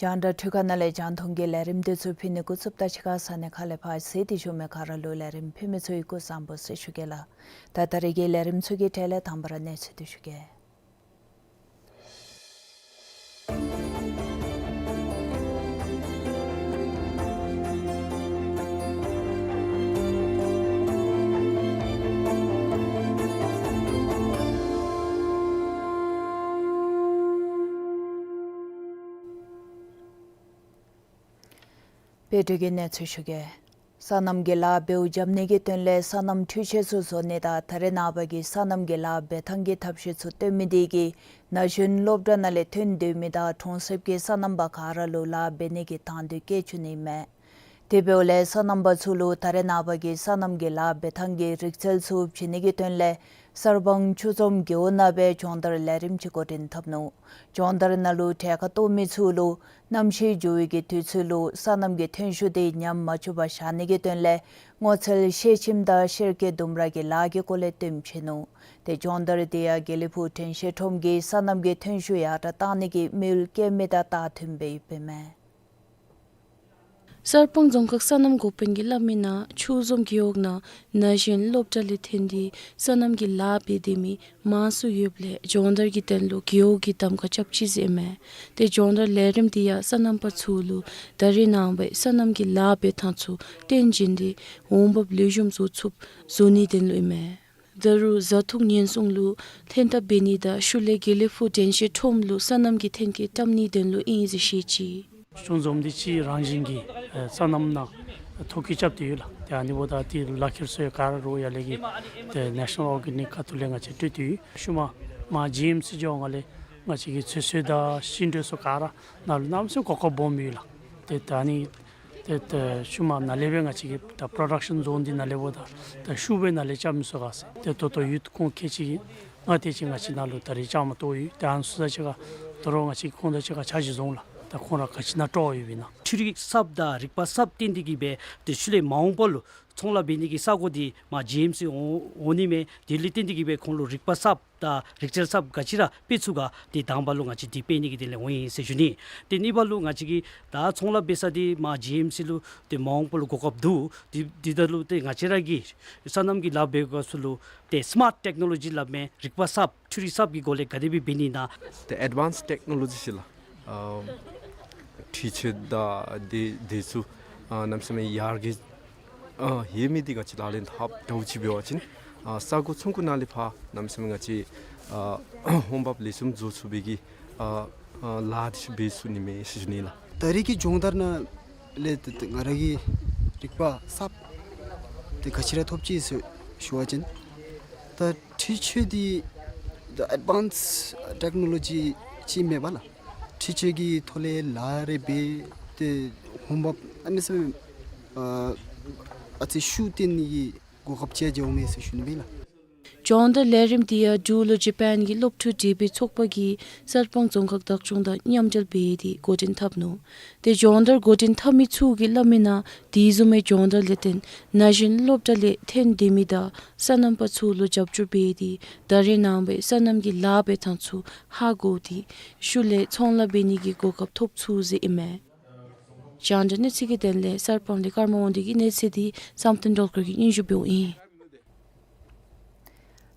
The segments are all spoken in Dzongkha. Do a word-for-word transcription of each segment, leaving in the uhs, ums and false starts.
རྒྱང་བསྒྲགས་འཕྲུལ་ཁང་ནང་ལས་རྒྱང་མཐོང་གི་ལས་རིམ་དེ་ཚུ་ཕུལ་ནི་འགོ་བཙུགསཔ་ད་ཕྱི་ཁ་ས་གནས་ཁག་ལས་ཕར་གཟིགས་ཏེ་བཞུགས་མི་ག་ར་ལུ་ལས་རིམ་ཕུལ་མི་ཚུ་གིས་སྐུ་གཟུགས་བཟང་པོ་ཟེར་ཞུ་གེ་ལགས། ད་ད་རེས་ཀྱི་ལས་རིམ་ཚུ་གི་གྲས་ལས་དང་པ་ར་གནས་ཚུལ་དེ་ཞུ་གེ། དཔལ་འབྱོར་གྱི་གནས་ཚུལ་ཞུ་གེ། སོ་ནམ་གྱི་ལཱ་འབདཝ་འཇམ་ནི་གི་དོན་ལས་སོ་ནམ་འཕྲུལ་ཆས་ཚུ་བཟོ་ནི་དང་ད་རེས་ནངས་པ་གི་སོ་ནམ་གྱི་ལཱ་འབད་ཐངས་ཀྱི་ཐབས་ཤེས་ཚུ་སྟོན་མི་དེ་གིས་ན་གཞོན་སློབ་གྲྭ་ནང་ལས་ཐོན་སྡོད་མི་དང་གྲོང་གསེབ་ཀྱི་སོ་ནམ་པ་ག་ར་ལུ་ལཱ་འབད་ནི་གི་དང་འདོད་བསྐྱེད་བཅུག་ནི་མས། དེ་འབདཝ་ལས་སོ་ནམ་པ་ཚུ་ལུ་ད་རེས་ནངས་པ་གི་སོ་ནམ་གྱི་ལཱ་འབད་ཐངས་ཀྱི་རིག་རྩལ་ཚུ་བྱིན་ནི་གི་དོན་ལས་གསར་སྤང་ཆུ་འཛོམས་རྒེད་འོག་ནང་སྦེ་སྦྱོང་བརྡར་ལས་རིམ་ཅིག་འགོ་འདྲེན་འཐབ་ནུག། སྦྱོང་བརྡར་ནང་ལུ་གྲལ་ཁར་གཏོགས་མི་ཚུ་ལུ་གནམ་གཤིས་འགྱུར་བའི་གི་དུས་ཚོད་ལུ་སོ་ནམ་གྱི་ཐོན་ཤུགས་དེ་ཉམས་མ་བཅུག་པར་བཞག་ནི་གི་དོན་ལས་སྔོ་ཚལ་ཤེལ་ཁྱིམ་དང་ཤེལ་སྐྱེས་ལྡུམ་ར་གི་ལཱ་གི་སྐོར་ལས་སྟོན་བྱིན་ནུག། ཏེ་སྦྱོང་བརྡར་དེ་ཡང་དགེ་ལེགས་ཕུག་དྲན་ཤེས་ཁྲོམ་གྱིས་སོ་ནམ་གྱི་ཐོན་ཤུགས་ཡར་དྲག་གཏང་ནི་གི་དམིགས་ཡུལ་བསྐྱེད་མི་དང་ད་མཐུནམ་སྦེ་ཡོདཔ་ཨིན་མས། གསར་སྤང་རྫོང་ཁག་སོ་ནམ་འགོ་དཔོན་གྱིས་སླབ་མིའི་ནང་ཆུ་འཛོམས་རྒེད་འོག་ནང་ན་གཞོན་སློབ་གྲྭ་ལས་ཐོན་ཏེ་སོ་ནམ་གྱི་ལཱ་འབད་སྡོད་མི་མང་སུ་ཡོདཔ་ལས་སྦྱོང་བརྡར་གྱི་དོན་ལུ་རྒེད་འོག་གི་གདམ་ཁ་རྐྱབ་ཅི་ཟེར་ཨིན་མས། ཏེ་སྦྱོང་བརྡར་ལས་རིམ་དེ་ཡང་སོ་ནམ་པ་ཚུ་ལུ་ད་རེས་ནངས་པའི་སོ་ནམ་གྱི་ལཱ་འབད་ཐངས་ཚུ་སྟོན་བྱིན་ཏེ་འོང་འབབ་ལེགས་ཤོམ་བཟོ་ཚུགསཔ་བཟོ་ནིའི་དོན་ལུ་ཨིན་མས། ད་རུང་བཟའ་འཐུང་ཉེན་སྲུང་ལུ་ལྷན་ཐབས་འབད་ནི་དང་ཤུལ་ལས་དགེ་ལེགས་ཕུག་དྲན་ཤེས་ཁྲོམ་ལུ་སོ་ནམ་གྱི་ཐོན་སྐྱེད་བཀྲམ་ནིའི་དོན་ལུ་ཨིན་ཟེར་བཤད་ཅི། ཆུ་འཛོམས་འདི་ཕྱི་རང་བཞིན་གྱིས་ཨེ་སོ་ནམ་ནང་ཐོ་བཀོད་རྐྱབ་སྟེ་ཡོད་ལགས། ཏེ་ཨ་ནི་འབདཝ་ད་ཏེ་ལག་ཁྱེར་བཟོ་ཡང་ག་ར་རུང་ཡར་ལས་ཀྱི་ཏེ་ནེ་ཤ་ནཱལ་ཨོར་གེ་ནིཀ་ཁ་ཐུག་ལས་ང་བཅས་སྤྲོད་དེ་ཡོད། ཤུལ་མ་མར་ཇི་ཨེམ་སི་འགྱོ་སྒང་ལས་ང་བཅས་ཀྱི་ཚོད་བསྲེ་དང་ཤིང་འབྲས་སོགས་ག་ར་ནང་ལུ་གནམ་མེད་ས་མེད་གོ་སྐབས་སྦོམ་ཡོད་ལགས། ཏེ་ད་ཨ་ནི་ཏེ་ད་ཤུལ་མ་ནཱ་ལས་སྦེ་ང་བཅས་ཀྱི་ད་པྲོ་ཌག་ཤཱན་ཛོན་འདི་ནཱ་ལས་འབདཝ་ད་ད་ཤུགས་སྦེ་ནཱ་ལས་རྐྱབ་མི་ཚུགས་ག་ཟེར། ཏེ་ད་ལྟོ་ཡུཐ་ཁོང་ཁལ་གཅིག་ལྔ་དེ་ཅིག་ང་བཅས་ནཱ་ལུ་ད་རེས་བཅའ་མར་གཏོགས་ཡོད། ཏེ་ཨ་ནི་ཚུ་ད་ཅི་ག་ད་རུང་ང་བཅས་ཁོང་དང་གཅིག་ཁར་ཕྱག་ཞུ་འཛོམས་ལགས། ད་ཁོང་ར་ག་ཅི་ནང་སྤྲོ་ཡོདཔ་ཨིན་ན། འཕྲུལ་རིག་གསརཔ་དང་རིག་པ་གསརཔ་བཏོན་ཏེ་གིས་སྦེ་ཏེ་ཤུལ་ལས་མ་འོངས་པ་ལུ་ཚོང་ལཱ་འབད་ནི་གི་ས་གོ་འདི་མར་ཇི་ཨེམ་སི་འོང་འོང་ནི་མས། དེ་ལས་བརྟེན་ཏེ་གིས་སྦེ་ཁོང་ལུ་རིག་པ་གསརཔ་དང་རིག་རྩལ་གསརཔ་ག་ཅི་ར་སྤེལ་ཚུགས་ག། ཏེ་དང་པ་ལུ་ང་བཅས་འདི་སྤེལ་ནི་གི་དོན་ལས་འོང་ཡི་ཟེར་ཞུ་ནི། ཏེ་གཉིས་པ་ལུ་ང་བཅས་ཀྱིས་ད་ཚོང་ལཱ་འབད་ས་འདི་མར་ཇི་ཨེམ་སི་ལུ་ཏེ་མ་འོངས་པ་ལུ་གོ་སྐབས་འདུག། འདི་འདི་ད་ལུ་ཏེ་ང་བཅས་ར་གིས་སོ་ནམ་གྱི་ལཱ་འབད་དགོ་ས་ལུ་ཏེ་སི་མཱརཊ་ཊེཀ་ནོ་ལོ་ཇི་སླབ་མི་རིག་པ་གསརཔ་འཕྲུལ་རིག་གསརཔ་གི་སྒོ་ལས་ག་དེ་སྦེ་འབད་ནི་ཨིན་ན། ཏེ་ཨེཌ་ཝཱནསཌ་ཊེཀ་ནོ་ལོ་ཇི་ཟེར་ལགས། ཨ་འཕྲུལ་ཆས་དང་དེ་དེ་ཚུ་ཨ་གནམ་མེད་ས་མེད་ཡར་རྒྱས་ཨ་ཡོད་མི་འདི་ང་བཅས་ལག་ལེན་འཐབ་འདྲཝ་ཅིག་འབད་བ་ཅིན་ཨ་ས་གོ་ཚོང་ཁང་ནང་ལས་ཕར་གནམ་མེད་ས་མེད་ང་བཅས་ཨ་འོང་འབབ་ལེགས་ཤོམ་བཟོ་ཚུགས་པའི་གི་ཨ་ཨ་ལཱ་འདི་ཚུ་འབད་ཚུགས་ནི་མས་ཟེར་ཞུ་ནི་ལགས། ད་རེས་ཀྱི་སྦྱོང་བརྡར་ནང་ལས་ཏེ་ཏེ་ང་ར་གིས་རིག་པ་གསརཔ་ཏེ་ག་ཅི་ར་ཐོབ་ཅི་ཟེར་ཞུ་བ་ཅིན་ད་འཕྲུལ་ཆས་འདི་ད་ཨེཌ་ཝཱནསཌ་ཊེཀ་ནོ་ལོ་ཇི་ཅིག་མས་པ་ལགས། འཕྲུལ་ཆས་ཀྱི་ཐོག་ལས་ལཱ་རེ་འབད་ཏེ་འོང་འབབ་གནམ་མེད་ས་མེད་ཨ་ཨ་ཙི་ཤུགས་བཏོན་ནི་གི་གོ་སྐབས་ཅིག་ཡང་འོང་མས་ཟེར་ཞུ་ནི་མས་ལགས། སྦྱོང་བརྡར་ལས་རིམ་འདི་ཡང་འབྲུག་ལུ་ཇ་པཱན་གྱི་སློབ་ཕྲུག་འདྲེས་པའི་ཚོགས་པ་གིས་གསར་སྤང་རྫོང་ཁག་བདག་སྐྱོང་དང་མཉམ་འབྲེལ་འབད་དེ་འགོ་འདྲེན་འཐབ་ནུག། ཏེ་སྦྱོང་བརྡར་འགོ་འདྲེན་འཐབ་མི་ཚུ་གིས་སླབ་མི་ནང་དེ་བཟུམ་མའི་སྦྱོང་བརྡར་ལས་བརྟེན་ན་གཞོན་སློབ་གྲྭ་ལས་ཐོན་སྡོད་མི་དང་སོ་ནམ་པ་ཚུ་ལུ་རྒྱབ་སྐྱོར་འབད་དེ་ད་རེས་ནངས་པའི་སོ་ནམ་གྱི་ལཱ་འབད་ཐངས་ཚུ་ཧ་གོ་སྟེ་ཤུལ་ལས་ཚོང་ལཱ་འབད་ནི་གི་གོ་སྐབས་ཐོབ་ཚུགས་ཟེར་ཨིན་མས། རྒྱང་བསྒྲགས་གནས་ཚུལ་གྱི་དོན་ལས་གསར་སྤང་ལས་ཀརྨ་དབང་འདུས་ཀྱི་གནས་ཚུལ་འདི་བསམ་གཏན་སྒྲོལ་དཀར་གྱིས་སྙན་ཞུ་འབདཝ་ཨིན།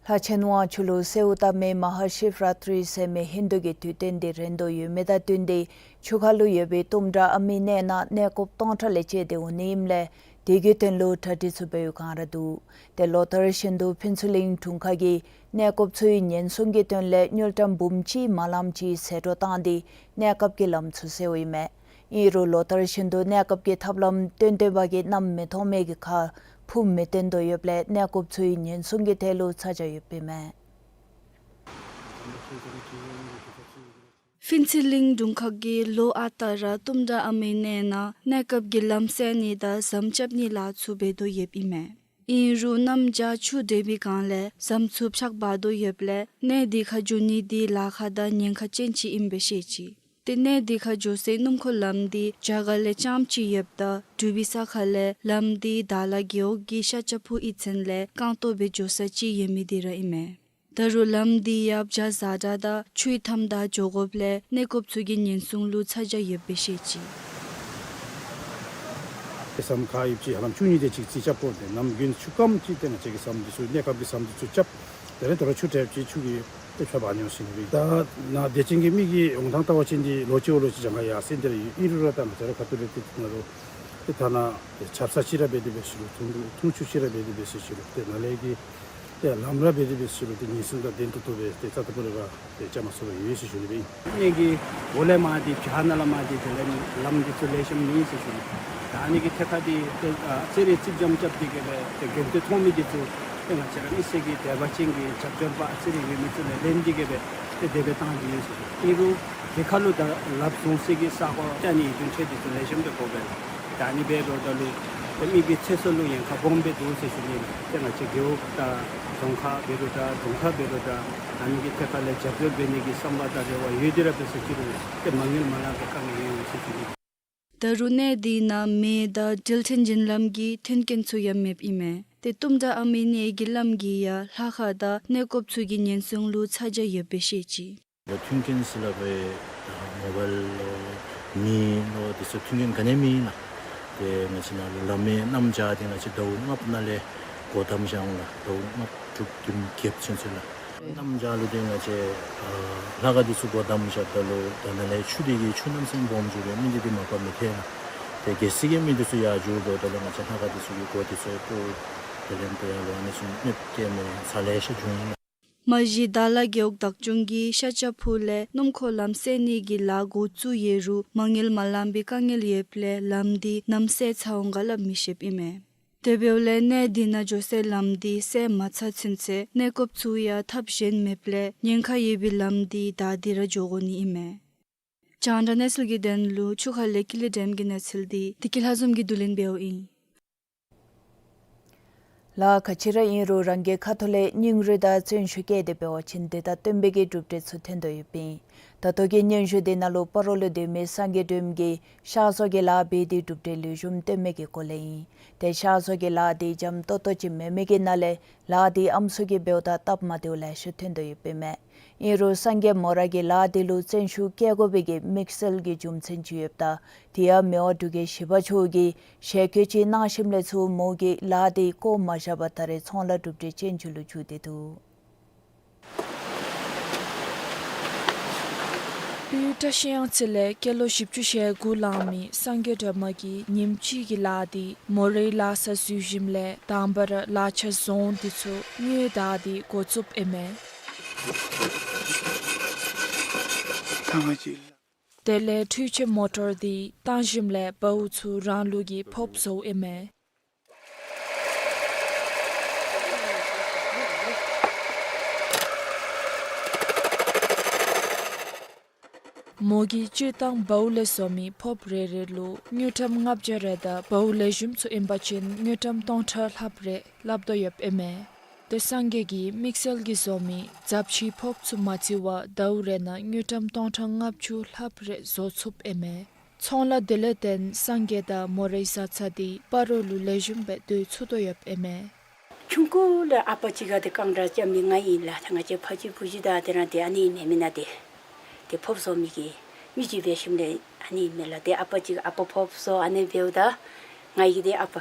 ལྷ་ཆེན་དབང་ཕྱུག་ལུ་གསོལཝ་བཏབ་མི་མ་ཧཱ་ཤིབ་ར་ཏྲི་ཟེར་མི་ཧིན་དུ་གི་དུས་སྟོན་འདི་རན་དོ་ཡོད་མི་དང་བསྟུན་ཏེ་ཆུ་ཁ་ལུ་ཡོད་པའི་ཏུམ་དྲ་ཨ་མི་གནས་ནང་གནས་སྐོརཔ་སྟོང་ཕྲག་ལས་བཅད་དེ་འོང་ནི་ཨིནམ་ལས་དེ་གི་དོན་ལུ་གྲ་སྒྲིག་ཚུ་འབད་བའི་བསྒང་ར་འདུག། ཏེ་ལོ་ལྟར་བཞིན་དུ་ཕུན་ཚོགས་གླིང་དྲུང་ཁག་གིས་གནས་སྐོརཔ་ཚུའི་ཉེན་སྲུང་གི་དོན་ལས་དངུལ་ཀྲམ་འབུམ་གཅིག་མ་ལངམ་ཅིག་ཟད་འགྲོ་བཏང་སྟེ་གནས་སྐབས་ཀྱི་ལམ་ཚུ་སེལཝ་ཨིན་མས། ཨིན་རུང་ལོ་ལྟར་བཞིན་དུ་གནས་སྐབས་ཀྱི་ཐབས་ལམ་སྟོན་སྟོན་པ་གིས་གནམ་མེད་ཐོག་མེད་ཀྱི་ཁར་ཕུ་མི་བཏོན་དོ་ཡོདཔ་ལས་གནས་སྐོརཔ་ཚུའི་ཉེན་སྲུང་གི་ཐད་ལུ་ཚ་གྱང་ཡོདཔ་ཨིན་མས། ཕུན་ཚོགས་གླིང་དྲུང་ཁག་གིས་ལོ་ཨ་རྟག་ར་ཏུམ་དྲ་ཨ་མི་གནས་ནང་གནས་སྐབས་ཀྱི་ལམ་སེལ་ནི་དང་ཟམ་རྐྱབ་ནི་ལཱ་ཚུ་འབད་དོ་ཡོདཔ་ཨིན་མས། ཨིན་རུང་གནམ་བྱཱར་ཆུ་འདྲེས་པའི་བསྒང་ལས་ཟམ་ཚུ་ཕྱགས་འབག་དོ་ཡོདཔ་ལས་གནས་འདི་ཁར་འགྱོ་ནི་འདི་ལཱ་ཁག་དང་ཉེན་ཁ་ཅན་ཅིག་ཨིནམ་སྦེ་བཤད་ཅི། ཏེ་གནས་འདི་ཁར་འགྱོ་སའི་སྣུམ་འཁོར་ལམ་འདི་རྒྱ་གར་ལས་རྐྱངམ་ཅིག་ཡོདཔ་ད་འབྲུག་པའི་ས་ཁ་ལས་ལམ་འདི་དྭགས་ལྷ་རྒེད་འོག་གི་ཤ་བྱ་ཕུ་གཡུས་ཚན་ལས་རྐང་སྟོང་སྦེ་འགྱོ་ས་ཅིག་ཡོད་མི་འདི་ར་ཨིན་མས། ད་རུང་ལམ་འདི་ཡང་བྱཱར་ཛ་དྲག་དང་ཆུའི་མཐའམ་བདའ་འགྱོ་དགོཔ་ལས་གནས་སྐོརཔ་ཚུ་གི་ཉེན་སྲུང་ལུ་ཚ་གྱང་ཡོདཔ་སྦེ་བཤད་ཅི། ཟམ་ཁར་ཡོདཔ་ཅིག་ཧ་ལམ་བཅུ་གཉིས་དེ་ཅིག་རྩིས་རྐྱབ་དགོ། ཏེ་གནམ་དགུན་ཆུ་སྐམ་ཅིག་ཏེ་ང་བཅས་ཀྱིས་ཟམ་འདི་ཚུ་གནས་སྐབས་ཀྱི་ཟམ་འདི་ཚུ་རྐྱབ། དེ་ལས་དོ་རུང་ཆུ་དྲགཔ་ཅིག་ཆུ་གིས་ཏེ་ཕྱགས་འབག་ནི་འོང་ཟེར་ནི་སྦེ། ད་ནཱ་དད་ཅན་གྱི་མི་གིས་འོང་ཐངས་ལྟ་བ་ཅིན་འདི་ལོ་གཅིག་བ་ལོ་གཅིག་གྱངས་ཁ་ཡར་སེང་སྟེ་ར་ཡོད། ཨིན་རུང་ར་ད་ང་བཅས་ར་ཁ་ཐུག་ལས་ཏེ་ང་ར་ཏེ་ཐ་ན་ཏེ་ཆབ་གསང་ཅིག་ར་འབད་དེ་འབད་ཟེར་རུང་འཐུང་འཐུང་ཆུ་ཅིག་ར་འབད་དེ་འབད་ཟེར་རུང་ཏེ་ནཱ་ལས་ཀྱི་ཏེ་ལམ་ར་འབད་དེ་འབད་ཟེར་རུང་ཏེ་ཉེན་སྲུང་དང་ལྡན་ཏོག་ཏོ་སྦེ་ཏེ་རྩ་ལྟ་བུ་ར་ཏེ་རྐྱབ་མ་ཚུགས་པར་ཡོད་ཟེར་ཞུ་ནི་སྦེ་ཨིན། གནས་ཀྱི་འོག་ལས་མར་འདི་བྱཱར་ནང་ལས་མར་འདི་དེ་ལས་ལམ་འདི་ཚུ་ལེགས་ཤོམ་མེད་ཟེར་ཞུ་ནི། ད་ཨ་ནི་གི་ཐད་ཁར་འདི་ཏེ་ཨ་ཙི་རེ་རྩིགཔ་འཇམ་རྐྱབ་སྟེ་གི་སྦེ་ཏེ་དགོན་སྡེ་ཐོག་མི་འདི་ཚུ་ཏེ་ང་བཅས་ར་མི་སེར་གྱི་དད་པ་ཅན་གྱི་རྒྱབ་སྐྱོར་པ་ཨ་ཙི་རེ་ཡོད་མི་ཚུ་ལས་ལེན་ཏེ་གི་སྦེ་ཏེ་དེ་སྦེ་བཏང་སྟེ་ཡོད་ཟེར་ཞུ་ནི། ཨིན་རུང་དེ་ཁར་ལུ་ད་ལགཔ་བཟུང་སའི་གི་ས་གོ་ཏེ་ཨ་ནི་ཡུན་ཐུང་ཏེ་ཚུ་ལེགས་ཤོམ་སྦེ་དགོ་པས་ལགས། ད་ཨ་ནི་འབད་རུང་ད་ལུ་ཏེ་མི་གི་ཚེ་སྲོག་ལུ་ཉེན་ཁ་སྦོམ་སྦེ་འདུག་ཟེར་ཞུ་ནི། ཏེ་ང་བཅས་རྒེད་འོག་དང་རྫོང་ཁག་འབད་རུང་འདྲ་རྫོང་ཁག་འབད་རུང་འདྲ་ཨ་ནི་གི་ཐད་ཁར་ལས་རྒྱབ་སྐྱོར་འབད་ནི་གི་བསམ་པ་དང་རེ་བ་ཡོད་དེ་ར་འབད་ཟེར་ཅི་རུང་ཏེ་མ་དངུལ་མ་ལང་པའི་དཀའ་ངལ་ཡོད་ཟེར་ཞུ་ནི། ད་རུང་གནས་འདི་ནང་མེ་དང་འགྲུལ་འཕྲིན་བརྒྱུད་ལམ་གྱི་མཐུན་རྐྱེན་ཚུ་ཡང་མེདཔ་ཨིན་མས། ཏེ་ཏུམ་དྲ་ཨ་མི་གནས་ཀྱི་ལམ་གྱིས་ཡང་ལྷ་ཁང་དང་གནས་སྐོརཔ་ཚུ་གི་ཉེན་སྲུང་ལུ་ཚ་གྱང་ཡོདཔ་སྦེ་བཤད་ཅི། མཐུན་རྐྱེན་ཟེར་སླབ་པའི་ད་མོ་བཱའིལ་ལོ་མེ་ལོ་དེ་ཚུ་མཐུན་རྐྱེན་ག་ནི་མེད་ལགས། ཏེ་ང་བཅས་ནཱ་ལུ་ལམ་མེད། གནམ་བྱཱར་འདི་ང་བཅས་ཟླཝ་ལྔ་པ་ནང་ལས་སྒོ་བསྡམས་བཞག་འོང་ལགས། ཟླཝ་ལྔ་པ་དྲུག་བདུན་བརྒྱད་ཚུན་ཚོད་ལགས། གནམ་བྱཱར་ལུ་ཏེ་ང་བཅས་ཨ་ལྷ་ཁང་འདི་ཚུ་སྒོ་བསྡམས་བཞགཔ་ད་ལུ་ད་ནཱ་ལས་ཆུ་འདི་གིས་ཆུ་གནམ་མེད་ས་མེད་སྦོམ་འགྱོ་སྦེ་མི་འདི་འདི་མ་པ་མི་ཐལ་ལགས། ཏེ་གལ་སྲིད་ཀྱི་མི་འདི་ཚུ་ཡར་འགྱོཝ་ད་ལུ་ང་བཅས་ལྷ་ཁང་འདི་ཚུ་གི་སྒོ་འདི་ཚུ་ཡང་སྤོ། དེ་ལས་ཏེ་ཡར་ལུ་ཨ་ནི་ཚུ་གནོདཔ་བཀལ་མི་ཚ་ལེ་ཤ་འབྱུང་ཡི་ལགས། མ་གཞི་དྭགས་ལྷ་རྒེད་འོག་བདག་སྐྱོང་གིས་ཤ་བྱ་ཕུ་ལས་སྣུམ་འཁོར་ལམ་སེལ་ནི་གི་ལཱ་འགོ་བཙུགས་ཡོད་རུང་མ་དངུལ་མ་ལང་པའི་དཀའ་ངལ་ཡོདཔ་ལས་ལམ་འདི་ནམ་སེལ་ཚར་འོང་ག་སླབ་མི་ཤེསཔ་ཨིན་མས། དེ་འབདཝ་ལས་གནས་འདི་ནང་འགྱོ་སའི་ལམ་འདི་སེལ་མ་ཚར་ཚུན་ཚོད་གནས་སྐོརཔ་ཚུ་ཡང་ཐབས་གཞན་མེདཔ་ལས་ཉེན་ཁ་ཡོད་པའི་ལམ་འདི་བདའ་སྟེ་ར་འགྱོ་དགོ་ནི་ཨིན་མས། རྒྱང་བསྒྲགས་གནས་ཚུལ་གྱི་དོན་ལུ་ཆུ་ཁ་ལས་ཀི་ལི་ཌེམ་གྱི་གནས་ཚུལ་འདི་བདེ་སྐྱིད་ལྷ་འཛོམས་ཀྱིས་བསྡུ་ལེན་འབདཝ་ཨིན། ལཱ་ག་ཅི་ར་ཨིན་རུང་རང་གི་ཁ་ཐུག་ལས་སྙིང་རུས་དང་བརྩོན་ཤུགས་བསྐྱེད་དེ་འབད་བ་ཅིན་དེ་དང་བསྟུན་པའི་གི་གྲུབ་འབྲས་ཚུ་ཐོན་དོ་ཡོདཔ་ཨིན། ད་ལྟོ་གི་སྙན་ཞུ་འདི་ནང་ལུ་སྤ་རོ་ལུ་སྡོད་མི་སངས་རྒྱས་སྒྲོལ་མ་གིས་ཤ་བཟོ་གི་ལཱ་འབད་དེ་གྲུབ་འབྲས་ལེགས་ཤོམ་ཐོན་མི་གི་སྐོར་ལས་ཨིན། ཏེ་ཤ་བཟོ་གི་ལཱ་འདི་འཇམ་ཏོང་ཏོ་ཅིག་མེན་མི་གི་ནང་ལས་ལཱ་འདི་ཨམ་སྲུ་གིས་འབདཝ་ད་སྟབས་མ་བདེཝ་ལེ་ཤ་ཐོན་དོ་ཡོདཔ་ཨིན་མས། ཨིན་རུང་སངས་རྒྱས་མོ་ར་གིས་ལཱ་འདི་ལུ་བརྩོན་ཤུགས་བསྐྱེད་དགོ་པའི་གི་དམིགས་བསལ་གྱི་རྒྱུ་མཚན་ཅིག་ཡོདཔ་ད་དེ་ཡང་མི་དབང་འབྲུག་རྒྱལ་བཞི་པ་མཆོག་གིས་ཞལ་བཀོད་ཅིག་གནང་ཞིནམ་ལས་ཚུར་མོ་གིས་ལཱ་འདི་བཀོ་མ་བཞག་པར་ད་རེས་ཚོང་ལཱ་གྲུབ་འབྲས་ཅན་ཅིག་ལུ་འགྱུར་ཏེ་འདུག། དབུས་བཀྲ་ཤིས་གཡང་རྩེ་ལས་སྐྱེས་ལོ་བཞི་བཅུ་ཞེ་དགུ་ལང་མི་སངས་རྒྱས་སྒྲོལ་མ་གིས་ཉིནམ་གཅིག་གི་ལཱ་འདི་མོ་རའི་ལཱ་ས་འཛུལ་ཞིནམ་ལས་དང་པ་ར་ལག་ཆ་བཟུང་འདི་ཚུ་དངུལ་བདའ་སྟེ་འགོ་བཙུགསཔ་ཨིན་མས། དེ་ལས་འཕྲུལ་ཆས་མོ་ཊར་འདི་བཏང་ཞིནམ་ལས་བའུ་ཚུ་རང་ལུགས་ཀྱི་ཕོརཔ་བཟོཝ་ཨིན་མས། མོ་གིས་སྤྱིར་བཏང་བའུ་ལས་བཟོ་མི་ཕོརཔ་རེ་རེ་ལུ་དངུལ་ཀྲམ་ལྔ་བརྒྱ་རེ་དང་བའུ་ལེགས་ཤོམ་ཚུ་ཨིན་པ་ཅིན་དངུལ་ཀྲམ་སྟོང་ཕྲག་ལྷགཔ་རེ་ལྷག་དོ་ཡོདཔ་ཨིན་མས། སངས་རྒྱས་ཀྱིས་དམིགས་བསལ་གྱིས་བཟོ་མི་ཛབ་ཞིའི་ཕོརཔ་ཚུ་མ་བརྩི་བར་ཟླཝ་རེ་ནང་དངུལ་ཀྲམ་སྟོང་ཕྲག་ལྔ་བཅུ་ལྷགཔ་རེ་བཟོ་ཚུགསཔ་ཨིན་མས། ཚོང་ལཱ་དེ་ལས་བརྟེན་སངས་རྒྱས་དང་མོ་རའི་བཟའ་ཚང་དེ་སྤ་རོ་ལུ་ལེགས་ཤོམ་སྦེ་སྡོད་ཚུགས་དོ་ཡོདཔ་ཨིན་མས། ཆུང་ཀུ་ལས་ཨ་པ་གཅིག་ཁར་ཏེ་རྐང་བྲག་རྐྱབ་མི་ང་ཨིན་ལགས། ད་ང་བཅས་ཕ་གཅིག་བུ་གཅིག་དང་དེ་ར་ཏེ་ཨ་ནི་ཨིན་མེན་ན་ཏེ། ཏེ་ཕོརཔ་བཟོ་མི་གི་མི་ཅིག་འབད་ཞིནམ་ལས་ཨ་ནི་ཨིན་མས་ལགས། ཏེ་ཨ་པ་གཅིག་ཨ་པ་ཕོརཔ་བཟོ་ཨ་ནི་འབདཝ་ད་ང་གིས་ཏེ་ཨ་པ་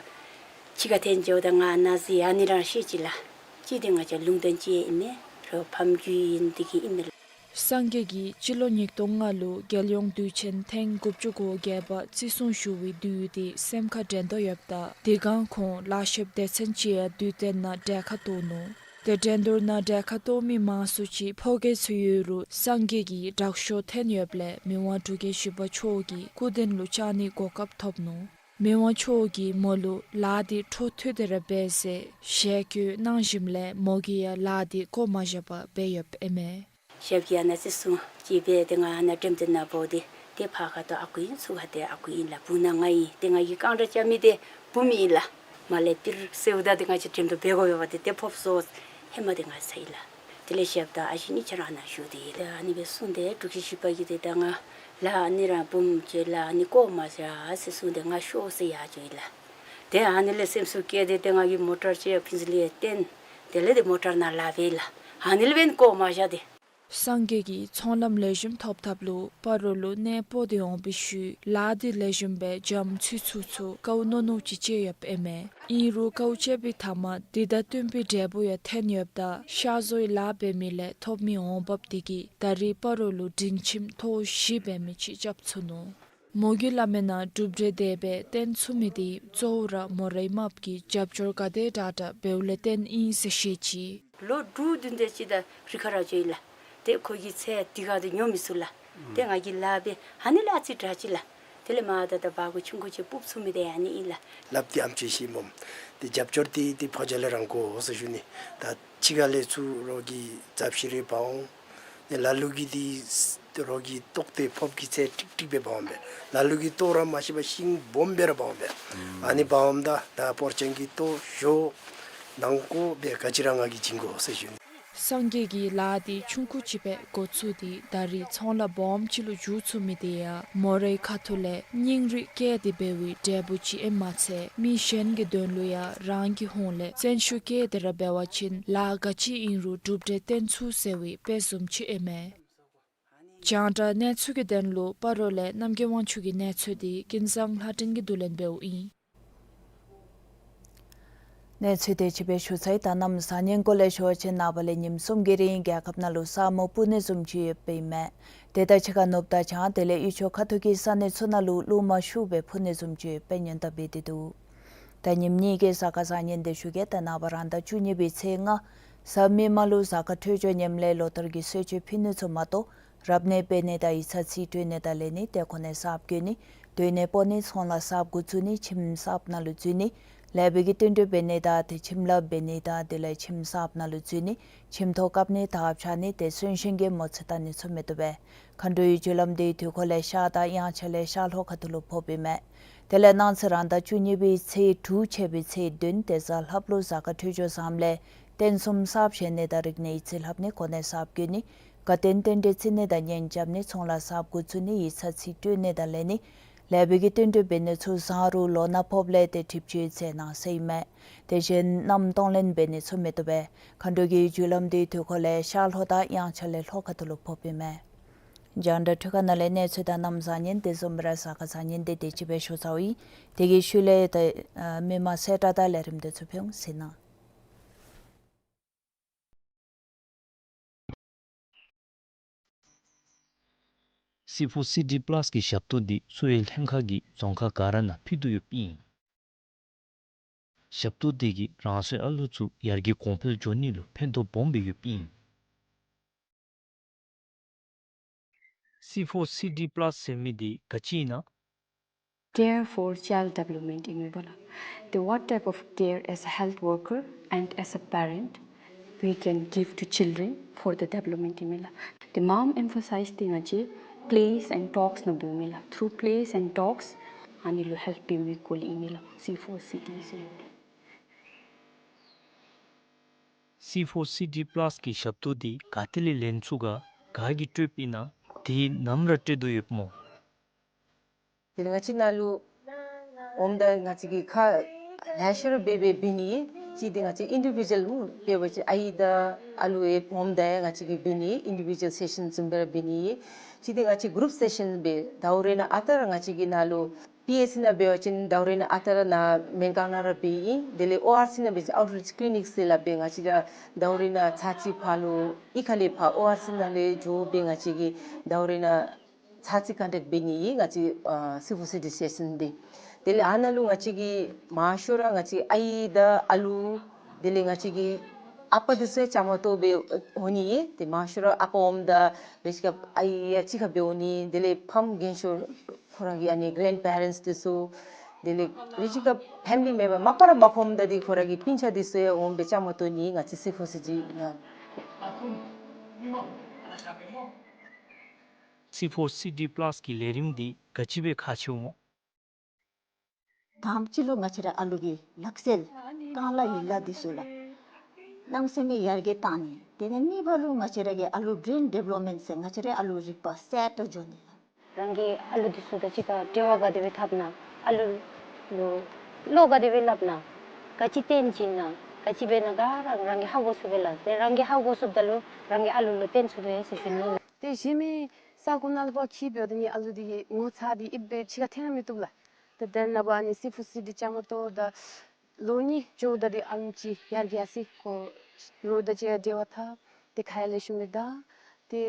གཅིག་ཁར་འཐོན་འགྱོཝ་ད་ང་ཨ་ནཱ་ཟེར་ཨ་ནི་ར་བཤད་ཅི་ལགས། གཅིག་ཏེ་ང་བཅས་ལུང་བསྟན་ཅིག་ཨིན་མས། རོགས་ཕམ་རྒྱུད་ཨིན་དེ་གིས་ཨིན་མས་ལགས། སངས་རྒྱས་ཀྱིས་སྤྱི་ལོ་ཉིས་སྟོང་ལྔ་ལུ་རྒྱལ་ཡོངས་དུས་ཆེན་ཐེངས་དགུ་བཅུ་གོ་བརྒྱད་པ་བརྩི་སྲུང་ཞུ་བའི་དུས་དེ་སེམས་ཁར་དྲན་དོ་ཡོདཔ་ད་དེ་སྒང་ཁོང་ལཱ་ཤོརཔ་སྡེ་ཚན་ཅིག་ཡང་དུས་སྟོན་ནང་གྲལ་ཁར་གཏོགས་ནུག། ཏེ་འགྲན་བསྡུར་ནང་གྲལ་ཁར་གཏོགས་མི་མང་སུ་ཅིག་ཕོ་སྐྱེས་ཚུ་ཡོད་རུང་སངས་རྒྱས་ཀྱི་དྲག་ཤོས་འཐོན་ཡོདཔ་ལས་མི་དབང་འབྲུག་རྒྱལ་བཞི་པ་མཆོག་གི་སྐུ་མདུན་ལུ་བཅར་ནིའི་གོ་སྐབས་ཐོབ་ནུག། མི་དབང་མཆོག་གིས་མོ་ལུ་ལཱ་དེ་འཕྲོ་མཐུད་དེ་ར་འབད་ཟེར་ཞལ་བཀོད་གནང་ཞིནམ་ལས་མོ་གིས་ཡང་ལཱ་དེ་བཀོ་མ་བཞག་པར་འབད་ཡོདཔ་ཨིན་མས། ཞབས་ཀྱིས་ཨ་ནཱ་བརྩི་སྲུང་ཅིག་འབད་དེ་ང་ཨ་ནཱ་འགྲེམས་སྟོན་ནང་འབོ་སྟེ་ཏེ་ཕར་ཁ་ཐུག་ཨ་ཁུ་ཨིན། ཚུར་ཁ་ཐུག་ཨ་ཁུ་ཨིན་ལགས། སྦུག་ན་ང་ཨིན། ཏེ་ང་གིས་རྐང་བྲག་རྐྱབ་མི་དེ་བུམོ་ཨིན་ལགས། མར་ལས་པིར་ཟེརཝ་ད་ཏེ་ང་བཅས་འགྲེམས་སྟོན་འབད་དགོ་པས་པ། ཏེ་ཏེ་ཕོརཔ་བཟོ་ཧེ་མ་ཏེ་ང་ཚར་ཡི་ལགས། དེ་ལས་ཞབས་དང་ཨ་ཞེ་གཉིས་ཆ་ར་ཨ་ནཱ་བཞུགས་ཏེ་ཡོད། ཏེ་ཨ་ནི་སྦེ་གསུངས་ཏེ་འབྲུག་རྒྱལ་བཞི་པ་གིས་ཏེ་ད་ང་ལཱ་ཨ་ནི་ར་བུམོ་ཁྱོད་ལཱ་ཨ་ནི་བཀོ་མ་བཞག་ཟེར་གསུངས་ཏེ་ང་ཤོག་ཟེར་ཡར་བཅོལ་ཡི་ལགས། ཏེ་ཨ་ནི་ལས་སེམས་སུ་བསྐྱེད་དེ་ཏེ་ང་གིས་མོ་ཊར་ཅིག་ཕུན་ཚོགས་གླིང་ཡར་བཏོན། དེ་ལས་ཏེ་མོ་ཊར་ནང་ལཱ་འབད་ཡི་ལགས། ཨ་ནི་ལས་འབདན་བཀོ་མ་བཞག་སྟེ། སངས་རྒྱས་ཀྱིས་ཚོང་ལམ་ལེགས་ཤོམ་ཐོབ་ཐབས་ལུ་སྤ་རོ་ལུ་གནས་སྤོ་སྟེ་འོང་བའི་ཤུལ་ལཱ་དེ་ལེགས་ཤོམ་སྦེ་འགྱམ་ཚུད་ཚུགས་ཚུགས་དཀའཝ་ནོ་ནོ་ཅིག་སྤྱད་ཡོདཔ་ཨིན་མས། ཨིན་རུང་དཀའཝ་སྤྱད་པའི་མཐའ་མར་དེ་དང་བསྟུན་པའི་འབྲས་བུ་ཡང་ཐོན་ཡོདཔ་ད་ཤ་བཟོའི་ལཱ་འབད་མི་ལས་ཐོབ་མི་འོང་འབབ་དེ་གིས་ད་རེས་སྤ་རོ་ལུ་སྒྲིང་ཁྱིམ་ཐོག་བཞི་འབད་མི་ཅིག་རྐྱབ་ཚུགས་ནུག། མོ་གིས་སླབ་མིའི་ནང་གྲུབ་འབྲས་དེ་སྦེ་བཏོན་ཚུགས་མི་དེ་གཙོ་བོ་ར་མོ་རའི་རྨགཔ་གིས་རྒྱབ་སྐྱོར་ག་དེ་དྲག་དྲག་འབདཝ་ལས་བརྟེན་ཨིན་ཟེར་བཤད་ཅི། ལོ་དྲུག་བདུན་དེ་ཅིག་ད་རི་ཁར་ར་འགྱོ་ཡི་ལགས། ཏེ་ཁོ་གི་ཚེ་འདི་ཁར་ཏེ་ཉོ་མི་ཚུགས་ལགས། ཏེ་ང་གིས་ལཱ་འབད་ཨ་ནི་ལས་ཨ་ཙི་དྲག་ཅི་ལགས། དེ་ལས་མར་ད་ད་བ་གུ་ཆུང་ཀུ་ཅིག་སྤུབ་ཚུགས་མི་དེ་ཨ་ནི་ཨིན་ལགས། ལགཔ་འདི་ཨམ་ཅོག་ཅིག་སྨོ། ཏེ་རྒྱབ་སྐྱོར་འདི་ཏེ་ཕོ་རྒྱས་ལས་ར་དགོ་ཟེར་ཞུ་ནི། ད་ཕྱི་ཁ་ལས་ཚུར་རོགས་ཀྱིས་ཛབ་ཞི་རེ་འབག་འོང་། ཏེ་ལ་ལུ་གིས་འདི་རོགས་ཀྱིས་བཏོག་སྟེ་ཕོརཔ་གི་ཚད་ཀྲིག་ཀྲི་སྦེ་འབག་འོང་པས། ལ་ལུ་གིས་བཏོག་ར་མ་ཤེས་པར་ཤིང་སྦོམ་སྦེ་ར་འབག་འོང་པས། ཨ་ནི་འབག་འོངམ་ད་ད་ཕོར་ཆེན་གྱིས་བཏོག་ཞོ་ནང་བཀོ་སྦེ་ག་ཅི་ར་ང་གིས་བྱིན་དགོ་ཟེར་ཞུ་ནི། སངས་རྒྱས་ཀྱིས་ལཱ་འདི་ཆུང་ཀུ་ཅིག་སྦེ་འགོ་བཙུགས་ཏེ་ད་རེས་ཚོང་ལཱ་སྦོམ་ཅིག་ལུ་འགྱུར་ཚུགས་མི་དེ་ཡང་མོ་རའི་ཁ་ཐུག་ལས་སྙིང་རུས་བསྐྱེད་དེ་འབད་བའི་འབྲས་བུ་ཅིག་ཨིནམ་མ་ཚད་མི་གཞན་གྱི་དོན་ལུ་ཡང་རང་གི་ཧོངས་ལས་བརྩོན་ཤུགས་བསྐྱེད་དེ་ར་འབད་བ་ཅིན་ལཱ་ག་ཅི་ཨིན་རུང་གྲུབ་འབྲས་བཏོན་ཚུགས་ཟེར་བའི་དཔེ་བཟུམ་ཅིག་ཨིན་མས། རྒྱང་བསྒྲགས་གནས་ཚུལ་གྱི་དོན་ལུ་སྤ་རོ་ལས་རྣམ་རྒྱལ་དབང་ཕྱུག་གི་གནས་ཚུལ་དེ་ཀུན་བཟང་ལྷ་སྒྲོན་གྱིས་བསྡུ་ལེན་འབདཝ་ཨིན། གནས་ཚུལ་དེ་ཅིག་སྦེ་ཞུ་ཚར་ཡི། ད་གནམ་བཟང་ངན་སྐོར་ལས་ཞུ་བ་ཅིན་ནངས་པ་ལས་ཉིནམ་གསུམ་གྱི་རིང་རྒྱལ་ཁབ་ནང་ལུ་ས་སྨུག་སྤུབ་ནི་བཟུམ་ཅིག་ཡོདཔ་ཨིན་མས། དེ་དང་གཅིག་ཁར་ནུབ་དང་བྱང་དེ་ལས་དབུས་ཕྱོགས་ཁ་ཐུག་གི་ས་གནས་ཚུ་ནང་ལུ་རླུང་མ་ཤུགས་སྦེ་འཕུ་ནི་བཟུམ་ཅིག་ཡོདཔ་སྨོན་ལམ་འབད་དེ་འདུག། ད་ཉིནམ་གཉིས་ཀྱི་གཟའ་སྐར་བཟང་ངན་དེ་ཞུ་གེ། ད་ནངས་པ་རང་ཟླ་བཅུ་གཉིས་པའི་ཚེས་ལྔ་གཟའ་མིག་དམར་ལུ་གཟའ་སྐར་འཕྲོད་སྦྱོར་ངནམ་ལས་ལོ་ལྟར་གྱི་གསོལ་མཆོད་ཕུལ་ནི་ཚུ་མ་གཏོགས་རབ་གནས་འབད་ནི་དང་ཡིག་ཚང་རྩིས་སྤྲོད་ནི་དང་ལེན་ནི་དེ་གོ་གནས་གསརཔ་བསྐོ་ནི་སྡོད་གནས་སྤོ་ནི་ཚོང་ལཱ་གསརཔ་འགོ་བཙུགས་ནི་ཁྱིམ་གསརཔ་ནང་ལུ་འཛུལ་ནི་ལེགས་པའི་གི་བསྟུན་གྲོས་འབད་ནི་དང་ཏེ་ཁྱིམ་ལཱ་འབད་ནི་དང་དེ་ལས་ཁྱིམ་གསརཔ་ནང་ལུ་འཛུལ་ནི་ཁྱིམ་ཐོག་བཀབ་ནི་དར་ཁྱབ་ནི་དེ་གསོན་གཤིན་གྱི་མོ་རྩིས་བལྟ་ནི་ཚུ་མི་བཏུབ་པས། མཁའ་འགྲོའི་རྒྱུ་ལམ་དེའི་དུས་འཁོར་ལས་ཤར་དང་དབྱངས་འཆར་ལས་ཤར་ལྷོ་ཁ་ཐུག་ལུ་ཕོགཔ་ཨིན་མས། དེ་ལས་གནངས་ཚེ་རང་ཟླ་བཅུ་གཉིས་པའི་ཚེས་དྲུག་ཆད་པའི་ཚེས་བདུན་ཏེ་གཟའ་ལྷགཔ་ལུ་གཟའ་སྐར་འཕྲོད་སྦྱོར་བཟངམ་ལས་རྟེན་གསུམ་གསརཔ་བཞེངས་ནི་དང་རིག་གནས་ཡིག་རྩིས་ལྷབ་ནི་གོ་གནས་གསརཔ་བསྐོ་ནི་དགའ་སྟོན་རྟེན་འབྲེལ་བརྩི་ནི་དང་གཉེན་རྐྱབ་ནི་ཚོང་ལཱ་གསརཔ་འགོ་བཙུགས་ནི་ཡིག་ཚང་རྩིས་སྤྲོད་ནི་དང་ལེན་ནི་ལེགས་པའི་གི་བསྟུན་གྲོས་འབད་ནི་ཚུ་བཟང་རུང་ལོ་ན་ཕོགཔ་ལས་ཏེ་གྲིབ་ཆུའི་ཚེ་གནང་ཟེར་ཨིན་མས། དེ་བཞིན་གནམ་གཏོང་ལེན་འབད་ནི་ཚུ་མི་བཏུབ་པས། མཁའ་འགྲོ་གི་རྒྱུ་ལམ་དེའི་དུས་འཁོར་ལས་ཤར་ལྷོ་དང་དབྱངས་འཆར་ལས་ལྷོ་ཁ་ཐུག་ལུ་ཕོགཔ་ཨིན་མས། རྒྱང་བསྒྲགས་འཕྲུལ་ཁང་ནང་ལས་གནས་ཚུལ་དང་གནམ་བཟང་ངན་དེ་བཟུམ་སྦེ་ར་གཟའ་སྐར་བཟང་ངན་དེ་དེ་ཅིག་སྦེ་ཞུ་ཚརཝ་ཨིན། དེ་གི་ཤུལ་ལས་ཏེ་ཨ་མི་མང་གསལ་བསྒྲགས་དང་ལས་རིམ་དེ་ཚུ་ཕུལ་འོང་ཟེར་ན། སི་ཕོར་སི་ཌི་པ་ལཱས་ཀྱི་ཞབས་ཏོག་འདི་གསོ་བའི་ལྷན་ཁག་གིས་རྫོང་ཁག་ག་ར་ནང་ཕུལ་དོ་ཡོདཔ་ཨིན། ཞབས་ཏོག་འདི་གིས་རང་སོའི་ཨ་ལུ་ཚུ་ཡར་རྒྱས་གོང་འཕེལ་འགྱོ་ནི་ལུ་ཕན་ཐོགས་སྦོམ་སྦེ་ཡོདཔ་ཨིན། སི་ཕོར་སི་ཌི་པ་ལཱས་ཟེར་མི་འདི་ག་ཅི་ཨིན་ན། Care for child development ཨིན་མས་པ་ལགས། The what type of care as a health worker and as a parent we can give to children for the development ཨིན་མས་ལགས། The མངམ་emphasize འདི་ང་བཅས་plays and talks ནང་འབདཝ་ཨིན་མས་ལགས། Through plays and talks ཨ་ནི་ལུ་help འབད་མི་སྐོར་ལས་ཨིན་མས་ལགས། སི་ཕོར་སི་ཌི་ཟེར་མི་འདི། སི་ཕོར་སི་ཌི་པ་ལཱསི་གི་ཞབས་ཏོག་འདི་ག་ཏེ་ལས་ལེན་ཚུགས་ག། ག་གིས་སྤྲོདཔ་ཨིན་ན། དེ་ནམ་ར་སྤྲོད་དོ་ཡོདཔ་སྨོ། དེ་ལས་ང་བཅས་ནཱ་ལུ་འོངམ་ད་ང་བཅས་ཀྱིས་ཁ་ལེ་ཤ་ར་འབད་འབད་འབད་ནི། གཅིག་འདི་ང་བཅས་ཨིན་ཌི་བི་ཌུ་ཨལ་འབད་བ་ཅིན་ཨའི་དང་ཨ་ལུ་ཡང་འོངམ་ད་ཡང་ང་བཅས་ཀྱིས་འབད་ནི། ཨིན་ཌི་བི་ཌུ་ཨལ་སེ་ཤཱན་བཟུམ་སྦེ་ར་འབད་ནི། གཅིག་འདི་ང་བཅས་གུ་རུབ་སེ་ཤཱན་འབད། ཟླཝ་རེ་ནང་ཨ་རྟག་ར་ང་བཅས་ཀྱིས་ནཱ་ལུ་པི་ཨེཆ་སི་ནང་འབད་བ་ཅིན་ཟླཝ་རེ་ནང་ཨ་རྟག་ར་ནཱ་སྨན་ཁང་ནང་ར་འབད་ཨིན། དེ་ལས་ཨོ་ཨར་སི་ནང་འབད་བ་ཅིན་ཨའུཊ་རིཆ་ཀི་ལི་ནིཀ་ཟེར་སླབ་སྦེ་ང་བཅས་ར་ཟླཝ་རེ་ནང་ཚར་གཅིག་ཕར་ལུ་གཡུས་ཁ་ལས་ཕར་ཨོ་ཨར་སི་ནང་ལས་འགྱོ་སྦེ་ང་བཅས་ཀྱིས་ཟླཝ་རེ་ནང་ཚར་གཅིག་ཀོན་ཊེཀཊ་འབད་ནི་ཨིན། ང་བཅས་ཨ་སི་ཕོར་སི་ཌི་སེ་ཤཱན་འདི། དེ་ལས་ཨ་ནཱ་ལུ་ང་བཅས་ཀྱིས་མང་ཤོས་ར་ང་བཅས་ཨའི་དང་ཨ་ལུ་དེ་ལས་ང་བཅས་ཀྱི་ཨ་པ་འདི་ཚུ་ཡང་བཅའ་མར་གཏོགས་སྦེ་འོང་ནི་ཨིན། ཏེ་མང་ཤོས་ར་ཨ་པ་འོངམ་ད་རེ་ཅིག་ཁར་ཨའི་ཡང་གཅིག་ཁར་སྦེ་འོང་ནི། དེ་ལས་ཕམ་རྒན་ཤོས་ཁོ་ར་གི་ཨ་ནི་གེ་རེནཌ་པེ་རེནཊསི་འདི་ཚུ་དེ་ལས་རེ་ཅིག་ཁར་ཕེ་མི་ལི་མེམ་བར་མ་པ་ར་མ་ཕམ་ད་འདི་ཁོ་ར་གི་སྤུན་ཆ་འདི་ཚུ་ཡང་འོང་སྦེ་བཅའ་མར་གཏོགས་ནི་ང་བཅས་སི་ཕོར་སི་ཌི་ནང་། སི་ཕོར་སི་ཌི་པ་ལཱསི་གི་ལས་རིམ་འདི་ག་ཅི་སྦེ་ཁག་ཆེཝ་སྨོ། དང་པ་ཅིག་ལུ་ང་བཅས་ར་ཨ་ལུ་གི་ལག་རྩལ་རྐང་ལག་ཡིག་ལག་འདི་ཚུ་ལགས་གནམ་མེད་ས་མེད་ཡར་རྒྱས་བཏང་ནི། དེ་ལས་གཉིས་པ་ལུ་ང་བཅས་ར་གི་ཨ་ལུ་བི་རེན་ཌི་བེ་ལོབ་མེནཊ་ཟེར་ང་བཅས་ར་ཨ་ལུ་རིག་པ་གསལ་ཏོག་ཏོ་འགྱོ་ནི་ལགས། རང་གིས་ཨ་ལུ་འདི་ཚུ་དང་གཅིག་ཁར་འབྲེལ་བ་ག་དེ་སྦེ་འཐབ་ན། ཨ་ལུ་ལུ་བློ་ག་དེ་སྦེ་སླབ་ན། ག་ཅི་སྟོན་བྱིན་ན། ག་ཅི་འབད་ན་ག་ར་རང་གིས་ཧ་གོ་ཚུགས་པས་ལགས། ཏེ་རང་གིས་ཧ་གོ་ཚུགསཔ་ད་ལུ་རང་གིས་ཨ་ལུ་ལུ་སྟོན་ཚུགས་པས་ཟེར་ཞུ་ནི་ལགས། ཏེ་གཞན་མི་ས་གོ་ནང་ལུ་ཕར་འཁྱིད་འབདཝ་ད་ནི་ཨ་ལུ་འདི་གི་ངོ་ཚ་འདི་ཨིན་པས་ཕྱི་ཁར་འཐོན་ར་མི་བཏུབ་ལགས། ཏེ་དེ་ནང་ཕར་ཨ་ནི་སི་ཕོར་སི་ཌི་བཅའ་མར་གཏོགས་ད་ལོ་གཉིས་འགྱོཝ་ད་འདི་ཨ་ལུ་ཅིག་ཡར་རྒྱས་སི་ཁོ་རོགས་དང་གཅིག་ཁར་འབྲེལ་བ་འཐབ། ཏེ་ཁ་ཡང་ལེགས་ཤོམ་སྦེ་བརྡ། ཏེ་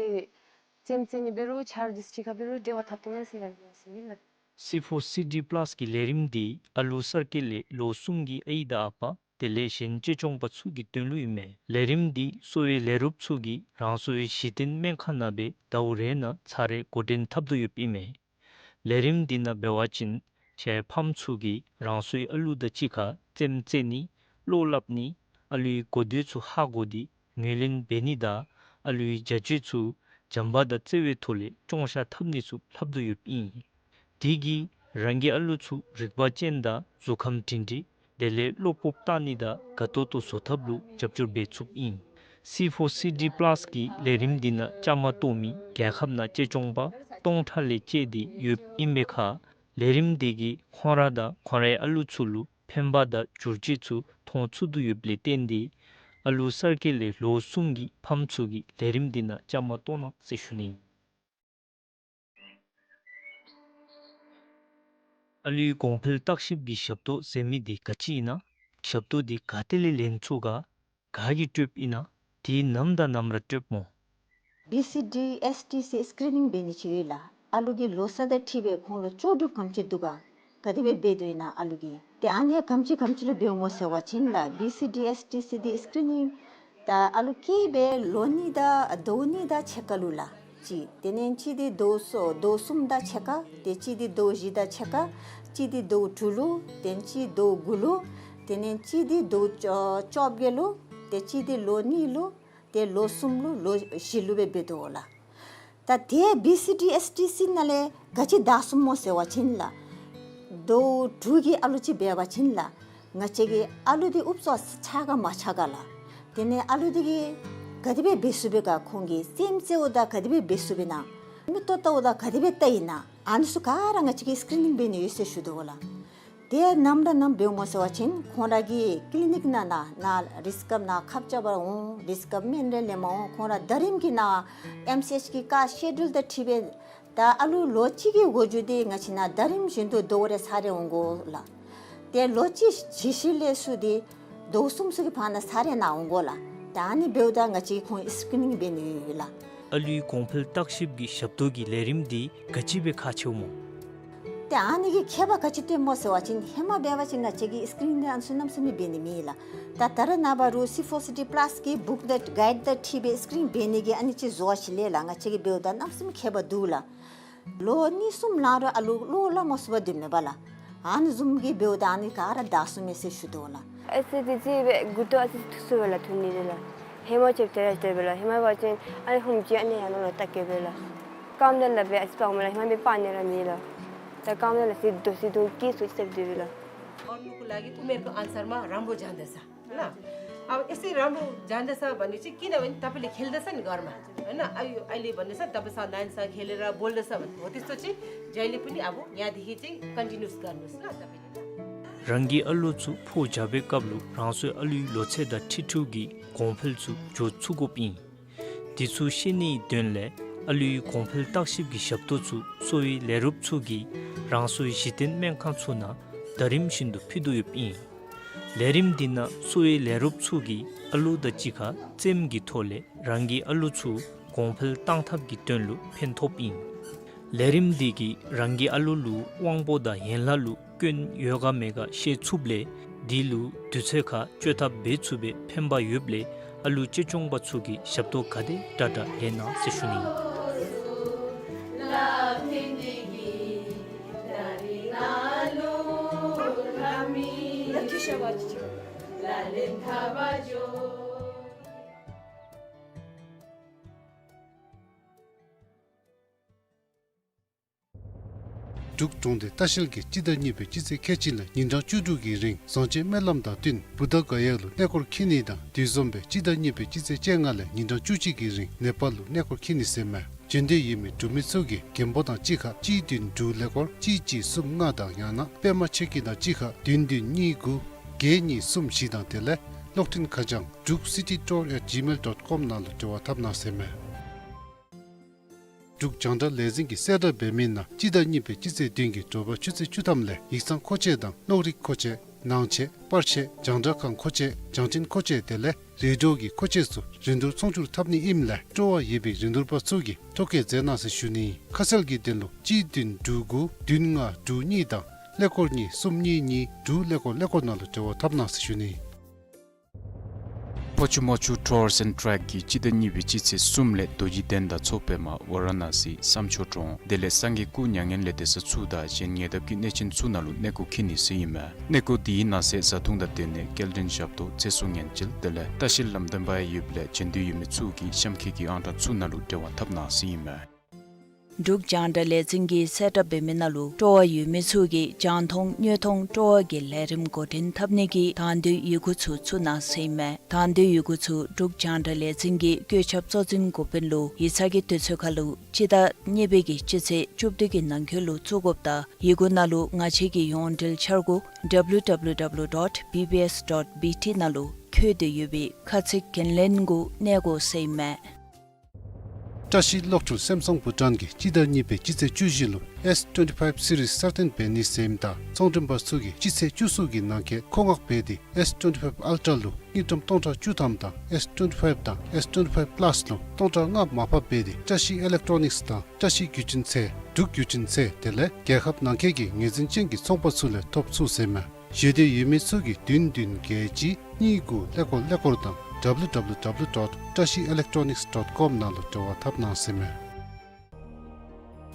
རྩེདམོ་རྩེ་ནི་འབད་རུང་ཆ་རོགས་འདི་ཚུ་གཅིག་ཁར་འབད་རུང་འབྲེལ་བ་འཐབ་བཏུབ་མས་ཟེར་ཡང་ཟེར་ཨིན་ལགས། སི་ཕོར་སི་ཌི་པ་ལཱསི་གི་ལས་རིམ་འདི་ཨ་ལུ་གསར་སྐྱེས་ལས་ལོ་གསུམ་གྱི་ཨའི་དང་ཨ་པ་དེ་ལས་གཞན་གཅེས་སྐྱོང་པ་ཚུ་གི་དོན་ལུ་ཨིན་མས། ལས་རིམ་འདི་གསོ་བའི་ལས་རོགསཔ་ཚུ་གིས་རང་སོའི་གཞི་རྟེན་སྨན་ཁང་ནང་སྦེ་ཟླཝ་རེ་ནང་ཚར་རེ་འགོ་འདྲེན་འཐབ་དོ་ཡོདཔ་ཨིན་མས། ལས་རིམ་འདི་ནང་འབད་བ་ཅིན་ཁྱེད་ཕམ་ཚུ་གིས་རང་སོའི་ཨ་ལུ་དང་གཅིག་ཁར་རྩེདམོ་རྩེ་ནི། བློ་སླབ་ནི། ཨ་ལུའི་གོ་ཐོས་ཚུ་ཧ་གོ་སྟེ་ངོས་ལེན་འབད་ནི་དང་ཨ་ལུའི་བྱ་སྤྱོད་ཚུ་བྱམས་པ་དང་བརྩེ་བའི་ཐོག་ལས་སྐྱོང་བཤལ་འཐབ་ནི་ཚུ་ལྷབ་དོ་ཡོདཔ་ཨིན། དེ་གིས་རང་གི་ཨ་ལུ་ཚུ་རིག་པ་ཅན་དང་གཟུགས་ཁམས་སྒྲིང་སྒྲིང་དེ་ལས་བློ་སྤོབས་བཏང་ནི་དང་དགའ་ཏོག་ཏོ་བཟོ་ཐབས་ལུ་རྒྱབ་སྐྱོར་འབད་ཚུགསཔ་ཨིན། སི་ཕོར་སི་ཌི་པ་ལཱསི་གི་ལས་རིམ་འདི་ནང་བཅའ་མར་གཏོགས་མི་རྒྱལ་ཁབ་ནང་གཅེས་སྐྱོང་པ་སྟོང་ཕྲག་ལས་བཅད་དེ་ཡོདཔ་ཨིན་པའི་ཁར་ལས་རིམ་འདི་གིས་ཁོང་ར་དང་ཁོང་རའི་ཨ་ལུ་ཚུ་ལུ་ཕན་པ་དང་བསྒྱུར་བཅོས་ཚུ་མཐོང་ཚུགས་དོ་ཡོདཔ་ལས་བརྟེན་ཏེ་ཨ་ལུ་གསར་སྐྱེས་ལས་ལོ་གསུམ་གྱི་ཕམ་ཚུ་གིས་ལས་རིམ་འདི་ནང་བཅའ་མར་གཏོགས་གནང་ཟེར་ཞུ་ནི། ཨ་ལུའི་གོང་འཕེལ་བརྟག་ཞིབ་ཀྱི་ཞབས་ཏོག་ཟེར་མི་འདི་ག་ཅི་ཨིན་ན། ཞབས་ཏོག་འདི་ག་ཏེ་ལས་ལེན་ཚུགས་ག། ག་གིས་སྤྲོདཔ་ཨིན་ན། དེ་ནམ་དང་ནམ་ར་སྤྲོདཔ་སྨོ། བི་སི་ཌི་ཨེསི་ཊི་སི་སི་ཀི་རི་ནིང་འབད་ནི་ཅིག་ཡོད་ལགས། ཨ་ལུ་གི་ལོ་ཚད་དང་འཁྲིལ་སྦེ་ཁོང་ལུ་ལྕོགས་གྲུབ་ག་དེམ་ཅིག་འདུག་ག། ག་དེ་སྦེ་འབད་དོ་ཨིན་ན་ཨ་ལུ་གིས། ཏེ་ཨ་ནི་ག་དེམ་ཅིག་ག་དེམ་ཅིག་ལུ་འབདཝ་སྨོ་ཟེར་བ་ཅིན་ལགས་བི་སི་ཌི་ཨེསི་ཊི་སི་འདི་སི་ཀི་རི་ནིང་ད་ཨ་ལུ་སྐྱེས་པའི་ལོ་གཉིས་དང་ཟླཝ་གཉིས་དང་ཕྱེད་ཀ་ལུ་ལགས་གཅིག། དེ་ལས་གཅིག་འདི་ཟླཝ་གསུམ་ཟླཝ་གསུམ་དང་ཕྱེད་ཀ། ཏེ་གཅིག་འདི་ཟླཝ་བཞི་དང་ཕྱེད་ཀ། གཅིག་འདི་ཟླཝ་དྲུག་ལུ། ཏེ་གཅིག་ཟླཝ་དགུ་ལུ། དེ་ལས་གཅིག་འདི་ཟླཝ་བཅོ་བཅོ་བརྒྱད་ལུ། ཏེ་གཅིག་འདི་ལོ་གཉིས་ལུ། ཏེ་ལོ་གསུམ་ལུ་ལོ་བཞི་ལུ་སྦེ་འབད་དོ་ལགས། ད་དེ་བི་སི་ཌི་ཨེསི་ཊི་སི་ནང་ལས་ག་ཅི་བདའ་ཚུགསཔ་སྨོ་ཟེར་བ་ཅིན་ལགས་ཟླཝ་དྲུག་གི་ཨ་ལུ་ཅིག་འབད་བ་ཅིན་ལགས་ང་བཅས་ཀྱི་ཨ་ལུ་འདི་ཨུབ་ཙམ་ཆགས་ག་མ་ཆགས་ག་ལགས། དེ་ལས་ཨ་ལུ་འདི་གིས་ག་དེ་སྦེ་འབད་ཚུགས་པས་ག། ཁོང་གིས་རྩེདམོ་རྩེཝ་ད་ག་དེ་སྦེ་འབད་ཚུགས་པས་ན། མིག་ཏོ་བལྟཝ་ད་ག་དེ་སྦེ་བལྟ་ཡི་ན། ཨ་ནི་ཚུ་ག་ར་ང་བཅས་ཀྱིས་སི་ཀི་རི་ནིང་འབད་ནི་ཡོད་ཟེར་ཞུ་དོ་ལགས། དེ་ནམ་ར་ནམ་འབདཝ་སྨོ་ཟེར་བ་ཅིན་ཁོང་ར་གི་ཀི་ལི་ནིཀ་ནང་ན་ན་རི་སི་ཀབ་ནང་ཁབ་རྐྱབ་པར་འོང་། རི་སི་ཀབ་སྨན་རེ་ལེནམ་འོང་། ཁོང་ར་ཟླ་རིམ་གྱི་ནང་ཨེམ་སི་ཨེཆ་གི་ཀ་སི་ཀེ་ཌུལ་དང་འཁྲིལ་སྦེ་ད་ཨ་ལུ་ལོ་གཅིག་གི་འགོ་འགྱུར་འདི་ང་བཅས་ནང་ཟླ་རིམ་བཞིན་དུ་ཟླཝ་རེ་ཚར་རེ་འོང་དགོ་ལགས། ཏེ་ལོ་གཅིག་བཞི་བཞི་ལས་ཚུར་འདི་ཟླཝ་གསུམ་ཚུ་གི་བར་ན་ཚར་རེ་ནཱ་འོང་དགོ་ལགས། ད་ཨ་ནི་འབདཝ་ད་ང་བཅས་ཁོང་སི་ཀི་རི་ནིང་འབད་ནི་ཡོད་ལགས། ཨ་ལུའི་གོང་འཕེལ་བརྟག་ཞིབ་ཀྱི་ཞབས་ཏོག་གི་ལས་རིམ་འདི་ག་ཅི་སྦེ་ཁག་ཆེཝ་སྨོ། ཏེ་ཨ་ནི་གི་ཁྱད་པར་ག་ཅི་སྟོནམ་སྨོ་ཟེར་བ་ཅིན་ཧེ་མ་འབད་བ་ཅིན་ང་བཅས་ཀྱིས་སི་ཀི་རི་ནིང་ཨ་ནི་ཚུ་གནམ་མེད་ས་མེད་འབད་ནི་མེད་ལགས། ད་ད་རེས་ནངས་པ་རུང་སི་ཕོར་སི་ཌི་པ་ལཱསི་གི་བུཀ་དང་གའིཌ་དང་འཁྲིལ་སྦེ་སི་ཀི་རི་ནིང་འབད་ནི་གི་ཨ་ནི་ཅིག་བཟོ་བ་ཅིག་ལས་ལགས། ང་བཅས་ཀྱིས་འབདཝ་ད་གནམ་མེད་ས་མེད་ཁྱད་པར་འདུག་ལགས། ལོ་གཉིས་གསུམ་ལང་རུང་ཨ་ལུ་བློ་སླབ་མ་ཚུགས་པར་སྡོདཔ་མས་པ་ལགས། ཨ་ནི་བཟུམ་གྱིས་འབདཝ་ད་ཨ་ནི་ག་ར་བདའ་ཚུགས་མས་ཟེར་ཞུ་དོ་ལགས། ཨེ་ཙི་དེ་ཅིག་སྦེ་མགུ་ཏོ་ཨ་ཙི་ཐུག་སོང་པས་ལགས། ཐུག་ནི་རེ་ལགས། ཧེ་མ་ཅིག་དེ་ར་དེ་སྦེ་ལགས། ཧེ་མ་འབད་བ་ཅིན་ཨ་ནི་ཧུམ་ཅིག་ཨ་ནི་ཡར་ནང་ལུ་བལྟ་གེ་སྦེ་ལགས། རྐངམ་དེ་ལགས་སྦེ་ཨ་ཙི་སྤརཝ་མས་ལགས། ཧེ་མ་སྦེ་སྤར་ནི་ར་མེད་ལགས། ད་རྐངམ་དེ་ལགས་སྦེ་དོ་སི་དོ་ཀི་སུ་ཅིག་སྦེ་སྡོད་པས་ལགས། और नुकुला की उम्र को आंसर मा राम्बो जान्दछ ལགས། अब यसै राम्रो जाँदैछ भने चाहिँ किन भने तपाईँले खेल्दैछ नि घरमा, होइन? अहिले, अहिले भन्दैछ, तपाईँ साथ नानीसँग खेलेर बोल्दैछ भने हो, त्यस्तो चाहिँ जहिले पनि अब यहाँदेखि चाहिँ कन्टिन्युस गर्नुहोस् ल तपाईँले ल। རང་གི་ཨ་ལོ་ཚུ་ཕོ་བྱ་བའི་སྐབས་ལུ་རང་སོའི་ཨ་ལུའི་ལོ་ཚད་དང་འཁྲིལ་འཁྲིལཝ་གི་གོང་འཕེལ་ཚུ་འགྱོ་ཚུགས་དགོཔ་ཨིན། དེ་ཚུ་ཤེས་ནིའི་དོན་ལས་ཨ་ལུའི་གོང་འཕེལ་བརྟག་ཞིབ་ཀྱི་ཞབས་ཏོག་ཚུ་གསོ་བའི་ལས་རོགསཔ་ཚུ་གིས་རང་སོའི་གཞི་རྟེན་སྨན་ཁང་ཚུ་ནང་ཟླ་རིམ་བཞིན་དུ་ཕུལ་དོ་ཡོདཔ་ཨིན། ལས་རིམ་འདི་ནང་གསོ་བའི་ལས་རོགསཔ་ཚུ་གིས་ཨ་ལོ་དང་གཅིག་ཁར་རྩེདམོ་གི་ཐོག་ལས་རང་གི་ཨ་ལོ་ཚུ་གོང་འཕེལ་གཏང་ཐབས་ཀྱི་དོན་ལུ་ཕན་ཐོགསཔ་ཨིན། ལས་རིམ་འདི་གིས་རང་གི་ཨ་ལོ་ལུ་དབང་པོ་དང་ཡན་ལག་ལུ་སྐྱོན་ཡོད་ག་མེད་ག་ཤེས་ཚུགསཔ་ལས་དེ་ལུ་དུས་ཚོད་ཁར་བཅོས་ཐབས་འབད་ཚུགས་པའི་ཕན་པ་ཡོདཔ་ལས་ཨ་ལོ་གཅེས་སྐྱོང་པ་ཚུ་གིས་ཞབས་ཏོག་ག་དེ་དྲག་དྲག་ལེན་གནང་ཟེར་ཞུ་ནི། འབྲུག་གྲོང་སྡེ་ལྟ་བཤལ་གྱིས་སྤྱི་ཟླ་གཉིས་པའི་སྤྱི་ཚེས་ཁལ་གཅིག་ལས་ཉིན་གྲངས་བཅུ་དྲུག་གི་རིང་བཟང་སྤྱོད་སྨོན་ལམ་དང་བསྟུན་བུདྡྷ་ག་ཡ་ལུ་གནས་སྐོར་འཁྱིད་ནི་དང་དེ་བཟུམ་སྦེ་སྤྱི་ཟླ་གཉིས་པའི་སྤྱི་ཚེས་བཅོ་ལྔ་ལས་ཉིན་གྲངས་བཅུ་གཅིག་གི་རིང་ནེ་པཱལ་ལུ་གནས་སྐོར་འཁྱིད་ནི་ཟེར་མས། འབྱོན་འདོད་ཡོད་མི་འབྲུག་མི་ཚུ་གིས་རྒན་པོ་དང་གཅིག་ཁར་གཅིག་བདུན་དྲུག་ཀླད་ཀོར་གཅིག་གཅིག་གསུམ་ལྔ་དང་ཡང་ན་པདྨ་ཆོས་སྐྱིད་དང་གཅིག་ཁར་བདུན་བདུན་གཉིས་དགུ་བརྒྱད་གཉིས་གསུམ་བཞི་དང་དེ་ལས་གློག་འཕྲིན་ཁ་བྱང drukcitytour at gmail dot com ནང་ལུ་འབྲེལ་བ་འཐབ་གནང་ཟེར་མས། འབྲུག་རྒྱང་བསྒྲགས་ལས་འཛིན་གྱིས་གསལ་བསྒྲགས་འབད་མི་ནང་སྤྱི་ཟླ་གཉིས་པའི་སྤྱི་ཚེས་བདུན་གྱི་དྲོ་པ་ཆུ་ཚོད་བཅུ་ཐམ་ལས་ཡིག་ཚང་མཁོ་ཆས་དང་གློག་རིག་མཁོ་ཆས་ནང་ཆས་པར་ཆས་རྒྱང་བསྒྲགས་ཁང་མཁོ་ཆས་རྒྱང་འཕྲིན་མཁོ་ཆས་དེ་ལས་རེ་ཌི་ཡོ་གི་མཁོ་ཆས་ཚུ་རིན་བསྡུར་ཚོང་བསྒྱུར་འཐབ་ནི་ཨིནམ་ལས་སྤྲོ་བ་ཡོད་པའི་རིན་བསྡུར་པ་ཚུ་གིས་ཐོ་བཀོད་མཛད་གནང་ཟེར་ཞུ་ནི། ཁ་གསལ་གྱི་དོན་ལུ་གཅིག་བདུན་དྲུག་དགུ་བདུན་ལྔ་དྲུག་གཉིས་དང་ཀླད་ཀོར་གཉིས་གསུམ་གཉིས་གཉིས་དྲུག་ཀླད་ཀོར་ཀླད་ཀོར་ནང་ལུ་འབྲེལ་བ་འཐབ་གནང་ཟེར་ཞུ་ནི། ཕོ་ཆུ་མོ་ཆུ་Tours and Trek གིས་སྤྱི་ཟླ་གཉིས་པའི་སྤྱི་ཚེས་གསུམ་ལས་རྡོ་རྗེ་གདན་དང་མཚོ་པདྨ་ཝ་ར་ཎ་སི་བསམ་ཆོས་གྲོང་དེ་ལས་སངས་རྒྱས་སྐུ་མྱ་ངན་ལས་འདས་ས་ཚུ་དང་གཞན་ཉེ་འདབས་ཀྱི་གནས་ཆེན་ཚུ་ནང་ལུ་གནས་སྐོར་འཁྱིད་ནི་ཟེར་ཨིན་མས། གནས་སྐོར་དེའི་ནང་གསེས་བཟའ་འཐུང་དང་སྡོད་གནས་སྐྱེལ་འདྲེན་ཞབས་ཏོག་ཚེ་སྲོག་ཉེན་བཅོལ་དེ་ལས་ལྟ་བཤལ་ལམ་སྟོན་པ་ཡང་ཡོདཔ་ལས་འབྱོན་འདོད་ཡོད་མི་ཚུ་གིས་གཤམ་འཁོད་ཀྱི་ཨང་གྲངས་ཚུ་ནང་ལུ་འབྲེལ་བ་འཐབ་གནང་ཟེར་ཨིན་མས། འབྲུག་རྒྱང་བསྒྲགས་ལས་འཛིན་གྱིས་གསལ་བསྒྲགས་འབད་མི་ནང་ལུ་སྤྲོ་བ་ཡོད་མི་ཚུ་གིས་རྒྱང་མཐོང་དངོས་མཐོང་སྤྲོ་བ་གི་ལས་རིམ་འགོ་འདྲེན་འཐབ་ནི་གི་དང་འདོད་ཡི་གུ་ཚུ་ཚུ་གནང་ཟེར་ཨིན་མས། དང་འདོད་ཡི་གུ་ཚུ་འབྲུག་རྒྱང་བསྒྲགས་ལས་འཛིན་གྱི་བཀོད་ཁྱབ་གཙོ་འཛིན་འགོ་དཔོན་ལུ་ཡིག་ཚང་གི་དུས་ཚོད་ཁར་ལུ་སྤྱི་ཟླ་གཉིས་པའི་གི་སྤྱི་ཚེས་བཅུ་བདུན་གྱི་ནང་འཁོད་ལུ་བཙུགས་དགོཔ་དང་ཡི་གུ་ནང་ལུ་ང་བཅས་ཀྱི་ཡོངས་འབྲེལ་འཆར་སྒོ་W W W dot B B S dot B T ནང་ལུ་འཁོད་དེ་ཡོད་པའི་ཁ་ཚིག་འགན་ལེན་གུ་གནས་དགོ་ཟེར་ཨིན་མས། བཀྲ་ཤིས་གློག་འཕྲུལ་སེམ་སོང་བྷུ་ཊཱན་གྱིས་སྤྱི་ཟླ་གཉིས་པའི་སྤྱི་ཚེས་བཅུ་བཞི་ལུ་S twenty-five series གསར་བཏོན་འབད་ནི་ཟེར་ཨིནམ་ད་ཚོང་མགྲོན་པ་ཚུ་གིས་སྤྱི་ཚེས་བཅུ་གསུམ་གྱི་ནང་འཁོད་མཁོ་མངགས་འབད་དེ་S twenty-five Ultra ལུ་དངུལ་ཀྲམ་སྟོང་ཕྲག་བཅུ་ཐམ་དང་S twenty-five དང་S twenty-five Plus ལུ་སྟོང་ཕྲག་ལྔ་མར་ཕབ་འབད་དེ་བཀྲ་ཤིས་ཨི་ལེག་ཊོ་ནིགསི་དང་བཀྲ་ཤིས་བརྒྱུད་འཕྲིན་ཚད་འབྲུག་བརྒྱུད་འཕྲིན་ཚད་དེ་ལས་རྒྱལ་ཁབ་ནང་འཁོད་ཀྱི་ངོས་འཛིན་ཅན་གྱི་ཚོང་པ་ཚུ་ལས་ཐོབ་ཚུགས་ཟེར་ཨིན་མས། ཞུ་འདོད་ཡོད་མི་ཚུ་གིས་བདུན་བདུན་བརྒྱད་གཅིག་གཉིས་དགུ་ཀླད་ཀོར་ཀླད་ཀོར་དང་W W W dot བཀྲ་ཤིས་ཨི་ལེག་ཊོ་ནིགསི་ཌོཊ་ཀོམ་ནང་ལུ་འབྲེལ་བ་འཐབ་གནང་ཟེར་ཨིན་མས།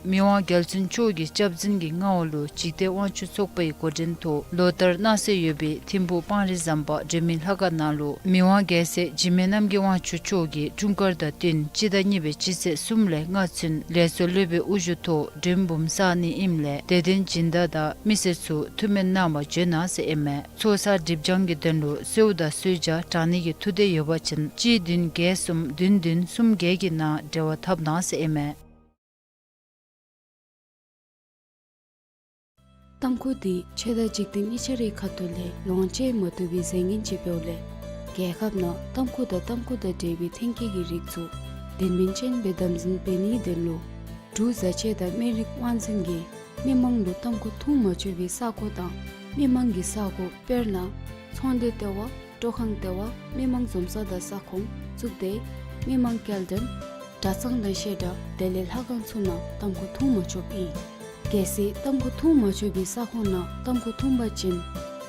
མི་དབང་རྒྱལ་བཙུན་མཆོག་གི་སྐྱབས་འཛིན་གྱི་མངའ་འོག་ལུ་འཇིག་རྟེན་དབང་ཕྱུག་ཚོགས་པའི་འགོ་འདྲེན་ཐོག་ལོ་ལྟར་གནང་སྲོལ་ཡོད་པའི་ཐིམ་ཕུག་སྤང་རི་ཟམ་པ་སྒྲོལ་མའི་ལྷ་ཁང་ནང་ལུ་མི་དབང་རྒྱལ་སྲས་འཇིགས་མེད་རྣམ་རྒྱལ་དབང་ཕྱུག་མཆོག་གི་འཁྲུངས་སྐར་དང་བསྟུན་སྤྱི་ཟླ་གཉིས་པའི་སྤྱི་ཚེས་གསུམ་ལས་ལྔ་ཚུན་ལས་ཚོགས་སློབ་དཔོན་དབུ་བཞུགས་ཐོག་མགྲོན་འབུམ་བསག་ནི་ཨིནམ་ལས་དད་ལྡན་སྦྱིན་བདག་དང་མི་སེར་ཚུ་ཐུགས་སྨོན་གནང་བར་བྱོན་གནང་ཟེར་ཨིན་མས། ཚོགས་བསགས་སྒྲིབ་སྦྱང་གི་དོན་ལུ་གསོལཝ་དང་གསོལ་ཇ་དྲང་ནི་གི་ཐུགས་འདོད་ཡོད་པ་ཅིན་གཅིག་བདུན་བརྒྱད་གསུམ་བདུན་བདུན་གསུམ་བརྒྱད་ཀྱི་ནང་འབྲེལ་བ་འཐབ་གནང་ཟེར་ཨིན་མས། ཏམ་ཁུ་འདི་ཆོས་དང་འཇིག་རྟེན་གཉིས་ཆ་རའི་ཁ་ཐུག་ལས་ལོངས་སྤྱོད་མ་བཏུབ་པའི་རྫས་ངན་ཅིག་འབདཝ་ལས་རྒྱལ་ཁབ་ནང་ཏམ་ཁུ་དང་ཏམ་ཁུ་དང་འབྲེལ་བའི་ཐོན་སྐྱེད་ཀྱི་རིགས་ཚུ་དོན་སྨིན་ཅན་སྦེ་དམ་འཛིན་འབད་ནིའི་དོན་ལུ་འབྲུག་བཟའ་ཆས་དང་སྨན་རིགས་དབང་འཛིན་གྱིས་མི་མང་ལུ་ཏམ་ཁུ་འཐུང་མ་ཆོག་པའི་ས་གོ་དང་མི་མང་གི་ས་གོ་དཔེར་ན་ཚོང་སྡེ་ལྟེ་བ་སྤྲོ་ཁང་ལྟེ་བ་མི་མང་འཛོམས་ས་དང་ས་ཁོངས་གཙུག་སྡེ་མི་མང་སྐྱེལ་འདྲེན་གྲྭ་ཚང་དང་བཤད་གྲྭ་དེ་ལས་ལྷ་ཁང་ཚུ་ནང་ཏམ་ཁུ་འཐུང་མ་ཆོགཔ་ཨིན། གལ་སྲིད་ཏམ་ཁུ་འཐུང་མ་ཆོག་པའི་ས་ཁོངས་ནང་ཏམ་ཁུ་འཐུང་པ་ཅིན་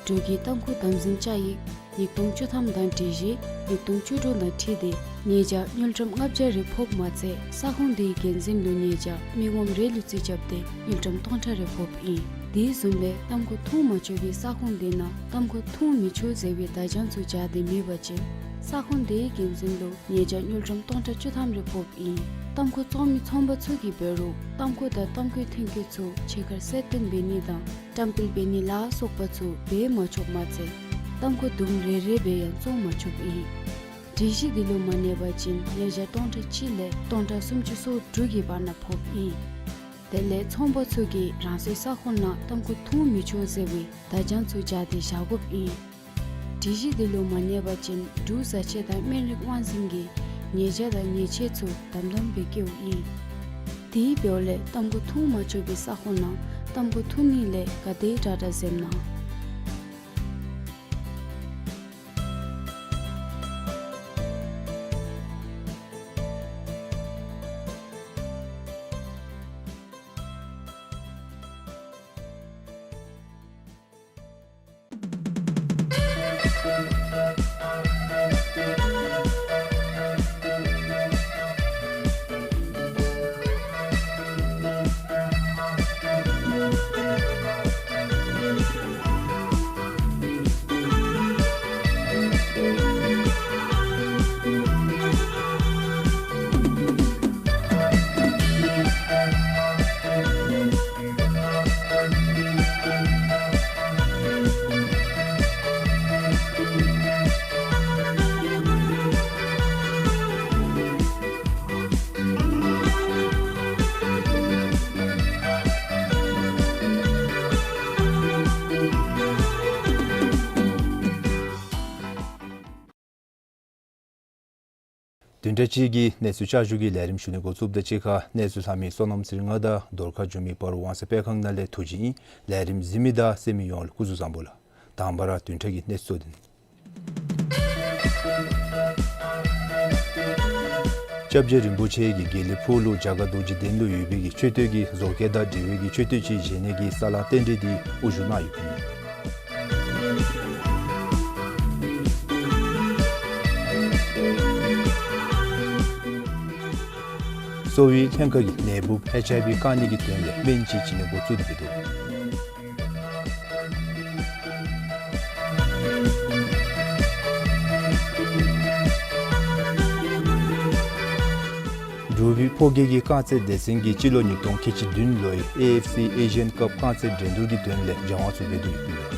འབྲུག་གི་ཏམ་ཁུ་དམ་འཛིན་བཅའ་ཡིག་ཉིས་སྟོང་བཅུ་ཐམ་དང་སྒྲིག་གཞི་ཉིས་སྟོང་བཅུ་དྲུག་དང་འཁྲིལ་ཏེ་ཉེས་བྱ་དངུལ་ཀྲམ་ལྔ་བརྒྱ་རེ་ཕོགཔ་མ་ཚད་ས་ཁོངས་དེའི་འགན་འཛིན་ལུ་ཉེས་བྱ་མི་ངོམ་རེ་ལུ་རྩིས་རྐྱབ་སྟེ་དངུལ་ཀྲམ་སྟོང་ཕྲག་རེ་ཕོགཔ་ཨིན། དེ་བཟུམ་སྦེ་ཏམ་ཁུ་འཐུང་མ་ཆོག་པའི་ས་ཁོངས་དེ་ནང་ཏམ་ཁུ་འཐུང་མི་ཆོག་ཟེར་བའི་བརྡ་བྱང་ཚུ་སྦྱར་ཏེ་མེད་པ་ཅིན་ས་ཁོངས་དེའི་འགན་འཛིན་ལུ་ཉེས་བྱ་དངུལ་ཀྲམ་སྟོང་ཕྲག་བཅུ་ཐམ་རེ་ཕོགཔ་ཨིན། ཏམ་ཁུ་བཙོང་མི་ཚོང་པ་ཚུ་གིས་འབད་རུང་ཏམ་ཁུ་དང་ཏམ་ཁུའི་ཐོན་སྐྱེད་ཚུ་ཕྱི་ཁར་གསལ་སྟོན་འབད་ནི་དང་བཀྲམ་སྤེལ་འབད་ནི་ལ་སོགས་པ་ཚུ་འབད་མ་ཆོགཔ་མ་ཚད་ ཏམ་ཁུ་དུམ་རེ་རེ་སྦེ་ཡང་བཙོང་མ་ཆོགཔ་ཨིན། སྒྲིག་གཞི་འདི་ལུ་མ་གནས་པ་ཅིན་ཉེས་བྱ་སྟོང་ཕྲག་གཅིག་ལས་སྟོང་ཕྲག་སུམ་ཅུ་སོ་དྲུག་གི་བར་ན་ཕོགཔ་ཨིན། དེ་ལས་ཚོང་པ་ཚུ་གིས་རང་སོའི་ས་ཁོངས་ནང་ཏམ་ཁུ་འཐུང་མི་ཆོག་ཟེར་བའི་བརྡ་བྱང་ཚུ་སྦྱར་ཏེ་བཞག་དགོཔ་ཨིན། སྒྲིག་གཞི་འདི་ལུ་མ་གནས་པ་ཅིན་འབྲུག་བཟའ་ཆས་དང་སྨན་རིགས་དབང་འཛིན་གྱིས་ཉེས་བྱ་དང་ཉེས་ཆད་ཚུ་དམ་དམ་སྦེ་བཀལཝ་ཨིན། དེ་འབདཝ་ལས་ཏམ་ཁུ་འཐུང་མ་ཆོག་པའི་ས་ཁོངས་ནང་ཏམ་ཁུ་འཐུང་ནི་ལས་ག་དེ་དྲག་དྲག་འཛེམ་གནང་། བདུན་ཕྲག་གཅིག་གི་གནས་ཚུལ་བསྐྱར་ཞུ་གི་ལས་རིམ་ཞུ་ནི་འགོ་བཙུགསཔ་དང་གཅིག་ཁར་གནས་ཚུལ་ལྷག་མི་བསོད་ནམས་ཚེ་རིང་ང་དང་རྫོང་ཁ་འགྱོ་མི་སྤ་རོ་ཝང་སེ་དཔེ་ཁང་ནང་ལས་ཐུགས་རྗེ་ཨིན། ལས་རིམ་གཟིགས་མི་དང་གསན་མི་ཡོངས་ལུ་སྐུ་གཟུགས་བཟང་པོ་ལགས། དང་པ་ར་བདུན་ཕྲག་གི་གནས་ཚུལ་གཙོ་དོན། སྐྱབས་རྗེ་རིན་པོ་ཆེ་གིས་དགེ་ལེགས་ཕུག་ལུ་རྒྱ་གར་རྡོ་རྗེ་གདན་ལུ་ཡོད་པའི་གི་མཆོད་རྟེན་གྱི་བཟོ་བཀོད་དང་འབྲེལ་བའི་གི་མཆོད་རྟེན་ཅིག་བཞེངས་ནི་གི་ས་ལང་རྟེན་འབྲེལ་འདི་དབུ་བཞུགས་གནང་ཡོདཔ་ཨིན། གསོ་བའི་ལྷན་ཁག་གིས་ནད་འབུཔ་ཨེཆ་ཨའི་ཝི་བཀག་ནི་གི་དོན་ལས་སྨན་ཅིག་བྱིན་ནི་འགོ་བཙུགས་ཏེ་འདུག། འབྲུག་པའི་ཕོ་སྐྱེས་ཀྱི་རྐང་རྩེད་སྡེ་ཚན་གྱིས་སྤྱི་ལོ་ཉིས་སྟོང་ཁལ་གཅིག་བདུན་ལོའི་ཨེ་ཨེཕ་སི་ཨེ་ཤི་ཡཱན་ཀབ་རྐང་རྩེད་འགྲན་བསྡུར་གྱི་དོན་ལས་སྦྱང་བ་ཚུ་འབད་དེ་ཡོདཔ་ཨིན།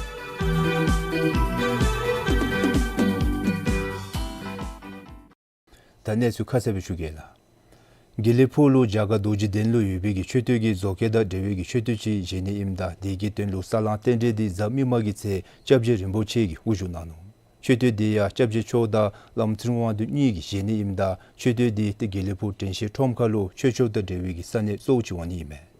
ད་གནས་ཚུལ་ཁ་གསལ་སྦེ་ཞུ་གེ་ལགས། དགེ་ལེགས་ཕུག་ལུ་རྒྱ་གར་རྡོ་རྗེ་གདན་ལུ་ཡོད་པའི་གི་མཆོད་རྟེན་གྱི་བཟོ་བཀོད་དང་འབྲེལ་བའི་གི་མཆོད་རྟེན་ཅིག་བཞེངས་ནི་ཨིནམ་ད་དེ་གི་དོན་ལུ་ས་ལང་རྟེན་འབྲེལ་འདི་གཟའ་མིག་དམར་གྱི་ཚེ་སྐྱབས་རྗེ་རིན་པོ་ཆེ་གིས་དབུ་བཞུགས་གནང་ནུག། མཆོད་རྟེན་འདི་ཡང་སྐྱབས་རྗེ་མཆོག་དང་བླམ་ཚེ་རིང་དབང་འདུས་གཉིས་ཀྱིས་བཞེངས་ནི་ཨིནམ་ད་མཆོད་རྟེན་འདི་ཏེ་དགེ་ལེགས་ཕུག་དྲན་ཤེས་ཁྲོམ་ཁ་ལུ་ཆོས་ཕྱོགས་དང་འབྲེལ་བའི་གི་ས་གནས་གཙོ་བོ་ཅིག་འོང་ནི་ཨིན་མས།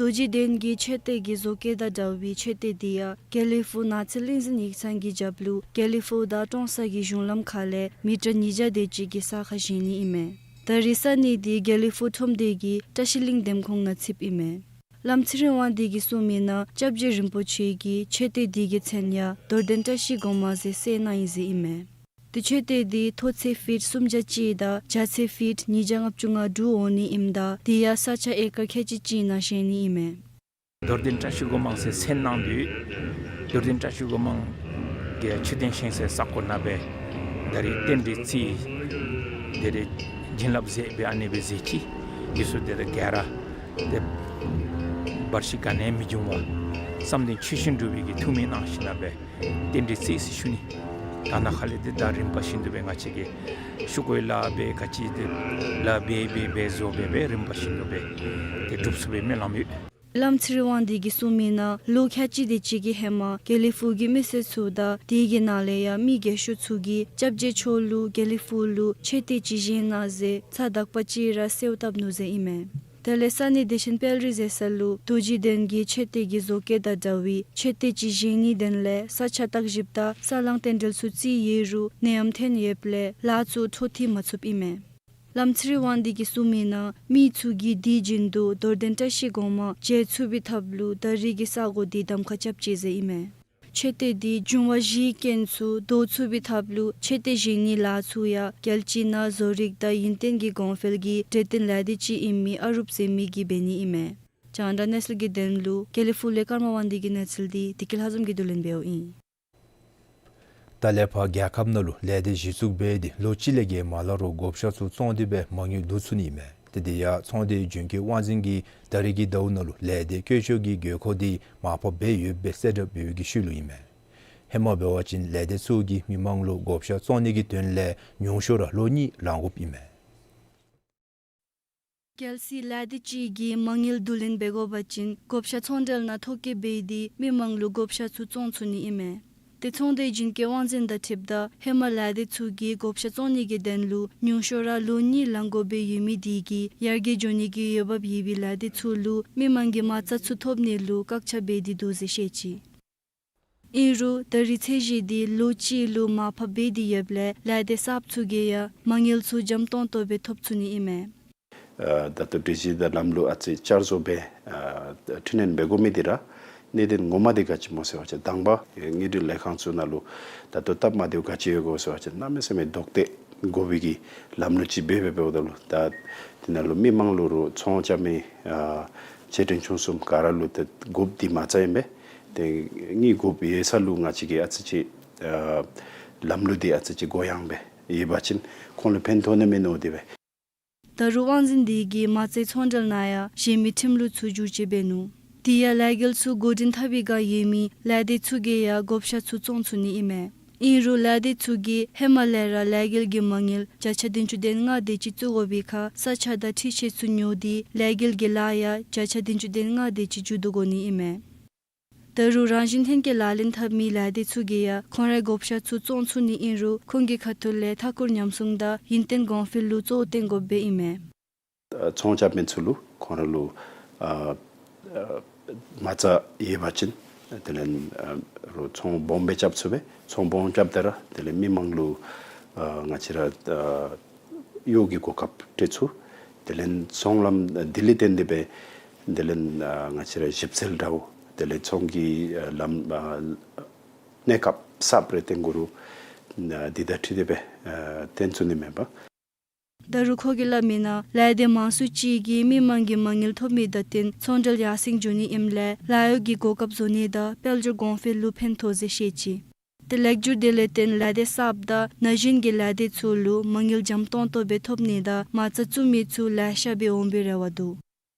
རྡོ་རྗེ་གདན་གྱི་མཆོད་རྟེན་གྱི་བཟོ་བཀོད་དང་འདྲ་བའི་མཆོད་རྟེན་འདི་ཡང་དགེ་ལེགས་ཕུག་ནགས་ཚལ་གླིང་འཛིན་ཡིག་ཚང་གི་རྒྱབ་ལུ་དགེ་ལེགས་ཕུག་དང་ཀྲོང་གསར་གྱི་གཞུང་ལམ་ཁ་ལས་མི་ཊར་ཉིས་བརྒྱ་དེ་ཅིག་གི་ས་ཁར་བཞེངས་ནི་ཨིན་མས། ད་རེས་ས་གནས་འདི་དགེ་ལེགས་ཕུག་ཁྲོམ་སྡེ་གི་བཀྲ་ཤིས་གླིང་འདེམས་ཁོངས་ནང་ཚུདཔ་ཨིན་མས། བླམ་ཚེ་རིང་དབང་འདུས་ཀྱིས་གསུངས་མི་ནང་སྐྱབས་རྗེ་རིན་པོ་ཆེ་གིས་མཆོད་རྟེན་འདི་གི་མཚན་ཡང་རྡོར་གདན་བཀྲ་ཤིས་སྒོ་མང་ཟེར་གསལ་གནང་ཡི་ཟེར་ཨིན་མས། དེ་མཆོད་རྟེན་འདི་མཐོ་ཚད་ཕིཊ་སུམ་བརྒྱ་གཅིག་དང་རྒྱ་ཚད་ཕིཊ་ཉིས་བརྒྱ་ལྔ་བཅུ་ང་དྲུག་འོང་ནི་ཨིནམ་ད་དེ་ཡང་ས་ཆ་ཨེ་ཀར་ཁལ་གཅིག་གཅིག་ནང་བཞེངས་ནི་ཨིན་མས། རྡོར་གདན་བཀྲ་ཤིས་སྒོ་མང་ཟེར་མཚན་གནང་དོ། རྡོར་གདན་བཀྲ་ཤིས་སྒོ་མང་གི་མཆོད་རྟེན་བཞེངས་སའི་ས་གོ་ནང་སྦེ་ད་རེས་རྟེན་འབྲེལ་རྩིས་དེ་རེ་བྱིན་རླབས་མཛད་སྦེ་ཨ་ནི་སྦེ་མཛད་ཅི། འདི་ཚུ་དེ་རེ་ག་ར་དེ་བར་ཤི་ག་ནི་མི་འབྱུང་བར་བསམ་དོན་ཆོས་བཞིན་འགྲུབ་པའི་གི་ཐུགས་སྨོན་གནང་ཞིནམ་ལས་རྟེན་འབྲེལ་རྩིས་ཟེར་ཞུ་ནི། ད་ནཱ་ཁ་ལས་དེ་ད་རིམ་པ་བཞིན་དུ་སྦེ་ང་བཅས་ཀྱིས་ཞུ་དགོ་ལགས་སྦེ་ག་ཅི་དེ་ལགས་སྦེ་སྦེ་སྦེ་བཟོ་སྦེ་སྦེ་རིམ་པ་བཞིན་དུ་སྦེ་དེ་སྒྲུབ་ཚུགས་པའི་སྨོན་ལམ་ཡོད། བླམ་ཚེ་རིང་དབང་འདུས་ཀྱིས་གསུངས་མི་ནང་ལོ་ཁལ་གཅིག་དེ་ཅིག་གི་ཧེ་མ་དགེ་ལེགས་ཕུག་གི་མི་སེར་ཚུ་དང་དེ་གི་ནང་ལས་ཡང་མི་རྒས་ཤོས་ཚུ་གིས་སྐྱབས་རྗེ་མཆོག་ལུ་དགེ་ལེགས་ཕུག་ལུ་མཆོད་རྟེན་ཅིག་བཞེངས་གནང་ཟེར་ཚ་དག་པ་ཅིག་ར་གསོལཝ་བཏབ་ནུག་ཟེར་ཨིན་མས། དེ་ལས་ས་གནས་བདེ་ཆེན་དཔལ་རི་ཟེར་ས་ལུ་རྡོ་རྗེ་གདན་གྱི་མཆོད་རྟེན་གྱི་བཟོ་བཀོད་དང་འདྲ་བའི་མཆོད་རྟེན་ཅིག་བཞེངས་ནིའི་དོན་ལས་ས་ཆ་བརྟག་ཞིབ་དང་ས་ལང་རྟེན་འབྲེལ་ཚུ་རྩིས་ཡོད་རུང་ནད་ཡམས་ཐོན་ཡོདཔ་ལས་ལཱ་ཚུ་འཕྲོ་མཐུད་མ་ཚུགསཔ་ཨིན་མས། བླམ་ཚེ་རིང་དབང་འདུས་ཀྱིས་གསུངས་མི་ནང་མི་ཚུ་གིས་དུས་རྒྱུན་དུ་རྡོར་གདན་བཀྲ་ཤིས་སྒོ་མང་མཇལ་ཚུགས་པའི་ཐབས་ལུ་ད་རེས་ཀྱི་ས་གོ་འདི་གདམ་ཁ་རྐྱབ་ཅི་ཟེར་ཨིན་མས། མཆོད་རྟེན་འདི་འབྱུང་བ་བཞིའི་རྐྱེན་ཚུ་བཟློག་ཚུགས་པའི་ཐབས་ལུ་མཆོད་རྟེན་བཞེངས་ནིའི་ལཱ་ཚུ་ཡང་རྒྱལ་སྤྱི་ནང་བཟོ་རིག་དང་ཡུན་བརྟན་གྱི་གོང་འཕེལ་གྱི་གྲོས་བསྟུན་ལས་སྡེ་ཅིག་ཨིན་མི་ཨ་རུབ་ཟེར་མི་གིས་འབད་ནི་ཨིན་མས། རྒྱང་བསྒྲགས་གནས་ཚུལ་གྱི་དོན་ལུ་དགེ་ལེགས་ཕུག་ལས་ཀརྨ་དབང་འདུས་ཀྱི་གནས་ཚུལ་འདི་བདེ་སྐྱིད་ལྷ་འཛོམས་ཀྱིས་བསྡུ་ལེན་འབདཝ་ཨིན། ད་ལས་ཕར་རྒྱལ་ཁབ་ནང་ལུ་ལས་སྡེ་གཞི་བཙུགས་འབད་དེ་ལོ་གཅིག་ལས་བརྒལ་མ་ལང་རུང་བགོ་བཤའ་ཚུ་བཙོང་སྟེ་སྦེ་མ་དངུལ་བསྡུ་ཚུགས་ནི་ཨིན་མས། ཏེ་དེ་ཡང་ཚོང་སྡེའི་རྒྱུན་སྐྱོང་དབང་འཛིན་གྱིས་ད་རེས་ཀྱི་ཟླཝ་ནང་ལུ་ལས་སྡེ་བཀོལ་སྤྱོད་ཀྱི་དགོས་མཁོ་དེ་མར་ཕབ་འབད་ཡོདཔ་སྦེ་གསལ་བསྒྲགས་འབད་བའི་ཤུལ་ལུ་ཨིན་མས། ཧེ་མ་འབད་བ་ཅིན་ལས་སྡེ་ཚུ་གིས་མི་མང་ལུ་བགོ་བཤའ་བཙོང་ནི་གི་དོན་ལས་ཉུང་ཤོས་ར་ལོ་གཉིས་ལང་དགོཔ་ཨིན་མས། གལ་སྲིད་ལས་སྡེ་ཅིག་གིས་མ་དངུལ་བསྡུ་ལེན་འབད་དགོ་པ་ཅིན་བགོ་བཤའ་ཚོང་འབྲེལ་ནང་ཐོ་བཀོད་འབད་དེ་མི་མང་ལུ་བགོ་བཤའ་ཚུ་བཙོང་ཚུགས་ནི་ཨིན་མས། ཏེ་ཚོང་སྡེའི་རྒྱུན་སྐྱོང་དབང་འཛིན་དང་འཁྲིལཝ་ད་ཧེ་མ་ལས་སྡེ་ཚུ་གིས་བགོ་བཤའ་བཙོང་ནི་གི་དོན་ལུ་ཉུང་ཤོས་ར་ལོ་གཉིས་ལང་དགོཔ་སྦེ་ཡོད་མི་དེ་གིས་ཡར་རྒྱས་འགྱོ་ནི་གི་འོས་འབབ་ཡོད་པའི་ལས་སྡེ་ཚུ་ལུ་མི་མང་གི་མ་རྩ་ཚུ་ཐོབ་ནི་ལུ་བཀག་ཆ་འབད་དེ་འདུག་ཟེར་བཤད་ཅི། ཨིན་རུང་ད་རེས་ཚད་གཞི་དེ་ལོ་གཅིག་ལུ་མར་ཕབ་འབད་དེ་ཡོདཔ་ལས་ལས་སྡེ་གསརཔ་ཚུ་གིས་ཡང་མ་དངུལ་ཚུ་འཇམ་ཏོང་ཏོ་སྦེ་ཐོབ་ཚུགས་ནི་ཨིན་མས། ཨ་ད་ལྟོ་སྒྲིག་གཞི་དང་ལམ་ལུགས་ཨ་ཙི་བསྐྱར་བཟོ་འབད་ཨ་འཕྲི་སྣོན་འབད་དགོ་མི་དེ་ར་གནད་དོན་ངོ་མ་དེ་ག་ཅི་སྨོ་ཟེར་བ་ཅིན་དང་པ་དངུལ་འབྲེལ་ལས་ཁང་ཚུ་ནང་ལུ་ད་ལྟོ་སྟབས་མ་བདེཝ་ག་ཅི་ཡོད་གོ་ཟེར་བ་ཅིན་གནམ་མེད་ས་མེད་རྡོག་ཐལ་དགོ་པའི་གི་ལམ་ལུགས་ཅིག་འབད་འབད་འབདཝ་ད་ལུ་ད་དེ་ནང་ལུ་མི་མང་ལུ་རུང་ཚོང་རྐྱབ་མི་ཨ་ཆེ་འབྲིང་ཆུང་གསུམ་ག་ར་ལུ་ད་དགོཔ་དེ་མ་རྩ་ཨིན་པས། ཏེ་དངུལ་དགོཔ་ཡོད་ས་ལུ་ང་བཅས་ཀྱིས་ཨ་ཙི་ཅིག་ཨ་ལམ་ལུགས་དེ་ཨ་ཙི་ཅིག་གུ་ཡངས་སྦེ་ཡོད་པ་ཅིན་ཁོང་ལུ་ཕན་ཐོགས་ནི་མིན་ནུག་དེ་སྦེ། ད་རུང་དབང་འཛིན་དེ་གིས་མ་རྩའི་ཚོང་འབྲེལ་ནང་ཡང་གཞན་མི་ཁྲིམས་ལུགས་ཚུ་བསྒྱུར་བཅོས་འབད་ནུག། དེ་ཡང་ལས་འགུལ་ཚུ་འགོ་འདྲེན་འཐབ་པའི་བསྒང་ཡོད་མི་ལས་སྡེ་ཚུ་གིས་ཡང་བགོ་བཤའ་ཚུ་བཙོང་ཚུགས་ནི་ཨིན་མས། ཨིན་རུང་ལས་སྡེ་ཚུ་གིས་ཧེ་མ་ལས་ར་ལས་འགུལ་གྱི་མ་དངུལ་བརྒྱ་ཆ་བདུན་ཅུ་དོན་ལྔ་དེ་ཅིག་བཙུགས་དགོ་པའི་ཁར་ས་ཆ་དང་འཕྲུལ་ཆས་ཚུ་ཉོ་སྟེ་ལས་འགུལ་གྱི་ལཱ་ཡང་བརྒྱ་ཆ་བདུན་ཅུ་དོན་ལྔ་དེ་ཅིག་མཇུག་བསྡུ་དགོ་ནི་ཨིན་མས། ད་རུང་རང་བཞིན་ལྷན་སྐྱེས་ལག་ལེན་འཐབ་མི་ལས་སྡེ་ཚུ་གིས་ཡང་ཁོང་རའི་བགོ་བཤའ་ཚུ་བཙོང་ཚུགས་ནི་ཨིན་རུང་ཁོང་གི་ཁ་ཐུག་ལས་མཐའ་འཁོར་ཉམས་སྲུང་དང་ཡུན་བརྟན་གོང་འཕེལ་ལུ་གཙོ་བོ་བཏོན་དགོཔ་སྦེ་ཨིན་མས། ཨ་ཚོང་རྐྱབ་མི་ཚུ་ལུ་ཁོང་ར་ལུ་ཨ་ཨ་མ་རྩ་ཡོད་པ་ཅིན་དེ་ལས་ཨ་རུང་ཚོང་སྦོམ་སྦེ་རྐྱབ་ཚུགས་པས། ཚོང་སྦོམ་རྐྱབ་ད་ར་དེ་ལས་མི་མང་ལུ་ཨ་ང་བཅས་ར་ཨ་གཡོག་གི་གོ་སྐབས་སྤྲོད་ཚུགས། དེ་ལས་ཚོང་ལམ་དེ་ལས་བརྟེན་ཏེ་སྦེ་དེ་ལས་ཨ་ང་བཅས་ར་ཞིབ་འཚོལ་འདྲཝ་དེ་ལས་ཚོང་གི་ཨ་ལམ་ཨ་གནས་སྐབས་གསརཔ་རེ་བཏོན་དགོ་རུང་ཨ་དེ་དང་འཁྲིལ་ཏེ་སྦེ་ཨ་བཏོན་ཚུགས་ནི་མེན་པས། ད་རུང་ཁོ་གིས་སླབ་མི་ནང་ལས་སྡེ་མང་སུ་ཅིག་གིས་མི་མང་གི་མ་དངུལ་ཐོབ་མི་དང་བསྟུན་ཚོང་འབྲེལ་ཡར་སེང་འགྱོ་ནི་ཨིནམ་ལས་ལཱ་གཡོག་གི་གོ་སྐབས་བཟོ་ནི་དང་དཔལ་འབྱོར་གོང་འཕེལ་ལུ་ཕན་ཐོགས་ཟེར་བཤད་ཅི། ཏེ་ལེགས་སྒྱུར་དེ་ལས་བརྟེན་ལས་སྡེ་གསརཔ་དང་ན་གཞོན་གྱི་ལས་སྡེ་ཚུ་ལུ་མ་དངུལ་འཇམ་ཏོང་ཏོ་སྦེ་ཐོབ་ནི་དང་མ་རྩ་བཙུགས་མི་ཚུ་ལེ་ཤ་སྦེ་འོང་པའི་རེ་བ་འདུག།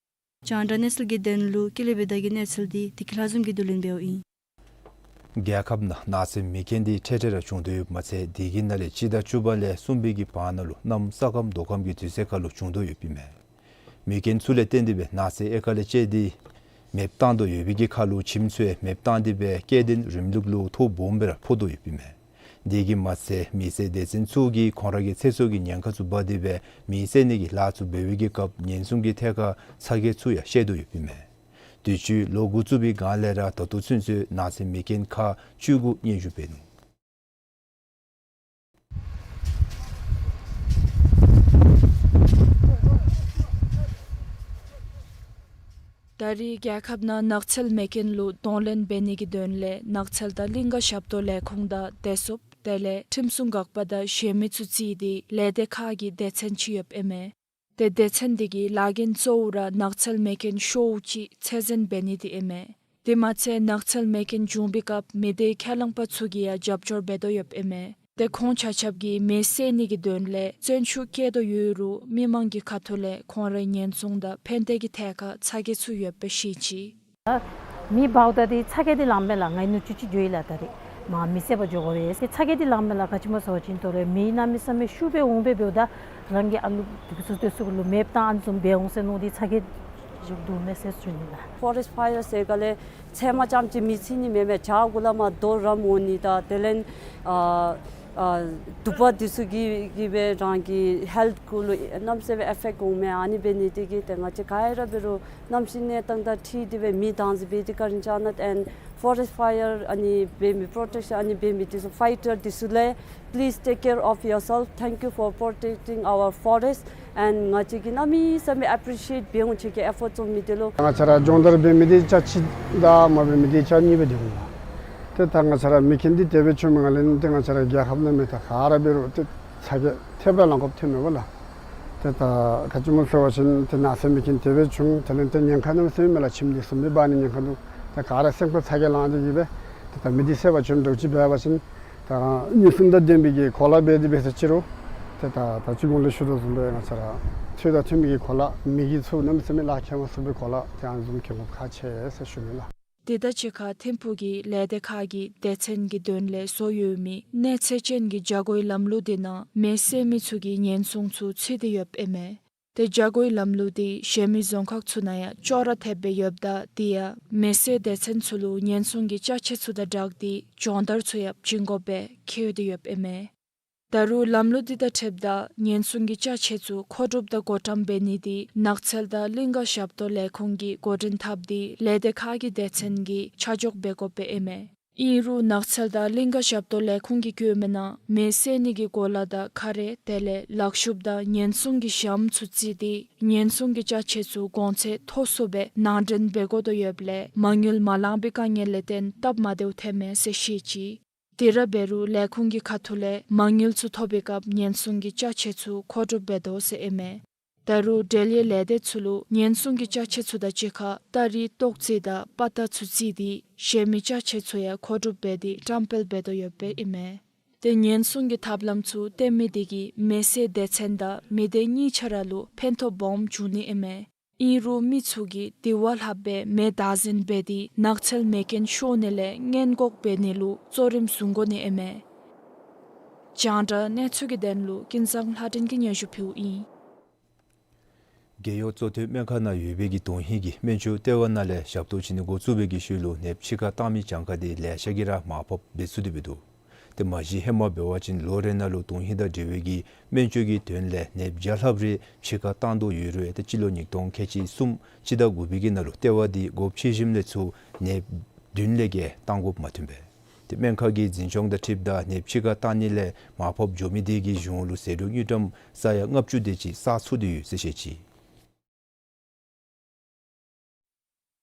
རྒྱང་བསྒྲགས་གནས་ཚུལ་གྱི་དོན་ལུ་ཀུན་ལེགས་བདེ་ཆེན་གྱི་གནས་ཚུལ་དེ་བདེ་སྐྱིད་ལྷ་འཛོམས་ཀྱིས་བསྡུ་ལེན་འབདཝ་ཨིན། རྒྱལ་ཁབ་ནང་ནགས་ཚལ་མེ་རྐྱེན་དེ་འཕྲལ་འཕྲལ་ར་བྱུང་དོ་ཡོདཔ་མ་ཚད་དེ་གི་ནང་ལས་སྤྱི་ཟླ་བཅུ་པ་ལས་གསུམ་པའི་གི་བར་ན་ལུ་གནམ་ས་སྐམ་མདོ་སྐམ་གྱི་དུས་ཚོད་ཁར་ལུ་བྱུང་དོ་ཡོདཔ་ཨིན་མས། མེ་རྐྱེན་ཚུ་ལས་བརྟེན་ཏེ་སྦེ་ནགས་ཚལ་དབྱེ་ཁ་ལས་བཅད་དེ་མེདཔ་བཏང་དོ་ཡོད་པའི་གི་ཁར་ལུ་ཁྱིམ་ཚུ་ཡང་མེདཔ་བཏང་སྟེ་སྦེ་སྐྱེ་ལྡན་རིམ་ལུགས་ལུ་ཐོ་སྦོམ་སྦེ་ར་ཕོག་དོ་ཡོདཔ་ཨིན་མས། དེ་གིས་མ་ཚད་མེ་བསད་སྡེ་ཚན་ཚུ་གིས་ཁོང་ར་གི་ཚེ་སྲོག་གི་ཉེན་ཁ་ཚུ་འབག་སྟེ་སྦེ་མེ་བསད་ནི་གི་ལཱ་ཚུ་འབད་བའི་གི་སྐབས་ཉེན་སྲུང་གི་ཐད་ཁར་ཚ་གྱང་ཚུ་ཡང་བཤད་དོ་ཡོདཔ་ཨིན་མས། དུས་ཅི་ལོ་འགོ་བཙུགས་པའི་སྒང་ལས་ར་ད་ལྟོ་ཚུན་ཚོད་ནགས་ཚལ་མེ་རྐྱེན་ཁག་བཅུ་དགུ་སྙན་ཞུ་འབད་ནུག། ད་རེས་རྒྱལ་ཁབ་ནང་ནགས་ཚལ་མེ་རྐྱེན་ལུ་གདོང་ལེན་འབད་ནི་གི་དོན་ལས་ནགས་ཚལ་དང་གླིང་ཀ་ཞབས་ཏོག་ལས་ཁུངས་དང་བདེ་སྲུངཔ་དེ་ལས་ཁྲིམས་སྲུང་འགག་པ་དང་གཞན་མི་ཚུ་བརྩིས་ཏེ་ལས་སྡེ་ཁག་གི་སྡེ་ཚན་ཅིག་ཡོདཔ་ཨིན་མས། ཏེ་སྡེ་ཚན་དེ་གི་ལཱ་འགན་གཙོ་བོ་ར་ནགས་ཚལ་མེ་རྐྱེན་ཤོརཝ་ཅིག་ཚད་འཛིན་འབད་ནི་དེ་ཨིན་མས། དེ་མ་ཚད་ནགས་ཚལ་མེ་རྐྱེན་བྱུང་པའི་སྐབས་མི་སྡེའི་ཁས་བླངས་པ་ཚུ་གིས་ཡང་རྒྱབ་སྐྱོར་འབད་དོ་ཡོདཔ་ཨིན་མས། ཏེ་ཁོང་ཆ་ཁྱབ་ཀྱིས་མེ་བསད་ནི་གི་དོན་ལས་བརྩོན་ཤུགས་བསྐྱེད་དོ་ཡོད་རུང་མི་མང་གི་ཁ་ཐུག་ལས་ཁོང་རའི་ཉེན་སྲུང་དང་ཕན་བདེ་གི་ཐད་ཁར་ཚ་གྱང་ཚུ་ཡོདཔ་སྦེ་བཤད་ཅི། མེ་འབརཝ་ད་དེ་ཚ་གྱང་དེ་ལངམ་མས་ལགས། ང་ནུ་ཅུ་ཅིག་འགྱོ་ཡི་ལགས། ད་རེས་མ་མེ་བསད་པར་འགྱོ་དགོ་པས། ཏེ་ཚ་གྱང་དེ་ལངམ་མས་ལགས། ག་ཅི་སྨོ་ཟེར་བ་ཅིན་ད་རེས་མེ་གནམ་མེད་ས་མེད་ཤུགས་སྦེ་འོང་སྦེ་འབདཝ་ད་རང་གི་ཨ་ལུ་དེ་ཚུ་དེ་ཚུ་ལུ་མེདཔ་བཏང་ཨ་ནི་བཟུམ་འབད་འོང་ཟེར་མནོ་སྟེ་ཚ་གྱང་ཞིག་འདུག་མས་ཟེར་ཞུ་ནི་ལགས། ཕོ་རེསཊ་ཕ་ཡར་ཟེར་ག་ལས་ཚལ་མ་རྐྱངམ་ཅིག་མེ་འཚིག་ནི་མེན་མས། བྱག་གུ་ལས་མར་རྡོ་རམ་འོང་ནི་དང་དེ་ལས་ཨ་ཨ་དུ་པ་དེ་ཚུ་གིས་གིས་སྦེ་རང་གི་ཧེལཐ་གུ་ལུ་གནམ་མེད་ས་མེད་ཨེ་ཕེཀཊ་འོང་མས། ཨ་ནི་འབད་ནི་དེ་གིས་ཏེ་ང་བཅས་ག་ར་འབད་རུང་གནམ་གཤིས་གནས་སྟངས་དང་འཁྲིལ་ཏེ་སྦེ་མེ་དང་འཛིང་འབད་དེ་བཀའ་དྲིན་བསྐྱང་གནང་། And forest fire ཨ་ནི་འབད་མི་པྲོ་ཊེཀ་ཤཱན་ཨ་ནི་འབད་མི་དེ་ཚུ་ཕའི་ཊར་དེ་ཚུ་ལས་please take care of yourself. Thank you for protecting our forest. And ང་བཅས་ཀྱིས་གནམ་མེད་ས་མེད་ཨེ་པི་རི་ཤི་ཨེཊ་འབད་འོང་ཁྱེད་ཀྱི་ཨེ་ཕོརཊ་བཙུགས་མི་དེ་ལུ། ང་བཅས་ར་སྦྱོང་བརྡར་འབད་མི་དེ་ཆ་གཅིག་དང་མ་འབད་མི་དེ་ཆ་གཉིས་སྦེ་སྡོད་འོང་ལགས། ཏེ་ད་ང་བཅས་ར་མེ་རྐྱེན་འདི་དེ་སྦེ་བྱུངམ་ལས་ཏེ་ང་བཅས་ར་རྒྱལ་ཁབ་ནང་མི་ད་ག་ར་འབད་རུང་ཏེ་ཚ་གྱང་ཐེབས་ར་ལང་དགོཔ་ཐོན་མས་པ་ལགས། ཏེ་ད་ག་ཅི་སྨོ་ཟེར་བ་ཅིན་ཏེ་ནགས་ཚལ་མེ་རྐྱེན་དེ་སྦེ་བྱུང་དེ་ལས་ཏེ་ཉེན་ཁ་གནམ་མེད་ས་མེད་མས་ལགས། ཁྱིམ་དེ་ཚུ་མེ་འབར་ནི་ཉེན་ཁ་འདུག། ཏེ་ག་ར་སེམས་ཁར་ཚ་གྱང་ལང་སྟེ་གིས་སྦེ་ཏེ་ད་མེ་འདི་བསད་པར་བྱོན་འདྲཝ་ཅིག་འབད་བ་ཅིན་ད་ཨ་ཉེན་སྲུང་དང་ལྡན་པའི་གི་གོ་ལ་འབད་དེ་འབད་ས་ཅིག་རུང་ད་ ཏེ་ད་ད་ཅི་གོང་ལས་ཞུ་དོ་བཟུམ་སྦེ་ང་བཅས་ར་ཚོད་དང་མཐུན་མི་གི་གོ་ལ་མི་གི་ཚུ་གནམ་མེད་ས་མེད་ལཱ་ཁག་མ་ཚུགས་པའི་གོ་ལ་དེ་ཨ་ནི་བཟུམ་གྱོང་ཁ་ཆེ་ཟེར་ཞུ་ནི་ལགས། དེ་དང་གཅིག་ཁར་ཐིམ་ཕུག་གི་ལས་སྡེ་ཁག་གི་སྡེ་ཚན་གྱི་དོན་ལས་བཟོ་ཡོད་མི་གནས་ཚད་ཅན་གྱི་བྱ་སྒོའི་ལམ་ལུགས་དེ་ནང་མེ་བསད་མི་ཚུ་གི་ཉེན་སྲུང་ཚུ་ཚུད་དེ་ཡོདཔ་ཨིན་མས། ཏེ་བྱ་སྒོའི་ལམ་ལུགས་དེ་གཞན་མི་རྫོང་ཁག་ཚུ་ནང་ཡང་ཅོག་ར་འཐདཔ་སྦེ་ཡོདཔ་ད་དེ་ཡང་མེ་བསད་སྡེ་ཚན་ཚུ་ལུ་ཉེན་སྲུང་གི་ཅ་ཆས་ཚུ་དང་སྦྲགས་ཏེ་སྦྱོང་བརྡར་ཚུ་ཡང་བྱིན་དགོཔ་སྦེ་བཀོད་དེ་ཡོདཔ་ཨིན་མས། ད་རུང་ལམ་ལུགས་འདི་དང་འཁྲིལཝ་ད་ཉེན་སྲུང་གི་ཅ་ཆས་ཚུ་མཁོ་སྒྲུབ་དང་བགོ་བཀྲམ་འབད་ནི་འདི་ནགས་ཚལ་དང་གླིང་ག་ཞབས་ཏོག་ལས་ཁུངས་ཀྱིས་འགོ་འདྲེན་འཐབ་སྟེ་ལས་སྡེ་ཁག་གི་སྡེ་ཚན་གྱིས་ཆ་འཇོག་འབད་དགོཔ་སྦེ་ཨིན་མས། ཨིན་རུང་ནགས་ཚལ་དང་གླིང་ག་ཞབས་ཏོག་ལས་ཁུངས་ཀྱིས་བཀོད་མི་ནང་མེ་བསད་ནི་གི་གོ་ལ་དང་ཁ་རས་དེ་ལས་ལག་ཤུབས་དང་ཉེན་སྲུང་གི་ཞྭམོ་ཚུ་བརྩིས་ཏེ་ཉེན་སྲུང་གི་ཅ་ཆས་ཚུ་གོང་ཚད་མཐོ་སུ་སྦེ་ནང་འདྲེན་འབད་དགོ་དོ་ཡོདཔ་ལས་མ་དངུལ་མ་ལང་པའི་དཀའ་ངལ་ལས་བརྟེན་སྟབས་མ་བདེཝ་ཐོནམ་མས་ཟེར་བཤད་ཅི། དེ་ར་འབད་རུང་ལས་ཁུངས་ཀྱི་ཁ་ཐུག་ལས་མ་དངུལ་ཚུ་ཐོབ་པའི་སྐབས་ཉེན་སྲུང་གི་ཅ་ཆས་ཚུ་མཁོ་སྒྲུབ་འབད་དོ་ཟེར་ཨིན་མས། ད་རུང་འབྲེལ་ཡོད་ལས་སྡེ་ཚུ་ལུ་ཉེན་སྲུང་གི་ཅ་ཆས་ཚུ་དང་གཅིག་ཁར་སྟ་རེའི་ཏོག་ཙེ་དང་པ་ཏ་ཚུ་བརྩིས་ཏེ་གཞན་མི་ཅ་ཆས་ཚུ་ཡང་མཁོ་སྒྲུབ་འབད་དེ་བཀྲམ་སྤེལ་འབད་དོ་ཡོདཔ་ཨིན་མས། ཏེ་ཉེན་སྲུང་གི་ཐབས་ལམ་ཚུ་བཏོན་མི་དེ་གིས་མེ་བསད་སྡེ་ཚན་དང་མི་སྡེ་གཉིས་ཆ་ར་ལུ་ཕན་ཐོགས་སྦོམ་འབྱུང་ནི་ཨིན་མས། ཨིན་རུང་མི་ཚུ་གིས་དེ་བ་ལྷགཔ་སྦེ་མེ་བདག་འཛིན་འབད་དེ་ནགས་ཚལ་མེ་རྐྱེན་ཤོར་ནི་ལས་སྔོན་འགོག་འབད་ནི་ལུ་གཙོ་རིམ་བཟུང་དགོ་ནི་ཨིན་མས། རྒྱང་བསྒྲགས་གནས་ཚུལ་གྱི་དོན་ལུ་ཀུན་བཟང་ལྷ་སྒྲོན་གྱིས་སྙན་ཞུ་ཕུལཝ་ཨིན། རྒྱལ་ཡོངས་གཙོ་བསྟེན་སྨན་ཁང་ནང་ཡོད་པའི་གི་དོན་ཧིང་གི་སྨན་བཅོས་ལྟེ་བ་ནང་ལས་ཞབས་ཏོག་བྱིན་ནི་འགོ་བཙུགས་པའི་གི་ཤུལ་ལུ་ནདཔ་ཕྱི་ཁར་བཏང་མི་གྱངས་ཁ་དེ་ལེ་ཤ་གིས་ར་མར་ཕབ་འབད་ཚུགས་ཏེ་འབད་འདུག། ཏེ་མ་གཞི་ཧེ་མ་འབད་བ་ཅིན་ལོ་རེ་ནང་ལུ་དོན་ཧིང་དང་འབྲེལ་བའི་གི་སྨན་བཅོས་ཀྱི་དོན་ལས་ནདཔ་བརྒྱ་ལྷགཔ་རེ་ཕྱི་ཁར་བཏང་དོ་ཡོད་རུང་ཏེ་སྤྱི་ལོ་ཉིས་སྟོང་ཁལ་གཅིག་གསུམ་སྤྱི་ཟླ་དགུ་པའི་གི་ནང་ལུ་ལྟེ་བ་འདི་སྒོ་ཕྱེ་ཞིནམ་ལས་ཚུར་ནདཔ་བདུན་ལས་བརྒལ་བཏང་དགོཔ་མ་ཐོན་པས། ཏེ་སྨན་ཁང་གི་འཛིན་སྐྱོང་དང་འཁྲིལཝ་ད་ནདཔ་ཕྱི་ཁར་བཏང་ནི་ལས་མར་ཕབ་འགྱོ་མི་དེ་གི་གཞུང་ལུ་ཟད་འགྲོ་དངུལ་ཀྲམ་ས་ཡ་ལྔ་བཅུ་དེ་ཅིག་བསགས་ཚུགས་ཏེ་ཡོད་ཟེར་བཤད་ཅི།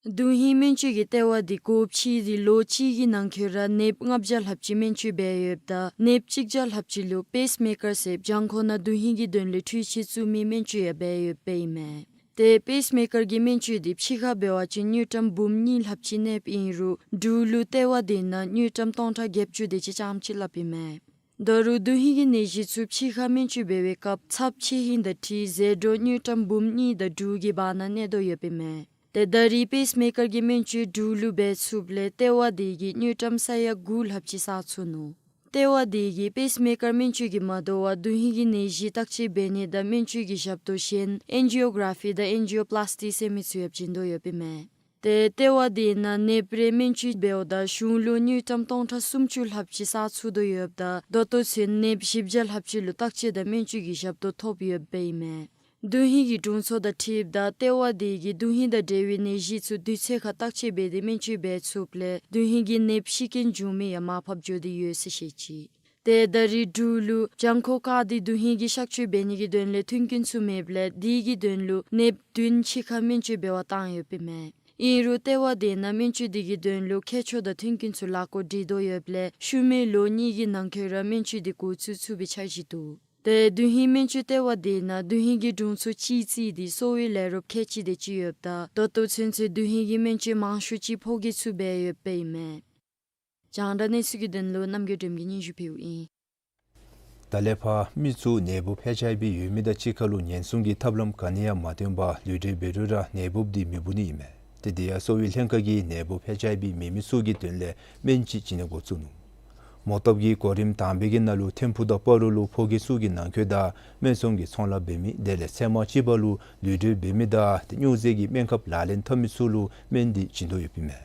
དོན་ཧིང་སྨན་བཅོས་ཀྱི་ལྟེ་བ་འདི་སྒོ་ཕྱེ་སྟེ་ལོ་གཅིག་གི་ནང་འཁོད་ར་ནདཔ་ལྔ་བརྒྱ་ལྷགཔ་ཅིག་སྨན་བཅོས་འབད་ཡོདཔ་ད་ནདཔ་གཅིག་བརྒྱ་ལྷགཔ་ཅིག་ལུ་པེསི་མེ་ཀར་ཟེར་བྱང་ཁོག་ནང་དོན་ཧིང་གི་དོན་ལས་འཕྲུལ་ཆས་བཙུགས་མི་སྨན་བཅོས་ཡང་འབད་ཡོདཔ་ཨིན་མས། ཏེ་པེསི་མེ་ཀར་གྱི་སྨན་བཅོས་འདི་ཕྱི་ཁར་འབད་བ་ཅིན་དངུལ་ཀྲམ་འབུམ་གཉིས་ལྷགཔ་ཅིག་གནསཔ་ཨིན་རུང་འབྲུག་ལུ་ལྟེ་བ་དེ་ནང་དངུལ་ཀྲམ་སྟོང་ཕྲག་བརྒྱད་ཅུ་དེ་ཅིག་རྐྱངམ་ཅིག་ལྷགཔ་ཨིན་མས། ད་རུང་དོན་ཧིང་གི་ནད་གཞི་ཚུ་ཕྱི་ཁར་སྨན་བཅོས་འབད་བའི་སྐབས་ཚབས་ཆེ་ཧིང་དང་འཁྲིལ་ཟད་འགྲོ་དངུལ་ཀྲམ་འབུམ་གཉིས་དང་དྲུག་གི་བར་ན་གནས་དོ་ཡོདཔ་ཨིན་མས། ཏེ་ད་རེས་པེསི་མེ་ཀར་གྱི་སྨན་བཅོས་འབྲུག་ལུ་འབད་ཚུགསཔ་ལས་ལྟེ་བ་དེ་གིས་དངུལ་ཀྲམ་ས་ཡ་དགུ་ལྷགཔ་ཅིག་བསགས་ཚུགས་ནུག། ལྟེ་བ་དེ་གིས་པེསི་མེ་ཀར་སྨན་བཅོས་ཀྱིས་མ་དོ་བར་དོན་ཧིང་གི་ནད་གཞི་བརྟག་དཔྱད་འབད་ནི་དང་སྨན་བཅོས་ཀྱི་ཞབས་ཏོག་གཞན་ཨེན་ཇི་ཡོ་ག་ར་ཕི་དང་ཨེན་ཇི་ཡོ་པི་ལཱསི་ཊི་ཟེར་མི་ཚུ་ཡང་བྱིན་དོ་ཡོདཔ་ཨིན་མས། ཏེ་ལྟེ་བ་དེ་ནང་ནདཔ་རེ་སྨན་བཅོས་འབདཝ་ད་གཞུང་ལུ་དངུལ་ཀྲམ་སྟོང་ཕྲག་སུམ་ཅུ་ལྷགཔ་ཅིག་བསགས་ཚུགས་དོ་ཡོདཔ་ད་ད་ལྟོ་ཚུན་ནདཔ་བཞི་བརྒྱ་ལྷགཔ་ཅིག་ལུ་བརྟག་དཔྱད་དང་སྨན་བཅོས་ཀྱི་ཞབས་ཏོག་ཐོབ་ཡོདཔ་ཨིན་མས། དོན་ཧིང་གི་དྲུང་འཚོ་དང་འཁྲིལཝ་ད་ལྟེ་བ་དེ་གིས་དོན་ཧིང་དང་འབྲེལ་བའི་ནད་གཞི་ཚུ་དུས་ཚོད་ཁར་བརྟག་དཔྱད་འབད་དེ་སྨན་བཅོས་འབད་ཚུགསཔ་ལས་དོན་ཧིང་གི་ནདཔ་ཤི་རྐྱེན་བྱུང་མི་ཡང་མར་ཕབ་འགྱོ་སྟེ་ཡོད་ཟེར་བཤད་ཅི། ཏེ་ད་རེས་འབྲུག་ལུ་བྱང་ཁོག་བཀག་སྟེ་དོན་ཧིང་གི་གཤག་བཅོས་འབད་ནི་གི་དོན་ལས་མཐུན་རྐྱེན་ཚུ་མེདཔ་ལས་དེ་གི་དོན་ལུ་ནདཔ་བདུན་ཕྱི་ཁར་སྨན་བཅོས་འབད་བར་བཏང་ཡོདཔ་ཨིན་མས། ཨིན་རུང་ལྟེ་བ་དེ་ནང་སྨན་བཅོས་དེ་གི་དོན་ལུ་ཁྱད་ཆོས་དང་མཐུན་རྐྱེན་ཚུ་ལག་ལེན་འཐབ་དོ་ཡོདཔ་ལས་ཤུལ་མའི་ལོ་གཉིས་ཀྱི་ནང་འཁོད་ར་སྨན་བཅོས་དེ་འགོ་བཙུགས་ཚུགས་པའི་འཆར་གཞི་འདུག། ཏེ་དོན་ཧིང་སྨན་བཅོས་ལྟེ་བ་དེ་ནང་དོན་ཧིང་གི་དྲུང་འཚོ་གཅིག་བརྩིས་ཏེ་གསོ་བའི་ལས་རོགསཔ་ཁལ་གཅིག་དེ་ཅིག་ཡོདཔ་ད་ད་ལྟོ་ཚུན་ཚོད་དོན་ཧིང་གི་སྨན་བཅོས་མང་ཤོས་ཅིག་ཕོ་སྐྱེས་ཚུ་འབད་ཡོདཔ་ཨིན་མས། རྒྱང་བསྒྲགས་གནས་ཚུལ་གྱི་དོན་ལུ་རྣམ་རྒྱལ་སྒྲོལམ་གྱིས་སྙན་ཞུ་ཕུལཝ་ཨིན། ད་ལས་ཕར་མི་ཚུ་ནད་འབུབ་ཨེཆ་ཨའི་བི་ཡོད་མི་དང་གཅིག་ཁར་ལུ་ཉེན་སྲུང་གི་ཐབས་ལམ་ག་ནི་ཡང་མ་བཏོན་པར་ལུས་འབྲེལ་འབད་རུང་ར་ནད་འབུབ་འདི་མི་འབུ་ནི་ཨིན་མས། ཏེ་དེ་ཡང་གསོ་བའི་ལྷན་ཁག་གིས་ནད་འབུབ་ཨེཆ་ཨའི་བི་མེད་མི་ཚུ་གི་དོན་ལས་སྨན་ཅིག་བྱིན་ནི་འགོ་བཙུགས་ནུག། མོ་བཏབ་ཀྱི་གོ་རིམ་དང་པའི་གི་ནང་ལུ་ཐིམ་ཕུག་དང་སྤ་རོ་ལུ་ཕོ་སྐྱེས་ཚུ་གི་ནང་འཁོད་དང་སྨན་ཚོང་གི་ཚོང་ལཱ་འབད་མི་དེ་ལས་ཚལ་མ་གཅིག་པ་ལུ་ལུས་འབྲེལ་འབད་མི་དང་ཏེ་སྨྱོ་རྫས་ཀྱི་སྨན་ཁབ་ལག་ལེན་འཐབ་མི་ཚུ་ལུ་སྨན་འདི་བྱིན་དོ་ཡོདཔ་ཨིན་མས།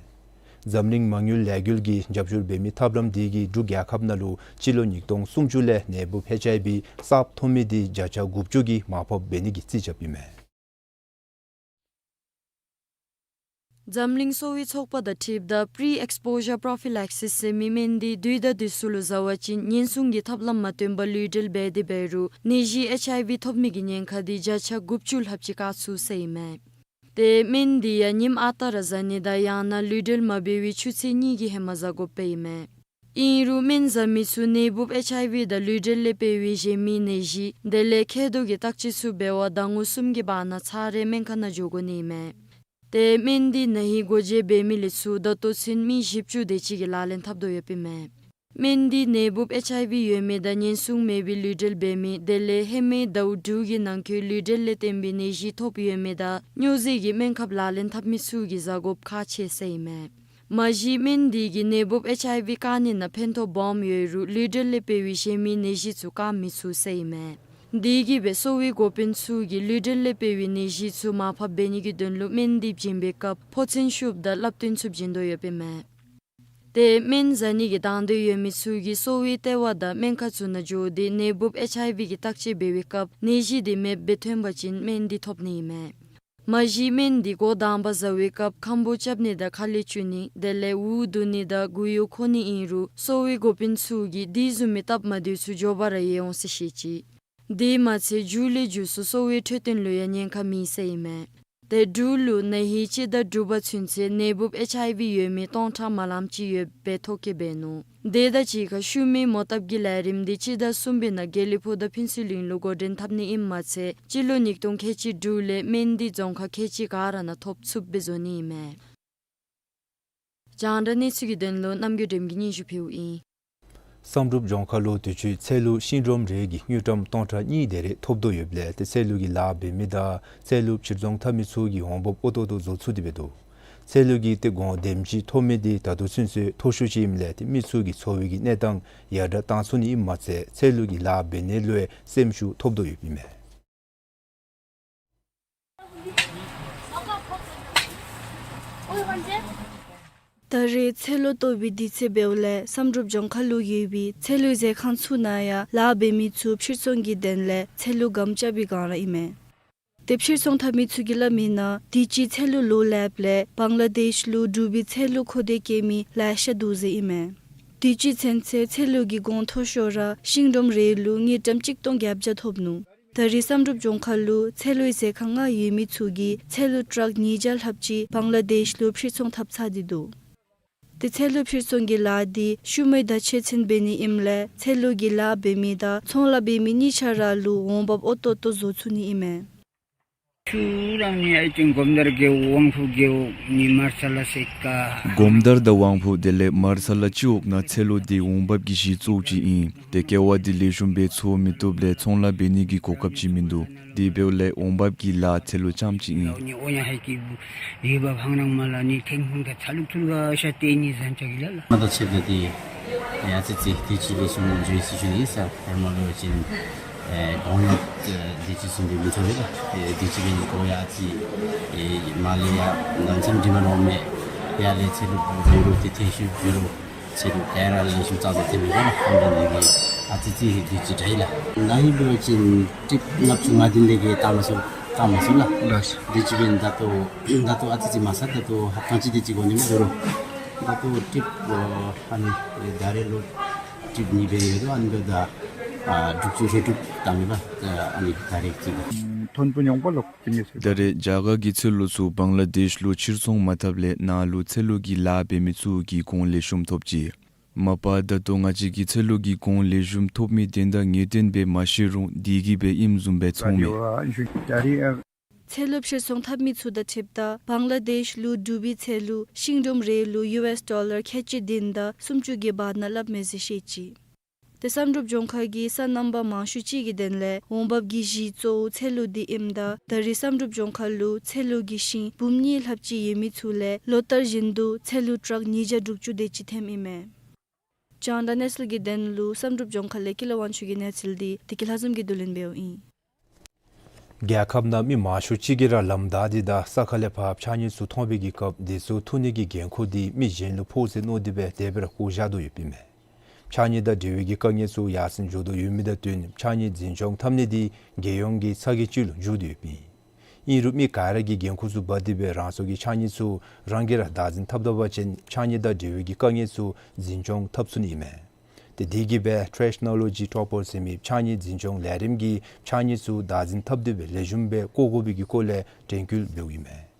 འཛམ་གླིང་མ་དངུལ་ལས་འགུལ་གྱིས་རྒྱབ་སྐྱོར་འབད་མི་ཐབས་ལམ་འདི་གིས་འབྲུག་རྒྱལ་ཁབ་ནང་ལུ་སྤྱི་ལོ་ཉིས་སྟོང་སུམ་ཅུ་ལས་ནད་འབུབ་ཨེཆ་ཨའི་བི་གསརཔ་ཐོབ་མི་འདི་བརྒྱ་ཆ་དགུ་བཅུ་གིས་མར་ཕབ་འབད་ནི་གི་རྩིས་རྐྱབ་ཨིན་མས། འཛམ་གླིང་གསོ་བའི་ཚོགས་པ་དང་འཁྲིལཝ་ད་Pre-Exposure Prophylaxis ཟེར་མི་སྨན་འདི་དུས་དང་དུས་སུ་ལུ་བཟའ་བ་ཅིན་ཉེན་སྲུང་གི་ཐབས་ལམ་མ་བཏོན་པར་ལུས་འབྲེལ་འབད་དེ་འབད་རུང་ནད་གཞི་ཨེཆ་ཨའི་བི་ཐོབ་མི་གི་ཉེན་ཁ་འདི་བརྒྱ་ཆ་དགུ་བཅུ་ལྷགཔ་ཅིག་བཀག་ཚུགས་ཟེར་ཨིན་མས། ཏེ་སྨན་འདི་ཡང་ཉིནམ་ཨ་རྟག་ར་བཟའ་ནི་དང་ཡང་ན་ལུས་འབྲེལ་མ་འབད་བའི་ཆུ་ཚོད་གཉིས་ཀྱི་ཧེ་མ་བཟའ་དགོཔ་ཨིན་མས། ཨིན་རུང་སྨན་བཟའ་མི་ཚུ་ནད་འབུབ་ཨེཆ་ཨའི་བི་དང་ལུས་འབྲེལ་ལས་འཕེལ་བའི་གཞན་མི་ནད་གཞི་དེ་ལས་མཁལ་རྡོག་གི་བརྟག་དཔྱད་ཚུ་འབད་བར་ཟླ་ངོ་གསུམ་གྱི་བར་ན་ཚར་རེ་སྨན་ཁང་ནང་འགྱོ་དགོ་ནི་ཨིན་མས། ཏེ་སྨན་འདི་ན་ཧིང་འགོ་འབྱེད་འབད་མི་ལས་ཚུར་ད་ལྟོ་ཚུན་མི་བཞི་བཅུ་དེ་ཅིག་གིས་ལག་ལེན་འཐབ་དོ་ཡོདཔ་ཨིན་མས། སྨན་འདི་ནད་འབུབ་ཨེཆ་ཨའི་ཝི་ཡོད་མི་དང་ཉེན་སྲུང་མེད་པའི་ལུས་འབྲེལ་འབད་མི་དེ་ལས་ཧེ་མའི་ཟླཝ་དྲུག་གི་ནང་འཁོད་ལུས་འབྲེལ་ལས་བརྟེན་པའི་ནད་གཞི་ཐོབ་ཡོད་མི་དང་སྨྱོ་རྫས་ཀྱི་སྨན་ཁབ་ལག་ལེན་འཐབ་མི་ཚུ་གིས་བཟའ་དགོཔ་ཁག་ཆེ་ཟེར་ཨིན་མས། མ་གཞི་སྨན་འདི་གིས་ནད་འབུབ་ཨེཆ་ཨའི་ཝི་བཀག་ནི་ནང་ཕན་ཐོགས་སྦོམ་ཡོད་རུང་ལུས་འབྲེལ་ལས་འཕེལ་བའི་གཞན་མི་ནད་གཞི་ཚུ་བཀག་མི་ཚུགས་ཟེར་ཨིན་མས། དེ་གིས་སྦེ་གསོ་བའི་འགོ་དཔོན་ཚུ་གིས་ལུས་འབྲེལ་ལས་འཕེལ་བའི་ནད་གཞི་ཚུ་མར་ཕབ་འབད་ནི་གི་དོན་ལུ་སྨན་འདི་བྱིན་པའི་སྐབས་ཕོ་མཚན་ཤུབ་དང་བསླབ་སྟོན་ཚུ་བྱིན་དོ་ཡོདཔ་ཨིན་མས། ཏེ་སྨན་བཟའ་ནི་གི་དང་འདོད་ཡོད་མི་ཚུ་གིས་གསོ་བའི་ལྟེ་བ་དང་སྨན་ཁང་ཚུ་ནང་འགྱོ་སྟེ་ནད་འབུབ་ཨེཆ་ཨའི་ཝི་གི་བརྟག་དཔྱད་འབད་བའི་སྐབས་ནད་གཞི་དེ་མེདཔ་སྦེ་ཐོན་པ་ཅིན་སྨན་འདི་ཐོབ་ནི་ཨིན་མས། མ་གཞི་སྨན་འདི་འགོ་དང་པ་བཟའ་བའི་སྐབས་ཁམ་བུ་རྐྱབ་ནི་དང་ཁ་ལས་བཅུག་ནི་དེ་ལས་འུ་བསྡུ་ནི་དང་མགུ་ཡུ་འཁོར་ནི་ཨིན་རུང་གསོ་བའི་འགོ་དཔོན་ཚུ་གིས་དེ་བཟུམ་མའི་སྟབས་མ་བདེཝ་ཚུ་མགྱོགས་པ་ར་ཡལ་འོང་ཟེར་བཤད་ཅི། དེ་མ་ཚད་མཇུག་ལས་མཇུག་སུ་གསོ་བའི་འཕྲོད་བསྟེན་ལུ་ཡང་ཉེན་ཁ་མེད་ཟེར་ཨིན་མས། ཏེ་འབྲུག་ལུ་ན་ཧིང་སྤྱི་ཟླ་དྲུག་པ་ཚུན་ཚོད་ནད་འབུབ་ཨེཆ་ཨའི་ཝི་ཡོད་མི་སྟོང་ཕྲག་མ་ལངམ་ཅིག་ཡོདཔ་སྦེ་ཐོ་བཀོད་འབད་ནུག། དེ་དང་གཅིག་ཁར་ཤུལ་མའི་མོ་བཏབ་ཀྱི་ལས་རིམ་འདི་སྤྱི་ཟླ་གསུམ་པའི་ནང་དགེ་ལེགས་ཕུག་དང་ཕུན་ཚོགས་གླིང་ལུ་འགོ་འདྲེན་འཐབ་ནི་ཨིནམ་མ་ཚད་སྤྱི་ལོ་ཉིས་སྟོང་ཁལ་གཅིག་དྲུག་ལས་སྨན་འདི་རྫོང་ཁག་ཁལ་གཅིག་ག་ར་ནང་ཐོབ་ཚུགསཔ་སྦེ་བཟོ་ནི་ཨིན་མས། རྒྱང་བསྒྲགས་གནས་ཚུལ་གྱི་དོན་ལུ་རྣམ་རྒྱལ་སྒྲོལམ་གྱིས་སྙན་ཞུ་ཕུལཝ་ཨིན། བསམ་གྲུབ་ལྗོངས་མཁར་ལུ་དུས་ཅི་ཚལ་ལུ་ཤིང་སྒྲོམ་རེ་གི་དངུལ་ཀྲམ་སྟོང་ཕྲག་གཉིས་དེ་རེ་ཐོབ་དོ་ཡོདཔ་ལས་ཏེ་ཚལ་ལུ་གི་ལཱ་འབད་མི་དང་ཚལ་ལུ་ཕྱིར་ཚོང་འཐབ་མི་ཚུ་གི་འོང་འབབ་ཨོ་ཏོ་ཏོ་བཟོ་ཚུགས་ཏེ་འབད་དོ། ཚལ་ལུ་གི་ཏེ་གོང་དེམ་ཅིག་ཐོབ་མི་འདི་ད་ལྟོ་ཚུན་ཚོད་མཐོ་ཤོས་ཅིག་ཨིནམ་ལས་ཏེ་མི་ཚུ་གི་འཚོ་བའི་གི་གནས་སྟངས་ཡར་དྲག་བཏང་ཚུགས་ནི་ཨིནམ་མ་ཚད་ཚལ་ལུ་གི་ལཱ་འབད་ནི་ལུ་ཡང་སེམས་ཤུགས་ཐོབ་དོ་ཡོདཔ་ཨིན་མས། ད་རེས་ཚལ་ལུ་ལྟོ་བའི་དུས་ཚོད་འབདཝ་ལས་བསམ་གྲུབ་ལྗོངས་མཁར་ལུ་ཡོད་པའི་ཚལ་ལུའི་ཟས་ཁང་ཚུ་ནང་ཡང་ལཱ་འབད་མི་ཚུ་ཕྱིར་ཚོང་གི་དོན་ལས་ཚལ་ལུ་སྒམ་རྐྱབ་པའི་སྒང་ར་ཨིན་མས། ཏེ་ཕྱིར་ཚོང་འཐབ་མི་ཚུ་གིས་སླབ་མིའི་ནང་དུས་ཅི་ཚལ་ལུ་ལོག་ལེགསཔ་ལས་བང་ལ་དེཤ་ལུ་འབྲུག་པའི་ཚལ་ལུ་མཁོ་འདོད་བསྐྱེད་མི་ལེ་ཤ་འདུག་ཟེར་ཨིན་མས། དུས་ཅི་ཚུན་ཚོད་ཚལ་ལུ་གི་གོང་མཐོ་ཤོས་ར་ཤིང་སྒྲོམ་རེ་ལུ་དངུལ་ཀྲམ་གཅིག་སྟོང་བརྒྱད་བརྒྱ་ཐོབ་ནུག། ད་རེས་བསམ་གྲུབ་ལྗོངས་མཁར་ལུ་ཚལ་ལུའི་ཟས་ཁང་ལྔ་ཡོད་མི་ཚུ་གིས་ཚལ་ལུ་ཊཱག་ཉིས་བརྒྱ་ལྷགཔ་ཅིག་བང་ལ་དེཤ་ལུ་ཕྱིར་ཚོང་འཐབ་ཚར་ཏེ་འདུག། ཏེ་ཚལ་ལུ་ཕྱིར་ཚོང་གི་ལཱ་འདི་ཤུལ་མའི་ཟླཝ་ཚུན་ཚོད་འབད་ནི་ཨིནམ་ལས་ཚལ་ལུ་གི་ལཱ་འབད་མི་དང་ཚོང་ལཱ་འབད་མི་གཉིས་ཆ་ར་ལུ་འོང་འབབ་ཨོ་ཏོ་ཏོ་བཟོ་ཚུགས་ནི་ཨིན་མས། ཚུ་རང་ནི་ཨའི་ཅིན་གོམ་དར་རྒེད་འོག་དབང་ཕུག་རྒེད་འོག་ནི་མར་ས་ལ་སེ་ཀ། གོམ་དར་དང་དབང་ཕུག་དེ་ལས་མར་ས་ལ་སྤྱི་འོག་ནང་ཚལ་ལུ་འདི་འོང་འབབ་ཀྱི་གཞི་གཙོ་བོ་ཅིག་ཨིན། ཏེ་ཀེ་བ་འདི་ལེགས་ཤོམ་སྦེ་འཚོ་མི་བཏུབ་ལས་ཚོང་ལཱ་འབད་ནི་གི་གོ་སྐབས་ཅིག་མིན་འདུག། དེ་འབདཝ་ལས་འོང་འབབ་ཀྱི་ལཱ་ཚལ་ལུ་རྐྱངམ་ཅིག་ཨིན། ནི་ཨོ་ཡ་ཧའི་ཀི་ཡུལ་བབ་ཧང་ནང་མ་ལ་ནི་ཐེན་ཧུང་ད་ཚ་ལུག་ཐུལ་ག་ཤ་ཏེ་ནི་ཟན་ཅ་གི་ལ་ལ། མ་ད་ཆེབ་ད་དེ་ཡ་ཙི་ཙི་དུས་ཅི་ལེགས་ཤོམ་འགྱོ་ཡི་ཟེར་ཞུ་ནི་ཨིན་ས། ཧེ་མ་ལུ་ཅིན་ཨེ་གོང་ཡང་དུས་ཅི་ཟིན་པའི་མི་ཚོ་རེད་ལ། ཨེ་དུས་ཅི་གི་ནི་གོ་ཡ་ཙི་ཨེ་མ་ལས་ཡ་ནང་ཚན་འདི་མ་ནོར་མེད་ཡ་ལས་ཚེ་ལུ་བཟང་རུ་ཏེ་ཐེ་ཤུ་བྱུ་རུ་ཚེ་ལུ་ག་ར་ལེགས་ཤོམ་ཙང་ཙང་ཐེབས་མི་ལ་ལ་ཧམ་པ་ནི་གི་ཨ་ཙི་ཙི་དུས་ཅི་དྲག་ཡི་ལ། ན་ཧིང་ལུ་ཅིན་ཀྲིབ་ལྔ་བཅུ་ང་བདུན་ལས་གི་བཏང་མ་སོང་བཏང་མ་སོང་ལ། ལགས་སོ། དུས་ཅི་གི་ད་ལྟོ་ད་ལྟོ་ཨ་ཙི་ཙི་མ་ས་ད་ལྟོ་ཧ་ཐང་ཅི་དུས་ཅི་གོ་ནི་མི་འདུག་རུང་ད་ལྟོ་ཀྲིབ་ཨ་ནི་ད་རེས་ལུ་ཀྲིབ་གཉིས་འབད་ཡོད་དོ། ཨ་ནི་འབདཝ་ད་ཨ་དྲུག་ཅུ་ཧེ་དྲུག་བཏང་མི་པ། ཨ་ནི་ད་རེས་ཅིག་ཐོན་པོ་ཉོང་པ་ལོག་པིན་ཡོད་ཟེར། ད་རེས་རྒྱ་གར་གྱི་ཚལ་ལུ་ཚུ་བང་ལ་དེཤ་ལུ་ཕྱིར་ཚོང་མ་འཐབ་ལས་ནཱ་ལུ་ཚལ་ལུ་གི་ལཱ་འབད་མི་ཚུ་གིས་གོང་ལེགས་ཤོམ་ཐོབ་ཅི། མ་པ་ད་ལྟོ་ང་བཅས་ཀྱིས་ཚལ་ལུ་གི་གོང་ལེགས་ཤོམ་ཐོབ་མི་དོན་དག་ངེས་གཏན་སྦེ་མ་ཤེས་རུང་དེ་གིས་སྦེ་ཨིནམ་བཟུམ་སྦེ་ཚོར་མས། ཚལ་ལུ་ཕྱིར་ཚོང་འཐབ་མི་ཚུ་དང་འཁྲིལཝ་ད་བང་ལ་དེཤ་ལུ་འབྲུག་པའི་ཚལ་ལུ་ཤིང་སྒྲོམ་རེ་ལུ་ཡུ་ཨེསི་ཌོ་ལར་ཁལ་གཅིག་བདུན་དང་སུམ་ཅུ་གི་བར་ན་སླབ་མས་ཟེར་བཤད་ཅི། ཏེ་བསམ་གྲུབ་ལྗོངས་མཁར་གྱིས་སོ་ནམ་པ་མང་ཤོས་ཅིག་གི་དོན་ལས་འོང་འབབ་ཀྱི་གཞི་གཙོ་བོ་ཚལ་ལུ་འདི་ཨིནམ་ད་ད་རེས་བསམ་གྲུབ་ལྗོངས་མཁར་ལུ་ཚལ་ལུ་གི་ཤིང་འབུམ་གཉིས་ལྷགཔ་ཅིག་ཡོད་མི་ཚུ་ལས་ལོ་ལྟར་བཞིན་དུ་ཚལ་ལུ་ཊཱག་ཉིས་བརྒྱ་དྲུག་ཅུ་དེ་ཅིག་ཐོནམ་ཨིན་མས། རྒྱང་བསྒྲགས་གནས་ཚུལ་གྱི་དོན་ལུ་བསམ་གྲུབ་ལྗོངས་མཁར་ལས་ཀུན་ལེགས་དབང་ཕྱུག་གི་གནས་ཚུལ་འདི་བདེ་སྐྱིད་ལྷ་འཛོམས་ཀྱིས་བསྡུ་ལེན་འབདཝ་ཨིན། རྒྱལ་ཁབ་ནང་མི་མང་ཤོས་ཅིག་གིས་ར་ལམ་བདའ་སྟེ་དང་ས་ཁ་ལས་ཕར་ཕྱགས་སྙིགས་ཚུ་འཐོན་པའི་གི་སྐབས་དེ་ཚུ་འཐུ་ནི་གི་འགན་ཁུར་འདི་མི་གཞན་ལུ་ཕོག་ཟེར་མནོ་སྟེ་སྦེ་དེ་སྦེ་ར་བཀོ་བཞག་དོ་ཡོདཔ་ཨིན་མས། ཕྱགས་སྙིགས་དང་འབྲེལ་བའི་གི་དཀའ་ངལ་ཚུ་ཡར་སེང་འགྱོ་དོ་ཡོད་མི་དང་བསྟུན་ཕྱགས་སྙིགས་འཛིན་སྐྱོང་འཐབ་ནི་འདི་རྒྱལ་ཡོངས་ཀྱི་ཚ་གྱང་ཅིག་ལུ་འགྱུར་དོ་ཡོདཔ་ཨིན། ཨིན་རུང་མི་ག་ར་གིས་འགན་ཁུར་ཚུ་འབག་སྟེ་སྦེ་རང་སོའི་གི་ཕྱགས་སྙིགས་ཚུ་རང་གིས་ར་བདག་འཛིན་འཐབ་ད་པ་ཅིན་ཕྱགས་སྙིགས་དང་འབྲེལ་བའི་གི་དཀའ་ངལ་ཚུ་འཛིན་སྐྱོང་འཐབ་ཚུགས་ནི་ཨིན་མས། ཏེ་དེ་གིས་སྦེ་ཊེཀ་ནོ་ལོ་ཇི་ཊོ་པར་ཟེར་མི་ཕྱགས་སྙིགས་འཛིན་སྐྱོང་ལས་རིམ་གྱིས་ཕྱགས་སྙིགས་ཚུ་བདག་འཛིན་འཐབ་སྟེ་སྦེ་ལེགས་ཤོམ་སྦེ་བཀོ་དགོ་པའི་གི་སྐོར་ལས་དྲན་སྐུལ་འབདཝ་ཨིན་མས།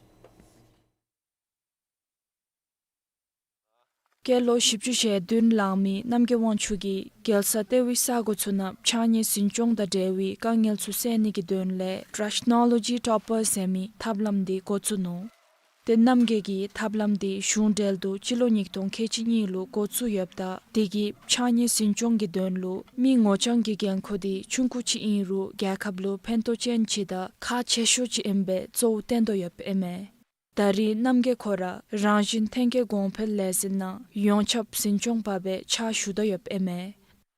སྐྱེས་ལོ་བཞི་བཅུ་ཞེ་བདུན་ལང་མི་རྣམ་རྒྱལ་དབང་ཕྱུག་གིས་རྒྱལ་ས་ལྟེ་བའི་ས་གོ་ཚུ་ནང་ཕྱགས་སྙིགས་འཛིན་སྐྱོང་དང་འབྲེལ་བའི་དཀའ་ངལ་ཚུ་སེལ་ནི་གི་དོན་ལས་ཊེཀ་ནོ་ལོ་ཇི་ཊོ་པར་ཟེར་མི་ཐབས་ལམ་འདི་འགོ་བཙུགས་ནུག། ཏེ་རྣམ་རྒྱལ་གྱིས་ཐབས་ལམ་འདི་གཞུང་འབྲེལ་དུ་སྤྱི་ལོ་ཉིས་སྟོང་ཁལ་གཅིག་གཉིས་ལུ་འགོ་བཙུགས་ཡོདཔ་ད་དེ་གིས་ཕྱགས་སྙིགས་འཛིན་སྐྱོང་གི་དོན་ལུ་མི་ངོ་རྐྱང་གི་འགན་ཁུར་འདི་ཆུང་ཀུ་ཅིག་ཨིན་རུང་རྒྱལ་ཁབ་ལུ་ཕན་ཐོགས་ཅན་ཅིག་དང་ཁག་ཆེ་ཤོས་ཅིག་ཨིན་པའི་གཙོ་བོ་བསྟན་དོ་ཡོདཔ་ཨིན་མས། ད་རེས་རྣམ་རྒྱལ་ཁོ་ར་རང་བཞིན་ཐོན་སྐྱེད་གོང་འཕེལ་ལས་འཛིན་ནང་ཡོངས་ཁྱབ་འཛིན་སྐྱོང་པ་སྦེ་ཕྱག་ཞུ་དོ་ཡོདཔ་ཨིན་མས།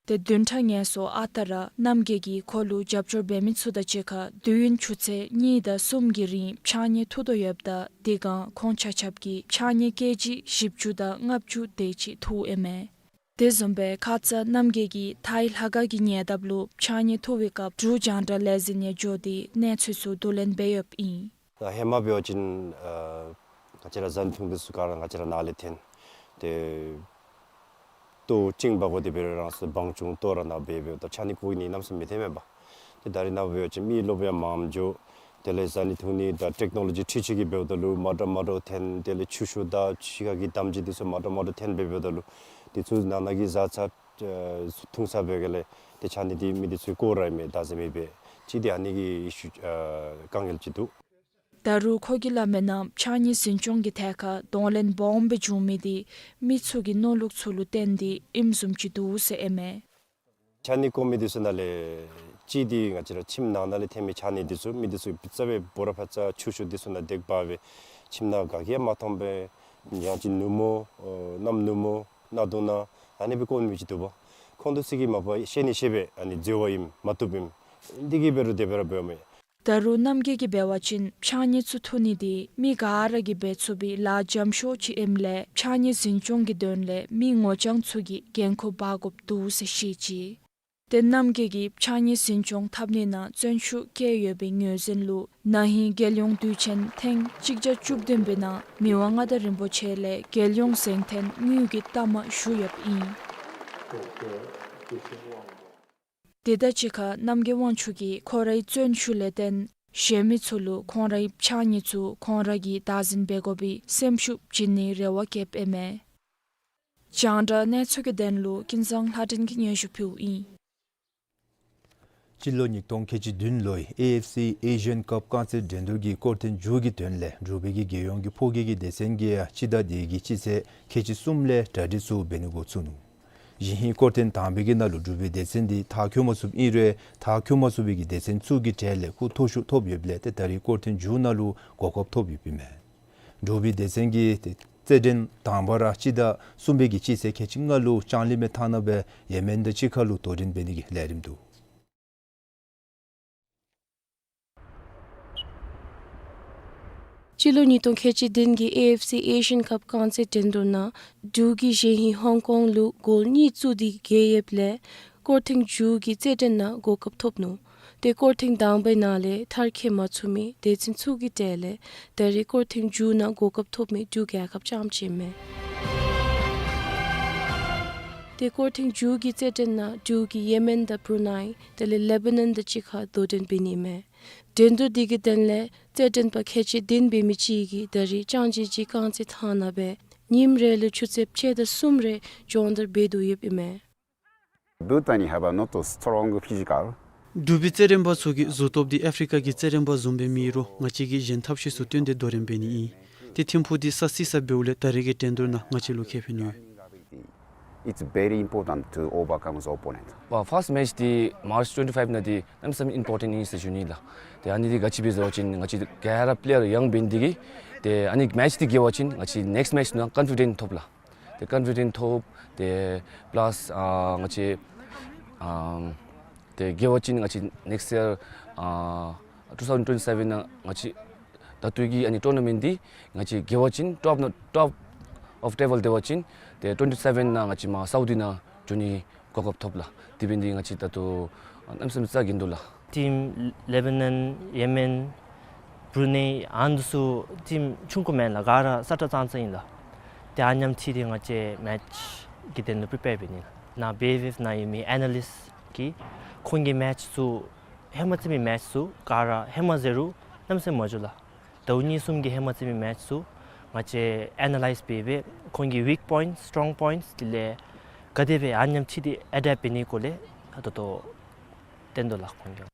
ཏེ་བདུན་ཕྲག་ངལ་གསོ་ཨ་རྟག་ར་རྣམ་རྒྱལ་གྱིས་ཁོ་ལུ་རྒྱབ་སྐྱོར་འབད་མི་ཚུ་དང་གཅིག་ཁར་དུས་ཡུན་ཆུ་ཚོད་གཉིས་དང་གསུམ་གྱི་རིང་ཕྱགས་སྙིགས་འཐུ་དོ་ཡོདཔ་ད་དེ་སྒང་ཁོང་ཆ་ཁྱབ་ཀྱིས་ཕྱགས་སྙིགས་ཀེ་ཇི་བཞི་བཅུ་དང་ལྔ་བཅུ་དེ་ཅིག་འཐུཝ་ཨིན་མས། དེ་བཟུམ་སྦེ་ཁ་ཙ་རྣམ་རྒྱལ་གྱིས་ཐའི་ལྷ་ཁང་གི་ཉེ་འདབས་ལུ་ཕྱགས་སྙིགས་འཐུ་བའི་སྐབས་འབྲུག་རྒྱང་བསྒྲགས་ལས་འཛིན་ནང་འགྱོ་སྟེ་གནས་ཚུལ་ཚུ་བསྡུ་ལེན་འབད་ཡོདཔ་ཨིན། ད་ཧེ་མ་འབད་བ་ཅིན་ཨ་ང་བཅས་ར་བཟའ་ནི་འཐུང་ནི་འདི་ཚུ་ག་ར་ང་བཅས་ར་ནཱ་ལས་འཐོན། ཏེ་ལྟོ་ཅིན་འབག་དགོ་དེ་འབད་རུང་རང་སོའི་བང་ཆུང་ལྟོ་ར་ནཱ་འབད་འབདཝ་ད་ཕྱགས་སྙིགས་བཀོ་ནི་གནམ་མེད་ས་མེད་མི་འཐོན་མས་པ། ཏེ་ད་རེས་ནངས་པ་འབད་བ་ཅིན་མི་ལོ་པ་ཡང་མངམ་འགྱོ། དེ་ལས་བཟའ་ནི་འཐུང་ནི་དང་ཊེཀ་ནོ་ལོ་ཇི་འཕྲུལ་ཆས་ཀྱིས་འབདཝ་ད་ལུ་མ་འདྲཝ་མ་འདྲཝ་འཐོན། དེ་ལས་ཆུ་ཤུགས་དང་ཕྱི་ཁ་གི་དམ་སྦྱིས་འདི་ཚུ་མ་འདྲཝ་མ་འདྲཝ་འཐོན་འབད་འབདཝ་ད་ལུ་དེ་ཚུ་ནང་ན་གི་བཟའ་ཚང་ཨེ་འཐུང་ཚར་བའི་སྒང་ལས་ཏེ་ཕྱགས་སྙིགས་འདི་མི་འདི་ཚུ་བཀོ་ར་ཨིན་མས། ད་ཟེར་མི་སྦེ་ཅིག་ཏེ་ཨ་ནི་གི་ཨི་ཤུ་ཨ་དཀའ་ངལ་ཅིག་འདུག། ད་རུང་ཁོ་གིས་སླབ་མིའི་ནང་ཕྱགས་སྙིགས་འཛིན་སྐྱོང་གི་ཐད་ཁར་གདོང་ལེན་སྦོམ་སྦེ་འབྱུང་མི་འདི་མི་ཚུ་གི་མནོ་ལུགས་ཚུ་ལུ་བརྟེན་ཏེ་ཨིནམ་བཟུམ་ཅིག་འདུག་ཟེར་ཨིན་མས། ཕྱགས་སྙིགས་བཀོ་མི་འདི་ཚུ་ནང་ལས་ཅིག་འདི་ང་བཅས་ར་ཁྱིམ་ནང་ན་ལས་འཐོན་མི་ཕྱགས་སྙིགས་འདི་ཚུ་མི་འདི་ཚུ་རྩ་བའི་འབོ་ར་ཕར་ཚུར་ཆུ་ཤུགས་འདི་ཚུ་ནང་འདེགས་འབག་སྦེ་ཁྱིམ་ནང་ག་གིས་ཡང་མ་མཐོང་པར་ཡང་ཅིན་ནུབ་མོ་ཨོ་གནམ་ནུབ་མོ་གནམ་དུང་ནང་ཨ་ནི་སྦེ་བཀོ་མི་ཅིག་འདུག་པ། ཁོང་འདི་ཚུ་གིས་མ་པ་ཤེས་ནི་ཤེས་པས་ཨ་ནི་འཛོལ་བ་ཨིནམ་མ་བཏུབ་ཨིནམ་འདི་གིས་འབད་རུང་དེ་སྦེ་ར་འབདཝ་མས། ད་རུང་རྣམ་རྒྱལ་གྱིས་འབད་བ་ཅིན་ཕྱགས་སྙིགས་ཚུ་འཐུ་ནི་འདི་མི་ག་ར་གིས་འབད་ཚུགས་པའི་ལཱ་འཇམ་ཤོས་ཅིག་ཨིནམ་ལས་ཕྱགས་སྙིགས་འཛིན་སྐྱོང་གི་དོན་ལས་མི་ངོ་རྐྱང་ཚུ་གིས་འགན་ཁུར་འབག་དགོཔ་འདུག་ཟེར་བཤད་ཅི། ཏེ་རྣམ་རྒྱལ་གྱིས་ཕྱགས་སྙིགས་འཛིན་སྐྱོང་འཐབ་ནི་ནང་བརྩོན་ཤུགས་བསྐྱེད་ཡོད་པའི་ངོས་འཛིན་ལུ་ན་ཧིང་རྒྱལ་ཡོངས་དུས་ཆེན་ཐེངས་གཅིག་བརྒྱ་བཅུ་བདུན་པའི་ནང་མི་དབང་མངའ་བདག་རིན་པོ་ཆེ་ལས་རྒྱལ་ཡོངས་གཟེངས་བསྟོད་དངུལ་གྱི་རྟགས་མ་ཞུ་ཡོདཔ་ཨིན། དེ་དང་གཅིག་ཁར་རྣམ་རྒྱལ་དབང་ཕྱུག་གིས་ཁོ་རའི་བརྩོན་ཤུགས་ལས་བརྟེན་གཞན་མི་ཚུ་ལུ་ཁོང་རའི་ཕྱགས་སྙིགས་ཚུ་ཁོང་ར་གིས་བདག་འཛིན་འབད་དགོ་པའི་སེམས་ཤུགས་བྱིན་ནིའི་རེ་བ་བསྐྱེདཔ་ཨིན་མས། རྒྱང་བསྒྲགས་གནས་ཚུལ་གྱི་དོན་ལུ་ཀུན་བཟང་ལྷ་སྒྲོན་གྱིས་སྙན་ཞུ་ཕུལཝ་ཨིན། སྤྱི་ལོ་ཉིས་སྟོང་ཁལ་གཅིག་བདུན་ལོའི་ཨེ་ཨེཕ་སི་ཨེ་ཤི་ཡཱན་ཀབ་རྐང་རྩེད་འགྲན་བསྡུར་གྱི་སྐོར་ཐེངས་མཇུག་གི་དོན་ལས་འབྲུག་པའི་གི་རྒྱལ་ཡོངས་ཀྱི་ཕོ་སྐྱེས་ཀྱི་སྡེ་ཚན་གྱིས་སྤྱི་ཟླ་འདི་གི་སྤྱི་ཚེས་ཁལ་གཅིག་གསུམ་ལས་གྲ་སྒྲིག་ཚུ་འབད་ནི་འགོ་བཙུགས་ནུག། གཞེས་ཧིང་སྐོར་ཐེངས་དང་པའི་གི་ནང་ལུ་འབྲུག་པའི་སྡེ་ཚན་འདི་མཐར་འཁྱོལ་མ་ཚུགསཔ་ཨིན་རུང་མཐར་འཁྱོལ་མ་ཚུགས་པའི་གི་སྡེ་ཚན་ཚུ་གི་གྲས་ལས་ཁོང་མཐོ་ཤོས་ཐོབ་ཡོདཔ་ལས་ཏེ་ད་རིས་སྐོར་ཐེངས་མཇུག་ནང་ལུ་གོ་སྐབས་ཐོབ་ཡོདཔ་ཨིན་མས། འབྲུག་པའི་སྡེ་ཚན་གྱིས་ཏེ་རྩེད་འགྲན་དང་པ་ར་སྤྱི་ཟླ་གསུམ་པའི་གི་སྤྱི་ཚེས་ཁལ་གཅིག་ལྔ་ལུ་ལྕང་གླིང་མའི་མཐའ་ན་སྦེ་ཡེ་མེན་དང་གཅིག་ཁར་ལུ་དོ་འགྲན་འབད་ནི་གི་ལས་རིམ་འདུག། སྤྱི་ལོ་ཉིས་སྟོང་ཁལ་གཅིག་བདུན་གྱི་ཨེ་ཨེཕ་སི་ཨེ་ཤི་ཡཱན་ཀབ་རྐང་རྩེད་འགྲན་བསྡུར་ནང་འབྲུག་གིས་གཞེས་ཧིང་ཧོང་ཀོང་ལུ་གོལ་གཉིས་བཙུགས་ཏེ་རྒྱལ་ཡོདཔ་ལས་སྐོར་ཐེངས་མཇུག་གི་རྩེད་འགྲན་ནང་གོ་སྐབས་ཐོབ་ནུག། ཏེ་སྐོར་ཐེངས་དང་པའི་ནང་ལས་མཐར་འཁྱོལ་མ་ཚུགས་མི་སྡེ་ཚན་ཚུ་གི་གྲས་ལས་ད་རིས་སྐོར་ཐེངས་མཇུག་ནང་གོ་སྐབས་ཐོབ་མི་འབྲུག་རྒྱལ་ཁབ་རྐྱངམ་ཅིག་ཨིན་མས། ཏེ་སྐོར་ཐེངས་མཇུག་གི་རྩེད་འགྲན་ནང་འབྲུག་གིས་ཡེ་མེན་དང་བུ་རུ་ནཱི་དེ་ལས་ལེ་བ་ནཱན་དང་གཅིག་ཁར་དོ་འགྲན་འབད་ནི་ཨིན་མས། འགྲན་བསྡུར་འདི་གི་དོན་ལས་རྩེད་འགྲན་པ་ཁལ་གཅིག་བདུན་འབད་མི་ཅིག་གིས་ད་རིས་ལྕང་སྦྱིས་ཀྱི་རྐང་རྩེད་ཐང་ནང་སྦེ་ཉིནམ་རེ་ལུ་ཆུ་ཚོད་ཕྱེད་དང་གསུམ་རེ་སྦྱོང་བརྡར་འབད་དོ་ཡོདཔ་ཨིན་མས། Bhutan have a not a strong physical. འབྲུག་པའི་རྩེད་འགྲན་པ་ཚུ་གི་གཟུགས་སྟོབས་འདི་ཨཕ་རི་ཀ་གི་རྩེད་འགྲན་པ་བཟུམ་སྦེ་མེད་རུང་ང་བཅས་ཀྱིས་གཞན་ཐབས་ཤེས་ཚུ་བཏོན་ཏེ་དོ་འགྲན་འབད་ནི་ཨིན། ཏེ་ཐིམ་ཕུག་འདི་ས་བསིལ་ས་འབདཝ་ལས་ད་རིས་ཀྱི་འགྲན་བསྡུར་ནང་ང་བཅས་ལུ་ཁེ་ཕན་ཡོད། It's very important to overcome the opponent. Well, first match འདི་March twenty-five ནང་འདི་གནམ་མེད་ས་མེད་ཨིམ་པོར་ཊེནཊ་ཨིན་ཟེར་ཞུ་ནི་ལགས། ཏེ་ཨ་ནི་འདི་ག་ཅི་སྦེ་ཟེར་བ་ཅིན་ང་བཅས་ག་ར་པི་ལེ་ཡར་ཡང་འབད་ནི་འདི་གིས་ཏེ་ཨ་ནི་མེཆ་འདི་རྒྱལ་བ་ཅིན་ང་བཅས་ནེགསཊ་མེཆ་ནང་ཀོན་ཕི་ཌེནཊ་ཐོབ་ལགས། ཏེ་ཀོན་ཕི་ཌེནཊ་ཐོབ། ཏེ་པ་ལཱས་ཨ་ང་བཅས་ཨམ་ཏེ་རྒྱལ་བ་ཅིན་ང་བཅས་ནེགསཊ་ཡར་ཨ་two thousand twenty-seven ནང་ང་བཅས་ད་ལྟོ་གི་ཨ་ནི་ཊོར་ནཱ་མེནཊ་འདི་ང་བཅས་རྒྱལ་བ་ཅིན་ཊོཔ་ནང་ཊོཔ་ཨོཕ་ཊེ་བཱལ་སྡོད་པ་ཅིན་ཏེ་ཊུ་ཝེན་ཊི་སེ་བེན་ནང་ང་བཅས་མར་སའུ་དི་ནང་འགྱོ་ནི་གོ་སྐབས་ཐོབ་ལགས། དེ་འབད་ནི་འདི་ང་བཅས་ད་ལྟོ་གནམ་མེད་ས་མེད་རྩ་འགེངས་དོ་ལགས། ཊིམ་ལེ་བ་ནཱན་ཡེ་མེན་བུ་རུ་ནཱི་ཨ་ནི་ཚུ་ཊིམ་ཆུང་ཀུ་མེན་ལགས། ག་ར་ས་ཁྲ་ཙང་ཙང་ཨིན་ལགས། ཏེ་ཨ་ནེམ་ཅིག་འདི་ང་བཅས་མེཆ་གི་དོན་ལུ་པི་རི་པེར་འབད་ནི་ལགས། ནཱ་བེ་ཝེབ་ནང་ཡོད་མི་ཨེ་ན་ལིསཊ་གིས་ཁོང་གིས་མེཆ་ཚུ་ཧེ་མ་རྩེད་མི་མེཆ་ཚུ་ག་ར་ཧེ་མ་ཟེར་རུང་གནམ་མེད་ས་མེད་མ་འགྱོ་ལགས། ཟླཝ་གཉིས་གསུམ་གྱི་ཧེ་མ་རྩེད་མི་མེཆ་ཚུ་ང་བཅས་ཨེ་ན་ལའིཛ་འབད་སྦེ་ཁོང་གི་ཝིཀ་པོའིནཊསི་སི་ཊོང་པོའིནཊསི་དེ་ལས་ག་དེ་སྦེ་ཨ་ནེམ་ཅིག་འདི་ཨེ་ཌེབཊ་འབད་ནི་སྐོར་ལས་ད་ལྟོ་སྟོན་དོ་ལགས་ཁོང་གིས།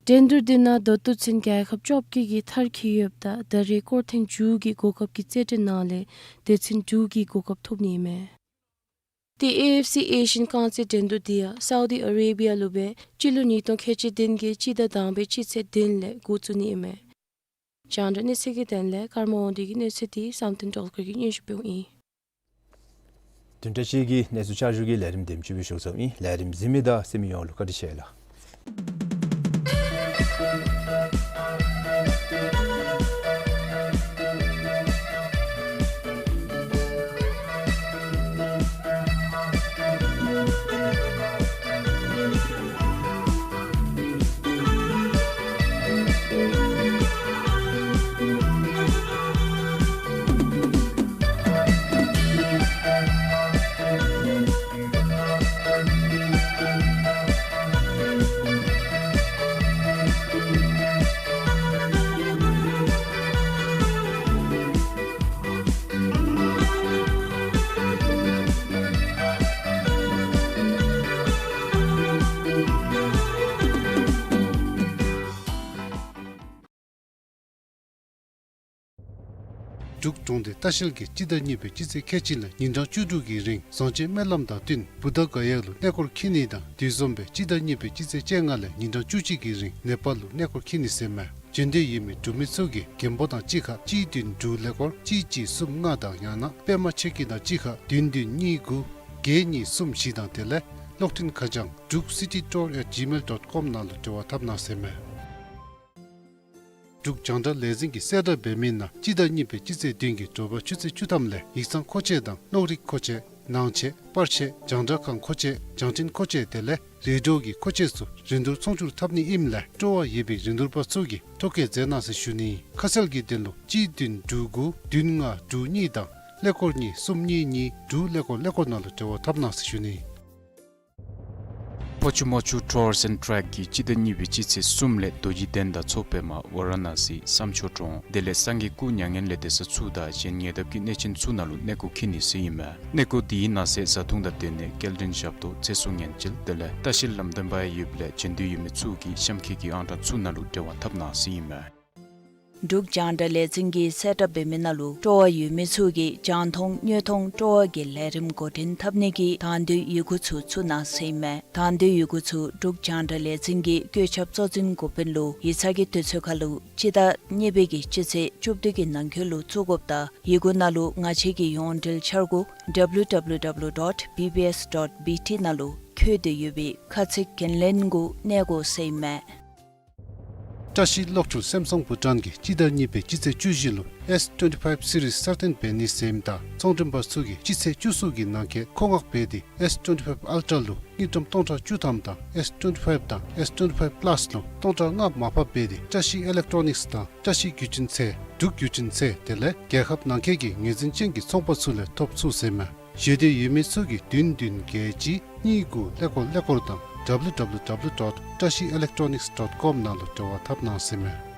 འགྲན་བསྡུར་འདི་ནང་ད་ལྟོ་ཚུན་རྒྱལ་ཁབ་བཅོ་བརྒྱད་ཀྱིས་མཐར་འཁྱོལ་ཡོདཔ་ད་ད་རེས་སྐོར་ཐེངས་དྲུག་གི་གོ་སྐབས་ཀྱི་རྩེད་འགྲན་ནང་ལས་དེ་ཚུན་དྲུག་གི་གོ་སྐབས་ཐོབ་ནི་ཨིན་མས། དེ་ཨེ་ཨེཕ་སི་ཨེ་ཤི་ཡན་རྐང་རྩེད་འགྲན་བསྡུར་འདི་ཡང་སའུ་དི་ཨ་རེ་བི་ཡ་ལུ་སྦེ་སྤྱི་ལོ་ཉིས་སྟོང་ཁལ་གཅིག་བདུན་གྱི་སྤྱི་ཟླ་དང་པའི་སྤྱི་ཚེས་བདུན་ལས་འགོ་བཙུགས་ནི་ཨིན་མས། རྒྱང་བསྒྲགས་གནས་ཚུལ་གྱི་དོན་ལས་ཀརྨ་དབང་འདུས་ཀྱིས་གནས་ཚུལ་འདི་བསམ་གཏན་སྒྲོལ་དཀར་གྱིས་སྙན་ཞུ་འབདཝ་ཨིན། བདུན་ཕྲག་གཅིག་གི་གནས་ཚུལ་བསྐྱར་ཞུ་གི་ལས་རིམ་དེམ་ཅིག་སྦེ་ཞུ་ཚརཝ་ཨིན། ལས་རིམ་གཟིགས་མི་དང་གསན་མི་ཡོངས་ལུ་བཀའ་དྲིན་ཆེ་ལགས། འབྲུག་གྲོང་སྡེ་ལྟ་བཤལ་གྱིས་སྤྱི་ཟླ་གཉིས་པའི་སྤྱི་ཚེས་ཁལ་གཅིག་ལས་ཉིན་གྲངས་བཅུ་དྲུག་གི་རིང་བཟང་སྤྱོད་སྨོན་ལམ་དང་བསྟུན་བུདྡྷ་ག་ཡ་ལུ་གནས་སྐོར་འཁྱིད་ནི་དང་དེ་བཟུམ་སྦེ་སྤྱི་ཟླ་གཉིས་པའི་སྤྱི་ཚེས་བཅོ་ལྔ་ལས་ཉིན་གྲངས་བཅུ་གཅིག་གི་རིང་ནེ་པཱལ་ལུ་གནས་སྐོར་འཁྱིད་ནི་ཟེར་མས། འབྱོན་འདོད་ཡོད་མི་འབྲུག་མི་ཚུ་གིས་རྒན་པོ་དང་གཅིག་ཁར་གཅིག་བདུན་དྲུག་ཀླད་ཀོར་གཅིག་གཅིག་གསུམ་ལྔ་དང་ཡང་ན་པདྨ་ཆོས་སྐྱིད་དང་གཅིག་ཁར་བདུན་བདུན་གཉིས་དགུ་བརྒྱད་གཉིས་གསུམ་བཞི་དང་དེ་ལས་གློག་འཕྲིན་ཁ་བྱང་druk city tour at gmail dot com ནང་ལུ་འབྲེལ་བ་འཐབ་གནང་ཟེར་མས། འབྲུག་རྒྱང་བསྒྲགས་ལས་འཛིན་གྱིས་གསལ་བསྒྲགས་འབད་མི་ནང་སྤྱི་ཟླ་གཉིས་པའི་སྤྱི་ཚེས་བདུན་གྱི་དྲོ་པ་ཆུ་ཚོད་བཅུ་ཐམ་ལས་ཡིག་ཚང་མཁོ་ཆས་དང་གློག་རིག་མཁོ་ཆས་ནང་ཆས་པར་ཆས་རྒྱང་བསྒྲགས་ཁང་མཁོ་ཆས་རྒྱང་འཕྲིན་མཁོ་ཆས་དེ་ལས་རེ་ཌི་ཡོ་གི་མཁོ་ཆས་ཚུ་རིན་བསྡུར་ཚོང་བསྒྱུར་འཐབ་ནི་ཨིནམ་ལས་སྤྲོ་བ་ཡོད་པའི་རིན་བསྡུར་པ་ཚུ་གིས་ཐོ་བཀོད་མཛད་གནང་ཟེར་ཞུ་ནི། ཁ་གསལ་གྱི་དོན་ལུ་གཅིག་བདུན་དྲུག་དགུ་བདུན་ལྔ་དྲུག་གཉིས་དང་ཀླད་ཀོར་གཉིས་གསུམ་གཉིས་གཉིས་དྲུག་ཀླད་ཀོར་ཀླད་ཀོར་ནང་ལུ་འབྲེལ་བ་འཐབ་གནང་ཟེར་ཞུ་ནི། ཕོ་ཆུ་མོ་ཆུ་Tours and Trek གིས་སྤྱི་ཟླ་གཉིས་པའི་སྤྱི་ཚེས་གསུམ་ལས་རྡོ་རྗེ་གདན་དང་མཚོ་པདྨ་ཝ་ར་ཎ་སི་བསམ་ཆོས་གྲོང་དེ་ལས་སངས་རྒྱས་སྐུ་མྱ་ངན་ལས་འདས་ས་ཚུ་དང་གཞན་ཉེ་འདབས་ཀྱི་གནས་ཆེན་ཚུ་ནང་ལུ་གནས་སྐོར་འཁྱིད་ནི་ཟེར་ཨིན་མས། གནས་སྐོར་དེའི་ནང་གསེས་བཟའ་འཐུང་དང་སྡོད་གནས་སྐྱེལ་འདྲེན་ཞབས་ཏོག་ཚེ་སྲོག་ཉེན་བཅོལ་དེ་ལས་ལྟ་བཤལ་ལམ་སྟོན་པ་ཡང་ཡོདཔ་ལས་འབྱོན་འདོད་ཡོད་མི་ཚུ་གིས་གཤམ་འཁོད་ཀྱི་ཨང་གྲངས་ཚུ་ནང་ལུ་འབྲེལ་བ་འཐབ་གནང་ཟེར་ཨིན་མས། འབྲུག་རྒྱང་བསྒྲགས་ལས་འཛིན་གྱིས་གསལ་བསྒྲགས་འབད་མི་ནང་ལུ་སྤྲོ་བ་ཡོད་མི་ཚུ་གིས་རྒྱང་མཐོང་དངོས་མཐོང་སྤྲོ་བ་གི་ལས་རིམ་འགོ་འདྲེན་འཐབ་ནི་གི་དང་འདོད་ཡི་གུ་ཚུ་བཙུགས་གནང་ཟེར་ཨིན་མས། དང་འདོད་ཡི་གུ་ཚུ་འབྲུག་རྒྱང་བསྒྲགས་ལས་འཛིན་གྱི་བཀོད་ཁྱབ་གཙོ་འཛིན་འགོ་དཔོན་ལུ་ཡིག་ཚང་གི་དུས་ཚོད་ཁར་ལུ་སྤྱི་ཟླ་གཉིས་པའི་གི་སྤྱི་ཚེས་བཅུ་བདུན་གྱི་ནང་འཁོད་ལུ་བཙུགས་དགོཔ་དང་ཡི་གུ་ནང་ལུ་ང་བཅས་ཀྱི་ཡོངས་འབྲེལ་འཆར་སྒོ་W W W dot B B S dot B T ནང་ལུ་འཁོད་དེ་ཡོད་པའི་ཁ་ཚིག་འགན་ལེན་གུ་གནས་དགོ་ཟེར་ཨིན་མས། བཀྲ་ཤིས་གློག་འཕྲུལ་སེམ་སོང་བྷུ་ཊཱན་གྱིས་སྤྱི་ཟླ་གཉིས་པའི་སྤྱི་ཚེས་བཅུ་བཞི་ལུ་S twenty-five series གསར་བཏོན་འབད་ནི་ཟེར་ཨིནམ་ད་ཚོང་མགྲོན་པ་ཚུ་གིས་སྤྱི་ཚེས་བཅུ་གསུམ་གྱི་ནང་འཁོད་མཁོ་མངགས་འབད་དེ་S twenty-five Ultra ལུ་དངུལ་ཀྲམ་སྟོང་ཕྲག་བཅུ་ཐམ་དང་S twenty-five དང་S twenty-five Plus ལུ་སྟོང་ཕྲག་ལྔ་མར་ཕབ་འབད་དེ་བཀྲ་ཤིས་ཨི་ལེག་ཊོ་ནིགསི་དང་བཀྲ་ཤིས་བརྒྱུད་འཕྲིན་ཚད་འབྲུག་བརྒྱུད་འཕྲིན་ཚད་དེ་ལས་རྒྱལ་ཁབ་ནང་འཁོད་ཀྱི་ངོས་འཛིན་ཅན་གྱི་ཚོང་པ་ཚུ་ལས་ཐོབ་ཚུགས་ཟེར་ཨིན་མས། བཞེས་འདོད་ཡོད་མི་ཚུ་གིས་བདུན་བདུན་བརྒྱད་གཅིག་གཉིས་དགུ་ཀླད་ཀོར་ཀླད་ཀོར་དང་W W W dot བཀྲ་ཤིས་ཨི་ལེག་ཊོ་ནིགསི་ཌོཊ་ཀོམ་ནང་ལུ་འབྲེལ་བ་འཐབ་གནང་ཟེར་ཨིན་མས།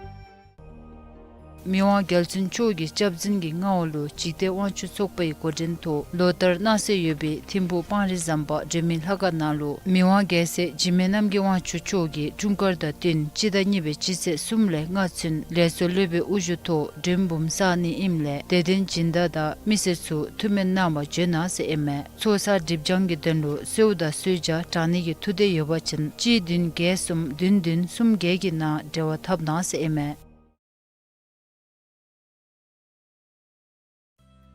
མི་དབང་རྒྱལ་བཙུན་མཆོག་གི་སྐྱབས་འཛིན་གྱི་མངའ་འོག་ལུ་འཇིག་རྟེན་དབང་ཕྱུག་ཚོགས་པའི་འགོ་འདྲེན་ཐོག་ལོ་ལྟར་གནང་སྲོལ་ཡོད་པའི་ཐིམ་ཕུག་སྤང་རི་ཟམ་པ་སྒྲོལ་མའི་ལྷ་ཁང་ནང་ལུ་མི་དབང་རྒྱལ་སྲས་འཇིགས་མེད་རྣམ་རྒྱལ་དབང་ཕྱུག་མཆོག་གི་འཁྲུངས་སྐར་དང་བསྟུན་སྤྱི་ཟླ་གཉིས་པའི་སྤྱི་ཚེས་གསུམ་ལས་ལྔ་ཚུན་ལས་ཚོགས་སློབ་དཔོན་དབུ་བཞུགས་ཐོག་མགྲོན་འབུམ་བསག་ནི་ཨིནམ་ལས་དད་ལྡན་སྦྱིན་བདག་དང་མི་སེར་ཚུ་ཐུགས་སྨོན་གནང་བར་འབྱོན་གནང་ཟེར་ཨིན་མས། ཚོགས་བསགས་སྒྲིབ་སྦྱང་གི་དོན་ལུ་གསོལཝ་དང་གསོལ་ཇ་དྲང་ནི་གི་ཐུགས་འདོད་ཡོད་པ་ཅིན་གཅིག་བདུན་བརྒྱད་གསུམ་བདུན་བདུན་གསུམ་བརྒྱད་ཀྱི་ནང་འབྲེལ་བ་འཐབ་གནང་ཟེར་ཨིན་མས།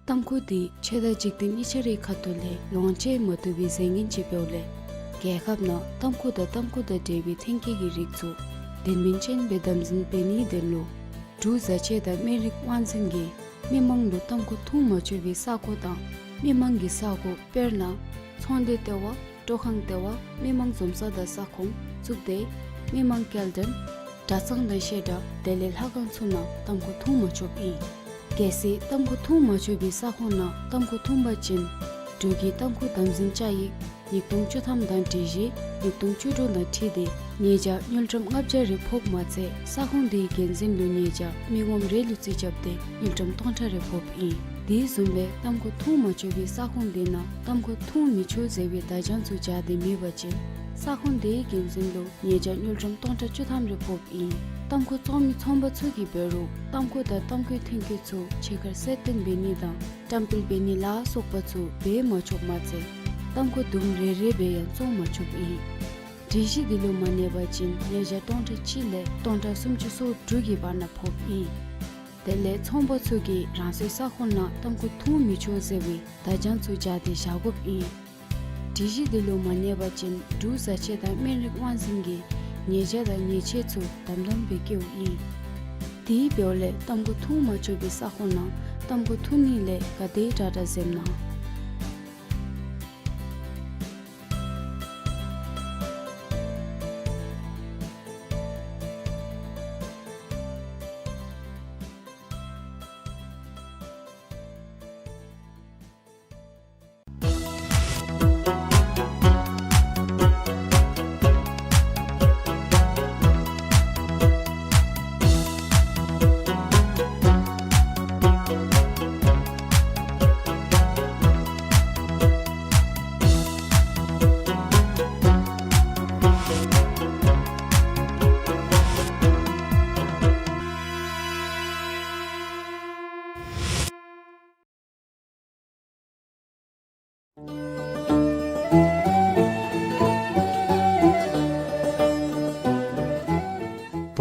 ཏམ་ཁུ་འདི་ཆོས་དང་འཇིག་རྟེན་གཉིས་ཆ་རའི་ཁ་ཐུག་ལས་ལོངས་སྤྱོད་མ་བཏུབ་པའི་རྫས་ངན་ཅིག་འབདཝ་ལས་རྒྱལ་ཁབ་ནང་ཏམ་ཁུ་དང་ཏམ་ཁུ་དང་འབྲེལ་བའི་ཐོན་སྐྱེད་ཀྱི་རིགས་ཚུ་དོན་སྨིན་ཅན་སྦེ་དམ་འཛིན་འབད་ནིའི་དོན་ལུ་འབྲུག་བཟའ་ཆས་དང་སྨན་རིགས་དབང་འཛིན་གྱིས་མི་མང་ལུ་ཏམ་ཁུ་འཐུང་མ་ཆོག་པའི་ས་གོ་དང་མི་མང་གི་ས་གོ་དཔེར་ན་ཚོང་སྡེ་ལྟེ་བ་སྤྲོ་ཁང་ལྟེ་བ་མི་མང་འཛོམས་ས་དང་ས་ཁོངས་གཙུག་སྡེ་མི་མང་སྐྱེལ་འདྲེན་གྲྭ་ཚང་དང་བཤད་གྲྭ་དེ་ལས་ལྷ་ཁང་ཚུ་ནང་ཏམ་ཁུ་འཐུང་མ་ཆོགཔ་ཨིན། གལ་སྲིད་ཏམ་ཁུ་འཐུང་མ་ཆོག་པའི་ས་ཁོངས་ནང་ཏམ་ཁུ་འཐུང་པ་ཅིན་འབྲུག་གི་ཏམ་ཁུ་དམ་འཛིན་བཅའ་ཡིག་ཉིས་སྟོང་བཅུ་ཐམ་དང་སྒྲིག་གཞི་ཉིས་སྟོང་བཅུ་དྲུག་དང་འཁྲིལ་ཏེ་ཉེས་བྱ་དངུལ་ཀྲམ་ལྔ་བརྒྱ་རེ་ཕོགཔ་མ་ཚད་ས་ཁོངས་དེའི་འགན་འཛིན་ལུ་ཉེས་བྱ་མི་ངོམ་རེ་ལུ་རྩིས་རྐྱབ་སྟེ་དངུལ་ཀྲམ་སྟོང་ཕྲག་རེ་ཕོགཔ་ཨིན། དེ་བཟུམ་སྦེ་ཏམ་ཁུ་འཐུང་མ་ཆོག་པའི་ས་ཁོངས་དེ་ནང་ཏམ་ཁུ་འཐུང་མི་ཆོག་ཟེར་བའི་བརྡ་བྱང་ཚུ་སྦྱར་ཏེ་མེད་པ་ཅིན་ ས་ཁོངས་དེའི་འགན་འཛིན་ལུ་ཉེས་བྱ་དངུལ་ཀྲམ་སྟོང་ཕྲག་བཅུ་ཐམ་རེ་ཕོགཔ་ཨིན། ཏམ་ཁུ་བཙོང་མི་ཚོང་པ་ཚུ་གིས་འབད་རུང་ཏམ་ཁུ་དང་ཏམ་ཁུའི་ཐོན་སྐྱེད་ཚུ་ཕྱི་ཁར་གསལ་སྟོན་འབད་ནི་དང་བཀྲམ་སྤེལ་འབད་ནི་ལ་སོགས་པ་ཚུ་འབད་མ་ཆོགཔ་མ་ཚད་ཏམ་ཁུ་དུམ་རེ་རེ་སྦེ་ཡང་བཙོང་མ་ཆོགཔ་ཨིན། སྒྲིག་གཞི་འདི་ལུ་མ་གནས་པ་ཅིན་ཉེས་བྱ་སྟོང་ཕྲག་གཅིག་ལས་སྟོང་ཕྲག་སུམ་ཅུ་སོ་དྲུག་གི་བར་ན་ཕོགཔ་ཨིན། དེ་ལས་ཚོང་པ་ཚུ་གིས་རང་སོའི་ས་ཁོངས་ནང་ཏམ་ཁུ་འཐུང་མི་ཆོག་ཟེར་བའི་བརྡ་བྱང་ཚུ་སྦྱར་ཏེ་བཞག་དགོཔ་ཨིན། སྒྲིག་གཞི་འདི་ལུ་མ་གནས་པ་ཅིན་འབྲུག་བཟའ་ཆས་དང་སྨན་རིགས་དབང་འཛིན་གྱིས་ཉེས་བྱ་དང་ཉེས་ཆད་ཚུ་དམ་དམ་སྦེ་བཀལཝ་ཨིན། དེ་འབདཝ་ལས་ཏམ་ཁུ་འཐུང་མ་ཆོག་པའི་ས་ཁོངས་ནང་ཏམ་ཁུ་འཐུང་ནི་ལས་ག་དེ་དྲག་དྲག་འཛེམ་གནང་།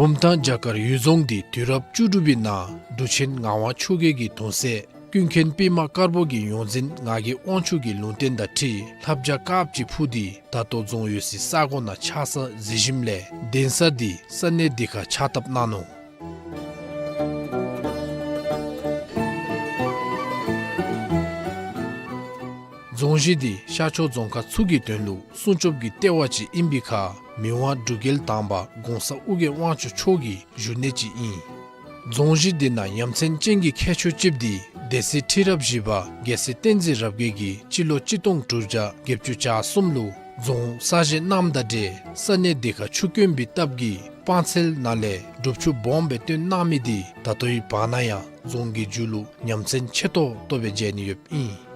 བུམ་ཐང་བྱ་དཀར་གཡུལ་རྫོང་འདི་དུས་རབས་བཅུ་དྲུག་པའི་ནང་འབྲུག་ཆེན་ངག་དབང་ཆོས་རྒྱལ་གྱི་གདུང་སྲས་ཀུན་མཁྱེན་པདྨ་དཀར་པོ་གི་ཡོངས་འཛིན་ངག་གི་དབང་ཕྱུག་གི་ལུང་བསྟན་དང་འཁྲིལ་ལྷ་བྱ་དཀརཔོ་ཅིག་འཕུར་ཏེ་ད་ལྟོ་རྫོང་ཡོད་སའི་ས་གོ་ནང་ཆགས་ས་གཟིགས་ཞིནམ་ལས་གདན་ས་འདི་ས་གནས་འདི་ཁར་ཕྱག་བཏབ་གནང་ནུག། རྫོང་གཞི་འདི་ཤར་ཕྱོགས་རྫོང་ཁག་ཚུ་གི་དོན་ལུ་སྲུང་སྐྱོབ་ཀྱི་ལྟེ་བ་ཅིག་ཨིན་པའི་ཁར་མི་དབང་འབྲུག་རྒྱལ་དང་པ་གོང་ས་ཨོ་རྒྱན་དབང་ཕྱུག་མཆོག་གི་བཞུགས་གནས་ཅིག་ཨིན། རྫོང་གཞི་འདི་ནང་ཡ་མཚན་ཅན་གྱི་ཁྱད་ཆོས་ཅིག་འདི་སྡེ་སྲིད་ཁྲི་རབས་བཞི་པ་རྒྱལ་སྲས་བསྟན་འཛིན་རབ་རྒྱས་ཀྱིས་སྤྱི་ལོ་གཅིག་སྟོང་དྲུག་བརྒྱ་བརྒྱད་ཅུ་གྱ་གསུམ་ལུ་རྫོང་གསར་བཞེངས་གནངམ་དང་འབྲེལ་ས་གནས་འདི་ཁར་ཆུ་དཀོན་པའི་སྟབས་ཀྱིས་སྤང་ཚལ་ནང་ལས་སྒྲུབ་ཆུ་སྦོམ་སྦེ་བཏོན་གནང་མི་འདི་ད་ལྟོའི་བར་ན་ཡང་རྫོང་གི་མཇུག་ལུ་ཉམས་མཚར་ཆེ་ཏོག་ཏོ་སྦེ་མཇལ་ནི་ཡོདཔ་ཨིན།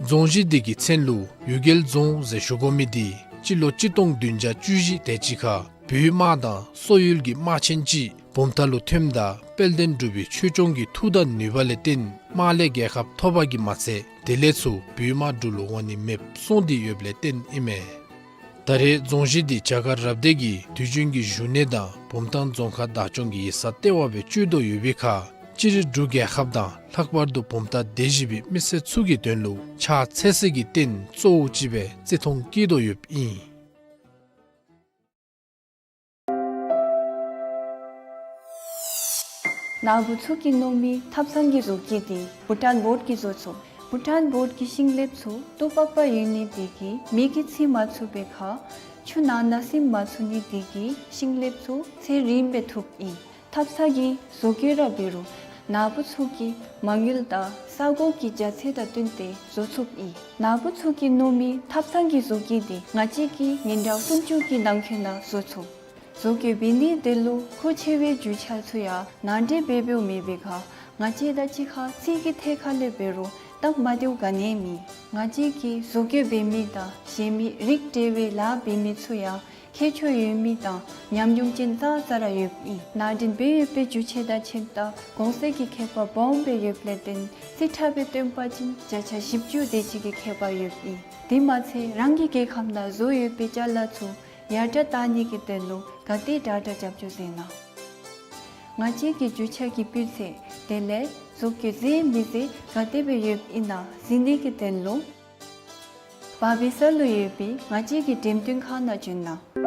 རྫོང་གཞི་འདི་གི་མཚན་ལུ་གཡུལ་རྒྱལ་རྫོང་ཟེར་ཞུ་དགོ་མི་འདི་སྤྱི་ལོ་གཅིག་སྟོང་བདུན་བརྒྱ་བཅུ་བཞི་དེ་ཅིག་ཁར་བོད་དམག་དང་སོག་ཡུལ་གྱི་དམག་ཆེན་ཅིག་བུམ་ཐང་ལུ་ཐོནམ་ད་དཔལ་ལྡན་འབྲུག་པའི་ཆོས་སྐྱོང་གི་མཐུ་དང་ནུས་པ་ལས་བརྟེན་དམག་ལས་རྒྱལ་ཁ་ཐོབ་པ་གིས་མ་ཚད་དེ་ལས་ཚུར་བོད་དམག་འབྲུག་ལུ་འོང་ནི་མེདཔ་སོང་སྟེ་ཡོདཔ་ལས་བརྟེན་ཨིན་མས། ད་རེས་རྫོང་གཞི་འདི་བྱ་དཀར་རབ་སྡེ་གི་དུས་རྒྱུན་གྱི་བཞུགས་གནས་དང་བུམ་ཐང་རྫོང་ཁག་བདག་སྐྱོང་གི་ཡིག་ཚང་ལྟེ་བ་སྦེ་སྤྱོད་དོ་ཡོད་པའི་ཁར་སྤྱིར་འབྲུག་རྒྱལ་ཁབ་དང་ལྷག་པར་དུ་བུམ་ཐང་སྡེ་བཞི་པའི་མི་སེར་ཚུ་གི་དོན་ལུ་ཕྱག་འཚལ་སྲིད་ཀྱི་རྟེན་གཙོ་བོ་ཅིག་སྦེ་བརྩི་མཐོང་བསྐྱེད་དོ་ཡོདཔ་ཨིན། ནཱ་བུ་ཚུ་གིས་མནོ་མི་ཐབ་ཚང་གི་བཟོ་བཀོད་འདི་བྷུ་ཊཱན་བོཌ་ཀྱིས་བཟོ་ཚུགས། བྷུ་ཊཱན་བོཌ་ཀྱི་ཤིང་ལེབ་ཚུ་ཏོག་པག་པ་ཡོད་ནི་འདི་གིས་མེ་གིས་འཚིག་མ་ཚུགས་པའི་ཁར་ཆུ་ནང་ན་སིམ་མ་ཚུགས་ནི་འདི་གིས་ཤིང་ལེབ་ཚུ་ཚད་རིངམ་སྦེ་ཐུབ་ཨིན། ཐབ་ཚང་གི་བཟོ་བཀོད་ར་འབད་རུང་ནཱ་བུ་ཚུ་གི་མ་དངུལ་དང་ས་གོ་གི་རྒྱ་ཚད་དང་བསྟུན་ཏེ་བཟོ་ཚུགསཔ་ཨིན། ནཱ་བུ་ཚུ་གིས་མནོ་མི་ཐབ་ཚང་གི་བཟོ་བཀོད་འདི་ང་བཅས་ཀྱིས་ཉིན་གྲངས་སུམ་ཅུ་གི་ནང་འཁོད་ནང་བཟོ་ཚུགས། བཟོ་བཀོད་འབད་ནི་དེ་ལུ་མཁོ་ཆེ་བའི་རྒྱུ་ཆ་ཚུ་ཡང་ནང་འདྲེན་འབད་འབདཝ་མེད་པའི་ཁར་ང་བཅས་དང་གཅིག་ཁར་རྩིས་ཀྱི་ཐད་ཁར་ལས་འབད་རུང་སྟབས་མ་བདེཝ་ག་ནི་ཡང་མེད། ང་བཅས་ཀྱིས་བཟོ་བཀོད་འབད་མི་དང་གཞན་མི་རིགས་འདྲ་བའི་ལཱ་འབད་མི་ཚུ་ཡང་ཁྱད་ཆོས་ཡོད་མི་དང་ཉམས་མྱོང་ཅན་ཙང་ཙ་ར་ཡོདཔ་ཨིན། ནང་འདྲེན་འབད་ཡོད་པའི་རྒྱུ་ཆ་དང་ཕྱདཔ་ད་གོང་ཚད་ཀྱི་ཁྱད་པར་སྦོམ་སྦེ་ཡོདཔ་ལས་བརྟེན་རྩིས་ཁྲ་སྦེ་སྟོན་པ་ཅིན་བརྒྱ་ཆ་བཞི་བཅུ་དེ་ཅིག་གི་ཁྱད་པར་ཡོདཔ་ཨིན། དེ་མ་ཚད་རང་གི་རྒྱལ་ཁམས་ནང་བཟོ་ཡོད་པའི་ཅ་ལ་ཚུ་ཡར་དྲག་བཏང་ནི་གི་དོན་ལུ་ག་དེ་དྲག་དྲག་རྒྱབ་སྐྱོར་མཛད་གནང་། ང་བཅས་ཀྱི་རྒྱུ་ཆ་གི་སྤུས་ཚད་དེ་ལས་བཟོ་བཀོད་མཛེས་མི་མཛེས་ག་དེ་སྦེ་ཡོདཔ་ཨིན་ན་གཟིགས་ནི་གི་དོན་ལུ་བར་པའི་ས་ལུ་ཡོད་པའི་ང་བཅས་ཀྱི་འགྲེམས་སྟོན་ཁང་ནང་བྱོན་གནང་།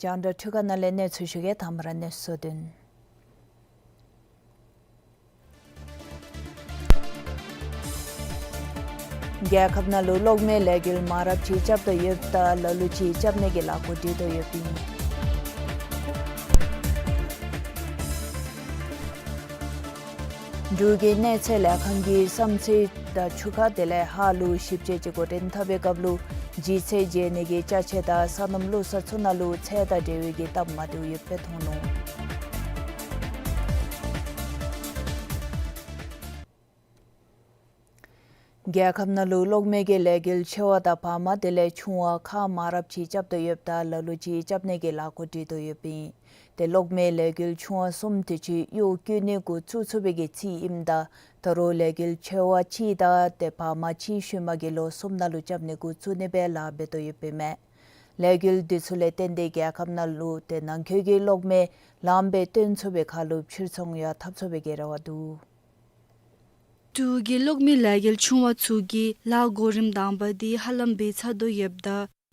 རྒྱང་བསྒྲགས་འཕྲུལ་ཁང་ནང་ལས་གནས་ཚུལ་ཞུ་གེ། དང་པ་ར་གནས་ཚུལ་བསྡུ་ནི། རྒྱལ་ཁབ་ནང་ལུ་གློག་མེ་ལས་འགུལ་མང་རབས་ཅིག་རྐྱབ་དོ་ཡོདཔ་ད་ལ་ལུ་ཅིག་རྐྱབ་ནི་གི་ལས་འགུལ་སྤེལ་དོ་ཡོདཔ་ཨིན། འབྲུག་གི་གནས་ཚད་ལས་ཁང་གི་བསམ་ཚུལ་དང་ཆུ་ཁ་དེ་ལས་ཧཱ་ལུ་ཞིབ་དཔྱད་ཅིག་འགོ་འདྲེན་འཐབ་པའི་སྐབས་ལུ་ལྗིད་ཚད་འཇལ་ནི་གི་ཅ་ཆས་དང་སོ་ནམ་བློག་ས་ཚུ་ནང་ལུ་ཚད་དང་འབྲེལ་བའི་གི་སྟབས་མ་བདེཝ་ཡོདཔ་སྦེ་མཐོང་ནུག། རྒྱལ་ཁབ་ནང་ལུ་གློག་མེ་གི་ལས་འགུལ་ཆེ་བ་དང་བར་མ་དེ་ལས་ཆུང་བ་ཁག་མང་རབས་ཅིག་རྐྱབ་དོ་ཡོདཔ་ད་ལ་ལུ་ཅིག་རྐྱབ་ནི་གི་ལས་འགུལ་སྤེལ་དོ་ཡོདཔ་ཨིན། ཏེ་གློག་མེ་ལས་འགུལ་ཆུང་བ་གསུམ་དེ་ཅིག་གཡོག་བཀོལ་ནི་འགོ་བཙུགས་ཚུགས་པའི་གི་རྩིས་ཨིནམ་ད་ད་རུང་ལས་འགུལ་ཆེ་བ་གཅིག་དང་ཏེ་བར་མ་གཅིག་ཤུལ་མ་གི་ལོ་གསུམ་ནང་ལུ་རྐྱབ་ནི་འགོ་བཙུགས་ནི་སྦེ་ལཱ་འབད་དོ་ཡོདཔ་ཨིན་མས། ལས་འགུལ་དེ་ཚུ་ལས་བརྟེན་ཏེ་རྒྱལ་ཁབ་ནང་ལུ་ཏེ་ནང་འཁོད་ཀྱི་གློག་མེ་ལངམ་སྦེ་བཏོན་ཚུགས་པའི་ཁར་ལུ་ཕྱིར་ཚོང་ཡང་འཐབ་ཚུགས་པའི་གི་རེ་བ་འདུག། འབྲུག་གི་གློག་མེ་ལས་འགུལ་ཆུང་བ་ཚུ་གི་ལཱ་གོ་རིམ་དང་པ་དེ་ཧ་ལམ་འབད་ཚར་དོ་ཡོདཔ་ད་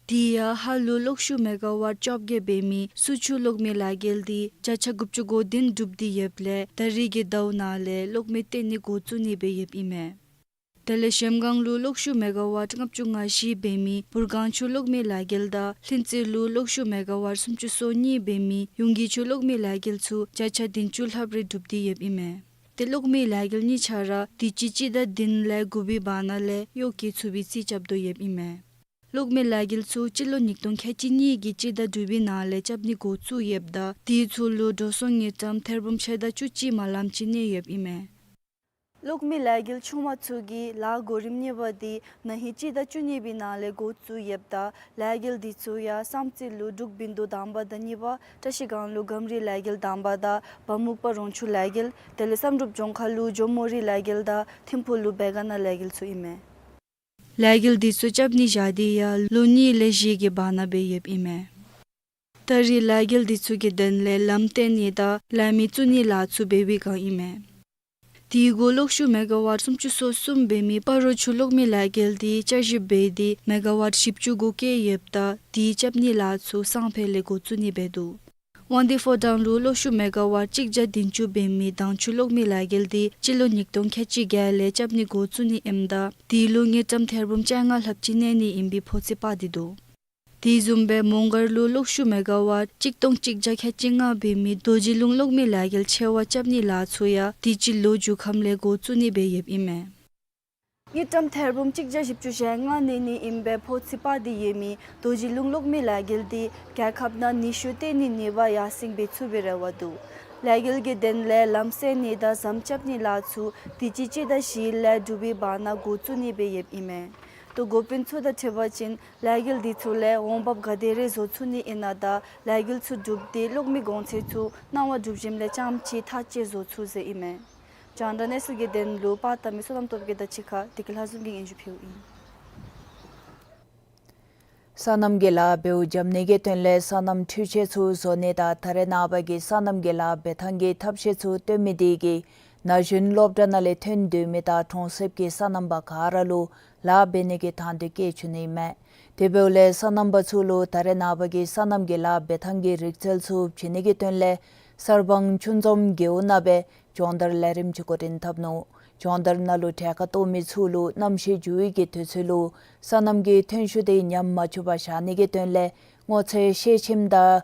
དེ་ཡང་ཧཱ་ལུ་གློག་ཤུགས་མེ་ག་ཝཊ་བཅོ་བརྒྱད་འབད་མི་སུ་ཆུ་གློག་མེ་ལས་འགུལ་དེ་བརྒྱ་ཆ་དགུ་བཅུ་གོ་བདུན་གྲུབ་སྟེ་ཡོདཔ་ལས་ད་རིས་ཀྱི་ཟླཝ་ནང་ལས་གློག་མེ་བཏོན་ནི་འགོ་བཙུགས་ནི་སྦེ་ཡོདཔ་ཨིན་མས། དེ་ལས་གཞལམ་སྒང་ལུ་གློག་ཤུགས་མེ་ག་ཝཊ་ལྔ་བཅུ་ང་བཞི་འབད་མི་སྦུར་སྒང་ཆུ་གློག་མེ་ལས་འགུལ་དང་ལྷུན་རྩེ་ལུ་གློག་ཤུགས་མེ་ག་ཝཊ་སུམ་ཅུ་སོ་གཉིས་འབད་མི་ཡུང་གི་ཆུ་གློག་མེ་ལས་འགུལ་ཚུ་བརྒྱ་ཆ་བདུན་ཅུ་ལྷགཔ་རེ་གྲུབ་སྟེ་ཡོདཔ་ཨིན་མས། ཏེ་གློག་མེ་ལས་འགུལ་གཉིས་ཆ་ར་དུས་ཅི་སྤྱི་ཟླ་བདུན་ལས་དགུ་པའི་བར་ན་ལས་གཡོག་བཀོལ་ཚུགས་པའི་རྩིས་རྐྱབ་དོ་ཡོདཔ་ཨིན་མས། གློག་མེ་ལས་འགུལ་ཚུ་སྤྱི་ལོ་ཉིས་སྟོང་ཁལ་གཅིག་གཉིས་ཀྱི་སྤྱི་ཟླ་དྲུག་པའི་ནང་ལས་རྐྱབ་ནི་འགོ་བཙུགས་ཡོདཔ་ད་དེ་ཚུ་ལུ་འགྲོ་སོང་དངུལ་ཀྲམ་ཐེར་འབུམ་ཕྱེད་དང་བཅུ་གཅིག་མ་ལམ་ཅིག་གནས་ཡོདཔ་ཨིན་མས། གློག་མེ་ལས་འགུལ་ཆུང་བ་ཚུ་གི་ལཱ་གོ་རིམ་གཉིས་པ་དེ་ན་ཧིང་སྤྱི་ཟླ་བཅུ་གཉིས་པའི་ནང་ལས་འགོ་བཙུགས་ཡོདཔ་ད་ལས་འགུལ་དེ་ཚུ་ཡང་བསམ་རྩེ་ལུ་འབྲུག་བིན་དུ་དང་པ་དང་གཉིས་པ་བཀྲ་ཤིས་སྒང་ལུ་སྒམ་རི་ལས་འགུལ་དང་པ་དང་བ་སྨུག་པ་རོང་ཆུ་ལས་འགུལ་དེ་ལས་བསམ་གྲུབ་ལྗོངས་མཁར་ལུ་ཇོ་མོ་རི་ལས་འགུལ་དང་ཐིམ་ཕུག་ལུ་བེ་ག་ན་ལས་འགུལ་ཚུ་ཨིན་མས། ལས་འགུལ་དེ་ཚུ་རྐྱབ་ནི་བཞག་སྟེ་ཡང་ལོ་གཉིས་ལས་བཞི་གི་བར་ན་སྦེ་ཡོདཔ་ཨིན་མས། ད་རིས་ལས་འགུལ་དེ་ཚུ་གི་དོན་ལས་ལམ་བཏོན་ནི་དང་ལས་མི་བཙུགས་ནི་ལཱ་ཚུ་འབད་བའི་བསྒང་ཨིན་མས། དེ་གུ་གློག་ཤུགས་མེ་ག་ཝཊ་སུམ་ཅུ་སོ་གསུམ་འབད་མི་སྤ་རོ་ཆུ་གློག་མེ་ལས་འགུལ་དེ་བསྐྱར་ཞིབ་འབད་དེ་མེ་ག་ཝཊ་བཞི་བཅུ་གོ་བརྒྱད་ཡོདཔ་ད་དེ་རྐྱབ་ནི་ལཱ་ཚུ་སང་ཕོད་ལས་འགོ་བཙུགས་ནི་འབད་འདུག། དབང་འདུས་ཕོ་བྲང་ལུ་གློག་ཤུགས་མེ་ག་ཝཊ་གཅིག་བརྒྱ་བདུན་ཅུ་འབད་མི་དྭངས་ཆུ་གློག་མེ་ལས་འགུལ་དེ་སྤྱི་ལོ་ཉིས་སྟོང་ཁལ་གཅིག་བརྒྱད་ལས་རྐྱབ་ནི་འགོ་བཙུགས་ནི་ཨིནམ་ད་དེ་ལུ་དངུལ་ཀྲམ་ཐེར་འབུམ་བཅོ་ལྔ་ལྷགཔ་ཅིག་གནས་ནི་ཨིན་པའི་ཕོ་ཚོད་དཔག་སྟེ་འདུག། དེ་བཟུམ་སྦེ་མོང་སྒར་ལུ་གློག་ཤུགས་མེ་ག་ཝཊ་གཅིག་སྟོང་གཅིག་བརྒྱ་ཁལ་གཅིག་ལྔ་འབད་མི་རྡོ་རྗེ་ལུང་གློག་མེ་ལས་འགུལ་ཆེ་བ་རྐྱབ་ནི་ལཱ་ཚུ་ཡང་དུས་ཅི་ལོ་མཇུག་ཁམས་ལས་འགོ་བཙུགས་ནི་སྦེ་ཡོདཔ་ཨིན་མས། དངུལ་ཀྲམ་ཐེར་འབུམ་གཅིག་བརྒྱ་བཞི་བཅུ་ཞེ་ལྔ་གནས་ནི་ཨིན་པའི་ཕོ་ཚོད་དཔག་སྟེ་ཡོད་མི་རྡོ་རྗེ་ལུང་གློག་མེ་ལས་འགུལ་དེ་རྒྱལ་ཁབ་ནང་ནུས་ཤུགས་བཏོན་ནི་ནུས་པ་ཡར་སེང་འབད་ཚུགས་པའི་རེ་བ་འདུག། ལས་འགུལ་གྱི་དོན་ལས་ལམ་སེལ་ནི་དང་ཟམ་རྐྱབ་ནི་ལཱ་ཚུ་དུས་ཅི་སྤྱི་ཟླ་བཞི་ལས་དྲུག་པའི་བར་ན་འགོ་བཙུགས་ནི་སྦེ་ཡོདཔ་ཨིན་མས། ཏེ་འགོ་དཔོན་ཚུ་དང་འཕྲད་པ་ཅིན་ལས་འགུལ་དེ་ཚུ་ལས་འོང་འབབ་ག་དེ་རེ་བཟོ་ཚུགས་ནི་ཨིན་ན་དང་ལས་འགུལ་ཚུ་གྲུབ་སྟེ་གློག་མེ་གོང་ཚད་ཚུ་གནང་བ་གྲུབ་ཞིནམ་ལས་རྐྱངམ་ཅིག་ཐག་བཅད་བཟོ་ཚུགས་ཟེར་ཨིན་མས། རྒྱང་བསྒྲགས་གནས་ཚུལ་གྱི་དོན་ལུ་པར་བཏབ་མི་བསོད་ནམས་སྟོབས་རྒྱས་དང་གཅིག་ཁར་བདེ་སྐྱིད་ལྷ་འཛོམས་ཀྱིས་སྙན་ཞུ་ཕུལཝ་ཨིན། སོ་ནམ་གྱི་ལཱ་འབདཝ་འཇམ་ནི་གི་དོན་ལས་སོ་ནམ་འཕྲུལ་ཆས་ཚུ་བཟོ་ནི་དང་ད་རེས་ནངས་པ་གི་སོ་ནམ་གྱི་ལཱ་འབད་ཐངས་ཀྱི་ཐབས་ཤེས་ཚུ་སྟོན་མི་དེ་གིས་ན་གཞོན་སློབ་གྲྭ་ནང་ལས་ཐོན་སྡོད་མི་དང་གྲོང་གསེབ་ཀྱི་སོ་ནམ་པ་ག་ར་ལུ་ལཱ་འབད་ནི་གི་དང་འདོད་སྐྱེས་བཅུག་ནི་ཨིན་མས། དེ་འབདཝ་ལས་སོ་ནམ་པ་ཚུ་ལུ་ད་རེས་ནངས་པ་གི་སོ་ནམ་གྱི་ལཱ་འབད་ཐངས་ཀྱི་རིག་རྩལ་ཚུ་བྱིན་ནི་གི་དོན་ལས་གསར་སྤང་ཆུ་འཛོམས་རྒེད་འོག་ནང་སྦེ་སྦྱོང་བརྡར་ལས་རིམ་ཅིག་འགོ་འདྲེན་འཐབ་ནུག། སྦྱོང་བརྡར་ནང་ལུ་གྲལ་ཁར་གཏོགས་མི་ཚུ་ལུ་གནམ་གཤིས་འགྱུར་བའི་གི་དུས་ཚོད་ལུ་སོ་ནམ་གྱི་ཐོན་ཤུགས་དེ་ཉམས་མ་བཅུག་པར་བཞག་ནི་གི་དོན་ལས་སྔོ་ཚལ་ཤེལ་ཆེམ་དང་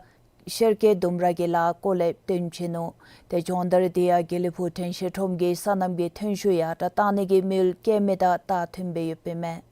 ཤེལ་སྐྱེས་ལྡུམ་ར་གི་ལཱ་སྐོར་ལས་སྟོན་བྱིན་ནུག། ཏེ་སྦྱོང་བརྡར་དེ་ཡང་དགེ་ལེགས་ཕུག་དྲན་ཤེས་ཁྲོམ་གྱི་སོ་ནམ་གྱི་ཐོན་ཤུགས་ཡར་དྲག་གཏང་ནི་གི་དམིགས་ཡུལ་བསྐྱེད་མི་དང་རྟགས་མཐུན་སྦེ་ཡོདཔ་ཨིན་མས།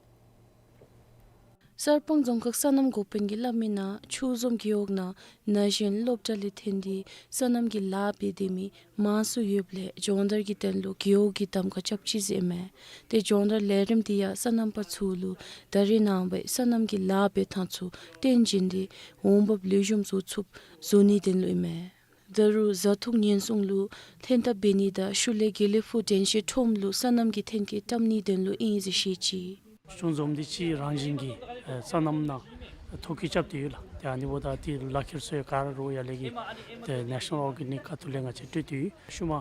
གསར་སྤང་རྫོང་ཁག་སོ་ནམ་འགོ་དཔོན་གྱིས་སླབ་མིའི་ནང་ཆུ་འཛོམས་རྒེད་འོག་ནང་ན་གཞོན་སློབ་གྲྭ་ལས་ཐོན་ཏེ་སོ་ནམ་གྱི་ལཱ་འབད་སྡོད་མི་མང་སུ་ཡོདཔ་ལས་སྦྱོང་བརྡར་གྱི་དོན་ལུ་རྒེད་འོག་གིས་གདམ་ཁ་རྐྱབ་ཅི་ཟེར་ཨིན་མས། ཏེ་སྦྱོང་བརྡར་ལས་རིམ་དེ་ཡང་སོ་ནམ་པ་ཚུ་ལུ་ད་རེས་ནངས་པའི་སོ་ནམ་གྱི་ལཱ་འབད་ཐངས་ཚུ་སྟོན་བྱིན་ཏེ་འོང་འབབ་ལེགས་ཤོམ་བཟོ་ཚུགསཔ་བཟོ་ནིའི་དོན་ལུ་ཨིན་མས། ད་རུང་བཟའ་འཐུང་ཉེན་སྲུང་ལུ་ལྷན་ཐབས་འབད་ནི་དང་ཤུལ་ལས་དགེ་ལེགས་ཕུག་དྲན་ཤེས་ཁྲོམ་ལུ་སོ་ནམ་གྱི་ཐོན་སྐྱེད་བཀྲམ་ནིའི་དོན་ལུ་ཨིན་ཟེར་བཤད་ཅི། ཆུ་འཛོམས་འདི་ཕྱི་རང་བཞིན་གྱི་ཨེ་སོ་ནམ་ནང་ཐོ་བཀོད་རྐྱབ་སྟེ་ཡོད་ལགས། ཏེ་ཨ་ནི་འབདཝ་ད་ཏེ་ལག་ཁྱེར་སོ་ཡང་ག་ར་རོགས་ཡར་ལས་ཀྱི་ཏེ་ནེ་ཤ་ནཱལ་ཨོར་གེ་ནིཀ་ཁ་ཐུག་ལས་ང་བཅས་སྤྲོད་དེ་ཡོད། ཤུལ་མ་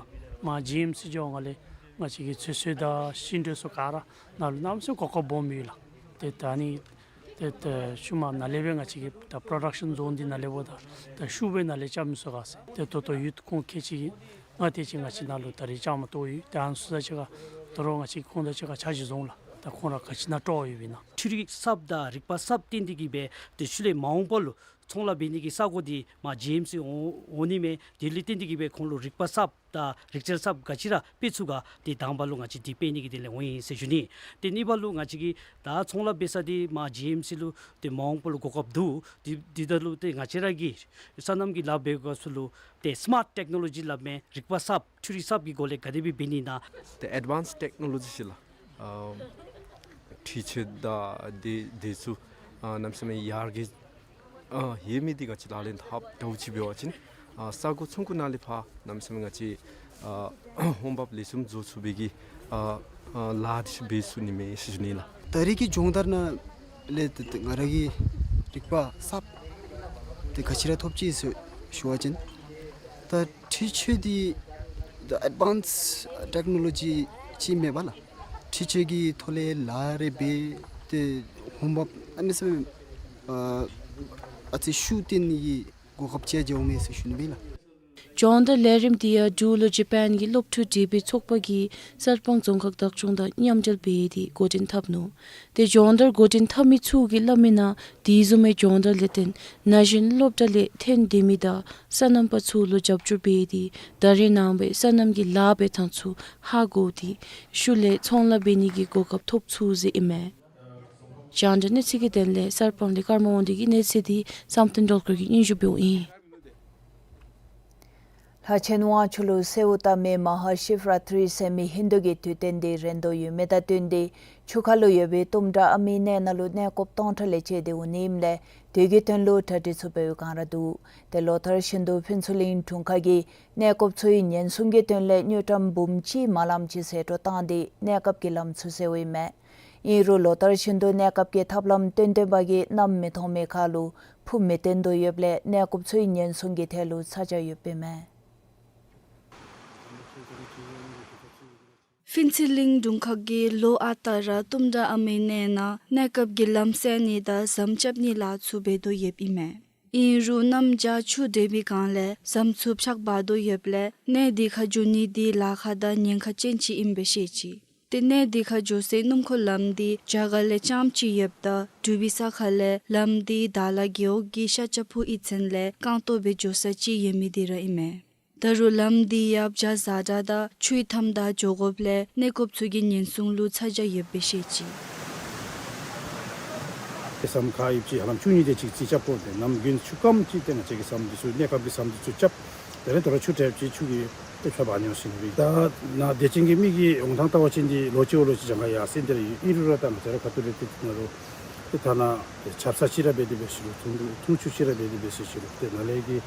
མར་ཇི་ཨེམ་སི་ལྗང་ནང་ལས་ང་བཅས་ཀྱི་ཚོད་བསྲེ་དང་ཤིང་འབྲས་ཚུ་ག་ར་ནང་ལུ་གནམ་མེད་ས་མེད་གོ་སྐབས་སྦོམ་ཡོད་ལགས། ཏེ་ད་ཨ་ནི་ཏེ་ཏེ་ཤུལ་མ་ནཱ་ལས་སྦེ་ང་བཅས་ཀྱི་ད་པྲོ་ཌག་ཤཱན་ཛོན་འདི་ནཱ་ལས་འབདཝ་ད་ད་ཤུགས་སྦེ་ནཱ་ལས་རྐྱབ་མི་ཚུགས་ག་ཟེར། ཏེ་ད་ལྟོ་ཡུཐ་ཁོང་ཁལ་གཅིག་ང་བཅས་ཀྱི་ནང་ལུ་ད་རེས་བཅའ་མར་གཏོགས་ཡོད། ཏེ་ཨ་ནི་ཚུ་དང་གཅིག་ཁར་ད་རུང་ང་བཅས་ཁོང་དང་གཅིག་ཁར་འཆར་གཞི་བཟུང་ལགས། ད་ཁོང་ར་ག་ཅི་ནང་སྤྲོ་ཡོདཔ་ཨིན་ན། འཕྲུལ་རིག་གསརཔ་དང་རིག་པ་གསརཔ་བཏོན་ཏེ་གིས་སྦེ་ཏེ་ཤུལ་ལས་མ་འོངས་པ་ལུ་ཚོང་ལཱ་འབད་ནི་གི་ས་གོ་འདི་མར་ཇི་ཨེམ་སི་འོང་འོང་ནི་མས། དེ་ལུ་བརྟེན་ཏེ་གིས་སྦེ་ཁོང་ལུ་རིག་པ་གསརཔ་དང་རིག་རྩལ་གསརཔ་ག་ཅི་ར་སྤེལ་ཚུགས་ག་ཏེ་དང་པ་ལུ་ང་བཅས་འདི་སྤེལ་ནི་གི་དོན་ལས་འོང་ཡི་ཟེར་ཞུ་ནི། ཏེ་གཉིས་པ་ལུ་ང་བཅས་ཀྱིས་ད་ཚོང་ལཱ་འབད་ས་འདི་མར་ཇི་ཨེམ་སི་ལུ་ཏེ་མ་འོངས་པ་ལུ་གོ་སྐབས་འདུག། འདི་འདི་ད་ལུ་ཏེ་ང་བཅས་ར་གིས་སོ་ནམ་གྱི་ལཱ་འབད་དགོ་ས་ལུ་ཏེ་སི་མཱརཊ་ཊེཀ་ནོ་ལོ་ཇི་སླབ་མི་རིག་པ་གསརཔ་འཕྲུལ་རིག་གསརཔ་གི་སྒོ་ལས་ག་དེ་སྦེ་འབད་ནི་ན། ཏེ་ཨེཌ་ཝཱནསི་ཊེཀ་ནོ་ལོ་ཇི་ཟེར་ལགས། ཨ་འཕྲུལ་ཆས་དང་དེ་དེ་ཚུ་ཨ་གནམ་མེད་ས་མེད་ཡར་རྒྱས་ཨ་ཡོད་མི་འདི་ག་ཅི་ལག་ལེན་འཐབ་འདྲཝ་ཅིག་འབད་བ་ཅིན་ཨ་ས་གོ་ཚོང་ཁུངས་ནང་ལས་ཕར་གནམ་མེད་ས་མེད་ང་བཅས་ཨ་འོང་འབབ་ལེགས་ཤོམ་བཟོ་ཚུགས་པའི་གི་ཨ་ཨ་ལཱ་འདི་འབད་ཚུགས་ནི་མས་ཟེར་ཞུ་ནི་ལགས། ད་རེས་ཀྱི་སྦྱོང་བརྡར་ནང་ལས་ཏེ་ཏེ་ང་ར་གིས་རིག་པ་གསརཔ་ཏེ་ག་ཅི་ར་ཐོབ་ཅི་ཟེར་ཞུ་བ་ཅིན་ད་འཕྲུལ་ཆས་འདི་ད་ཨེཌ་ཝཱནསི་ཊེཀ་ནོ་ལོ་ཇི་ཅིག་མས་པ་ལགས། འཕྲུལ་ཆས་ཀྱི་ཐོག་ལས་ལཱ་རེ་འབད་དེ་འོང་འབབ་གནམ་མེད་ས་མེད་ཨ་ཨ་ཙི་ཤུགས་བཏོན་ནི་གི་གོ་སྐབས་ཅིག་ཡང་འོང་མས་ཟེར་ཞུ་ནི་ཨིན་ལགས། སྦྱོང་བརྡར་ལས་རིམ་འདི་ཡང་འབྲུག་ལུ་ཇ་པཱན་གྱི་སློབ་ཕྲུག་འདྲེས་པའི་ཚོགས་པ་གིས་གསར་སྤང་རྫོང་ཁག་བདག་སྐྱོང་དང་མཉམ་འབྲེལ་འབད་དེ་འགོ་འདྲེན་འཐབ་ནུག། ཏེ་སྦྱོང་བརྡར་འགོ་འདྲེན་འཐབ་མི་ཚུ་གིས་སླབ་མིའི་ནང་དེ་བཟུམ་མའི་སྦྱོང་བརྡར་ལས་བརྟེན་ན་གཞོན་སློབ་གྲྭ་ལས་ཐོན་སྡོད་མི་དང་སོ་ནམ་པ་ཚུ་ལུ་རྒྱབ་སྐྱོར་འབད་དེ་ད་རེས་ནངས་པའི་སོ་ནམ་གྱི་ལཱ་འབད་ཐངས་ཚུ་ཧ་གོ་སྟེ་ཤུལ་ལས་ཚོང་ལཱ་འབད་ནི་གི་གོ་སྐབས་ཐོབ་ཚུགས་ཟེར་ཨིན་མས། རྒྱང་བསྒྲགས་གནས་ཚུལ་གྱི་དོན་ལས་གསར་སྤང་ལས་ཀརྨ་དབང་འདུས་ཀྱི་གནས་ཚུལ་འདི་བསམ་གཏན་སྒྲོལ་དཀར་གྱིས་སྙན་ཞུ་འབདཝ་ཨིན། ལྷ་ཆེན་དབང་ཕྱུག་ལུ་སེའུ་ཏ་མེ་མ་ཧཱ་ཤིབ་ར་ཏྲི་ཟེར་མི་ཧིན་དུ་གི་དུས་སྟོན་འདི་རན་དོ་ཡོད་མི་དང་བསྟུན་ཏེ་ཆུ་ཁ་ལུ་ཡོད་པའི་ཏུམ་ཊ་ཨ་མི་གནས་ནང་ལུ་གནས་སྐོརཔ་སྟོང་ཕྲག་ལས་བཅད་དེ་འོང་ནི་ཨིནམ་ལས་དེ་གི་དོན་ལུ་གྲ་སྒྲིག་ཚུ་འབད་བའི་སྒང་ར་འདུག། ཏེ་ལོ་ལྟར་བཞིན་དུ་ཕུན་ཚོགས་གླིང་དྲུང་ཁག་གིས་གནས་སྐོརཔ་ཚུ་གི་ཉེན་སྲུང་གི་དོན་ལས་དངུལ་ཀྲམ་འབུམ་གཅིག་མ་ལངམ་ཅིག་ཟད་འགྲོ་བཏང་སྟེ་གནས་སྐབས་ཀྱི་ལམ་ཚུ་སེལཝ་ཨིན་མས། ཨིན་རུང་ལོ་ལྟར་བཞིན་དུ་གནས་སྐབས་ཀྱི་ཐབས་ལམ་སྟོན་སྟོན་པ་གིས་གནམ་མི་མཐོང་མི་ཁ་ལུ་འཕུར་མི་སྟོན་དོ་ཡོདཔ་ལས་གནས་སྐོརཔ་ཚུ་གི་ཉེན་སྲུང་གི་ཐད་ལུ་ཚ་གྱང་ཡོདཔ་ཨིན་མས། ཕུན་ཚོགས་གླིང་དྲུང་ཁག་གིས་ལོ་ཨ་རྟག་ར་ཏུམ་ཊ་ཨ་མི་གནས་ནང་གནས་སྐབས་ཀྱི་ལམ་སེལ་ནི་དང་ཟམ་རྐྱབ་ནིའི་ལཱ་ཚུ་འབད་དོ་ཡོདཔ་ཨིན་མས། ཨིན་རུང་གནམ་བྱཱར་ཆུ་འདྲེས་པའི་སྒང་ལས་ཟམ་ཚུ་ཕྱགས་འབག་དོ་ཡོདཔ་ལས་གནས་འདི་ཁར་འགྱོ་ནི་འདི་ལཱ་ཁག་དང་ཉེན་ཁ་ཅན་ཅིག་ཨིནམ་སྦེ་བཤད་ཅི། ཏེ་གནས་འདི་ཁར་འགྱོ་སའི་སྣུམ་འཁོར་ལམ་འདི་རྒྱ་གར་ལས་རྐྱངམ་ཅིག་ཡོདཔ་ད་འབྲུག་པའི་ས་ཁ་ལས་ལམ་འདི་དར་ལ་རྒེད་འོག་གི་ཤ་ཅ་ཕུ་གཡུས་ཚན་ལས་རྐང་སྟོང་སྦེ་འགྱོ་ས་ཅིག་ཡོད་མི་འདི་ར་ཨིན་མས། ད་རུང་ལམ་འདི་ཡང་བྱཱར་ཛ་དྲག་དང་ཆུའི་མཐའམ་ད་འགྱོ་དགོཔ་ལས་གནས་སྐོརཔ་ཚུ་གི་ཉེན་སྲུང་ལུ་ཚ་གྱང་ཡོདཔ་སྦེ་བཤད་ཅི། ཟམ་ཁར་ཡོདཔ་ཅིག་ཧ་ལམ་བཅུ་གཉིས་དེ་ཅིག་རྩིས་རྐྱབ་དགོ། ཏེ་ནམ་དགུན་ཆུ་སྐམ་ཅིག་ཏེ་ང་བཅས་ཀྱིས་ཟམ་འདི་ཚུ་གནས་སྐབས་ཀྱི་ཟམ་འདི་ཚུ་རྐྱབ། དེ་ལས་དོ་རུང་ཆུ་ཐེབས་ཅིག་ཆུ་གིས་ཏེ་ཕྱགས་འབག་ནི་ཡོད་ཟེར་ཞུ་ནི་ཨིན། ད་ནཱ་དད་ཅན་གྱི་མི་གིས་འོང་ཐངས་བལྟ་བ་ཅིན་འདི་ལོ་གཅིག་བ་ལོ་གཅིག་གྱངས་ཁ་ཡར་སེང་སྟེ་ར་ཡོད། ཨིན་རུང་ར་ད་ང་བཅས་ར་ཁ་ཐུག་ལས་ཏེ་ང་ར་ཏེ་ཐ་ན་ཏེ་ཆབ་གསང་ཅིག་ར་འབད་དེ་འབད་ཟེར་ཞུ་རུང་འཐུང་འཐུང་ཆུ་ཅིག་ར་འབད་དེ་འབད་ཟེར་ཞུ་རུང་ཏེ་ནཱ་ལས་ཀྱི་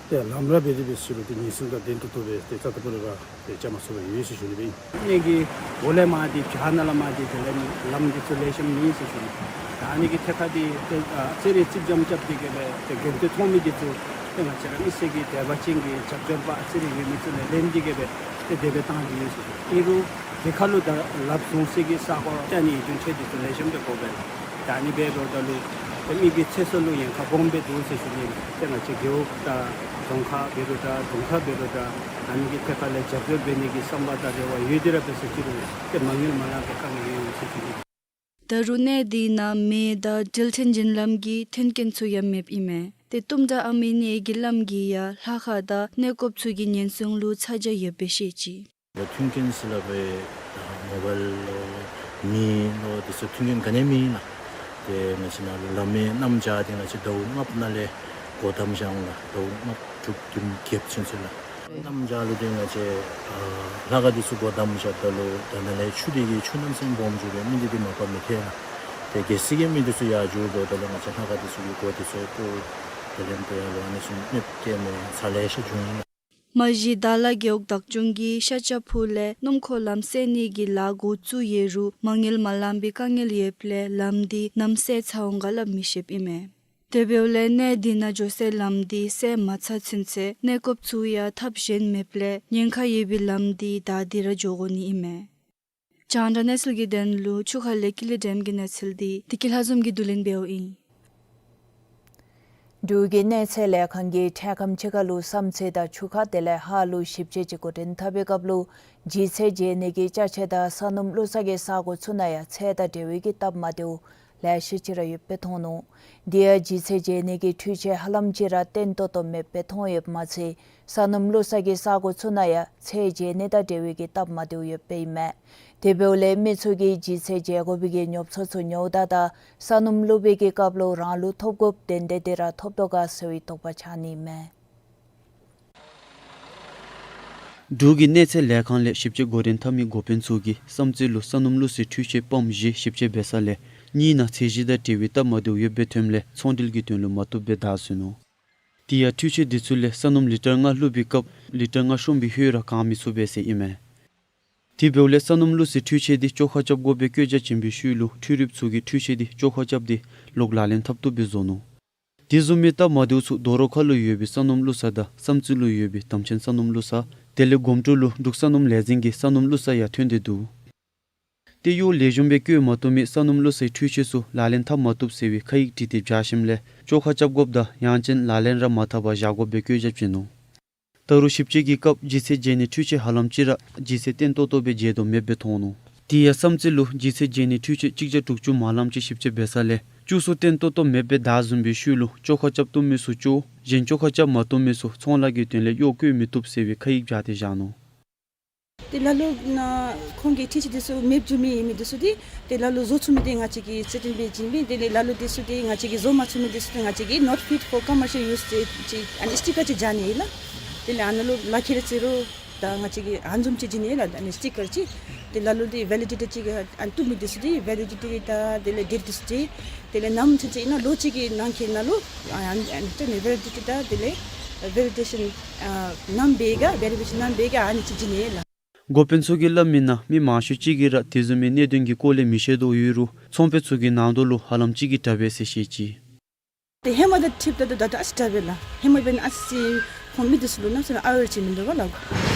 ཏེ་ལམ་ར་འབད་དེ་འབད་ཟེར་ཞུ་རུང་ཏེ་ཉེན་སྲུང་དང་ལྡན་ཏོག་ཏོ་སྦེ་ཏེ་རྩ་ལྟ་བུ་ར་ར་ཏེ་རྐྱབ་མ་ཚུགས་པར་ཡོད་ཟེར་ཞུ་ནི་སྦེ་ཨིན། གནས་ཀྱི་འོག་ལས་མར་ཏེ་བྱཱར་ནང་ལས་མར་ཏེ་དེ་ལས་ལམ་འདི་ཚུ་ལེགས་ཤོམ་མེད་ཟེར་ཞུ་ནི། ད་ཨ་ནི་གི་ཐད་ཁར་ཏེ་ཏེ་ཨ་རྩེད་རིགས་རྩིགཔ་འཇམ་རྐྱབ་སྟེ་གི་སྦེ་ཏེ་དགོས་འདོད་མཐོང་མི་འདི་ཚུ་ཏེ་ང་བཅས་ར་མི་སེར་གྱི་དད་པ་ཅན་གྱི་རྒྱབ་སྐྱོར་པ་རྩེད་རིགས་ཡོད་མི་ཚུ་ལས་ལེན་ཏེ་གི་སྦེ་ཏེ་དེ་སྦེ་བཏང་སྟེ་ཡོད་ཟེར་ཞུ་ནི། ཨིན་རུང་དེ་ཁ་ལུ་ད་ལགཔ་བཟུང་སའི་གི་ས་གོ་ཏེ་ཨ་ནི་ཡིད་རྟོན་ཁྲལ་འདི་ཚུ་ལེགས་ཤོམ་སྦེ་དགོ་པས། ད་ཨ་ནི་འབད་རུང་ད་ལུ་ཏེ་མི་གི་ཚེ་སྲོག་ལུ་ཉེན་ཁ་སྦོམ་སྦེ་འདུག་ཟེར་ཞུ་ནི། ཏེ་ང་བཅས་རྒེད་འོག་དང་རྫོང་ཁག་འབད་རུང་འདྲ་དྲུང་ཁག་འབད་རུང་འདྲ་ཨ་ནི་གི་ཐད་ཁ་ལས་རྒྱབ་སྐྱོར་འབད་ནི་གི་བསམ་པ་དང་རེ་བ་ཡོད་དེ་ར་འབད་ཟེར་ཅི་རུང་ཏེ་མ་དངུལ་མ་ལང་པའི་དཀའ་ངལ་ཡོད་ཟེར་ཞུ་ནི། ད་རུང་གནས་འདི་ནང་མེ་དང་འགྲུལ་འཕྲིན་བརྒྱུད་ལམ་གྱི་མཐུན་རྐྱེན་ཚུ་ཡང་མེདཔ་ཨིན་མས། ཏེ་ཏུམ་ཊ་ཨ་མི་གནས་ཀྱི་ལམ་གྱིས་ཡང་ལྷ་ཁང་དང་གནས་སྐོརཔ་ཚུ་གི་ཉེན་སྲུང་ལུ་ཚ་གྱང་ཡོདཔ་སྦེ་བཤད་ཅི། མཐུན་རྐྱེན་ཟེར་སླབ་པའི་མོ་བཱའིལ་ལོ་མེ་ལོ་དེ་ཚུ་མཐུན་རྐྱེན་ག་ནི་མེད་ལགས། ཏེ་ང་བཅས་ནཱ་ལུ་ལམ་མེ་གནམ་བྱཱར་འདི་ང་བཅས་ཟླཝ་ལྔ་པ་ནང་ལས་འགོ་དམ་བཞག་འོང་ལགས། ཟླཝ་ལྔ་པ་དྲུག་བདུན་བརྒྱད་ཚུན་ཚོད་ལགས། གནམ་བྱཱར་ལུ་ཏེ་ང་བཅས་ཨ་ལྷ་ཁང་འདི་ཚུ་སྒོ་བསྡམས་བཞགཔ་ད་ལུ་ད་ནཱ་ལས་ཆུ་འདི་གིས་ཆུ་གནམ་མེད་ས་མེད་སྦོམ་འགྱོ་སྦེ་མི་འདི་ཏེ་མ་པ་མི་ཐལ་ལགས། ཏེ་གལ་སྲིད་ཀྱི་མི་འདི་ཚུ་ཡར་འགྱོ་དོ་ད་ལུ་ང་བཅས་ལྷ་ཁང་འདི་ཚུ་གི་སྒོ་འདི་ཚུ་ཡང་ཏེ་ལེན་ཏེ་ཡར་ལུ་ཨ་ནི་ཚུ་མེདཔ་བཀལ་མི་ཚར་ལེ་ཤ་བྱུང་ཡི་ལགས། མ་གཞི་དར་ལ་རྒེད་འོག་བདག་སྐྱོང་གིས་ཤ་ཅ་ཕུ་ལས་སྣུམ་འཁོར་ལམ་སེལ་ནི་གི་ལཱ་འགོ་བཙུགས་ཡོད་རུང་མ་དངུལ་མ་ལང་པའི་དཀའ་ངལ་ཡོདཔ་ལས་ལམ་འདི་ནམ་སེལ་ཚར་འོང་ག་སླབ་མི་ཤེསཔ་ཨིན་མས། དེ་འབདཝ་ལས་གནས་འདི་ནང་འགྱོ་སའི་ལམ་འདི་སེལ་མ་ཚར་ཚུན་ཚོད་གནས་སྐོརཔ་ཚུ་ཡང་ཐབས་གཞན་མེདཔ་ལས་ཉེན་ཁ་ཡོད་པའི་ལམ་འདི་བདའ་སྟེ་ར་འགྱོ་དགོ་ནི་ཨིན་མས། རྒྱང་བསྒྲགས་གནས་ཚུལ་གྱི་དོན་ལུ་ཆུ་ཁ་ལས་ཀུན་ལེགས་སྒྲོལམ་གྱི་གནས་ཚུལ་འདི་བདེ་སྐྱིད་ལྷ་འཛོམས་ཀྱིས་བསྡུ་ལེན་འབདཝ་ཨིན། འབྲུག་གི་གནས་ཚད་ལས་ཁང་གིས་འཕྲལ་ཁམས་ཅིག་ཁར་ལུ་བསམ་རྩེ་དང་ཆུ་ཁ་དེ་ལས་ཧཱ་ལུ་ཞིབ་དཔྱད་ཅིག་འགོ་འདྲེན་འཐབ་པའི་སྐབས་ལུ་ལྗིད་ཚད་འཇལ་ནི་གི་ཅ་ཆས་དང་ས་སྣུམ་བླུགས་ས་གི་ས་གོ་ཚུ་ནང་ཡང་ཚད་དང་འབྲེལ་བའི་གི་སྟབས་མ་བདེཝ་ལེ་ཤ་ཅིག་ར་ཡོདཔ་སྦེ་མཐོང་ནུག། དེ་ཡང་ལྗིད་ཚད་འཇལ་ནི་གི་འཕྲུལ་ཆས་ཧ་ལམ་ཅིག་ར་བརྟན་ཏོག་ཏོ་མེདཔ་སྦེ་མཐོང་ཡོདཔ་མ་ཚད་ས་སྣུམ་བླུགས་ས་གི་ས་གོ་ཚུ་ནང་ཡང་ཚད་འཇལ་ནི་དང་འབྲེལ་བའི་གི་སྟབས་མ་བདེཝ་ཡོདཔ་ཨིན་མས། དེ་འབདཝ་ལས་མི་ཚུ་གིས་ལྗིད་ཚད་འཇལ་དགོ་པའི་གི་ཉོབ་ཚོར་ཚུ་ཉོཝ་ད་དང་ས་སྣུམ་བླུགས་པའི་གི་སྐབས་ལུ་རང་ལུ་ཐོབ་དགོཔ་དོན་དེ་དེ་ར་ཐོབ་དོ་ག་ཟེར་བའི་དོགས་པ་ཆགས་ནི་མས། འབྲུག་གི་གནས་ཚད་ལས་ཁང་ལས་ཞིབ་དཔྱད་འགོ་འདྲེན་འཐབ་མི་འགོ་དཔོན་ཚུ་གིས་བསམ་རྩེ་ལུ་ས་སྣུམ་བླུགས་སའི་འཕྲུལ་ཆས་པམཔ་བཞི་ཞིབ་དཔྱད་འབད་ས་ལས་གཉིས་ནང་ཚད་གཞི་དང་འབྲེལ་བའི་སྟབས་མ་བདེཝ་ཡོདཔ་སྦེ་ཐོནམ་ལས་ཚོང་འབྲེལ་གྱི་དོན་ལུ་མ་བཏུབ་པར་བདའ་ཟུན་ནུག། དེ་ཡང་འཕྲུལ་ཆས་དེ་ཚུ་ལས་ས་སྣུམ་ལི་ཊར་ལྔ་བླུགས་པའི་སྐབས་ལི་ཊར་ལྔ་ཤོང་བའི་ཧོད་ར་གང་མི་ཚུགས་པས་ཟེར་ཨིན་མས། དེ་འབདཝ་ལས་ས་སྣུམ་བླུགས་སའི་འཕྲུལ་ཆས་དེ་བཅོ་ཁ་རྐྱབ་དགོ་པའི་བཀོད་རྒྱ་བྱིན་པའི་ཤུལ་ལུ་འཕྲུལ་རིགཔ་ཚུ་གིས་འཕྲུལ་ཆས་དེ་བཅོ་ཁ་རྐྱབ་སྟེ་ལོག་ལག་ལེན་འཐབ་བཏུབ་པར་བཟོ་ནུག། དེ་བཟུམ་མའི་སྟབས་མ་བདེཝ་ཚུ་རྡོ་རོག་ཁ་ལུ་ཡོད་པའི་ས་སྣུམ་བླུགས་ས་དང་བསམ་རྩེ་ལུ་ཡོད་པའི་དམ་ཆེན་ས་སྣུམ་བླུགས་ས་དེ་ལས་སྒོམ་ཀྲོ་ལུ་འབྲུག་ས་སྣུམ་ལས་འཛིན་གྱི་ས་སྣུམ་བླུགས་ས་ཡང་ཐོན་ཏེ་འདུག། ཏེ་གཡོག་ལེགས་ཤོམ་སྦེ་བཀོལ་མ་བཏུབ་མི་ས་སྣུམ་བླུགས་སའི་འཕྲུལ་ཆས་ཚུ་ལག་ལེན་འཐབ་མ་བཏུབ་ཟེར་བའི་ཁ་ཡིག་བྲིས་ཏེ་བཞག་ཞིནམ་ལས་བཅོ་ཁ་རྐྱབ་དགོཔ་དང་ཡང་ཅིན་ལག་ལེན་ར་མ་འཐབ་པར་བཞག་དགོ་པའི་བཀོད་རྒྱ་བྱིན་ནུག། ད་རུང་ཞིབ་དཔྱད་ཀྱི་སྐབས་ལྗིད་ཚད་འཇལ་ནི་འཕྲུལ་ཆས་ཧ་ལམ་ཅིག་ར་ལྗིད་ཚད་བརྟན་ཏོག་ཏོ་སྦེ་འཇལ་དོ་མེདཔ་སྦེ་མཐོང་ནུག། དེ་ཡང་བསམ་རྩེ་ལུ་ལྗིད་ཚད་འཇལ་ནི་འཕྲུལ་ཆས་གཅིག་བརྒྱ་དྲུག་ཅུ་མ་ལངམ་ཅིག་ཞིབ་དཔྱད་འབད་ས་ལས་བཅུ་གསུམ་བརྟན་ཏོག་ཏོ་མེདཔ་སྦེ་བདའ་ཟུན་པའི་ཤུལ་ལུ་བཅོ་ཁ་རྐྱབ་བཏུབ་མི་ཚུ་བཅོ་གཞན་བཅོ་ཁ་རྐྱབ་མ་བཏུབ་མི་ཚུ་ཚོང་ལཱ་གི་དོན་ལས་གཡོག་བཀོལ་མི་བཏུབ་ཟེར་བའི་ཁ་ཡིག་བཞག་སྟེ་བཞག་ནུག། ཏེ་ལ་ལུ་ནཱ་ཁོང་གི་འཕྲུལ་ཆས་དེ་ཚུ་མེདཔ་འགྱོ་མི་ཨིན་མི་དེ་ཚུ་ཏེ་ཏེ་ལ་ལུ་བཟོ་ཚུགས་མི་དེ་ང་བཅས་ཀྱིས་རྩིས་སྤྲོད་འབད་བྱིན་མི་དེ་ལས་ལ་ལུ་དེ་ཚུ་དེ་ང་བཅས་ཀྱིས་བཟོ་མ་ཚུགས་མི་དེ་ཚུ་དེ་ང་བཅས་ཀྱིས་not fit for commercial use ཟེར་ཅིག་ཨ་ནི་སི་ཊི་ཀར་ཅིག་སྦྱར་ནི་ཨིན་ལགས། དེ་ལས་ཨ་ནཱ་ལུ་ལག་ཁྱེར་རྩེ་རུང་ད་ང་བཅས་ཀྱིས་ཨ་ནི་བཟུམ་ཅིག་བྱིན་ནི་ཨིན་ལགས། ཨ་ནི་སི་ཊི་ཀར་ཅིག་དེ་ལ་ལུ་དེ་ཝེ་ལི་ཌི་ཊི་ཅིག་ཨ་ནི་བཏུབ་མི་དེ་ཚུ་དེ་ཝེ་ལི་ཌི་ཊི་དང་དེ་ལས་ཌེཊ་དེ་ཚུ་དེ་དེ་ལས་ནམ་ཚུན་ཚོད་ཨིན་ན་ལོ་གཅིག་གི་ནང་འཁོད་ནང་ལུ་ཨ་ཨ་ནི་ཨ་ནི་ཊརམ་ཝེ་ལི་ཌི་ཊི་དང་དེ་ལས་ཝེ་ལི་ཌེ་ཤན་ཨ་ནམ་འབད་ག་ཝེ་རི་ཕི་ཀེ་ཤན་ནམ་འབད་ག་ཨ་ནི་ཅིག་བྱིན་ནི་ཨིན་ལགས། འགོ་དཔོན་ཚུ་གིས་སླབ་མིའི་ནང་མི་མང་ཤོས་ཅིག་གིས་ར་དེ་བཟུམ་མའི་གནད་དོན་གྱི་སྐོར་ལས་མི་ཤེས་དོ་ཡོད་རུང་ཚོང་པ་ཚུ་གི་ནང་དོག་ལུ་ཧ་ལམ་ཅིག་གིས་དྲག་པས་ཟེར་བཤད་ཅི། ཏེ་ཧེ་མ་དང་འཁྲིལཝ་ད་ད་ད་ཨ་ཙི་དྲག་པས་ལགས། ཧེ་མ་འབད་ན་ཨ་ཙི་ཁོང་མི་དེ་ཚུ་ལུ་ནམ་ཟེར་ན་ཨ་ཝེར་ཅིག་མིན་འདུག་པ་ལགས།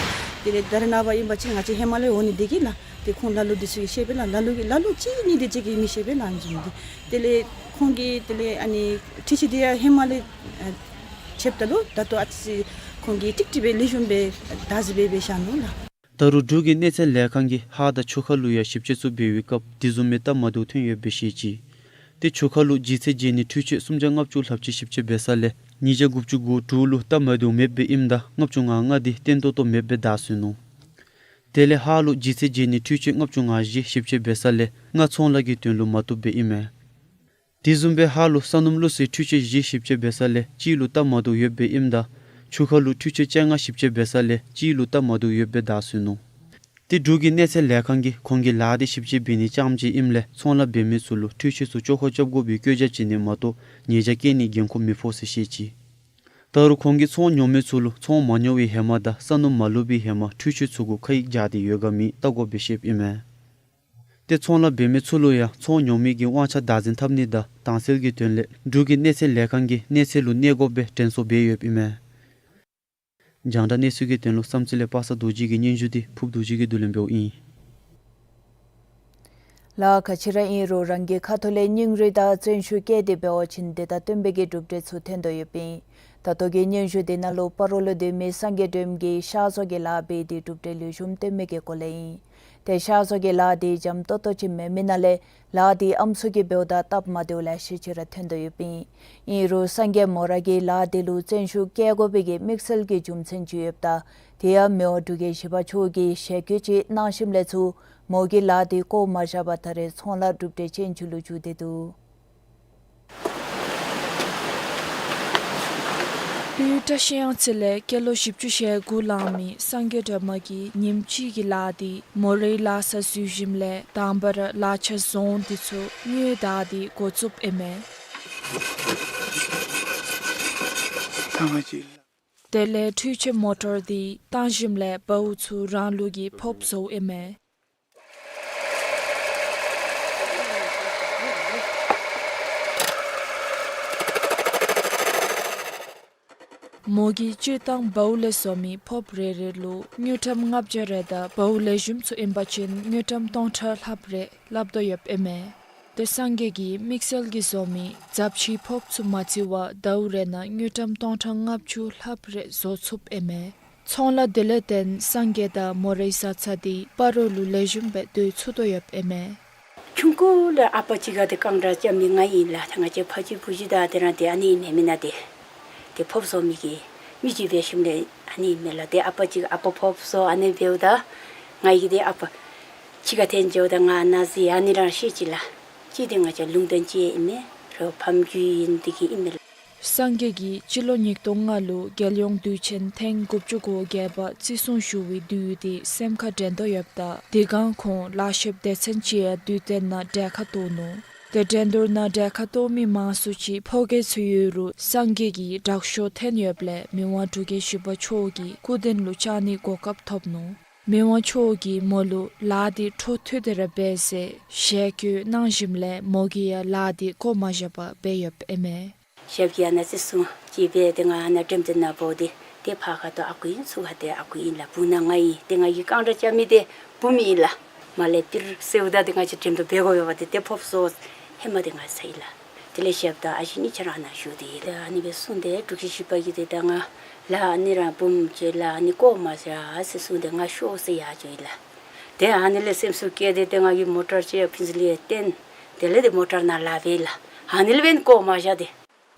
དེ་ལས་ད་རེས་ནངས་པ་ཨིན་པ་ཅིན་ང་བཅས་ཧེ་མ་ལས་འོང་ནི་དེ་གིས་ལགས། ཏེ་ཁོང་ལ་ལུ་དེ་ཚུ་གིས་ཤེས་པས་ལགས། ལ་ལུ་གིས་ལ་ལུ་གཅིག་གཉིས་དེ་ཅིག་གིས་མི་ཤེས་པས་ལགས། ཨ་ནི་བཟུམ་དེ་དེ་ལས་ཁོང་གིས་དེ་ལས་ཨ་ནི་འཕྲུལ་ཆས་དེ་ཡང་ཧེ་མ་ལས་ཨ་ཕྱདཔ་ད་ལུ་ད་ལྟོ་ཨ་ཙི་ཁོང་གིས་ཀྲིག་ཀྲི་སྦེ་ལེགས་ཤོམ་སྦེ་བདའ་ཟུན་འབད་འབད་བཞག་ནུག་ལགས། ད་རུང་འབྲུག་གི་གནས་ཚད་ལས་ཁང་གིས་ཧཱ་དང་ཆུ་ཁ་ལུ་ཡང་ཞིབ་དཔྱད་ཚུ་འབད་བའི་སྐབས་དེ་བཟུམ་མའི་སྟབས་མ་བདེཝ་ཐོན་ཡོདཔ་སྦེ་བཤད་ཅི། ཏེ་ཆུ་ཁ་ལུ་ལྗིད་ཚད་འཇལ་ནི་འཕྲུལ་ཆས་སུམ་བརྒྱ་ལྔ་བཅུ་ལྷགཔ་ཅིག་ཞིབ་དཔྱད་འབད་ས་ལས་ཉིས་བརྒྱ་དགུ་བཅུ་གོ་དྲུག་ལུ་སྟབས་མ་བདེཝ་མེདཔ་སྦེ་ཨིནམ་ད་ལྔ་བཅུ་ང་ལྔ་དེ་བརྟན་ཏོག་ཏོ་མེདཔ་སྦེ་བདའ་ཟུན་ནུག། དེ་ལས་ཧཱ་ལུ་ལྗིད་ཚད་འཇལ་ནི་འཕྲུལ་ཆས་ལྔ་བཅུ་ང་བཞི་ཞིབ་དཔྱད་འབད་ས་ལས་ལྔ་ཚོང་ལཱ་གི་དོན་ལུ་མ་བཏུབ་པས་ཨིན་མས། དེ་བཟུམ་སྦེ་ཧཱ་ལུ་ས་སྣུམ་བླུགས་སའི་འཕྲུལ་ཆས་བཞི་ཞིབ་དཔྱད་འབད་ས་ལས་གཅིག་ལུ་སྟབས་མ་བདེཝ་ཡོདཔ་སྦེ་ཨིནམ་ད་ཆུ་ཁ་ལུ་འཕྲུལ་ཆས་བཅོ་ལྔ་ཞིབ་དཔྱད་འབད་ས་ལས་གཅིག་ལུ་སྟབས་མ་བདེཝ་ཡོདཔ་སྦེ་བདའ་ཟུན་ནུག། ཏེ་འབྲུག་གི་གནས་ཚད་ལས་ཁང་གིས་ཁོང་གི་ལཱ་དེ་ཞིབ་དཔྱད་འབད་ནི་རྐྱངམ་ཅིག་ཨིནམ་ལས་ཚོང་ལཱ་འབད་མི་ཚུ་ལུ་འཕྲུལ་ཆས་ཚུ་བཅོ་ཁ་རྐྱབ་དགོ་པའི་བཀོད་རྒྱ་བྱིན་ནི་མ་གཏོགས་ཉེས་བྱ་བཀལ་ནིའི་འགན་ཁུར་མི་ཕོག་ཟེར་བཤད་ཅི། ད་རུང་ཁོང་གིས་ཚོང་ཉོ་མི་ཚུ་ལུ་ཚོང་མ་ཉོ་བའི་ཧེ་མ་དང་ས་སྣུམ་མ་བླུགས་པའི་ཧེ་མ་འཕྲུལ་ཆས་ཚུ་གུ་ཁ་ཡིག་བཞག་སྟེ་ཡོད་ག་མེད་བལྟ་དགོ་པའི་བཤདཔ་ཨིན་མས། ཏེ་ཚོང་ལཱ་འབད་མི་ཚུ་ལུ་ཡང་ཚོང་ཉོ་མི་གི་དབང་ཆ་བདག་འཛིན་འཐབ་ནི་དང་དྭངས་གསལ་གྱི་དོན་ལས་འབྲུག་གི་གནས་ཚད་ལས་ཁང་གིས་གནས་ཚད་ལུ་གནས་དགོཔ་སྦེ་དྲན་གསོ་འབད་ཡོདཔ་ཨིན་མས། རྒྱང་བསྒྲགས་གནས་ཚུལ་གྱི་དོན་ལུ་བསམ་རྩེ་ལས་པ་སངས་རྡོ་རྗེ་གི་སྙན་ཞུ་དེ་ཕུབ་རྡོ་རྗེ་གིས་བསྡུ་ལེན་འབདཝ་ཨིན། ལགས་ག་ཅི་ར་ཨིན་རུང་རང་གི་ཁ་ཐུག་ལས་སྙིང་རུས་དང་བརྩོན་ཤུགས་བསྐྱེད་དེ་འབད་བ་ཅིན་དེ་དང་བསྟུན་པའི་གི་གྲུབ་འབྲས་ཚུ་ཐོན་དོ་ཡོདཔ་ཨིན། ད་ལྟོ་གི་སྙན་ཞུ་དེ་ནང་ལུ་སྤ་རོ་ལུ་སྡོད་མི་སངས་རྒྱས་སྒྲོལམ་གྱིས་གཤགས་བཟོ་གི་ལཱ་འབད་དེ་གྲུབ་འབྲས་ལེགས་ཤོམ་ཐོན་མི་གི་སྐོར་ལས་ཨིན། ཏེ་གཤགས་བཟོ་གི་ལཱ་དེ་འཇམ་ཏོག་ཏོ་ཅིག་མེན་མི་ནང་ལས་ལཱ་དེ་ཨམ་སྲུ་གིས་འབདཝ་ད་སྟབས་མ་བདེཝ་ལེ་ཤ་ཅིག་ར་ཐོན་དོ་ཡོདཔ་ཨིན། ཨིན་རུང་སངས་རྒྱས་མོ་ར་གིས་ལཱ་དེ་ལུ་བརྩོན་ཤུགས་བསྐྱེད་དགོ་པའི་གི་དམིགས་བསལ་གྱི་རྒྱུ་མཚན་ཅིག་ཡོདཔ་ད་དེ་ཡང་མི་དབང་འབྲུག་རྒྱལ་བཞི་པ་མཆོག་གིས་ཞལ་བཀོད་ཅིག་གནང་ཞིནམ་ལས་ཚུར་མོ་གིས་ལཱ་དེ་བཀོ་མ་བཞག་པར་ད་རེས་ཚོང་ལཱ་གྲུབ་འབྲས་ཅན་ཅིག་ལུ་འགྱུར་ཏེ་འདུག། དབུས་བཀྲ་ཤིས་གཡང་རྩེ་ལས་སྐྱེས་ལོ་བཞི་བཅུ་ཞེ་དགུ་ལང་མི་སངས་རྒྱས་སྒྲོལ་མ་གིས་ཉིནམ་གཅིག་གི་ལཱ་དེ་མོ་རའི་ལཱ་ས་འཛུལ་ཞིནམ་ལས་དང་པ་ར་ལག་ཆ་བཟུང་དེ་ཚུ་དངུལ་བདའ་སྟེ་འགོ་བཙུགསཔ་ཨིན་མས། དེ་ལས་འཕྲུལ་ཆས་མོ་ཊར་དེ་བཏང་ཞིནམ་ལས་བའུ་ཚུ་རང་ལུགས་ཀྱིས་ཕབ་བཟོཝ་ཨིན་མས། མོ་གིས་སྤྱིར་བཏང་བའུ་ལས་བཟོ་མི་ཕབ་རེ་རེ་ལུ་དངུལ་ཀྲམ་ལྔ་བརྒྱ་རེ་དང་བའུ་ལེགས་ཤོམ་ཚུ་ཨིན་པ་ཅིན་དངུལ་ཀྲམ་སྟོང་ཕྲག་ལྷགཔ་རེ་ལྷག་དོ་ཡོདཔ་ཨིན་མས། ཏེ་སངས་རྒྱས་ཀྱིས་དམིགས་བསལ་གྱིས་བཟོ་མི་རྫབ་ཆུའི་ཕོརཔ་ཚུ་མ་བརྩི་བར་ཟླཝ་རེ་ནང་དངུལ་ཀྲམ་སྟོང་ཕྲག་ལྔ་བཅུ་ལྷགཔ་རེ་བཟོ་ཚུགསཔ་ཨིན་མས། ཚོང་ལཱ་དེ་ལས་བརྟེན་སངས་རྒྱས་དང་མོ་རའི་བཟའ་ཚང་དེ་སྤ་རོ་ལུ་ལེགས་ཤོམ་སྦེ་སྡོད་ཚུགས་དོ་ཡོདཔ་ཨིན་མས། ཆུང་ཀུ་ལས་ཨ་པ་གཅིག་ཁར་ཏེ་རྐང་བྲག་རྐྱབ་མི་ང་ཨིན་ལགས། ཏེ་ང་བཅས་ཕ་གཅིག་བུ་གཅིག་དང་དེ་ར་ཏེ་ཨ་ནི་ཨིན་མེན་ན་ཏེ། ཏེ་ཕོརཔ་བཟོ་མི་གི་མི་ཅིག་འབད་ཞིནམ་ལས་ཨ་ནི་ཨིན་མས་ལགས། ཏེ་ཨ་པ་གཅིག་ཨ་པ་ཕོརཔ་བཟོ་ཨ་ནི་འབདཝ་ད་ང་གིས་ཏེ་ཨ་པ་གཅིག་ཁར་འཐོན་འགྱོཝ་ད་ང་ཨ་ནཱ་ཟེར་ཨ་ནི་ར་ཤེས་ཅི་ལགས། ཅིག་ཏེ་ང་བཅས་ལུང་བསྟན་ཅིག་ཨིན་མས། རོགས་ཕམ་རྒྱུད་ཨིན་དེ་གིས་ཨིན་མས་ལགས། སངས་རྒྱས་ཀྱིས་སྤྱི་ལོ་ཉིས་སྟོང་ལྔ་ལུ་རྒྱལ་ཡོངས་དུས་ཆེན་ཐེངས་དགུ་བཅུ་གོ་བརྒྱད་པ་བརྩི་སྲུང་ཞུ་བའི་དུས་དེ་སེམས་ཁར་དྲན་དོ་ཡོདཔ་ད་དེ་སྒང་ཁོང་ལཱ་ཤོདཔ་སྡེ་ཚན་ཅིག་ཡང་དུས་སྟོན་ནང་གྲལ་ཁར་གཏོགས་ནུག། ཏེ་འགྲན་བསྡུར་ནང་གྲལ་ཁར་གཏོགས་མི་མང་སུ་ཅིག་ཕོ་སྐྱེས་ཚུ་ཡོད་རུང་སངས་རྒྱས་ཀྱི་དྲག་ཤོས་འཐོན་ཡོདཔ་ལས་མི་དབང་འབྲུག་རྒྱལ་བཞི་པ་མཆོག་གི་སྐུ་མདུན་ལུ་བཅར་ནིའི་གོ་སྐབས་ཐོབ་ནུག། མི་དབང་མཆོག་གིས་མོ་ལུ་ལཱ་འདི་འཕྲོ་མཐུད་དེ་ར་འབད་ཟེར་ཞལ་བཀོད་གནང་ཞིནམ་ལས་མོ་གིས་ཡང་ལཱ་འདི་བཀོ་མ་བཞག་པར་འབད་ཡོདཔ་ཨིན་མས། ཞབས་ཀྱིས་ཨ་ནཱ་བརྩི་སྲུང་ཅིག་འབད་དེ་ང་ཨ་ནཱ་འགྲེམས་སྟོན་ནང་འབོ་སྟེ་ཏེ་ཕར་ཁ་ཐུག་ཨ་ཁུ་ཨིན་ཚུར་ཁ་ཐུག་ཨ་ཁུ་ཨིན་ལགས། སྦུག་ན་ང་ཨིན། ཏེ་ང་གིས་རྐང་བྲག་རྐྱབ་མི་དེ་བུམོ་ཨིན་ལགས། མར་ལས་པིར་ཟེརཝ་ད་ཏེ་ང་བཅས་འགྲེམས་སྟོན་འབད་དགོ་པས་པ། ཏེ་ཏེ་ཕོརཔ་བཟོ་ཧེ་མ་ཏེ་ང་ཚར་ཡི་ལགས། དེ་ལས་ཞབས་དང་ཨ་ཞེ་གཉིས་ཆ་ར་ཨ་ནཱ་བཞུགས་ཏེ་ཡོད། ཏེ་ཨ་ནི་སྦེ་གསུངས་ཏེ་འབྲུག་རྒྱལ་བཞི་པ་གིས་ཏེ་ད་ང་ལཱ་ཨ་ནི་ར་བུམོ་ཅིག་ལཱ་ཨ་ནི་བཀོ་མ་བཞག་ཟེར་གསུངས་ཏེ་ང་ཤོག་ཟེར་ཡར་བྱོན་ཡི་ལགས། ཏེ་ཨ་ནི་ལས་སེམས་སུ་བསྐྱེད་དེ་ཏེ་ང་གིས་མོ་ཊར་ཅིག་ཕུན་ཚོགས་གླིང་ཡར་བཏོན། དེ་ལས་ཏེ་མོ་ཊར་ནང་ལཱ་འབད་ཡི་ལགས། ཨ་ནི་ལས་འབདན་བཀོ་མ་བཞག་སྟེ།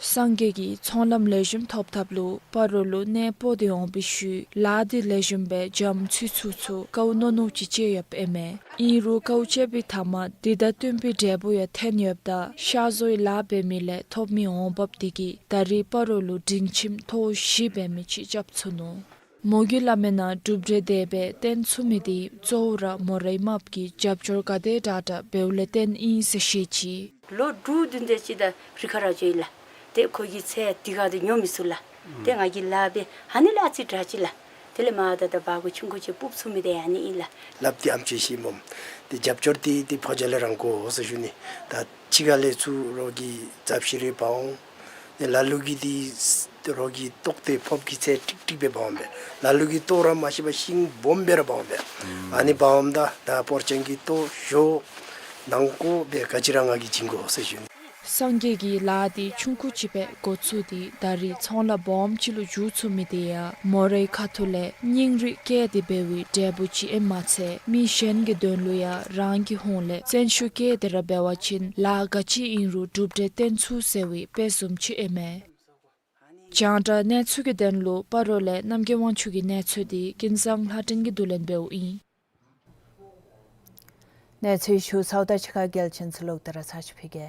སངས་རྒྱས་ཀྱིས་ཚོང་ལམ་ལེགས་ཤོམ་ཐོབ་ཐབས་ལུ་སྤ་རོ་ལུ་གནས་སྤོ་སྟེ་འོང་བའི་ཤུལ་ལཱ་འདི་ལེགས་ཤོམ་སྦེ་འཇམ་ཚུགས་ཚུགས་ཚུ་དཀའཝ་ནོ་ནོ་ཅིག་སྤྱད་ཡོདཔ་ཨིན་མས། ཨིན་རུང་དཀའཝ་སྤྱད་པའི་མཐའ་མར་འདི་དང་བསྟུན་པའི་འབྲས་བུ་ཡང་ཐོན་ཡོདཔ་ད་ཤ་བཟོའི་ལཱ་འབད་མི་ལས་ཐོབ་མི་འོང་འབབ་འདི་གིས་ད་རིས་སྤ་རོ་ལུ་སྒྲིང་ཁྱིམ་ཐོག་བཞི་འབད་མི་ཅིག་རྐྱབ་ཚུགས་ནུག། མོ་གིས་སླབ་མིའི་ནང་གྲུབ་འབྲས་དེ་སྦེ་བཏོན་ཚུགས་མི་དེ་གཙོ་བོ་ར་མོ་རའི་རྨགཔ་གི་རྒྱབ་སྐྱོར་ག་དེ་དྲག་དྲག་འབདཝ་ལས་བརྟེན་ཨིན་ཟེར་བཤད་ཅི། ལོ་དྲུག་བདུན་དེ་ཅིག་ད་རི་ཁར་ར་འགྱོ་ཡི་ལགས། ཏེ་ཁོ་གིས་ཚལ་འདི་ཁར་ཏེ་ཉོ་མི་ཚུགས་ལགས། ཏེ་ང་གིས་ལཱ་འབད་ཨ་ནི་ལས་ཨ་ཙི་དྲག་ཅི་ལགས། དེ་ལས་མར་ད་ད་འབག་གུ་ཆུང་ཀུ་ཅིག་སྤུབ་ཚུགས་མི་དེ་ཨ་ནི་ཨིན་ལགས། ལགཔ་འདི་ཨམ་ཅིག་ཤི་སྨོ། ཏེ་རྒྱབ་སྐྱོར་འདི་ཏེ་ཕོ་རྒྱས་ལས་རང་དགོ་ཟེར་ཞུ་ནི། ད་ཕྱི་ཁ་ལས་ཚུར་རོགས་ཀྱིས་རྫབ་ཤིང་རེ་འབག་འོང་། ཏེ་ལ་ལུ་གིས་འདི་རོགས་ཀྱིས་བཏོག་སྟེ་ཕོརཔ་གི་ཚད་ཀྲིག་ཀྲི་སྦེ་འབག་འོང་པས། ལ་ལུ་གིས་བཏོག་ར་མ་ཤེས་པར་ཤིང་སྦོམ་སྦེ་ར་འབག་འོང་པས། ཨ་ནི་འབག་འོངམ་ད་ད་སྤོར་ཅན་གྱི་ལྟོ་ཞོ་ནང་ཀོ་སྦེ་ག་ཅི་ར་ང་གིས་བྱིན་དགོ་ཟེར་ཞུ་ནི། སངས་རྒྱས་ཀྱིས་ལཱ་འདི་ཆུང་ཀུ་ཅིག་སྦེ་འགོ་བཙུགས་ཏེ་ད་རིས་ཚོང་ལཱ་སྦོམ་ཅིག་ལུ་འགྱུར་ཚུགས་མི་དེ་ཡང་མོ་རའི་ཁ་ཐུག་ལས་སྙིང་རུས་བསྐྱེད་དེ་འབད་བའི་འབྲས་བུ་ཅིག་ཨིནམ་མ་ཚད་མི་གཞན་གྱི་དོན་ལུ་ཡང་རང་གི་ཧོངས་ལས་བརྩོན་ཤུགས་བསྐྱེད་དེ་ར་འབད་བ་ཅིན་ལཱ་ག་ཅི་ཨིན་རུང་གྲུབ་འབྲས་བཏོན་ཚུགས་ཟེར་བའི་དཔེ་བཟུམ་ཅིག་ཨིན་མས། རྒྱང་བསྒྲགས་གནས་ཚུལ་གྱི་དོན་ལུ་སྤ་རོ་ལས་རྣམ་རྒྱལ་དབང་ཕྱུག་གི་གནས་ཚུལ་འདི་ཀུན་བཟང་ལྷ་སྒྲོན་གྱིས་བསྡུ་ལེན་འབདཝ་ཨིན། གནས་ཚུལ་ཞུ་ཚརཝ་ད་ཕྱི་ཁར་རྒྱལ་ཆེན་ཚུ་ལོག་སྟེ་ར་ཚར་ཅིག་ཕུལ་གེ།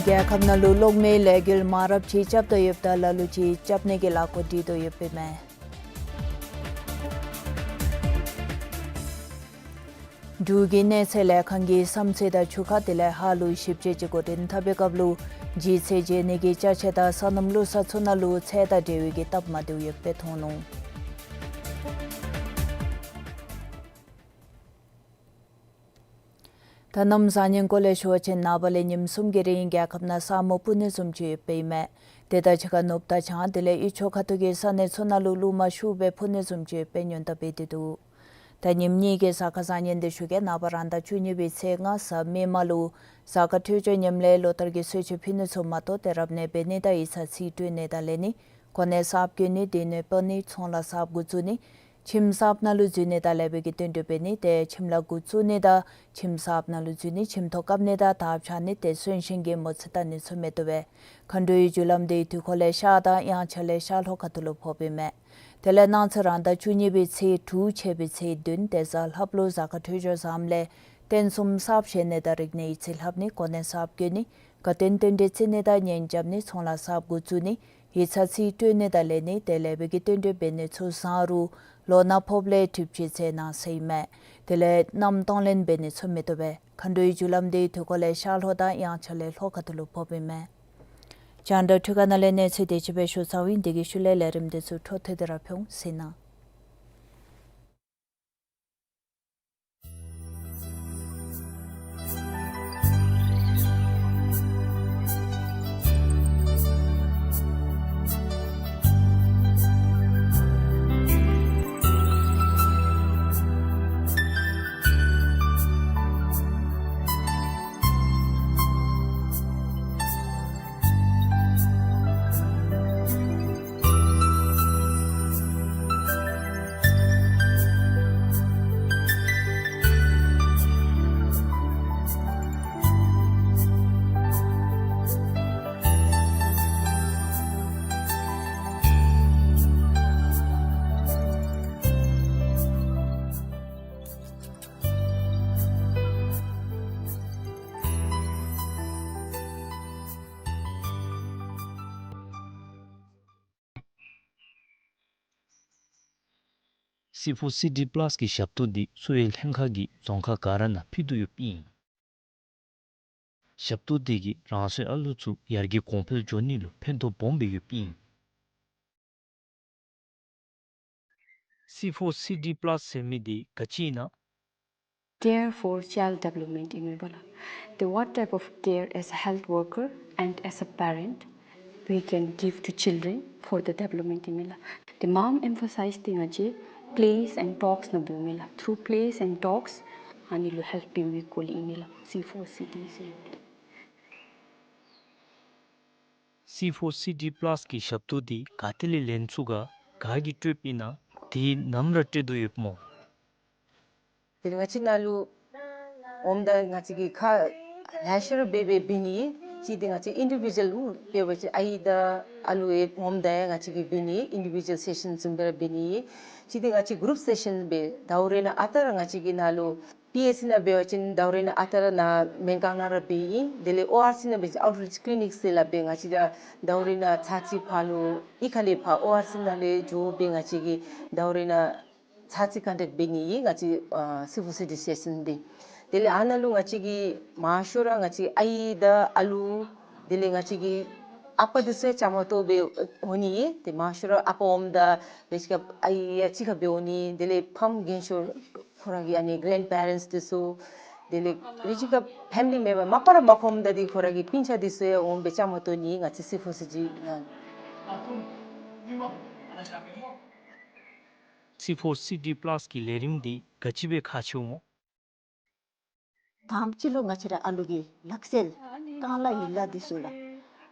རྒྱལ་ཁབ་ནང་ལུ་གློག་མེའི་ལས་འགུལ་མང་རབས་ཅིག་རྐྱབ་སྟེ་ཡོདཔ་ད་ལ་ལུ་ཅིག་རྐྱབ་ནི་གི་ལཱ་འགོ་འདྲེན་དོ་ཡོདཔ་ཨིན་མས། འབྲུག་གི་གནས་ཚད་ལས་ཁང་གི་བསམ་ཚད་དང་ཆུ་ཁ་དེ་ལས་ཧཱ་ལུ་ཞིབ་དཔྱད་ཅིག་འགོ་འདྲེན་འཐབ་པའི་སྐབས་ལུ་ལྗིད་ཚད་འཇལ་ནི་གི་ཅ་ཆས་དང་སོ་ནམ་ལུགས་ས་ཚུ་ནང་ལུ་ཚད་དང་འབྲེལ་བའི་གི་སྟབས་མ་བདེཝ་ཡོདཔ་སྦེ་མཐོང་ནུག། ད་གནམ་བཟང་ངན་སྐོར་ལས་ཞུ་བ་ཅིན་ནངས་པ་ལས་ཉིནམ་གསུམ་གྱི་རིང་རྒྱལ་ཁབ་ནང་ས་སྨུག་སྤུབ་ནི་བཟུམ་ཅིག་ཡོདཔ་ཨིན་མས། དེ་དང་གཅིག་ཁར་ནུབ་དང་བྱང་དེ་ལས་དབུས་ཕྱོགས་ཁ་ཐུག་གི་ས་གནས་ཚུ་ནང་ལུ་རླུང་མ་ཤུགས་སྦེ་འཕུ་ནི་བཟུམ་ཅིག་ཡོདཔ་སྦེ་སྔོན་བརྡ་འབད་དེ་འདུག། ད་ཉིནམ་གཉིས་ཀྱི་གཟའ་སྐར་བཟང་ངན་འདི་ཞུ་གེ། ནངས་པ་རང་ཟླ་བཅུ་གཉིས་པའི་ཚེས་ལྔ་གཟའ་མིག་དམར་ལུ་གཟའ་སྐར་འཕྲོད་སྦྱོར་ཉམས་ལས་ལོ་ལྟར་གྱི་གསོལ་མཆོད་ཕུལ་ནི་ཚུ་མ་གཏོགས་ཏེ་རབ་གནས་འབད་ནི་དང་ཡིག་ཚང་ཚིག་སྤྲོད་ནི་དང་ལེན་ནི་གོ་གནས་གསརཔ་བསྐོ་ནི་སྡེ་སྣོད་སྤར་ནི་ཚོང་ལཱ་གསརཔ་འགོ་བཙུགས་ནི་ཁྱིམ་གསརཔ་ནང་ལུ་འཛུལ་ནི་དང་ལེགས་པའི་གི་བསྟུན་གྲོས་འབད་ནི་ཏེ་ཁྱིམ་ལཱ་འགོ་བཙུགས་ནི་དང་ཁྱིམ་གསརཔ་ནང་ལུ་འཛུལ་ནི་ཁྱིམ་ཐོག་བཀབ་ནི་དང་དར་འཕྱར་ནི་ཏེ་གསོན་གཤིན་གྱི་མོ་རྩིས་བལྟ་ནི་ཚུ་མི་བཏུབ་པས། མཁའ་འགྲོའི་རྒྱུ་ལམ་འདི་དུས་འཁོར་ལས་ཤར་དང་དབྱངས་འཆར་ལས་ཤར་ལྷོ་ཁ་ཐུག་ལུ་ཕོགཔ་ཨིན་མས། དེ་ལས་གནངས་ཚེ་རང་ཟླ་བཅུ་གཉིས་པའི་ཚེས་དྲུག་ཕྱད་པའི་ཚེས་བདུན་ཏེ་གཟའ་ལྷགཔ་ལུ་གཟའ་སྐར་འཕྲོད་སྦྱོར་བཟངམ་ལས་རྟེན་གསུམ་གསརཔ་བཞེངས་ནི་དང་རིག་གནས་ཡིག་ཚིག་ལྷབ་ནི་གོ་གནས་གསརཔ་བསྐོ་ནི་དགའ་སྟོན་རྟེན་འབྲེལ་བརྩི་ནི་དང་གཉེན་རྐྱབ་ནི་ཚོང་ལཱ་གསརཔ་འགོ་བཙུགས་ནི་ཡིག་ཚང་ཚིག་སྤྲོད་ནི་དང་ལེན་ནི་ཏེ་ལེགས་པའི་གི་བསྟུན་གྲོས་འབད་ནི་ཚུ་བཟང་རུང་ལོ་ནག་ཕོགཔ་ལས་འགྲུབ་བྱེད་ཚེ་ནང་ཟེར་ཨིན་མས། དེ་ལས་གནམ་སྟོང་ལེན་འབད་ནི་ཚུ་མི་བཏུབ་པས། མཁའ་འགྲོའི་རྒྱུ་ལམ་འདི་དུས་འཁོར་ལས་ཤར་ལྷོ་དང་དབྱངས་འཆར་ལས་ལྷོ་ཁ་ཐུག་ལུ་ཕོགཔ་ཨིན་མས། རྒྱང་བསྒྲགས་འཕྲུལ་ཁང་ནང་ལས་གནས་ཚུལ་དེ་ཅིག་སྦེ་ཞུ་ཚརཝ་ཨིན། དེ་གི་ཤུལ་ལས་ལས་རིམ་འདི་ཚུ་འཕྲོ་མཐུད་དེ་ར་ཕུལ་འོང་ཟེར་ཨིན་ན། སི་ཕོར་སི་ཌི་པ་ལཱསི་གི་ཞབས་ཏོག་འདི་གསོ་བའི་ལྷན་ཁག་གིས་རྫོང་ཁག་ག་ར་ནང་ཕུལ་དོ་ཡོདཔ་ཨིན། ཞབས་ཏོག་འདི་གིས་རང་སོའི་ཨ་ལུ་ཚུ་ཡར་རྒྱས་གོང་འཕེལ་འགྱོ་ནི་ལུ་ཕན་ཐོགས་སྦོམ་སྦེ་ཡོདཔ་ཨིན། སི་ཕོར་སི་ཌི་པ་ལཱསི་ཟེར་མི་འདི་ག་ཅི་ཨིན་ན། Care for child development ཨིན་མས་པ་ལགས། The what type of care as a health worker and as a parent we can give to children for the development ཨིན་མས་ལགས། The མངམ་ཨེམ་ཕ་སའིཛ་འདི་ང་བཅས་plays and talks ནང་འབདཝ་ཨིན་མས་ལགས། Through plays and talks ཨ་ནི་ལུ་ཧེལཔ་འབདཝ་གི་སྐོར་ལས་ཨིན་མས་ལགས། སི་ཕོར་སི་ཌི་ཟེར་མི་འདི། སི་ཕོར་སི་ཌི་པ་ལཱསི་གི་ཞབས་ཏོག་འདི་ག་ཏེ་ལས་ལེན་ཚུགས་ག། ག་གིས་སྤྲོདཔ་ཨིན་ན། དེ་ནམ་ར་སྤྲོད་དོ་ཡོདཔ་སྨོ། དེ་ལས་ང་བཅས་ནཱ་ལུ་འོངམ་ད་ང་བཅས་ཀྱིས་ཁ་ལེ་ཤ་ར་འབད་འབད་འབད་ནི་ཨིན། གཅིག་འདི་ང་བཅས་ཨིན་ཌི་བི་ཌུ་ཨལ་འབད་བ་ཅིན་ཨའི་དང་ཨ་ལུ་ཡང་འོངམ་ད་ཡང་ང་བཅས་ཀྱིས་འབད་ནི་ཨིན། ཨིན་ཌི་བི་ཌུ་ཨལ་སེ་ཤཱན་བཟུམ་སྦེ་ར་འབད་ནི་ཨིན། གཅིག་འདི་ང་བཅས་གུ་རུབ་སེ་ཤཱན་འབད། ཟླཝ་རེ་ནང་ཨ་རྟག་ར་ང་བཅས་ཀྱིས་ནཱ་ལུ་པི་ཨེཆ་སི་ནང་འབད་བ་ཅིན་ཟླཝ་རེ་ནང་ཨ་རྟག་ར་ནཱ་སྨན་ཁང་ནང་ར་འབད་ཨིན། དེ་ལས་ཨོ་ཨར་སི་ནང་འབད་བ་ཅིན་outreach clinic ཟེར་སླབ་སྦེ་ང་བཅས་ར་ཟླཝ་རེ་ནང་ཚར་གཅིག་ཕར་ལུ་གཡུས་ཁ་ལས་ཕར་ཨོ་ཨར་སི་ནང་ལས་འགྱོ་སྦེ་ང་བཅས་ཀྱིས་ཟླཝ་རེ་ནང་ཚར་གཅིག་ཀོན་ཊེཀཊ་འབད་ནི་ཨིན་ང་བཅས་ཨ་སི་ཕོར་སི་ཌི་སེ་ཤཱན་འདི། དེ་ལས་ཨ་ནཱ་ལུ་ང་བཅས་ཀྱིས་མང་ཤོས་ར་ང་བཅས་ཨའི་དང་ཨ་ལུ་དེ་ལས་ང་བཅས་ཀྱི་ཨ་པ་འདི་ཚུ་ཡང་བཅའ་མར་གཏོགས་སྦེ་འོང་ནི་ཨིན། ཏེ་མང་ཤོས་ར་ཨ་པ་འོངམ་ད་རེ་ཅིག་ཁར་ཨའི་ཡང་གཅིག་ཁར་སྦེ་འོང་ནི། དེ་ལས་ཕམ་རྒན་ཤོས་ཁོང་ར་གི་ཨ་ནི་གེ་རེནཌ་པེ་རེནཌསི་འདི་ཚུ་དེ་ལས་རེ་ཅིག་ཁར་ཕེ་མི་ལི་མེམ་བར་མ་པ་ར་མ་ཕམ་ད་འདི་ཁོང་ར་གི་སྤུན་ཆ་འདི་ཚུ་ཡང་འོང་སྦེ་བཅའ་མར་གཏོགས་ནི་ང་བཅས་སི་ཕོར་སི་ཌི་ནང་། སི་ཕོར་སི་ཌི་པ་ལཱསི་གི་ལས་རིམ་འདི་ག་ཅི་སྦེ་ཁག་ཆེཝ་སྨོ། དང་པ་ཅིག་ལུ་ང་བཅས་ར་ཨ་ལུ་གི་ལག་རྩལ་རྐང་ལག་ཡིག་ལགས་འདི་ཚུ་ལགས་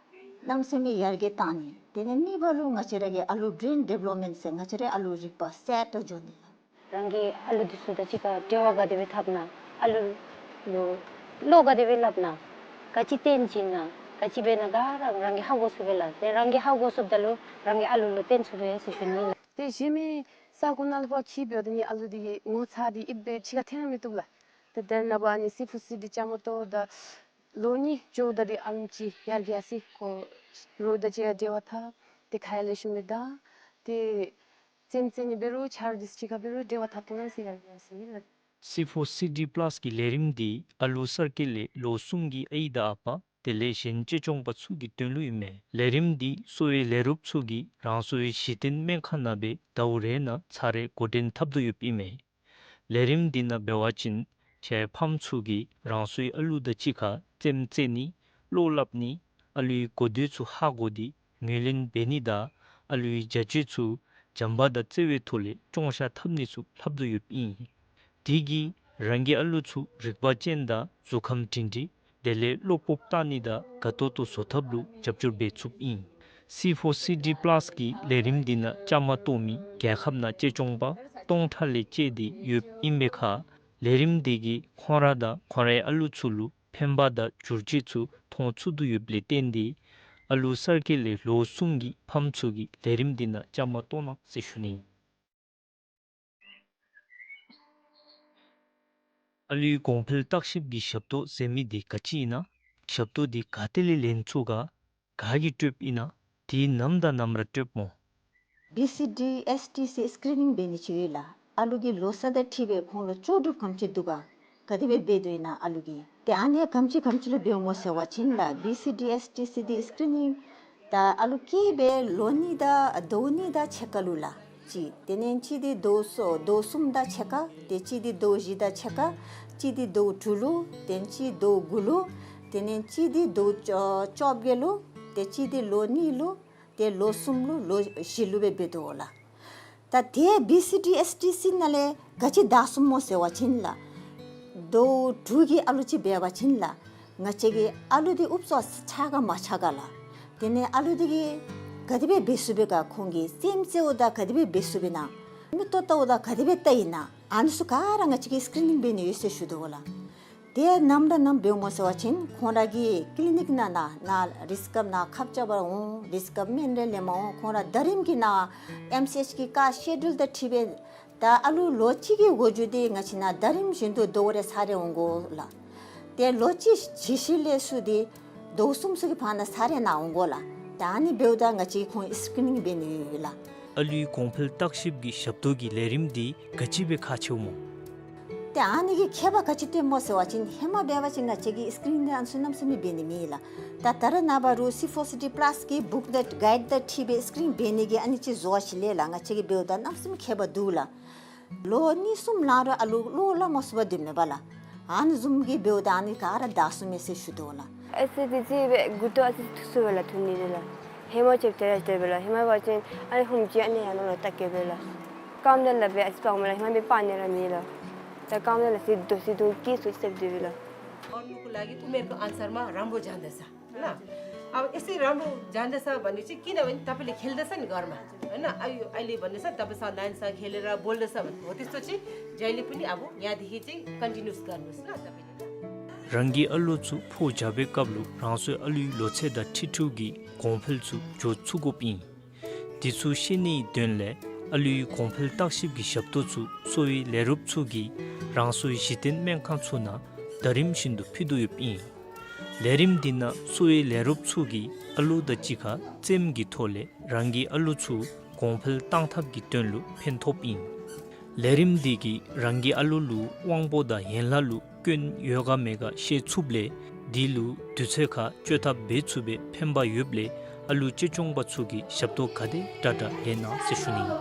གནམ་མེད་ས་མེད་ཡར་རྒྱས་བཏང་ནི། དེ་ལས་གཉིས་པ་ལུ་ང་བཅས་ར་གི་ཨ་ལུ་བྲེན་ཌི་བེ་ལོབ་མེནཊ་ཟེར་ང་བཅས་ར་ཨ་ལུ་རིག་པ་གསལ་དྲགས་འགྱོ་ནི་ལགས། རང་གི་ཨ་ལུ་འདི་ཚུ་དང་གཅིག་ཁར་འབྲེལ་བ་ག་དེ་སྦེ་འཐབ་ན། ཨ་ལུ་ལུ་བློ་ག་དེ་སྦེ་སླབ་ན། ག་ཅི་སྟོན་བྱིན་ན། ག་ཅི་འབད་ན་ག་ར་རང་གིས་ཧ་གོ་ཚུགས་པས་ལགས། ཏེ་རང་གིས་ཧ་གོ་ཚུགསཔ་ད་ལུ་རང་གི་ཨ་ལུ་ལུ་སྟོན་ཚུགས་པས་ཟེར་ཞུ་ནི་ལགས། ཏེ་གཞན་མི་ས་གོ་ནང་ལུ་ཕར་འཁྱིད་འབདཝ་ད་ནི་ཨ་ལུ་འདི་གིས་ངོ་ཚ་སྟེ་ཨིབ་སྦེ་ཕྱི་ཁར་འཐོན་ར་མི་བཏུབ་ལགས། ཏེ་དེ་ནངས་པ་ཨ་ནི་སི་ཕོར་སི་ཌི་བཅའ་མར་གཏོགས་ད་ལོ་གཉིས་འགྱོཝ་ད་འདི་ཨ་ལུ་ཅིག་ཡར་རྒྱས་སི་ཁོ་རོགས་དང་གཅིག་ཁར་འབྲེལ་བ་འཐབ། ཏེ་ཁ་ཡང་ལེགས་ཤོམ་སྦེ་བརྡ། ཏེ་རྩེདམོ་རྩེ་ནི་འབད་རུང་ཆ་རོགས་འདི་ཚུ་གཅིག་ཁར་འབད་རུང་འབྲེལ་བ་འཐབ་ཐོག་ནང་ཟེར་ཡར་རྒྱས་སི་ཨིན་ལགས། སི་ཕོར་སི་ཌི་པ་ལཱསི་གི་ལས་རིམ་འདི་ཨ་ལུ་གསར་སྐྱེས་ལས་ལོ་གསུམ་གྱི་ཨའི་དང་ཨ་པ་དེ་ལས་གཞན་གཅེས་སྐྱོང་པ་ཚུ་གི་དོན་ལུ་ཨིན་མས། ལས་རིམ་འདི་གསོ་བའི་ལས་རོགསཔ་ཚུ་གིས་རང་སོའི་གཞི་རྟེན་སྨན་ཁང་ནང་སྦེ་ཟླཝ་རེ་ནང་ཚར་རེ་འགོ་འདྲེན་འཐབ་དོ་ཡོདཔ་ཨིན་མས། ལས་རིམ་འདི་ནང་འབད་བ་ཅིན་ཕྱྭའི་ཕམ་ཚུ་གིས་རང་སོའི་ཨ་ལུ་དང་གཅིག་ཁར་རྩེདམོ་རྩེ་ནི་བློ་སླབ་ནི་ཨ་ལུའི་གོ་ཐོས་ཚུ་ཧ་གོ་སྟེ་ངོས་ལེན་འབད་ནི་དང་ཨ་ལུའི་བྱ་སྤྱོད་ཚུ་བྱམས་པ་དང་བརྩེ་བའི་ཐོག་ལས་སྐྱོང་བཤད་འཐབ་ནི་ཚུ་ལྷབ་དོ་ཡོདཔ་ཨིན། དེ་གིས་རང་གི་ཨ་ལུ་ཚུ་རིག་པ་ཅན་དང་གཟུགས་ཁམས་སྒྲིང་སྒྲིང་དེ་ལས་བློ་སྤོབས་བཏང་ནི་དང་དགའ་ཏོག་ཏོ་བཟོ་ཐབས་ལུ་རྒྱབ་སྐྱོར་འབད་ཚུགསཔ་ཨིན། སི་ཕོར་སི་ཌི་པ་ལཱསི་གི་ལས་རིམ་འདི་ནང་བཅའ་མར་གཏོགས་མི་རྒྱལ་ཁབ་ནང་གཅེས་སྐྱོང་པ་སྟོང་ཕྲག་ལས་བཅད་དེ་ཡོདཔ་ཨིན་པའི་ཁར་ལས་རིམ་འདི་གིས་ཁོང་ར་དང་ཁོང་རའི་ཨ་ལུ་ཚུ་ལུ་ཕན་པ་དང་བསྒྱུར་བཅོས་ཚུ་མཐོང་ཚུགས་དོ་ཡོདཔ་ལས་བརྟེན་ཏེ་ཨ་ལུ་གསར་སྐྱེས་ལས་ལོ་གསུམ་གྱི་ཕམ་ཚུ་གིས་ལས་རིམ་འདི་ནང་བཅའ་མར་གཏོགས་གནང་ཟེར་ཞུ་ནི། ཨ་ལུའི་གོང་འཕེལ་བརྟག་ཞིབ་ཀྱི་ཞབས་ཏོག་ཟེར་མི་འདི་ག་ཅི་ཨིན་ན། ཞབས་ཏོག་འདི་ག་ཏེ་ལས་ལེན་ཚུགས་ག། ག་གིས་སྤྲོདཔ་ཨིན་ན། དེ་ནམ་དང་ནམ་ར་སྤྲོདཔ་སྨོ། བི་སི་ཌི་ཨེསི་ཊི་སི་སི་ཀི་རི་ནིང་འབད་ནི་ཅིག་ཡོད་ལགས། ཨ་ལུ་གི་ལོ་ས་དང་འཁྲིལ་སྦེ་ཁོང་ལུ་ལྕོགས་གྲུབ་ག་དེམ་ཅིག་འདུག་ག། ག་དེ་སྦེ་འབད་དོ་ཨིན་ན་ཨ་ལུ་གི། ཏེ་ཨ་ནི་ག་དེམ་ཅིག་ག་དེམ་ཅིག་ལུ་འབདཝ་སྨོ་ཟེར་བ་ཅིན་ལགས་བི་སི་ཌི་ཨེསི་ཊི་སི་འདི་སི་ཀི་རི་ནིང་ད་ཨ་ལུ་སྐྱེས་སྦེ་ལོ་གཉིས་དང་ཟླཝ་གཉིས་དང་ཕྱེད་ཀ་ལུ་ལགས་གཅིག། དེ་ལས་གཅིག་འདི་ཟླཝ་གསུམ་ཟླཝ་གསུམ་དང་ཕྱེད་ཀ། ཏེ་གཅིག་འདི་ཟླཝ་བཞི་དང་ཕྱེད་ཀ། གཅིག་འདི་ཟླཝ་དྲུག་ལུ། ཏེ་གཅིག་ཟླཝ་དགུ་ལུ། དེ་ལས་གཅིག་འདི་ཟླཝ་བཅོ་བཅོ་བརྒྱད་ལུ། ཏེ་གཅིག་འདི་ལོ་གཉིས་ལུ། ཏེ་ལོ་གསུམ་ལུ་ལོ་བཞི་ལུ་སྦེ་འབད་དོ་ལགས། ད་དེ་བི་སི་ཌི་ཨེསི་ཊི་སི་ནང་ལས་ག་ཅི་དྲག་སོང་སྨོ་ཟེར་བ་ཅིན་ལགས། ཟླཝ་དྲུག་གི་ཨ་ལུ་ཅིག་འབད་བ་ཅིན་ལགས། ང་བཅས་ཀྱི་ཨ་ལུ་འདི་ཨུབ་ཙམ་ཆགས་ག་མ་ཆགས་ག་ལགས། དེ་ལས་ཨ་ལུ་འདི་གིས་ག་དེ་སྦེ་འབད་ཚུགས་པས་ག། ཁོང་གིས་རྩེདམོ་རྩེཝ་ད་ག་དེ་སྦེ་འབད་ཚུགས་པས་ན། མིག་ཏོ་བལྟཝ་ད་ག་དེ་སྦེ་བལྟ་ཡི་ན། ཨ་ནི་ཚུ་ག་ར་ང་བཅས་ཀྱིས་སི་ཀི་རི་ནིང་འབད་ནི་ཡོད་ཟེར་ཞུ་དོ་ལགས། དེ་ནམ་ར་ནམ་འབདཝ་སྨོ་ཟེར་བ་ཅིན་ཁོང་ར་གི་ཀི་ལི་ནིཀ་ནང་ན་ན་རེས་སྐབས་ནཱ་ཁབ་རྐྱབ་པར་འོང་། རེས་སྐབས་སྨན་རེ་ལེནམ་འོང་། ཁོང་ར་ཟླ་རིམ་གྱི་ནང་ཨེམ་སི་ཨེཆ་གི་ཀ་སི་ཀེ་ཌུལ་དང་འཁྲིལ་སྦེ་ད་ཨ་ལུ་ལོ་གཅིག་གི་འགོ་འགྱོ་སྟེ་ང་བཅས་ནཱ་ཟླ་རིམ་བཞིན་དུ་ཟླཝ་རེ་ཚར་རེ་འོང་དགོ་ལགས། ཏེ་ལོ་གཅིག་གཞི་ཤེས་ལས་ཚུར་ཏེ་ཟླཝ་གསུམ་ཚུ་གི་བར་ན་ཚར་རེ་ནཱ་འོང་དགོ་ལགས། ད་ཨ་ནི་འབདཝ་ད་ང་བཅས་ཁོང་སི་ཀི་རི་ནིང་འབད་ནི་ཡོད་ལགས། ཨ་ལུའི་གོང་འཕེལ་བརྟག་ཞིབ་ཀྱི་ཞབས་ཏོག་གི་ལས་རིམ་འདི་ག་ཅི་སྦེ་ཁག་ཆེཝ་སྨོ། ཏེ་ཨ་ནི་གི་ཁྱད་པར་ག་ཅི་སྟོནམ་སྨོ་ཟེར་བ་ཅིན་ཧེ་མ་འབད་བ་ཅིན་ང་བཅས་ཀྱིས་སི་ཀི་རིན་འདི་ཨ་ནི་ཚུ་གནམ་མེད་ས་མེད་འབད་ནི་མེད་ལགས། ད་ད་རེས་ནངས་པ་རུང་སི་ཕོར་སི་ཌི་པ་ལཱས་ཀྱི་བུཀ་དང་གའིཌ་དང་འཁྲིལ་སྦེ་སི་ཀི་རིན་འབད་ནི་གི་ཨ་ནི་ཅིག་བཟོ་བ་ཅིག་ལས་ལགས། ང་བཅས་ཀྱིས་འབདཝ་ད་གནམ་མེད་ས་མེད་ཁྱད་པར་འདུག་ལགས། ལོ་གཉིས་གསུམ་ལང་རུང་ཨ་ལུ་བློ་སླབ་མ་ཚུགས་པར་སྡོདཔ་མས་པ་ལགས། ཨ་ནི་བཟུམ་གྱི་འབདཝ་ད་ཨ་ནི་ག་ར་དག་སོང་མས་ཟེར་ཞུ་དོ་ལགས། ཨེ་སི་ཌི་སི་སྦེ་མགུ་ཏོ་ཨ་ཙི་ཐུག་སོང་པས་ལགས། ཐུག་ནི་རེ་ལགས། ཧེ་མ་ཅིག་དེ་ར་དེ་སྦེ་ལགས། ཧེ་མ་འབད་བ་ཅིན་ཨ་ནི་ཧུམ་ཅིག་ཨ་ནི་ཡར་ནང་ལུ་བལྟ་གེ་སྦེ་ལགས། རྐངམ་དེ་ལག་པར་ཨ་ཙི་སྤརཝ་མས་ལགས། ཧེ་མ་འབད་སྤར་ནི་ར་མེད་ལགས། ད་རྐངམ་དེ་ལགས་ཟེར་དོ་ཟེར་དོ་སྐྱེས་སོང་ཟེར་སྡོདཔ་མས་ལགས། और उनको लागि उमेरको अनुसारमा राम्रो जाँदछ। ल, अब यसरी राम्रो जाँदछ भने चाहिँ किनभने तपाईँले खेल्दछ नि घरमा, होइन? अहिले, अहिले भन्दैछ तपाईँ साथीभाइसँग खेलेर बोल्दछ भने हो त्यस्तो चाहिँ जहिले पनि अब यहाँदेखि चाहिँ कन्टिन्युस गर्नुहोस् ल तपाईँले। རང་གི་ཨ་ལོ་ཚུ་ཕོ་རྒྱས་པའི་སྐབས་ལུ་རང་སོའི་ཨ་ལུའི་ལོ་ཚད་དང་འཁྲིལ་འཁྲིལཝ་གི་གོང་འཕེལ་ཚུ་འགྱོ་ཚུགས་དགོཔ་ཨིན། དེ་ཚུ་ཤེས་ནིའི་དོན་ལས་ཨ་ལུའི་གོང་འཕེལ་བརྟག་ཞིབ་ཀྱི་ཞབས་ཏོག་ཚུ་གསོ་བའི་ལས་རོགསཔ་ཚུ་གིས་རང་སོའི་གཞི་རྟེན་སྨན་ཁང་ཚུ་ནང་ཟླ་རིམ་བཞིན་དུ་ཕུལ་དོ་ཡོདཔ་ཨིན། ལས་རིམ་འདི་ནང་གསོ་བའི་ལས་རོགསཔ་ཚུ་གིས་ཨ་ལོ་དང་གཅིག་ཁར་རྩེདམོ་གི་ཐོག་ལས་རང་གི་ཨ་ལོ་ཚུ་གོང་འཕེལ་གཏང་ཐབས་ཀྱི་དོན་ལུ་ཕན་ཐོགསཔ་ཨིན། ལས་རིམ་འདི་གིས་རང་གི་ཨ་ལོ་ལུ་དབང་པོ་དང་ཡན་ལག་ལུ་སྐྱོན་ཡོད་ག་མེད་ག་ཤེས་ཚུགསཔ་ལས་དེ་ལུ་དུས་ཚོད་ཁར་བཅོས་ཐབས་འབད་ཚུགས་པའི་ཕན་པ་ཡོདཔ་ལས་ཨ་ལོ་གཅེས་སྐྱོང་པ་ཚུ་གིས་ཞབས་ཏོག་ག་དེ་དྲག་དྲག་ལེན་གནང་ཟེར་ཞུ་ནི།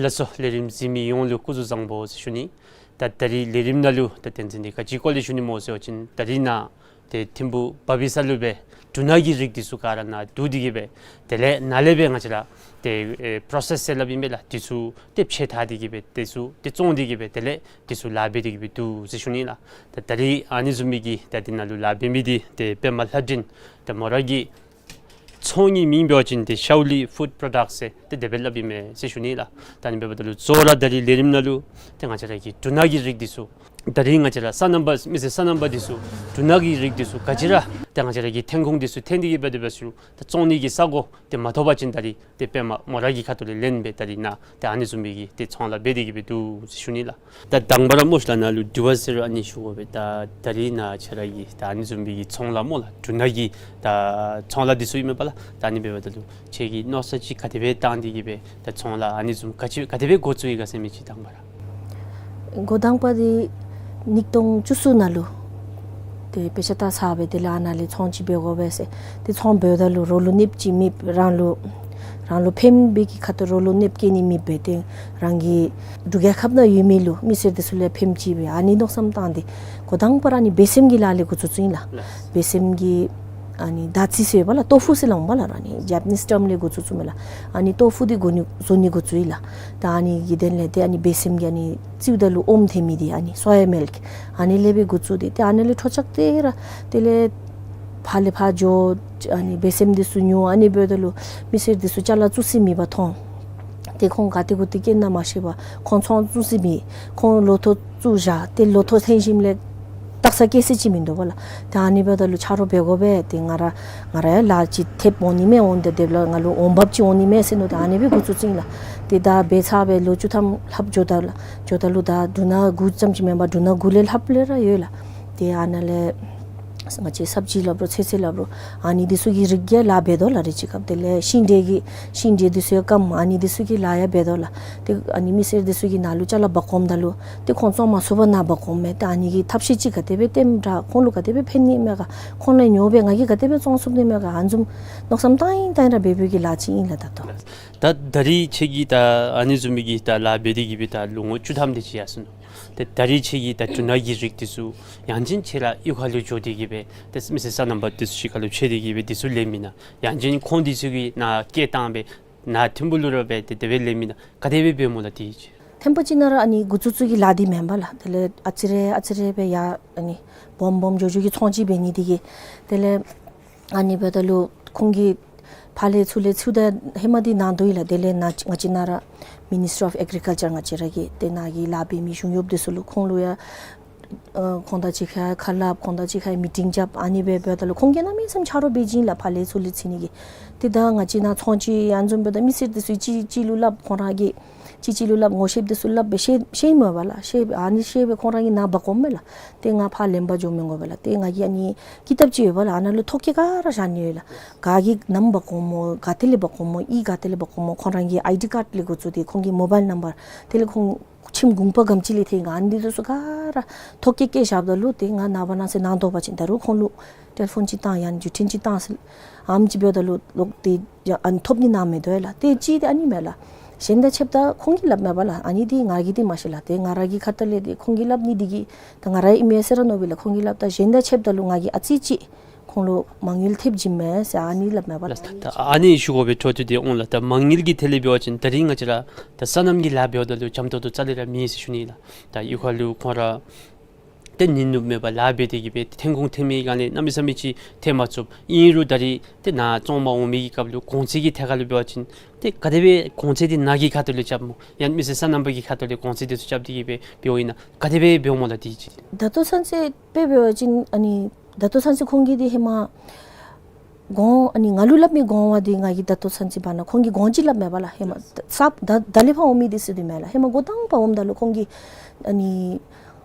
ལགས་སོ། ལས་རིམ་གཟིགས་མི་ཡོངས་ལུ་སྐུ་གཟུགས་བཟང་པོ་ཟེར་ཞུ་ནི། ད་ད་རིས་ལས་རིམ་ནང་ལུ་ད་དོན་ཚན་འདི་ག་ཅིའི་སྐོར་ལས་ཞུ་ནི་སྨོ་ཟེར་བ་ཅིན་ད་རིས་ནཱ་ཏེ་ཐིམ་ཕུག་བ་བི་ས་ལུ་སྦེ་འབྲུ་སྣ་གི་རིགས་འདི་ཚུ་ག་ར་ནཱ་བསྡུ་སྟེ་གི་སྦེ་དེ་ལས་ནཱ་ལས་སྦེ་ང་བཅས་ར་ཏེ་ཨེ་པྲོ་སེསི་ཟེར་སླབ་ཨིན་པས་ལགས། འདི་ཚུ་ཏེ་ཕྱེ་བཏང་སྟེ་གི་སྦེ་འདི་ཚུ་ཏེ་བཙོང་སྟེ་གི་སྦེ་དེ་ལས་འདི་ཚུ་ལཱ་འབད་དེ་གི་སྦེ་འདུག་ཟེར་ཞུ་ནི་ལགས། ད་ད་རིས་ཨ་ནི་བཟུམ་མའི་གི་ད་འདི་ནང་ལུ་ལཱ་འབད་མི་འདི་ཏེ་པདྨ་ལྷ་སྒྲོན། ད་མོ་ར་གི་ཚོང་གི་མིང་འབད་བ་ཅིན་ཏེ་ཤའུ་ལི་ཕུཌ་པྲོ་ཌགསི་ཟེར་ཏེ་དེ་སྦེ་སླབ་ཨིན་མས་ཟེར་ཞུ་ནི་ལགས། ད་ཨ་ནི་འབདཝ་ད་ལུ་གཙོ་བོ་ར་ད་རིས་ལས་རིམ་ནང་ལུ་ཏེ་ང་བཅས་ར་གི་འབྲུ་སྣ་གི་རིགས་འདི་ཚུ་ད་རིས་ང་བཅས་ར་སོ་ནམ་པ་མི་སེར་སོ་ནམ་པ་འདི་ཚུ་འབྲུ་སྣ་གི་རིགས་འདི་ཚུ་ག་ཅི་ར་ཏེ་ང་བཅས་ར་གི་ཐོན་ཁུངས་འདི་ཚུ་ཐོན་ཏེ་གི་སྦེ་དེ་སྦེ་ཚུ་ད་བཙོང་ནི་གི་ས་གོ་ཏེ་མ་ཐོབ་པ་ཅིན་ད་རིས་ཏེ་པདྨ་མོ་ར་གི་ཁ་ཐུག་ལས་ལེན་སྦེ་ད་རིས་ནཱ་ཏེ་ཨ་ནི་བཟུམ་མའི་གི་ཏེ་ཚོང་ལཱ་འབད་དེ་གི་སྦེ་འདུག་ཟེར་ཞུ་ནི་ལགས། ད་དང་པ་ར་མོ་ཤ་ལ་ནཱ་ལུ་དྲི་བ་ཟེར་རུང་ཨ་ནི་ཞུ་དགོ་པས། ད་ད་རིས་ནཱ་ཁྱོད་ར་གི་ད་ཨ་ནི་བཟུམ་མའི་གི་ཚོང་ལཱ་སྨོ་ལགས། འབྲུ་སྣ་གི་ད་ཚོང་ལཱ་འདི་ཚུ་ཨིན་མས་པ་ལགས། ད་ཨ་ནི་འབདཝ་ད་ལུ་ཁྱོད་ཀྱིས་མནོ་བསམ་ཅིག་ག་དེ་སྦེ་བཏང་སྟེ་གི་སྦེ་ད་ཚོང་ལཱ་ཨ་ནི་བཟུམ་ག་ཅི་ག་དེ་སྦེ་འགོ་བཙུགས་ཡི་ག་ཟེར་མི་ཅིག་དང་པ་ར། འགོ་དང་པ་འདི་ཉིས་སྟོང་བཅུ་གསུམ་ནང་ལུ་ཏེ་དཔེ་ཆ་ལྟ་ས་སྦེ་དེ་ལས་ཨ་ནཱ་ལས་ཚོང་ཅིག་འབད་དགོ་པས་ཟེར། ཏེ་ཚོང་འབདཝ་ད་ལུ་རོགས་ལུ་གནོདཔ་ཅིག་མེདཔ་རང་ལུ་རང་ལུ་ཕནམ་སྦེ་གི་ཁ་ཐུག་རོགས་ལུ་གནོདཔ་བཀལ་ནི་མེདཔ་སྦེ་ཏེ་རང་གི་འབྲུག་རྒྱལ་ཁབ་ནང་ཡོད་མི་ལུ་མི་སེར་འདི་ཚུ་ལུ་ཕནམ་ཅིག་སྦེ་ཨ་ནི་མནོ་བསམ་བཏང་སྟེ་འགོ་དང་པ་ར་ཨ་ནི་སྦས་སེམས་ཀྱི་ལཱ་ལས་འགོ་བཙུགས་བཙུགསཔ་ཨིན་ལགས། ལགས། སྦས་སེམས་ཀྱི་ཨ་ནི་དར་ཚི་ཟེར་བ་ལགས། ཏོ་ཕུ་ཟེར་སླབ་འོང་པ་ལགས། ཨ་ནི་ཇེཔ་ནིསི་ཊམ་ལས་འགོ་བཙུགས་བཙུགསཔ་མས་ལགས། ཨ་ནི་ཏོ་ཕུ་འདི་བཟོ་ནི་བཟོ་ནི་འགོ་བཙུགས་ཡི་ལགས། ད་ཨ་ནི་གི་དོན་ལས་ཏེ་ཨ་ནི་སྦས་སེམས་ཀྱི་ཨ་ནི་བཙིརཝ་ད་ལུ་ཨོམ་ཐོན་མི་འདི་ཨ་ནི་སོ་ཡ་མིལཀ་ཨ་ནི་ལས་སྦེ་འགོ་བཙུགས་ཏེ་ཏེ་ཨ་ནི་ལས་འཕྲོ་བཅག་སྟེ་ར་དེ་ལས་ཕར་ལས་ཕར་འགྱོ། ཨ་ནི་སྦས་སེམས་འདི་ཚུ་ཉོ། ཨ་ནི་འབདཝ་ད་ལུ་མི་སེར་འདི་ཚུ་ཅ་ལ་བཙུགས་ས་མེད་པར་མཐོང་། ཏེ་ཁོང་ག་ཏེ་གུ་ཏེ་སྐྱེལ་ན་མ་ཤེས་པར་ཁོང་ཚོང་བཙུགས་ས་མེད། ཁོང་ལོ་ཐོག་བཙུགས་བཞག། ཏེ་ལོ་ཐོག་ཐོན་ཞིནམ་ལས་བཏགས་ས་སྐྱེལ་ས་ཅིག་མིན་འདུག་པ་ལགས། ཏེ་ཨ་ནི་འབདཝ་ད་ལུ་ཆ་རོགས་འབད་དགོ་པས། ཏེ་ང་ར་ང་ར་ཡང་ལཱ་ཅིག་ཐེབས་འོང་ནི་མས། འོང་སྟེ་དེ་ལས་ང་ལུ་འོང་འབབ་ཅིག་འོང་ནི་མས་ཟེར་མནོ་སྟེ་ཨ་ནི་སྦེ་འགོ་བཙུགས་བཙུགསཔ་ཨིན་ལགས། ཏེ་ད་འབད་ཚར་སྦེ་ལོ་བཅུ་ཐམ་ལྷགཔ་འགྱོ་ད་ལགས། འགྱོཝ་ད་ལུ་ད་འབྲུ་སྣ་དགུ་ཙམ་ཅིག་མེན་པར་འབྲུ་སྣ་དགུ་ལས་ལྷགཔ་ལས་ར་ཡོད་ལགས། ཏེ་ཨ་ནཱ་ལས་ང་བཅས་སབ་ཇི་སླབ་རུང་ཚོད་བསྲེ་སླབ་རུང་ཨ་ནི་འདི་ཚུ་གི་རིགས་ཀྱི་ལཱ་འབད་དོ་ལགས། རེ་ཅིག་སྐབས་དེ་ལས་ཤིང་འབྲས་ཀྱི་ཤིང་འབྲས་འདི་ཚུ་ཡང་སྐམ། ཨ་ནི་འདི་ཚུ་གི་ལཱ་ཡང་འབད་དོ་ལགས། ཏེ་ཨ་ནི་མི་སེར་འདི་ཚུ་གིས་ནཱ་ལུ་ཅ་ལ་འབག་འོངམ་ད་ལུ་ཏེ་ཁོང་བཙོང་མ་ཚུགས་པར་ནཱ་འབག་འོངམ་མས། ཏེ་ཨ་ནི་གི་ཐབས་ཤེས་ཅིག་ག་དེ་སྦེ་བཏོནམ་དྲག་ཁོང་ལུ་ག་དེ་སྦེ་ཕན་ནི་མས་ག། ཁོང་ལས་ཉོ་སྦེ་ང་གིས་ག་དེ་སྦེ་བཙོང་ཚུགས་ནི་མས་ག། ཨ་ནི་བཟུམ་མནོ་བསམ་བཏང་ཡི་བཏང་ཡི་ར་འབད་འབདཝ་གི་ལཱ་ཅིག་ཨིན་ལགས་ད་ལྟོ། ད་ད་རིས་ཁྱོད་ཀྱིས་ད་ཨ་ནི་བཟུམ་མའི་གི་ད་ལཱ་འབད་དེ་གི་སྦེ་ད་ལོ་ངོ་བཅུ་ཐམ་དེ་ཅིག་ཡར་སོ་ནུག། ཏེ་ད་རིས་ཁྱེད་ཀྱིས་ད་འབྲུ་ནག་གི་རིགས་འདི་ཚུ་ཡང་ཅིན་ཁྱེད་ར་གཡུས་ཁ་ལུ་འགྱོ་སྟེ་གི་སྦེ་ཏེ་མི་སེར་སོ་ནམ་པ་འདི་ཚུ་གཅིག་ཁར་ལུ་འཕྱད་དེ་གི་སྦེ་འདི་ཚུ་ལེན་མེན་ན། ཡང་ཅིན་ཁོང་འདི་ཚུ་གིས་ནཱ་སྐད་བཏང་སྦེ་ནཱ་ཐིམ་ཕུག་ལུ་ར་སྦེ་ཏེ་དེ་སྦེ་ལེན་མེན་ན། ག་དེ་སྦེ་འབདཝ་སྨོ་ལགས་དེ་ཅིག། ཐེམ་པོ་ཅིག་ནང་ར་ཨ་ནི་འགོ་བཙུགས་བཙུགས་ཀྱི་ལཱ་འདི་མེན་པ་ལགས། དེ་ལས་ཨ་ཙི་རེ་ཨ་ཙི་རེ་སྦེ་ཡར་ཨ་ནི་སྦོམ་སྦོམ་འགྱོ་འགྱོ་གི་ཚོང་ཅིག་འབད་ནི་འདི་གིས། དེ་ལས་ཨ་ནི་འབདཝ་ད་ལུ་ཁོང་གིས་ཕར་ལས་ཚུར་ལས་ཚུར་ད་ཧེ་མ་འདི་ནཱ་འདུག་ཡི་ལགས། དེ་ལས་ནཱ་ང་བཅས་ནཱ་ར་Ministry of Agriculture ང་བཅས་ར་གི་ཏེ་ནཱ་གི་ལཱ་འབད་མི་གཞུང་གཡོགཔ་འདི་ཚུ་ལུ་ཁོང་ལུ་ཡང་ཨ་ཁོང་དང་གཅིག་ཁར་ཁ་སླབ། ཁོང་དང་གཅིག་ཁར་མི་ཊིང་རྐྱབ། ཨ་ནི་སྦེ་འབདཝ་ད་ལུ་ཁོང་གིས་གནམ་མེད་ས་མེད་ཆ་རོགས་འབད་བྱིན་ལགས། ཕར་ལས་ཚུར་ལས་འཚོལ་ནི་གི། ཏེ་ད་ང་བཅས་ནཱ་ཚོང་ཅིག་ཨ་ནི་བཟུམ་འབདཝ་ད་མི་སེར་འདི་ཚུ་གཅིག་གཅིག་ལུ་སླབ། ཁོང་ར་གིས་གཅིག་གཅིག་ལུ་སླབ། ངོ་ཤེསཔ་འདི་ཚུ་སླབ་སྦེ་ཤེས་ཤེས་མས་པ་ལགས། ཤེས་ཨ་ནི་ཤེས་སྦེ་ཁོང་ར་གིས་ནཱ་འབག་འོངམ་མས་ལགས། ཏེ་ང་ཕར་ལེན་པར་འགྱོ་མི་དགོ་པས་ལགས། ཏེ་ང་གིས་ཨ་ནི་ཀི་དེབ་ཅིག་ཡོད་པ་ལགས། ཨ་ནཱ་ལུ་ཐོ་བཀོད་ག་ར་བཞག་ནི་ཡོད་ལགས། ག་གིས་ནམ་འབག་འོངམ་སྨོ། ག་ཏེ་ལས་འབག་འོངམ་སྨོ། གཡུས་ག་ཏེ་ལས་འབག་འོངམ་སྨོ། ཁོང་ར་གི་ཨའི་ཌི་ཀཱཌ་ལས་འགོ་བཙུགས་ཏེ་ཁོང་གི་མོ་བཱའིལ་ནམ་བར་དེ་ལས་ཁོང་ཁྱིམ་གུང་པ་གམ་ཅིག་ལས་ཐོན་ག་ཨ་ནི་འདི་ཚུ་ག་ར་ཐོ་བཀོད་བཀོད་བཞགཔ་ད་ལུ་ཏེ་ང་ནངས་པ་གནངས་ཚེ་ནཱ་འདོགས་པ་ཅིན་ད་རུང་ཁོང་ལུ་ཊེ་ལི་ཕོན་ཅིག་བཏང་ཡང་ན་བརྒྱུད་འཕྲིན་ཅིག་བཏང་ཟེར་ཨ་ནེམ་ཅིག་འབདཝ་ད་ལུ་ལོག་སྟེ་ཡ་ཨ་ནི་ཐོབ་ནི་ནཱ་མེད་དོ་ཡ་ལགས། ཏེ་གཅིག་འདི་ཨ་ནི་མས་ལགས། གཞན་དང་ཕྱདཔ་ད་ཁོང་གིས་སླབ་མས་པ་ལགས། ཨ་ནི་འདི་ང་གིས་འདི་མ་ཤེས་ལགས། ཏེ་ང་ར་གི་ཁ་ཐུག་ལས་འདི་ཁོང་གིས་སླབ་ནི་འདི་གིས་ད་ང་ར་ཨིན་མས་ཟེར་ར་མནོ་བས་ལགས། ཁོང་གིས་སླབ་ད་གཞན་དང་ཕྱདཔ་ད་ལུ་ང་གིས་ཨ་ཙི་ཅིག་ཁོང་ལུ་མ་དངུལ་ཐེབས་བྱིན་མས་ཟེར་ཨ་ནི་སླབ་མས་པ་ལགས། ད་ཨ་ནི་ཞུ་དགོ་པའི་འཕྲོ་མཐུད་དེ་འོང་ལགས། ད་མ་དངུལ་གྱི་ཐད་ལས་འབད་བ་ཅིན་ད་རིས་ང་བཅས་ར་ད་སོ་ནམ་གྱི་ལཱ་འབདཝ་ད་ལུ་འཇམ་ཏོང་ཏོ་རྩ་ལས་ར་མེད་ཟེར་ཞུ་ནི་ལགས། ད་གཡུས་ཁ་ལུ་ཁོང་ར་ཏེ་ཉིན་ནུབ་མེད་པར་ལཱ་འབད་དེ་གི་སྦེ་ཏེ་ཐོན་ཁུངས་ཐོན་མི་ག་ནི་གནམ་མེད་ས་མེད་ཅིག་ཐོན་མ་ཚུགས། ཨིན་རུང་ད་རིས་ཏེ་ནཱ་བཙོང་པར་འོང་མི་གི་སྐབས་ལུ་གོང་ཚད་ཀྱི་ཐད་ཁར་ལུ་འབད་བ་ཅིན་ཏེ་ག་དེ་སྦེ་གོང་ཚད་འདི་ནཱ་གི་ཁ་ཐུག་ལས་རྐྱབ་སྨོ། ཡང་མི་སེར་སོ་ནམ་པ་གི་ཁ་ཐུག་ལས་གོང་ཚད་འདི་ཚུ་རྐྱབ་སྟེ་གི་སྦེ་འབདཝ་ཨིན་ན་ག་དེ་སྦེ་འབདཝ་སྨོ་ལགས་དེ་ཅིག། ད་ལྟོ་ཚུན་ཚོད་དཔེ་འབད་བ་ཅིན་ཨ་ནི་ད་ལྟོ་ཚུན་ཚོད་ཁོང་གིས་འདི་ཧེ་མ་གོང་ཨ་ནི་ང་ལུ་སླབ་མི་གོང་བ་འདི་ང་གིས་ད་ལྟོ་ཚུན་ཚོད་བར་ན་ཁོང་གིས་གོང་ཅིག་སླབ་མས་པ་ལགས། ཧེ་མ་ས་ད་ད་ལས་ཕར་འོང་མི་འདི་ཚུ་འདི་མས་ལགས། ཧེ་མ་འགོ་དང་པ་འོངམ་ད་ལུ་ཁོང་གིས་ཨ་ནི་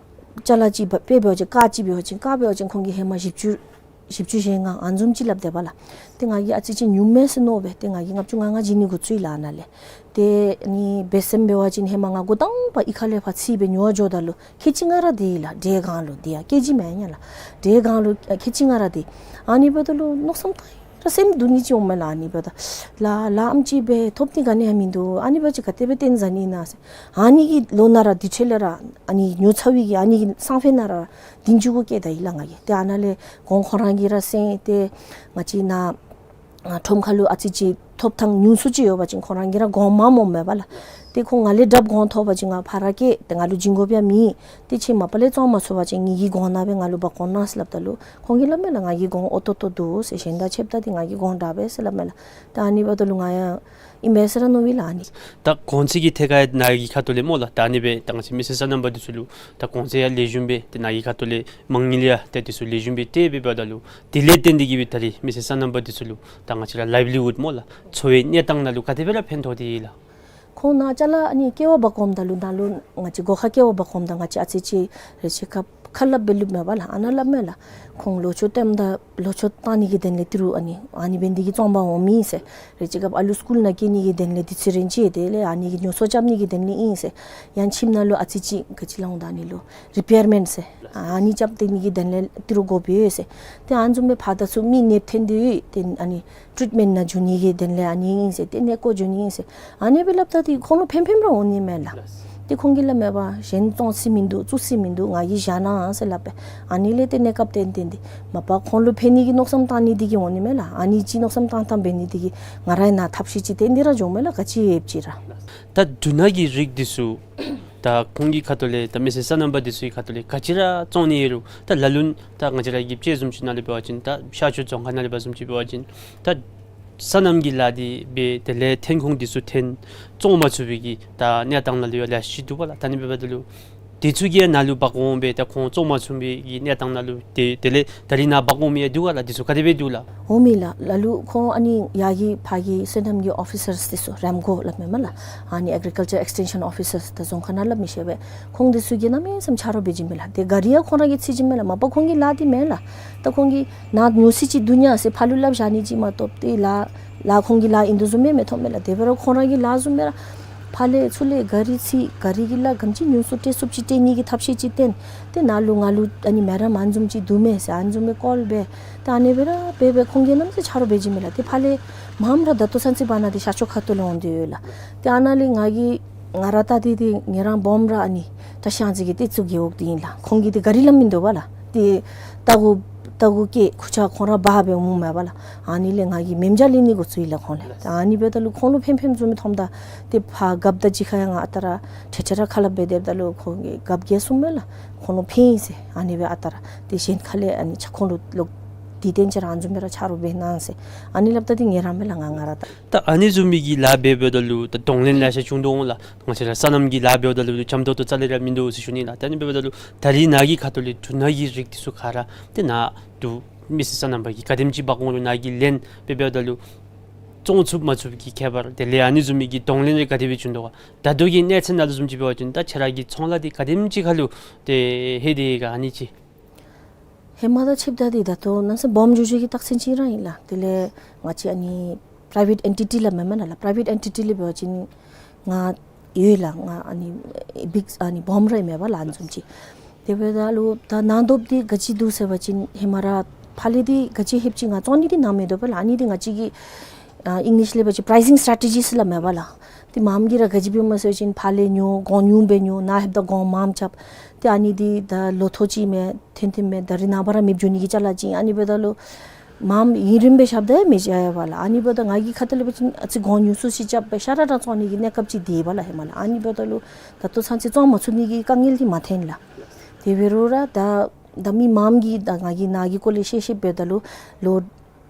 ཅ་ལ་ཅིག་འབད་དཔེ་འབད་བ་ཅིན་ཀར་ཅིག་འབད་བ་ཅིན་ཀར་འབད་བ་ཅིན་ཁོང་གིས་ཧེ་མ་བཞི་བཅུ་བཞི་བཅུ་ཞེ་ལྔ་ཨ་ནི་བཟུམ་ཅིག་སླབ་སྡོདཔ་ལགས། ཏེ་ང་གིས་ཨ་ཙི་ཅིག་ཉུངམ་མས་ཟེར་མནོ་སྦེ་ཏེ་ང་གིས་ལྔ་བཅུ་ང་ལྔ་བྱིན་ནི་འགོ་བཙུགས་ཡི་ལགས་ཨ་ནཱ་ལས། ཏེ་ཨ་ནི་འབད་སེམས་འབད་བ་ཅིན་ཧེ་མ་ང་འགོ་དང་པ་གཡུས་ཁ་ལས་ཕར་ཚུར་སྦེ་ཉོ་བར་འགྱོཝ་ད་ལུ་ཁལ་གཅིག་ལྔ་ར་སྟེར་ཡི་ལགས། ཌེ་གང་ལུ་འདི་ཡང་ཀེ་ཇི་མེན་ཡ་ལགས། ཌེ་གང་ལུ་ཨ་ཁལ་གཅིག་ལྔ་ར་སྟེར། ཨ་ནི་འབདཝ་ད་ལུ་མནོ་བསམ་བཏང་ར་སེམས་སྡུག་ནི་ཅིག་འོང་མས་ལགས། ཨ་ནི་འབདཝ་ད་ལཱ་ལཱ་ཨེམ་ཅིག་སྦེ་ཐོབ་ནི་ག་ནི་ཡང་མིན་འདུག། ཨ་ནི་འབདཝ་ཅིག་ག་དེ་སྦེ་བཏོན་ཟ་ནི་ཨིན་ན་ཟེར། ཨ་ནི་གི་ལོ་ནང་ར་དུས་ཚོད་ལས་ར་ཨ་ནི་ཉོ་ཚར་བའི་གི་ཨ་ནི་གི་སང་ཕོད་ནང་ར་འདི་མཇུག་གུ་བསྐྱལ་ད་ཡི་ལགས་ང་གིས། ཏེ་ཨ་ནཱ་ལས་གོང་ཁོང་ར་གིས་ར་སེང་སྟེ་ང་བཅས་ནཱ་ཨ་ཁྲོམ་ཁ་ལུ་ཨ་ཙི་ཅིག་ཐོབ་ཐང་ཉུང་སུ་ཅིག་ཡོད་པ་ཅིན་ཁོང་ར་གིས་ར་གོང་མངམ་འོང་མས་པ་ལགས། ཏེ་ཁོང་ང་ལས་དྲགཔ་གོང་ཐོབ་པ་ཅིན་ང་ཕར་ར་བསྐྱལ། ཏེ་ང་ལུ་བྱིན་དགོཔ་ཡང་མེད། ཏེ་ཁྱེད་མ་པ་ལས་བཙོང་མ་ཚུགས་པ་ཅིན་ངེ་གི་གོང་ནང་སྦེ་ང་ལུ་འབག་འོང་གནང་ཟེར་སླབ་ད་ལུ་ཁོང་གིས་སླབ་མས་ལགས། ང་གི་གོང་ཨོ་ཏོ་ཏོ་འདུག་ཟེར། གཞན་དང་ཕྱདཔ་ད་འདི་ང་གི་གོང་དྲག་པས་ཟེར་སླབ་མས་ལགས། ད་ཨ་ནི་འབདཝ་ད་ལུ་ང་ཡང་ཨིན་མས་ཟེར་ར་མནོ་བས་ལགས་ཨ་ནི། ད་གོང་ཚད་ཀྱི་ཐད་ཁར་ནཱ་གི་ཁ་ཐུག་ལས་སྨོ་ལགས། ད་ཨ་ནི་སྦེ་ད་ང་བཅས་མི་སེར་སོ་ནམ་པ་འདི་ཚུ་ལུ་ད་གོང་ཚད་ཡང་ལེགས་ཤོམ་སྦེ་ཏེ་ནཱ་གི་ཁ་ཐུག་ལས་མ་དངུལ་ཡང་ཏེ་འདི་ཚུ་ལེགས་ཤོམ་སྦེ་སྟེར་སྦེ་འབདཝ་ད་ལུ་དེ་ལས་བརྟེན་ཏེ་གི་སྦེ་ད་རིས་མི་སེར་སོ་ནམ་པ་འདི་ཚུ་ལུ་ད་ང་བཅས་ར་ལའིབ་ལི་ཝུཌ་སྨོ་ལགས། འཚོ་བའི་གནས་སྟངས་ནང་ལུ་ག་དེ་སྦེ་ར་ཕན་ཐོགས་ཏེ་ཡོད་ལགས། ཁོང་ནཱ་ཅ་ལ་ཨ་ནི་ཀེ་བ་འབག་འོངམ་ད་ལུ་ནཱ་ལུ་ང་བཅས་སྒོ་ཁར་ཀེ་བ་འབག་འོངམ་ད་ང་བཅས་ཨ་ཙི་ཅིག་རེ་ཅིག་ཁ་ཁ་སླབ་སྦེ་ལུསཔ་མས་པ་ལགས། ཨ་ནཱ་སླབ་མས་ལགས། ཁོང་ལོ་མཆོད་བཏངམ་ད་ལོ་མཆོད་བཏང་ནི་གི་དོན་ལས་ཏི་རུ་ཨ་ནི་ཨ་ནི་འབད་ནི་འདི་གིས་བཙོང་པར་འོང་མི་ཨིན་ཟེར། རེ་ཅིག་སྐབས་ཨ་ལུ་སི་ཀུལ་ནང་སྐྱེལ་ནི་གི་དོན་ལས་དུས་ཚོད་རན་ཅི། དེ་ལས་ཨ་ནི་གི་ཉོ་ཚོང་རྐྱབ་ནི་གི་དོན་ལས་ཨིན་ཟེར། ཡང་ཁྱིམ་ནང་ལུ་ཨ་ཙི་ཅིག་ག་ཅི་སླབ་འོང་ད་ཨ་ནི་ལུ་རི་པེར་མེནཊ་ཟེར། ཨ་ནི་རྐྱབ་སྟེ་ནི་གི་དོན་ལས་ཏི་རུ་དགོཔ་ཡོད་ཟེར། ཏེ་ཨ་ནི་བཟུམ་སྦེ་ཕར་དང་ཚུར་མི་གནོདཔ་ཐོན་ཏེ་ཡོད། ཏེ་ཨ་ནི་ཊྲིཊ་མེནཊ་ནང་འགྱོ་ནི་གི་དོན་ལས་ཨ་ནི་ཨིན་ཟེར། ཏེ་གནས་སྐོར་འགྱོ་ནི་ཨིན་ཟེར། ཨ་ནི་སྦེ་སླབ་ད་འདི་ཁོང་ལུ་ཕན་ཕནམ་ར་འོང་ནི་མས་ལགས། ཏེ་ཁོང་གིས་སླབ་མས་པ། གཞན་བཙོང་ས་མིན་འདུག། བཙུགས་ས་མིན་འདུག། ང་གིས་བཞག་གནང་ཟེར་སླབ་པས། ཨ་ནི་ལས་ཏེ་གནས་སྐབས་ཏན་ཏན་འདི་མ་པ་ཁོང་ལུ་ཕན་ནི་གི་མནོ་བསམ་བཏང་ནི་འདི་གིས་འོང་ནི་མས་ལགས། ཨ་ནི་ཅིག་མནོ་བསམ་བཏང་བཏངམ་འབད་ནི་འདི་གིས་ང་རའི་ནང་ཐབས་ཤེས་ཅིག་ཏན་ཏན་ར་འགྱོཝ་མས་ལགས། ག་ཅི་ཡོདཔ་ཅིག་ར། ད་འབྲུ་ནག་གི་རིགས་འདི་ཚུ་ད་ཁོང་གི་ཁ་ཐུག་ལས་ད་མི་སེར་སོ་ནམ་པ་འདི་ཚུ་གི་ཁ་ཐུག་ལས་ག་ཅི་ར་བཙོང་ནི་ཡོད་རུང་ད་ལ་ལུ་ད་ང་བཅས་ར་གི་དཔྱད་བཟུམ་ཅིག་ནང་ལས་འབད་བ་ཅིན་ད་ཤར་ཕྱོགས་རྫོང་ཁག་ནང་ལས་འབད་བཟུམ་ཅིག་འབད་བ་ཅིན་ད་སོ་ནམ་གྱི་ལཱ་འདི་འབད་དེ་ལས་ཐོན་ཁུངས་འདི་ཚུ་ཐོན་བཙོང་མ་ཚུགས་པའི་གི་ད་གནས་སྟངས་ནང་ལུ་ཡང་ལེ་ཤ་ཅིག་འདུག་པ་ལགས། ད་ཨ་ནི་འབདཝ་ད་ལུ་འདི་ཚུ་གིས་ནཱ་ལུ་འབག་འོང་སྦེ་ད་ཁོང་བཙོང་མ་ཚུགས་པའི་གི་གནས་སྟངས་ནང་ལུ་དེ་དེ་ལས་ད་རིས་ནཱ་འབག་འོང་མི་ཡང་འདུག་ག་ལགས། འདི་ཚུ་ག་དེ་སྦེ་འདུག་ལགས། འོང་མས་ལགས། ལ་ལུ་ཁོང་ཨ་ནི་ཡར་གྱི་ཕར་གྱི་སོ་ནམ་གྱི་ཨོ་ཕི་སརསི་འདི་ཚུ་རེམ་ཀོ་སླབ་མས་མས་ལགས། ཨ་ནི་ཨེག་རི་ཀལ་ཅར་ཨེགས་ཊེན་ཤཱན་ཨོ་ཕི་སརསི་ད་རྫོང་ཁག་ནང་སླབ་མི་ཤེས་པས། ཁོང་འདི་ཚུ་གིས་གནམ་མེད་ས་མེད་ཆ་རོགས་འབད་བྱིན་མས་ལགས། ཏེ་གཱ་རི་ཡང་ཁོང་ར་གིས་འཚོལ་བྱིན་མས་ལགས། མ་པ་ཁོང་གི་ལཱ་འདི་མེན་ལགས། ད་ཁོང་གིས་ནཱ་ཉོ་ས་ཅིག་འདུག་ཉ་ཟེར་ཕར་ལུ་སླབ་བཞག་ནི་ཅིག་མ་གཏོགས་ཏེ་ལཱ་ལཱ་ཁོང་གི་ལཱ་ཨིན་དོ་བཟུམ་མེན་མས་མཐོང་མས་ལགས། དེ་འབད་རུང་ཁོང་ར་གི་ལཱ་བཟུམ་མེན་ལགས། ཕར་ལས་ཚུར་ལས་གཱ་རི་འཚོལ་གཱ་རི་གི་ལཱ་ག་དེམ་ཅིག་ཉུང་སུ་སྤྲོད་ཚུགསཔ་ཅིག་སྤྲོད་ནི་གི་ཐབས་ཤེས་ཅིག་བཏོན། ཏེ་ནཱ་ལུ་ང་ལུ་ཨ་ནི་མེ་རམ་ཨ་ནི་བཟུམ་ཅིག་འདུག་མས་ཟེར་ཨ་ནི་བཟུམ་མའི་ཀོལ་འབད། ཏེ་ཨ་ནི་སྦེ་ར་འབད་འབད་ཁོང་གིས་གནམ་མེད་ས་མེད་ཆ་རོགས་འབད་བྱིན་མས་ལགས། ཏེ་ཕར་ལས་མངམ་ར་ད་ལྟོ་ཚུན་ཚོད་བར་ན་འདི་ཤར་ཕྱོགས་ཁ་ཐུག་ལས་འོང་སྟེ་ཡོད་ལགས། ཏེ་ཨ་ནཱ་ལས་ང་གིས་ང་ར་ད་འདི་འདི་ངེ་རང་སྦོམ་ར་ཨ་ནི་ ད་ཤང་ཅིག་གི་ཏེ་ཚུ་རྒེད་འོག་འདི་ཨིན་ལགས། ཁོང་གི་ཏེ་གཱ་རི་ལམ་མིན་འདུག་པ་ལགས། ཏེ་རྟ་གུ་རྟ་གུ་སྐྱེལ་ཁུར་ཆ་ཁོང་ར་འབག་སྦེ་འོངམ་མས་པ་ལགས། ཨ་ནི་ལས་ང་གིས་མཉྫ་ལེན་ནི་འགོ་བཙུགས་ཡི་ལགས་ཁོང་ལས། ད་ཨ་ནི་འབདཝ་ད་ལུ་ཁོང་ལུ་ཕན་ཕནམ་བཟུམ་མི་མཐོངམ་ད་ཏེ་ཕར་རྒཔོ་དང་གཅིག་ཁར་ཡང་ང་ཨ་རྟག་ར་ཁྲེ་ཁྲེ་ར་ཁ་སླབ་སྦེ་སྡོདཔ་ད་ལུ་ཁོང་གིས་རྒཔོ་གིས་གསུངམ་མས་ལགས། ཁོང་ལུ་ཕན་ཡི་ཟེར། ཨ་ནི་སྦེ་ཨ་རྟག་ར་ཏེ་གཞན་ཁ་ལས་ཨ་ནི་ཆ་ཁོང་ལུ་ལོག་དུས་སྟོན་ཅིག་ར་ཨ་ནི་བཟུམ་སྦེ་ར་ཆ་རོགས་འབད་གནང་ཟེར། ཨ་ནི་སླབ་ད་ཏེ་ངལ་རངས་མས་ལགས་ང་ང་ར་ད། ད་ཨ་ནི་བཟུམ་མའི་གི་ལཱ་འབད་འབདཝ་ད་ལུ་ད་གདོང་ལེན་ལེ་ཤ་བྱུང་དོ་འོང་ལགས། ང་བཅས་ར་སོ་ནམ་གྱི་ལཱ་འབདཝ་ད་ལུ་འཇམ་ཏོག་ཏོ་རྩ་ལས་ར་མིན་འདུག་ཟེར་ཞུ་ནི་ལགས། ད་ཨ་ནི་འབདཝ་ད་ལུ་ད་རིས་ནཱ་གི་ཁ་ཐུག་ལས་འབྲུ་སྣ་གི་རིགས་འདི་ཚུ་ག་ར་ཏེ་ནཱ་འབྲུ་མི་སེར་སོ་ནམ་པ་གིས་ག་དེམ་ཅིག་འབག་འོང་རུང་ནཱ་གིས་ལེན་འབད་འབདཝ་ད་ལུ་བཙོང་ཚུགས་མ་ཚུགས་ཀྱི་ཁྱད་པར་དེ་ལས་ཨ་ནི་བཟུམ་མའི་གི་གདོང་ལེན་རེ་ག་དེ་སྦེ་བྱུང་དོ་ག། ད་ལྟོ་གི་གནས་ཚད་ནང་ལུ་བཟུམ་ཅིག་འབད་བ་ཅིན་ད་ཁྱེད་ར་གི་ཚོང་ལཱ་འདི་ག་དེམ་ཅིག་ཁར་ལུ་ཏེ་ཧེ་དེ་ག་ཨ་ནི་ཅིག། ཧེ་མ་དང་ཕྱདཔ་ད་འདི་ད་ལྟོ་ནང་སེམས་སྦོམ་འགྱོ་འགྱོ་གི་རྟགས་མཚན་ཅིག་ར་ཨིན་ལགས། དེ་ལས་ང་བཅས་ཨ་ནི་པ་རའི་ཝེཊ་ཨེན་ཊི་ཊི་ལགས་མེན་མེན་ན་ལགས། པ་རའི་ཝེཊ་ཨེན་ཊི་ཊི་ལས་འབད་བ་ཅིན་ང་ཡོད་ལགས། ང་ཨ་ནི་བིག་ཨ་ནི་སྦོམ་ར་མེན་པ་ལགས་ཨ་ནི་བཟུམ་ཅིག། དེ་འབདཝ་ད་ལུ་ད་ནང་དོགཔ་འདི་ག་ཅི་འདུག་ཟེར་བ་ཅིན་ཧེ་མ་ར་ཕག་ལེབ་འདི་ག་ཅི་ལྷོདཔ་ཅིག་ང་བཙོང་ནི་འདི་ནང་མི་འདུག་པ་ལགས། ཨ་ནི་འདི་ང་བཅས་ཀྱི་ཨ་ཨིང་ལིཤ་ལས་འབད་བ་ཅིན་པ་རའི་ཟིང་སི་ཊེ་རེ་ཊི་ཇིས་ལགས་མེན་པ་ལགས། ཏེ་མངམ་གིས་ར་ག་ཅི་འབདཝ་སྨོ་ཟེར་བ་ཅིན་ཕག་ལེབ་ཉོ་གོང་ཉུང་སྦེ་ཉོ་ནཱ་ལྷོདཔ་ད་གོང་མངམ་རྐྱབ། ཏེ་ཨ་ནི་འདི་ད་ལོ་ཐོག་ཅིག་མས་ཐོན་ཐོནམ་མས། ད་རིས་ནངས་པ་ར་མེདཔ་འགྱོ་ནི་གི་ཅ་ལ་ཅིག། ཨ་ནི་འབདཝ་ད་ལུ་མངམ་ཡུན་རིངམོ་སྦེ་རྐྱབ་ད་མི་བྱ་ཡ་པ་ལགས། ཨ་ནི་འབདཝ་ད་ང་གི་ཁ་ཐུག་ལས་འབད་བ་ཅིན་ཨ་ཙི་གོང་ཉུང་སུ་ཅིག་རྐྱབ་སྦེ་ཤ་ར་ར་བཙོང་ནི་གི་གནས་སྐབས་ཅིག་འདི་པ་ལགས་ཧེ་མ་ལགས། ཨ་ནི་འབདཝ་ད་ལུ་ད་ལྟོ་ཚུན་ཚོད་བཙོང་མ་ཚུགས་ནི་གི་དཀའ་ངལ་འདི་མ་ཐོན་ལགས། དེ་འབད་རུང་ར་ད་ད་མི་མངམ་གིས་ད་ང་གིས་ནཱ་གི་སྐོར་ལས་ཤེས་ཤེསཔ་འབདཝ་ད་ལུ་ལོ་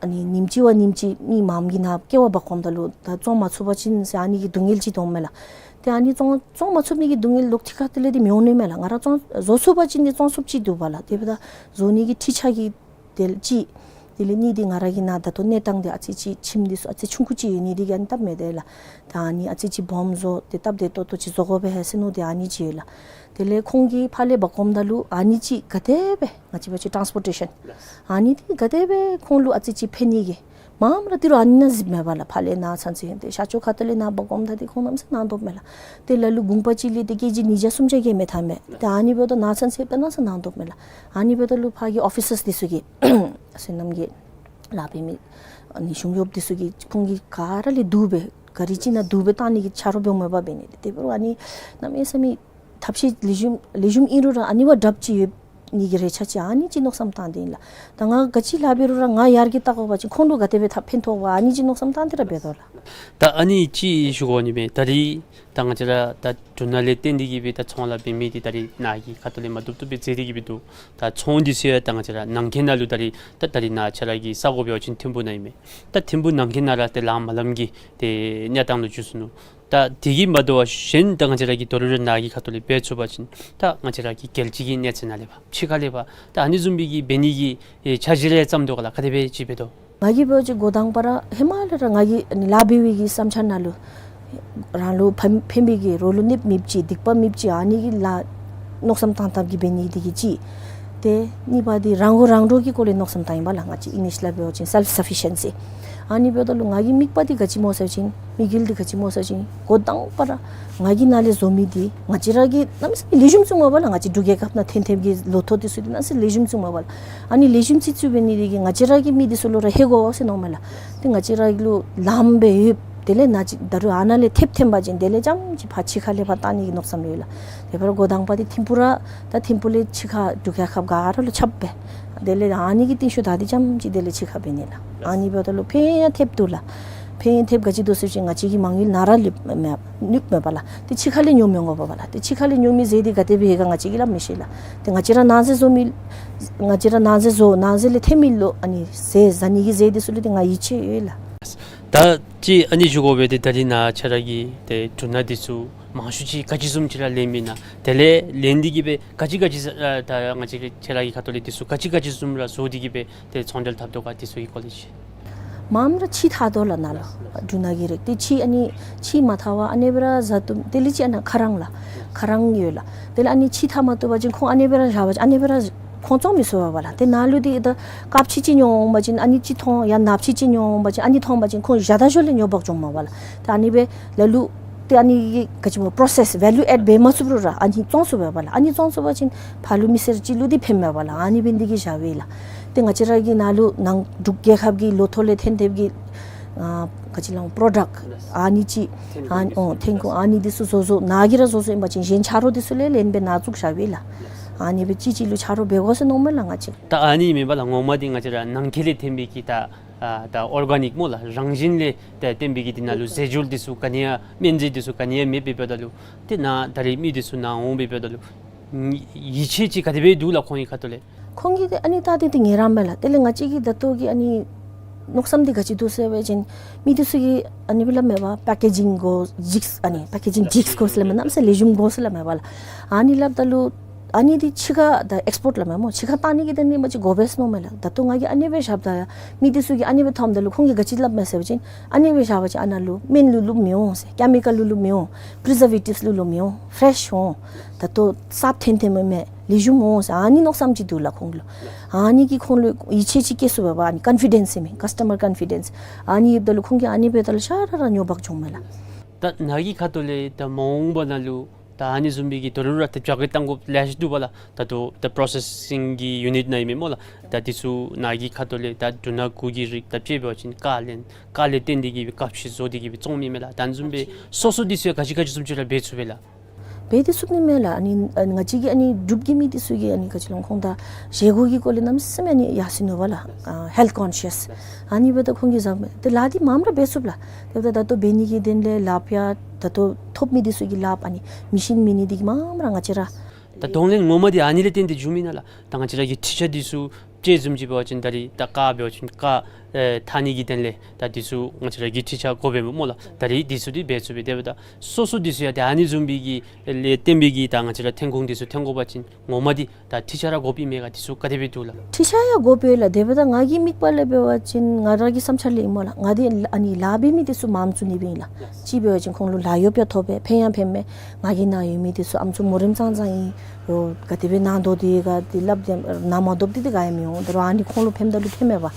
ཨ་ནི་ཉིནམ་གཅིག་བ་ཉིནམ་གཅིག་མི་མངམ་གིས་ནཱ་སྐྱེལ་བར་འབག་འོངམ་ད་ལུ་ད་བཙོང་མ་ཚུགས་པ་ཅིན་ཟེར་ཨ་ནི་གི་སྡུག་བསྔལ་ཅིག་འདུག་མས་ལགས། ཏེ་ཨ་ནི་བཙོང་བཙོང་མ་ཚུགས་ནི་གི་སྡུག་བསྔལ་ལོག་ཐིག་ཁ་ཐུག་ལས་འདི་མི་འོང་ནི་མས་ལགས། ང་ར་བཙོང་བཟོ་ཚུགས་པ་ཅིན་འདི་བཙོང་ཚུགསཔ་ཅིག་འདུག་པ་ལགས། དེ་འབདཝ་ད་བཟོ་ནི་གི་འཕྲུལ་ཆས་ཀྱི་དེ་ལས་ཅིག། དེ་ལས་གཉིས་འདི་ང་ར་གི་ནཱ་ད་ལྟོ་གནས་སྟངས་འདི་ཨ་ཙི་ཅིག་ཁྱིམ་འདི་ཚུ་ཨ་ཙི་ཆུང་ཀུ་ཅིག་ཡོད་ནི་འདི་གིས་ཨ་ནི་སྟབས་མི་བདེ་ལགས། ད་ཨ་ནི་ཨ་ཙི་ཅིག་སྦོམ་བཟོ་སྟེ་སྟབས་བདེ་ཏོག་ཏོ་ཅིག་བཟོ་དགོ་པས་ཟེར་མནོ་སྟེ་ཨ་ནི་ཅིག་ཡོད་ལགས། དེ་ལས་ཁོང་གིས་ཕག་ལེབ་འབག་འོངམ་ད་ལུ་ཨ་ནི་ཅིག་ག་དེ་སྦེ་ང་བཅས་འབད་བ་ཅིན་ཊཱནསི་པོར་ཊེ་ཤཱན་ཨ་ནི་འདི་ག་དེ་སྦེ་ཁོང་ལུ་ཨ་ཙི་ཅིག་ཕན་ནི་གི། མངམ་ར་ཏི་རུ་ཨ་ནི་ནང་གཟིགསཔ་མེན་པ་ལགས། ཕག་ལེབ་ནཱ་ཚུན་ཚོད་ཏེ་ཤར་ཕྱོགས་ཁ་ཐུག་ལས་ནཱ་འབག་འོངམ་ད་འདི་ཁོང་གནམ་མེད་ས་མེད་གནང་དོ་མས་ལགས། ཏེ་ལ་ལུ་གུང་པ་ཅིག་ལས་ཏེ་ཀེ་ཇི་ཉིས་བརྒྱ་སུམ་བརྒྱ་གིས་མི་ཐར་མས། ཏེ་ཨ་ནི་འབདཝ་ད་ནཱ་ཚུན་ཚོད་ཏེ་གནམ་མེད་ས་མེད་གནང་དོ་མས་ལགས། ཨ་ནི་འབདཝ་ད་ལུ་ཕར་གྱི་ཨོ་ཕི་སརསི་འདི་ཚུ་གིས་སོ་ནམ་གྱི་ལཱ་འབད་མི་ཨ་ནི་གཞུང་གཡོགཔ་འདི་ཚུ་གིས་ཁོང་གིས་ག་ར་ལས་བསྡུ་སྦེ་གཱ་རི་ཅིག་ནང་བསྡུ་སྦེ་བཏང་ནི་གི་ཆ་རོགས་འབདཝ་མས་པ། འབད་ནི་དེ་འབད་རུང་ཨ་ནི་གནམ་མེད་ས་མེད་ཐབས་ཤེས་ལེགས་ཤོམ་ལེགས་ཤོམ་ཨིན་རུང་ར་ཨ་ནི་བ་དྲགཔ་ཅིག་ཡོད་ནི་གི་རེ་ཆ་ཅིག་ཨ་ནི་ཅིག་མནོ་བསམ་བཏང་སྟེ་ཨིན་ལགས། ད་ང་ག་ཅི་ལཱ་འབད་རུང་ར་ང་ཡར་གྱི་བལྟ་དགོ་པ་ཅིན་ཁོང་ལུ་ག་དེ་སྦེ་ཐབས་ཕན་ཐོགས་པ་ཨ་ནི་ཅིག་མནོ་བསམ་བཏང་སྟེ་ར་འབད་དོ་ལགས། ད་ཨ་ནི་ཅིག་ཞུ་དགོ་ནི་མས། ད་རིས་ད་ང་བཅས་ར་ད་འབྲུ་སྣ་ལས་བརྟེན་ཏེ་གིས་སྦེ་ད་ཚོང་ལཱ་འབད་མི་འདི་ད་རིས་ནཱ་གི་ཁ་ཐུག་ལས་མ་བཏུབ་བཏུབ་སྦེ་མཛད་དེ་གིས་སྦེ་འདུག། ད་ཚོང་འདི་ཚུ་ཡང་ད་ང་བཅས་ར་ནང་འཁོད་ནང་ལུ་ད་རིས་ད་ད་རིས་ནཱ་ཁྱེད་ར་གི་ས་གོ་འབད་བ་ཅིན་ཐིམ་ཕུ་ནང་ཨིན་མས། ད་ཐིམ་ཕུ་ནང་འཁོད་ནང་ར་ཏེ་ལངམ་མ་ལངམ་གྱི་ཏེ་གནས་སྟངས་ལུ་འགྱོ་སོ་ནུག། ད་དེ་གིས་མ་དོ་བར་གཞན་ད་ང་བཅས་ར་གིས་དོ་རུང་ར་ནཱ་གི་ཁ་ཐུག་ལས་འབད་ཚུགས་པ་ཅིན་ད་ང་བཅས་ར་གི་རྒྱལ་སྤྱི་གི་གནས་ཚད་ནང་ལས་ཕར་ཕྱི་ཁ་ལས་ཕར་ད་ཨ་ནི་བཟུམ་མའི་གི་འབད་ནི་གི་ཨེ་འཆར་གཞི་རེ་བརྩམས་དོ་ག་ལགས། ག་དེ་སྦེ་ཅིག་འབད་དོ། ང་གིས་འབད་བ་ཅིན་འགོ་དང་པ་ར་ཧེ་མ་ལས་ར་ང་གིས་ཨ་ནི་ལཱ་འབད་བའི་གི་བསམ་འཆར་ནང་ལུ་རང་ལུ་ཕན་ཕན་པའི་གི་རོགས་ལུ་གནོདཔ་མེདཔ་ཅིག་སྡིག་པ་མེདཔ་ཅིག་ཨ་ནི་གི་ལཱ་མནོ་བསམ་བཏང་བཏངམ་གིས་འབད་ནི་འདི་གིས་གཅིག། ཏེ་གཉིས་པ་འདི་རང་མགོ་རང་འདྲོངས་ཀྱི་སྐོར་ལས་མནོ་བསམ་བཏང་ཡི་པ་ལགས། ང་བཅས་ཨིང་ལིཤ་ལས་འབད་བ་ཅིན་སེལཕ་སབ་ཕི་ཤེན་སི། ཨ་ནི་འབདཝ་ད་ལུ་ང་གི་དམིགས་པ་འདི་ག་ཅི་སྨོ་ཟེར་བ་ཅིན་དམིགས་ཡུལ་འདི་ག་ཅི་སྨོ་ཟེར་བ་ཅིན་འགོ་དང་པ་ར་ང་གིས་ནཱ་ལས་བཟོ་མི་འདི་ང་བཅས་ར་གིས་གནམ་མེད་ས་མེད་ལེགས་ཤོམ་བཙུགས་མས་པ་ལགས། ང་བཅས་འབྲུག་རྒྱལ་ཁབ་ནང་ཐོན་ཐོནམ་གྱི་ལོ་ཐོག་འདི་ཚུ་འདི་གནམ་མེད་ས་མེད་ལེགས་ཤོམ་བཙུགས་མས་པ་ལགས། ཨ་ནི་ལེགས་ཤོམ་ཅིག་བཙུགས་འབད་ནི་འདི་གིས་ང་བཅས་ར་གི་མི་འདི་ཚུ་ལུ་ར་ཧེ་གོ་ཟེར་མནོཝ་མས་ལགས། ཏེ་ང་བཅས་ར་ལུ་ལངམ་སྦེ་ཡོད། དེ་ལས་ནཱ་ཅིག་ད་རུང་ཨ་ནཱ་ལས་ཐེབས་ཐོན་པ་ཅིན་དེ་ལས་རྐྱངམ་ཅིག་ཕར་ཕྱི་ཁ་ལས་ཕར་བཏང་ནི་གི་མནོ་བསམ་ཡོད་ལགས། དེ་འབད་རུང་འགོ་དང་པ་འདི་ཐིམ་ཕུ་ར་ད་ཐིམ་ཕུ་ལས་ཕྱི་ཁ་འབྲུག་རྒྱལ་ཁབ་ག་ར་ལུ་ཁྱབ་སྦེ་དེ་ལས་ཨ་ནི་གི་རྟིང་ཤུལ་ད་འདི་རྐྱངམ་ཅིག་དེ་ལས་ཕྱི་ཁ་འབད་ནི་ལགས། ཨ་ནི་འབདཝ་ད་ལུ་ཕན་ཡང་ཐོབ་འདུག་ལགས། ཕན་ཡང་ཐོབ་ག་ཅི་འདུག་ཟེར་བ་ཅིན་ང་བཅས་ཀྱི་མ་དངུལ་ནཱ་ར་ལུ་མེད་མེད་པ་ལགས། ཏེ་ཕྱི་ཁ་ལས་ཉོ་མི་འོང་པ་ལགས། ཏེ་ཕྱི་ཁ་ལས་ཉོ་མི་ཟས་འདི་ག་དེ་སྦེ་ཡོད་ག་ང་བཅས་ཀྱིས་སླབ་མི་ཤེས་ལགས། ཏེ་ང་བཅས་ར་ནང་ཟས་བཟོ་མི་ང་བཅས་ར་ནང་ཟས་བཟོ་ནང་ཟས་ལས་ཐོན་མི་ལུ་ཨ་ནི་ཟས་ཟ་ནི་གི་ཟས་འདི་ཚུ་ལུ་ཏེ་ང་ཡིད་ཆེས་ཡོད་ལགས། ད་ཅི་ཨ་ནི་ཞུ་དགོ་པས། ཏེ་ད་རིས་ནཱ་ཁྱེད་ར་གིས་ཏེ་འབྲུ་སྣ་འདི་ཚུ་མང་ཤོས་ཅིག་ག་ཅི་བཟུམ་ཅིག་ར་ལེན་མི་ན། དེ་ལས་ལེན་ཏེ་གིས་སྦེ་ག་ཅི་ག་ཅི་ཨ་ད་ང་བཅས་ཁྱེད་ར་གི་ཁ་ཐུག་ལས་འདི་ཚུ་ག་ཅི་ག་ཅི་བཟུམ་ར་བཟོ་སྟེ་གིས་སྦེ་ཏེ་ཚོང་འབྲེལ་འཐབ་དོ་ག་འདི་ཚུ་གི་སྐོར་ལས་ཅིག། མངམ་ར་ཕྱེ་འཐག་དོ་ལགས་ནཱ་ལུ་འབྲུ་སྣ་གི་རིགས། ཏེ་ཕྱེ་ཨ་ནི་ཕྱེ་མ་འཐག་པར་ཨ་ནི་སྦེ་ར་བཟའ་བཏུབ། དེ་ལས་ཅིག་ཨ་ནཱ་ཁ་རང་ལགས། ཁ་རང་ཡོད་ལགས། དེ་ལས་ཨ་ནི་ཕྱེ་འཐག་མ་བཏུབ་པ་ཅིན་ཁོང་ཨ་ནི་སྦེ་ར་བཞག་པ་ཅིན་ཨ་ནི་སྦེ་ར་ཁོང་བཙོང་མི་ཚུགས་པས་པ་ལགས། ཏེ་ནཱ་ལུ་འདི་ད་དཀརཔོ་ཅིག་ཅིག་ཉོ་འོང་པ་ཅིན་ཨ་ནི་ཅིག་མཐོང་། ཡང་ནགཔོ་ཅིག་ཅིག་ཉོ་འོང་པ་ཅིན་ཨ་ནི་མཐོང་པ་ཅིན་ཁོང་བཞག་ད་ཞོར་ལས་ཉོ་འབག་འགྱོཝ་མས་པ་ལགས། ཏེ་ཨ་ནི་སྦེ་ལ་ལུ་ཏེ་ཨ་ནི་གི་ག་ཅི་སྨོ་པོ་རོ་སེསི་བེ་ལུ་ཨེཌ་འབད་མ་ཚུགས་རུང་ར་ཨ་ནི་བཙོང་ཚུགས་པས་པ་ལགས། ཨ་ནི་བཙོང་ཚུགས་པ་ཅིན་ཕར་ལུ་མི་སེར་ཅིག་ལུ་འདི་ཕན་མས་པ་ལགས། ཨ་ནི་འབད་ནི་འདི་གིས་བཞག་པས་ལགས། ཏེ་ང་བཅས་ར་གི་ནཱ་ལུ་ནང་འབྲུག་རྒྱལ་ཁབ་ཀྱི་ལོ་ཐོག་ལས་ཐོན་ཐོནམ་གྱི་ ཨ་ག་ཅི་ལོ་པོ་རོ་ཌཀཊ་ཨ་ནི་ཅིག་ཨ་ནི་ཨོ་ཐོན་ཁུངས་ཨ་ནི་འདི་ཚུ་བཟོ་བཟོ་ནཱ་གིས་ར་བཟོ་བཟོཝ་ཨིན་པ་ཅིན་གཞན་ཆ་རོགས་འདི་ཚུ་ལས་ལེན་སྦེ་ནཱ་བཙུགས་བཞག་པས་ལགས། ཨ་ནི་སྦེ་ཅིག་ཅིག་ལུ་ཆ་རོགས་འབད་དགོ་ཟེར་མནོཝ་མས་ལགས་ང་བཅས། ད་ཨ་ནི་མེན་པ་ལགས། ངོ་མ་འདི་ང་བཅས་ར་ནང་འཁོད་ལས་ཐོན་པའི་གི་ད་ཨ་ད་ཨོར་ག་ནིཀ་སྨོ་ལགས། རང་བཞིན་ལས་ད་ཐོན་པའི་གི་འདི་ནང་ལུ་རྫས་སྦྱོར་འདི་ཚུ་ག་ནི་ཡང་སྨན་རྫས་འདི་ཚུ་ག་ནི་ཡང་མེདཔ་འབདཝ་ད་ལུ་ཏེ་ནཱ་ད་རེས་མི་འདི་ཚུ་ནཱ་འོང་སྦེ་འབདཝ་ད་ལུ་ཡིད་ཆེས་ཅིག་ག་དེ་སྦེ་འདུག་ལགས་ཁོང་གི་ཁ་ཐུག་ལས། ཁོང་གི་ཨ་ནི་ད་འདི་འདི་ངེས་ར་མས་ལགས། དེ་ལས་ང་བཅས་ཀྱི་ད་ལྟོ་གི་ཨ་ནི་མནོ་བསམ་འདི་ག་ཅི་འདུག་ཟེར་བ་ཅིན་མི་འདི་ཚུ་གིས་ཨ་ནི་སྦེ་སླབ་མས་པ། པེ་ཀེ་ཇིང་དགོ་ཅིག་ཨ་ནི་པེ་ཀེ་ཇིང་ཅིག་དགོ་ཟེར་སླབ་མས། གནམ་མེད་ས་མེད་ལེགས་ཤོམ་དགོ་ཟེར་སླབ་མས་པ་ལགས། ཨ་ནི་སླབ་ད་ལུ་ཨ་ནི་འདི་ཕྱི་ཁར་ད་ཨེགསི་པོརཊ་སླབ་མས་སྨོ། ཕྱི་ཁར་བཏང་ནི་གི་དོན་ནི་མ་གཅིག་དགོ་པས་མནོཝ་མས་ལགས། ད་ལྟོ་ང་གིས་ཨ་ནི་སྦེ་བཞགཔ་ད་མི་འདི་ཚུ་གིས་ཨ་ནི་སྦེ་མཐོངམ་ད་ལུ་ཁོང་གིས་ག་ཅི་སླབ་མས་ཟེར་བ་ཅིན་ཨ་ནི་སྦེ་བཞག་པ་ཅིན་ཨ་ནཱ་ལུ་སྨན་ལུ་བླུགཔ་མི་འོང་ཟེར། ཀེ་མི་ཀཱལ་ལུ་བླུགཔ་མི་འོང་། པི་རི་ཛར་ཝེ་ཊིབསི་བླུགཔ་མི་འོང་། ཕེ་རེཤ་འོང་། ད་ལྟོ་གསརཔ་ཐོན་ཐོནམ་མས། ལེགས་ཤོམ་འོང་ཟེར་ཨ་ནི་མནོ་བསམ་ཅིག་འདུག་ལགས་ཁོང་ལུ། ཨ་ནི་གིས་ཁོང་ལུ་ཡིད་ཆེས་ཅིག་སྐྱེ་ཚུགས་པས་པ། ཨ་ནི་ཀོན་ཕི་ཌེནསི་ཟེར་མི་ཀཱས་ཊ་མར་ཀོན་ཕི་ཌེནསི། ཨ་ནི་ཡོདཔ་ད་ལུ་ཁོང་གིས་ཨ་ནི་འབདཝ་ད་ལུ་ཤ་ར་ར་ཉོ་འབག་འགྱོཝ་མས་ལགས། ད་ནཱ་གི་ཁ་ཐུག་ལས་ད་མ་འོངས་པ་ནང་ལུ་ད་ཨ་ནི་བཟུམ་སྦེ་གི་དོ་རུང་ར་ད་རྒྱབ་ཁར་གཏང་དགོཔ་ལེ་ཤ་འདུག་པ་ལགས། ད་ལྟོ་ད་པོ་རོ་སེ་སིང་གི་ཡུ་ནིཊ་ནང་ཨིན་མས་སྨོ་ལགས། ད་འདི་ཚུ་ནཱ་གི་ཁ་ཐུག་ལས་ད་འབྲུ་སྣ་གུ་གི་རིགས་ད་ཅིག་འབད་བ་ཅིན་ཀར་ལེན་ཀར་ལས་བཏོན་ཏེ་གི་སྦེ་ཀ་ཤི་བཟོ་སྟེ་གི་སྦེ་བཙོང་མི་མས་ལགས། ད་ཨ་ནི་བཟུམ་སྦེ་སོ་སོ་འདི་ཚུ་ཡང་ག་ཅི་ག་ཅི་བཟུམ་ཅིག་ར་འབད་ཚུགས་པས་ལགས། འབད་དེ་ཚུགས་ནི་མས་ལགས། ཨ་ནི་ཨ་ནི་ང་བཅས་ཀྱི་ཨ་ནི་འབྲུག་གི་མི་འདི་ཚུ་གིས་ཨ་ནི་ག་ཅི་ལོ་ཁོང་ད་བཞེས་སྒོ་གི་སྐོར་ལས་གནམ་མེད་ས་མེད་ཨ་ནི་ཡ་སི་ནོར་བ་ལགས། ཨ་ཧེལཐ་ཀོན་ཤཱསི། ཨ་ནི་འབདཝ་ད་ཁོང་གིས་བཟའ་མས། ཏེ་ལཱ་འདི་མངམ་ར་འབད་ཚུགས་ལགས། དེ་འབདཝ་ད་ད་ལྟོ་འབད་ནི་གི་དོན་ལས་ལགཔ་ཡང་ད་ལྟོ་ཐོབ་མི་འདི་ཚུ་གི་ལགཔ་ཨ་ནི་མེ་ཤིན་མེད་ནི་འདི་གིས་མངམ་ར་ང་བཅས་ར། ད་གདོང་ལེན་ངོ་མ་འདི་ཨ་ནི་ལས་བརྟེན་ཏེ་འགྱོཝ་མེན་ན་ལགས། ད་ང་བཅས་ར་གི་འཕྲུལ་ཆས་འདི་ཚུ་དཔྱེ་བཟུམ་ཅིག་འབད་བ་ཅིན་ད་རེས་ད་ཀར་འབད་བ་ཅིན་ཀར་ཨེ་འཐག་ནི་གི་དོན་ལས་ད་འདི་ཚུ་ང་བཅས་ར་གི་འཕྲུལ་ཆས་དགོ་པས་སྨོ་ལགས། ད་རེས་འདི་ཚུ་འདི་འབད་ཚུགས་པས། དེ་འབདཝ་ད་སོ་སོ་འདི་ཚུ་ཡང་ཏེ་ཨ་ནི་བཟུམ་སྦེ་གི་ལས་བརྟེན་པའི་གི་ད་ང་བཅས་ར་ཐོན་ཁུངས་འདི་ཚུ་ཐོན་དགོ་པ་ཅིན་ངོ་མ་འདི་ད་འཕྲུལ་ཆས་ར་དགོཔ་ཨིན་མས་ག། འདི་ཚུ་ག་དེ་སྦེ་འདུག་ལགས། འཕྲུལ་ཆས་ཡང་དགོ་པས་ལགས། དེ་འབདཝ་ད་ང་གི་དམིགས་པ་ལས་འབད་བ་ཅིན་ང་ར་གི་བསམ་འཆར་ལས་ཨིན་སྨོ་ལགས། ང་འདི་ཨ་ནི་ལཱ་འབད་མི་འདི་ཚུ་མངམ་བཙུགས་ནི་སྦེ་ཨིན་ལགས། ཅིག་འབད་བ་ཅིན་ཁོང་ལུ་ལཱ་གཡོགཔ་ཡང་ཐོབ་པས། ཕན་ཡང་ཕན་མས། ང་གི་ནང་ཡོད་མི་འདི་ཚུ་ཨམ་སྲུ་མོ་རེངམ་ཙང་ཙང་ཨིན། རོགས་ག་དེ་སྦེ་ནཱ་སྡོད་དེ་ག་འདི་སླབ་སྟེ་ནཱ་མ་སྡོདཔ་འདི་འདི་ག་ཡང་མི་འོང་། ད་རུང་ཨ་ནི་ཁོང་ལུ་ཕནམ་ད་ལུ་ཕན་མས་པ།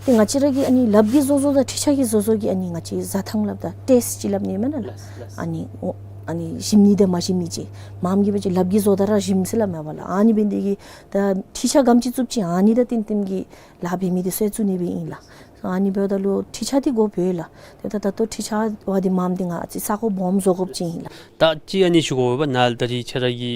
ཏེ་ང་བཅས་ར་གི་ཨ་ནི་ལགཔ་གིས་བཟོ་བཟོཝ་དང་འཕྲུལ་ཆས་ཀྱིས་བཟོ་བཟོཝ་གི་ཨ་ནི་ང་བཅས་བཟའ་ཐངས་སླབ་ད་ཊེསཊ་ཅིག་སླབ་ནི་མེན་ན་ལགས། ཨ་ནི་ཨོ་ཨ་ནི་ཞིམ་ནི་དང་མ་ཞིམ་ནི་ཅིག། མངམ་གིས་འབད་བ་ཅིན་ལགཔ་གིས་བཟོཝ་ད་ར་ཞིམ་ཟེར་སླབ་མས་པ་ལགས། ཨ་ནི་འབད་ནི་དེ་གིས་ད་འཕྲུལ་ཆས་ག་དེམ་ཅིག་བཙུགསཔ་ཅིག་ཨ་ནི་དང་བསྟུན་བསྟུན་གྱི་ལཱ་འབད་མི་འདི་ཚུ་ཡང་བཙུགས་ནི་སྦེ་ཨིན་ལགས། ཨ་ནི་འབདཝ་ད་ལུ་འཕྲུལ་ཆས་འདི་དགོ་པས་ལགས། དེ་ད་ད་ལྟོ་འཕྲུལ་ཆས་འབད་དེ་མངམ་འདི་ང་ཨ་ཙི་ས་གོ་སྦོམ་བཟོ་དགོཔ་ཅིག་ཨིན་ལགས། ད་ཅི་ཨ་ནི་ཞུ་དགོ་པས་ན་ད་རེས་ཁྱེད་ར་གི་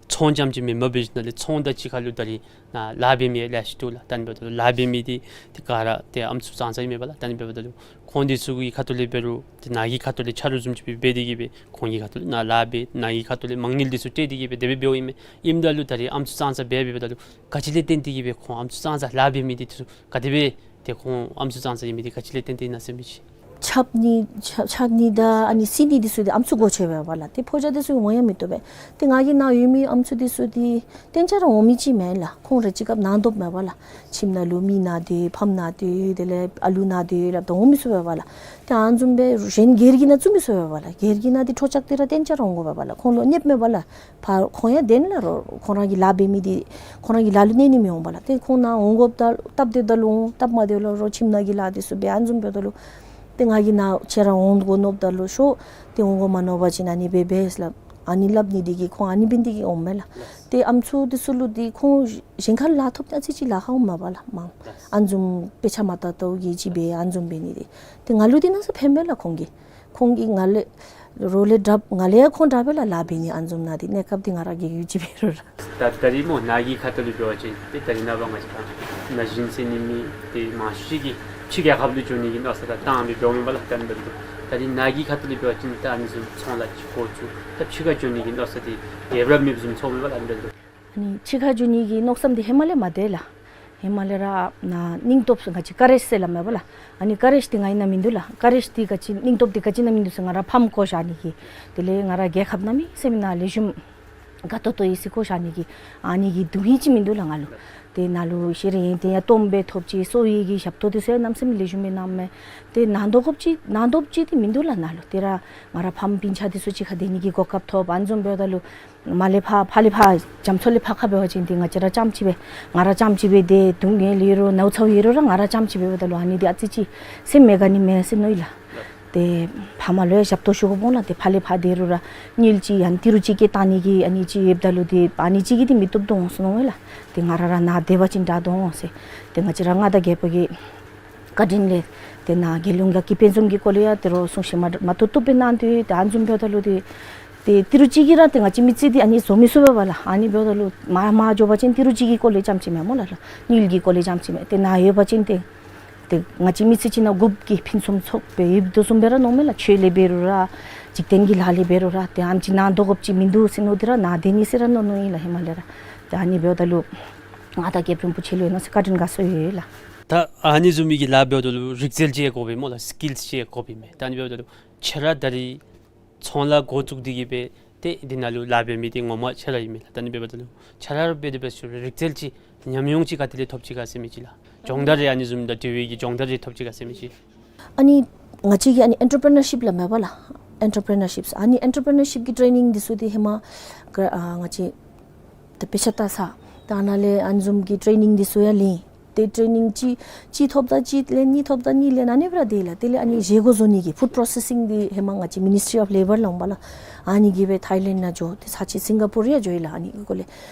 ཚོང་རྐྱངམ་ཅིག་མེན་པར་འབད་ཞིནམ་ལས་ཚོང་དང་གཅིག་ཁར་ལུ་ད་རེས་ནཱ་ལཱ་འབད་མི་ལེ་ཤ་འདུག་ལགས། ད་ཨ་ནི་འབདཝ་ད་ལཱ་འབད་མི་འདི་ཏེ་ག་ར་ཏེ་ཨམ་སྲུ་ཙང་ཙང་ཨིན་མས་པ་ལགས། ད་ཨ་ནི་འབདཝ་ད་ལུ་ཁོང་འདི་ཚུ་གི་ཁ་ཐུག་ལས་འབད་རུང་ཏེ་ནཱ་གི་ཁ་ཐུག་ལས་ཆ་རོགས་བཟུམ་ཅིག་སྦེ་འབད་དེ་གི་སྦེ་ཁོང་གི་ཁ་ཐུག་ལས་ནཱ་ལཱ་འབད་ནཱ་གི་ཁ་ཐུག་ལས་མ་དངུལ་འདི་ཚུ་སྤྲོད་དེ་གི་སྦེ་དེ་སྦེ་འབདཝ་ཨིན་མས། ཨིནམ་ད་ལུ་ད་རེས་ཨམ་སྲུ་ཙང་ཙང་འབད་འབདཝ་ད་ལུ་ག་ཅི་ལས་བརྟེན་ཏེ་གི་སྦེ་ཁོང་ཨམ་སྲུ་ཙང་ཙང་ལཱ་འབད་མི་འདི་ཚུ་ག་དེ་སྦེ་ཏེ་ཁོང་ཨམ་སྲུ་ཙང་ཙང་ཨིན་མི་འདི་ག་ཅི་ལས་བརྟེན་ཏེ་ཨིན་ན་ཟེར་མི་ཅིག། ཆགས་ནི་ཆགས་ཆགས་ནི་དང་ཨ་ནི་བསད་ནི་འདི་ཚུ་འདི་ཨམ་སྲུ་གོ་ཆོད་པས་པ་ལགས། ཏེ་ཕོ་རྒྱས་འདི་ཚུ་འོང་ཡང་མི་བཏུབ་པས། ཏེ་ང་གི་ནཱ་ཡོད་མི་ཨམ་སྲུ་འདི་ཚུ་འདི་གཏན་ཆ་ར་འོང་མི་ཅིག་མེན་ལགས། ཁོང་རེ་གཅིག་སྐབས་ནཱ་སྡོདཔ་མས་པ་ལགས། ཁྱིམ་ནང་ལུ་མི་ན་སྟེ་ཕམ་ན་སྟེ་དེ་ལས་ཨ་ལུ་ན་སྟེ་སླབ་ད་འོང་མི་ཚུགས་པས་པ་ལགས། ཏེ་ཨ་ནི་བཟུམ་སྦེ་གཞན་སྒེར་གྱི་ནང་བཙུགས་མི་ཚུགས་པས་པ་ལགས། སྒེར་གྱི་ནང་འདི་འཕྲོ་བཅག་སྟེ་ར་གཏན་ཆ་ར་འོང་དགོ་པས་པ་ལགས། ཁོང་ལུ་གནོདཔ་མས་པ་ལགས། ཕར་ཁོང་ཡང་བདེན་ལགས། རོགས་ཁོང་ར་གི་ལཱ་འབད་མི་འདི་ཁོང་ར་གི་ལཱ་ལུ་གནོད་ནི་མི་འོང་པ་ལགས། ཏེ་ཁོང་ནཱ་འོང་དགོཔ་ད་སྟབས་བདེཝ་ད་ལུ་འོང་། སྟབས་མ་བདེཝ་ལུ་རོགས་ཁྱིམ་ནང་གི་ལཱ་འདི་ཚུ་འབད་ཨ་ནི་བཟུམ་འབདཝ་ད་ལུ་ཏེ་ང་གི་ནཱ་ཁྱེད་ར་འོང་དགོ་མནོཝ་ད་ལུ་ཤོག། ཏེ་འོང་དགོ་མ་མནོ་བ་ཅིན་ཨ་ནི་འབད་འབད་ཟེར་སླབ། ཨ་ནི་སླབ་ནི་འདི་གིས་ཁོང་ཨ་ནི་འབད་ནི་འདི་གིས་འོངམ་མས་ལགས། ཏེ་ཨམ་སྲུ་འདི་ཚུ་ལུ་འདི་ཁོང་གཞན་ཁར་ལཱ་ཐོབ་སྟེ་ཨ་ཙི་ཅིག་ལཱ་ཁག་འོངམ་མས་པ་ལགས། མ་ཨ་ནི་བཟུམ་དཔེ་ཆ་མ་བལྟ་བལྟཝ་གི་ཅིག་འབད་ཨ་ནི་བཟུམ་འབད་ནི་འདི། ཏེ་ང་ལུ་འདི་གནམ་མེད་ས་མེད་ཕན་པས་ལགས་ཁོང་གིས། ཁོང་གིས་ང་ལས་རོགས་ལས་དྲགཔ་ང་ལས་ཡང་ཁོང་དྲག་པས་ལགས་ལཱ་འབད་ནི། ཨ་ནི་བཟུམ་ནཱ་འདི་གནས་སྐབས་འདི་ང་ར་གི་ཡུལ་གྱི་འབད་རུང་ར། ད་ད་རེས་སྨོ་ནཱ་གི་ཁ་ཐུག་ལས་འབད་བ་ཅིན་ཏེ་ད་རེས་ནངས་པ་ང་བཅས་ར་ན་གཞོན་ཟེར་ནི་མི་འདི་མང་ཤོས་ཅིག་གིས་ཕྱི་རྒྱལ་ཁབ་ལུ་འགྱོ་ནི་གི་མནོ་བསམ་དང་བཏང་སྦེ་འགྱོཝ་མས་པ་ལགས། ད་ཨ་ནི་འབདཝ་ད་ད་རེས་ནཱ་གི་ཁ་ཐུག་ལས་འབད་བ་ཅིན་ད་ཨ་ནི་བཟུམ་ཚོང་ལཱ་ཅིག་འགོ་བཙུགས་ད་ཕྱི་ཁར་འགྱོ་ནི་གི་མནོ་བསམ་འདི་ཡོདཔ་ར་མེདཔ་བཟུམ་ཚོརཝ་མས་པ་ལགས། ཨ་ནི་འབདཝ་ད་ཨ་ནི་ཕྱི་ཁར་འགྱོ་ནི་གི་མནོ་བསམ་འདི་ཧེ་མ་ལས་མ་འདུག་ལགས། ཧེ་མ་ལས་ར་ནཱ་སྙིང་སྟོབས་ང་བཅས་ཀ་རེཇ་ཟེར་སླབ་མས་པ་ལགས། ཨ་ནི་ཀ་རེཇ་འདི་ང་ཨིན་ན་མིན་འདུག་ལགས། ཀ་རེཇ་འདི་ག་ཅི་སྙིང་སྟོབས་འདི་ག་ཅི་ཨིན་ན་མིན་འདུག་ཟེར་ང་ར་ཕམ་བཀོ་བཞག་ནི་གི། དེ་ལས་ང་ར་རྒྱལ་ཁབ་གནམ་མེད་ས་མེད་ནཱ་ལེགས་ཤོམ་དགའ་ཏོག་ཏོ་ཡོད་ཟེར་བཀོ་བཞག་ནི་གི་ཨ་ནི་གི་སྡུག་བསྔལ་ཅིག་མིན་འདུག་ལགས་ང་ལུ། ཏེ་ནཱ་ལུ་ཤེས་རིག་ཡོན་ཏན་ཡང་སྟོངམ་སྦེ་ཐོབ་ཅི། གསོ་བའི་གི་ཞབས་ཏོག་འདི་ཚུ་ཡང་གནམ་མེད་ས་མེད་ལེགས་ཤོམ་སྦེ་གནངམ་མས། ཏེ་ནཱ་སྡོད་དགོཔ་ཅིག་ནཱ་སྡོདཔ་ཅིག་འདི་མིན་འདུག་ལགས་ནཱ་ལུ། ཏེ་ར་ང་ར་ཕམ་སྤུན་ཆ་འདི་ཚུ་གཅིག་ཁར་སྡོད་ནི་གི་གོ་སྐབས་ཐོབ། ཨ་ནི་བཟུམ་འབདཝ་ད་ལུ་མར་ལས་ཕར་ཕར་ལས་ཕར་རྒྱ་མཚོ་ལས་ཕར་ཁ་འབད་བ་ཅིན་ཏེ་ང་བཅས་ར་རྐྱངམ་གཅིག་སྦེ་ང་ར་རྐྱངམ་གཅིག་སྦེ་ཏེ་སྡུག་བསྔལ་ཡོད་རུང་ནཝ་ཚཝ་ཡོད་རུང་ར་ང་ར་རྐྱངམ་གཅིག་སྦེ་འབདཝ་ད་ལུ་ཨ་ནི་འདི་ཨ་ཙི་ཅིག་སེམས་མི་དགའ་ནི་མས་ཟེར་མནོ་ཡི་ལགས། ཏེ་ཕ་མ་ལུ་ཡང་ཞབས་ཏོག་ཞུ་དགོཔ་འོང་ལགས། ཏེ་ཕར་ལས་ཕར་སྡོད་རུང་ར་དངུལ་ཅིག་ཡང་ཏི་རུ་ཅིག་སྐྱེལ་བཏང་ནི་གི་ཨ་ནི་ཅིག་ཡོདཔ་ད་ལུ་ཏེ་ཨ་ནི་ཅིག་གིས་ཏེ་མི་བཏུབ་དོ་འོང་ཟེར་མནོ་ཡི་ལགས། ཏེ་ང་ར་ར་ནཱ་སྡོད་པ་ཅིན་དྲག་དོ་འོང་ཟེར། ཏེ་ང་བཅས་ར་མངའ་བདག་རྒྱལ་པོ་གིས་ བཀའ་དྲིན་ལས་ཏེ་ནཱ་རྒྱལ་ཡོངས་ལགས་ཀྱི་དཔལ་འཛོམས་ཀྱི་སྐོར་ལས་ཡང་ཏེ་རོགས་གསུང་བཤད་མ་མ་ཏོག་ཏོ་སྦེ་གནང་སྟེ་ཏེ་ཨ་ནི་བཟུམ་འབདཝ་ད་ལུ་ཏེ་ཏེ་ཏི་རུ་ཅིག་གིས་ར་ཏེ་ང་བཅས་མི་ཚེ་འདི་ཨ་ནི་བཟོ་མི་ཚུགས་པས་ལགས། ཨ་ནི་འབདཝ་ད་ལུ་མ་མ་འགྱོ་བ་ཅིན་ཏི་རུ་ཅིག་གི་སྐོར་ལས་རྐྱངམ་ཅིག་མེན་སྨོ་ལགས། དངུལ་གྱི་སྐོར་ལས་རྐྱངམ་ཅིག་མེན། ཏེ་ནཱ་ཡོད་པ་ཅིན་ཏེ་ཏེ་ང་བཅས་མི་ཚེ་ཅིག་ནང་དགོཔ་གི་ཕུན་སུམ་ཚོགས་སྦེ་ཡོདཔ་དོ་བཟུམ་སྦེ་ར་མནོཝ་མས་ལགས། ཆོས་ལས་འབད་རུང་ར་འཇིག་རྟེན་གྱི་ལཱ་ལས་འབད་རུང་ར་ཏེ་ཨ་ནེམ་ཅིག་ནཱ་སྡོད་དགོཔ་ཅིག་མིན་འདུག་ཟེར་མནོ་སྟེ་ར་ནཱ་སྡོད་ནི་ཟེར་ར་མནོ་མནོཝ་ཨིན་ལགས། ཧེ་མ་ལས་ར་ཏེ་ཨ་ནི་འབདཝ་ད་ལུ་ང་དང་རྒྱལཔོ་རིན་པོ་ཆེ་ལུ་ཡང་གནམ་མེད་ས་མེད་བཀའ་དྲིན་དགའ་ཚོར་ཡོད་ལགས། ད་ཨ་ནི་བཟུམ་མའི་གི་ལཱ་འབདཝ་ད་ལུ་རིག་རྩལ་ཅིག་ཡང་དགོ་པས་སྨོ་ལགས། སི་ཀིལསི་ཅིག་ཡང་དགོ་པས་མས། ད་ཨ་ནི་འབདཝ་ད་ལུ་ཁྱོད་ར་ད་རིས་ཚོང་ལཱ་འགོ་བཙུགས་ཏེ་གི་སྦེ་ཏེ་འདི་ནང་ལུ་ལཱ་འབད་མི་འདི་ངོ་མ་ཁྱོད་ར་ཨིན་མས་ལགས། ད་ཨ་ནི་འབདཝ་ད་ལུ་ཁྱོད་ར་འབད་དེ་འབད་ཞུ་རིག་རྩལ་ཅིག་ཉམས་མྱོང་ཅིག་ག་ཏེ་ལས་ཐོབ་ཅི་ག་ཟེར་མི་ཅིག་ལགས། སྦྱོང་བརྡར་རེ་ཨ་ནི་བཟུམ་དང་འབྲེལ་བའི་གི་སྦྱོང་བརྡར་རེ་ཐོབ་ཅི་ག་ཟེར་མི་ཅིག། ཨ་ནི་ང་བཅས་ཀྱི་ཨ་ནི་ཨེན་ཊར་པི་རི་ནར་ཤིཔ་ལགས་མེན་པ་ལགས། ཨེན་ཊར་པི་རི་ནར་ཤིཔ་ཨ་ནི་ཨེན་ཊར་པི་རི་ནར་ཤིཔ་ཀྱི་ཊེ་ནིང་འདི་ཚུ་འདི་ཧེ་མ་ག་ཨ་ང་བཅས་ད་དཔེ་ཆ་ལྟ་ས་ད་ནཱ་ལས་ཨ་ནི་བཟུམ་གྱི་ཊེ་ནིང་འདི་ཚུ་ཡང་ལེན། ཏེ་ཊེ་ནིང་ཅིག་ཅིག་ཐོབ་ད་ཅིག་ལེན་གཉིས་ཐོབ་ད་གཉིས་ལེན་ཨ་ནི་སྦེ་ར་སྡོད་ཡི་ལགས། དེ་ལས་ཨ་ནི་བཞེས་སྒོ་བཟོ་ནི་གི་ཕུཌ་པོརོ་སེ་སིང་འདི་ཧེ་མ་ང་བཅས་མི་ནིསི་ཊི་རི་ཨོཕ་ལེ་བར་ལུ་འོང་པ་ལགས། ཨ་ནི་གིས་སྦེ་ཐའི་ལེནཌ་ནང་འགྱོ་ཏེ་ཚར་གཅིག་སིང་ག་པུར་ཡང་འགྱོ་ཡི་ལགས། ཨ་ནི་གི་སྐོར་ལས་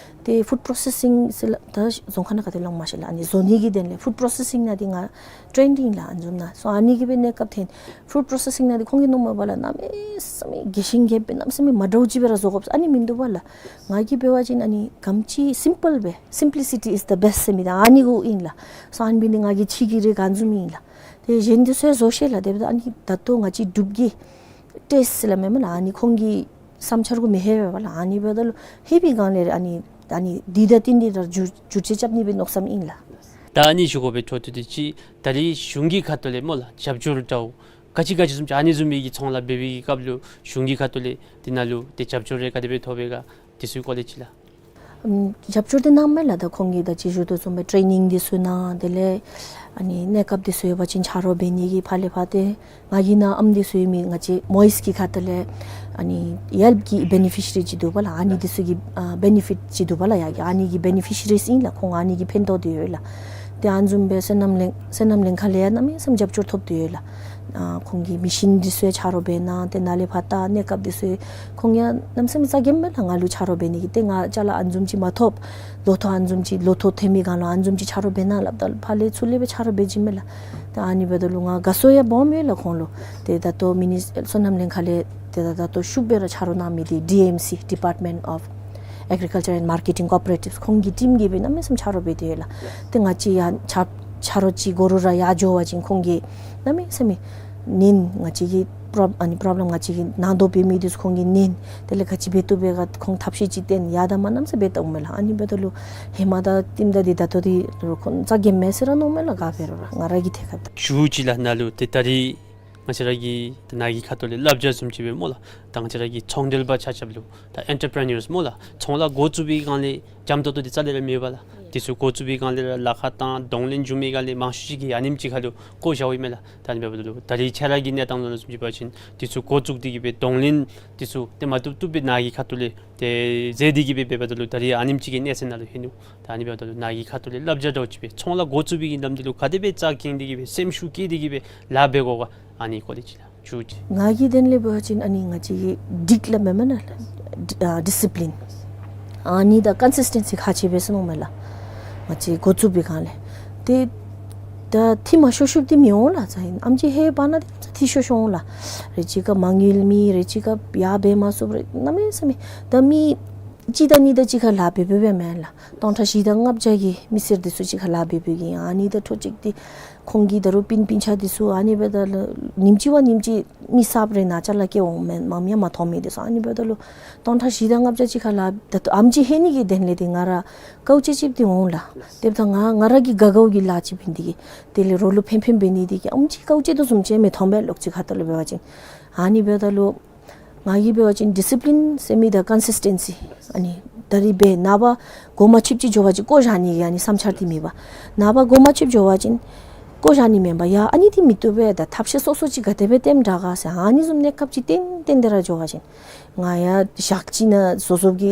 ཏེ་ཕུཌ་པོརོ་སེ་སིང་ཟེར་ལགས། ད་རྫོང་ཁ་ནང་ག་ཏེ་ལོང་མ་ཤེས་ལགས། ཨ་ནི་བཟོ་ནི་གི་དོན་ལས་ཕུཌ་པོརོ་སེ་སིང་ནང་འདི་ང་ཊེན་ཏེ་ཨིན་ལགས། ཨ་ནི་བཟུམ་ནང་སོ་ཨ་ནི་གིས་སྦེ་གནས་སྐབས་ཐོན་ཕུཌ་པོརོ་སེ་སིང་ནང་འདི་ཁོང་གིས་མནོཝ་མས་པ་ལགས། གནམ་མེད་ས་མེད་རྒྱས་ཤིང་རྒྱས་པའི་གནམ་མེད་ས་མེད་མ་འདྲཝ་ཅིག་སྦེ་ར་བཟོ་དགོཔ་ཨ་ནི་མིན་འདུག་པ་ལགས། ང་གིས་འབད་བ་ཅིན་ཨ་ནི་ག་དེམ་ཅིག་སིམ་པཱལ་སྦེ་simplicity is the best ཟེར་མི་འདི་ཨ་ནི་གུ་ཨིན་ལགས། སོ་ཨ་ནི་འབད་ནི་ང་གིས་ཅིག་གི་རེ་ག་བཟུམ་ཨིན་ལགས། ཏེ་གཞན་འདི་ཚུ་ཡང་བཟོ་ཤེས་ལགས། དེ་འབདཝ་ད་ཨ་ནི་ད་ལྟོ་ང་བཅས་འབྲུག་གི་ཊེསི་ལགས་མེན་མས་ལགས། ཨ་ནི་ཁོང་གི་བསམ་འཆར་གུ་མི་ལྷོད་པས་པ་ལགས། ཨ་ནི་འབདཝ་ད་ལུ་ལྷོད་པའི་སྒང་ལས་ཨ་ནི་ཨ་ནི་འདི་དང་བསྟུན་ཏེ་ར་བསྒྱུར་བསྒྱུར་བཅོས་རྐྱབ་ནི་སྦེ་མནོ་བསམ་ཨིན་ལགས། ད་ཨ་ནི་ཞུ་དགོ་པའི་འཕྲོ་མཐུད་དེ་ཅིག་ད་རིས་གཞུང་གི་ཁ་ཐུག་ལས་སྨོ་ལགས་རྒྱབ་སྐྱོར་འདྲཝ་ག་ཅི་ག་ཅི་བཟུམ་ཅིག་ཨ་ནི་བཟུམ་མའི་གི་ཚོང་ལཱ་འབད་བའི་གི་སྐབས་ལུ་གཞུང་གི་ཁ་ཐུག་ལས་འདི་ནང་ལུ་ཏེ་རྒྱབ་སྐྱོར་རེ་ག་དེ་སྦེ་ཐོབ་པས་ག་དེ་ཚུའི་སྐོར་ལས་ཅིག་ལགས། ཨམ་རྒྱབ་སྐྱོར་འདི་གནངམ་མས་ལགས། ད་ཁོང་གིས་ད་ཅི་ཞུ་དོ་བཟུམ་སྦེ་ཊེ་ནིང་འདི་ཚུ་གནང་། དེ་ལས་ཨ་ནི་གནས་སྐབས་འདི་ཚུ་ཡོད་པ་ཅིན་ཆ་རོགས་འབད་ནི་གི་ཕར་ལས་ཕར་ཏེ་ང་གི་ནང་ཨམ་འདི་ཚུ་ཡོད་མི་ང་བཅས་མོ་ཨིསི་གི་ཁ་ཐུག་ལས་ཨ་ནི་ཡེལཔ་གི་བེ་ནི་ཕི་ཤི་རི་ཅིག་འདུག་པ་ལགས། ཨ་ནི་འདི་ཚུ་གི་ཨ་བེ་ནི་ཕིཊ་ཅིག་འདུག་པ་ལགས། ཡ་གི་ཨ་ནི་གི་བེ་ནི་ཕི་ཤི་རིས་ཨིན་ལགས། ཁོང་ཨ་ནི་གིས་ཕན་ཐོགས་ཏེ་ཡོད་ལགས། ཏེ་ཨ་ནི་བཟུམ་སྦེ་སོ་ནམ་ལེན་སོ་ནམ་ལེན་ཁག་ལས་ཡང་གནམ་མེད་ས་མེད་རྒྱབ་སྐྱོར་ཐོབ་སྟེ་ཡོད་ལགས། ཨ་ཁོང་གིས་མེ་ཤིན་འདི་ཚུ་ཡང་ཆ་རོགས་འབད་གནང་། ཏེ་ནཱ་ལས་ཕར་ད་གནས་སྐབས་འདི་ཚུ་ཁོང་ཡང་གནམ་མེད་ས་མེད་རྩ་འགེངས་མས་ལགས། ང་ལུ་ཆ་རོགས་འབད་ནི་གི་ཏེ་ང་ཅ་ལ་ཨ་ནི་བཟུམ་ཅིག་མ་ཐོབ། ལོ་ཐོག་ཨ་ནི་བཟུམ་ཅིག་ལོ་ཐོག་ཐོན་མི་སྒང་ལུ་ཨ་ནི་བཟུམ་ཅིག་ཆ་རོགས་འབད་གནང་སླབ་ད་ཕར་ལས་ཚུར་ལས་སྦེ་ཆ་རོགས་འབད་བྱིན་མས་ལགས། ད་ཨ་ནི་འབདཝ་ད་ལུ་ང་དགའ་ཚོར་ཡང་སྦོམ་ཡོད་ལགས་ཁོང་ལུ། ཏེ་ད་ལྟོ་མི་ནི་སོ་ནམ་ལེན་ཁག་ལས་ཏེ་ད་ད་ལྟོ་ཤུགས་སྦེ་ར་ཆ་རོགས་གནང་མི་འདི་ཌི་ཨེམ་སི་Department of Agriculture and Marketing Cooperatives ཁོང་གི་ཊིམ་གྱིས་སྦེ་གནམ་མེད་ས་མེད་ཆ་རོགས་འབད་དེ་ཡོད་ལགས། ཏེ་ང་བཅས་ཡང་ཆ་ཆ་རོགས་ཅིག་དགོ་རུང་ར་ཡར་འགྱོ་བ་ཅིན་ཁོང་གིས་གནམ་མེད་ས་མེད་ནན་ང་བཅས་ཀྱི་པོརོབ་ཨ་ནི་པོརོབ་ལེམ་ང་བཅས་ཀྱི་ནང་དོག་འབད་མི་འདི་ཚུ་ཁོང་གིས་ནན། དེ་ལས་ག་ཅི་འབད་བཏུབ་པས་ག་ཁོང་ཐབས་ཤེས་ཅིག་བསྟན་ཡར་དང་མར་གནམ་མེད་ས་མེད་འབད་བཏུབ་མས་ལགས། ཨ་ནི་འབདཝ་ད་ལུ་ཧེ་མ་དང་བསྟུནམ་ད་འདི་ད་ལྟོ་འདི་རུ་ཁོང་རྩ་འགེངས་མས་ཟེར་ར་མནོཝ་མས་ལགས། ག་འབད་རུང་ར་ང་ར་གི་ཐད་ཁར་ད་ཞུ་ཅི་ལགས། ནཱ་ལུ་ཏེ་ད་རིས་ང་བཅས་ར་གི་ད་ནཱ་གི་ཁ་ཐུག་ལས་བསླབ་བྱ་བཟུམ་ཅིག་སྦེ་སྨོ་ལགས། ད་ང་བཅས་ར་གི་ཚོང་འབྲེལ་པ་ཆ་ཁྱབ་ལུ་ད་ཨེན་ཊར་པི་རི་ནརསི་སྨོ་ལགས། ཚོང་ལཱ་འགོ་བཙུགས་པའི་སྒང་ལས་འཇམ་ཏོག་ཏོ་འདི་རྩ་ལས་ར་མེད་པ་ལགས། དེ་ཚུ་འགོ་བཙུགས་པའི་སྒང་ལས་ར་ལཱ་ཁག་དང་གདོང་ལེན་འབྱུང་མི་སྒང་ལས་མང་ཤོས་ཅིག་གིས་ཨ་ནེམ་ཅིག་ཁར་ལུ་བཀོ་བཞགཔ་ཨིན་མས་ལགས། ད་ཨ་ནི་འབདཝ་ད་ལུ་ད་རིས་ཁྱོད་ར་གི་གནས་སྟངས་ལུ་བཟུམ་ཅིག་འབད་བ་ཅིན་དེ་ཚུ་འགོ་བཙུགས་ཏེ་གི་སྦེ་གདོང་ལེན་དེ་ཚུ་ཏེ་མ་བཏུབ་བཏུབ་སྦེ་ནཱ་གི་ཁ་ཐུག་ལས་ཏེ་མཛད་དེ་གི་སྦེ་འབདཝ་ད་ལུ་ད་རིས་ཨ་ནེམ་ཅིག་གི་གནས་ཚད་ནང་ལུ་ལྷོད་ནུག། ད་ཨ་ནི་འབདཝ་ད་ལུ་ནཱ་གི་ཁ་ཐུག་ལས་བསླབ་བྱ་འདྲཝ་ཅིག་སྦེ་ཚོང་ལཱ་འགོ་བཙུགས་པའི་གི་ལམ་འདི་ལུ་ག་དེ་སྦེ་རྩ་འགེངས་ཏེ་གི་སྦེ་སེམས་ཤུགས་བསྐྱེད་དེ་གི་སྦེ་ལཱ་འབད་དགོ་ག། ཨ་ནི་སྐོར་ལས་ཅིག་ལགས་ཞུ་ཅི། ང་གི་དོན་ལས་འབད་བ་ཅིན་ཨ་ནི་ང་བཅས་ཀྱི་སྒྲིག་ལཱ་མེན་མས་ན་ལགས། ཌི་ཨ་ཌི་སི་པི་ལིན་ཨ་ནི་དང་ཀོན་སིསི་ཊེན་སི་ཁག་ཆེ་བས་ཟེར་མནོཝ་མས་ལགས། ང་བཅས་འགོ་བཙུགས་པའི་སྒང་ལས་ཏེ་ད་འཐུས་མ་ཤོར་ཤོརཝ་འདི་མི་འོང་ལགས། ཨམ་ཅིག་ཧེ་བ་ན་འདི་འཐུས་ཤོར་ཤོར་འོང་ལགས། རེ་ཅིག་ཁར་མ་དངུལ་མེད། རེ་ཅིག་ཁར་ཡར་འབད་མ་ཚུགས་པར་གནམ་མེད་ས་མེད་ད་མི་གཅིག་དང་གཉིས་དང་གཅིག་ཁར་ལཱ་འབད་འབདཝ་མེན་ལགས། སྟོང་ཕྲག་བཞི་དང་ལྔ་བརྒྱ་གི་མི་སེར་འདི་ཚུ་གཅིག་ཁར་ལཱ་འབད་འབདཝ་གི་ཨ་ནི་དང་འཕྲོ་གཅིག་འདི་ཁོང་གི་ད་རུང་སྤུན་སྤུན་ཆ་འདི་ཚུ་ཨ་ནི་འབདཝ་ད་ལུ་ཉིནམ་གཅིག་བ་ཉིནམ་གཅིག་མི་གསརཔ་རེ་ནཱ་ཅ་ལ་སྐྱེ་འོང་མས། མང་ཡང་མ་མཐོང་མི་འདི་ཚུ་ཨ་ནི་འབདཝ་ད་ལུ་སྟོང་ཕྲག་བཞི་དང་ལྔ་བརྒྱ་གཅིག་ཁར་ལཱ་ད་ལྟོ་ཨམ་ཅིག་ལྷོད་ནི་གི་དོན་ལས་འདི་ང་ར་དཀའཝ་སྤྱད་སྤྱདཔ་འདི་འོང་ལགས། དེ་འབདཝ་ད་ང་ང་ར་གི་དགའ་དགའཝ་གི་ལཱ་ཅིག་འབད་ནི་འདི་གིས་དེ་ལས་རོགས་ལུ་ཕན་ཕན་འབད་ནི་འདི་གིས་ཨམ་ཅིག་དཀའཝ་སྤྱད་དོ་བཟུམ་ཅིག་མི་མཐོང་པས་ལོག་ཅིག་ཁ་ཐུག་ལས་འབད་བ་ཅིན། ཨ་ནི་འབདཝ་ད་ལུ་ང་གིས་འབད་བ་ཅིན་ཌི་སི་པི་ལིན་ཟེར་མི་དང་ཀོན་སིསི་ཊེན་སི་ཨ་ནི་ད་རིས་འབད་ནངས་པ་གོ་མ་ཆོདཔ་ཅིག་འགྱོ་བ་ཅིན་བཀོ་བཞག་ནི་གི་ཨ་ནི་བསམ་འཆར་འདི་མེད་པས། ནངས་པ་གོ་མ་ཆོདཔ་འགྱོ་བ་ཅིན་བཀོ་བཞག་ནི་མེན་པས། ཡ་ཨ་ནི་འདི་མི་བཏུབ་པས། ད་ཐབས་ཤེས་སོ་སོ་ཅིག་ག་དེ་སྦེ་སྟོནམ་དྲག་ག་ཟེར་ཨ་ནི་བཟུམ་གནས་སྐབས་ཅིག་ཏན་ཏན་དེ་ར་འགྱོ་བ་ཅིན་ང་ཡང་ཞག་གཅིག་ནང་བཟོ་བཟོཝ་གི་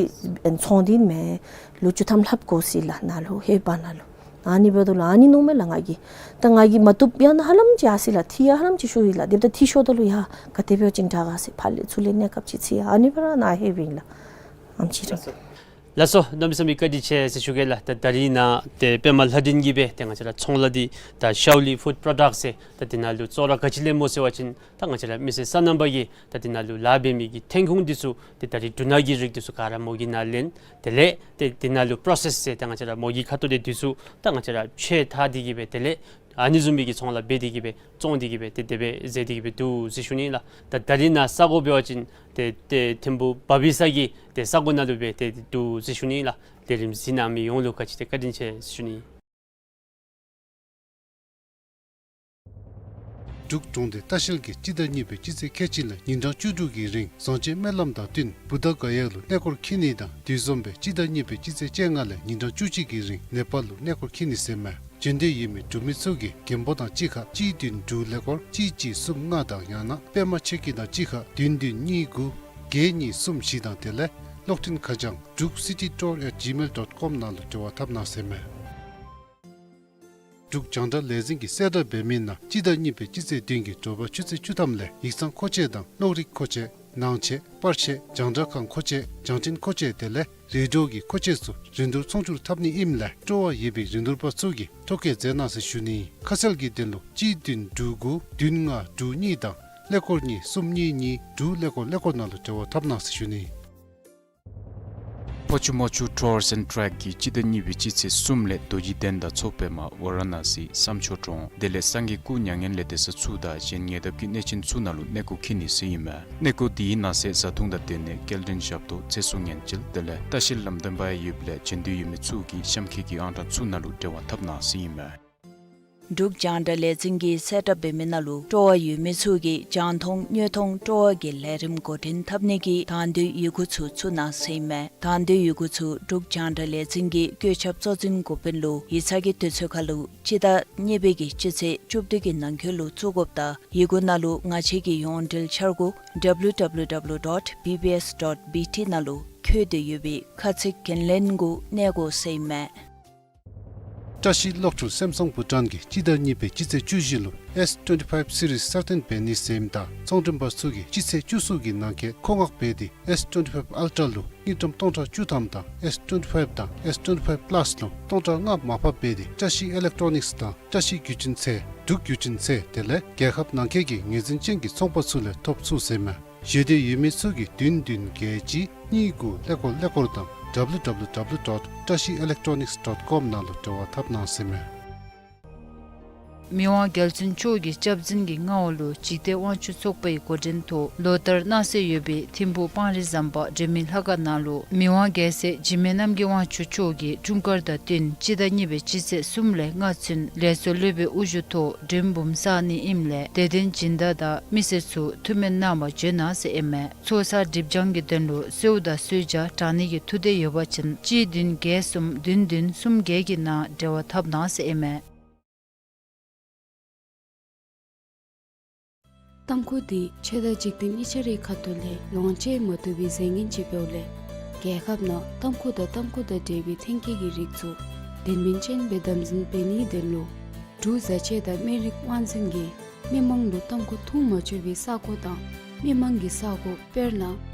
ཚོང་འདི་མེན། ལོ་བཅུ་ཐམ་ལྷག་དགོ་སྲིད་ལགས་ནཱ་ལུ་ཧེ་བ་ན་ལུ། ཨ་ནི་འབདཝ་ད་ལུ་ཨ་ནི་མནོཝ་མས་ལགས་ང་གིས། ད་ང་གིས་མ་བཏུབ་ཡང་ན་ཧ་ལམ་ཅིག་ཡར་སོ་ཡི་ལགས། འཐུས་ཡང་ཧ་ལམ་ཅིག་ཤོར་ཡི་ལགས། དེ་འབདཝ་ད་འཐུས་ཤོརཝ་ད་ལུ་ཡ་ག་དེ་འབད་བ་ཅིན་དྲག་ག་ཟེར་ཕར་ལས་ཚུར་ལས་གནས་སྐབས་ཅིག་འཚོལ་ཡི། ཨ་ནི་འབད་ར་ནཱ་ལྷོདཔ་ཨིན་ལགས། ཨམ་ཅིག་ར། ལགས་སོ། གནམ་མེད་ས་མེད་བཀའ་དྲིན་ཆེ་ཟེར་ཞུ་གེ་ལགས། ད་ད་རིས་ནཱ་ཏེ་པདྨ་ལྷ་སྒྲོན་གྱིས་སྦེ་ཏེ་ང་བཅས་ར་ཚོང་ལཱ་འདི་ད་ཤའོ་ལི་ཕུཌ་པྲོ་ཌཀཊ་ཟེར་ད་འདི་ནང་ལུ་བཙོག་ར་ག་ཅི་ལེནམ་སྨོ་ཟེར་བ་ཅིན་ད་ང་བཅས་ར་མི་སེར་སོ་ནམ་པ་གིས་ད་འདི་ནང་ལུ་ལཱ་འབད་མི་གི་ཐོན་ཁུངས་འདི་ཚུ་ཏེ་ད་རིས་འབྲུ་སྣ་གི་རིགས་འདི་ཚུ་ག་ར་མོ་གིས་ནཱ་ལེན། དེ་ལས་ཏེ་འདི་ནང་ལུ་པྲོ་སེསི་ཟེར་ད་ང་བཅས་ར་མོ་གི་ཁ་ཐུག་ལས་འདི་ཚུ་ད་ང་བཅས་ར་མཆོད་ད་འདི་གིས་སྦེ་དེ་ལས་ཨ་ནི་བཟུམ་མའི་གི་ཚོང་ལཱ་འབད་འདི་གིས་སྦེ་བཙོང་འདི་གིས་སྦེ་ཏེ་དེ་སྦེ་མཛད་འདི་གིས་སྦེ་འདུག་ཟེར་ཞུ་ནི་ལགས། ད་ད་རིས་ནཱ་ས་གོ་འབད་བ་ཅིན་ཏེ་ཏེ་ཐིམ་ཕུ་བ་བི་ས་གི་ཏེ་ས་གོ་ནང་ལུ་སྦེ་ཏེ་འདུག་ཟེར་ཞུ་ནི་ལགས། ལས་རིམ་གཟིགས་གནང་མི་ཡོངས་ལུ་ག་ཅི་ཏེ་བཀའ་དྲིན་ཆེ་ཟེར་ཞུ་ནི། འབྲུག་གྲོང་སྡེ་ལྟ་བཤལ་གྱིས་སྤྱི་ཟླ་གཉིས་པའི་སྤྱི་ཚེས་ཁལ་གཅིག་ལས་ཉིན་གྲངས་བཅུ་དྲུག་གི་རིང་བཟང་སྤྱོད་སྨོན་ལམ་དང་བསྟུན་བུདྡྷ་ག་ཡ་ལུ་གནས་སྐོར་འཁྱིད་ནི་དང་དེ་བཟུམ་སྦེ་སྤྱི་ཟླ་གཉིས་པའི་སྤྱི་ཚེས་བཅོ་ལྔ་ལས་ཉིན་གྲངས་བཅུ་གཅིག་གི་རིང་ནེ་པཱལ་ལུ་གནས་སྐོར་འཁྱིད་ནི་ཟེར་མས། བྱོན་འདོད་ཡོད་མི་འབྲུག་མི་ཚུ་གིས་མགོན་པོ་དང་གཅིག་ཁར་གཅིག་བདུན་དྲུག་ཀླད་ཀོར་གཅིག་གཅིག་གསུམ་ལྔ་དང་ཡང་ན་པདྨ་ཆོས་སྐྱིད་དང་གཅིག་ཁར་བདུན་བདུན་གཉིས་དགུ་བརྒྱད་གཉིས་གསུམ་བཞི་དང་དེ་ལས་གློག་འཕྲིན་ཁ་བྱང་druk city tour at gmail dot com ནང་ལུ་འབྲེལ་བ་འཐབ་གནང་ཟེར་མས། འབྲུག་རྒྱང་བསྒྲགས་ལས་འཛིན་གྱིས་གསལ་བསྒྲགས་འབད་མི་ནང་སྤྱི་ཟླ་གཉིས་པའི་སྤྱི་ཚེས་བདུན་གྱི་དྲོ་པ་ཆུ་ཚོད་བཅུ་ཐམ་ལས་ཡིག་ཚང་མཁོ་ཆས་དང་གློག་རིག་མཁོ་ཆས་ནང་ཆས་པར་ཆས་རྒྱང་བསྒྲགས་ཁང་མཁོ་ཆས་རྒྱང་འཕྲིན་མཁོ་ཆས་དེ་ལས་རིལ་གྲོ་གི་མཁོ་ཆས་ཚུ་རིན་བསྡུར་ཚོང་བསྒྱུར་འཐབ་ནི་ཨིནམ་ལས་སྤྲོ་བ་ཡོད་པའི་རིན་བསྡུར་པ་ཚུ་གིས་ཐོ་བཀོད་མཛད་གནང་ཟེར་ཞུ་ནི། ཁ་གསལ་གྱི་དོན་ལུ་གཅིག་བདུན་དྲུག་དགུ་བདུན་ལྔ་དྲུག་གཉིས་དང་ཀླད་ཀོར་གཉིས་གསུམ་གཉིས་གཉིས་དྲུག་ཀླད་ཀོར་ཀླད་ཀོར་ནང་ལུ་འབྲེལ་བ་འཐབ་གནང་ཟེར་ཞུ་ནི། ཕོ་ཆུ་མོ་ཆུ་ཊུར་སི་ཨེནཌ་ཊེག་གིས་སྤྱི་ཟླ་གཉིས་པའི་སྤྱི་ཚེས་གསུམ་ལས་རྡོ་རྗེ་གདན་དང་མཚོ་པདྨ་ཝ་ར་ཎ་སི་བསམ་མཆོག་གྲོང་དེ་ལས་སངས་རྒྱས་སྐུ་མྱ་ངན་ལས་འདས་ས་ཚུ་དང་གཞན་ཉེ་འདབས་ཀྱི་གནས་ཆེན་ཚུ་ནང་ལུ་གནས་སྐོར་འཁྱིད་ནི་ཟེར་ཨིན་མས། གནས་སྐོར་འདི་ནང་གསེས་བཟའ་འཐུང་དང་སྡོད་གནས་སྐྱེལ་འདྲེན་ཞབས་ཏོག་ཚེ་སྲོག་ཉེན་བཅོལ་དེ་ལས་ལྟ་བཤལ་ལམ་སྟོན་པ་ཡང་ཡོདཔ་ལས་བྱོན་འདོད་ཡོད་མི་ཚུ་གིས་གཤམ་འཁོད་ཀྱི་ཨང་གྲངས་ཚུ་ནང་ལུ་འབྲེལ་བ་འཐབ་གནང་ཟེར་ཨིན་མས། འབྲུག་རྒྱང་བསྒྲགས་ལས་འཛིན་གྱིས་གསལ་བསྒྲགས་འབད་མི་ནང་ལུ་སྤྲོ་བ་ཡོད་མི་ཚུ་གིས་རྒྱང་མཐོང་དངོས་མཐོང་སྤྲོ་བ་གི་ལས་རིམ་འགོ་འདྲེན་འཐབ་ནི་གི་དང་འདོད་ཡི་གུ་ཚུ་བཙུགས་གནང་ཟེར་ཨིན་མས། དང་འདོད་ཡི་གུ་ཚུ་འབྲུག་རྒྱང་བསྒྲགས་ལས་འཛིན་གྱི་བཀོད་ཁྱབ་གཙོ་འཛིན་འགོ་དཔོན་ལུ་ཡིག་ཚང་གི་དུས་ཚོད་ཁར་ལུ་སྤྱི་ཟླ་གཉིས་པའི་གི་སྤྱི་ཚེས་བཅུ་བདུན་གྱི་ནང་འཁོད་ལུ་བཙུགས་དགོཔ་དང་ཡི་གུ་ནང་ལུ་ང་བཅས་ཀྱི་ཡོངས་འབྲེལ་འཆར་སྒོ་W W W dot B B S dot B T ནང་ལུ་འཁོད་དེ་ཡོད་པའི་ཁ་ཚིག་འགན་ལེན་གུ་གནས་དགོ་ཟེར་ཨིན་མས། བཀྲ་ཤིས་གློག་འཕྲུལ་སེམ་སང་བྷུ་ཊཱན་གྱིས་སྤྱི་ཟླ་གཉིས་པའི་སྤྱི་ཚེས་བཅུ་བཞི་ལུ་S twenty-five series སྲ་བརྟན་འབད་ནི་ཟེར་ཨིནམ་ད་ཚོང་མགྲོན་པ་ཚུ་གིས་སྤྱི་ཚེས་བཅུ་གསུམ་གྱི་ནང་འཁོད་མཁོ་མངགས་འབད་དེ་S twenty-five Ultra ལུ་དངུལ་ཀྲམ་སྟོང་ཕྲག་བཅུ་ཐམ་དང་S twenty-five དང་S twenty-five Plus ལུ་སྟོང་ཕྲག་ལྔ་མར་ཕབ་འབད་དེ་བཀྲ་ཤིས་ཨི་ལེག་ཊོ་ནིཀསི་དང་བཀྲ་ཤིས་བརྒྱུད་འཕྲིན་ཚད་འབྲུག་བརྒྱུད་འཕྲིན་ཚད་དེ་ལས་རྒྱལ་ཁབ་ནང་འཁོད་ཀྱི་ངོས་འཛིན་ཅན་གྱི་ཚོང་པ་ཚུ་ལས་ཐོབ་ཚུགས་ཟེར་ཨིན་མས། ཞུ་འདོད་ཡོད་མི་ཚུ་གིས་བདུན་བདུན་བརྒྱད་གཅིག་གཉིས་དགུ་ཀླད་ཀོར་ཀླད་ཀོར་དང་W W W dot བཀྲ་ཤིས་ཨི་ལེག་ཊོ་ནིཀསི་ཌོཊ་ཀོམ་ནང་ལུ་འབྲེལ་བ་འཐབ་གནང་ཟེར་ཨིན་མས། མི་དབང་རྒྱལ་བཙུན་མཆོག་གི་སྐྱབས་འཛིན་གྱི་མངའ་འོག་ལུ་འཇིག་རྟེན་དབང་ཕྱུག་ཚོགས་པའི་འགོ་འདྲེན་ཐོག་ལོ་ལྟར་གནང་སྲོལ་ཡོད་པའི་ཐིམ་ཕུ་སྤང་རི་ཟམ་པ་འབྲུག་མི་ལྷ་ཁང་ནང་ལུ་མི་དབང་རྒྱལ་སྲས་འཇིགས་མེད་རྣམ་རྒྱལ་དབང་ཕྱུག་མཆོག་གི་འཁྲུངས་སྐར་དང་བསྟུན་སྤྱི་ཟླ་གཉིས་པའི་སྤྱི་ཚེས་གསུམ་ལས་ལྔ་ཚུན་ལས་ཚོགས་སློབ་དཔོན་དབུ་བཞུགས་ཐོག་མགྲོན་འབུམ་བསག་ནི་ཨིནམ་ལས་དད་ལྡན་སྦྱིན་བདག་དང་མི་སེར་ཚུ་ཐུགས་སྨོན་གནང་བར་བྱོན་གནང་ཟེར་ཨིན་མས། ཚོགས་བསགས་སྒྲིབ་སྦྱང་གི་དོན་ལུ་གསོལཝ་དང་གསོལ་ཇ་དྲང་ནི་གི་ཐུགས་འདོད་ཡོད་པ་ཅིན་གཅིག་བདུན་བརྒྱད་གསུམ་བདུན་བདུན་གསུམ་བརྒྱད་ཀྱི་ནང་འབྲེལ་བ་འཐབ་གནང་ཟེར་ཨིན་མས། ཏམ་ཁུ་འདི་ཆོས་དང་འཇིག་རྟེན་གཉིས་ཆ་རའི་ཁ་ཐུག་ལས་ལོངས་སྤྱོད་མ་བཏུབ་པའི་རྫས་ངན་ཅིག་འབདཝ་ལས་རྒྱལ་ཁབ་ནང་ཏམ་ཁུ་དང་ཏམ་ཁུ་དང་འབྲེལ་བའི་ཐོན་སྐྱེད་ཀྱི་རིགས་ཚུ་དོན་སྨིན་ཅན་སྦེ་དམ་འཛིན་འབད་ནིའི་དོན་ལུ་འབྲུག་བཟའ་ཆས་དང་སྨན་རིགས་དབང་འཛིན་གྱིས་མི་མང་ལུ་ཏམ་ཁུ་འཐུང་མ་ཆོག་པའི་ས་གོ་དང་མི་མང་གི་ས་གོ་དཔེར་ན་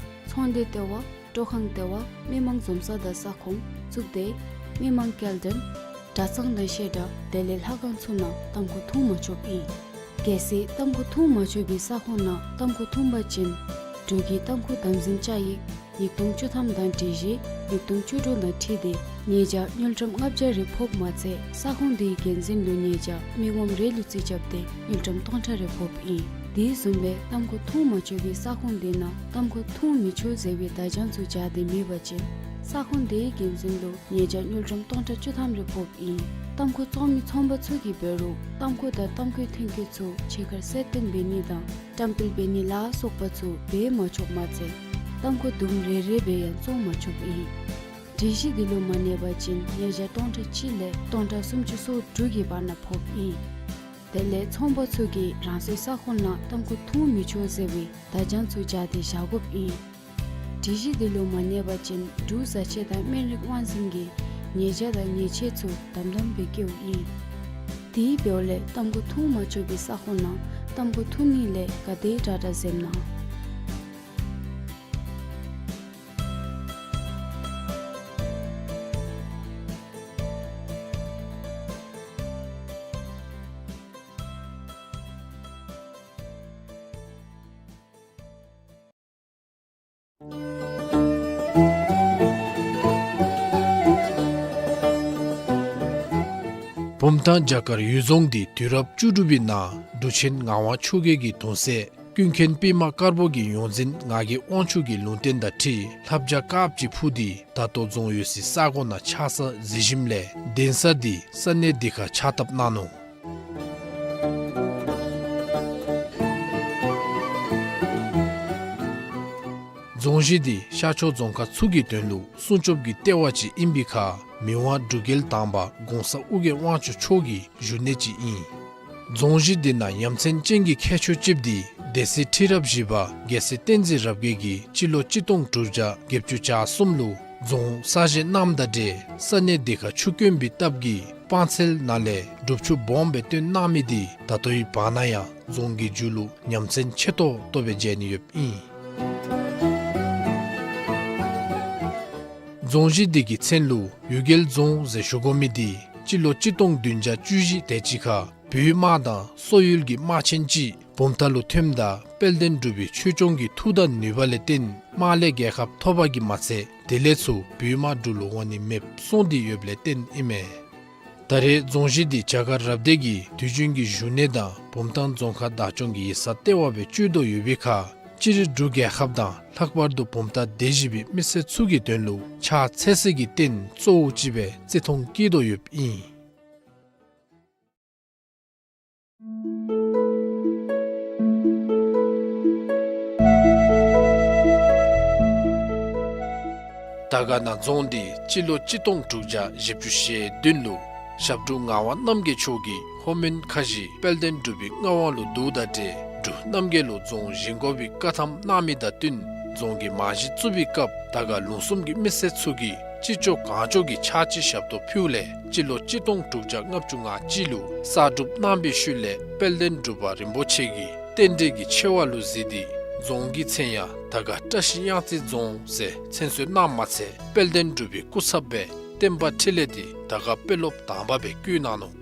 ཚོང་སྡེ་ལྟེ་བ་སྤྲོ་ཁང་ལྟེ་བ་མི་མང་འཛོམས་ས་དང་ས་ཁོངས་གཙུག་སྡེ་མི་མང་སྐྱེལ་འདྲེན་གྲྭ་ཚང་དང་བཤད་གྲྭ་དེ་ལས་ལྷ་ཁང་ཚུ་ནང་ཏམ་ཁུ་འཐུང་མ་ཆོགཔ་ཨིན། གལ་སྲིད་ཏམ་ཁུ་འཐུང་མ་ཆོག་པའི་ས་ཁོངས་ནང་ཏམ་ཁུ་འཐུང་པ་ཅིན་འབྲུག་གི་ཏམ་ཁུ་དམ་འཛིན་བཅའ་ཡིག་ཉིས་སྟོང་བཅུ་ཐམ་དང་སྒྲིག་གཞི་ཉིས་སྟོང་བཅུ་དྲུག་དང་འཁྲིལ་ཏེ་ཉེས་བྱ་དངུལ་ཀྲམ་ལྔ་བརྒྱ་རེ་ཕོགཔ་མ་ཚད་ས་ཁོངས་དེའི་འགན་འཛིན་ལུ་ཉེས་བྱ་མི་ངོམ་རེ་ལུ་རྩིས་རྐྱབ་སྟེ་དངུལ་ཀྲམ་སྟོང་ཕྲག་རེ་ཕོགཔ་ཨིན། དེ་བཟུམ་སྦེ་ཏམ་ཁུ་འཐུང་མ་ཆོག་པའི་ས་ཁོངས་དེ་ནང་ཏམ་ཁུ་འཐུང་མི་ཆོག་ཟེར་བའི་བརྡ་བྱང་ཚུ་སྦྱར་ཏེ་མེད་པ་ཅིན་ས་ཁོངས་དེའི་འགན་འཛིན་ལུ་ཉེས་བྱ་དངུལ་ཀྲམ་སྟོང་ཕྲག་བཅུ་ཐམ་རེ་ཕོགཔ་ཨིན། ཏམ་ཁུ་བཙོང་མི་ཚོང་པ་ཚུ་གིས་འབད་རུང་ཏམ་ཁུ་དང་ཏམ་ཁུའི་ཐོན་སྐྱེད་ཚུ་ཕྱི་ཁར་གསལ་སྟོན་འབད་ནི་དང་བཀྲམ་སྤེལ་འབད་ནི་ལ་སོགས་པ་ཚུ་འབད་མ་ཆོགཔ་མ་ཚད་ཏམ་ཁུ་དུམ་རེ་རེ་སྦེ་ཡང་བཙོང་མ་ཆོགཔ་ཨིན། སྒྲིག་གཞི་འདི་ལུ་མ་གནས་པ་ཅིན་ཉེས་བྱ་སྟོང་ཕྲག་གཅིག་ལས་སྟོང་ཕྲག་སུམ་ཅུ་སོ་དྲུག་གི་བར་ན་ཕོགཔ་ཨིན། དེ་ལས་ཚོང་པ་ཚུ་གིས་རང་སོའི་ས་ཁོངས་ནང་ཏམ་ཁུ་འཐུང་མི་ཆོག་ཟེར་བའི་བརྡ་བྱང་ཚུ་སྦྱར་ཏེ་བཞག་དགོཔ་ཨིན། སྒྲིག་གཞི་འདི་ལུ་མ་གནས་པ་ཅིན་འབྲུག་བཟའ་ཆས་དང་སྨན་རིགས་དབང་འཛིན་གྱིས་ཉེས་བྱ་དང་ཉེས་ཆད་ཚུ་དམ་དམ་སྦེ་བཀལཝ་ཨིན། དེ་འབདཝ་ལས་ཏམ་ཁུ་འཐུང་མ་ཆོག་པའི་ས་ཁོངས་ནང་ཏམ་ཁུ་འཐུང་ནི་ལས་ག་དེ་དྲག་དྲག་འཛེམ་གནང་། བུམ་ཐང་བྱ་དཀར་གཡུལ་རྫོང་འདི་དུས་རབས་བཅུ་དྲུག་པའི་ནང་འབྲུག་ཆེན་ངག་དབང་ཆོས་རྒྱལ་གྱི་གདུང་སྲས་ཀུན་མཁྱེན་པདྨ་དཀར་པོ་གི་ཡོངས་འཛིན་ངག་གི་དབང་ཕྱུག་གི་ལུང་བསྟན་དང་འཁྲིལ་ལྷ་བྱ་དཀརཔོ་ཅིག་འཕུར་ཏེ་ད་ལྟོ་རྫོང་ཡོད་སའི་ས་གོ་ནང་ཆགས་ས་གཟིགས་ཞིནམ་ལས་གདན་ས་འདི་ས་གནས་འདི་ཁར་ཕྱག་བཏབ་གནང་ནུག། རྫོང་གཞི་འདི་ཤར་ཕྱོགས་རྫོང་ཁག་ཚུ་གི་དོན་ལུ་སྲུང་སྐྱོབ་ཀྱི་ལྟེ་བ་ཅིག་ཨིན་པའི་ཁར་མི་དབང་འབྲུག་རྒྱལ་དང་པ་གོང་ས་ཨོ་རྒྱན་དབང་ཕྱུག་མཆོག་གི་བཞུགས་གནས་ཅིག་ཨིན། རྫོང་གཞི་འདི་ནང་ཡ་མཚན་ཅན་གྱི་ཁྱད་ཆོས་ཅིག་འདི་སྡེ་སྲིད་ཁྲི་རབས་བཞི་པ་རྒྱལ་སྲས་བསྟན་འཛིན་རབ་རྒྱས་ཀྱིས་སྤྱི་ལོ་གཅིག་སྟོང་དྲུག་བརྒྱ་བརྒྱད་ཅུ་གྱ་གསུམ་ལུ་རྫོང་གསར་བཞེངས་གནངམ་དང་འབྲེལ་ས་གནས་འདི་ཁར་ཆུ་དཀོན་པའི་སྟབས་ཀྱིས་སྤང་ཚལ་ནང་ལས་སྒྲུབ་ཆུ་སྦོམ་སྦེ་བཏོན་གནང་མི་འདི་ད་ལྟོའི་བར་ན་ཡང་རྫོང་གི་མཇུག་ལུ་ཡ་མཚན་ཆེ་ཏོག་ཏོ་སྦེ་མཇལ་ནི་ཡོདཔ་ཨིན། རྫོང་གཞི་འདི་གི་མཚན་ལུ་གཡུལ་རྒྱལ་རྫོང་ཟེར་ཞུ་དགོ་མི་འདི་སྤྱི་ལོ་གཅིག་སྟོང་བདུན་བརྒྱ་བཅུ་བཞི་དེ་ཅིག་ཁར་བོད་དམག་དང་སོག་ཡུལ་གྱི་དམག་ཆེན་ཅིག་བུམ་ཐང་ལུ་ཐོནམ་ད་དཔལ་ལྡན་འབྲུག་པའི་ཆོས་སྐྱོང་གི་མཐུ་དང་ནུས་པ་ལས་བརྟེན་དམག་ལས་རྒྱལ་ཁ་ཐོབ་པ་གིས་མ་ཚད་དེ་ལས་ཚུར་བོད་དམག་འབྲུག་ལུ་འོང་ནི་མེདཔ་སོང་སྟེ་ཡོདཔ་ལས་བརྟེན་ཨིན་མས། ད་རེས་རྫོང་གཞི་འདི་བྱ་དཀར་རབ་སྡེ་གི་དུས་རྒྱུན་གྱི་བཞུགས་གནས་དང་བུམ་ཐང་རྫོང་ཁག་བདག་སྐྱོང་གི་ཡིག་ཚང་ལྟེ་བ་སྦེ་སྤྱོད་དོ་ཡོད་པའི་ཁར་སྤྱིར་འབྲུག་རྒྱལ་ཁབ་དང་ལྷག་པར་དུ་བུམ་ཐང་སྡེ་བཞི་པའི་མི་སེར་ཚུ་གི་དོན་ལུ་ཕྱག་འཚལ་སའི་གི་རྟེན་གཙོ་བོ་ཅིག་སྦེ་བརྩི་མཐོང་བསྐྱེད་དོ་ཡོདཔ་ཨིན། དར་དཀར་ན་རྫོང་འདི་སྤྱི་ལོ་གཅིག་སྟོང་དྲུག་བརྒྱ་བཞི་བཅུ་ཞེ་བདུན་ལུ་ཞབས་དྲུང་ངག་དབང་རྣམ་རྒྱལ་མཆོག་གིས་ལྷོ་མོན་ཁ་བཞི་དཔལ་ལྡན་འབྲུག་པའི་མངའ་དབང་ལུ་བསྡུཝ་དང་འབྲེལ་འབྲུག་རྣམ་རྒྱལ་ལུ་རྫོང་བཞེངས་དགོ་པའི་བཀའ་ཐམ་གནང་མི་དང་བསྟུན་རྫོང་གི་མ་གཞི་བཙུགས་པའི་སྐབས་དར་དཀར་ལུང་གསུམ་གྱི་མི་སེར་ཚུ་གིས་ཅི་ལྕོགས་གང་ལྕོགས་ཀྱིས་ཕྱག་ཕྱི་ཞབས་ཏོག་ཕུལཝ་ལས་སྤྱི་ལོ་གཅིག་སྟོང་དྲུག་བརྒྱ་ལྔ་བཅུ་ང་གཅིག་ལུ་གསར་སྒྲུབ་གནང་བའི་ཤུལ་ལས་དཔལ་ལྡན་འབྲུག་པ་རིན་པོ་ཆེ་གིས་རྟེན་འབྲེལ་གྱི་ཆེ་བ་ལུ་གཟིགས་ཏེ་རྫོང་གི་མཚན་ཡང་དར་དཀར་བཀྲ་ཤིས་གཡང་རྩེ་རྫོང་ཟེར་མཚན་གསོལ་གནངམ་མ་ཚད་དཔལ་ལྡན་འབྲུག་པའི་སྐུ་ཚབ་སྦེ་བསྟན་པ་འཕྲིན་ལས་འདི་དར་དཀར་དཔོན་སློབ་དང་པ་སྦེ་བསྐོ་གནང་ནུག།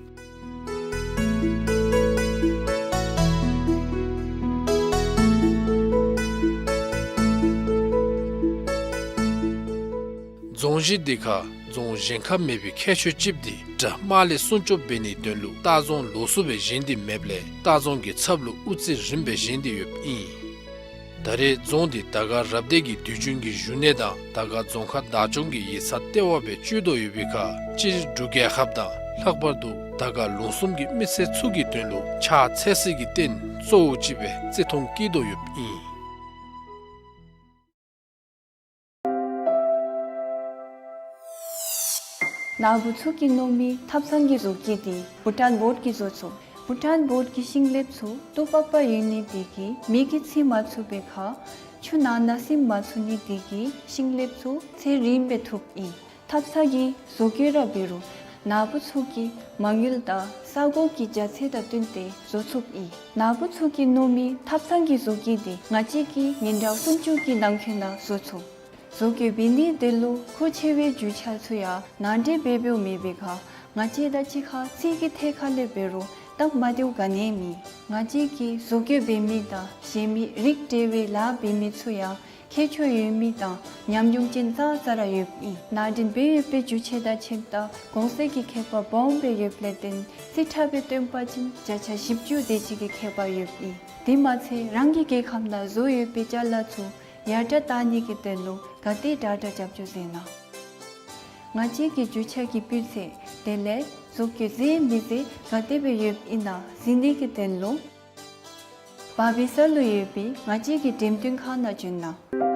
རྫོང་གཞི་འདི་ཁར་རྫོང་གཞན་ཁར་མེད་པའི་ཁྱད་ཆོས་ཅིག་འདི་དགྲ་དམག་ལས་སྲུང་སྐྱོབ་འབད་ནིའི་དོན་ལུ་ལྟ་རྫོང་ལོགས་སུ་སྦེ་བཞེངས་ཏེ་མེདཔ་ལས་ལྟ་རྫོང་གི་ཚབ་ལུ་དབུ་རྩེ་རིངམ་སྦེ་བཞེངས་ཏེ་ཡོདཔ་ཨིན། ད་རེས་རྫོང་འདི་དར་དཀར་རབ་སྡེ་གི་དུས་རྒྱུན་གྱི་བཞུགས་གནས་དང་དར་དཀར་རྫོང་ཁག་བདག་སྐྱོང་གི་ཡིག་ཚང་ལྟེ་བ་སྦེ་སྤྱོད་དོ་ཡོད་པའི་ཁར་སྤྱིར་འབྲུག་རྒྱལ་ཁབ་དང་ལྷག་པར་དུ་དར་དཀར་ལུང་གསུམ་གྱི་མི་སེར་ཚུ་གི་དོན་ལུ་ཕྱག་འཚལ་སའི་གི་རྟེན་གཙོ་བོ་ཅིག་སྦེ་བརྩི་མཐོང་བསྐྱེད་དོ་ཡོདཔ་ཨིན། ནཱ་བུ་ཚུ་གིས་མནོ་མི་ཐབ་ཚང་གི་བཟོ་བཀོད་འདི་བྷུ་ཊཱན་བོཌ་ཀྱིས་བཟོ་ཚུགས། བྷུ་ཊཱན་བོཌ་ཀྱི་ཤིང་ལེབ་ཚུ་ཏོག་པག་པ་ཡོད་ནི་དེ་གིས་མེ་གིས་འཚིག་མ་ཚུགས་པའི་ཁར་ཆུ་ནང་ན་ཟིམ་མ་ཚུགས་ནི་དེ་གིས་ཤིང་ལེབ་ཚུ་ཚེ་རིངམ་སྦེ་ཐུབ་ཨིན། ཐབ་ཚང་གི་བཟོ་བཀོད་ར་འབད་རུང་ནཱ་བུ་ཚུ་གི་མ་དངུལ་དང་ས་གོ་གི་རྒྱ་ཚད་དང་བསྟུན་ཏེ་བཟོ་ཚུགསཔ་ཨིན། ནཱ་བུ་ཚུ་གིས་མནོ་མི་ཐབ་ཚང་གི་བཟོ་བཀོད་འདི་ང་བཅས་ཀྱིས་ཉིན་གྲངས་སུམ་ཅུ་གི་ནང་འཁོད་ནང་བཟོ་ཚུགས། བཟོ་བཀོད་འབད་ནིའི་དོན་ལུ་མཁོ་ཆེ་བའི་རྒྱུ་ཆ་ཚུ་ཡང་ནང་འདྲེན་འབད་འབདཝ་མེད་པའི་ཁར་ང་བཅས་དང་གཅིག་ཁར་རྩིས་ཀྱི་ཐད་ཁར་ལས་འབད་རུང་སྟབས་མ་བདེཝ་ག་ནི་ཡང་མེད། ང་བཅས་ཀྱིས་བཟོ་བཀོད་འབད་མི་དང་གཞན་མི་རིགས་འདྲ་བའི་ལཱ་འབད་མི་ཚུ་ཡང་ཁྱད་ཆོས་ཡོད་མི་དང་ཉམས་མྱོང་ཅན་ཙང་ཙ་ར་ཡོདཔ་ཨིན། ནང་འདྲེན་འབད་ཡོད་པའི་རྒྱུ་ཆ་དང་ཕྱདཔ་ད་གོང་ཚད་ཀྱི་ཁྱད་པར་སྦོམ་སྦེ་ཡོདཔ་ལས་བརྟེན་རྩིས་ཁྲ་སྦེ་སྟོན་པ་ཅིན་བརྒྱ་ཆ་བཞི་བཅུ་དེ་ཅིག་གི་ཁྱད་པར་ཡོདཔ་ཨིན། དེ་མ་ཚད་རང་གི་རྒྱལ་ཁམས་ནང་བཟོ་ཡོད་པའི་ཅ་ལ་ཚུ་ཡར་དྲག་གཏང་ནི་གི་དོན་ལུ་ག་དེ་དྲག་དྲག་རྒྱབ་སྐྱོར་མཛད་གནང་། ང་བཅས་ཀྱི་རྒྱུ་ཆ་གི་སྤུས་ཚད་དེ་ལས་བཟོ་བཀོད་མཛད་མི་མཛད་ག་དེ་སྦེ་ཡོདཔ་ཨིན་ན་གཟིགས་ནི་གི་དོན་ལུ་བར་སྦིས་ས་ལུ་ཡོད་པའི་ང་བཅས་ཀྱི་འགྲེམས་སྟོན་ཁང་ནང་བྱོན་གནང་།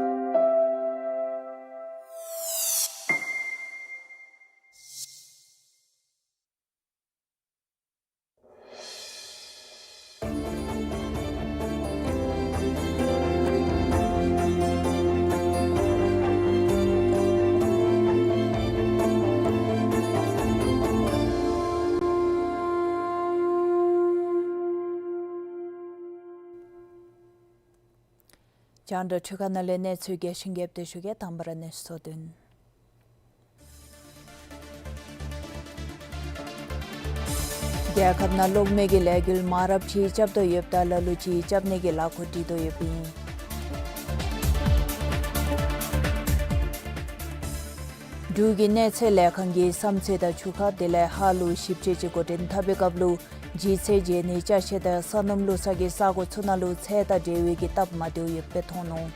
རྒྱང་བསྒྲགས་འཕྲུལ་ཁང་ནང་ལས་གནས་ཚུལ་རྒྱས་ཤིང་རྒྱསཔ་སྦེ་ཞུ་གེ། དང་པ་ར་གནས་ཚུལ་གཙོ་དོན། རྒྱལ་ཁབ་ནང་གློག་མེ་གི་ལས་འགུལ་མང་རབས་ཅིག་རྐྱབ་དོ་ཡོདཔ་ད་ལ་ལུ་ཅིག་རྐྱབ་ནི་གི་ལཱ་འགོ་འདྲེན་དོ་ཡོདཔ་ཨིན། འབྲུག་གི་གནས་ཚད་ལས་ཁང་གི་བསམ་ཚད་དང་ཆུ་ཁ་དེ་ལས་ཧཱ་ལུ་ཞིབ་དཔྱད་ཅིག་འགོ་འདྲེན་འཐབ་པའི་སྐབས་ལུ་ལྗིད་ཚད་འཇལ་ནི་ཅ་ཆས་དང་སོ་ནམ་ལུགས་གསར་གྱི་ས་གོ་ཚུ་ནང་ལུ་ཚད་དང་འབྲེལ་བའི་གི་སྟབས་མ་བདེཝ་ཡོདཔ་སྦེ་མཐོང་ནུག།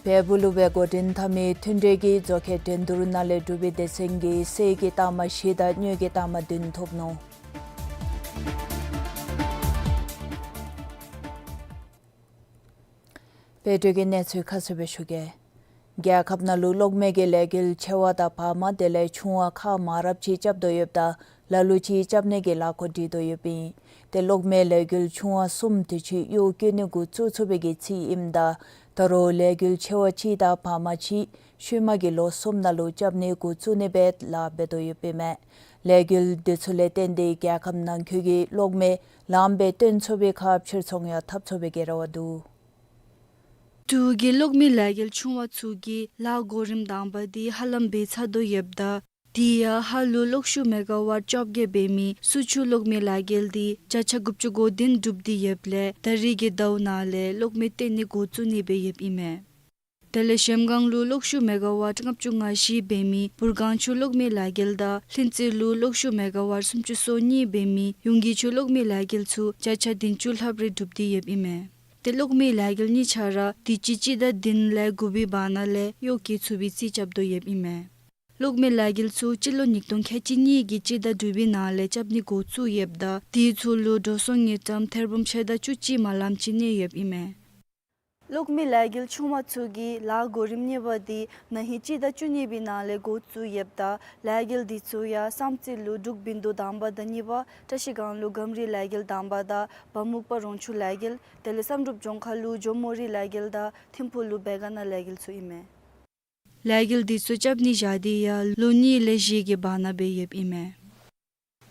བལ་པོ་ལུ་སྦེ་འགོ་འདྲེན་འཐབ་མི་མཐུན་འབྲེལ་གྱི་མཛོད་ཁང་འགྲན་བསྡུར་ནང་ལས་འབྲུག་པའི་སྡེ་ཚན་གྱིས་གསེར་གྱི་རྟགས་མ་བཞི་དང་དངུལ་གྱི་རྟགས་མ་བདུན་ཐོབ་ནུག། དཔལ་འབྱོར་གྱི་གནས་ཚུལ་ཁ་གསལ་སྦེ་ཞུ་གེ། རྒྱལ་ཁབ་ནང་ལུ་གློག་མེ་གི་ལས་འགུལ་ཆེ་བ་དང་བར་མ་དེ་ལས་ཆུང་བ་ཁག་མང་རབས་ཅིག་རྐྱབ་དོ་ཡོདཔ་ད་ལ་ལུ་ཅིག་རྐྱབ་ནི་གི་ལཱ་འགོ་འདྲེན་དོ་ཡོདཔ་ཨིན། ཏེ་གློག་མེ་ལས་འགུལ་ཆུང་བ་གསུམ་དུས་ཅི་གཡོག་བཀོལ་ནི་འགོ་བཙུགས་ཚུགས་པའི་གི་རྩིས་ཨིནམ་ད་ད་རུང་ལས་འགུལ་ཆེ་བ་ཅིག་དང་བར་མ་ཅིག་ཤུལ་མ་གི་ལོ་གསུམ་ནང་ལུ་རྐྱབ་ནི་འགོ་བཙུགས་ནི་སྦེ་ལཱ་འབད་དོ་ཡོདཔ་ཨིན་མས། ལས་འགུལ་དེ་ཚུ་ལས་བརྟེན་ཏེ་རྒྱལ་ཁབ་ནང་འཁོད་ཀྱི་གློག་མེ་ལངམ་སྦེ་བཏོན་ཚུགས་པའི་ཁར་ཕྱིར་ཚོང་ཡང་འཐབ་ཚུགས་པའི་གི་རེ་བ་འདུག། འབྲུག་གི་གློག་མེ་ལས་འགུལ་ཆུང་བ་ཚུ་གི་ལཱ་གོ་རིམ་དང་པ་འདི་ཧ་ལམ་འབད་ཚར་དོ་ཡོདཔ་ད་དེ་ཡང་ཧཱ་ལུ་གློག་ཤུགས་མེ་ག་ཝཊ་བཅོ་བརྒྱད་འབད་མི་སུ་ཆུ་གློག་མེ་ལས་འགུལ་འདི་བརྒྱ་ཆ་དགུ་བཅུ་གོ་བདུན་གྲུབ་སྟེ་ཡོདཔ་ལས་ད་རིས་ཀྱི་ཟླཝ་ནང་ལས་གློག་མེ་བཏོན་ནི་འགོ་བཙུགས་ནི་སྦེ་ཡོདཔ་ཨིན་མས། དེ་ལས་གཞལམ་སྒང་ལུ་གློག་ཤུགས་མེ་ག་ཝཊ་ལྔ་བཅུ་ང་བཞི་འབད་མི་སྦུར་སྒང་ཆུ་གློག་མེ་ལས་འགུལ་དང་ལྷུན་རྩེ་ལུ་གློག་ཤུགས་མེ་ག་ཝཊ་སུམ་ཅུ་སོ་གཉིས་འབད་མི་ཡུང་གི་ཆུ་གློག་མེ་ལས་འགུལ་ཚུ་བརྒྱ་ཆ་བདུན་ཅུ་ལྷགཔ་རེ་གྲུབ་སྟེ་ཡོདཔ་ཨིན་མས། ཏེ་གློག་མེ་ལས་འགུལ་གཉིས་ཆ་ར་དུས་ཅི་སྤྱི་ཟླ་བདུན་ལས་དགུ་པའི་བར་ན་ལས་གཡོག་བཀོལ་ཚུགས་པའི་རྩིས་རྐྱབ་དོ་ཡོདཔ་ཨིན་མས། གློག་མེ་ལས་འགུལ་ཚུ་སྤྱི་ལོ་ཉིས་སྟོང་ཁལ་གཅིག་གཉིས་ཀྱི་སྤྱི་ཟླ་དྲུག་པའི་ནང་ལས་རྐྱབ་ནི་འགོ་བཙུགས་ཡོདཔ་ད་དེ་ཚུ་ལུ་འགྲོ་སོང་དངུལ་ཀྲམ་ཐེར་འབུམ་ཕྱེད་དང་བཅུ་གཅིག་མ་ལམ་ཅིག་གནས་ཡོདཔ་ཨིན་མས། གློག་མེ་ལས་འགུལ་ཆུང་བ་ཚུ་གི་ལཱ་གོ་རིམ་གཉིས་པ་འདི་ན་ཧིང་སྤྱི་ཟླ་བཅུ་གཉིས་པའི་ནང་ལས་འགོ་བཙུགས་ཡོདཔ་ད་ལས་འགུལ་འདི་ཚུ་ཡང་བསམ་རྩེ་ལུ་འབྲུག་བིན་དོ་དང་པ་དང་གཉིས་པ་བཀྲ་ཤིས་སྒང་ལུ་གམ་རི་ལས་འགུལ་དང་པ་དང་བ་སྨུག་པ་རོང་ཆུ་ལས་འགུལ་དེ་ལས་བསམ་གྲུབ་ལྗོངས་མཁར་ལུ་ཇོ་མོ་རི་ལས་འགུལ་དང་ཐིམ་ཕུག་ལུ་བེ་ག་ན་ལས་འགུལ་ཚུ་ཨིན་མས། ལས་འགུལ་འདི་ཚུ་རྐྱབ་ནི་བཞག་སྟེ་ཡང་ལོ་གཉིས་ལས་བཞི་གི་བར་ན་སྦེ་ཡོདཔ་ཨིན་མས།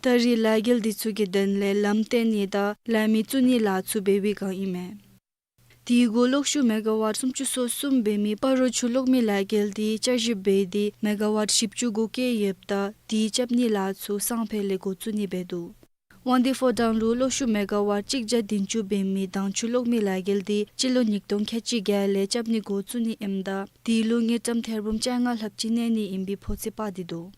ད་རིས་ལས་འགུལ་འདི་ཚུ་གི་དོན་ལས་ལམ་བཏོན་ནི་དང་ལས་མི་བཙུགས་ནི་ལཱ་ཚུ་འབད་བའི་སྒང་ཨིན་མས། དེ་གུ་གློག་ཤུགས་མེ་ག་ཝཊ་སུམ་ཅུ་སོ་གསུམ་འབད་མི་སྤ་རོ་ཆུ་གློག་མེ་ལས་འགུལ་འདི་བསྐྱར་ཞིབ་འབད་དེ་མེ་ག་ཝཊ་བཞི་བཅུ་གུ་བཀལ་ཡོདཔ་ད་དེ་རྐྱབ་ནི་ལཱ་ཚུ་སང་ཕོད་ལས་འགོ་བཙུགས་ནི་འབད་འདུག། དབང་འདུས་ཕོ་བྲང་ལུ་གློག་ཤུགས་མེ་ག་ཝཊ་གཅིག་བརྒྱ་བདུན་ཅུ་འབད་མི་དྭངས་ཆུ་གློག་མེ་ལས་འགུལ་འདི་སྤྱི་ལོ་ཉིས་སྟོང་ཁལ་གཅིག་བརྒྱད་ལས་རྐྱབ་ནི་འགོ་བཙུགས་ནི་ཨིནམ་ད་དེ་ལུ་དངུལ་ཀྲམ་ཐེར་འབུམ་བཅོ་ལྔ་ལྷགཔ་ཅིག་གནས་ནི་ཨིན་པའི་ཕོ་ཚོད་དཔག་སྟེ་འདུག།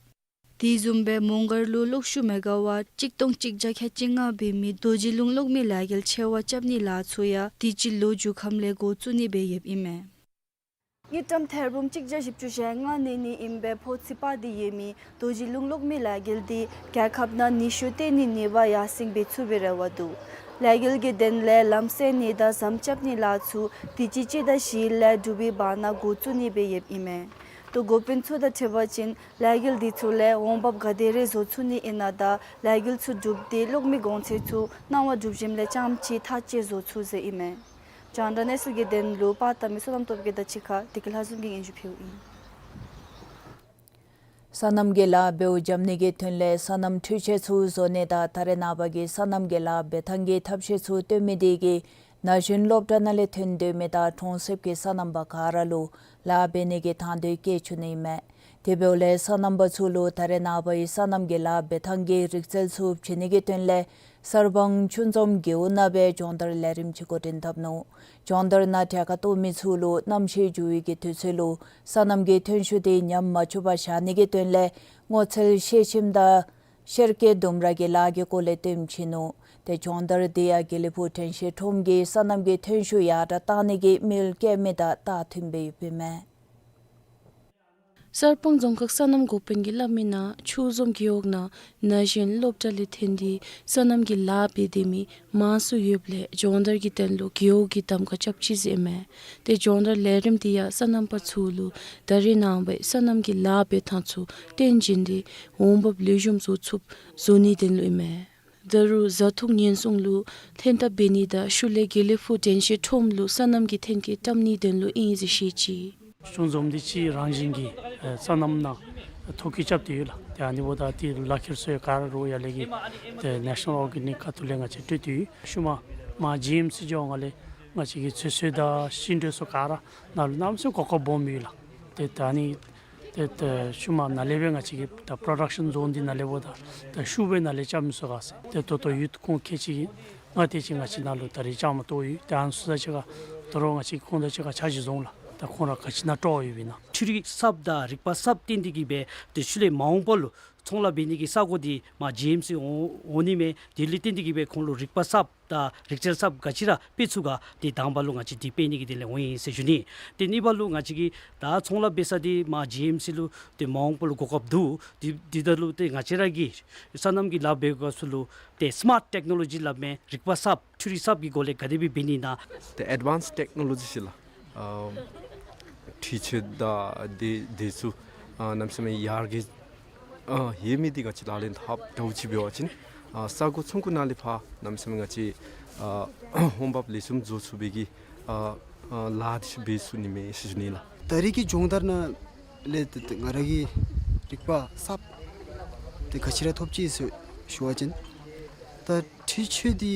དེ་བཟུམ་སྦེ་མོང་སྒར་ལུ་གློག་ཤུགས་མེ་ག་ཝཊ་གཅིག་སྟོང་གཅིག་བརྒྱ་ཁལ་གཅིག་ལྔ་འབད་མི་རྡོ་རྗེ་ལུང་གློག་མེ་ལས་འགུལ་ཆེ་བ་རྐྱབ་ནི་ལཱ་ཚུ་ཡང་དུས་ཅི་ལོ་མཇུག་ཁམས་ལས་འགོ་བཙུགས་ནི་སྦེ་ཡོདཔ་ཨིན་མས། དངུལ་ཀྲམ་ཐེར་འབུམ་གཅིག་བརྒྱ་བཞི་བཅུ་ཞེ་ལྔ་གནས་ནི་ཨིན་པའི་ཕོ་ཚོད་དཔག་སྟེ་ཡོད་མི་རྡོ་རྗེ་ལུང་གློག་མེ་ལས་འགུལ་འདི་རྒྱལ་ཁབ་ནང་ནུས་ཤུགས་བཏོན་ནི་ནུས་པ་ཡར་སེང་འབད་ཚུགས་པའི་རེ་བ་འདུག། ལས་འགུལ་གྱི་དོན་ལས་ལམ་སེལ་ནི་དང་ཟམ་རྐྱབ་ནི་ལཱ་ཚུ་དུས་ཅི་སྤྱི་ཟླ་བཞི་ལས་དྲུག་པའི་བར་ན་འགོ་བཙུགས་ནི་སྦེ་ཡོདཔ་ཨིན་མས། ཏེ་འགོ་དཔོན་ཚུ་དང་འཁྲིལ་བ་ཅིན་ལས་འགུལ་འདི་ཚུ་ལས་འོང་འབབ་ག་དེ་རེ་བཟོ་ཚུགས་ནི་ཨིན་ན་དང་ལས་འགུལ་ཚུ་གྲུབ་སྟེ་གློག་མེ་གོང་ཚད་ཚུ་གནང་བ་གྲུབ་ཞིནམ་ལས་རྐྱངམ་ཅིག་ཐག་བཅད་བཟོ་ཚུགས་ཟེར་ཨིན་མས། རྒྱང་བསྒྲགས་གནས་ཚུལ་གྱི་དོན་ལུ་པར་བཏབ་མི་བསོད་ནམས་སྟོབས་རྒྱས་དང་གཅིག་ཁར་བདེ་སྐྱིད་ལྷ་འཛོམས་ཀྱིས་སྙན་ཞུ་ཕུལཝ་ཨིན། སོ་ནམ་གྱི་ལཱ་འབདཝ་འཇམ་ནི་གི་དོན་ལས་སོ་ནམ་འཕྲུལ་ཆས་ཚུ་བཟོ་ནི་དང་ད་རེས་ནངས་པ་གི་སོ་ནམ་གྱི་ལཱ་འབད་ཐངས་ཀྱི་ཐབས་ཤེས་ཚུ་སྟོན་མི་དེ་གིས་ན་གཞོན་སློབ་གྲྭ་ནང་ལས་ཐོན་སྡོད་མི་དང་གྲོང་གསེབ་ཀྱི་སོ་ནམ་པ་ག་ར་ལུ་ལཱ་འབད་ནི་གི་དང་འདོད་བསྐྱེད་བཅུག་ནི་ཨིན་མས། དེ་འབདཝ་ལས་སོ་ནམ་པ་ཚུ་ལུ་ད་རེས་ནངས་པའི་སོ་ནམ་གྱི་ལཱ་འབད་ཐངས་ཀྱི་རིག་རྩལ་ཚུ་བྱིན་ནི་གི་དོན་ལས་གསར་སྤང་ཆུ་འཛོམས་རྒེད་འོག་ནང་སྦེ་སྦྱོང་བརྡར་ལས་རིམ་ཅིག་འགོ་འདྲེན་འཐབ་ནུག། སྦྱོང་བརྡར་ནང་གྲལ་ཁར་གཏོགས་མི་ཚུ་ལུ་གནམ་གཤིས་འགྱུར་བའི་གི་དུས་ཚོད་ལུ་སོ་ནམ་གྱི་ཐོན་ཤུགས་དེ་ཉམས་མ་བཅུག་པར་བཞག་ནི་གི་དོན་ལས་སྔོ་ཚལ་ཤེལ་ཆེམ་དང་གཤེར་སྐྱེས་ལྡུམ་ར་གི་ལཱ་གི་སྐོར་ལས་སྟོན་བྱིན་ནུག། ཏེ་སྦྱོང་བརྡར་དེ་ཡང་དགེ་ལེགས་ཕུག་དྲན་ཤེས་ཁྲོམ་གྱིས་སོ་ནམ་གྱི་ཐོན་ཤུགས་ཡར་དྲགས་གཏང་ནི་གི་དམིགས་ཡུལ་བསྐྱེད་མི་དང་ཏག་མཐུནམ་སྦེ་ཡོདཔ་ཨིན་མས། གསར་སྤང་རྫོང་ཁག་སོ་ནམ་འགོ་དཔོན་གྱིས་སླབ་མིའི་ནང་ཆུ་འཛོམས་རྒེད་འོག་ནང་ན་གཞོན་སློབ་གྲྭ་ལས་ཐོན་ཏེ་སོ་ནམ་གྱི་ལཱ་འབད་སྡོད་མི་མང་སུ་ཡོདཔ་ལས་སྦྱོང་བརྡར་གྱི་དོན་ལུ་རྒེད་འོག་གིས་གདམ་ཁ་རྐྱབ་ཅི་ཟེར་ཨིན་མས། ཏེ་སྦྱོང་བརྡར་ལས་རིམ་དེ་ཡང་སོ་ནམ་པ་ཚུ་ལུ་ད་རེས་ནངས་པའི་སོ་ནམ་གྱི་ལཱ་འབད་ཐངས་ཚུ་སྟོན་བྱིན་ཏེ་འོང་འབབ་ལེགས་ཤོམ་བཟོ་ཚུགསཔ་བཟོ་ནིའི་དོན་ལུ་ཨིན་མས། ད་རུང་བཟའ་འཐུང་ཉེན་སྲུང་ལུ་ལྷན་ཐབས་འབད་ནི་དང་ཤུལ་ལས་དགེ་ལེགས་ཕུག་དྲན་ཤེས་ཁྲོམ་ལུ་སོ་ནམ་གྱི་ཐོན་སྐྱེད་བཀྲམ་ནིའི་དོན་ལུ་ཨིན་ཟེར་བཤད་ཅི། ཆུ་འཛོམས་འདི་ཕྱི་རང་བཞིན་གྱིས་ཨེ་སོ་ནམ་ནང་ཐོ་བཀོད་རྐྱབ་སྟེ་ཡོད་ལགས། ཏེ་ཨ་ནི་འབདཝ་ད་ཏེ་ལག་ཁྱེར་སོ་ཡང་ག་ར་རུང་ཡར་ལས་ཀྱི་ཏེ་ནེ་ཤ་ནཱལ་ཨོར་གེ་ནིཀ་ཁ་ཐུག་ལས་ང་བཅས་སྤྲོད་དེ་ཡོད། ཤུལ་མ་མར་ཇི་ཨེམ་སི་འགྱོ་སྒང་ལས་ང་བཅས་ཀྱི་ཚོད་བསྲེ་དང་ཤིང་དྲོད་སོགས་ག་ར་ནཱ་ལུ་གནམ་མེད་ས་མེད་གོ་སྐབས་སྦོམ་ཡོད་ལགས། ཏེ་ད་ཨ་ནི་ཏེ་ཏེ་ཤུལ་མ་ནཱ་ལས་སྦེ་ང་བཅས་ཀྱིས་ད་པྲོ་ཌག་ཤཱན་ཛོན་འདི་ནཱ་ལས་འབདཝ་ད་ཏེ་ཤུགས་སྦེ་ནཱ་ལས་རྐྱབ་མི་ཚུགས་ག་ཟེར། ཏེ་ད་ལྟོ་ཡུཐ་ཁོང་ཁལ་གཅིག་ལྔ་དེ་ཅིག་ང་བཅས་ནཱ་ལུ་ད་རིས་བཅའ་མར་གཏོགས་ཡོད། ཏེ་ཨ་ནི་ཚུ་ད་ཅི་ག་ ད་རུང་ང་བཅས་ཁོང་དང་གཅིག་ཁར་ཆ་ཅིག་བཟུང་ལགས། ད་ཁོང་ར་ག་ཅི་ནང་སྤྲོ་བ་ཡོདཔ་ཨིན་ན། འཕྲུལ་རིག་གསརཔ་དང་རིག་པ་གསརཔ་བཏོན་ཏེ་གིས་སྦེ་ཏེ་ཤུལ་ལས་མ་འོངས་པ་ལུ་ཚོང་ལཱ་འབད་ནི་གི་ས་གོ་འདི་མར་ཇི་ཨེམ་སི་འོང་འོང་ནི་མས། དེ་ལས་བརྟེན་ཏེ་གིས་སྦེ་ཁོང་ལུ་རིག་པ་གསརཔ་དང་རིག་རྩལ་གསརཔ་ག་ཅི་ར་སྤེལ་ཚུགས་ག། ཏེ་དང་པ་ལུ་ང་བཅས་འདི་སྤེལ་ནི་གི་དོན་ལས་འོང་ཡི་ཟེར་ཞུ་ནི། ཏེ་གཉིས་པ་ལུ་ང་བཅས་ཀྱིས་ད་ཚོང་ལཱ་འབད་ས་འདི་མར་ཇི་ཨེམ་སི་ལུ་ཏེ་མ་འོངས་པ་ལུ་གོ་སྐབས་འདུག། དེ་དེ་ད་ལུ་ཏེ་ང་བཅས་ར་གི་སོ་ནམ་གྱི་ལཱ་འབད་དགོ་ས་ལུ་ཏེ་སི་མཱརཊ་ཊེཀ་ནོ་ལོ་ཇི་སླབ་མི་རིག་པ་གསརཔ་འཕྲུལ་རིག་གསརཔ་གི་སྒོ་ལས་ག་དེ་སྦེ་འབད་ནི་ཨིན་ན། ཏེ་ཨེཌ་ཝཱནསཌ་ཊེཀ་ནོ་ལོ་ཇི་ཟེར་ལགས། ཨ་འཕྲུལ་ཆས་དང་དེ་དེ་ཚུ་ཨ་གནམ་མེད་ས་མེད་ཡར་རྒྱས་ཨ་ཡོད་མི་འདི་ག་ཅི་ལག་ལེན་འཐབ་འདྲཝ་ཅིག་འབད་བ་ཅིན་ཨ་ས་གོ་ཚོང་ཁུངས་ནང་ལས་ཕར་གནམ་མེད་ས་མེད་ང་བཅས་ཨ་འོང་འབབ་ལེགས་ཤོམ་བཟོ་ཚུགས་པའི་གི་ཨ་ཨ་ལཱ་འདི་ཚུ་འབད་ཚུགས་ནི་མས་ཟེར་ཞུ་ནི་ལགས། ད་རེས་ཀྱི་སྦྱོང་བརྡར་ནང་ལས་ཏེ་ཏེ་ང་ར་གིས་རིག་པ་གསརཔ་ཏེ་ག་ཅི་ར་ཐོབ་ཅི་ཟེར་ཞུ་བ་ཅིན་ད་འཕྲུལ་ཆས་འདི་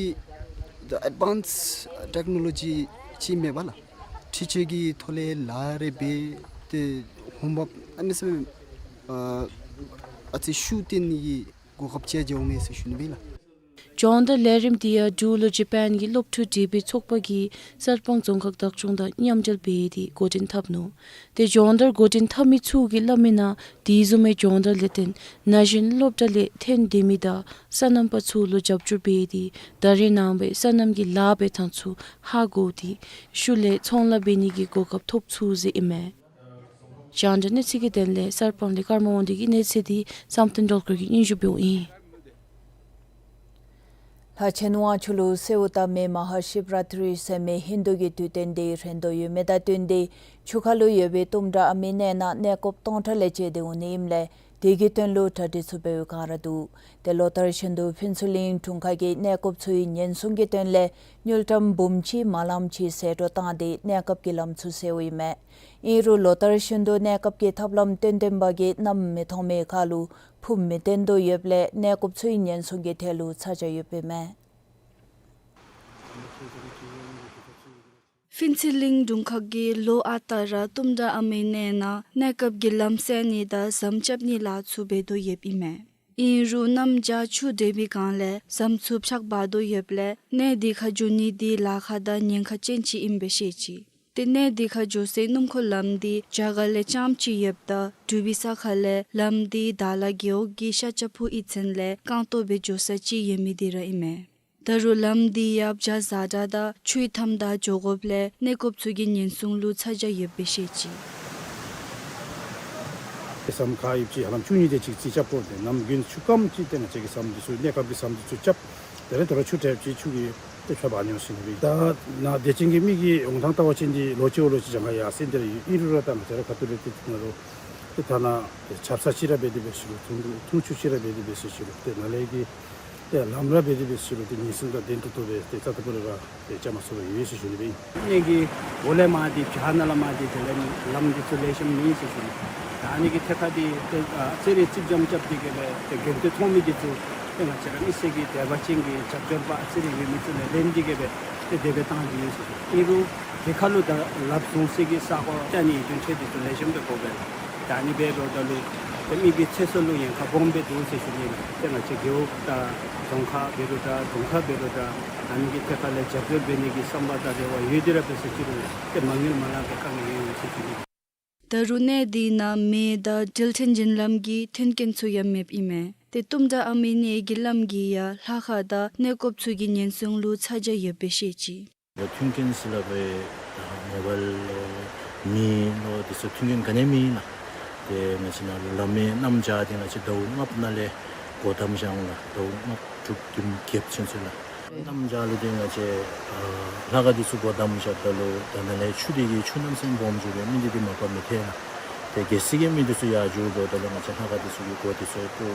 ད་ཨེཌ་ཝཱནསཌ་ཊེཀ་ནོ་ལོ་ཇི་ཅིག་མས་པ་ལགས། འཕྲུལ་ཆས་ཀྱི་ཐོག་ལས་ལཱ་རེ་འབད་དེ་འོང་འབབ་གནམ་མེད་ས་མེད་ཨ་ཨ་ཙི་ཤུགས་བཏོན་ནི་གི་གོ་སྐབས་ཅིག་འོང་ངེས་ཟེར་ཞུ་ནི་སྦེ་ལགས། སྦྱོང་བརྡར་ལས་རིམ་འདི་ཡང་འབྲུག་ལུ་ཇ་པཱན་གྱི་སློབ་ཕྲུག་འབྲེལ་བའི་ཚོགས་པ་གིས་གསར་སྤང་རྫོང་ཁག་བདག་སྐྱོང་དང་མཉམ་འབྲེལ་འབད་དེ་འགོ་འདྲེན་འཐབ་ནུག། ཏེ་སྦྱོང་བརྡར་འགོ་འདྲེན་འཐབ་མི་ཚུ་གིས་སླབ་མིའི་ནང་དེ་བཟུམ་མའི་སྦྱོང་བརྡར་ལས་བརྟེན་ན་གཞོན་སློབ་གྲྭ་ལས་ཐོན་སྡོད་མི་དང་སོ་ནམ་པ་ཚུ་ལུ་རྒྱབ་སྐྱོར་འབད་དེ་ད་རེས་ནངས་པའི་སོ་ནམ་གྱི་ལཱ་འབད་ཐངས་ཚུ་ཧ་གོ་སྟེ་ཤུལ་ལས་ཚོང་ལཱ་འབད་ནི་གི་གོ་སྐབས་ཐོབ་ཚུགས་ཟེར་ཨིན་མས། རྒྱང་བསྒྲགས་གནས་ཚུལ་གྱི་དོན་ལས་གསར་སྤང་ལས་ཀརྨ་དབང་འདུས་ཀྱི་གནས་ཚུལ་འདི་བསམ་གཏན་སྒྲོལ་དཀར་གྱིས་སྙན་ཞུ་འབདཝ་ཨིན། ལྷ་ཆེན་དབང་ཕྱུག་ལུ་སེའུ་བཏབ་མི་མ་ཧཱ་ཤིབ་ར་ཏྲི་ཟེར་མི་ཧིན་དུ་གི་དུས་སྟོན་འདི་རན་དོ་ཡོད་མི་དང་བསྟུན་ཏེ་ཆུ་ཁ་ལུ་ཡོད་པའི་ཏུམ་དྲ་ཨ་མི་གནས་ནང་གནས་སྐོརཔ་སྟོང་ཕྲག་ལས་བཅད་དེ་འོང་ནི་ཨིནམ་ལས་དེ་གི་དོན་ལུ་གྲ་སྒྲིག་ཚུ་འབད་བའི་བསྒང་ར་འདུག། ཏེ་ལོ་ལྟར་བཞིན་དུ་ཕུན་ཚོགས་གླིང་དྲུང་ཁག་གིས་གནས་སྐོརཔ་ཚུ་གི་ཉེན་སྲུང་གི་དོན་ལས་དངུལ་ཀྲམ་འབུམ་གཅིག་མ་ལངམ་ཅིག་ཟད་འགྲོ་བཏང་སྟེ་གནས་སྐོརཔ་གི་ལམ་ཚུ་སེལཝ་ཨིན་མས། ཨིན་རུང་ལོ་ལྟར་བཞིན་དུ་གནས་སྐོརཔ་གི་ཐབས་ལམ་སྟོན་སྟོནམ་གིས་གནམ་མི་མཐོང་མི་ཁ་ལུ་ཕུབ་མི་སྟོན་དོ་ཡོདཔ་ལས་གནས་སྐོརཔ་ཚུ་གི་ཉེན་སྲུང་གི་ཐད་ལུ་ཚ་གྱང་ཡོདཔ་ཨིན་མས། ཕུན་ཚོགས་གླིང་དྲུང་ཁག་གིས་ལོ་ཨ་རྟག་ར་ཏུམ་དྲ་ཨ་མི་གནས་ནང་གནས་སྐོརཔ་གི་ལམ་སེལ་ནི་དང་ཟམ་རྐྱབ་ནིའི་ལཱ་ཚུ་འབད་དོ་ཡོདཔ་ཨིན་མས། ཨིན་རུང་གནམ་བྱཱར་ཆུ་འདྲེས་པའི་བསྒང་ལས་ཟམ་ཚུ་ཕྱགས་འབག་དོ་ཡོདཔ་ལས་གནས་འདི་ཁར་འགྱོ་ནི་འདི་ལཱ་ཁག་དང་ཉེན་ཁ་ཅན་ཅིག་ཨིནམ་སྦེ་བཤད་ཅི། ཏེ་གནས་འདི་ཁར་འགྱོ་སའི་སྣུམ་འཁོར་ལམ་འདི་རྒྱ་གར་ལས་རྐྱངམ་ཅིག་ཡོདཔ་ད་འབྲུག་པའི་ས་ཁ་ལས་ལམ་འདི་དྭགས་ལྷ་རྒེད་འོག་གི་ཤ་བྱ་ཕུ་གཡུས་ཚན་ལས་རྐང་སྟོང་སྦེ་འགྱོ་ས་ཅིག་ཡོད་མི་འདི་ར་ཨིན་མས། ད་རུང་ལམ་འདི་ཡང་བྱཱར་ཛ་དྲག་དང་ཆུའི་མཐའམ་བདའ་འགྱོ་དགོཔ་ལས་གནས་སྐོརཔ་ཚུ་གི་ཉེན་སྲུང་ལུ་ཚ་གྱང་ཡོདཔ་སྦེ་བཤད་ཅི། ཏེ་ཟམ་ཁ་ཡོདཔ་ཅིག་ཧ་ལམ་བཅུ་གཉིས་དེ་ཅིག་རྩིས་རྐྱབ་དགོ། ཏེ་གནམ་དགུན་ཆུ་སྐམ་ཅིག་ཏེ་ང་བཅས་ཀྱིས་ཟམ་འདི་ཚུ་གནས་སྐོརཔ་གི་ཟམ་འདི་ཚུ་རྐྱབ། དེ་ལས་དོ་རུང་ཆུ་ཐེབས་ཅིག་ཆུ་གིས་ཏེ་འཕྱགས་འབག་ནི་ཡོད་ཟེར་ཞུ་ནི་སྦེ་ཨིན། ད་ནཱ་དད་ཅན་གྱི་མི་གིས་འོང་ཐངས་བལྟ་བ་ཅིན་འདི་ལོགས་ཅིག་འོག་ལོགས་ཅིག་གྱངས་ཁ་ཡར་སེང་སྟེ་ར་ཡོད། ཨིན་རུང་ར་ད་ང་བཅས་ར་ཁ་ཐུག་ལས་ཏེ་ནཱ་ལུ་ཏེ་ཐ་ན་ཆབ་གསང་ཅིག་ར་འབད་དེ་འབད་ཟེར་རུང་འཐུང་འཐུང་ཆུ་ཅིག་ར་འབད་དེ་འབད་ཟེར་ཞུ་རུང་ཏེ་ནཱ་ལས་ཀྱི་ཏེ་ལམ་ར་འབད་དེ་འབད་ཟེར་རུང་ཏེ་ཉེན་སྲུང་དང་ལྡན་ཏོག་ཏོ་སྦེ་ཏེ་རྩ་ལྟ་བུ་ར་ཏེ་རྐྱབ་མ་ཚུགས་པར་ཡོད་ཟེར་ཞུ་ནི་སྦེ་ཨིན། གནས་ཀྱི་འོག་ལས་མར་ཏེ་བྱཱར་ནང་ལས་མར་ཏེ་དེ་ལས་ལམ་འདི་ཚུ་ལེགས་ཤོམ་མེད་ཟེར་ཞུ་ནི། ད་ཨ་ནི་གི་ཐད་ཁར་ཏེ་ཏེ་ཨ་ཙི་རེ་རྩིགཔ་འཇམ་རྐྱབ་སྟེ་གི་སྦེ་ཏེ་དགོན་སྡེ་ཚོང་མི་འདི་ཚུ་ཏེ་ང་བཅས་ར་མི་སེར་གྱི་དད་པ་ཅན་གྱི་རྒྱབ་སྐྱོར་པ་ཨ་ཙི་རེ་ཡོད་མི་ཚུ་ལས་ལེན་ཏེ་གི་སྦེ་ཏེ་དེ་སྦེ་བཏང་སྟེ་ཡོད་ཟེར་ཞུ་ནི། ཨིན་རུང་དེ་ཁར་ལུ་ད་ལགཔ་བཟུང་སའི་གི་ས་གོ་ཅིག་ཨ་ནི་ཡོད་དོ་ཅིག་འདི་ཚུ་ལེགས་ཤོམ་སྦེ་དགོ་པས་ལགས། ད་ཨ་ནི་འབད་རུང་ད་ལུ་ཏེ་མི་གི་ཚེ་སྲོག་ལུ་ཉེན་ཁ་སྦོམ་སྦེ་འདུག་ཟེར་ཞུ་ནི་ལགས། ཏེ་ང་བཅས་རྒེད་འོག་དང་རྫོང་ཁག་འབད་རུང་འདྲ་རྫོང་ཁག་འབད་རུང་འདྲ་ཨ་ནི་གི་ཐད་ཁར་ལས་རྒྱབ་སྐྱོར་འབད་ནི་གི་བསམ་པ་དང་རེ་བ་ཡོད་དེ་ར་འབད་ཟེར་ཞུ་རུང་ཏེ་མ་དངུལ་མ་ལངམ་གི་དཀའ་ངལ་ཡོད་ཟེར་ཞུ་ནི། ད་རུང་གནས་འདི་ནང་མེ་དང་འགྲུལ་འཕྲིན་བརྒྱུད་ལམ་གྱི་མཐུན་རྐྱེན་ཚུ་ཡང་མེདཔ་ཨིན་མས། ཏེ་ཏུམ་དྲ་ཨ་མི་གནས་ཀྱི་ལམ་གྱིས་ཡང་ལྷ་ཁང་དང་གནས་སྐོརཔ་ཚུ་གི་ཉེན་སྲུང་ལུ་ཚ་གྱང་ཡོདཔ་སྦེ་བཤད་ཅི། མཐུན་རྐྱེན་ཟེར་སླབ་པའི་མོ་བཱའིལ་ལོ་མེ་ལོ་དེ་ཚུ་མཐུན་རྐྱེན་ག་ནི་མེད་ལགས། ཏེ་ང་བཅས་ནཱ་ལུ་ལམ་མེ་གནམ་བྱཱར་འདི་ང་བཅས་ཟླཝ་ལྔ་པ་ནང་ལས་འགོ་དམ་བཞག་ལགས། ཟླཝ་ལྔ་པ་དྲུག་བདུན་བརྒྱད་ཚུན་ཚོད་ལགས། གནམ་བྱཱར་ལུ་འདི་ང་བཅས་ལྷ་ཁང་འདི་ཚུ་འགོ་དམ་བཞགཔ་ད་ལུ་ད་ནཱ་ལས་ཆུ་འདི་གིས་ཆུ་གནམ་མེད་ས་མེད་སྦོམ་འགྱོ་སྦེ་མི་འདི་འདི་མ་པ་མི་ཐལ་ལགས། ཏེ་རྒྱལ་སྲིད་ཀྱི་མི་འདི་ཚུ་ཡར་འགྱོཝ་ད་ལུ་ང་བཅས་ལྷ་ཁང་འདི་ཚུ་གི་སྒོ་འདི་ཚུ་ཡང་སྤོ།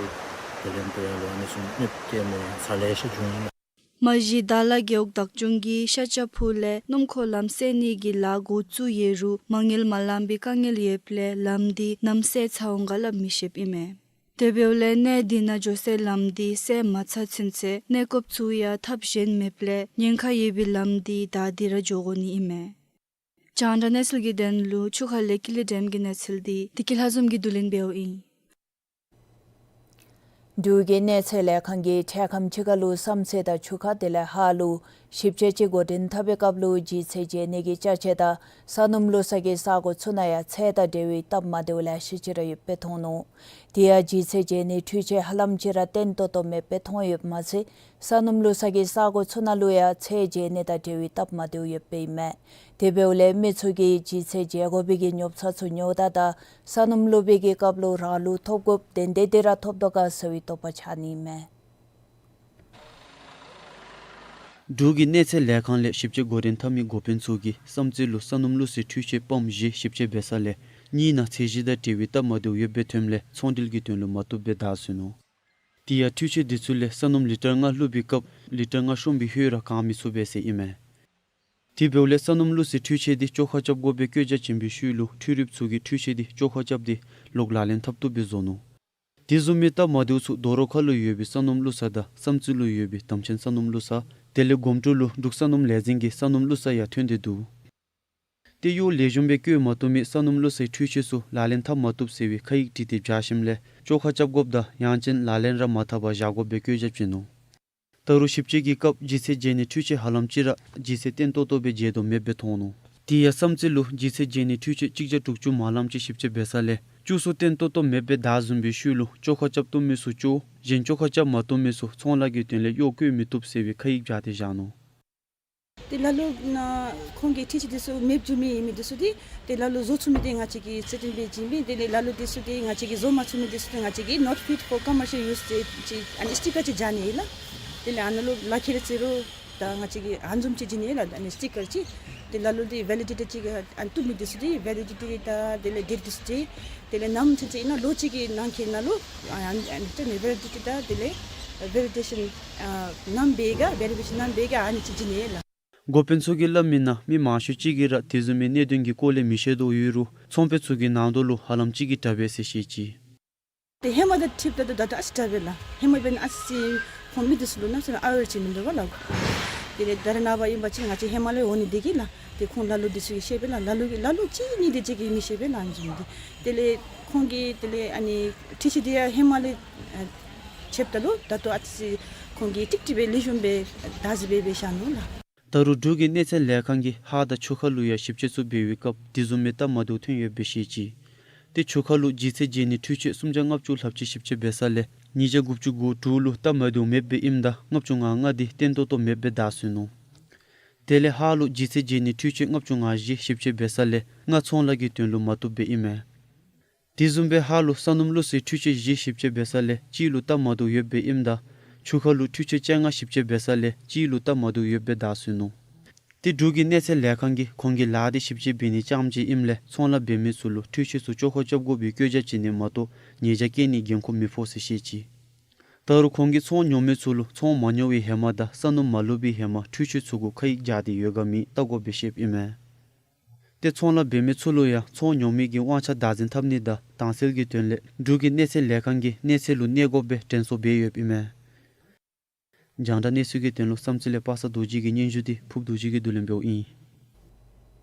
དེ་ལས་ཏེ་ཡར་ལུ་ཨ་ནི་ཚུ་མེདཔ་བཀལ་མི་ཚར་ལེ་ཤ་བྱུང་ཡི་ལགས། མ་གཞི་དྭགས་ལྷ་རྒེད་འོག་བདག་སྐྱོང་གིས་ཤ་བྱ་ཕུ་ལས་སྣུམ་འཁོར་ལམ་སེལ་ནི་གི་ལཱ་འགོ་བཙུགས་ཡོད་རུང་མ་དངུལ་མ་ལངམ་པའི་དཀའ་ངལ་ཡོདཔ་ལས་ལམ་འདི་ནམ་སེལ་ཚར་འོང་ག་སླབ་མི་ཤེསཔ་ཨིན་མས། དེ་འབདཝ་ལས་གནས་འདི་ནང་འགྱོ་སའི་ལམ་འདི་སེལ་མ་ཚར་ཚུན་ཚོད་གནས་སྐོརཔ་ཚུ་ཡང་ཐབས་གཞན་མེདཔ་ལས་ཉེན་ཁ་ཡོད་པའི་ལམ་འདི་བདའ་སྟེ་ར་འགྱོ་དགོ་ནི་ཨིན་མས། རྒྱང་བསྒྲགས་གནས་ཚུལ་གྱི་དོན་ལུ་ཆུ་ཁ་ལས་ཀུན་ལེགས་སྒྲོལམ་གྱི་གནས་ཚུལ་འདི་བདེ་སྐྱིད་ལྷ་འཛོམས་ཀྱིས་བསྡུ་ལེན་འབདཝ་ཨིན། འབྲུག་གི་གནས་ཚད་ལས་ཁང་གིས་འཕྲལ་ཁམས་ཕྱི་ཁ་ལུ་བསམ་རྩེ་དང་ཆུ་ཁ་དེ་ལས་ཧཱ་ལུ་ཞིབ་དཔྱད་ཅིག་འགོ་འདྲེན་འཐབ་པའི་སྐབས་ལུ་ལྗིད་ཚད་འཇལ་ནི་གི་ཅ་ཆས་དང་ས་སྣུམ་བླུགས་ས་གི་ས་གོ་ཚུ་ནང་ཡང་ཚད་དང་འབྲེལ་བའི་སྟབས་མ་བདེཝ་ལེ་ཤ་ཅིག་ར་ཡོདཔ་སྦེ་མཐོང་ནུག། དེ་ཡང་ལྗིད་ཚད་འཇལ་ནིའི་འཕྲུལ་ཆས་ཧ་ལམ་ཅིག་ར་བརྟན་ཏོག་ཏོ་མེདཔ་སྦེ་མཐོང་ཡོདཔ་མ་ཚད་ས་སྣུམ་བླུགས་ས་གི་ས་གོ་ཚུ་ནང་ལུ་ཡང་ཚད་འཇལ་ནི་དང་འབྲེལ་བའི་སྟབས་མ་བདེཝ་ཡོདཔ་ཨིན་མས། དེ་འབདཝ་ལས་མི་ཚུ་གིས་ལྗིད་ཚད་འཇལ་དགོ་པའི་གི་ཉོ་ཚོང་ཚུ་ཉོཝ་ད་ད་ས་སྣུམ་བླུགས་པའི་གི་སྐབས་ལུ་རང་ལུ་ཐོབ་དགོཔ་དེ་འདི་འདི་ར་ཐོབ་དོ་ག་ཟེར་བའི་དོགས་པ་ཆགས་ནི་མས། འབྲུག་གི་གནས་ཚད་ལས་ཁང་ལས་ཞིབ་དཔྱད་འགོ་འདྲེན་འཐབ་མི་འགོ་དཔོན་ཚུ་གིས་བསམ་རྩེ་ལུ་ས་སྣུམ་བླུགས་སའི་འཕྲུལ་ཆས་པམཔ་བཞི་ཞིབ་དཔྱད་འབད་ས་ལས་གཉིས་ནང་ཚད་གཞི་དང་འབྲེལ་བའི་སྟབས་མ་བདེཝ་ཡོདཔ་སྦེ་ཐོནམ་ལས་ཚོང་འབྲེལ་གྱི་དོན་ལུ་མ་བཏུབ་སྦེ་བདའ་ཟུན་ནུག། དེ་ཡང་འཕྲུལ་ཆས་འདི་ཚུ་ལས་ས་སྣུམ་ལི་ཊར་ལྔ་བླུགས་པའི་སྐབས་ལི་ཊར་ལྔ་ཤོང་བའི་ཧོད་ར་གང་མི་ཚུགས་པས་ཟེར་ཨིན་མས། དེ་འབདཝ་ལས་ས་སྣུམ་བླུགས་སའི་འཕྲུལ་ཆས་འདི་བཅོ་ཁ་རྐྱབ་དགོ་པའི་བཀོད་རྒྱ་བྱིན་པའི་ཤུལ་ལུ་འཕྲུལ་རིགཔ་ཚུ་གིས་འཕྲུལ་ཆས་འདི་བཅོ་ཁ་རྐྱབ་སྟེ་ལོག་ལག་ལེན་འཐབ་བཏུབ་སྦེ་བཟོ་ནུག། དེ་བཟུམ་མའི་སྟབས་མ་བདེཝ་ཚུ་རྡོ་རོག་ཁ་ལུ་ཡོད་པའི་ས་སྣུམ་བླུགས་ས་དང་བསམ་རྩེ་ལུ་ཡོད་པའི་དམ་ཅན་ས་སྣུམ་བླུགས་ས་དེ་ལས་སྒོམ་ཀྲོ་ལུ་འབྲུག་ས་སྣུམ་ལས་འཛིན་གྱི་ས་སྣུམ་བླུགས་ས་ཡང་ཐོན་ཏེ་འདུག། ཏེ་གཡོག་ལེགས་ཤོམ་སྦེ་བཀོལ་མ་བཏུབ་མི་ས་སྣུམ་བླུགས་སའི་འཕྲུལ་ཆས་ཚུ་ལག་ལེན་འཐབ་མ་བཏུབ་ཟེར་བའི་ཁ་ཡིག་བྲིས་ཏེ་བཞག་ཞིནམ་ལས་བཅོ་ཁ་རྐྱབ་དགོཔ་དང་ཡང་ཅིན་ལག་ལེན་ར་མ་འཐབ་པར་བཞག་དགོཔ་སྦེ་བཀོད་རྒྱ་བྱིན་ནུག། ད་རུང་ཞིབ་དཔྱད་ཀྱི་སྐབས་ལྗིད་ཚད་འཇལ་ནིའི་འཕྲུལ་ཆས་ཧ་ལམ་ཅིག་ར་ལྗིད་ཚད་བརྟན་ཏོག་ཏོ་སྦེ་འཇལ་དོ་མེདཔ་སྦེ་མཐོང་ནུག། དེ་ཡང་བསམ་རྩེ་ལུ་ལྗིད་ཚད་འཇལ་ནིའི་འཕྲུལ་ཆས་གཅིག་བརྒྱ་དྲུག་ཅུ་མ་ལངམ་ཅིག་ཞིབ་དཔྱད་འབད་ས་ལས་བཅུ་གསུམ་བརྟན་ཏོག་ཏོ་མེདཔ་སྦེ་བདའ་ཟུན་པའི་ཤུལ་ལུ་བཅོ་ཁ་རྐྱབ་བཏུབ་མི་ཚུ་བཅོ་གཞན་བཅོ་ཁ་རྐྱབ་མ་བཏུབ་མི་ཚུ་ཚོང་ལཱ་གི་དོན་ལས་གཡོག་བཀོལ་མི་བཏུབ་ཟེར་བའི་ཁ་ཡིག་བཞག་སྟེ་བཞག་ནུག། ཏེ་ལ་ལུ་ནཱ་ཁོང་གི་འཕྲུལ་ཆས་འདི་ཚུ་མེདཔ་འགྱོ་མི་ཨིན་མི་འདི་ཚུ་འདི་ཏེ་ལ་ལུ་བཟོ་ཚུགས་མི་འདི་ང་བཅས་ཀྱིས་རྩ་དོན་སྦེ་བྱིན་མི་དེ་ལས་ལ་ལུ་འདི་ཚུ་འདི་ང་བཅས་ཀྱིས་བཟོ་མ་ཚུགས་མི་འདི་ཚུ་འདི་ང་བཅས་ཀྱིས་not fit for commercial use ཟེར་ཅིག་ཨ་ནི་སི་ཊི་ཀར་ཅིག་སྦྱར་ནི་ཨིན་ལགས། དེ་ལས་ཨ་ནཱ་ལུ་ལག་ཁྱེར་རྩེ་རུང་ད་ང་བཅས་ཀྱིས་ཨ་ནི་བཟུམ་ཅིག་བྱིན་ནི་ཨིན་ལགས། ཨ་ནི་སི་ཊི་ཀར་ཅིག་དེ་ལ་ལུ་འདི་ཝེ་ལི་ཌི་ཊི་ཅིག་ཨ་ནི་བཏུབ་མི་འདི་ཚུ་འདི་ཝེ་ལི་ཌི་ཊི་དང་དེ་ལས་ཌེཊ་འདི་ཚུ་འདི་དེ་ལས་ནམ་ཚུན་ཚོད་ཨིན་ན་ལོ་གཅིག་གི་ནང་འཁོད་ནང་ལུ་ཨ་ཨ་ནི་ཨ་ནི་ཊེམ་ཝེ་ལི་ཌི་ཊི་དང་དེ་ལས་ཝེ་ལི་ཌེ་ཤཱན་ཨ་ནམ་འབད་ག་ཝེ་རི་ཕི་ཀེ་ཤཱན་ནམ་འབད་ག་ཨ་ནི་ཅིག་བྱིན་ནི་ཨིན་ལགས། འགོ་དཔོན་ཚུ་གིས་སླབ་མིའི་ནང་མི་མང་ཤོས་ཅིག་གིས་ར་དེ་བཟུམ་མའི་གནད་དོན་གྱི་སྐོར་ལས་མི་ཤེས་དོ་ཡོད་རུང་ཚོང་པ་ཚུ་གི་ནང་དོག་ལུ་ཧ་ལམ་ཅིག་གིས་དྲག་པས་ཟེར་བཤད་ཅི། ཏེ་ཧེ་མ་དང་འཁྲིལཝ་ད་ད་ད་ཨ་ཙི་དྲག་པས་ལགས། ཧེ་མ་འབད་ན་ཨ་ཙི་ཁོང་མི་འདི་ཚུ་ལུ་ནམ་ཟེར་ན་ཨ་ཝེར་ཅིག་མིན་འདུག་པ་ལགས། དེ་ལས་ད་རེས་ནངས་པ་ཨིན་པ་ཅིན་ང་བཅས་ཧེ་མ་ལས་འོང་ནི་འདི་གིས་ལགས། ཏེ་ཁོང་ལ་ལུ་འདི་ཚུ་གིས་ཤེས་པས་ལགས། ལ་ལུ་གིས་ལ་ལུ་གཅིག་གཉིས་དེ་ཅིག་གིས་མི་ཤེས་པས་ལགས། ཨ་ནི་བཟུམ་འདི་དེ་ལས་ཁོང་གིས་དེ་ལས་ཨ་ནི་འཕྲུལ་ཆས་འདི་ཡང་ཧེ་མ་ལས་ཨ་ཕྱདཔ་ད་ལུ་ད་ལྟོ་ཨ་ཙི་ཁོང་གིས་ཀྲིག་ཀྲི་སྦེ་ལེགས་ཤོམ་སྦེ་བདའ་ཟུན་སྦེ་སྦེ་བཞག་ནུག་ལགས། ད་རུང་འབྲུག་གི་གནས་ཚད་ལས་ཁང་གིས་ཧཱ་དང་ཆུ་ཁ་ལུ་ཡང་ཞིབ་དཔྱད་ཚུ་འབད་བའི་སྐབས་དེ་བཟུམ་མའི་སྟབས་མ་བདེཝ་ཐོན་ཡོདཔ་སྦེ་བཤད་ཅི། ཏེ་ཆུ་ཁ་ལུ་ལྗིད་ཚད་འཇལ་ནིའི་འཕྲུལ་ཆས་སུམ་བརྒྱ་ལྔ་བཅུ་ལྷགཔ་ཅིག་ཞིབ་དཔྱད་འབད་ས་ལས་ཉིས་བརྒྱ་དགུ་བཅུ་གོ་དྲུག་ལུ་སྟབས་མ་བདེཝ་མེདཔ་སྦེ་ཨིནམ་ད་ལྔ་བཅུ་ང་ལྔ་འདི་བརྟན་ཏོག་ཏོ་མེདཔ་སྦེ་བདའ་ཟུན་ནུག། དེ་ལས་ཧཱ་ལུ་ལྗིད་ཚད་འཇལ་ནིའི་འཕྲུལ་ཆས་ལྔ་བཅུ་ང་བཞི་ཞིབ་དཔྱད་འབད་ས་ལས་ལྔ་ཚོང་ལཱ་གི་དོན་ལུ་མ་བཏུབ་སྦེ་ཨིན་མས། དེ་བཟུམ་སྦེ་ཧཱ་ལུ་ས་སྣུམ་བླུགས་སའི་འཕྲུལ་ཆས་བཞི་ཞིབ་དཔྱད་འབད་ས་ལས་གཅིག་ལུ་སྟབས་མ་བདེཝ་ཡོདཔ་སྦེ་ཨིནམ་ད་ཆུ་ཁ་ལུ་འཕྲུལ་ཆས་བཅོ་ལྔ་ཞིབ་དཔྱད་འབད་ས་ལས་གཅིག་ལུ་སྟབས་མ་བདེཝ་ཡོདཔ་སྦེ་བདའ་ཟུན་ནུག། ཏེ་འབྲུག་གི་གནས་ཚད་ལས་ཁང་གིས་ཁོང་གི་ལཱ་འདི་ཞིབ་དཔྱད་འབད་ནི་རྐྱངམ་ཅིག་ཨིནམ་ལས་ཚོང་ལཱ་འབད་མི་ཚུ་ལུ་འཕྲུལ་ཆས་ཚུ་བཅོ་ཁ་རྐྱབ་དགོ་པའི་བཀོད་རྒྱ་བྱིན་ནི་མ་གཏོགས་ཉེས་བྱ་བཀལ་ནིའི་འགན་ཁུར་མི་ཕོག་ཟེར་བཤད་ཅི། ད་རུང་ཁོང་གིས་ཚོང་ཉོ་མི་ཚུ་ལུ་ཚོང་མ་ཉོ་བའི་ཧེ་མ་དང་ས་སྣུམ་མ་བླུགས་པའི་ཧེ་མ་འཕྲུལ་ཆས་ཚུ་གུ་ཁ་ཡིག་བཞག་སྟེ་ཡོད་ག་མེད་བལྟ་དགོཔ་སྦེ་བཤདཔ་ཨིན་མས། ཏེ་ཚོང་ལཱ་འབད་མི་ཚུ་ལུ་ཡང་ཚོང་ཉོ་མི་གི་དབང་ཆ་བདག་འཛིན་འཐབ་ནི་དང་དྭངས་གསལ་གྱི་དོན་ལས་འབྲུག་གི་གནས་ཚད་ལས་ཁང་གིས་གནས་ཚད་ལུ་གནས་དགོ་པའི་དྲན་གསོ་འབད་ཡོདཔ་ཨིན་མས། རྒྱང་བསྒྲགས་གནས་ཚུལ་གྱི་དོན་ལུ་བསམ་རྩེ་ལས་པ་སངས་རྡོ་རྗེ་གི་སྙན་ཞུ་འདི་ཕུབ་རྡོ་རྗེ་གིས་བསྡུ་ལེན་འབདཝ་ཨིན།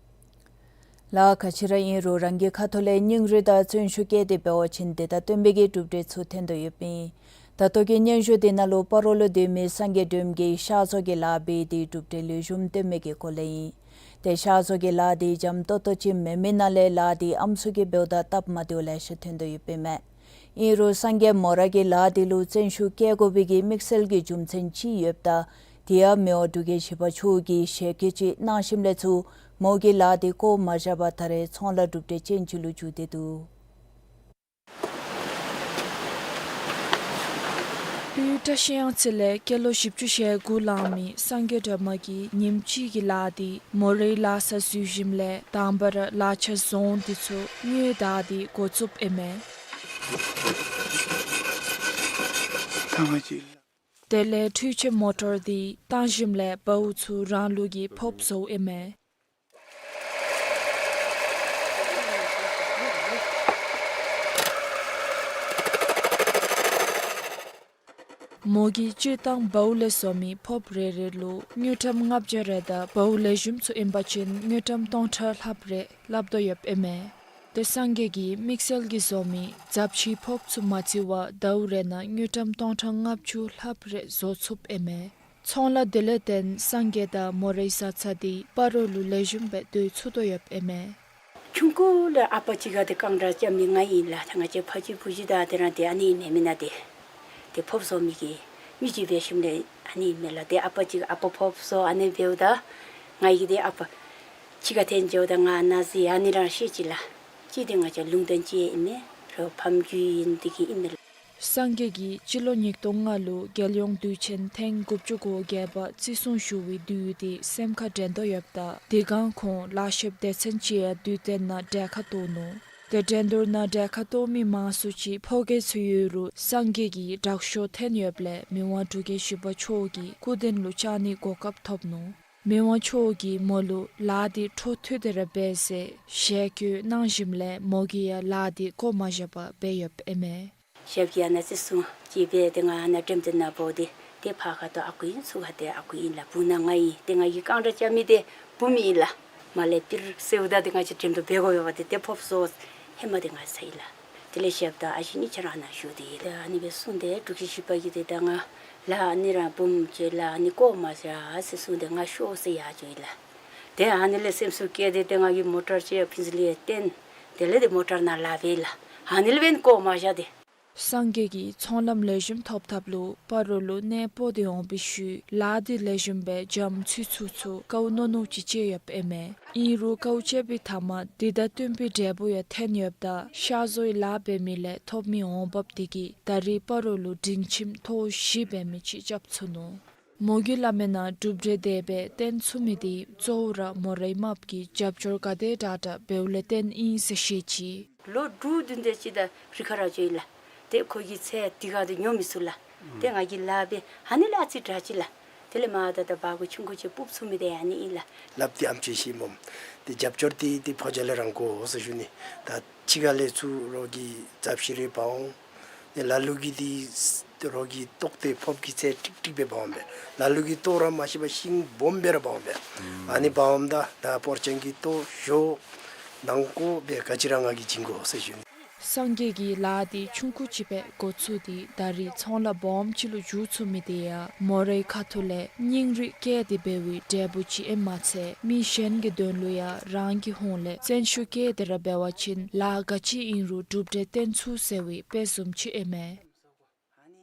ལཱ་ག་ཅི་ར་ཨིན་རུང་རང་གི་ཁ་ཐུག་ལས་སྙིང་རུས་དང་བརྩོན་ཤུགས་བསྐྱེད་དེ་འབད་བ་ཅིན་དེ་དང་བསྟུན་པའི་གི་གྲུབ་འབྲས་ཚུ་ཐོན་དོ་ཡོདཔ་ཨིན། ད་ལྟོ་གི་སྙན་ཞུ་འདི་ནང་ལུ་སྤ་རོ་ལུ་སྡོད་མི་སངས་རྒྱས་སྒྲོལམ་གྱིས་ཤ་བཟོ་གི་ལཱ་འབད་དེ་གྲུབ་འབྲས་ལེགས་ཤོམ་ཐོན་མི་གི་སྐོར་ལས་ཨིན། ཏེ་ཤ་བཟོ་གི་ལཱ་འདི་འཇམ་ཏོག་ཏོ་ཅིག་མེན་མི་ནང་ལས་ལཱ་འདི་ཨམ་སྲུ་གིས་འབདཝ་ད་སྟབས་མ་བདེཝ་ལེ་ཤ་ཐོན་དོ་ཡོདཔ་ཨིན་མས། ཨིན་རུང་སངས་རྒྱས་མོ་ར་གིས་ལཱ་འདི་ལུ་བརྩོན་ཤུགས་བསྐྱེད་དགོ་པའི་གི་དམིགས་བསལ་གྱི་རྒྱུ་མཚན་ཅིག་ཡོདཔ་ད་དེ་ཡང་མི་དབང་འབྲུག་རྒྱལ་བཞི་པ་མཆོག་གིས་ཞལ་བཀོད་ཅིག་གནང་ཞིནམ་ལས་ཚུར་མོ་གིས་ལཱ་འདི་བཀོ་མ་བཞག་པར་ད་རེས་ཚོང་ལཱ་གྲུབ་འབྲས་ཅན་ཅིག་ལུ་འགྱུར་ཏེ་འདུག། དབུས་བཀྲ་ཤིས་གཡང་རྩེ་ལས་སྐྱེས་ལོ་བཞི་བཅུ་ཞེ་དགུ་ལང་མི་སངས་རྒྱས་སྒྲོལ་མ་གིས་ཉིནམ་གཅིག་གི་ལཱ་འདི་མོ་རའི་ལཱ་ས་འཛུལ་ཞིནམ་ལས་དང་པ་ར་ལག་ཆས་བཟུང་འདི་ཚུ་དངུལ་བདའ་སྟེ་འགོ་བཙུགསཔ་ཨིན་མས། དེ་ལས་འཕྲུལ་ཆས་མོ་ཊར་འདི་བཏང་ཞིནམ་ལས་བའུ་ཚུ་རང་ལུགས་ཀྱིས་ཕབ་བཟོཝ་ཨིན་མས། མོ་གིས་སྤྱིར་བཏང་བའུ་ལས་བཟོ་མི་ཕབ་རེ་རེ་ལུ་དངུལ་ཀྲམ་ལྔ་བརྒྱ་རེ་དང་བའུ་ལེགས་ཤོམ་ཚུ་ཨིན་པ་ཅིན་དངུལ་ཀྲམ་སྟོང་ཕྲག་ལྷགཔ་རེ་ལྷག་དོ་ཡོདཔ་ཨིན་མས། ཏེ་སངས་རྒྱས་ཀྱིས་དམིགས་བསལ་གྱིས་བཟོ་མི་རྫབ་ཆུའི་ཕོརཔ་ཚུ་མ་བརྩི་བར་ཟླཝ་རེ་ནང་དངུལ་ཀྲམ་སྟོང་ཕྲག་ལྔ་བཅུ་ལྷགཔ་རེ་བཟོ་ཚུགསཔ་ཨིན་མས། ཚོང་ལཱ་དེ་ལས་བརྟེན་སངས་རྒྱས་དང་མོ་རའི་བཟའ་ཚང་དེ་སྤ་རོ་ལུ་ལེགས་ཤོམ་སྦེ་སྡོད་ཚུགས་དོ་ཡོདཔ་ཨིན་མས། ཆུང་ཀུ་ལས་ཨ་པ་གཅིག་ཁར་ཏེ་རྐང་བྲག་རྐྱབ་མི་ང་ཨིན་ལགས། ཏེ་ང་བཅས་ཕ་གཅིག་བུ་གཅིག་དང་དེ་ར་ཏེ་ཨ་ནི་ཨིན་མེན་ན། ཏེ་ཏེ་ཕོརཔ་བཟོ་མི་གི་མི་ཅིག་འབད་ཞིནམ་ལས་ཨ་ནི་ཨིན་མས་ལགས། ཏེ་ཨ་པ་གཅིག་ཨ་པ་ཕོརཔ་བཟོ་ཨ་ནི་འབདཝ་ད་ང་གིས་ཏེ་ཨ་པ་གཅིག་ཁར་འཐོན་འགྱོཝ་ད་ང་ཨ་ནཱ་ཟེར་ཨ་ནི་ར་བཤད་ཅི་ལགས། གཅིག་ཏེ་ང་བཅས་ལུང་བསྟན་ཅིག་ཨིན་མས། རོགས་ཕམ་རྒྱུད་ཨིན་དེ་གིས་ཨིན་མས་ལགས། སངས་རྒྱས་ཀྱིས་སྤྱི་ལོ་ཉིས་སྟོང་ལྔ་ལུ་རྒྱལ་ཡོངས་དུས་ཆེན་ཐེངས་དགུ་བཅུ་གོ་བརྒྱད་པ་བརྩི་སྲུང་ཞུ་བའི་དུས་དེ་སེམས་ཁར་དྲན་དོ་ཡོདཔ་ད་དེ་སྒང་ཁོང་ལཱ་ཤོདཔ་སྡེ་ཚན་ཅིག་ཡང་དུས་སྟོན་ནང་གྲལ་ཁར་གཏོགས་ནུག། ཏེ་འགྲན་བསྡུར་ནང་གྲལ་ཁར་གཏོགས་མི་མང་སུ་ཅིག་ཕོ་སྐྱེས་ཚུ་ཡོད་རུང་སངས་རྒྱས་ཀྱི་དྲག་ཤོས་འཐོན་ཡོདཔ་ལས་མི་དབང་འབྲུག་རྒྱལ་བཞི་པ་མཆོག་གི་སྐུ་མདུན་ལུ་བཅར་ནིའི་གོ་སྐབས་ཐོབ་ནུག། མི་དབང་མཆོག་གིས་མོ་ལུ་ལཱ་འདི་འཕྲོ་མཐུད་དེ་ར་འབད་ཟེར་ཞལ་བཀོད་གནང་ཞིནམ་ལས་མོ་གིས་ཡང་ལཱ་འདི་བཀོ་མ་བཞག་པར་འབད་ཡོདཔ་ཨིན་མས། ཞབས་ཀྱིས་ཨ་ནཱ་བརྩི་སྲུང་ཅིག་འབད་དེ་ང་ཨ་ནཱ་འགྲེམས་སྟོན་ནང་འབོ་སྟེ་ཏེ་ཕར་ཁ་ཐུག་ཨ་ཁུ་ཨིན་ཚུར་ཁ་ཐུག་ཨ་ཁུ་ཨིན་ལགས། སྦུག་ན་ང་ཨིན། ཏེ་ང་གིས་རྐང་བྲག་རྐྱབ་མི་འདི་བུམོ་ཨིན་ལགས། མར་ལས་པིར་ཟེརཝ་ད་ཏེ་ང་བཅས་འགྲེམས་སྟོན་འབད་དགོ་པས་པ། ཏེ་ཏེ་ཕོརཔ་བཟོ་ཧེ་མ་འདི་ང་ཚར་ཡི་ལགས། དེ་ལས་ཞབས་དང་ཨ་ཞེ་གཉིས་ཆ་ར་ཨ་ནཱ་བཞུགས་ཏེ་ཡོད། ཏེ་ཨ་ནི་སྦེ་གསུངས་ཏེ་འབྲུག་རྒྱལ་བཞི་པ་གིས་ཏེ་ད་ང་ལཱ་ཨ་ནི་ར་བུམོ་ཁྱོད་ལཱ་ཨ་ནི་བཀོ་མ་བཞག་ཟེར་གསུངས་ཏེ་ང་ཤོག་ཟེར་ཡར་བྱོན་ཡི་ལགས། ཏེ་ཨ་ནི་ལས་སེམས་སུ་བསྐྱེད་དེ་ཏེ་ང་གིས་མོ་ཊར་ཅིག་ཕུན་ཚོགས་གླིང་ཡར་བཏོན། དེ་ལས་ཏེ་མོ་ཊར་ནང་ལཱ་འབད་ཡི་ལགས། ཨ་ནི་ལས་འབདན་བཀོ་མ་བཞག་སྟེ། སངས་རྒྱས་ཀྱིས་ཚོང་ལམ་ལེགས་ཤོམ་ཐོབ་ཐབས་ལུ་སྤ་རོ་ལུ་གནས་སྤོ་སྟེ་འོང་བའི་ཤུལ་ལཱ་འདི་ལེགས་ཤོམ་སྦེ་འགྱམ་ཚུད་ཚུགས་ཚུགས་དཀའཝ་ནོ་ནོ་ཅིག་སྤྱད་ཡོདཔ་ཨིན་མས། ཨིན་རུང་དཀའཝ་སྤྱད་པའི་མཐའ་མར་འདི་དང་བསྟུན་པའི་འབྲས་བུ་ཡང་ཐོན་ཡོདཔ་ད་ཤ་བཟོའི་ལཱ་འབད་མི་ལས་ཐོབ་མི་འོང་འབབ་འདི་གིས་ད་རིས་སྤ་རོ་ལུ་སྒྲིང་ཁྱིམ་ཐོག་བཞི་འབད་མི་ཅིག་རྐྱབ་ཚུགས་ནུག། མོ་གིས་སླབ་མིའི་ནང་གྲུབ་འབྲས་དེ་སྦེ་བཏོན་ཚུགས་མི་འདི་གཙོ་བོ་ར་མོ་རའི་རྨགཔ་གི་རྒྱབ་སྐྱོར་ག་དེ་དྲག་དྲག་འབདཝ་ལས་བརྟེན་ཨིན་ཟེར་བཤད་ཅི། ལོ་དྲུག་བདུན་དེ་ཅིག་ད་རི་ཁར་ར་འགྱོ་ཡི་ལགས། ཏེ་ཁོ་གི་ཚལ་འདི་ཁར་ཏེ་ཉོ་མི་ཚུགས་ལགས། ཏེ་ང་གིས་ལཱ་འབད་ཨ་ནི་ལས་ཨ་ཙི་དྲག་ཅི་ལགས། དེ་ལས་མར་ད་ད་བ་གུ་ཆུང་ཀུ་ཅིག་སྤུབ་ཚུགས་མི་འདི་ཨ་ནི་ཨིན་ལགས། ལགཔ་འདི་ཨམ་ཅིག་ཤི་སྨོ། ཏེ་རྒྱབ་སྐྱོར་འདི་ཏེ་ཕོ་རྒྱས་ལས་ར་དགོ་ཟེར་ཞུ་ནི། ད་ཕྱི་ཁ་ལས་ཚུར་རོགས་ཀྱིས་རྫབ་ཤིང་རེ་འབག་འོང་། ཏེ་ལ་ལུ་གིས་འདི་རོགས་ཀྱིས་བཏོག་སྟེ་ཕོརཔ་གི་ཚད་ཀྲིག་ཀྲི་སྦེ་འབག་འོང་པས། ལ་ལུ་གིས་བཏོག་ར་མ་ཤེས་པར་ཤིང་སྦོམ་སྦེ་ར་འབག་འོང་པས། ཨ་ནི་འབག་འོངམ་ད་ད་སྤོར་ཆེན་གྱིས་བཏོག་ཞོག་ནང་བཀོ་སྦེ་ག་ཅི་ར་ང་གིས་བྱིན་དགོ་ཟེར་ཞུ་ནི། སངས་རྒྱས་ཀྱིས་ལཱ་འདི་ཆུང་ཀུ་ཅིག་སྦེ་འགོ་བཙུགས་ཏེ་ད་རིས་ཚོང་ལཱ་སྦོམ་ཅིག་ལུ་འགྱུར་ཚུགས་མི་འདི་ཡང་མོ་རའི་ཁ་ཐུག་ལས་སྙིང་རུས་བསྐྱེད་དེ་འབད་བའི་འབྲས་བུ་ཅིག་ཨིནམ་མ་ཚད་མི་གཞན་གྱི་དོན་ལུ་ཡང་རང་གི་ཧོངས་ལས་བརྩོན་ཤུགས་བསྐྱེད་དེ་ར་འབད་བ་ཅིན་ལཱ་ག་ཅི་ཨིན་རུང་གྲུབ་འབྲས་བཏོན་ཚུགས་ཟེར་བའི་དཔེ་བཟུམ་ཅིག་ཨིན་མས།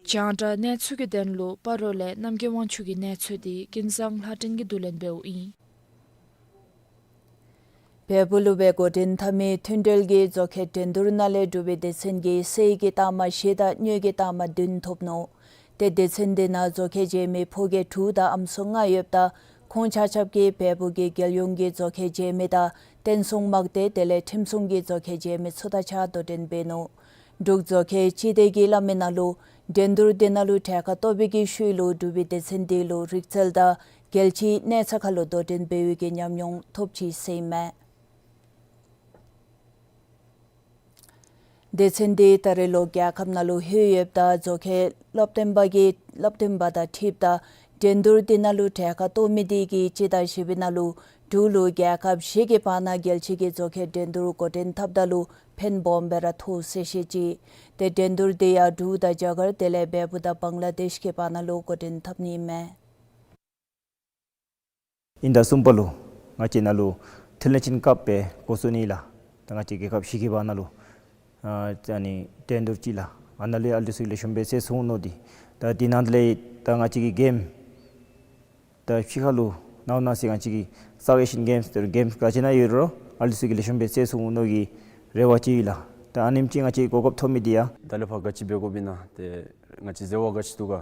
རྒྱང་བསྒྲགས་གནས་ཚུལ་གྱི་དོན་ལུ་སྤ་རོ་ལས་རྣམ་རྒྱལ་དབང་ཕྱུག་གི་གནས་ཚུལ་འདི་ཀུན་བཟང་ལྷ་སྒྲོན་གྱིས་བསྡུ་ལེན་འབདཝ་ཨིན། བལ་པོ་ལུ་སྦེ་འགོ་འདྲེན་འཐབ་མི་མཐུན་འབྲེལ་གྱི་མཛོག་ཁའི་འགྲན་བསྡུར་ནང་ལས་གྲུབ་པའི་སྡེ་ཚན་གྱིས་གསེར་གྱི་རྟགས་མ་བཞི་དང་དངུལ་གྱི་རྟགས་མ་བདུན་ཐོབ་ནུག། ཏེ་སྡེ་ཚན་འདི་ནང་མཛོག་ཁའི་རྗེས་མི་ཕོ་སྐྱེས་དྲུག་དང་ཨམ་སྲུ་ལྔ་ཡོདཔ་ད་ཁོང་ཆ་ཁྱབ་ཀྱིས་བལ་པོ་གི་རྒྱལ་ཡོངས་ཀྱི་མཛོག་ཁའི་རྗེས་མི་དང་བསྟན་སྲུང་དམག་སྡེ་དེ་ལས་ཁྲིམས་སྲུང་གི་མཛོག་ཁའི་རྗེས་མི་ཚུ་དང་གཅིག་ཁར་དོ་འགྲན་འབད་ནུག། འབྲུག་མཛོག་ཁའི་སྤྱི་བདེ་གིས་སླབ་མིའི་ནང་ལུ་འགྲན་བསྡུར་འདི་ནང་ལུ་གྲལ་ཁར་གཏོགས་པའི་ཤུལ་ལུ་གྲུབ་པའི་སྡེ་ཚན་འདི་ལུ་རིག་རྩལ་དང་རྒྱལ་སྤྱིའི་གནས་ཚད་ཁར་ལུ་དོ་འགྲན་འབད་བའི་ཉམས་མྱོང་ཐོབ་ཅི་ཟེར་ཨིན་མས། སྡེ་ཚན་འདི་ད་རེས་ལོག་རྒྱལ་ཁབ་ནང་ལུ་ལྷོད་ཡོདཔ་ད་མཛོག་ཁའི་སློབ་སྟོན་པ་གིས་སློབ་སྟོན་པ་དང་འཁྲིལཝ་ད་འགྲན་བསྡུར་འདི་ནང་ལུ་གྲལ་ཁར་གཏོགས་མི་འདི་གིས་སྤྱི་ཟླ་བཞི་པའི་ནང་ལུ་འབྲུག་ལུ་རྒྱལ་ཁབ་བཞི་གི་བར་ན་རྒྱལ་སྤྱི་གི་མཛོག་ཁའི་འགྲན་བསྡུར་འགོ་འདྲེན་འཐབ་ད་ལུ་ཕན་སྦོམ་སྦེ་ར་ཐོགས་ཟེར་བཤད་ཅི། ཏེ་འགྲན་བསྡུར་འདི་ཡང་འབྲུག་དང་རྒྱ་གར་དེ་ལས་བལ་པོ་དང་བང་ལ་དེཤ་གི་བར་ན་ལུ་འགོ་འདྲེན་འཐབ་ནི་ཨིན་མས། དབྱིན་ཟླ་གསུམ་པ་ལུ་ང་བཅས་ནང་ལུ་ཐེལ་ནེ་ཆིན་ཀབ་སྦེ་འགོ་བཙུགས་ནི་ལགས། ད་ང་བཅས་རྒྱལ་ཁབ་བཞི་གི་བར་ན་ལུ་ཨ་ཨ་ནི་འགྲན་བསྡུར་ཅིག་ལགས། ཨ་ནཱ་ལུ་ཡང་ཨ་ལུ་ཚུ་གིས་ལེགས་ཤོམ་སྦེ་རྩེད་ཚུགས་འོང་མནོ་སྟེ། ད་འདི་ནང་ལས་ད་ང་བཅས་ཀྱི་གེམ་ད་ཕྱི་ཁ་ལུ་ནང་ན་ཟེར་ང་བཅས་ཀྱི་སའུཐ་ཨེ་ཤི་ཡན་གེམསི་དེ་གེམསི་ག་ཅི་ནང་ཡོད་རུང་ཨ་ལུ་ཚུ་གིས་ལེགས་ཤོམ་སྦེ་རྩེད་ཚུགས་འོང་མནོ་གི་རེ་བ་ཅིག་ཡོད་ལགས། ད་ཨ་ནེམ་ཅིག་ང་བཅས་གོ་སྐབས་ཐོབ་མི་འདི་ཡང་ད་ལས་ཕར་ག་ཅི་འབད་དགོཔ་ཨིན་ན་ཏེ་ང་བཅས་འཛོལ་བ་ག་ཅི་འདུག་ག།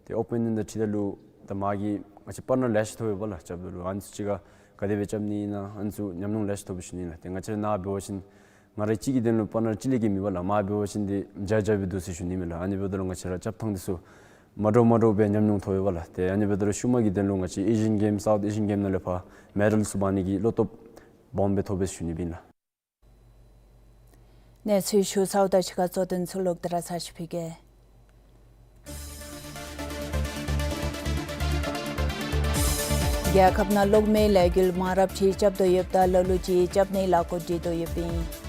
ཏེ་ཨོ་པོ་ནེནཊ་དང་འཁྲིལཝ་ད་ལུ་ད་མ་གི་ང་བཅས་པར་ནར་ལེ་ཤ་ཐོབ་ཡོད་པས་ལགས། རྐྱབ་ད་ལུ་ཨ་ནི་ཚུ་གཅིག་ཁར་ག་དེ་སྦེ་རྐྱབ་ནི་ཨིན་ན་ཨ་ནི་ཚུ་ཉམས་མྱོང་ལེ་ཤ་ཐོབ་པས་ཞུ་ནི་ལགས། ཏེ་ང་བཅས་ར་ནཱ་འབད་བ་ཅིན་ང་ར་གཅིག་གི་དོན་ལུ་པར་ནར་གཅིག་ལས་བརྒལ་མེད་པས་ལགས། མ་འབད་བ་ཅིན་ཏེ་བརྒྱ་བརྒྱ་སྦེ་འདུག་ཟེར་ཞུ་ནི་མས་ལགས། ཨ་ནི་འབདཝ་ད་ལུ་ང་བཅས་ར་རྐྱབ་ཐངས་འདི་ཚུ་མ་འདྲཝ་མ་འདྲཝ་སྦེ་ཉམས་མྱོང་ཐོབ་ཡོད་པས་ལགས། ཏེ་ཨ་ནི་འབདཝ་ད་ལུ་ཤུལ་མ་གི་དོན་ལུ་ང་བཅས་ཨེ་ཤི་ཡན་གེམསི་སའུཐ་ཨེ་ཤི་ཡན་གེམསི་ནང་ལས་ཕར་མེ་ཌལ་ཚུ་འབག་ནི་གི་བློ་སྟོབས་སྦོམ་སྦེ་ཐོབ་པས་ཞུ་ནི་ཨིན་ལགས། གནས་ཚུལ་ཞུ་ཚརཝ་ད་གཅིག་ཁར་གཙོ་དོན་ཚུ་ལོག་སྟེ་ར་ཚར་ཅིག་ཕུལ་གེ། རྒྱལ་ཁབ་ནང་གློག་མེའི་ལས་འགུལ་མང་རབས་ཅིག་རྐྱབ་དོ་ཡོདཔ་ད་ལ་ལུ་ཅིག་རྐྱབ་ནིའི་ལས་འགུལ་སྒྲིག་དོ་ཡོདཔ་ཨིན།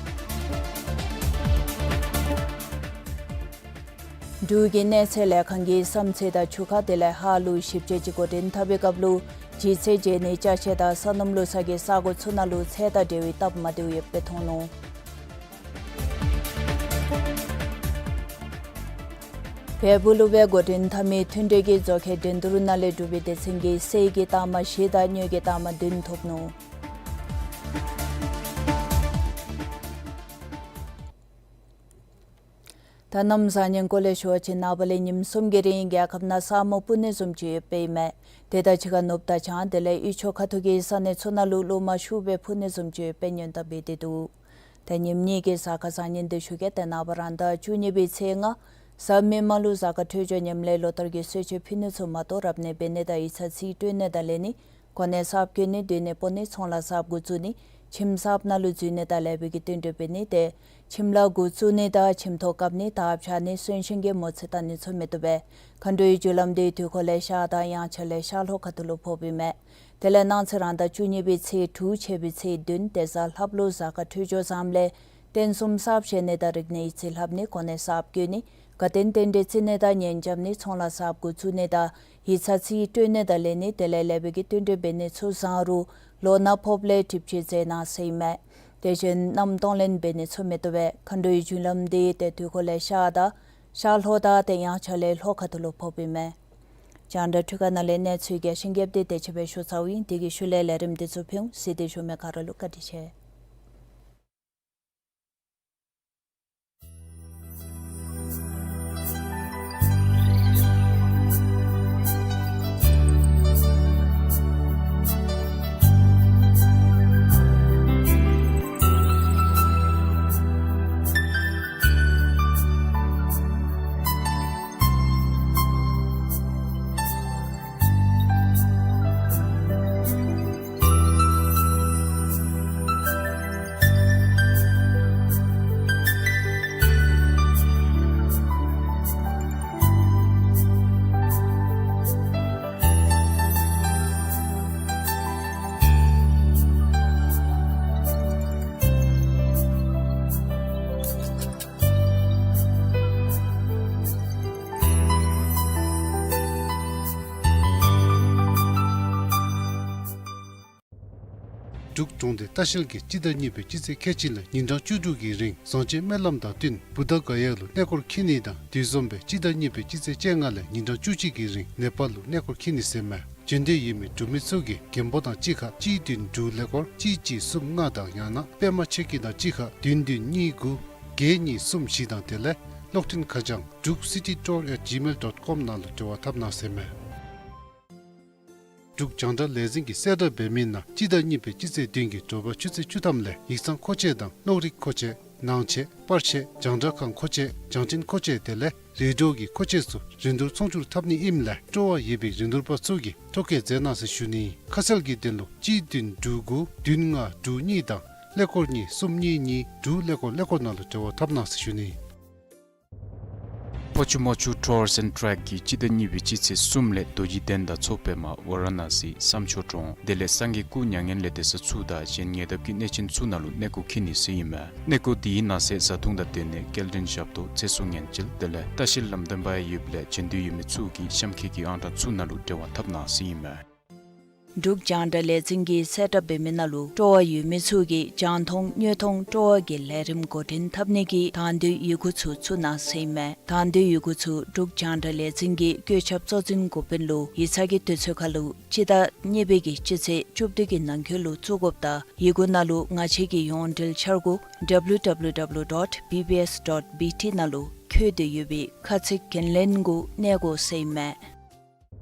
འབྲུག་གི་གནས་ཚད་ལས་ཁང་གིས་བསམ་ཚད་དང་ཆུ་ཁ་དེ་ལས་ཧཱ་ལུ་ཞིབ་དཔྱད་ཅིག་འགོ་འདྲེན་འཐབ་པའི་སྐབས་ལུ་ལྗིད་ཚད་འཇལ་ནི་ཅ་ཆས་དང་སོ་ནམ་ལུགས་གསར་གྱི་ས་གོ་ཚུ་ནང་ལུ་ཚད་དང་འབྲེལ་བའི་སྟབས་མ་བདེཝ་ཡོདཔ་སྦེ་མཐོང་ནུག། བལ་པོ་ལུ་སྦེ་འགོ་འདྲེན་འཐབ་མི་མཐུན་འབྲེལ་གྱི་མཛོད་ཁང་འགྲན་བསྡུར་ནང་ལས་གྲུབ་པའི་སྡེ་ཚན་གྱིས་གསེར་གྱི་རྟགས་མ་བཞི་དང་དངུལ་གྱི་རྟགས་མ་བདུན་ཐོབ་ནུག། ད་གནམ་བཟང་ངན་སྐོར་ལས་ཞུ་བ་ཅིན་ནངས་པ་ལས་ཉིནམ་གསུམ་གྱི་རིང་རྒྱལ་ཁབ་ནང་ས་སྨུག་སྤུབ་ནི་བཟུམ་ཅིག་ཡོདཔ་ཨིན་མས། དེ་དང་གཅིག་ཁར་ནུབ་དང་བྱང་དེ་ལས་དབུས་ཕྱོགས་ཁ་ཐུག་གི་ས་གནས་ཚུ་ནང་ལུ་རླུང་མ་ཤུགས་སྦེ་འཕུ་ནི་བཟུམ་ཅིག་ཡོདཔ་སྦེ་སྔོན་བརྡ་འབད་དེ་འདུག། ད་ཉིནམ་གཉིས་ཀྱི་གཟའ་སྐར་བཟང་ངན་འདི་ཞུ་གེ། ཏེ་ནངས་པ་རང་ཟླ་བཅུ་གཉིས་པའི་ཚེས་ལྔ་གཟའ་མིག་དམར་ལུ་གཟའ་སྐར་འཕྲོད་སྦྱོར་ཉམས་ལས་ལོ་ལྟར་གྱི་གསོལ་མཆོད་ཕུལ་ནི་ཚུ་མ་གཏོགས་རབ་གནས་འབད་ནི་དང་ཡིག་ཚང་རྩིས་སྤྲོད་ནི་དང་ལེན་ནི། གོ་གནས་གསརཔ་བསྐོ་ནི། སྡོད་གནས་སྤོ་ནི། ཚོང་ལཱ་གསརཔ་འགོ་བཙུགས་ནི། ཁྱིམ་གསརཔ་ནང་ལུ་འཛུལ་ནི་དང་ལེགས་པའི་གི་བསྟུན་གྲོས་འབད་ནི། ཏེ་ཁྱིམ་ལཱ་འགོ་བཙུགས་ནི་དང་ཁྱིམ་ཐོག་བཀབ་ནི། དར་བཅའ་ནི། གསོན་གཤིན་གྱི་མོ་རྩིས་བཏང་ནི་ཚུ་མི་བཏུབ་པས། མཁའ་འགྲོའི་རྒྱུ་ལམ་འདི་དུས་འཁོར་ལས་ཤར་དང་དབྱངས་འཆར་ལས་ཤར་ལྷོ་ཁ་ཐུག་ལུ་ཕོགཔ་ཨིན་མས། དེ་ལས་གནངས་ཚེ་རང་ཟླ་བཅུ་གཉིས་པའི་ཚེས་དྲུག་ཆད་པའི་ཚེས་བདུན་ཏེ་གཟའ་ལྷགཔ་ལུ་གཟའ་སྐར་འཕྲོད་སྦྱོར་བཟངམ་ལས་རྟེན་གསུམ་གསརཔ་བཞེངས་ནི་དང་རིག་གནས་ཡིག་རྩིས་ལྷབ་ནི། གོ་གནས་གསརཔ་བསྐོ་ནི། དགའ་སྟོན་རྟེན་འབྲེལ་བརྩི་ནི་དང་གཉེན་རྐྱབ་ནི། ཚོང་ལཱ་གསརཔ་འགོ་བཙུགས་ནི་དང་ཡིག་ཚང་རྩིས་སྤྲོད་ནི་དང་ལེན་ནི། དེ་ལས་ལེགས་པའི་གི་བསྟུན་གྲོས་འབད་ནི་ཚུ་བཟང་རུང་ལོ་ན་ཕོགཔ་ལས་གྲིབ་བཅོས་མཛད་གནང་ཟེར་ཨིན་མས། དེ་བཞིན་གནམ་གཏོང་ལེན་འབད་ནི་ཚུ་མི་བཏུབ་པས། མཁའ་འགྲོའི་རྒྱུ་ལམ་འདི་ཏེ་དུས་འཁོར་ལས་ཤར་དང་ཤར་ལྷོ་དང་ཏེ་དབྱངས་འཆར་ལས་ལྷོ་ཁ་ཐུག་ལུ་ཕོགཔ་ཨིན་མས། རྒྱང་བསྒྲགས་འཕྲུལ་ཁང་ནང་ལས་གནས་ཚུལ་རྒྱས་ཤིང་རྒྱསཔ་འདི་དེ་ཅིག་སྦེ་ཞུ་ཚརཝ་ཨིན། དེ་གི་ཤུལ་ལས་ལས་རིམ་འདི་ཚུ་ཕུལ་འོང་། གཟིགས་ཏེ་བཞུགས་མི་ག་ར་ལུ་བཀའ་དྲིན་ཆེ། འབྲུག་གྲོང་སྡེ་ལྟ་བཤལ་གྱིས་སྤྱི་ཟླ་གཉིས་པའི་སྤྱི་ཚེས་ཁལ་གཅིག་ལས་ཉིན་གྲངས་བཅུ་དྲུག་གི་རིང་བཟང་སྤྱོད་སྨོན་ལམ་དང་བསྟུན་བུདྡྷ་ག་ཡ་ལུ་གནས་སྐོར་འཁྱིད་ནི་དང་དེ་བཟུམ་སྦེ་སྤྱི་ཟླ་གཉིས་པའི་སྤྱི་ཚེས་བཅོ་ལྔ་ལས་ཉིན་གྲངས་བཅུ་གཅིག་གི་རིང་ནེ་པཱལ་ལུ་གནས་སྐོར་འཁྱིད་ནི་ཟེར་མས། བྱོན་འདོད་ཡོད་མི་འབྲུག་མི་ཚུ་གིས་རྒན་པོ་དང་གཅིག་ཁར་གཅིག་བདུན་དྲུག་ཀླད་ཀོར་གཅིག་གཅིག་གསུམ་ལྔ་དང་ཡང་ན་པདྨ་ཆོས་སྐྱིད་དང་གཅིག་ཁར་བདུན་བདུན་གཉིས་དགུ་བརྒྱད་གཉིས་གསུམ་བཞི་དང་དེ་ལས་གློག་འཕྲིན་ཁ་བྱང་druk city tour at gmail dot com ནང་ལུ་འབྲེལ་བ་འཐབ་གནང་ཟེར་མས། འབྲུག་རྒྱང་བསྒྲགས་ལས་འཛིན་གྱིས་གསལ་བསྒྲགས་འབད་མི་ནང་སྤྱི་ཟླ་གཉིས་པའི་སྤྱི་ཚེས་བདུན་གྱི་དྲོ་པ་ཆུ་ཚོད་བཅུ་ཐམ་ལས་ཡིག་ཚང་མཁོ་ཆས་དང་གློག་རིག་མཁོ་ཆས་ནང་ཆས་པར་ཆས་རྒྱང་བསྒྲགས་ཁང་མཁོ་ཆས་བྱང་འཕྲིན་མཁོ་ཆས་དེ་ལས་རེ་ཌི་ཡོ་གི་མཁོ་ཆས་ཚུ་རིན་བསྡུར་ཚོང་བསྒྱུར་འཐབ་ནི་ཨིནམ་ལས་སྤྲོ་བ་ཡོད་པའི་རིན་བསྡུར་པ་ཚུ་གིས་ཐོ་བཀོད་མཛད་གནང་ཟེར་ཞུ་ནི། ཁ་གསལ་གྱི་དོན་ལུ་གཅིག་བདུན་དྲུག་དགུ་བདུན་ལྔ་དྲུག་གཉིས་དང་ཀླད་ཀོར་གཉིས་གསུམ་གཉིས་གཉིས་དྲུག་ཀླད་ཀོར་ཀླད་ཀོར་ནང་ལུ་འབྲེལ་བ་འཐབ་གནང་ཟེར་ཞུ་ནི། ཕོ་ཆུ་མོ་ཆུ་ཊུར་ཨརསི་ཨེནཌ་ཊེག་གིས་སྤྱི་ཟླ་གཉིས་པའི་སྤྱི་ཚེས་གསུམ་ལས་རྡོ་རྗེ་གདན་དང་མཚོ་པདྨ་ཝ་ར་ཎ་སི་བསམ་མཆོག་གྲོང་དེ་ལས་སངས་རྒྱས་སྐུ་མྱ་ངན་ལས་འདས་ས་ཚུ་དང་གཞན་ཉེ་འདབས་ཀྱི་གནས་ཆེན་ཚུ་ནང་ལུ་གནས་སྐོར་འཁྱིད་ནི་ཟེར་ཨིན་མས། གནས་སྐོར་འདི་ནང་གསེས་བཟའ་འཐུང་དང་སྡོད་གནས་སྐྱེལ་འདྲེན་ཞབས་ཏོག་ཚེ་སྲོག་ཉེན་བཅོལ་དེ་ལས་ལྟ་བཤལ་ལམ་སྟོན་པ་ཡོདཔ་ལས་བྱོན་འདོད་ཡོད་མི་ཚུ་གིས་གཤམ་འཁོད་ཀྱི་ཨང་གྲངས་ཚུ་ནང་ལུ་འབྲེལ་བ་འཐབ་གནང་ཟེར་ཨིན་མས། འབྲུག་རྒྱང་བསྒྲགས་ལས་འཛིན་གྱིས་གསལ་བསྒྲགས་འབད་མི་ནང་ལུ་སྤྲོ་བ་ཡོད་མི་ཚུ་གིས་རྒྱང་མཐོང་དངོས་མཐོང་སྤྲོ་བ་གི་ལས་རིམ་འགོ་འདྲེན་འཐབ་ནི་གི་དང་འདོད་ཡི་གུ་ཚུ་བཙུགས་གནང་ཟེར་ཨིན་མས། དང་འདོད་ཡི་གུ་ཚུ་འབྲུག་རྒྱང་བསྒྲགས་ལས་འཛིན་གྱི་བཀོད་ཁྱབ་གཙོ་འཛིན་འགོ་དཔོན་ལུ་ཡིག་ཚང་གི་དུས་ཚོད་ཁར་ལུ་སྤྱི་ཟླ་གཉིས་པའི་གི་སྤྱི་ཚེས་བཅུ་བདུན་གྱི་ནང་འཁོད་ལུ་བཙུགས་དགོཔ་དང་ཡི་གུ་ནང་ལུ་ང་བཅས་ཀྱི་ཡོངས་འབྲེལ་འཆར་སྒོ་W W W dot B B S dot B T ནང་ལུ་འཁོད་དེ་ཡོད་པའི་ཁ་ཚིག་འགན་ལེན་གུ་གནས་དགོ་ཟེར་ཨིན་མས།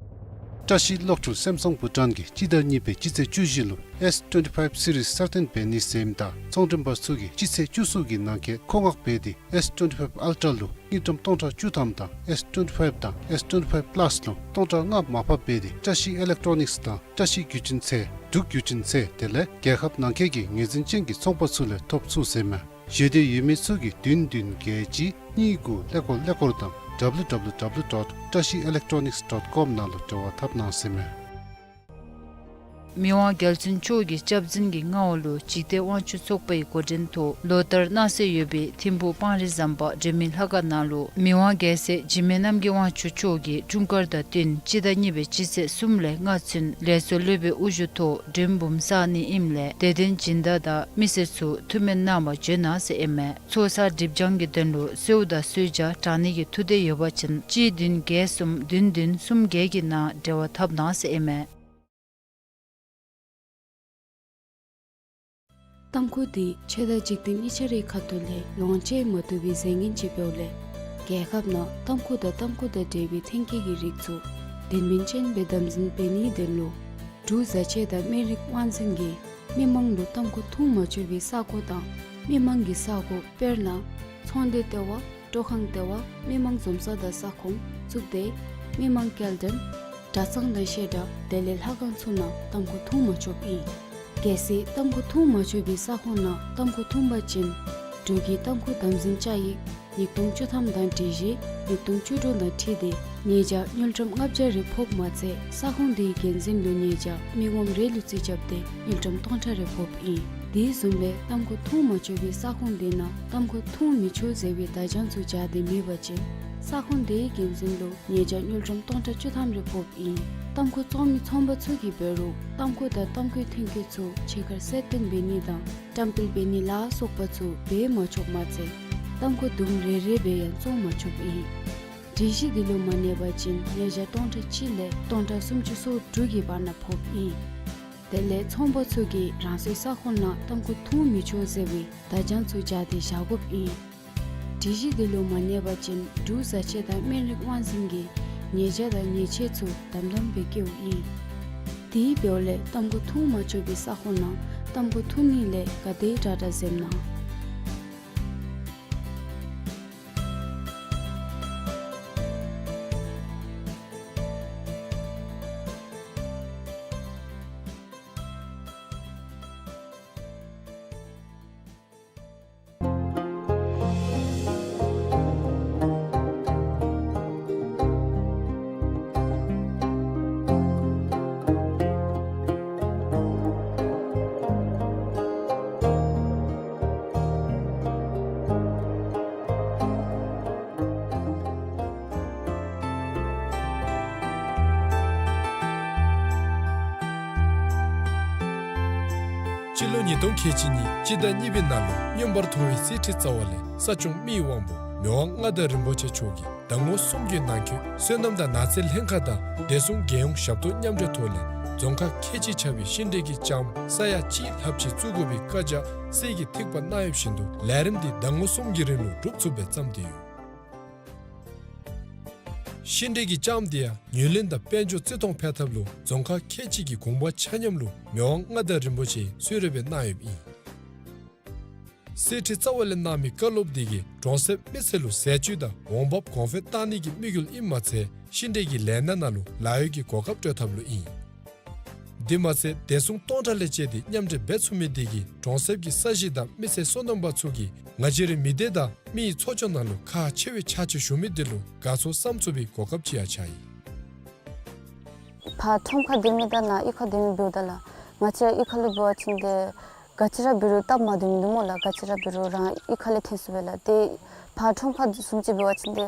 བཀྲ་ཤིས་གློག་འཕྲུལ་སེམ་སང་བྷུ་ཊཱན་གྱིས་སྤྱི་ཟླ་གཉིས་པའི་སྤྱི་ཚེས་བཅུ་བཞི་ལུ་S twenty-five series གསར་བཏོན་འབད་ནི་ཟེར་ཨིནམ་ད་ཚོང་མགྲོན་པ་ཚུ་གིས་སྤྱི་ཚེས་བཅུ་གསུམ་གྱི་ནང་འཁོད་མཁོ་མངགས་འབད་དེ་S twenty-five Ultra ལུ་དངུལ་ཀྲམ་སྟོང་ཕྲག་བཅུ་ཐམ་དང་S twenty-five དང་S twenty-five Plus ལུ་སྟོང་ཕྲག་ལྔ་མར་ཕབ་འབད་དེ་བཀྲ་ཤིས་ཨི་ལེག་ཊོ་ནིགསི་དང་བཀྲ་ཤིས་བརྒྱུད་འཕྲིན་ཚད་འབྲུག་བརྒྱུད་འཕྲིན་ཚད་དེ་ལས་རྒྱལ་ཁབ་ནང་འཁོད་ཀྱི་ངོས་འཛིན་ཅན་གྱི་ཚོང་པ་ཚུ་ལས་ཐོབ་ཚུགས་ཟེར་ཨིན་མས། ཞུ་འདོད་ཡོད་མི་ཚུ་གིས་བདུན་བདུན་བརྒྱད་གཅིག་གཉིས་དགུ་ཀླད་ཀོར་ཀླད་ཀོར་དང་W W W dot trashielectronics dot com ནང་ལུ་འབྲེལ་བ་འཐབ་གནང་ཟེར་ཨིན་མས། མི་དབང་རྒྱལ་བཙུན་མཆོག་གི་སྐྱབས་འཛིན་གྱི་མངའ་འོག་ལུ་འཇིག་རྟེན་དབང་ཕྱུག་ཚོགས་པའི་འགོ་འདྲེན་ཐོག་ལོ་ལྟར་གནང་སྲོལ་ཡོད་པའི་ཐིམ་ཕུག་སྤང་རི་ཟམ་པ་སྒྲོལ་མའི་ལྷ་ཁང་ནང་ལུ་མི་དབང་རྒྱལ་སྲས་འཇིགས་མེད་རྣམ་རྒྱལ་དབང་ཕྱུག་མཆོག་གི་འཁྲུངས་སྐར་དང་བསྟུན་སྤྱི་ཟླ་གཉིས་པའི་སྤྱི་ཚེས་གསུམ་ལས་ལྔ་ཚུན་ལས་ཚོགས་སློབ་དཔོན་དབུ་བཞུགས་ཐོག་མགྲོན་འབུམ་བསགས་ནི་ཨིནམ་ལས་དད་ལྡན་སྦྱིན་བདག་དང་མི་སེར་ཚུ་ཐུགས་སྨོན་གནང་བར་འབྱོན་གནང་ཟེར་ཨིན་མས། ཚོགས་བསགས་སྒྲིབ་སྦྱང་གི་དོན་ལུ་གསོལཝ་དང་གསོལ་ཇ་དྲང་ནི་གི་ཐུགས་འདོད་ཡོད་པ་ཅིན་གཅིག་བདུན་བརྒྱད་གསུམ་བདུན་བདུན་གསུམ་བརྒྱད་ཀྱི་ནང་འབྲེལ་བ་འཐབ་གནང་ཟེར་ཨིན་མས། ཏམ་ཁུ་འདི་ཆོས་དང་འཇིག་རྟེན་གཉིས་ཆ་རའི་ཁ་ཐུག་ལས་ལོངས་སྤྱོད་མ་བཏུབ་པའི་རྫས་ངན་ཅིག་འབདཝ་ལས་རྒྱལ་ཁབ་ནང་ཏམ་ཁུ་དང་ཏམ་ཁུ་དང་འབྲེལ་བའི་ཐོན་སྐྱེད་ཀྱི་རིགས་ཚུ་དོན་སྨིན་ཅན་སྦེ་དམ་འཛིན་འབད་ནིའི་དོན་ལུ་འབྲུག་བཟའ་ཆས་དང་སྨན་རིགས་དབང་འཛིན་གྱིས་མི་མང་ལུ་ཏམ་ཁུ་འཐུང་མ་ཆོག་པའི་ས་ཁོངས་དང་མི་མང་གི་ས་ཁོངས་དཔེར་ན་ཚོང་སྡེ་ལྟེ་བ། སྤྲོ་ཁང་ལྟེ་བ། མི་མང་འཛོམས་ས་དང་ས་ཁོངས་བཙུགས་ཏེ་མི་མང་སྐྱེལ་འདྲེན་གྲྭ་ཚང་དང་བཤད་གྲྭ་དེ་ལས་ལྷ་ཁང་ཚུ་ནང་ཏམ་ཁུ་འཐུང་མ་ཆོགཔ་ཨིན། གལ་སྲིད་ཏམ་ཁུ་འཐུང་མ་ཆོག་པའི་ས་ཁོངས་ནང་ཏམ་ཁུ་འཐུང་པ་ཅིན་འབྲུག་གི་ཏམ་ཁུ་དམ་འཛིན་བཅའ་ཡིག་ཉིས་སྟོང་བཅུ་ཐམ་དང་སྒྲིག་གཞི་ཉིས་སྟོང་བཅུ་དྲུག་དང་འཁྲིལ་ཏེ་ཉེས་བྱ་དངུལ་ཀྲམ་ལྔ་བརྒྱ་རེ་ཕོགཔ་མ་ཚད་ས་ཁོངས་དེའི་འགན་འཛིན་ལུ་ཉེས་བྱ་མི་ངོམ་རེ་ལུ་རྩིས་རྐྱབ་སྟེ་དངུལ་ཀྲམ་སྟོང་ཕྲག་རེ་ཕོགཔ་ཨིན། དེ་བཟུམ་སྦེ་ཏམ་ཁུ་འཐུང་མ་ཆོག་པའི་ས་ཁོངས་དེ་ནང་ཏམ་ཁུ་འཐུང་མི་ཆོག་ཟེར་བའི་བརྡ་བྱང་ཚུ་སྦྱར་ཏེ་མེད་པ་ཅིན་ས་ཁོངས་དེའི་འགན་འཛིན་ལུ་ཉེས་བྱ་དངུལ་ཀྲམ་སྟོང་ཕྲག་བཅུ་ཐམ་རེ་ཕོགཔ་ཨིན། ཏམ་ཁུ་བཙོང་མི་ཚོང་པ་ཚུ་གིས་འབད་རུང་ཏམ་ཁུ་དང་ཏམ་ཁུའི་ཐོན་སྐྱེད་ཚུ་ཕྱི་ཁར་གསལ་སྟོན་འབད་ནི་དང་བཀྲམ་སྤེལ་འབད་ནི་ལ་སོགས་པ་ཚུ་འབད་མ་ཆོགཔ་མ་ཚད་ཏམ་ཁུ་དུམ་རེ་རེ་སྦེ་ཡང་བཙོང་མ་ཆོགཔ་ཨིན། སྒྲིག་གཞི་དེ་ལུ་མ་གནས་པ་ཅིན་ཉེས་བྱ་སྟོང་ཕྲག་གཅིག་ལས་སྟོང་ཕྲག་སུམ་ཅུ་སོ་དྲུག་གི་བར་ན་ཕོགཔ་ཨིན། དེ་ལས་ཚོང་པ་ཚུ་གིས་རང་སོའི་ས་ཁོངས་ནང་ཏམ་ཁུ་འཐུང་མི་ཆོག་ཟེར་བའི་བརྡ་བྱང་ཚུ་སྦྱར་ཏེ་བཞག་དགོཔ་ཨིན། སྒྲིག་གཞི་དེ་ལུ་མ་གནས་པ་ཅིན་འབྲུག་བཟའ་ཆས་དང་སྨན་རིགས་དབང་འཛིན་གྱིས་ཉེས་བྱ་དང་ཉེས་ཆད་ཚུ་དམ་དམ་སྦེ་བཀལཝ་ཨིན། དེ་འབདཝ་ལས་ཏམ་ཁུ་འཐུང་མ་ཆོག་པའི་ས་ཁོངས་ནང་ཏམ་ཁུ་འཐུང་ནི་ལས་ག་དེ་དྲག་དྲག་འཛེམ་གནང་། སྤྱི་ལོ་ཉིས་སྟོང་ཁལ་གཅིག་གཉིས་སྤྱི་ཟླ་གཉིས་པའི་ནང་ལུ་མངོན་པར་མཐོང་བའི་གསེར་ཁྲི་རྩ་བ་ལས་ས་སྐྱོང་མི་ཡི་དབང་པོ་མི་དབང་མངའ་བདག་རིན་པོ་ཆེ་མཆོག་གིས་ཟླ་ངོ་གསུམ་གྱི་ནང་འཁོད་སོ་ནམ་དང་ནགས་ཚལ་ལྷན་ཁག་དང་བདེ་སྲུང་རྒྱལ་ཡོངས་ཞབས་ཏོག་མཉམ་འབྲེལ་ཐོག་ལས་རྫོང་ཁག་ཁལ་གཅིག་ཆགས་པའི་ཤིང་འབྲས་ཀྱི་ལྕངམ་ས་ཡ་གཅིག་ལྷགཔ་ཅིག་བཙུགས་དགོ་པའི་བཀའ་རྒྱ་གསེར་གྱི་ཐིགས་པ་གནང་ཡོདཔ་བཞིན་དུ་ལས་རིམ་འདི་ཟླ་ངོ་གསུམ་གྱི་རིང་ལུ་འགྲུབ་ཚུགསཔ་སྦེ་བརྩམས་ཏེ་ཡོད། ཤིང་འབྲས་ཀྱི་ལྕངམ་འདི་ཡང་ཉུལ་ལེན་དང་དཔལ་འབྱོར་བརྩི་མཐོང་འཕེལ་ཐབས་ལུ་རྫོང་ཁག་ཁལ་གཅིག་གི་གུང་པ་ཆ་མཉམ་ལུ་མི་དབང་མངའ་བདག་རིན་པོ་ཆེ་གསོལ་རས་སྦེ་གནང་ཡོདཔ་ཨིན། གསེར་ཁྲི་རྩ་བ་ལས་གནང་མི་བཀའ་སློབ་འདི་གིས་གྲོང་གསེབ་མི་སེར་ལུ་ཟས་བཅུད་དང་འོང་འབབ་གོང་འཕེལ་གཏང་ནི་གི་དམིགས་ཡུལ་ཨིནམ་མ་ཚད་ཤིང་འབྲས་ཀྱི་ལས་སྣ་ནང་ལུ་ལཱ་གཡོག་གི་གོ་སྐབས་སྤྲོད་ཐབས་ལུ་ཨིན། དེ་མ་ཚད་བདེ་སྲུང་སྟོང་ཕྲག་ལས་བཅད་དེ་མཉམ་འབྲེལ་འབད་ཚུགས་མི་འདི་གིས་གྲོང་གསེབ་ཀྱི་ས་གཞི་དང་མི་སེར་སོ་ནམ་པ་ཚུ་གིས་ང་བཅས་རའི་མི་སྡེ་དང་མི་ཡི་འཚོ་སྐྱོང་ནང་ལུ་ཁག་ཆེ་བའི་ཕྱག་ཕྱིད་ཞུ་མི་འདི་ལུ་དགའ་ཚོར་བསམ་ཚུགས་པའི་གོ་སྐབས་ཅིག་ཡང་ཆགས་ཡི། ཕར་ཁྲོམ་ཁར་སྡོད་མི་དང་ནཱ་གཡུས་ཁར་སྡོད་མི་འབདཝ་ད་ལགས། ང་བཅས་གཡུས་ཁ་ལུ་འབད་བ་ཅིན་ཏེ་ག་ཅི་ར་འབད་རུང་སྟབས་མ་བདེཝ་མིན་འདུག་སྨོ་ལགས། ག་ཅི་ར་འབད་རུང་རང་གཡུས་ཁ་ལས་ཐོན་ཚུགས་པས་ལགས། ཏེ་ཕར་ཁྲོམ་ཁར་བཟུམ་ཅིག་འབད་བ་ཅིན་ཏེ་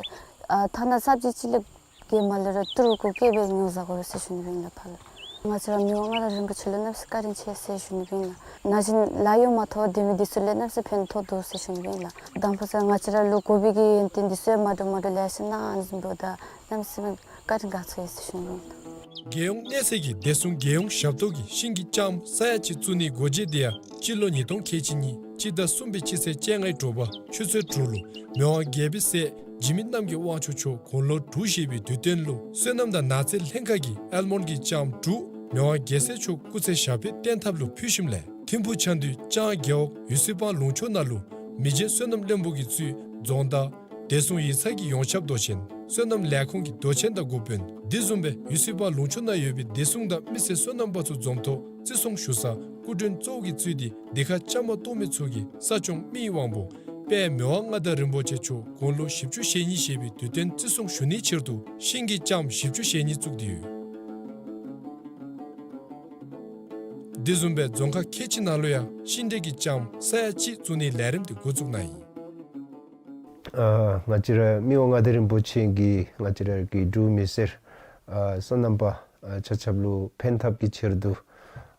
ཨ་ཐ་ན་སབ་ཇི་ཅིག་ལས་བརྒལ་མ་ལས་ར་ཏི་རུ་གུ་སྐྱེལ་སྦེ་ཉོ་བཟའ་དགོ་པས་ཟེར་ཞུ་ནི་ཨིན་ལགས་ཕར་ལུ། ང་བཅས་ར་མི་དབང་མངའ་བདག་རིན་པོ་ཆེ་ལུ་གནམ་མེད་ས་མེད་བཀའ་དྲིན་ཆེ་ཟེར་ཞུ་ནི་ཨིན་ལགས། ན་གཞོན་ལཱ་གཡོག་མ་ཐོབ་སྡོད་མི་འདི་ཚུ་ལུ་གནམ་མེད་ས་མེད་ཕན་ཐོགས་འདུག་ཟེར་ཞུ་ནི་ཨིན་ལགས། དང་ཕུ་ས་ང་བཅས་ར་ལུ་དགོ་པའི་གི་ཡོན་ཏན་འདི་ཚུ་ཡང་མ་འདྲཝ་མ་འདྲཝ་ལེ་ཤ་གནང་ནི་འབདཝ་ད་གནམ་མེད་ས་མེད་བཀའ་དྲིན་དགའ་ཚོར་ཡོད་ཟེར་ཞུ་ནི་ཨིན་ལགས། རྒྱལ་ཡོངས་གནས་ཚད་ཀྱི་བདེ་སྲུང་རྒྱལ་ཡོངས་ཞབས་ཏོག་གི་ཤིང་གི་ལྕངམ་ས་ཡ་གཅིག་བཙུགས་ནིའི་སྒོ་འབྱེད་འདི་ཡང་སྤྱི་ལོ་ཉིས་སྟོང་ཁལ་གཅིག་གཉིས་སྤྱི་ཟླ་གསུམ་པའི་སྤྱི་ཚེས་བཅོ་ལྔའི་དྲོ་པ་ཆུ་ཚོད་དྲུག་ལུ་མི་དབང་རྒྱལ་པོའི་སྲས་འཇིགས་མེད་རྣམ་རྒྱལ་དབང་ཕྱུག་མཆོག་དགུང་ལོ་དྲུག་བཞེས་པའི་དུས་སྟོན་ལུ་སོ་ནམ་དང་ནགས་ཚལ་ལྷན་ཁག་གིས་ཨལ་མོན་གྱི་ལྕངམ་དྲུག་མི་དབང་རྒྱལ་སྲས་མཆོག་སྐུ་ཚེ་ཞབས་པད་བརྟན་ཐབས་ལུ་ཕུལ་ཞིནམ་ལས་ཐིམ་ཕུག་ཆ་འདུས་ལྕང་རྒེད་འོག་ཡུ་སི་པང་ལུང་ཕྱོགས་ནང་ལུ་མི་རྗེ་སོ་ནམ་བློན་པོ་གིས་གཙོས་རྫོང་བདག་བདེ་སྲུང་ཡིག་ཚང་གི་ཡོངས་ཁྱབ་མདོ་ཆེན་སོ་ནམ་ལས་ཁུངས་ཀྱི་མདོ་ཆེན་དང་འགོ་དཔོན་དེ་བཟུམ་སྦེ་ཡུ་སི་པང་ལུང་ཕྱོགས་ནང་ཡོད་པའི་བདེ་སྲུང་དང་མི་སེར་སོ་ནམ་པ་ཚུ་འཛོམས་ཐོག་བརྩི་སྲུང་ཞུ་ས་སྐུ་མགྲོན་གཙོ་བོ་གིས་གཙོས་ཏེ་འདི་ཁར་བཅའ་མར་གཏོགས་མི་ཚུ་གིས་ས་སྐྱོང་མི་ཡི་དབང་པོ་དཔལ་མི་དབང་མངའ་བདག་རིན་པོ་ཆེ་མཆོག་དགུང་ལོ་བཞི་བཅུ་ཞེ་གཉིས་བཞེས་པའི་དུས་སྟོན་བརྩི་སྲུང་ཞུ་ནིའི་ཕྱིར་དུ་ཤིང་གི་ལྕངམ་བཞི་བཅུ་ཞེ་གཉིས་བཙུགས་ཏེ་ཡོད། དེ་བཟུམ་སྦེ་རྫོང་ཁག་ཁལ་གཅིག་ནང་ལུ་ཡང་ཤིང་འབྲས་ཀྱི་ལྕངམ་ས་ཡ་གཅིག་བཙུགས་ནིའི་ལས་རིམ་དེ་འགོ་བཙུགས་གནང་ཡི། ཨ་ང་བཅས་ར་མི་དབང་མངའ་བདག་རིན་པོ་ཆེ་གིས་ང་བཅས་ར་གི་འབྲུག་མི་སེར་ཨ་སོ་ནམ་པ་ཨ་ཆ་ཁྱབ་ལུ་ཕན་ཐབས་ཀྱི་ཕྱིར་དུ་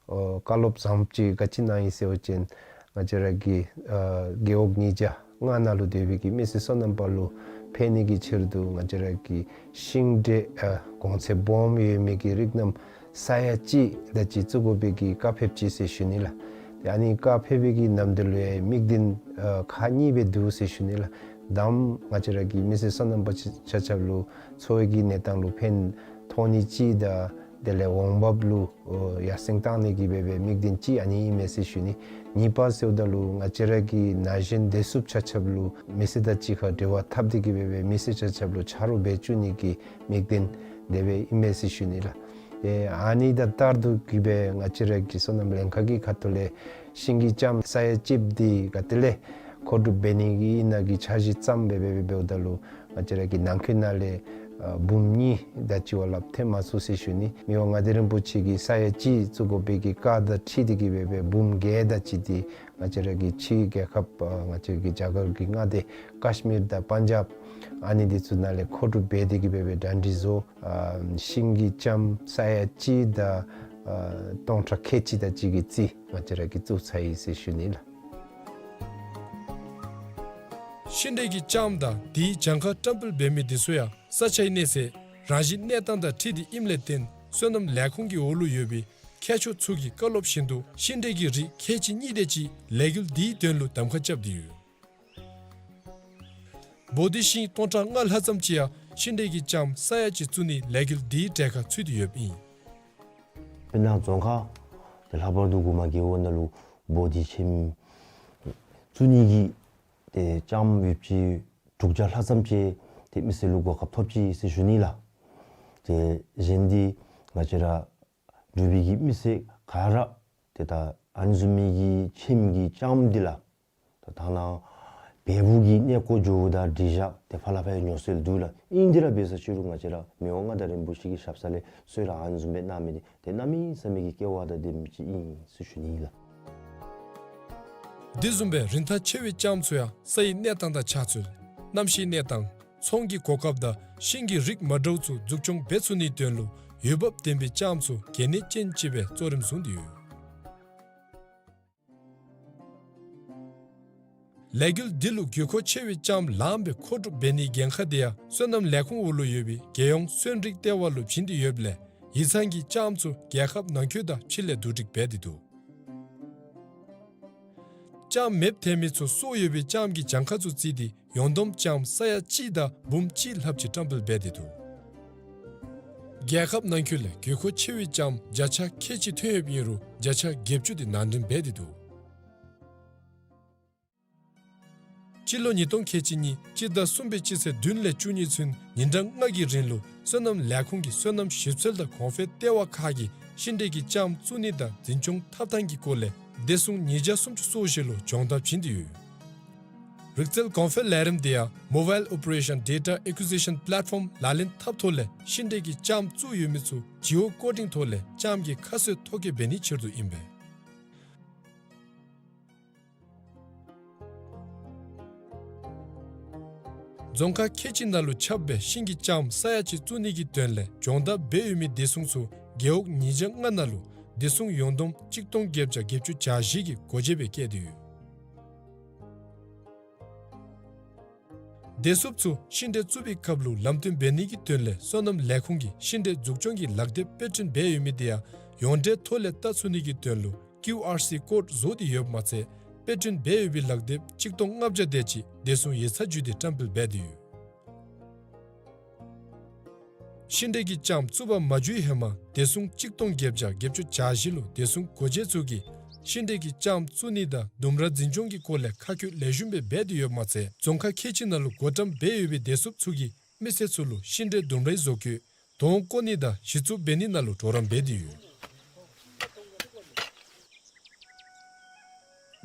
ཨོ་བཀའ་སློབ་བཟང་པོ་ཅིག་ག་ཅི་གནང་ཡི་ཟེར་བ་ཅིན་ང་བཅས་ར་གི་ཨ་རྒེད་འོག་ཉིས་བརྒྱ་ལྔ་ནང་ལུ་སྡོད་པའི་གི་མི་སེར་སོ་ནམ་པ་ལུ་ཕན་ནི་གི་ཕྱིར་དུ་ང་བཅས་ར་གི་ཤིང་འབྲས་ཨ་གོང་ཚད་སྦོམ་ཡོད་མི་གི་རིགས་རྣམས་ས་ཡ་གཅིག་དེ་ཅིག་བཙུགས་དགོ་པའི་གི་བཀའ་ཕེབས་ཅི་ཟེར་ཞུ་ནི་ལགས། ཏེ་ཨ་ནི་བཀའ་ཕེབས་པའི་གི་ནམ་དུས་ལུ་ཡང་དམིགས་འདུན་ཨ་ཁག་གཉིས་སྦེ་འདུག་ཟེར་ཞུ་ནི་ལགས། དང་པ་ང་བཅས་ར་གི་མི་སེར་སོ་ནམ་པ་ཆ་ཆ་ཁྱབ་ལུ་འཚོ་བའི་གི་གནས་སྟངས་ལུ་ཕན་ཐོགས་ནི་གཅིག་དང་དེ་ལས་འོང་འབབ་ལུ་ཨོ་ཡར་སེང་གཏང་ནི་གི་སྦེ་སྦེ་དམིགས་འདུན་གཅིག་ཨ་ནི་ཨིན་མས་ཟེར་ཞུ་ནི། གཉིས་པ་ཟེརཝ་ད་ལུ་ང་བཅས་ར་གི་ན་གཞོན་བདེ་སྲུངཔ་ཆ་ཁྱབ་ལུ་མི་སེར་དང་གཅིག་ཁར་འབྲེལ་བ་འཐབ་སྟེ་གི་སྦེ་སྦེ་མི་སེར་ཆ་ཁྱབ་ལུ་ཆ་རོགས་འབད་བཅུག་ནི་གི་དམིགས་འདུན་དེ་སྦེ་ཨིན་མས་ཟེར་ཞུ་ནི་ལགས། ཏེ་ཨ་ནི་དང་ལྟར་དུ་གི་སྦེ་ང་བཅས་ར་གི་སོ་ནམ་ལྷན་ཁག་གི་ཁ་ཐུག་ལས་ཤིང་གི་ལྕངམ་ས་ཡ་གཅིགཔོ་འདི་ག་ཏེ་ལས་མཁོ་སྒྲུབ་འབད་ནི་གི་ཨིན་ན་གི་འཆར་གཞི་བརྩམས་སྦེ་སྦེ་སྦེ་འབདཝ་ད་ལུ་ང་བཅས་ར་གི་ནང་འཁོད་ནང་ལས་ཨ་འབུམ་གཉིས་དེ་ཅིག་བ་ལྷགཔ་ཐོན་མ་ཚུགས་ཟེར་ཞུ་ནི། མི་དབང་མངའ་བདག་རིན་པོ་ཆེ་གིས་ས་ཡ་གཅིག་བཙུགས་དགོ་པའི་གི་བཀའ་དང་འཁྲིལ་ཏེ་གི་སྦེ་སྦེ་འབུམ་བརྒྱད་དེ་ཅིག་འདི་ང་བཅས་ར་གི་ཕྱི་རྒྱལ་ཁབ་ཨ་ང་བཅས་ཀྱི་རྒྱ་གར་གྱི་མངའ་སྡེ་ཀཤ་མིར་དང་པན་ཇབ་ཨ་ནི་འདི་ཚུ་ནང་ལས་མཁོ་སྒྲུབ་འབད་དེ་གི་སྦེ་སྦེ་གྲ་སྒྲིག་བཟོ། ཨ་ཤིང་གི་ལྕངམ་ས་ཡ་གཅིག་དང་ཨ་སྟོང་ཕྲག་ཁལ་གཅིག་དེ་ཅིག་གི་རྩིས་ང་བཅས་ར་གིས་བཙུགས་ཚར་ཡི་ཟེར་ཞུ་ནི་ལགས། ཤིང་འབྲས་ཀྱི་ལྕངམ་དང་དེའི་གྱངས་ཁ་བཀྲམ་སྤེལ་འབད་མི་འདི་ཚུ་ཡང་ས་ཆའི་གནས་ཚད་རང་བཞིན་གནས་སྟངས་དང་འཁྲིལ་ཏེ་ཨིནམ་ལས་བརྟེན་སོ་ནམ་ལས་ཁུངས་ཀྱི་འོག་ལུ་ཡོད་པའི་མཁས་མཆོག་ཚུ་གི་བཀའ་སློབ་བཞིན་དུ་ཤིང་འབྲས་ཀྱི་རིགས་ཁལ་གཅིག་གཉིས་དེ་ཅིག་ལས་འགུལ་འདིའི་དོན་ལུ་གདམ་ཁ་རྐྱབ་སྟེ་ཡོད། བོ་དྷི་ཤིང་སྟོང་ཕྲག་ལྔ་ལྷག་ཙམ་ཅིག་ཡང་ཤིང་འབྲས་ཀྱི་ལྕངམ་ས་ཡ་གཅིག་བཙུགས་ནིའི་ལས་འགུལ་འདིའི་གྲལ་ཁར་ཚུད་དེ་ཡོདཔ་ཨིན། དཔེར་ན་རྫོང་ཁག་དེ་ལྷག་པར་དུ་གོང་མ་རྒེད་འོག་ནང་ལུ་བོ་དྷི་ཁྱིམ་བཙུགས་ནི་གི་ཏེ་ལྕངམ་ཡོདཔ་ཅིག་དྲུག་བརྒྱ་ལྷག་ཙམ་ཅིག་ཏེ་མི་སེར་ལུ་གོ་སྐབས་ཐོབ་ཅི་ཟེར་ཞུ་ནི་ལགས། ཏེ་གཞན་འདི་ང་བཅས་ར་འབྲུག་པའི་གི་མི་སེར་ག་ར་ཏེ་ད་ཨ་ནི་བཟུམ་མའི་གི་ཁྱིམ་གྱི་ལྕངམ་འདི་ལགས། ད་ཐ་ན་བལ་པོ་གི་གནས་སྐོར་འགྱོཝ་ད་འགྲིག་བཞག་ཏེ་ཕར་ལས་ཕར་ཡང་ཉོ་སྲོལ་འདུག་ལགས། ཨིན་དེ་ར་འབད་ས་ཅིག་རུང་ང་བཅས་ར་མི་དབང་མངའ་བདག་རིན་པོ་ཆེ་གི་ཞབས་ས་ལས་གསོལ་རས་ཨ་ནི་བཟུམ་སྦེ་གནང་མི་འདི་ཏེ་གནམ་མེད་ས་མེད་ཀྱི་སྐལ་བ་དང་ལྡན་མི་ཅིག་ཨིན་ཟེར་ཞུ་ནི་ཨིན་ལགས། དེ་བཟུམ་སྦེ་རིན་ཐང་ཆེ་བའི་ལྕངམ་ཚུ་ཡང་ས་ཡི་གནས་སྟངས་དང་ཆ་ཚུལ་གནམ་གཤིས་གནས་སྟངས་ཚོང་གི་གོ་སྐབས་དང་ཤིང་གི་རིགས་མ་འདྲཝ་ཚུ་འཛུགས་སྐྱོང་འབད་ཚུགས་ནིའི་དོན་ལུ་འོས་འབབ་ལྡན་པའི་ལྕངམ་ཚུ་གལ་གནད་ཅན་ཅིག་སྦེ་གཙོ་རིམ་བཟུང་སྟེ་ཡོད། ལས་འགུལ་འདི་ལུ་དགོས་མཁོ་ཆེ་བའི་ལྕངམ་ལངམ་སྦེ་མཁོ་སྒྲུབ་འབད་ནིའི་འགན་ཁག་དེ་ཡང་སོ་ནམ་ལས་ཁུངས་འོག་ལུ་ཡོད་པའི་རྒྱལ་ཡོངས་སོན་རིགས་ལྟེ་བ་ལུ་བྱིན་ཏེ་ཡོདཔ་ལས་ཡིག་ཚང་གིས་ལྕངམ་ཚུ་རྒྱལ་ཁབ་ནང་འཁོད་དང་ཕྱི་ལས་བསྡུ་སྒྲིག་འབད་དེ་འདུག། ལྕངམ་མེདཔ་ཐལ་མི་ཚུ་སྲོག་ཡོད་པའི་ལྕངམ་གྱི་གྱངས་ཁ་ཚུ་བརྩིས་ཏེ་ཡོངས་བསྡོམས་ལྕངམ་ས་ཡ་གཅིག་དང་འབུམ་གཅིག་ལྷགཔ་ཅིག་བཀྲམ་སྤེལ་འབད་དེ་འདུག། རྒྱལ་ཁབ་ནང་འཁོད་ལས་དགོས་མཁོ་ཆེ་བའི་ལྕངམ་བརྒྱ་ཆ་ཁལ་གཅིག་ཐོན་ཡོདཔ་ཨིན་རུང་བརྒྱ་ཆ་བརྒྱད་ཅུ་དེ་ནང་འདྲེན་འབད་དེ་འདུག། སྤྱི་ལོ་ཉིས་སྟོང་ཁལ་གཅིག་གཉིས་སྤྱི་ཟླ་གསུམ་པའི་སྤྱི་ཚེས་བདུན་ལས་བཅུ་གཉིས་ཚུན་ཉིན་གྲངས་ལྔ་གི་རིང་ལུ་སོ་ནམ་ལས་ཁུངས་ཀྱིས་སོ་ནམ་ཞིབ་འཚོལ་དང་གོང་འཕེལ་ལྟེ་བ་ཁག་གིས་ཤིང་འབྲས་ཀྱི་ལྕངམ་བཙུགས་ནི་དང་འཛིན་སྐྱོང་འཐབ་ཐངས་ཀྱི་སྐོར་ལས་བདེ་སྲུང་ཉིས་བརྒྱ་སུམ་ཅུ་སོ་བཞི་ལུ་སྦྱོང་བརྡར་བྱིན་ཏེ་ཡོད། རིག་རྩལ་གོང་འཕེལ་ལས་རིམ་དེ་ཡང་Mobile Operation Data Acquisition Platform ལག་ལེན་འཐབ་ཐོག་ལས་ཤིང་འབྲས་ཀྱི་ལྕངམ་བཙུགས་ཡོད་མི་ཚུ་Geocoding ཐོག་ལས་ལྕངམ་གྱི་ཁ་གསོས་ཐོ་བཀོད་འབད་ནིའི་ཕྱིར་དུ་ཨིན་པས། རྫོང་ཁག་ཁལ་གཅིག་ནང་ལུ་ཁྱབ་པའི་ཤིང་གི་ལྕངམ་ས་ཡ་གཅིག་བཙུགས་ནི་གི་དོན་ལས་སྦྱོང་བརྡར་འབད་ཡོད་མི་བདེ་སྲུང་ཚུ་རྒེད་འོག་ཉིས་བརྒྱ་ལྔ་ནང་ལུ་བདེ་སྲུང་ཡོངས་བསྡོམས་གཅིག་སྟོང་བརྒྱད་བརྒྱ་བརྒྱད་ཅུ་གྱ་བཞི་གི་སྒོ་འབྱེད་སྦེ་བསྐྱལ་ཏེ་ཡོད། བདེ་སྲུངཔ་ཚུ་ཤིང་འབྲས་བཙུགས་པའི་སྐབས་ལུ་ལམ་སྟོན་འབད་ནི་གི་དོན་ལས་སོ་ནམ་ལས་ཁུངས་ཀྱིས་ཤིང་འབྲས་འཛུགས་སྐྱོང་གི་ལག་དེབ་དཔེ་སྐྲུན་འབད་ཡོད་མི་དེ་ཡང་ཡོངས་འབྲེལ་ཐོག་ལས་བལྟ་ཚུགས་ནི་གི་དོན་ལུ་ཀིའུ་ཨར་སི་ཀོཌ་བཟོ་སྟེ་ཡོདཔ་མ་ཚད་དཔེ་སྐྲུན་འབད་ཡོད་པའི་ལག་དེབ་གཅིག་སྟོང་ལྔ་བརྒྱ་དེ་ཅིག་བདེ་སྲུང་ཡིག་ཚང་བརྒྱུད་དེ་བཀྲམ་སྤེལ་འབད་དེ་ཡོད། ཤིང་འབྲས་ཀྱི་ལྕངམ་བཙུགས་པ་མ་འཇུག་ཧེ་མ་བདེ་སྲུང་གཅིག་སྟོང་བརྒྱད་བརྒྱ་བརྒྱད་ཅུ་གྱ་བཞི་ལུ་བདེ་སྲུང་སྒོ་འབྱེད་ཚུ་གིས་ཤིང་འབྲས་ཀྱི་ལྕངམ་བཙུགས་ནི་དང་ལྡུམ་ར་འཛིན་སྐྱོང་གི་སྐོར་ལས་ཁ་བཀོད་ལེགས་ཤོམ་སྦེ་འབད་དེ་ཡོདཔ་མ་ཚད་རྫོང་ཁག་ཁལ་གཅིག་ནང་ལུ་བགོ་བཀྲམ་འབད་ཡོད་པའི་བདེ་སྲུངཔ་ཚུ་གིས་མི་སེར་ཚུ་ལུ་ཤིང་འབྲས་ལྡུམ་རའི་བཟོ་བཀོད་དོང་བརྐོ་ནི་དང་གཞི་བཙུགས་འབད་ནི་ནང་ལུ་གྲོགས་རམ་འབད་དེ་ཡོད།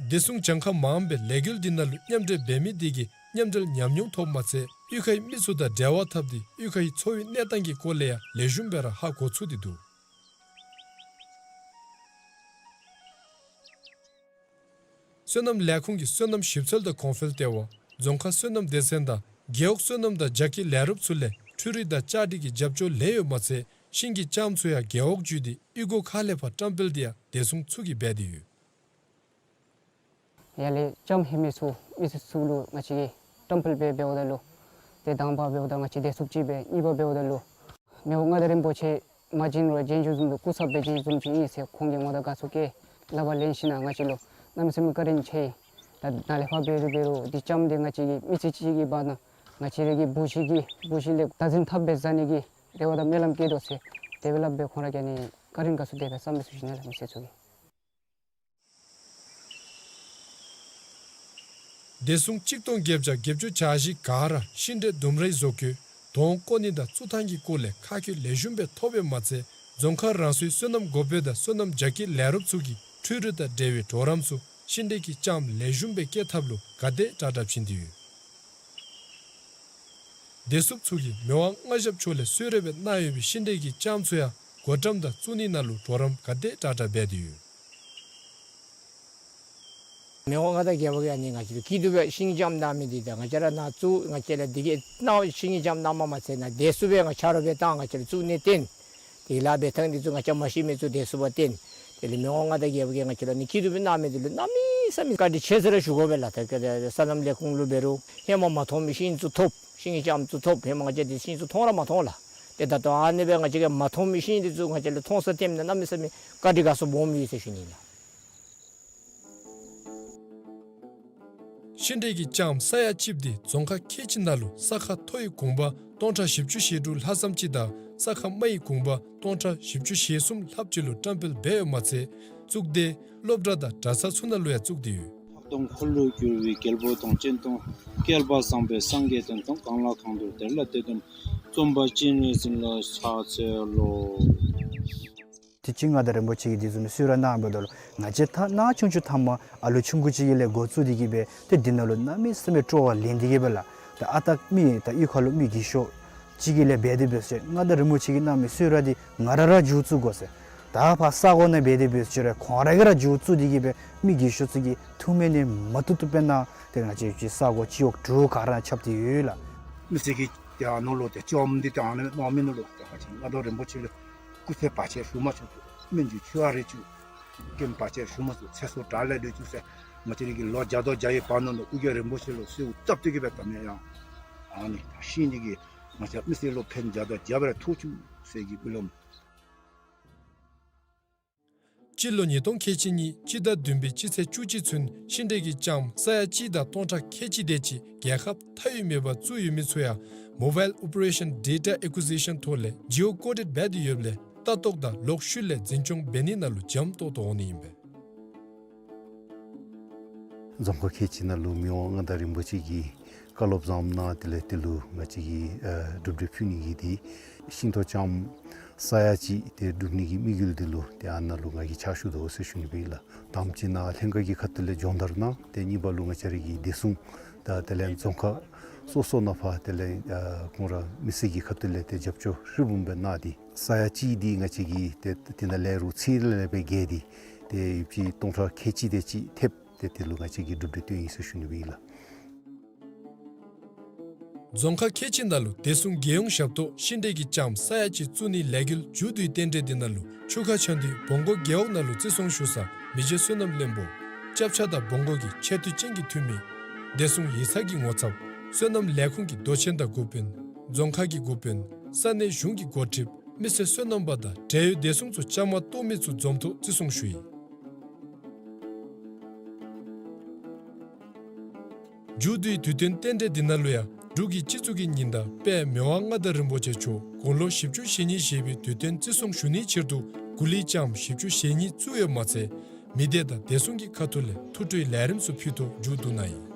བདེ་སྲུང་གྱངས་ཁ་མངམ་སྦེ་ལས་འགུལ་འདི་ནང་ལུ་མཉམ་འབྲེལ་འབད་མི་དེ་གིས་མཉམ་འབྲེལ་ཉམས་མྱོང་ཐོབ་མ་ཚད་གཡུས་ཁའི་མི་ཚུ་དང་འབྲེལ་བ་འཐབ་སྟེ་གཡུས་ཁའི་འཚོ་བའི་གནས་སྟངས་ཀྱི་སྐོར་ལས་ཡང་ལེགས་ཤོམ་སྦེ་ར་ཧ་གོ་ཚུགས་ཏེ་འདུག། སོ་ནམ་ལས་ཁུངས་ཀྱི་སོ་ནམ་ཞིབ་འཚོལ་དང་གོང་འཕེལ་ལྟེ་བ། རྫོང་ཁག་སོ་ནམ་སྡེ་ཚན་དང་རྒེད་འོག་སོ་ནམ་དང་རྒྱ་སྐྱེད་ལས་རོགསཔ་ཚུ་ལས་འཕྲུལ་རིག་དང་བཅའ་སྒྲིག་གི་རྒྱབ་སྐྱོར་ལེན་ཡོདཔ་མ་ཚད་ཤིང་གི་ལྕངམ་ཚུ་ཡང་རྒེད་འོག་བརྒྱུད་དེ་གཡུས་སྒོ་ཁག་ལས་ཕར་བཀྲམ་སྤེལ་འདི་ཡང་བདེ་སྲུང་ཚུ་གིས་འབད་དེ་ཡོད། ཡར་ལས་ལྕངམ་ཧེ་མའི་ཚུ་མི་སེར་ཚུ་ལུ་ང་བཅས་ཀྱིས་བཀྲམ་སྤེལ་འབད་འབདཝ་ད་ལུ་ཏེ་དང་པ་འབདཝ་ད་ང་བཅས་བདེ་སྲུངཔ་ཅིག་སྦེ། གཉིས་པ་འབདཝ་ད་ལུ་མི་དབང་མངའ་བདག་རིན་པོ་ཆེ་མ་བྱོན་རུང་བྱོན་བྱོནམ་བཟུམ་སྦེ་སྐུ་ཚབ་སྦེ་བྱོན་བཟུམ་ཅིག་ཨིན་ཟེར་ཁོང་གིས་ང་དང་དགའ་ཚོར་བསྐྱེད་སླབ་པ་ལེན་ཞིནམ་ལས་ང་བཅས་ལུ་གནམ་མེད་ས་མེད་བཀའ་དྲིན་ཆེ། ད་ནཱ་ལས་ཕར་འབད་རུང་འབད་རུང་འདི་ལྕངམ་འདི་ང་བཅས་ཀྱི་མི་ཚེ་གཅིག་གི་བར་ན་ང་བཅས་ར་གི་བུ་གཞི་གི་བུ་གཞི་ལས་བདག་འཛིན་འཐབ་སྦེ་བཟའ་ནི་གི་རེ་བ་དང་སྨོན་ལམ་བསྐྱེད་དོ་ཟེར་དེ་སྦེ་སླབ་སྦེ་ཁོང་ར་གིས་ཨ་ནི་བཀའ་དྲིན་དགའ་ཚོར་དེ་སྦེ་བསམ་སྦེ་ཞུ་ཞུ་ནི་ལགས། མི་སེར་ཚུ་གིས། བདེ་སྲུང་གཅིག་སྟོང་བརྒྱད་བརྒྱ་བརྒྱད་ཅུ་གྱ་བཞི་ག་ར་ཤིང་འབྲས་ལྡུམ་རའི་བཟོ་བཀོད་དོང་བརྐོ་ནི་དང་བཙུགས་ཐངས་ཀྱི་སྐོར་ལས་ཁ་བཀོད་ལེགས་ཤོམ་སྦེ་ཐོབ་པའི་མ་ཚད་རྫོང་ཁག་རང་སོའི་སོ་ནམ་འགོ་དཔོན་དང་སོ་ནམ་རྒྱ་སྐྱེད་ལས་རོགསཔ་ཚུ་གིས་འཕྲུལ་རིག་དང་འབྲེལ་བའི་གྲོགས་རམ་ཚུ་ཤིང་འབྲས་ཀྱི་ལྕངམ་ལེགས་ཤོམ་སྦེ་སྐྱེ་ཐབས་ལུ་ག་དེ་དྲག་དྲག་བྱིན་ཏེ་ཡོད། བདེ་སྲུངཔ་ཚུ་གིས་མི་དབང་མངའ་ཞབས་མཆོག་ལས་གསོལ་རས་སྦེ་གནང་ཡོད་པའི་ཤིང་འབྲས་ཀྱི་ལྕངམ་ཚུ་ཡང་སྒོ་འགྲམ་དང་བཙུགས་ནི་ནང་ལུ་གྲོགས་རམ་ག་དེ་དྲག་དྲག་འབད་དེ་ཡོད། མི་དབང་མངའ་བདག་རྒྱལ་པོ་གིས་ཨ་ནི་ང་བཅས་ལུ་སྐྱིད་སྡུག་སྦེ་ཤིང་ལྕངམ་གནང་མི་འདི་དང་ང་བཅས་ར་ནཱ་བཙུགས་ང་བཅས་ལུ་འདི་གི་གནང་ཤིང་གི་ལྕངམ་གནངམ་མ་ཚད་ནཱ་བདེ་སྲུངཔ་སྦེ་ང་ཆ་རོགས་སྦེ་བཏང་ང་བཅས་ལུ་བཙུགས་ནི་བརྟེན། དེ་ལཱ་འབད་ཐངས་འདི་ཚུ་ང་བཅས་མ་ཤེས་མི་ཚུ་བདེ་སྲུངཔ་བརྟེན། དེ་ལས་མི་དབང་མངའ་བདག་རྒྱལ་པོ་གིས་ང་བཅས་ལུ་ཨ་ནི་སྐྱིད་སྡུག་སྦེ་གནང་མི་འདི་ལུ་གནམ་མེད་ས་མེད་བཀའ་དྲིན་ཆེ་ཟེར་ར་ཞུ་དགོ་པས་ལགས། ད་ག་དེ་སོ་ནམ་ལས་ཁུངས་ལུ་འབད་རུང་ཧེ་མ་མ་མཐོང་མི་ཤིང་ཚུ་ཐོབ། ཤིང་གི་ལྕངམ་ཚུ་ཐོབ། ཧེ་མ་ང་བཅས་འདི་ཤིང་ཚུ་མཐོང་ར་མ་མཐོང་ལགས། ཏེ་ད་ལྟོ་ཨ་ནི་སྦེ་ང་བཅས་ཀྱིས་མ་མཐོང་མི་ཤིང་འདི་ཚུ་ང་བཅས་ལུ་མཐོང་ས་ཐོནམ་ད་གནམ་མེད་ས་མེད་བཀའ་དྲིན་དགའ་ཚོར་སྦོམ་ཡོད་ཟེར་ཞུ་ནི་ལགས། ཤིང་འབྲས་ཀྱི་ལྕངམ་ས་ཡ་གཅིག་འདི་རྫོང་ཁག་ཁལ་གཅིག་ནང་ལུ་ས་ཁ་མཐོ་བའི་གུང་པ་སྟོང་ཕྲག་བཞི་བཅུ་ཞེ་དྲུག་ལྷག་ཙམ་ཅིག་དང་ས་ཁ་དམའ་བའི་གུང་པ་སྟོང་ཕྲག་བཞི་བཅུ་ཞེ་གསུམ་ལྷགཔ་ཅིག་ལུ་བཀྲམ་སྤེལ་འབད་ཡོདཔ་མ་ཚད་གཙུག་སྡེ་སློབ་གྲྭ་དང་གྲྭ་ཚང་ཚུ་ནང་ལུ་ཡང་བཙུགས་ཏེ་ཡོད། འཕགས་གདོང་འཁོར་ལོས་སྒྱུར་བའི་རྒྱལ་པོ་དང་། སྤྱན་སྟོང་བསྐལ་པ་བཟང་པོའི་སངས་རྒྱས་དོན་དུ། གང་ལ་གང་འདུལ་དེ་ལ་དེ་འདུན་པ། རྩོམ་པ་སྤྱན་རས་གཟིགས་ལ་ཕྱག་འཚལ་ལོ། དུས་ཅི་མངའ་བདག་རིན་པོ་ཆེ་གིས་འདི་བཟུམ་གསོལ་རས་གནང་འབདཝ་ད་ལུ་ང་བཅས་ད་ནང་ཆུང་ཆུང་ཐ་མ་ཨ་ལུ་ཆུང་ཀུ་ཅིག་གི་ལས་འགོ་བཙུགས་ཏེ་གི་སྦེ་ཏེ་འདི་ནང་ལུ་གནམ་མེད་ས་མེད་སྤྲོ་བ་ལེན་ཏེ་གི་སྦེ་ལགས། ད་ཨ་རྟག་མི་ད་གཡུས་ཁ་ལུ་མི་རྒས་ཤོས་ཅིག་གི་ལས་འབད་དེ་འབད་ཟེར་མངའ་བདག་རིན་པོ་ཆེ་གིས་གནང་མི་གསོལ་རས་འདི་ང་ར་ར་མཇུག་བཙུགས་དགོ་ཟེར། ད་ཕར་ས་གོ་ནང་འབད་དེ་འབད་ཟེར་རུང་ཁོང་ར་གིས་ར་མཇུག་བཙུགས་ཏེ་གི་སྦེ་མི་རྒས་ཤོས་ཚུ་གི་ཐུགས་སྨོན་ནི་མ་བཏུབ་བཏུབ་སྦེ་གནང་། ཏེ་ང་བཅས་ཀྱི་ས་གོ་སྤྱི་འོག་དྲུག་ག་ར་ཁྱབ་སྟེ་ཡོད་ལགས། མི་སེར་གྱིས་ཏེ་ཨ་ནཱ་ལུ་ཏེ་ལྕངམ་འདི་ཏེ་ཨ་ནཱ་གནང་མི་ནང་ལུ་ཏེ་ང་བཅས་མངའ་བདག་རིན་པོ་ཆེ་ལུ་སྐུ་ཚེ་བར་ཆད་ཞུ་མ་ཚུགས། སྨན་གྱི་མཆོད་པ་རེ་ཅིག་རྐྱེན་བར་ཆད་ཞུ་མ་ཚུགས། ཚེ་སྲོག་དགྲ་ལས་སྒྲོལ་ཚུགས་ཟེར་ང་བཅས་ར་གི་ལོ་བརྒྱ་དང་བརྒྱ་ཡི་བར་ན་ལུ་ཨོ་རྒྱན་རིན་པོ་ཆེ་ལུ་གསོལཝ་བཏབ་སྟེ་གི་སྦེ་ད་མི་ཡང་ཨ་ནི་ད་ཤིང་འདི་གིས་ང་བཅས་མི་སེར་ལུ་ཕན་བརྒྱ་དང་བརྒྱ་སྦེ་ར་ཐོགས་བཅུག་ཟེར་གྱི་སྨོན་ལམ། སྤྱི་ལོ་ཉིས་སྟོང་ཁལ་གཅིག་གཉིས་སྤྱི་ཟླ་བདུན་པའི་སྤྱི་ཚེས་བཅུ་གཅིག་ཚུན་ཤིང་འབྲས་ཀྱི་ལྕངམ་ས་ཡ་གཅིག་དང་སྟོང་ཕྲག་ཁལ་གཅིག་དེ་ཅིག་རྒྱལ་ཁབ་མཐའ་དབུས་མེད་པར་བཙུགས་ཡོད་མི་ཚུ་ཡང་Mobile Operation Data Acquisition ཐོག་ལས་Geo Coded འབད་དེ་ཡོདཔ་ལས་ལྟ་རྟོག་དང་ལོག་ཤུལ་ལས་འཛིན་སྐྱོང་འབད་ནི་ནང་ལུ་འཇམ་ཏོག་ཏོ་འོང་ནི་ཨིན་པས། རྫོང་ཁག་ཁལ་གཅིག་ནང་ལུ་མི་དབང་མངའ་བདག་རིན་པོ་ཆེ་གིས་བཀའ་སློབ་བཟངམ་གནང་། དེ་ལས་དེ་ལུ་ང་བཅས་ཀྱིས་ཨ་གྲུབ་འབྲས་ཕུལ་ནི་གི་འདི་ཤིང་ཏོག་ལྕངམ་ས་ཡ་གཅིག་ཏེ་སྒྲུབ་ནི་གི་དམིགས་ཡུལ་འདི་ལུ་ཏེ་ཨ་ནཱ་ལུ་ང་གིས་ཕྱག་ཞུ་དོ་ཟེར་ཞུ་ནི་སྦེ་ཨིན་ལགས། དང་པ་ཅིག་ནཱ་ལྷན་ཁག་གི་ཁ་ཐུག་ལས་སྦྱོང་བརྡར་གནང་། ཏེ་གཉིས་པ་ལུ་ང་བཅས་ར་གི་བདེ་སྲུང་དང་དེ་ལས་རྫོང་ཁག་སོ་སོ་ནང་ཕར་དེ་ལས་ཨ་ཁོང་ར་མི་སེར་གྱི་ཁ་ཐུག་ལས་ཏེ་རྒྱབ་སྐྱོར་ཧྲིལ་བུམ་སྦེ་གནང་སྟེ་ས་ཡ་གཅིག་འདི་ང་བཅས་ཀྱིས་ཏེ་དེ་ནང་ལས་རུང་ཚད་ལས་སྦེ་བརྒལ་ཏེ་ཏེ་ཡོདཔ་ཅིག་སྟོང་ཕྲག་ཁལ་གཅིག་དེ་ཅིག་ཐེབས། ཏེ་དེ་ལུ་ང་བཅས་ཀྱིས་གྲུབ་འབྲས་བཏོན་ཡི་ཟེར་ཞུ་ནི་སྦེ་ཨིན་ལགས། རྫོང་ཁག་ཁལ་གཅིག་ནང་ལུ་བདེ་སྲུང་རྒྱལ་ཡོངས་ཞབས་ཏོག་ཤིང་འབྲས་ཀྱི་ལྕངམ་ས་ཡ་གཅིག་བཙུགས་ནིའི་ལས་འགུལ་མཇུག་བསྡུའི་རྟེན་འབྲེལ་འདི་ནང་ལུ་ཆུ་ཁ་ཆ་འདུས་བོང་མགོ་རྒེད་འོག་ནང་ལུ་བརྩི་སྲུང་ཞུ་ས་མི་རྗེ་བསོད་ནམས་བློན་པོ་སྐྱབས་ཆ་དང་བོང་མགོ་གི་ཆེ་བསྟོད་ཅན་གྱི་འཐུས་མི་བདེ་སྲུང་ཡིག་ཚང་གི་ངོ་ཚབ་སོ་ནམ་ལས་ཁུངས་ཀྱི་མདོ་ཆེན་དང་འགོ་དཔོན་རྫོང་ཁག་གི་འགོ་དཔོན་ས་གནས་གཞུང་གི་འགོ་ཁྲིདཔ་མི་སེར་སོ་ནམ་པ་དང་འབྲེལ་ཡོད་བདེ་སྲུང་ཚུ་བཅའ་མར་གཏོགས་མི་ཚུ་འཛོམས་ཐོག་བརྩི་སྲུང་ཞུ་ཡི། མཇུག་བསྡུའི་དུས་སྟོན་རྟེན་འབྲེལ་འདི་ནང་ལུ་ཡང་འབྲུག་གི་སྤྱི་གཙུག་གི་ཉི་ཟླ་དཔལ་མི་དབང་མངའ་བདག་རིན་པོ་ཆེ་མཆོག་དགུང་ལོ་བཞི་བཅུ་ཞེ་གཉིས་བཞེས་པའི་དུས་སྟོན་བརྩི་སྲུང་ཞུ་ནིའི་ཕྱིར་དུ་གུ་ལུའི་ལྕངམ་བཞི་བཅུ་ཞེ་གཉིས་བཙུགས་ཡོདཔ་མ་ཚད་མི་སྡེ་དང་བདེ་སྲུང་གི་ཁ་ཐུག་ལས་ཐུགས་སྤྲོའི་ལས་རིམ་ཚུ་ཕུལ་ཐོག་མཇུག་བསྡུ་གནང་ཡི།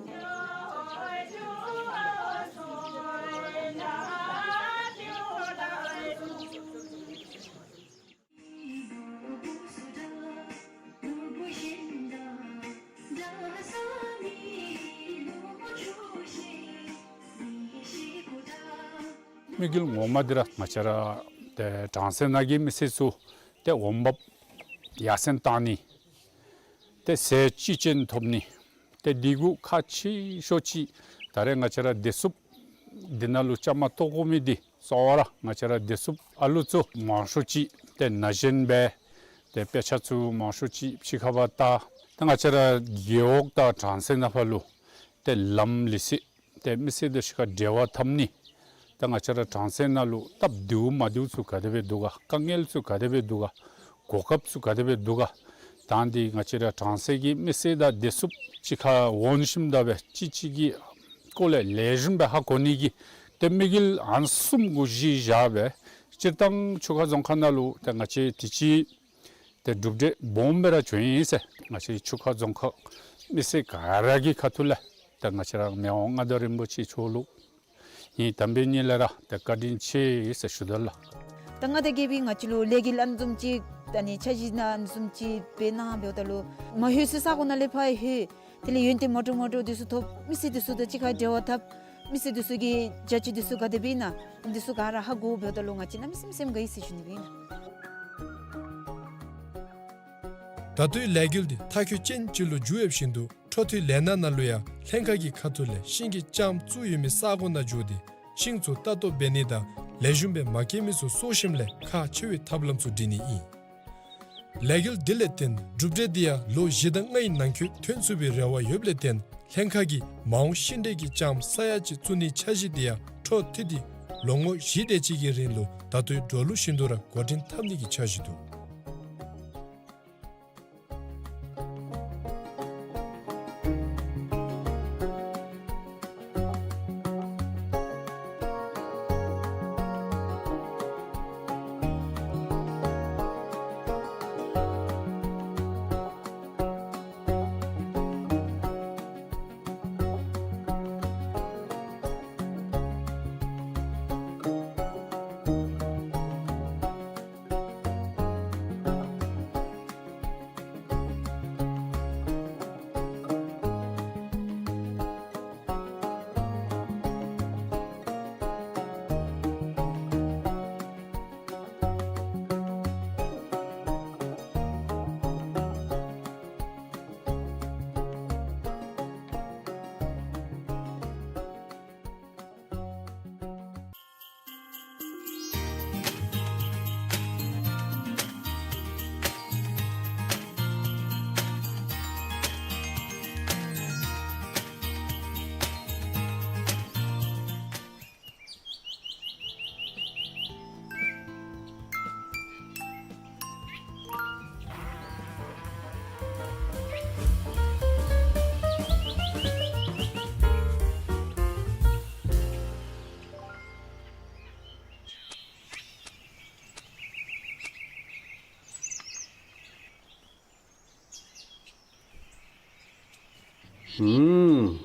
དམིགས་ཡུལ་ངོ་མ་འདི་ར་ང་བཅས་ར་ཏེ་གྲང་ཟད་ནང་གི་མི་སེར་ཚུ་ཏེ་འོང་འབབ་ཡར་སེང་བཏང་ནི་ཏེ་ཟས་ཅི་ཅན་ཐོབ་ནི་ ཏེ་འདི་གུ་ཁག་ཆེ་ཤོས་ཅིག་ད་རེས་ང་བཅས་ར་བདེ་སྲུངཔ་འདི་ནང་ལུ་བཅའ་མར་གཏོགས་དགོ་མི་འདི་གཙོ་བོ་ར་ང་བཅས་ར་བདེ་སྲུངཔ་ཨ་ལུ་ཚུ་མང་ཤོས་ཅིག་ཏེ་ན་གཞོན་སྦེ་ཏེ་དཔེ་ཆ་ཚུ་མང་ཤོས་ཅིག་ཕྱི་ཁར་འབག་བལྟ། ད་ང་བཅས་ར་རྒེད་འོག་དང་གྲངས་སྲས་ནང་ཕར་ལུ་ཏེ་ལམ་ལུགས་སྲོལ་ཏེ་མི་སེར་དང་གཅིག་ཁར་འབྲེལ་བ་འཐབ་ནི། ད་ང་བཅས་ར་གྲངས་སྲས་ནང་ལུ་སྟབས་བདེཝ་མ་བདེཝ་ཚུ་ག་དེ་སྦེ་འདུག་ག། དཀའ་ངལ་ཚུ་ག་དེ་སྦེ་འདུག་ག། གོ་སྐབས་ཚུ་ག་དེ་སྦེ་འདུག་ག། ད་འདི་ང་བཅས་ར་གྲངས་སྲས་ཀྱི་མི་སེར་དང་བདེ་སྲུངཔ་གཅིག་ཁར་འོང་ཞིནམ་ད་སྦེ་གཅིག་གཅིག་གི་སྐོར་ལས་ལེགས་ཤོམ་སྦེ་ཧ་གོ་ནི་གི་ཏེ་དམིགས་ཡུལ་ཨ་ནི་བཟུམ་གུ་གཞི་བཞག་སྦེ་སྤྱིར་བཏང་ཆུ་ཁ་རྫོང་ཁག་ནང་ལུ་ཏེ་ང་བཅས་དུས་ཅི་ཏེ་གྲུབ་འབྲས་སྦོམ་སྦེ་ར་བྱུང་ཡི་ཟེར། ང་བཅས་ཆུ་ཁ་རྫོང་ཁག་མི་སེར་ག་ར་གི་ཁ་ཐུག་ལས་ཏེ་ང་བཅས་ར་མི་དབང་མངའ་བདག་རིན་པོ་ཆེ་མཆོག་ལུ་ངེའི་དམ་པའི་ངོས་ལས་ར་ཏེ་བཀའ་དྲིན་ཆེ་ཟེར་ཞུ་དོ་ལགས། ད་མངའ་བདག་རྒྱལ་པོའི་ང་བཅས་ལུ་ལས་འགུལ་ཨ་ནི་བཟུམ་ཅིག་ད་ནི་འཆར་གཞི་ནང་ཨ་ནི་བཟུམ་ཅིག་འབད་གནང་འབདཝ་ད་ལུ་མ་ལྷོད་སའི་ས་གོ་ནང་ལས་ཕར་ལྷོད། དེ་ལས་ཡོན་ཏན་མ་འདྲཝ་མ་འདྲཝ་འདི་ཚུ་ཐོབ། མི་སེར་འདི་ཚུ་དང་གཅིག་ཁར་འབྲེལ་བ་འཐབ། མི་སེར་འདི་ཚུ་གི་བྱ་སྤྱོད་འདི་ཚུ་ག་དེ་སྦེ་ཨིན་ན་འདི་ཚུ་ག་ར་ཧ་གོ་འབདཝ་ད་ལུ་ང་བཅས་གནམ་མེད་ས་མེད་སེམས་དགའ་ཡི་ཟེར་ཞུ་ནི་སྦེ་ཨིན་ན། ད་ལྟོའི་ལས་འགུལ་འདི་མཐའ་འཁྱོལ་ཅན་ཅིག་ལུ་འགྱུར་ཡོདཔ་བཞིན་དུ་འཕྲོ་མཐུད་ལས་སྣ་ནང་ལུ་ཡང་ལྷན་ཁག་གི་ཁ་ཐུག་ལས་ཤིང་གི་ལྕངམ་བཙུགས་ཡོད་མི་ས་གོ་ནང་འགྱོ་སྟེ་ཤིང་ཚུ་ལྟ་རྟོག་འབད་ནི་དང་ལེགས་ཤོམ་སྦེ་མ་སྐྱེས་མི་ཚུ་གསོ་ཞིནམ་ལས་ཁག་ཆེ་བའི་ཐབས་ལམ་ཚུ་སྒྲིག་ནི་ཨིན། ལས་འགུལ་འདི་ལས་བརྟེན་གྲུབ་འབྲས་འདི་ཡང་ལོ་བཞི་དང་ལྔའི་ནང་འཁོད་ཐོན་ཚུགས་པའི་རེ་བ་ཡོདཔ་ལས་བརྟེན་ལྷན་ཁག་གིས་མ་འོངས་ཤིང་འབྲས་ཀྱི་ལྕངམ་ས་ཡ་གཅིག་བཙུགས་ནིའི་འཆར་གཞི་འདི་ཡང་འཕྲོ་མཐུད་དེ་ལོ་ངོ་བཞི་དེ་ཅིག་གི་རིང་ལུ་ད་ལྟོའི་འགྲོ་ལུགས་བཞིན་དུ་ར་འགོ་འདྲེན་འཐབ་ནི་གི་འཆར་གཞི་འདུག། ཨུམ།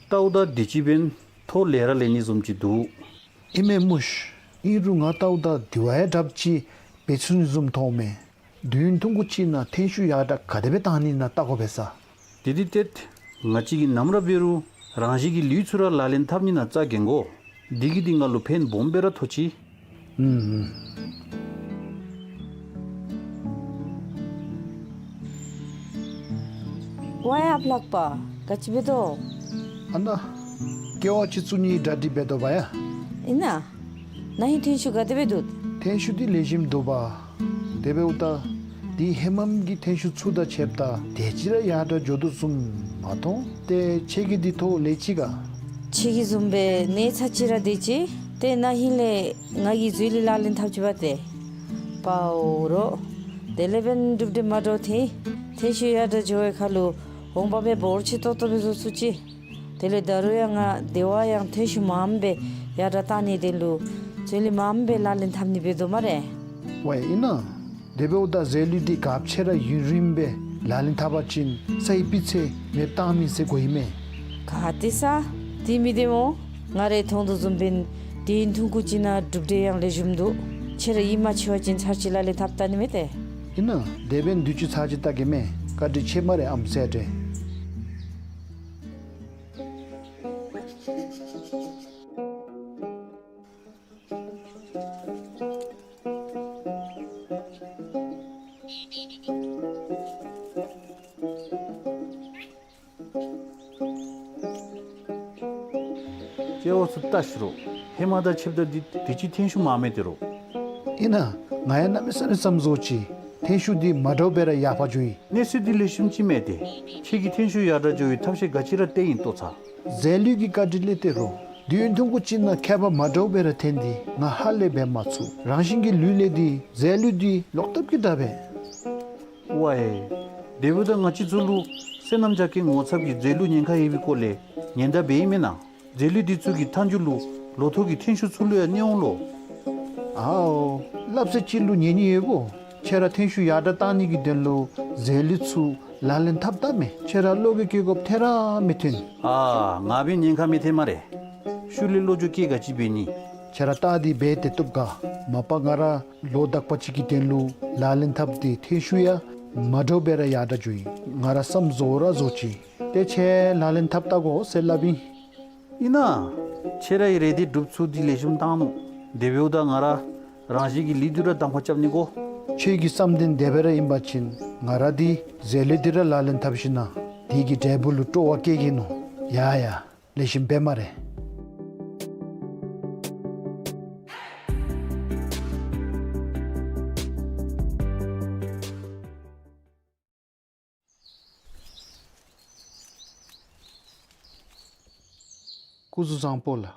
ལྟཝ་ད་དུས་ཅི་འབདན་ཐོག་ལེ་ར་ལེ་ནི་བཟུམ་ཅིག་འདུག། ཨིན་མས་མུཤ། ཨིན་རུང་ང་ལྟཝ་ད་དེ་བ་ཡང་དྲགཔ་ཅིག་འབད་ཚུགས་ནི་བཟུམ་མཐོངམ་མས། དུས་ཡུན་ཐུང་ཀུ་ཅིག་ནང་ཐོན་ཤུགས་ཡར་དྲག་ག་དེ་སྦེ་བཏང་ནི་ཨིན་ན་བལྟ་དགོ་པས་ས། དེ་འདི་ཏེ་ང་བཅས་ཀྱིས་ནམ་ར་འབད་རུང་རང་བཞིན་གྱི་ལུས་ཚུ་ར་ལག་ལེན་འཐབ་ནི་ནང་རྩ་འགེངས་དགོ། འདི་གིས་འདི་ང་ལུ་ཕན་སྦོམ་སྦེ་ར་ཐོགས་ཅི། ཨུམ་ཨུམ། ཝའི་ཨཔ་ལགས་པ། ག་ཅི་འབད་དོ། ཨ་ན། ཀེ་ཝ་ཅིག་བཙུགས་ནིའི་གྲ་སྒྲིག་འབད་དོ་བ་ཡ། ཨིན་ན། ན་ཧིང་ཐོན་ཤུགས་ག་དེ་སྦེ་འདུག། ཐོན་ཤུགས་འདི་ལེགས་ཤོམ་འདུག་པ། དེ་འབདཝ་ད་འདི་ཧེ་མམ་གྱི་ཐོན་ཤུགས་ཚུ་དང་ཕྱདཔ་ད་དེ་ཅིག་ར་ཡར་དྲག་འགྱོ་དོ་བཟུམ་མ་མཐོང་། ཏེ་ཁྱེད་ཀྱིས་འདི་ཐོག་ལས་ཅི་ག། ཁྱེད་ཀྱི་བཟུམ་སྦེ་གནས་ཚད་ཅིག་ར་དེ་ཅིག། ཏེ་ན་ཧིང་ལས་ང་གིས་འཛོལ་ལས་ལག་ལེན་འཐབ་ཅི་པ་ཏེ། པའོ་རོ། དེ་ལས་འབདན་གྲུབ་འབྲས་མ་འདྲཝ་ཐོན། ཐོན་ཤུགས་ཡར་དྲག་འགྱོ་བའི་ཁར་ལུ་འོང་འབབ་སྦེ་འབོར་ཆེ་ཏོག་ཏོ་སྦེ་བཟོ་ཚུགས་ཅི། དེ་ལས་ད་རུང་ཡང་ང་དེ་བ་ཡང་ཐོན་ཤུགས་མངམ་སྦེ་ཡར་དྲག་བཏང་ནི་དོན་ལུ་འཛོལ་ལས་མངམ་སྦེ་ལག་ལེན་འཐབ་ནི་འབད་དོ་སྨ་རེ། ཝའི་ཨིན་ན། དེ་འབདཝ་ད་འཛོལ་ལུས་འདི་ག་ཅི་ར་ཡུན་རིངམོ་སྦེ་ལག་ལེན་འཐབ་པ་ཅིན་སའི་སྤུས་ཚད་མེདཔ་བཏང་མི་ཟེར་གོ་ཡི་མས། ག་ཏེ་ས། དེ་མི་བདེན་མོ། ང་རའི་མཐོང་དོ་བཟུམ་འབདན་དུས་ཡུན་ཐུང་ཀུ་ཅིག་ནང་གྲུབ་འབྲས་ཡང་ལེགས་ཤོམ་འདུག། ཁྱེད་ར་ཨིན་མ་ཚུགས་པ་ཅིན་ཚར་གཅིག་ལག་ལེན་འཐབ་བལྟ་ནི་མས་ཏེ། ཨིན་ན། དེ་འབདན་དུས་ཅི་ཚར་གཅིག་བལྟ་གེ་མས། བཀའ་དྲིན་ཆེ་སྨ་རེ་ཨམ་སྲས་ཏེ། ཨོ་ཚུ་ལྟ་ཤིག་རོ། ཧེ་མ་དང་ཕྱདཔ་ད་འདི་དུས་ཅི་ཐོན་ཤུགས་མང་མས་ཏེ་རོ། ཨིན་ན། ང་ཡང་གནམ་མེད་ས་མེད་བསམ་བཟོ་ཅི། ཐོན་ཤུགས་འདི་མ་འདྲཝ་སྦེ་ར་ཡར་འཕར་འགྱོ་ཡི། གནས་ཚུལ་འདི་ལེགས་ཤོམ་ཅིག་མས་ཏེ། ཁྱོད་ཀྱིས་ཐོན་ཤུགས་ཡར་དྲག་འགྱོ་བའི་ཐབས་ཤེས་ག་ཅི་ར་བཏོན་ཡི་ལྟོ་ཚ། རྫས་ལུད་ཀྱི་བཀའ་དྲིན་ལས་ཏེ་རོ། དུས་ཡུན་ཐུང་ཀུ་ཅིག་ནང་ཁྱད་པར་མ་འདྲཝ་སྦེ་ར་ཐོན་ཏེ་ང་ཧ་ལས་འབད་མ་ཚུགས། རང་བཞིན་གྱི་ལུད་ལས་འདི་རྫས་ལུད་འདི་ལོག་ལྟབ་ཀྱིས་དྲག་པས། ཝའེ། དེ་འབདཝ་ད་ང་བཅས་ཚུ་ལུ་སོ་ནམ་རྒྱ་སྐྱེད་ངོ་ཚབ་ཀྱི་རྫས་ལུད་ཉེན་ཁ་ཡོད་པའི་སྐོར་ལས་ཉེན་བརྡ་འབད་ཡི་མེན་ན། རྫས་ལུད་འདི་ཚུ་གིས་མཐའ་མཇུག་ལུ་ལོ་ཐོག་གི་ཐོན་ཤུགས་ཚུ་ལུ་ཡང་གནོད་འོང་ལོ། ཨའོ། སླབ་ཚད་ཅིག་ལུ་ཉན་ནི་ཡོད་གོ། ཁྱོད་ར་ཐོན་ཤུགས་ཡར་དྲག་བཏང་ནི་གི་དོན་ལུ་རྫས་ལུད་ཚུ་ལག་ལེན་འཐབ་བལྟ་མས། ཁྱོད་ར་བློ་འགྱོད་བསྐྱེད་དགོཔ་ཐད་ར་མི་ཐོན། ཨ་ང་འབད་ཉེན་ཁ་མི་ཐོན་སྨ་རེ། ཤུལ་ལས་བློ་འགྱོད་བསྐྱེད་ག་ཅི་འབད་ནི། ཁྱོད་ར་བལྟ་སྟེ་འབད་དེ་བཏུབ་ག། མ་པ་ང་ར་ལོ་དག་པ་ཅིག་གི་དོན་ལུ་ལག་ལེན་འཐབ་སྟེ་ཐོན་ཤུགས་ཡང་མ་འདྲཝ་སྦེ་ར་ཡར་དྲག་འགྱོ་ཡི། ང་ར་བསམ་བཟོ་ར་བཟོ་ཅི། ཏེ་ཁྱོད་ལག་ལེན་འཐབ་བལྟ་དགོ་ཟེར་སླབ་ཨིན། ཨིན་ན། ཁྱོད་རའི་རེ་འདོད་སྒྲུབ་ཚུགས་འདི་ལེགས་ཤོམ་བཏང་ནུག། དེ་འབདཝ་ད་ང་ར་རང་བཞིན་གྱི་ལུད་འདི་ར་གདམ་ཁ་རྐྱབ་ནི་གོ། ཁྱོད་ཀྱི་བསམ་དོན་དེ་སྦེ་ར་ཨིན་པ་ཅིན་ང་ར་འདི་རྫས་ལུད་འདི་ར་ལག་ལེན་འཐབ་ཞིནམ་དེ་གི་འབྲས་བུ་ལུ་སྤྲོ་བ་བསྐྱེད་གེ་ནོ། ཡ་ཡ། ལེགས་ཤོམ་འབད་སྨ་རེ། སྐུ་གཟུགས་བཟང་པོ་ལགས།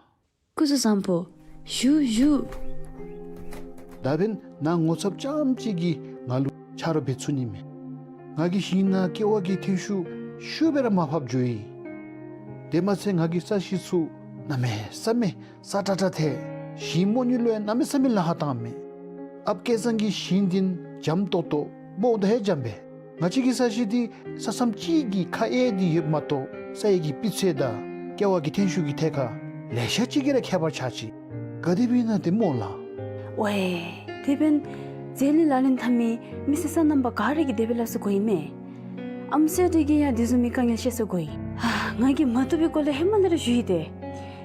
སྐུ་གཟུགས་བཟང་པོ། བཞུགས་བཞུགས། ད་འབདན་ནཱ་ངོ་ཚབ་རྐྱངམ་ཅིག་གིས་ང་ལུ་ཆ་རོགས་འབད་ཚུགས་ནི་མས། ང་གིས་ཞིང་ནང་ཀེ་བ་གི་ཐོན་ཤུགས་ཤུགས་སྦེ་ར་མར་ཕབ་འགྱོ་ཡི། དེ་མ་ཚད་ང་གི་ས་གཞི་ཚུ་གནམ་མེད་ས་མེད་སྲ་ཀྲག་ཀྲ་ཐལ། ཞིང་རྨོ་ནི་ལུ་ཡང་གནམ་མེད་ས་མེད་ལཱ་ཁག་བཏངམ་མས། ཨཔ་སྐལ་བཟང་གིས་ཞིང་འདི་འཇམ་ཏོག་ཏོ་རྨོཝ་ད་ཧེ་འཇམ་པས། ང་བཅས་ཀྱི་ས་གཞི་འདི་ས་མཚམས་གཅིག་གིས་ཁ་དབྱེ་སྟེ་ཡོདཔ་མ་གཏོགས་ས་ཡི་གི་སྤུས་ཚད་དང་ཀེ་བ་གི་ཐོན་ཤུགས་ཀྱི་ཐད་ཁར་ལེ་ཤ་ཅིག་གིས་ར་ཁྱད་པར་ཆགས་ཅི། ག་དེ་སྦེ་ཨིན་ན་ཏེ་སྨོ་ལགས། ཝའེ། དེ་འབདན་རྫས་ལུད་ལག་ལེན་འཐབ་མི་མི་སེར་སོ་ནམ་པ་ག་ར་གིས་དེ་སྦེ་སླབ་ས་གོ་ཡི་མས། ཨམ་སྲས་འདི་གིས་ཡང་དེ་བཟུམ་མའི་དཀའ་ངལ་བཤད་ས་གོ་ཡི། ཧ། ང་གིས་མ་བཏུབ་པའི་སྐོར་ལས་ཧེ་མ་ལས་ར་ཞུ་ཡི་ཏེ།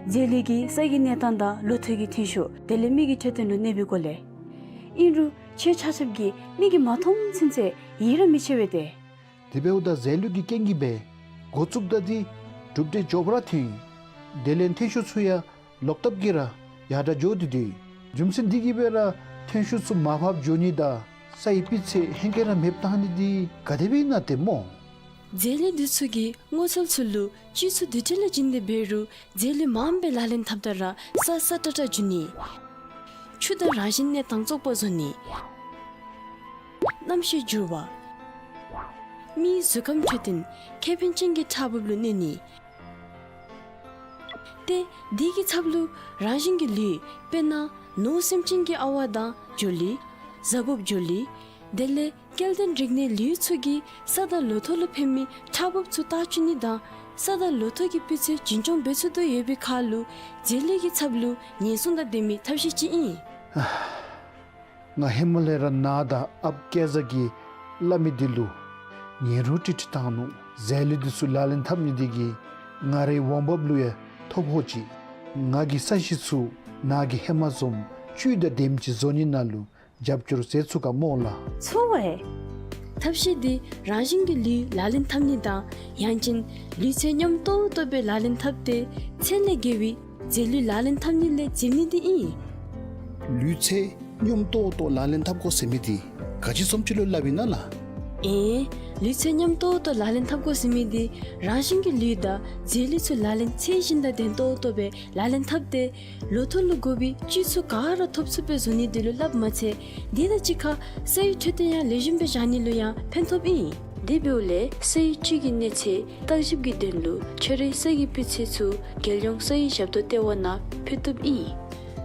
རྫས་ལུད་ཀྱིས་ས་གི་གནས་སྟངས་དང་ལོ་ཐོག་གི་ཐོན་ཤུགས་དེ་ལས་མི་གི་འཕྲོད་བསྟེན་ལུ་གནོད་པའི་སྐོར་ལས། ཨིན་རུང་ཁྱེད་ཆ་ཁྱབ་ཀྱིས་མིག་གིས་མ་མཐོང་ཚུན་ཚོད་ཡིད་ར་མི་ཆེས་པས་ཏེ། དེ་འབདཝ་ད་རྫས་ལུད་ཀྱི་རྐྱེན་གྱིས་སྦེ་འགོ་བཙུགསཔ་ད་འདི་གྲུབ་འབྲས་མགྱོགས་པ་ར་ཐོན་ཡི། དེ་ལས་ཐོན་ཤུགས་ཚུ་ཡང་ལོག་ལྟབ་ཀྱིས་ར་ཡར་དྲག་འགྱོ་སྟེ་སྡོད་ཡི། རྒྱུ་མཚན་འདི་གིས་སྦེ་ར་ཐོན་ཤུགས་ཚུ་མར་ཕབ་འགྱོ་ནི་དང་ས་ཡི་སྤུས་ཚད་ཧེང་སྐལ་ར་མེདཔ་བཏང་ནི་འདི་ག་དེ་སྦེ་ཨིན་ན་ཏེ་སྨོ། རྫས་ལུད་འདི་ཚུ་གིས་སྔོ་ཚལ་ཚུ་ལུ་བཅུད་ཚུ་དེ་འདྲ་ལས་བྱིན་ཏེ་འབད་རུང་རྫས་ལུད་མངམ་སྦེ་ལག་ལེན་འཐབ་ད་ར་ས་སྲ་ཀྲག་ཀྲ་འགྱོ་ནི། ཆུ་དང་རང་བཞིན་གནས་སྟངས་བཙོག་པ་བཟོ་ནི། གནམ་གཤིས་འགྱུར་བ། མིའི་གཟུགས་ཁམས་འཕྲོད་བསྟེན་ཁེ་ཕན་ཅན་གྱི་ཁྲག་འབབ་ལུ་གནོད་ནི། ཏེ་དེ་གི་ཚབ་ལུ་རང་བཞིན་གྱི་ལུད་དཔེར་ན་ནོར་སེམས་ཅན་གྱི་ཨ་ཝ་དང་འབྱོར་ལུད། གཟའ་ཕུརཔ་འབྱོར་ལུད། དེ་ལས་སྐྱེ་ལྡན་རིགས་སྣའི་ལུད་ཚུ་གིས་ས་དང་ལོ་ཐོག་ལུ་ཕན་མི་ཁྲག་འབབ་ཚུ་བཏགས་བཅུག་ནི་དང་ས་དང་ལོ་ཐོག་གི་སྤུས་ཚད་འཛིན་སྐྱོང་འབད་ཚུགས་དོ་ཡོད་པའི་ཁར་ལུ་རྫས་ལུད་ཀྱི་ཚབ་ལུ་ཉེན་སྲུང་དང་ལྡན་མི་ཐབས་ཤེས་ཅིག་ཨིན། ང་ཧེ་མ་ལས་ར་ནཱ་དང་ཨཔ་སྐལ་བཟང་གིས་སླབ་མི་འདི་ལུ་ཉན་རུང་ཀྲིག་ཀྲི་བཏང་ནུག། རྫས་ལུད་འདི་ཚུ་ལག་ལེན་འཐབ་ནི་འདི་གིས་ང་རའི་འོང་འབབ་ལུ་ཡང་ཐོ་ཕོག་ཅི། ང་གི་ས་གཞི་ཚུ་ནཱ་གིས་ཧེ་མ་བཟུམ་བཅུད་དང་ལྡནམ་ཅིག་བཟོ་ནི་ནང་ལུ་རྒྱབ་སྐྱོར་མཛད་ཚུགས་ག་སྨོ་ལགས། ཚུགས་པས། ཐབས་ཤེས་འདི་རང་བཞིན་གྱི་ལུད་ལག་ལེན་འཐབ་ནི་དང་ཡང་ཅིན་ལུས་རྩལ་སྙོམས་ཏོག་ཏོ་སྦེ་ལག་ལེན་འཐབ་སྟེ་ཚད་ལས་བརྒལ་བའི་རྫས་ལུད་ལག་ལེན་འཐབ་ནི་ལས་འཛེམ་ནི་འདི་ཨིན། ལུས་རྩལ་སྙོམས་ཏོག་ཏོ་ལག་ལེན་འཐབ་དགོ་ཟེར་མི་འདི་ག་ཅི་བཟུམ་ཅིག་ལུ་སླབ་ཨིན་ན་ལགས། ཨེ། ལུས་རྩལ་སྙོམས་ཏོག་ཏོ་ལག་ལེན་འཐབ་དགོ་ཟེར་མི་འདི་རང་བཞིན་གྱི་ལུད་དང་རྫས་ལུད་ཚུ་ལག་ལེན་ཚད་བཞིན་དང་ལྡན་ཏོག་ཏོ་སྦེ་ལག་ལེན་འཐབ་སྟེ་ལོ་ཐོག་ལུ་དགོ་པའི་བཅུད་ཚུ་ག་ར་ཐོབ་ཚུགསཔ་སྦེ་བཟོ་ནི་འདི་ལུ་སླབ་མ་ཚད་དེ་དང་གཅིག་ཁར་ས་ཡི་འཕྲོད་བསྟེན་ཡང་ལེགས་ཤོམ་སྦེ་བཞག་ནི་ལུ་ཡང་ཕན་ཐོགས་ཨིན། དེ་འབདཝ་ལས་ས་ཡི་བཅུད་ཀྱི་གནས་ཚད་བརྟག་ཞིབ་ཀྱི་དོན་ལུ་ཁྱོད་རའི་ས་གི་སྤུས་ཚད་ཚུ་རྒྱལ་ཡོངས་ས་ཡི་ཞབས་ཏོག་ལྟེ་བ་ནང་ཕུལ་བཏུབ་ཨིན།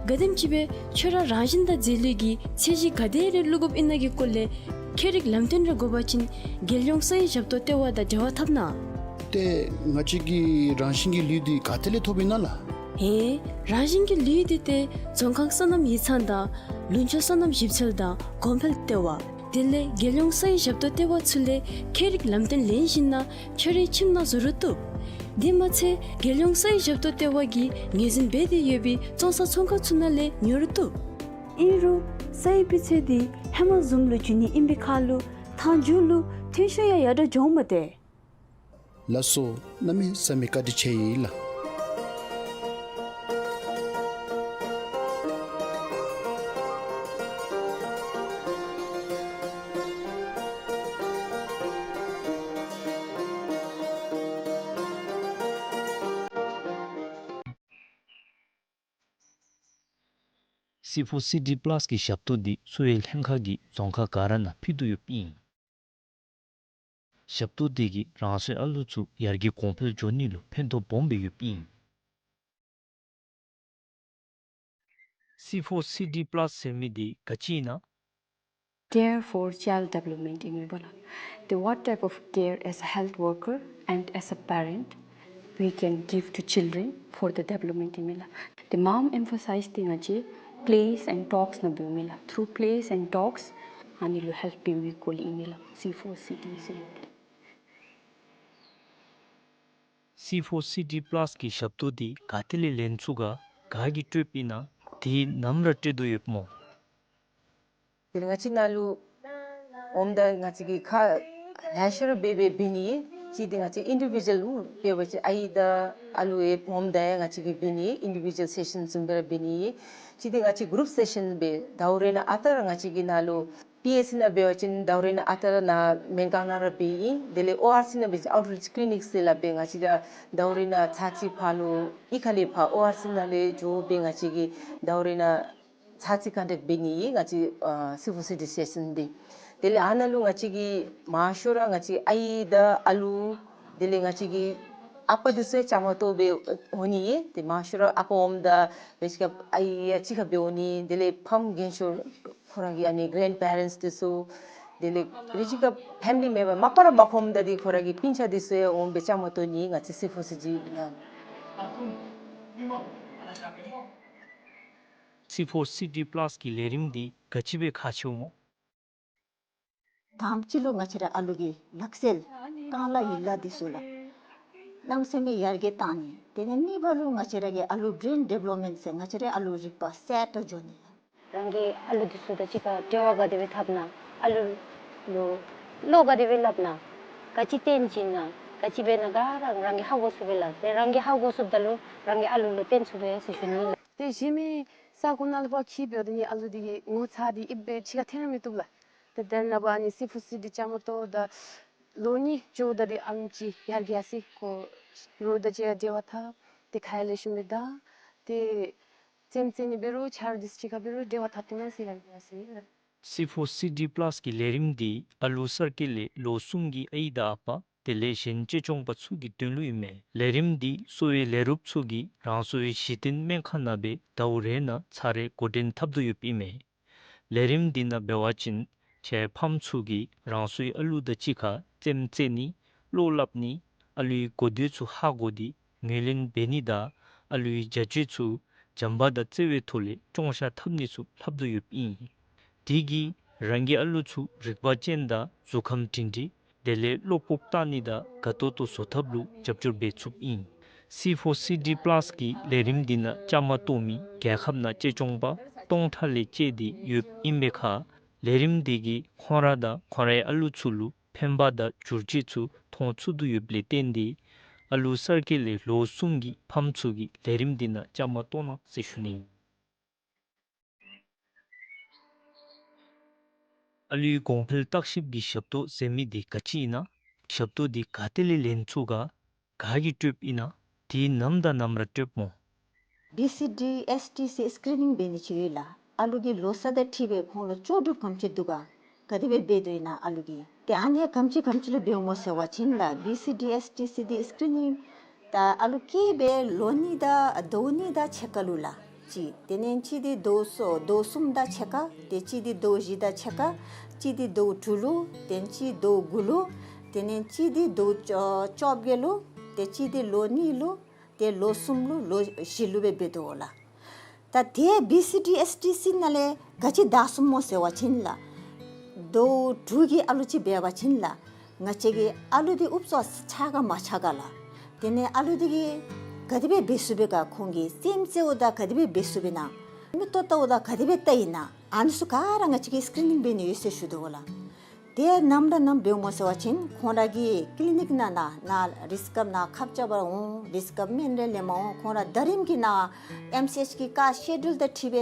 ག་དེམ་ཅིག་སྦེ་ཁྱོད་ར་རང་བཞིན་དང་རྫས་ལུད་ཀྱི་ཚད་གཞི་ག་དེ་རེ་བླུག་དགོཔ་ཨིན་ན་གི་སྐོར་ལས་ཁྱད་རིག་ལམ་སྟོན་རེ་དགོ་པ་ཅིན་རྒྱལ་ཡོངས་ས་ཡི་ཞབས་ཏོག་ལྟེ་བ་དང་འབྲེལ་བ་འཐབ་གནང་། ཏེ་ང་བཅས་ཀྱིས་རང་བཞིན་གྱི་ལུད་འདི་ག་ཏེ་ལས་ཐོབ་ཨིན་ན་ལགས། ཨེ། རང་བཞིན་གྱི་ལུད་འདི་ཏེ་རྫོང་ཁག་སོ་ནམ་ཡིག་ཚང་དང་ལུང་ཕྱོགས་སོ་ནམ་ཞིབ་འཚོལ་དང་གོང་འཕེལ་ལྟེ་བ་དེ་ལས་རྒྱལ་ཡོངས་ས་ཡི་ཞབས་ཏོག་ལྟེ་བ་ཚུ་ལས་ཁྱད་རིག་ལམ་སྟོན་ལེན་ཞིནམ་ལས་ཁྱོད་རའི་ཁྱིམ་ནང་བཟོ་རུང་བཏུབ། དེ་མ་ཚད་རྒྱལ་ཡོངས་ས་ཡི་ཞབས་ཏོག་ལྟེ་བ་གིས་ངོས་འཛིན་འབད་དེ་ཡོད་པའི་བཙོང་ས་ཚོང་ཁང་ཚུ་ནང་ལས་ཉོ་རུང་བཏུབ། ཨིན་རུང་ས་ཡི་སྤུས་ཚད་འདི་ཧེ་མ་བཟུམ་ལུ་འགྱོ་ནི་ཨིན་པའི་ཁར་ལུ་མཐའ་མཇུག་ལུ་ཐོན་ཤུགས་ཡང་ཡར་དྲག་འགྱོཝ་མས་ཏེ། ལགས་སོ། གནམ་མེད་ས་མེད་བཀའ་དྲིན་ཆེ་ཡི་ལགས། སི་ཕོར་སི་ཌི་པ་ལཱས་ཀྱི་ཞབས་ཏོག་འདི་གསོ་བའི་ལྷན་ཁག་གིས་རྫོང་ཁག་ག་ར་ནང་ཕུལ་དོ་ཡོདཔ་ཨིན། ཞབས་ཏོག་འདི་གིས་རང་སོའི་ཨ་ལུ་ཚུ་ཡར་རྒྱས་གོང་འཕེལ་འགྱོ་ནི་ལུ་ཕན་ཐོགས་སྦོམ་སྦེ་ཡོདཔ་ཨིན། སི་ཕོར་སི་ཌི་པ་ལཱས་ཟེར་མི་འདི་ག་ཅི་ཨིན་ན། Care for child development ཨིན་མས་པ་ལགས། The what type of care as a health worker and as a parent we can give to children for the development ཨིན་མས་ལགས། The mom emphasize ཏེ་ང་བཅས་plays and talks ནང་འབདཝ་ཨིན་མས་ལགས། Through plays and talks ཨ་ནི་ལུ་ཧེལཔ་འབད་བའི་སྐོར་ལས་ཨིན་མས་ལགས། སི་ཕོར་སི་ཌི་ཟེར་མི་འདི། སི་ཕོར་སི་ཌི་པ་ལཱས་ཀྱི་ཞབས་ཏོག་འདི་ག་ཏེ་ལས་ལེན་ཚུགས་ག། ག་གིས་སྤྲོདཔ་ཨིན་ན། དེ་ནམ་ར་སྤྲོད་དོ་ཡོདཔ་སྨོ། དེ་ལས་ང་བཅས་ནཱ་ལུ་འོངམ་ད་ང་བཅས་ཀྱིས་ཁ་ལེ་ཤ་ར་འབད་འབད་འབད་ནི་ཨིན། གཅིག་འདི་ང་བཅས་ཨིན་ཌི་བི་ཇུ་ཨེལ་འབད་བ་ཅིན་ཨའི་དང་ཨ་ལུ་ཡང་འོངམ་ད་ཡང་ང་བཅས་ཀྱིས་འབད་ནི་ཨིན། ཨིན་ཌི་བི་ཇུ་ཨེལ་སེ་ཤཱན་བཟུམ་སྦེ་ར་འབད་ནི་ཨིན། གཅིག་འདི་ང་བཅས་གུ་རུབ་སེ་ཤཱན་སྦེ་ཟླཝ་རེ་ནང་ཨ་རྟག་ར་ང་བཅས་ཀྱིས་ནཱ་ལུ་པི་ཨེཆ་སི་ནང་འབད་བ་ཅིན་ཟླཝ་རེ་ནང་ཨ་རྟག་ར་ནཱ་མེན་ཀང་ནང་ར་འབད་ཨིན། དེ་ལས་ཨོ་ཨར་སི་ནང་འབད་བ་ཅིན་ཨའུཊ་རིཆ་ཀི་ལི་ནིཀ་ཟེར་སླབ་སྦེ་ང་བཅས་ར་ཟླཝ་རེ་ནང་ཚར་གཅིག་ཕར་ལུ་གཡུས་ཁ་ལས་ཕར་ཨོ་ཨར་སི་ནང་ལས་འགྱོ་སྦེ་ང་བཅས་ཀྱིས་ཟླཝ་རེ་ནང་ཚར་གཅིག་ཀོན་ཊེཀཊ་འབད་ནི་ཨིན། ང་བཅས་ཨ་སི་ཕོར་སི་ཌི་སི་ཊེ་ཤཱན་འདི། དེ་ལས་ཨ་ནཱ་ལུ་ང་བཅས་ཀྱིས་མང་ཤོས་ར་ང་བཅས་ཨའི་དང་ཨ་ལུ་དེ་ལས་ང་བཅས་ཀྱི་ཨ་པ་འདི་ཚུ་ཡང་བཅའ་མར་གཏོགས་སྦེ་འོང་ནི་ཨིན། ཏེ་མང་ཤོས་ར་ཨ་པ་འོངམ་ད་འབད་ཅི་ག་ཨའི་ཡང་གཅིག་ཁར་སྦེ་འོང་ནི། དེ་ལས་ཕམ་རྒན་ཤོས་ཁོང་ར་གི་ཨ་ནི་གྷ་རེནཌ་པེ་རེནཊསི་འདི་ཚུ་དེ་ལས་འབད་ཅི་ག་ཕེ་མི་ལི་མེམ་བར་མ་པ་ར་མ་ཁོམ་ད་འདི་ཁོང་ར་གི་སྤུན་ཆ་འདི་ཚུ་ཡང་འོང་སྦེ་བཅའ་མར་གཏོགས་ནི་ཨིན། ང་བཅས་སི་ཕོར་སི་ཌི་ནང་། སི་ཕོར་སི་ཌི་པ་ལཱས་ཀྱི་ལས་རིམ་འདི་ག་ཅི་སྦེ་ཁག་ཆེཝ་སྨོ། དང་པ་ཅིག་ལུ་ང་བཅས་ར་ཨ་ལུ་གི་ལག་རྩལ་རྐང་ལག་ཡིག་ལགས་འདི་ཚུ་ལགས་གནམ་མེད་ས་མེད་ཡར་རྒྱས་བཏང་ནི། དེ་ལས་གཉིས་པ་ལུ་ང་བཅས་ར་གི་ཨ་ལུ་བྲེན་ཌི་བེ་ལོབ་མེནཊ་ཟེར་ང་བཅས་ར་ཨ་ལུ་རིག་པ་སེཊ་འགྱོ་ནི། རང་གི་ཨ་ལུ་འདི་ཚུ་དང་གཅིག་ཁར་འབྲེལ་བ་ག་དེ་སྦེ་འཐབ་ན། ཨ་ལུ་ལུ་བློ་ག་དེ་སྦེ་སླབ་ན། ག་ཅི་སྟོན་བྱིན་ན། ག་ཅི་འབད་ན་ག་ར་རང་གིས་ཧ་གོ་ཚུགས་པས་ལགས། ཏེ་རང་གིས་ཧ་གོ་ཚུགསཔ་ད་ལུ་རང་གི་ཨ་ལུ་ལུ་སྟོན་ཚུགས་པས་ཟེར་ཞུ་ནི་ལགས། ཏེ་གཞན་མི་ས་གོ་ནང་ལུ་ཕར་འཁྱིད་འབདཝ་ད་ནི་ཨ་ལུ་འདི་གི་ངོ་ཚ་འདི་ཨིན་པས་ཕྱི་ཁར་འཐོན་ར་མི་བཏུབ་ལགས། ཏེ་དེ་ནང་ཕར་ཨ་ནི་སི་ཕོར་སི་ཌི་བཅའ་མར་གཏོགས་ད་ལོ་གཉིས་འགྱོཝ་ད་འདི་ཨ་ལུ་ཅིག་ཡར་རྒྱས་སི་ཁོ་རོགས་དང་གཅིག་ཁར་འབྲེལ་བ་འཐབ། ཏེ་ཁ་ཡང་ལེགས་ཤོམ་སྦེ་བརྡ། ཏེ་རྩེདམོ་རྩེ་ནི་འབད་རུང་ཆ་རོགས་འདི་ཚུ་གཅིག་ཁར་འབད་རུང་འབྲེལ་བ་འཐབ་སྟེ་ནང་ཟེར་ཡར་རྒྱས་སི་ལགས། སི་ཕོར་སི་ཌི་པ་ལཱས་ཀྱི་ལས་རིམ་འདི་ཨ་ལུ་གསར་སྐྱེས་ལས་ལོ་གསུམ་གྱི་ཨའི་དང་ཨ་པ་དེ་ལས་གཞན་གཅེས་སྐྱོང་པ་ཚུ་གི་དོན་ལུ་ཨིན་མས། ལས་རིམ་འདི་གསོ་བའི་ལས་རོགསཔ་ཚུ་གིས་རང་སོའི་གཞི་རྟེན་སྨན་ཁང་ནང་སྦེ་ཟླཝ་རེ་ནང་ཚར་རེ་འགོ་འདྲེན་འཐབ་དོ་ཡོདཔ་ཨིན་མས། ལས་རིམ་འདི་ནང་འབད་བ་ཅིན་ཁྱེད་ཕམ་ཚུ་གིས་རང་སོའི་ཨ་ལུ་དང་གཅིག་ཁར་རྩེདམོ་རྩེ་ནི་བློ་སླབ་ནི་ཨ་ལུའི་གོ་ཐོས་ཚུ་ཧ་གོ་སྟེ་ངོས་ལེན་འབད་ནི་དང་ཨ་ལུའི་བྱ་སྤྱོད་ཚུ་བྱམས་པ་དང་བརྩེ་བའི་ཐོག་ལས་སྐྱོང་བཞག་འཐབ་ནི་ཚུ་ལྷབ་དོ་ཡོདཔ་ཨིན། དེ་གིས་རང་གི་ཨ་ལུ་ཚུ་རིག་པ་ཅན་དང་གཟུགས་ཁམས་སྒྲིང་སྒྲིང་དེ་ལས་བློ་ཁོག་བཏང་ནི་དང་དགའ་ཏོག་ཏོ་བཟོ་ཐབས་ལུ་རྒྱབ་སྐྱོར་འབད་ཚུགསཔ་ཨིན། སི་ཕོར་སི་ཌི་པ་ལཱས་ཀྱི་ལས་རིམ་འདི་ནང་བཅའ་མར་གཏོགས་མི་རྒྱལ་ཁབ་ནང་གཅེས་སྐྱོང་པ་སྟོང་ཕྲག་ལས་བཅད་དེ་ཡོདཔ་ཨིན་པའི་ཁར་ལས་རིམ་འདི་གིས་ཁོང་ར་དང་ཁོང་རའི་ཨ་ལུ་ཚུ་ལུ་ཕན་པ་དང་བསྒྱུར་བཅོས་ཚུ་མཐོང་ཚུགས་དོ་ཡོདཔ་ལས་བརྟེན་ཏེ་ཨ་ལུ་གསར་སྐྱེས་ལས་ལོ་གསུམ་གྱི་ཕམ་ཚུ་གིས་ལས་རིམ་འདི་ནང་བཅའ་མར་གཏོགས་གནང་ཟེར་ཞུ་ནི། ཨ་ལུའི་གོང་འཕེལ་བརྟག་ཞིབ་ཀྱི་ཞབས་ཏོག་ཟེར་མི་འདི་ག་ཅི་ཨིན་ན། ཞབས་ཏོག་འདི་ག་ཏེ་ལས་ལེན་ཚུགས་ག། ག་གིས་སྤྲོདཔ་ཨིན་ན། དེ་ནམ་དང་ནམ་ར་སྤྲོདཔ་སྨོ། བི་སི་ཌི་ཨེསི་ཊི་སི་སི་ཀི་རི་ནིང་འབད་ནི་ཅིག་ཡོད་ལགས། ཨ་ལུ་གི་ལོ་ས་དང་འཁྲིལ་སྦེ་ཁོང་ལུ་ལྕོགས་གྲུབ་ག་དེམ་ཅིག་འདུག་ག། ག་དེ་སྦེ་འབད་དོ་ཨིན་ན་ཨ་ལུ་གིས། ཏེ་ཨ་ནི་ག་དེམ་ཅིག་ག་དེམ་ཅིག་ལུ་འབདཝ་སྨོ་ཟེར་བ་ཅིན་ལགས་བི་སི་ཌི་ཨེསི་ཊི་སི་འདི་སི་ཀི་རི་ནིང་ད་ཨ་ལུ་སྐྱེས་སྦེ་ལོ་གཉིས་དང་ཟླཝ་གཉིས་དང་ཕྱེད་ཀ་ལུ་ལགས། གཅིག། དེ་ལས་གཅིག་འདི་ཟླཝ་གསུམ་ཟླཝ་གསུམ་དང་ཕྱེད་ཀ། ཏེ་གཅིག་འདི་ཟླཝ་བཞི་དང་ཕྱེད་ཀ། གཅིག་འདི་ཟླཝ་དྲུག་ལུ། ཏེ་གཅིག་ཟླཝ་དགུ་ལུ། དེ་ལས་གཅིག་འདི་ཟླཝ་བཅོ་བཅོ་བརྒྱད་ལུ། ཏེ་གཅིག་འདི་ལོ་གཉིས་ལུ། ཏེ་ལོ་གསུམ་ལུ་ལོ་བཞི་ལུ་སྦེ་འབད་དོ་ལགས། ད་དེ་བི་སི་ཌི་ཨེསི་ཊི་སི་ནང་ལས་ག་ཅི་དྲག་སོང་སྨོ་ཟེར་བ་ཅིན་ལགས། ཟླཝ་དྲུག་གི་ཨ་ལུ་ཅིག་འབད་བ་ཅིན་ལགས། ང་བཅས་ཀྱི་ཨ་ལུ་འདི་ཨུབ་ཙམ་ཆགས་ག་མ་ཆགས་ག་ལགས། དེ་ལས་ཨ་ལུ་འདི་གིས་ག་དེ་སྦེ་འབད་ཚུགས་པས་ག། ཁོང་གིས་རྩེདམོ་རྩེཝ་ད་ག་དེ་སྦེ་འབད་ཚུགས་པས་ན། མིག་ཏོ་བལྟཝ་ད་ག་དེ་སྦེ་བལྟ་ཡི་ན། ཨ་ནི་ཚུ་ག་ར་ང་བཅས་ཀྱིས་སི་ཀི་རི་ནིང་འབད་ནི་ཡོད་ཟེར་ཞུ་དོ་ལགས། དེ་ནམ་ར་ནམ་འབདཝ་སྨོ་ཟེར་བ་ཅིན་ཁོང་ར་གི་ཀི་ལི་ནིཀ་ནང་ན་ན་རིསི་ཀབ་ནང་ཁབ་རྐྱབ་པར་འོང་། རིསི་ཀབ་སྨན་རེ་ལེནམ་འོང་། ཁོང་ར་ཟླ་རིམ་གྱི་ནང་ཨེམ་སི་ཨེཆ་གི་ཀ་སི་ཀེ་ཌུལ་དང་འཁྲིལ་སྦེ་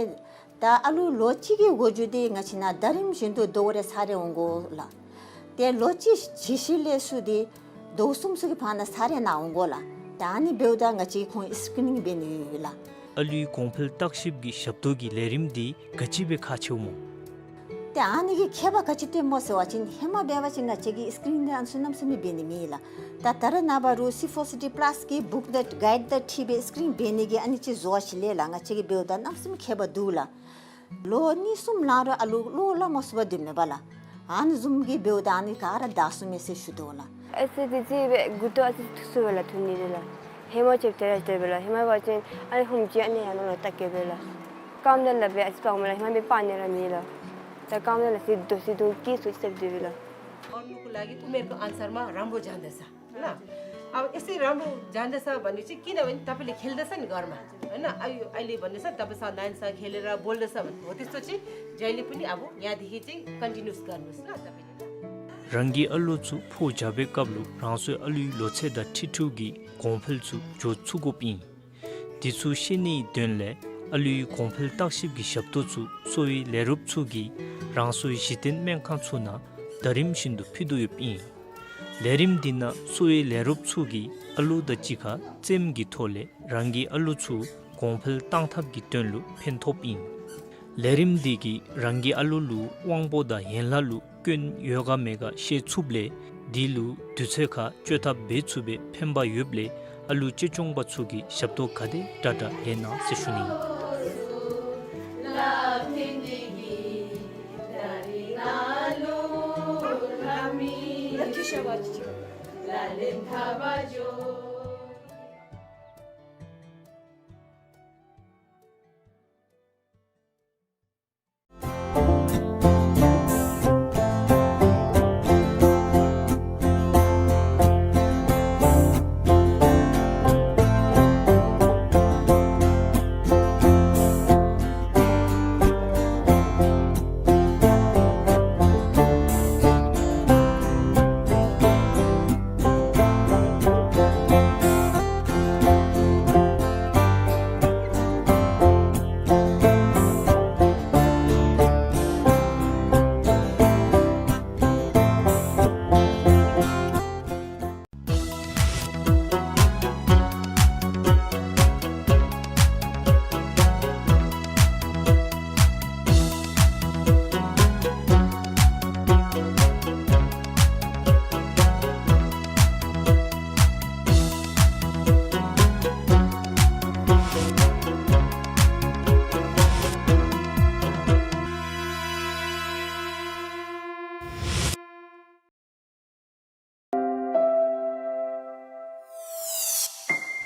ད་ཨ་ལུ་ལོ་གཅིག་གི་འགོ་འགྱོ་སྟེ་ང་བཅས་ནང་ཟླ་རིམ་བཞིན་དུ་ཟླཝ་རེ་ཚར་རེ་འོང་དགོ་ལགས། ཏེ་ལོ་གཅིག་གཞི་ཤེས་ལས་ཚུར་ཏེ་ཟླཝ་གསུམ་ཚུ་གི་བར་ན་ཚར་རེ་ནང་འོང་དགོ་ལགས། ད་ཨ་ནི་འབདཝ་ད་ང་བཅས་ཁོང་སི་ཀི་རི་ནིང་འབད་ནི་ཡོད་ལགས། ཨ་ལུའི་གོང་འཕེལ་བརྟག་ཞིབ་ཀྱི་ཞབས་ཏོག་གི་ལས་རིམ་འདི་ག་ཅི་སྦེ་ཁག་ཆེཝ་སྨོ། ཏེ་ཨ་ནི་གི་ཁྱད་པར་ག་ཅི་སྟོནམ་སྨོ་ཟེར་བ་ཅིན་ཧེ་མ་འབད་བ་ཅིན་ང་བཅས་ཀྱིས་སི་ཀི་རིན་འདི་ཨ་ནི་ཚུ་གནམ་མེད་ས་མེད་འབད་ནི་མེད་ལགས། ད་ད་རེས་ནངས་པ་རུང་སི་ཕོར་སི་ཌི་པ་ལཱས་ཀྱི་བུཀ་ལེཊ་གའིཌ་དང་འཁྲིལ་སྦེ་སི་ཀི་རིན་འབད་ནི་གི་ཨ་ནི་ཅིག་བཟོ་བ་ཅིག་ལས་ལགས། ང་བཅས་ཀྱིས་འབདཝ་ད་གནམ་མེད་ས་མེད་ཁྱད་པར་འདུག་ལགས། ལོ་གཉིས་གསུམ་ལང་རུང་ཨ་ལུ་བློ་སླབ་མ་ཚུགས་པར་སྡོདཔ་མས་པ་ལགས། ཨ་ནི་བཟུམ་གྱི་འབདཝ་ད་ཨ་ནི་ག་ར་དྲག་སོང་མས་ཟེར་ཞུ་དོ་ལགས། ཨེ་ཙི་དེ་ཅིག་སྦེ་མགུ་ཏོ་ཨ་ཙི་ཐུག་སོང་པས་ལགས། ཐུག་ནི་དེ་ལགས། ཧེ་མ་ཅིག་དེ་ར་དེ་སྦེ་ལགས། ཧེ་མ་འབད་བ་ཅིན་ཨ་ནི་ཧུམ་ཅིག་ཨ་ནི་ཡར་ནང་ལུ་བལྟ་གེ་སྦེ་ལགས། རྐངམ་དེ་ལགས་སྦེ་ཨ་ཙི་སྤར་མས་ལགས། ཧེ་མ་འབད་སྤར་ནི་ར་མེད་ལགས། ད་རྐངམ་དེ་ལགས་ཟེར་དོ་ཟེར་དོ་སྐྱིད་སོ་ཅིག་སྦེ་སྡོད་པས་ལགས། और नुक लागि उमेरको अनुसारमा राम्रो जाँदैछ। ल, अब यसै राम्रो जाँदैछ भने चाहिँ, किनभने तपाईँले खेल्दैछ नि घरमा, होइन? अहिले, अहिले भन्दैछ, तपाईँ साथ नानीसँग खेलेर बोल्दैछ भने हो, त्यस्तो चाहिँ जहिले पनि अब यहाँदेखि चाहिँ कन्टिन्युस गर्नुहोस् ल तपाईँले। རང་གི་ཨ་ལུ་ཚུ་ཕོ་རྒྱས་པའི་སྐབས་ལུ་རང་སོའི་ཨ་ལུའི་ལོ་ཚད་དང་འཁྲིལ་འཁྲིལཝ་གི་གོང་འཕེལ་ཚུ་འགྱོ་ཚུགས་དགོཔ་ཨིན། དེ་ཚུ་ཤེས་ནིའི་དོན་ལས་ཨ་ལུའི་གོང་འཕེལ་བརྟག་ཞིབ་ཀྱི་ཞབས་ཏོག་ཚུ་གསོ་བའི་ལས་རོགསཔ་ཚུ་གིས་རང་སོའི་གཞི་རྟེན་སྨན་ཁང་ཚུ་ནང་ཟླ་རིམ་བཞིན་དུ་ཕུལ་དོ་ཡོདཔ་ཨིན། ལས་རིམ་འདི་ནང་གསོ་བའི་ལས་རོགསཔ་ཚུ་གིས་ཨ་ལུ་དང་གཅིག་ཁར་རྩེདམོ་གི་ཐོག་ལས་རང་གི་ཨ་ལུ་ཚུ་གོང་འཕེལ་གཏང་ཐབས་ཀྱི་དོན་ལུ་ཕན་ཐོགསཔ་ཨིན། ལས་རིམ་འདི་གིས་རང་གི་ཨ་ལུ་ལུ་དབང་པོ་དང་ཡན་ལག་ལུ་སྐྱོན་ཡོད་ག་མེད་ག་ཤེས་ཚུགསཔ་ལས་དེ་ལུ་དུས་ཚོད་ཁར་བཅོས་ཐབས་འབད་ཚུགས་པའི་ཕན་པ་ཡོདཔ་ལས་ཨ་ལུ་གཅེས་སྐྱོང་པ་ཚུ་གིས་ཞབས་ཏོག་ག་དེ་དྲག་དྲག་ལེན་གནང་ཟེར་ཞུ་ནི།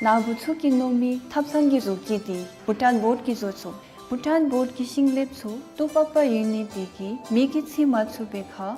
ནཱ་བུ་ཚུ་གིས་མནོ་མི་ཐབ་ཚང་གི་བཟོ་བཀོད་འདི་བྷུ་ཊཱན་བོཌ་ཀྱིས་བཟོ་ཚུགས། བྷུ་ཊཱན་བོཌ་ཀྱི་ཤིང་ལེབ་ཚུ་ཏོག་པག་པ་ཡོད་ནི་དེ་གིས་མེ་གིས་འཚིག་མ་ཚུགས་པའི་ཁར་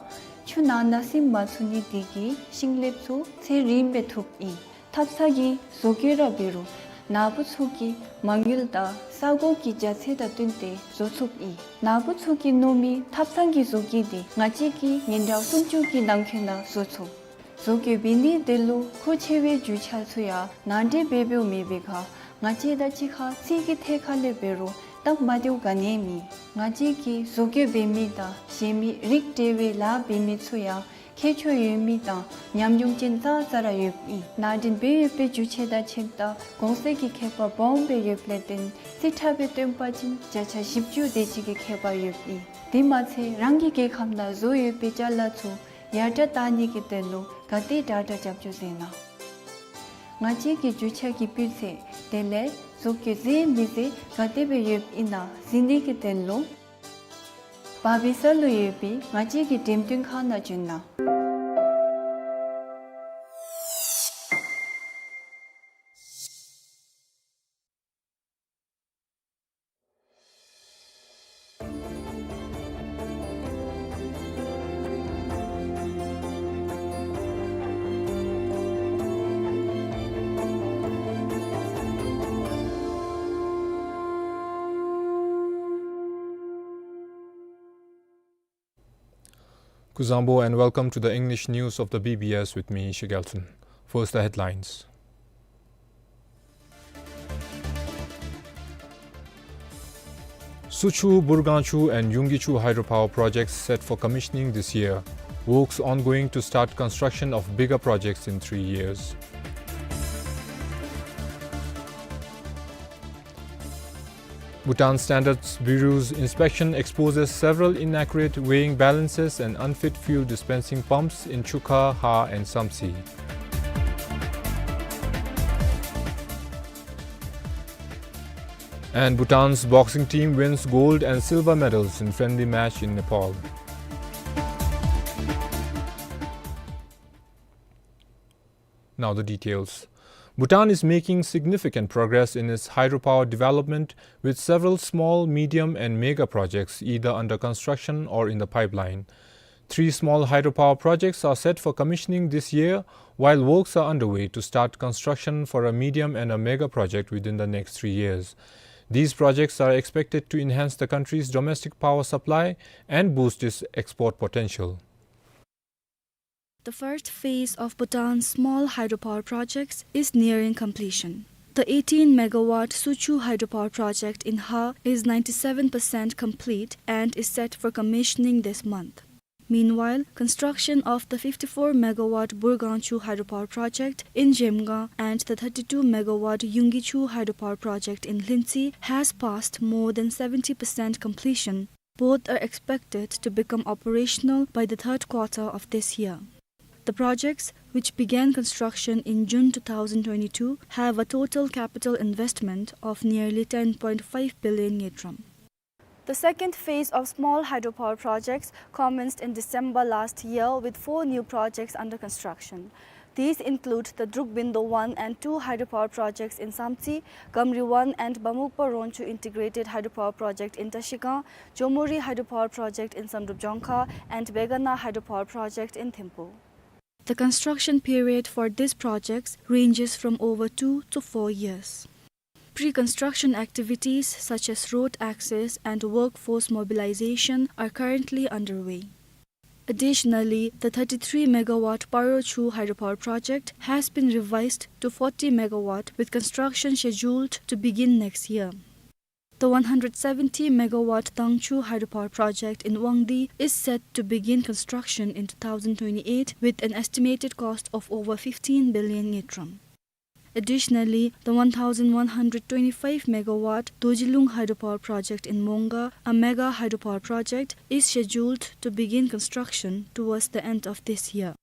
ཆུ་ནང་ན་ཟིམ་མ་ཚུགས་ནི་དེ་གིས་ཤིང་ལེབ་ཚུ་ཚེ་རིངམོ་སྦེ་ཐུགཔ་ཨིན། ཐབ་ཚང་གི་བཟོ་བཀོད་ར་འབད་རུང་ནཱ་བུ་ཚུ་གིས་མ་དངུལ་དང་ས་གོ་གི་རྒྱ་ཚད་དང་བསྟུན་ཏེ་བཟོ་ཚུགསཔ་ཨིན། ནཱ་བུ་ཚུ་གིས་མནོ་མི་ཐབ་ཚང་གི་བཟོ་བཀོད་འདི་ང་བཅས་ཀྱིས་ཉིན་གྲངས་སུམ་ཅུ་གི་ནང་འཁོད་ནང་བཟོ་ཚུགས། བཟོ་བཀོད་འབད་ནིའི་དོན་ལུ་མཁོ་ཆེ་བའི་རྒྱུ་ཆ་ཚུ་ཡང་ནང་འདྲེན་འབད་འབདཝ་མེད་པའི་ཁར་ང་བཅས་དང་གཅིག་ཁར་རྩིས་ཀྱི་ཐད་ཁར་ལས་འབད་རུང་སྟབས་མ་བདེཝ་ག་ནི་ཡང་མེད། ང་བཅས་ཀྱིས་བཟོ་བཀོད་འབད་མི་དང་གཞན་མི་རིགས་འདྲ་བའི་ལཱ་འབད་མི་ཚུ་ཡང་ཁྱད་ཆོས་ཡོད་མི་དང་ཉམས་མྱོང་ཅན་ཙང་ཙ་ར་ཡོདཔ་ཨིན། ནང་འདྲེན་འབད་ཡོད་པའི་རྒྱུ་ཆ་དང་ཁྱིམ་བདག་གོང་ཚད་ཀྱི་ཁྱད་པར་སྦོམ་སྦེ་ཡོདཔ་ལས་བརྟེན་རྩིས་ཁྲ་སྦེ་སྟོན་པ་ཅིན་བརྒྱ་ཆ་བཞི་བཅུ་དེ་ཅིག་གི་ཁྱད་པར་ཡོདཔ་ཨིན། དེ་མ་ཚད་རང་གི་རྒྱལ་ཁམས་ནང་བཟོ་ཡོད་པའི་ཅ་ལ་ཚུ་ཡར་དྲག་བཏང་ནི་གི་དོན་ལུ་ག་དེ་དྲག་དྲག་རྒྱབ་སྐྱོར་མཛད་གནང་། ང་བཅས་ཀྱི་རྒྱུ་ཆ་གི་སྤུས་ཚད་དེ་ལས་བཟོ་བཀོད་མཛེས་མི་མཛེས་ག་དེ་སྦེ་ཡོདཔ་ཨིན་ན་གཟིགས་ནི་གི་དོན་ལུ་བར་སྦིས་ས་ལུ་ཡོད་པའི་ང་བཅས་ཀྱི་འགྲེམས་སྟོན་ཁང་ནང་བྱོན་གནང་། Kuzuzangpo and welcome to the English news of the B B S with me, Shigelton. First, the headlines. Suchu, Burgangchu and Yunggichu hydropower projects set for commissioning this year. Works ongoing to start construction of bigger projects in three years. Bhutan Standards Bureau's inspection exposes several inaccurate weighing balances and unfit fuel dispensing pumps in Chukha, Ha and Samtse. And Bhutan's boxing team wins gold and silver medals in friendly match in Nepal. Now the details. Bhutan is making significant progress in its hydropower development, with several small, medium and mega projects either under construction or in the pipeline. Three small hydropower projects are set for commissioning this year, while works are underway to start construction for a medium and a mega project within the next three years. These projects are expected to enhance the country's domestic power supply and boost its export potential. The first phase of Bhutan's small hydropower projects is nearing completion. The eighteen megawatt Suchu hydropower project in Ha is ninety-seven percent complete and is set for commissioning this month. Meanwhile, construction of the fifty-four megawatt Burgangchu hydropower project in Zhemgang and the thirty-two megawatt Yunggichu hydropower project in Lhintse has passed more than seventy percent completion. Both are expected to become operational by the third quarter of this year. The projects, which began construction in June two thousand twenty-two, have a total capital investment of nearly ten point five billion ngultrum. The second phase of small hydropower projects commenced in December last year, with four new projects under construction. These include the Drukbindo one and two hydropower projects in Samtse, Gamri one and Bamukpa Ronchu integrated hydropower project in Trashigang, Jomuri hydropower project in Samdrup Jongkha, and Begana hydropower project in Thimphu. The construction period for these projects ranges from over two to four years. Pre-construction activities such as road access and workforce mobilization are currently underway. Additionally, the thirty-three megawatt Parochu hydropower project has been revised to forty megawatt, with construction scheduled to begin next year. The one hundred seventy megawatt Tangchu hydropower project in Wangdue is set to begin construction in two thousand twenty-eight, with an estimated cost of over fifteen billion ngultrum. Additionally, the one thousand one hundred twenty-five megawatt Dorjilung hydropower project in Monggar, a mega hydropower project, is scheduled to begin construction towards the end of this year.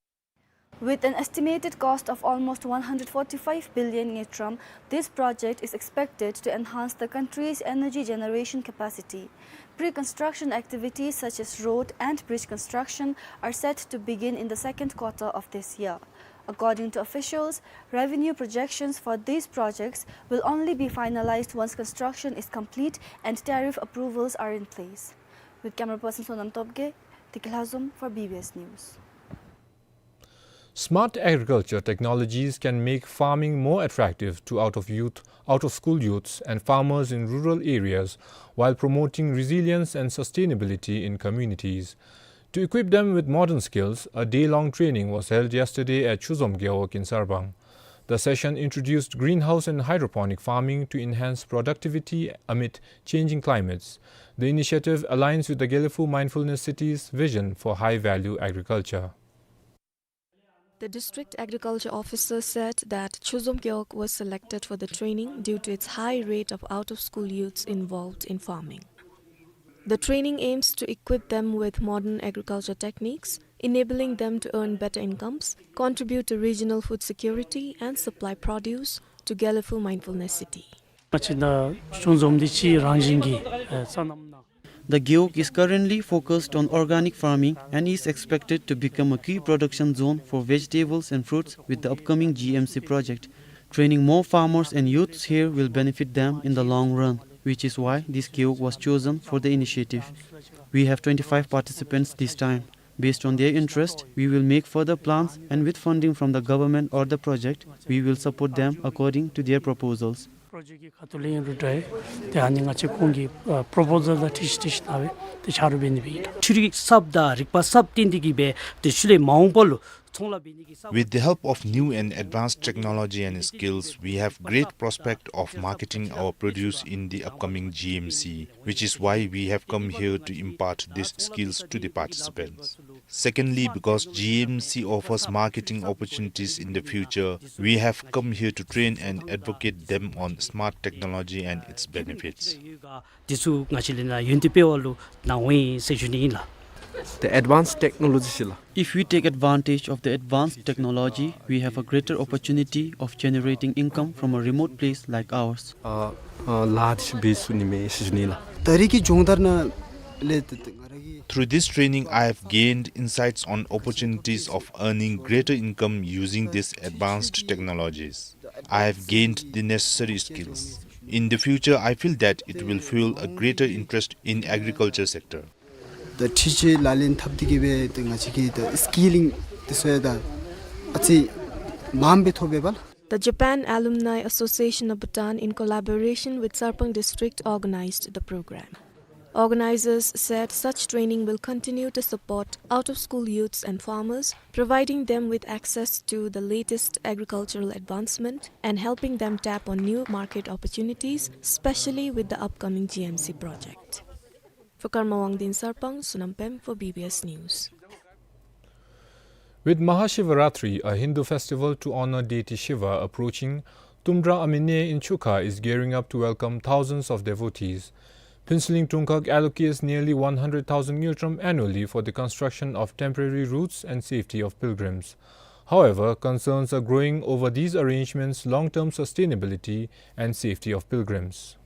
With an estimated cost of almost one hundred forty-five billion ngultrum, this project is expected to enhance the country's energy generation capacity. Pre-construction activities such as road and bridge construction are set to begin in the second quarter of this year. According to officials, revenue projections for these projects will only be finalized once construction is complete and tariff approvals are in place. With camera person Sonam Topge, Tiki Lhazom for B B S News. Smart agriculture technologies can make farming more attractive to out of youth, out of school youths and farmers in rural areas, while promoting resilience and sustainability in communities. To equip them with modern skills, a day-long training was held yesterday at Chuzom Gewog in Sarbang. The session introduced greenhouse and hydroponic farming to enhance productivity amid changing climates. The initiative aligns with the Gelephu Mindfulness City's vision for high-value agriculture. The district agriculture officer said that Chuzom Gewog was selected for the training due to its high rate of out-of-school youths involved in farming. The training aims to equip them with modern agriculture techniques, enabling them to earn better incomes, contribute to regional food security, and supply produce to Gelephu Mindfulness City. ང་བཅས་ད་ཆུང་འཛོམས་འདི་ཕྱི་རང་བཞིན་གྱི་ཨེ་སོ་ནམ་ནང་། The Gewog is currently focused on organic farming and is expected to become a key production zone for vegetables and fruits with the upcoming G M C project. Training more farmers and youths here will benefit them in the long run, which is why this Gewog was chosen for the initiative. We have twenty-five participants this time. Based on their interest, we will make further plans, and with funding from the government or the project, we will support them according to their proposals. པྲོ་ཇེཀཊ་གི་ཁ་ཐུག་ལས་ཨིན་རུང་འདྲ། ཏེ་ཨ་ནི་ང་བཅས་ཁོང་གི་ཨ་པྲོ་པོ་ཟལ་དང་འཁྲིལ་ཏེ་འཁྲིལ་ཏེ་ནཱ་སྦེ་ཏེ་ཆ་རོགས་འབད་ནི་སྦེ་ཨིན། འཕྲུལ་རིག་གསརཔ་དང་རིག་པ་གསརཔ་བཏོན་ཏེ་གིས་སྦེ་ཏེ་ཤུལ་ལས་མ་འོངས་པ་ལུ་ཚོང་ལཱ་འབད་ནི་གི་གསརཔ། With the help of new and advanced technology and skills, we have great prospect of marketing our produce in the upcoming G M C, which is why we have come here to impart these skills to the participants. Secondly, because G M C offers marketing opportunities in the future, we have come here to train and advocate them on smart technology and its benefits. དེ་ཚུ་ང་བཅས་ལུ་ནཱ་ཡོན་ཏན་སྤེལ་བ་ལུ་གནང་འོང་ཟེར་ཞུ་ནི་ཨིན་ལགས། The advanced technology ཟེར་ལགས། If we take advantage of the advanced technology, we have a greater opportunity of generating income from a remote place like ours. ཨ་ཨ་ལཱ་འདི་ཚུ་འབད་ཚུགས་ནི་མས་ཟེར་ཞུ་ནི་ལགས། ད་རེས་ཀྱི་སྦྱོང་བརྡར་ནང་ལས་ད་ད་ང་ར་གི Through this training, I have gained insights on opportunities of earning greater income using these advanced technologies. I have gained the necessary skills. In the future, I feel that it will fuel a greater interest in agriculture sector. ད་འཕྲུལ་ཆས་ལག་ལེན་འཐབ་སྟེ་གི་སྦེ་ད་ང་བཅས་ཀྱི་ད་སི་ཀི་ལིང་འདི་ཚུ་ཡང་ད་ཨ་ཙི་མངམ་སྦེ་ཐོབ་པས་པ་ལགས། The Japan Alumni Association of Bhutan, in collaboration with Sarpang District, organized the program. Organizers said such training will continue to support out-of-school youths and farmers, providing them with access to the latest agricultural advancement and helping them tap on new market opportunities, especially with the upcoming G M C project. For Karma Wangdin Sarpang, Sonam Pem for B B S News. With Mahashivaratri, a Hindu festival to honor deity Shiva, approaching, Tumdra Amine in Chukha is gearing up to welcome thousands of devotees. Phuentsholing Dungkhag allocates nearly one hundred thousand ngultrum annually for the construction of temporary routes and safety of pilgrims. However, concerns are growing over these arrangements' long-term sustainability and safety of pilgrims.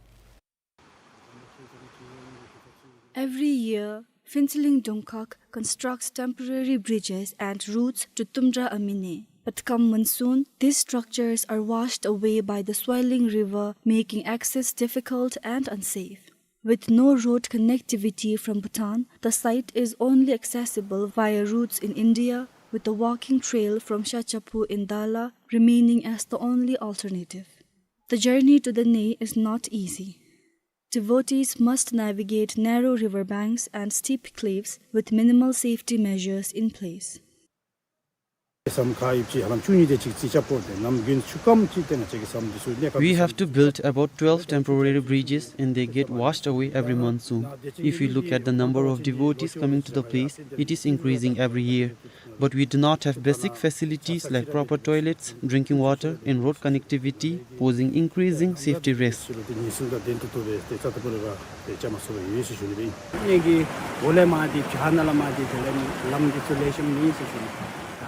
Every year, Phuentsholing Dungkhag constructs temporary bridges and routes to Tumdra Amine. But come monsoon, these structures are washed away by the swelling river, making access difficult and unsafe. With no road connectivity from Bhutan, the site is only accessible via routes in India, with the walking trail from Shachaphu in Dala remaining as the only alternative. The journey to the Nei is not easy. Devotees must navigate narrow river banks and steep cliffs with minimal safety measures in place. We have to build about twelve temporary bridges and they get washed away every monsoon. If you look at the number of devotees coming to the place, it is increasing every year. But we do not have basic facilities like proper toilets, drinking water, and road connectivity, posing increasing safety risks.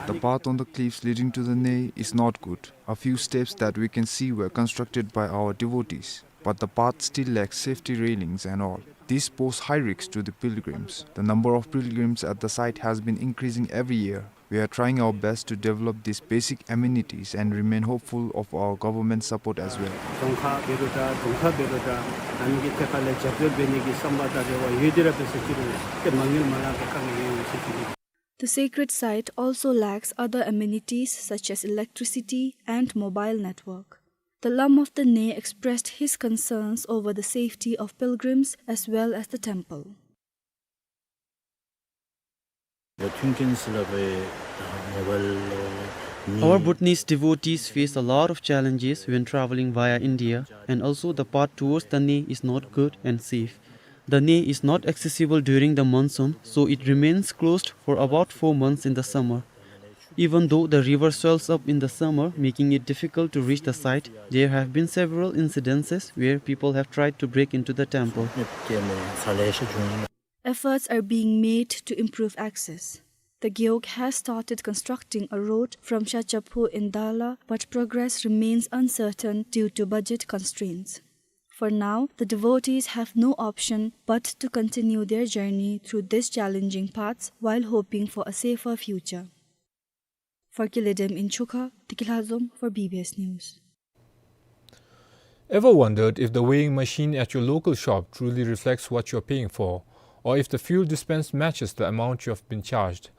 The path on the cliffs leading to the Nei is not good. A few steps that we can see were constructed by our devotees, but the path still lacks safety railings and all. This poses high risks to the pilgrims. The number of pilgrims at the site has been increasing every year. We are trying our best to develop these basic amenities and remain hopeful of our government's support as well. The sacred site also lacks other amenities such as electricity and mobile network. The Lam of the Nei expressed his concerns over the safety of pilgrims as well as the temple. Our Bhutanese devotees face a lot of challenges when traveling via India, and also the path towards the Nei is not good and safe. The Nei is not accessible during the monsoon, so it remains closed for about four months in the summer. Even though the river swells up in the summer, making it difficult to reach the site, there have been several incidences where people have tried to break into the temple. Efforts are being made to improve access. The Gewog has started constructing a road from Shachaphu in Dala, but progress remains uncertain due to budget constraints. For now, the devotees have no option but to continue their journey through these challenging paths while hoping for a safer future. For Kiledem in Chukha, Tikilhazom for B B S News. Ever wondered if the weighing machine at your local shop truly reflects what you're paying for, or if the fuel dispense matches the amount you have been charged?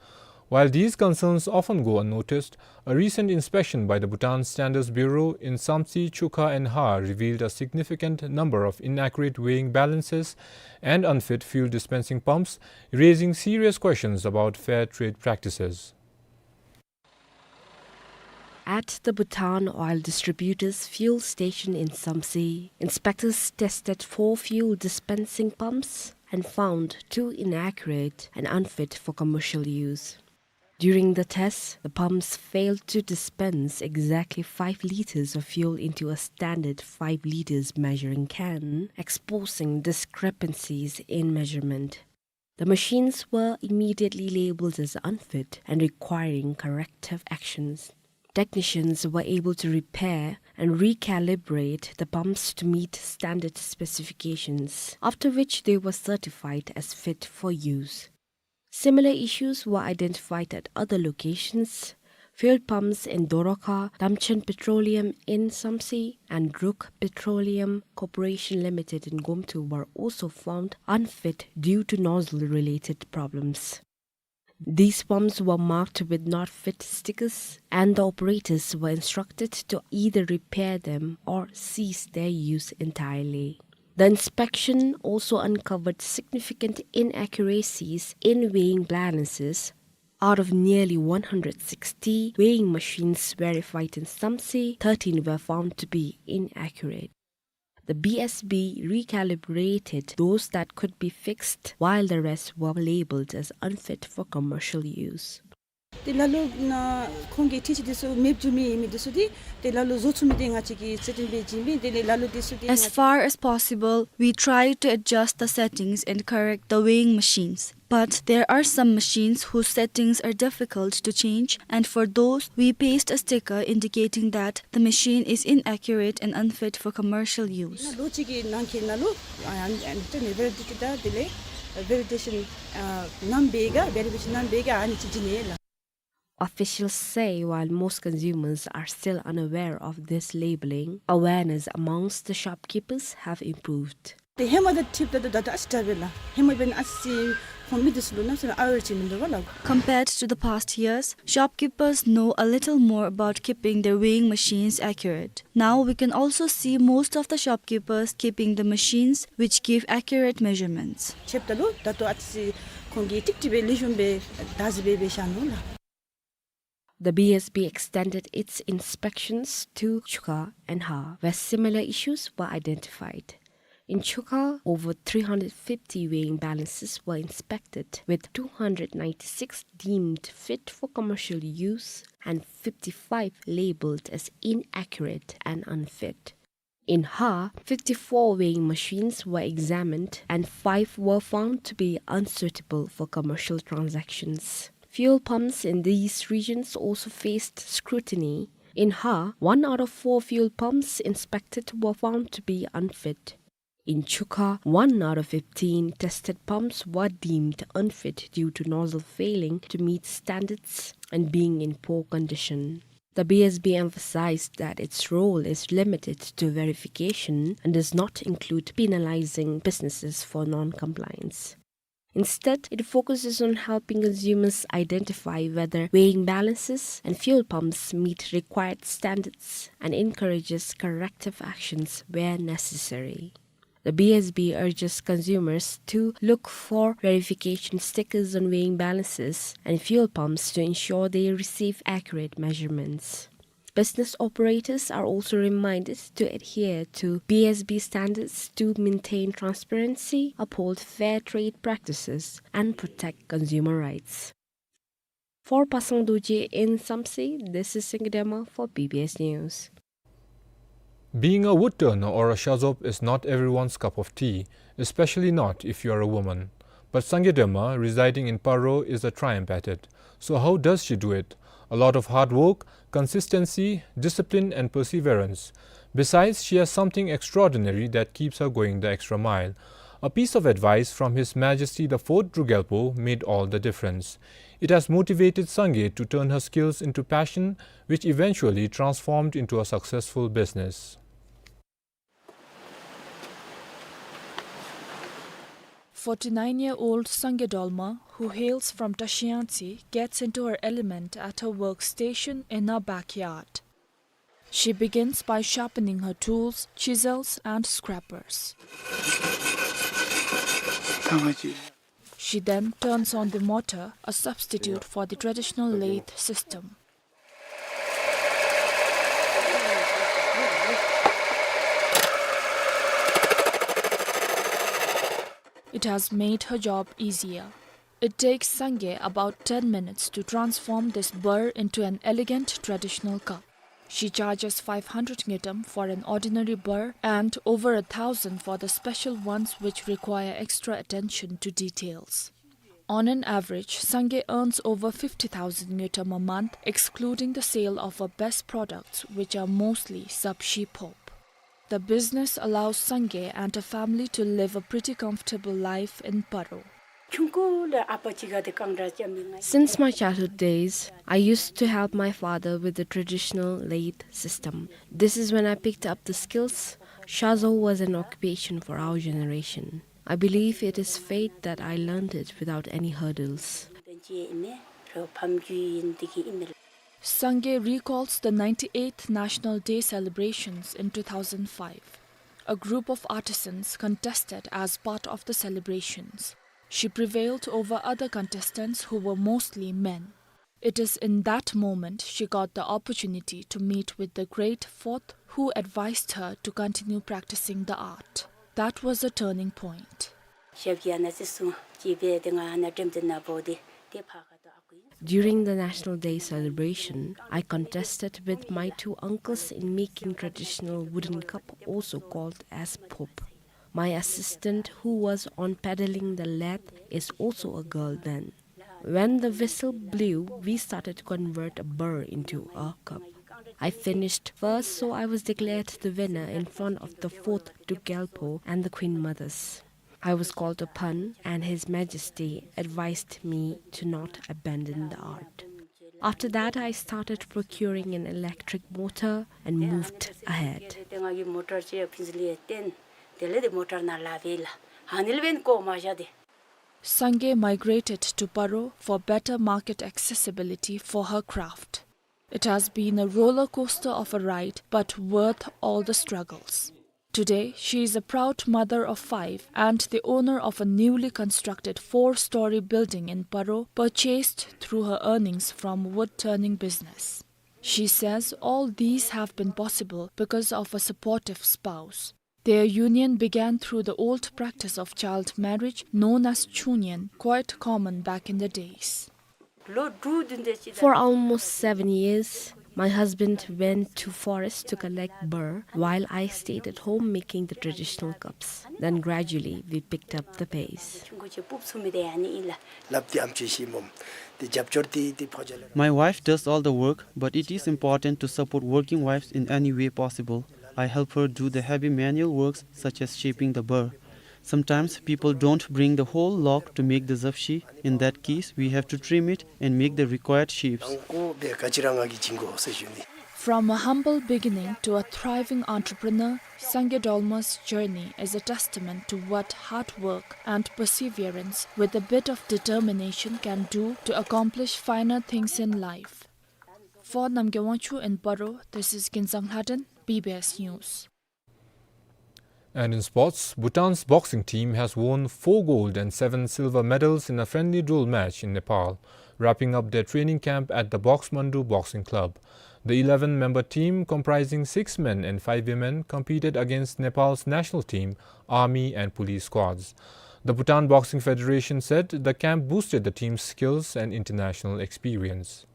While these concerns often go unnoticed, a recent inspection by the Bhutan Standards Bureau in Samtse, Chukha and Har revealed a significant number of inaccurate weighing balances and unfit fuel dispensing pumps, raising serious questions about fair trade practices. At the Bhutan Oil Distributors fuel station in Samtse, inspectors tested four fuel dispensing pumps, and found too inaccurate and unfit for commercial use. During the tests, the pumps failed to dispense exactly five liters of fuel into a standard five liters measuring can, exposing discrepancies in measurement. The machines were immediately labeled as unfit and requiring corrective actions. Technicians were able to repair and recalibrate the pumps to meet standard specifications, after which they were certified as fit for use. Similar issues were identified at other locations. Fuel pumps in Dorokha, Damchen Petroleum in Samtse, and Druk Petroleum Corporation Limited in Gomtho were also found unfit due to nozzle-related problems. These pumps were marked with not fit stickers, and the operators were instructed to either repair them or cease their use entirely. The inspection also uncovered significant inaccuracies in weighing balances. Out of nearly one hundred sixty weighing machines verified in Samtse, thirteen were found to be inaccurate. The B S B recalibrated those that could be fixed, while the rest were labeled as unfit for commercial use. ཏེ་ལ་ལུ་ན་ཁོང་གི་འཕྲུལ་ཆས་འདི་ཚུ་མེདཔ་འགྱོ་མི་ཨིན་མི་འདི་ཚུ་འདི་ཏེ་ལ་ལུ་བཟོ་ཚུགས་མི་འདི་ང་བཅས་ཀྱིས་རྩ་འགེངས་འབད་བྱིན་མི་འདི་ལས་ལ་ལུ་འདི་ཚུ་འདི། As far as possible, we try to adjust the settings and correct the weighing machines. But there are some machines whose settings are difficult to change, and for those, we paste a sticker indicating that the machine is inaccurate and unfit for commercial use. ལོ་གཅིག་གི་ནང་འཁོད་ནང་ལུ་ཨ་ཨ་ཨ་ནི་ཏེ་ནི་ཝེ་ལི་ཌི་ཊི་དང་དེ་ལས་ཝེ་ལི་ཌེ་ཤཱན་ཨ་གནང་པའི་ག་ཝེ་རི་ཕི་ཀེ་ཤཱན་གནང་པའི་ག་ཨ་ནི་ཅིག་བྱིན་ནི་ལགས། Officials say while most consumers are still unaware of this labeling, awareness amongst the shopkeepers have improved. ཏེ་ཧེ་མ་དང་འཁྲིལཝ་ད་ད་ད་ཨ་ཙི་དྲག་པས་ལགས། ཧེ་མ་འབདན་ཨ་ཙི་ཁོང་མི་འདི་ཚུ་ལུ་གནམ་མེད་ས་མེད་ཨ་ཝེར་ཅིག་མིན་འདུག་པ་ལགས། Compared to the past years, shopkeepers know a little more about keeping their weighing machines accurate. Now we can also see most of the shopkeepers keeping the machines which give accurate measurements. ཆེཝ་ད་ལུ་ད་ལྟོ་ཨ་ཙི་ཁོང་གིས་ཀྲིག་ཀྲི་སྦེ་ལེགས་ཤོམ་སྦེ་བདག་འཛིན་འབད་འབད་བཞག་ནུག་ལགས། The B S B extended its inspections to Chukha and Ha, where similar issues were identified. In Chukha, over three hundred fifty weighing balances were inspected, with two hundred ninety-six deemed fit for commercial use and fifty-five labeled as inaccurate and unfit. In Ha, fifty-four weighing machines were examined and five were found to be unsuitable for commercial transactions. Fuel pumps in these regions also faced scrutiny. In Ha, one out of four fuel pumps inspected were found to be unfit. In Chukha, one out of fifteen tested pumps were deemed unfit due to nozzle failing to meet standards and being in poor condition. The B S B emphasized that its role is limited to verification and does not include penalizing businesses for non-compliance. Instead, it focuses on helping consumers identify whether weighing balances and fuel pumps meet required standards and encourages corrective actions where necessary. The B S B urges consumers to look for verification stickers on weighing balances and fuel pumps to ensure they receive accurate measurements. Business operators are also reminded to adhere to B S B standards to maintain transparency, uphold fair trade practices, and protect consumer rights. For Pasang Dorji in Samtse, this is Sangay Dema for B B S News. Being a wood turner or a shazop is not everyone's cup of tea, especially not if you're a woman. But Sangay Dema, residing in Paro, is a triumph at it. So how does she do it? A lot of hard work, consistency, discipline, and perseverance. Besides, she has something extraordinary that keeps her going the extra mile. A piece of advice from His Majesty the Fourth Druk Gyalpo made all the difference. It has motivated Sangay to turn her skills into passion, which eventually transformed into a successful business. Forty-nine-year-old Sangay Dolma, who hails from Tashiangtse, gets into her element at her workstation in her backyard. She begins by sharpening her tools, chisels and scrapers. She then turns on the mortar, a substitute for the traditional lathe system. It has made her job easier. It takes Sangay about ten minutes to transform this burr into an elegant traditional cup. She charges five hundred ngultrum for an ordinary burr and over a thousand for the special ones which require extra attention to details. On an average, Sangay earns over fifty thousand ngultrum a month, excluding the sale of her best products, which are mostly sabshi phop. The business allows Sangay and her family to live a pretty comfortable life in Paro. Since my childhood days, I used to help my father with the traditional lathe system. This is when I picked up the skills. Shazo was an occupation for our generation. I believe it is fate that I learned it without any hurdles. Sangay recalls the ninety-eighth National Day celebrations in two thousand five. A group of artisans contested as part of the celebrations. She prevailed over other contestants who were mostly men. It is in that moment she got the opportunity to meet with the great Phot who advised her to continue practicing the art. That was a turning point. During the National Day celebration, I contested with my two uncles in making traditional wooden cup, also called as phop. My assistant, who was on pedaling the lathe, is also a girl then. When the whistle blew, we started to convert a burr into a cup. I finished first, so I was declared the winner in front of the Phot Dukgyalpo and the Queen Mothers. I was called upon, and His Majesty advised me to not abandon the art. After that, I started procuring an electric motor and moved ahead. Sangay migrated to Paro for better market accessibility for her craft. It has been a roller coaster of a ride, but worth all the struggles. Today, she is a proud mother of five and the owner of a newly constructed four-story building in Paro, purchased through her earnings from wood-turning business. She says all these have been possible because of a supportive spouse. Their union began through the old practice of child marriage known as chunyen, quite common back in the days. For almost seven years, my husband went to forest to collect burr, while I stayed at home making the traditional cups. Then gradually we picked up the pace. My wife does all the work, but it is important to support working wives in any way possible. I help her do the heavy manual works such as shaping the burr. Sometimes people don't bring the whole log to make the zabshi. In that case, we have to trim it and make the required shapes. From a humble beginning to a thriving entrepreneur, Sangay Dolma's journey is a testament to what hard work and perseverance with a bit of determination can do to accomplish finer things in life. For Namgay Wangchuk in Paro, this is Kinzang Lhaden, B B S News. And in sports, Bhutan's boxing team has won four gold and seven silver medals in a friendly duel match in Nepal, wrapping up their training camp at the Boxmandu Boxing Club. The eleven-member team, comprising six men and five women, competed against Nepal's national team, army and police squads. The Bhutan Boxing Federation said the camp boosted the team's skills and international experience.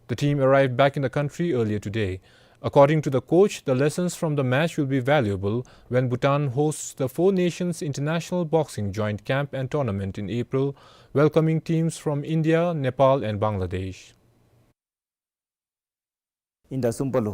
The team arrived back in the country earlier today. According to the coach, the lessons from the match will be valuable when Bhutan hosts the Four Nations International Boxing Joint Camp and Tournament in April, welcoming teams from India, Nepal and Bangladesh. ཨིན་ཟླ་གསུམ་པ་ལུ་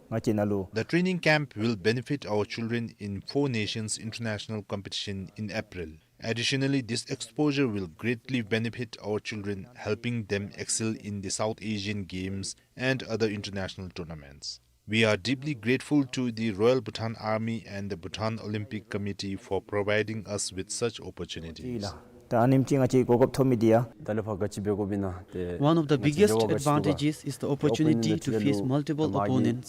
ང་བཅས་ནཱ་ལུ། The training camp will benefit our children in Four Nations International Competition in April. Additionally, this exposure will greatly benefit our children, helping them excel in the South Asian Games and other international tournaments. We are deeply grateful to the Royal Bhutan Army and the Bhutan Olympic Committee for providing us with such opportunities. ད་ཨ་ནེམ་ཅིག་ང་བཅས་གོ་སྐབས་ཐོབ་མི་འདི་ཡང་། ད་ལས་ཕར་ག་ཅི་འབད་དགོཔ་ཨིན་ན་ཏེ་One of the ང་བཅས་biggest འབྲེལ་བ་ག་ཅི་འདུག་ག advantages is the ཏེ་opportunity to face multiple opponents.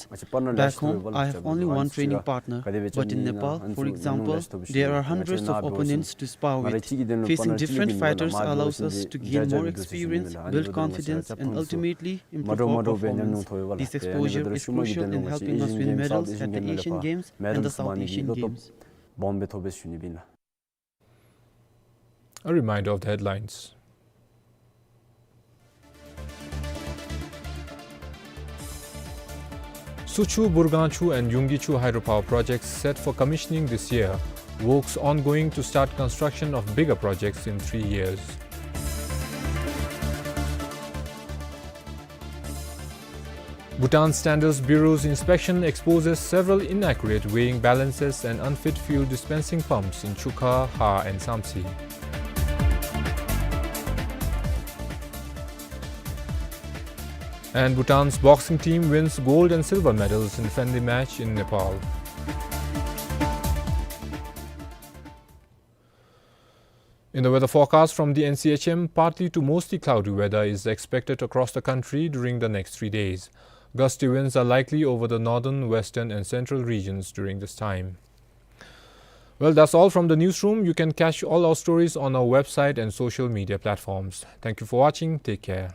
Back home, I have only one training partner, but in Nepal, for example, there are hundreds of opponents to spar with. Facing different fighters allows us to gain more experience, build confidence, and ultimately improve our performance. This exposure is crucial in helping us win medals at the Asian Games and the South Asian Games. སྦོམ་སྦེ་ཐོབ་པས་ཞུ་ནི་ཨིན་ལགས། A reminder of the headlines. Suu Kyi, Burgaon Kyi and Yunggi Kyi hydropower projects set for commissioning this year. Works ongoing to start construction of bigger projects in three years. Bhutan Standards Bureau's inspection exposes several inaccurate weighing balances and unfit fuel dispensing pumps in Chukha, Ha and Samtse. And Bhutan's boxing team wins gold and silver medals in friendly match in Nepal. In the weather forecast from the N C H M, partly to mostly cloudy weather is expected across the country during the next three days. Gusty winds are likely over the northern, western and central regions during this time. Well, that's all from the newsroom. You can catch all our stories on our website and social media platforms. Thank you for watching. Take care.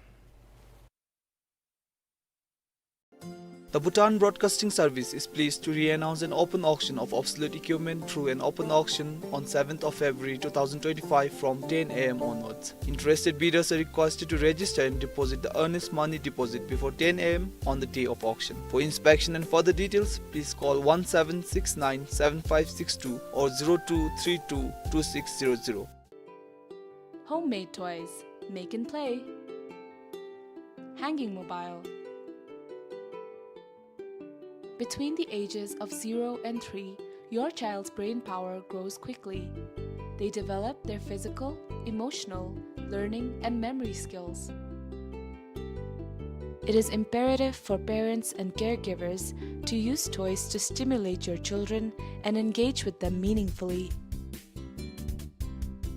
The Bhutan Broadcasting Service is pleased to re-announce an open auction of obsolete equipment through an open auction on seventh of February two thousand twenty-five from ten A M onwards. Interested bidders are requested to register and deposit the earnest money deposit before ten A M on the day of auction. For inspection and further details, please call one seven six nine seven five six two or zero two three two two six zero zero. Homemade toys, make and play. Hanging mobile. Between the ages of zero and three, your child's brain power grows quickly. They develop their physical, emotional, learning, and memory skills. It is imperative for parents and caregivers to use toys to stimulate your children and engage with them meaningfully.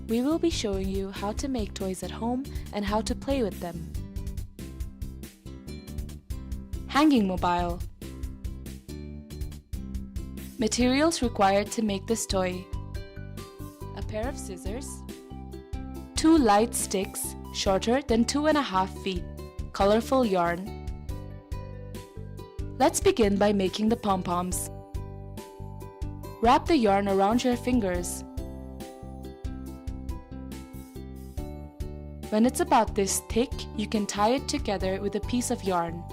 We will be showing you how to make toys at home and how to play with them. Hanging mobile. Materials required to make this toy: a pair of scissors, two light sticks shorter than two and a half feet, colorful yarn. Let's begin by making the pom-poms. Wrap the yarn around your fingers. When it's about this thick, you can tie it together with a piece of yarn.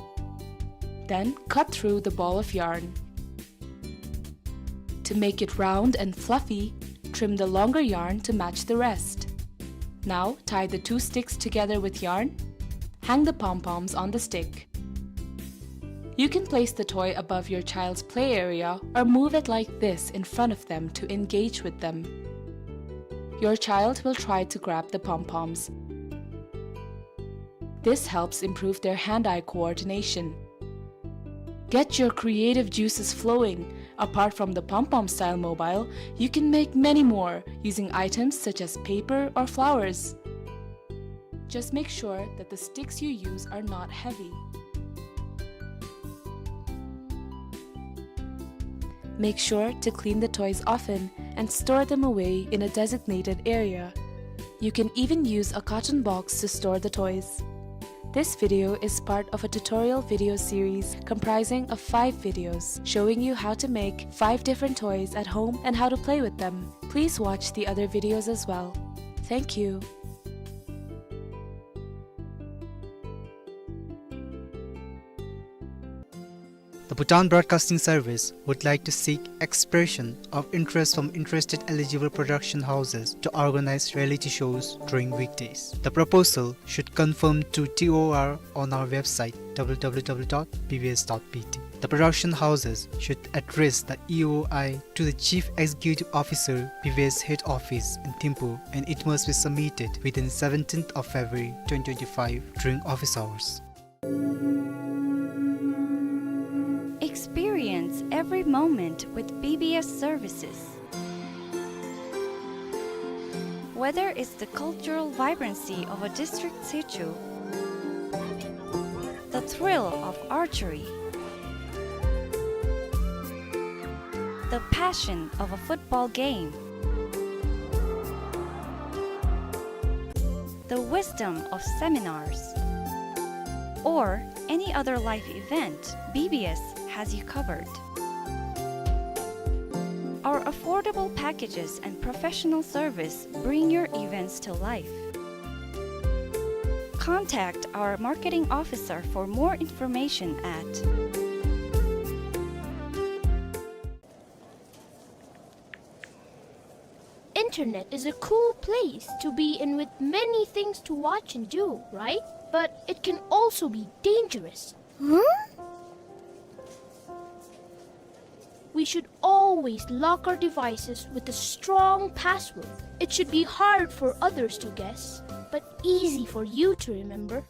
Then cut through the ball of yarn. To make it round and fluffy, trim the longer yarn to match the rest. Now tie the two sticks together with yarn. Hang the pom-poms on the stick. You can place the toy above your child's play area or move it like this in front of them to engage with them. Your child will try to grab the pom-poms. This helps improve their hand-eye coordination. Get your creative juices flowing. Apart from the pom-pom style mobile, you can make many more using items such as paper or flowers. Just make sure that the sticks you use are not heavy. Make sure to clean the toys often and store them away in a designated area. You can even use a carton box to store the toys. This video is part of a tutorial video series comprising of five videos showing you how to make five different toys at home and how to play with them. Please watch the other videos as well. Thank you. The Bhutan Broadcasting Service would like to seek expression of interest from interested eligible production houses to organize reality shows during weekdays. The proposal should confirm to T O R on our website, W W W dot B B S dot B T. The production houses should address the E O I to the Chief Executive Officer, B B S Head Office in Thimphu, and it must be submitted within seventeenth of February twenty twenty-five during office hours. Experience every moment with B B S services. Whether it's the cultural vibrancy of a district situ, the thrill of archery, the passion of a football game, the wisdom of seminars, or any other life event, B B S has you covered. Our Our affordable packages and professional service bring your events to life. Contact our marketing officer for more information at Internet is a cool place to be in with many things to watch and do, right? But it can also be dangerous. Huh? We should always lock our devices with a strong password. It should be hard for others to guess, but easy for you to remember.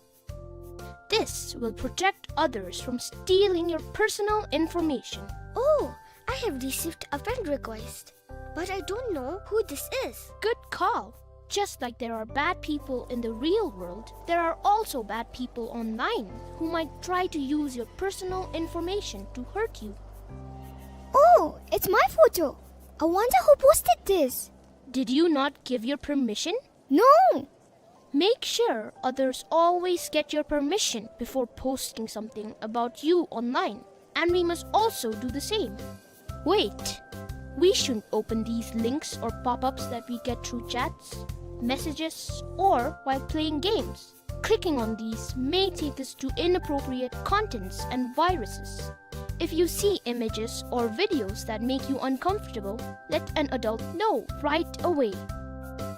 This will protect others from stealing your personal information. Oh, I have received a friend request, but I don't know who this is. Good call. Just like there are bad people in the real world, there are also bad people online who might try to use your personal information to hurt you. Oh, it's my photo. I wonder who posted this. Did you not give your permission? No. Make sure others always get your permission before posting something about you online, and we must also do the same. Wait, we shouldn't open these links or pop-ups that we get through chats, messages, or while playing games. Clicking on these may take us to inappropriate contents and viruses. If you see images or videos that make you uncomfortable, let an adult know right away.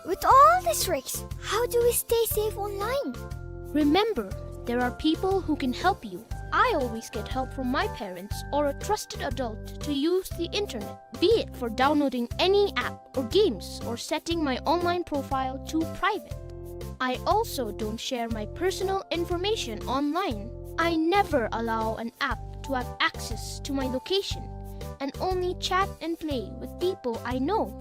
With all these risks, how do we stay safe online? Remember, there are people who can help you. I always get help from my parents or a trusted adult to use the internet, be it for downloading any app or games or setting my online profile to private. I also don't share my personal information online. I never allow an app to have access to my location and only chat and play with people I know.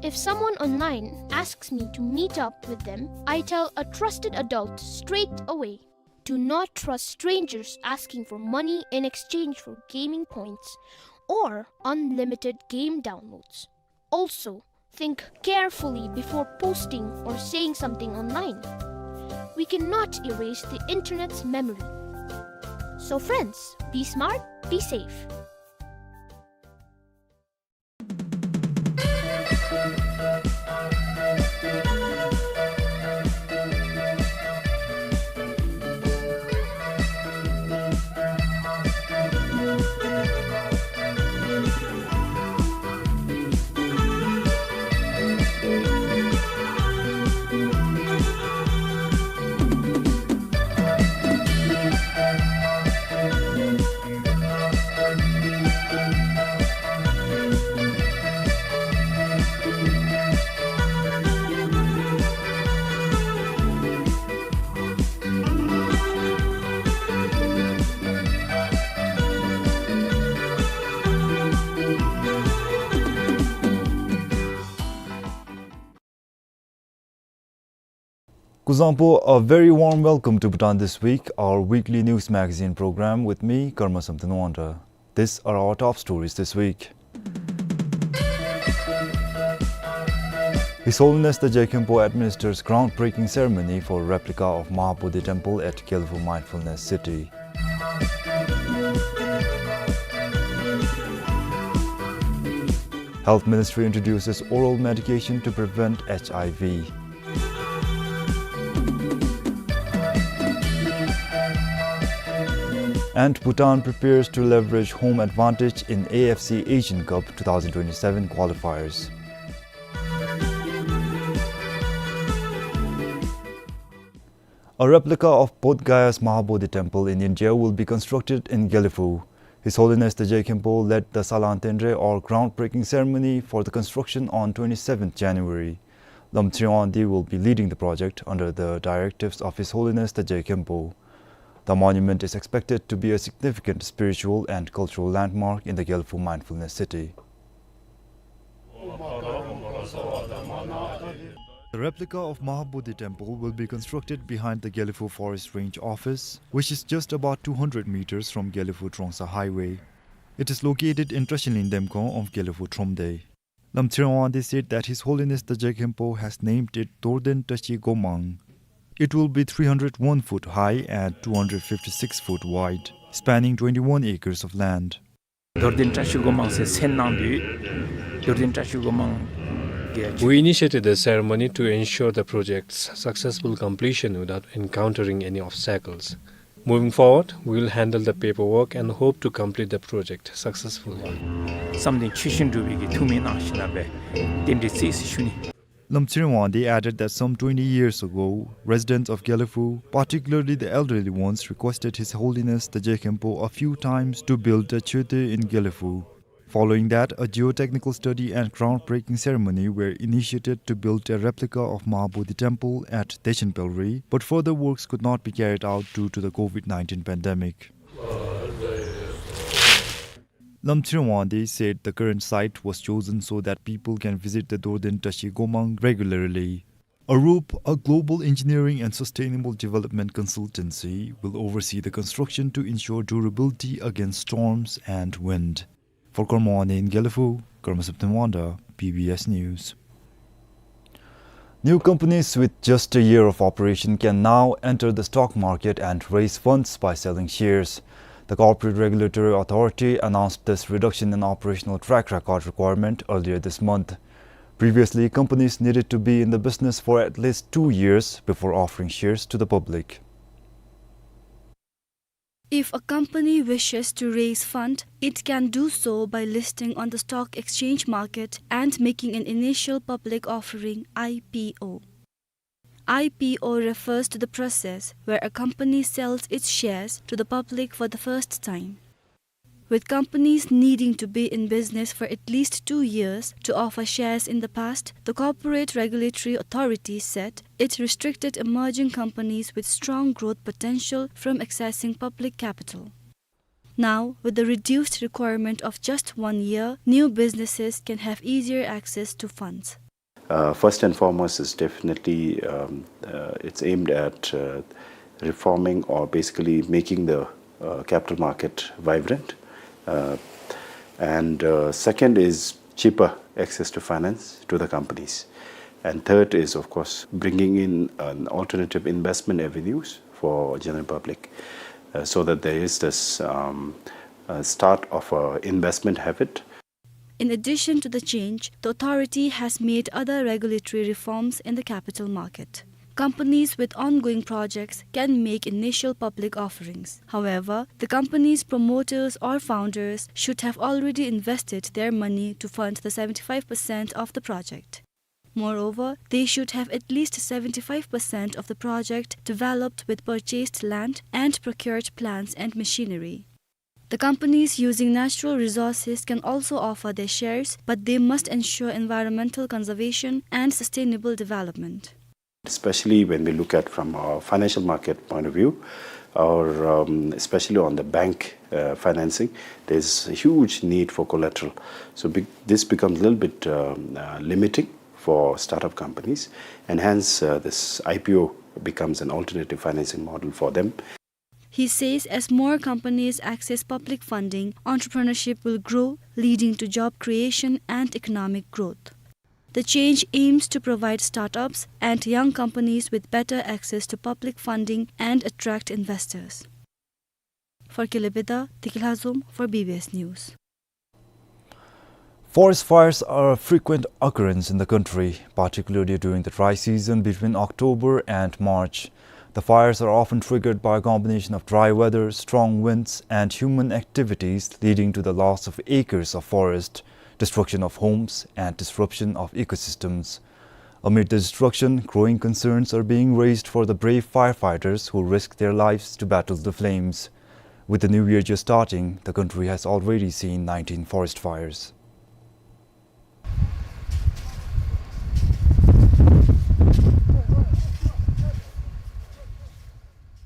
If someone online asks me to meet up with them, I tell a trusted adult straight away. Do not trust strangers asking for money in exchange for gaming points or unlimited game downloads. Also, think carefully before posting or saying something online. We cannot erase the internet's memory. So friends, be smart, be safe. Kuzuzangpo, a very warm welcome to Bhutan This Week, our weekly news magazine program with me, Karma Samten Wangda. These are our top stories this week. His Holiness the Je Khenpo administers groundbreaking ceremony for replica of Mahabodhi Temple at Gelephu Mindfulness City. Health Ministry introduces oral medication to prevent H I V. And Bhutan prepares to leverage home advantage in A F C Asian Cup two thousand twenty-seven qualifiers. A replica of Bodh Gaya's Mahabodhi Temple in India will be constructed in Gelephu. His Holiness the Je Khenpo led the Salang Tendre or groundbreaking ceremony for the construction on twenty-seventh January. Lamtshri Wangdi will be leading the project under the directives of His Holiness the Je Khenpo. The monument is expected to be a significant spiritual and cultural landmark in the Gelephu Mindfulness City. The replica of Mahabodhi Temple will be constructed behind the Gelephu Forest Range office, which is just about two hundred meters from Gelephu Trongsa Highway. It is located in Trashilin Demkhong of Gelephu Thromde. Lamtshri Wangdi said that His Holiness the Je Khenpo has named it Dorden Trashi Gomang. It will be three hundred one foot high and two hundred fifty-six foot wide, spanning twenty-one acres of land. Dorden Trashi Gomang ཟེར་མཚན་གནང་དོ། རྡོར་གདན་བཀྲ་ཤིས་སྒོ་མང་གི། We initiated the ceremony to ensure the project's successful completion without encountering any obstacles. Moving forward, we will handle the paperwork and hope to complete the project successfully. བསམ་དོན་ཆོས་བཞིན་འགྲུབ་པའི་གི་ཐུགས་སྨོན་གནང་ཞིནམ་ལས་རྟེན་འབྲེལ་བརྩི་ཟེར་ཞུ་ནི། Lamtsering Wangdi added that some twenty years ago, residents of Gelephu, particularly the elderly ones, requested His Holiness the Je Khenpo a few times to build a chöte in Gelephu. Following that, a geotechnical study and groundbreaking ceremony were initiated to build a replica of Mahabodhi Temple at Dechen Pelri, but further works could not be carried out due to the COVID nineteen pandemic. Lamtsering Wangdi said the current site was chosen so that people can visit the Dorden Tashi Gomang regularly. Arup, a global engineering and sustainable development consultancy, will oversee the construction to ensure durability against storms and wind. For Kharmawangdi in Gelephu, Karmasapten Wangda, B B S News. New companies with just a year of operation can now enter the stock market and raise funds by selling shares. The Corporate Regulatory Authority announced this reduction in operational track record requirement earlier this month. Previously, companies needed to be in the business for at least two years before offering shares to the public. If a company wishes to raise fund, it can do so by listing on the stock exchange market and making an initial public offering, I P O. I P O refers to the process where a company sells its shares to the public for the first time. With companies needing to be in business for at least two years to offer shares in the past, the Corporate Regulatory Authority said it restricted emerging companies with strong growth potential from accessing public capital. Now, with the reduced requirement of just one year, new businesses can have easier access to funds. Uh, first and foremost is definitely, um, uh, it's aimed at, uh, reforming or basically making the, uh, capital market vibrant. Uh, and, uh, second is cheaper access to finance to the companies. And third is, of course, bringing in an alternative investment avenues for general public, uh, so that there is this, um, uh, start of a investment habit. In addition to the change, the authority has made other regulatory reforms in the capital market. Companies with ongoing projects can make initial public offerings. However, the company's promoters or founders should have already invested their money to fund the seventy-five percent of the project. Moreover, they should have at least seventy-five percent of the project developed with purchased land and procured plants and machinery. The companies using natural resources can also offer their shares, but they must ensure environmental conservation and sustainable development. Especially when we look at from a financial market point of view, or, um, especially on the bank, uh, financing, there's a huge need for collateral. So be-, this becomes a little bit, um, uh, limiting for startup companies, and hence, uh, this I P O becomes an alternative financing model for them. He says as more companies access public funding, entrepreneurship will grow, leading to job creation and economic growth. The change aims to provide startups and young companies with better access to public funding and attract investors. For Kelebetha, Tikilhazom for B B S News. Forest fires are a frequent occurrence in the country, particularly during the dry season between October and March. The fires are often triggered by a combination of dry weather, strong winds, and human activities, leading to the loss of acres of forest, destruction of homes, and disruption of ecosystems. Amid the destruction, growing concerns are being raised for the brave firefighters who risk their lives to battle the flames. With the new year just starting, the country has already seen nineteen forest fires.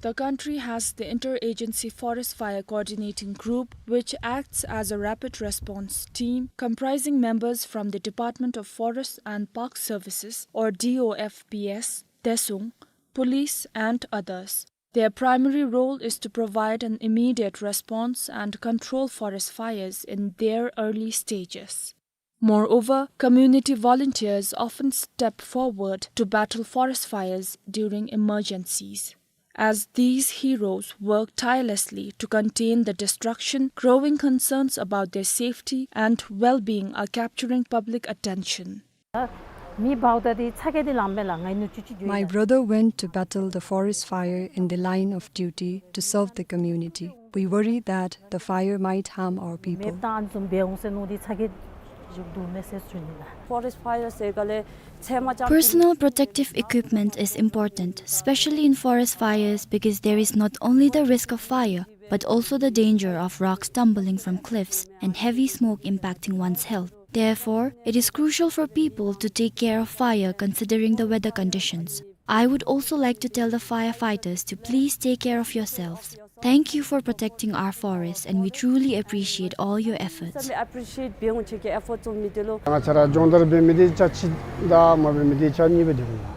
The country has the Interagency Forest Fire Coordinating Group, which acts as a rapid response team comprising members from the Department of Forest and Park Services, or D O F P S, Desung, police, and others. Their primary role is to provide an immediate response and control forest fires in their early stages. Moreover, community volunteers often step forward to battle forest fires during emergencies. As these heroes work tirelessly to contain the destruction, growing concerns about their safety and well-being are capturing public attention. མི་འབདཝ་ད་འདི་ཚ་གྱང་འདི་ལངམ་མས་ལགས། ང་ནུ་ཅུ་ཅུ་འགྱོ་ཡི། My brother went to battle the forest fire in the line of duty to serve the community. We worry that the fire might harm our people. མེདཔ་བཏང་ཨ་ནི་བཟུམ་འབད་འོང་ཟེར་མནོ་སྟེ་ཚ་གྱང་བཞུགས་འདུག་མས་ཟེར་ཞུ་ནི་ལགས། Forest fire ཟེར་ག་ལས་ཚལ་མ་ཅམ། Personal protective equipment is important, especially in forest fires, because there is not only the risk of fire, but also the danger of rocks tumbling from cliffs and heavy smoke impacting one's health. Therefore, it is crucial for people to take care of fire considering the weather conditions. I would also like to tell the firefighters to please take care of yourselves. Thank you for protecting our forests, and we truly appreciate all your efforts. ང་བཅས་ར་སྦྱོང་བརྡར་འབད་མི་འདི་ཆ་གཅིག་དང་མ་འབད་མི་འདི་ཆ་གཉིས་སྦེ་སྡོད་ནི་ལགས།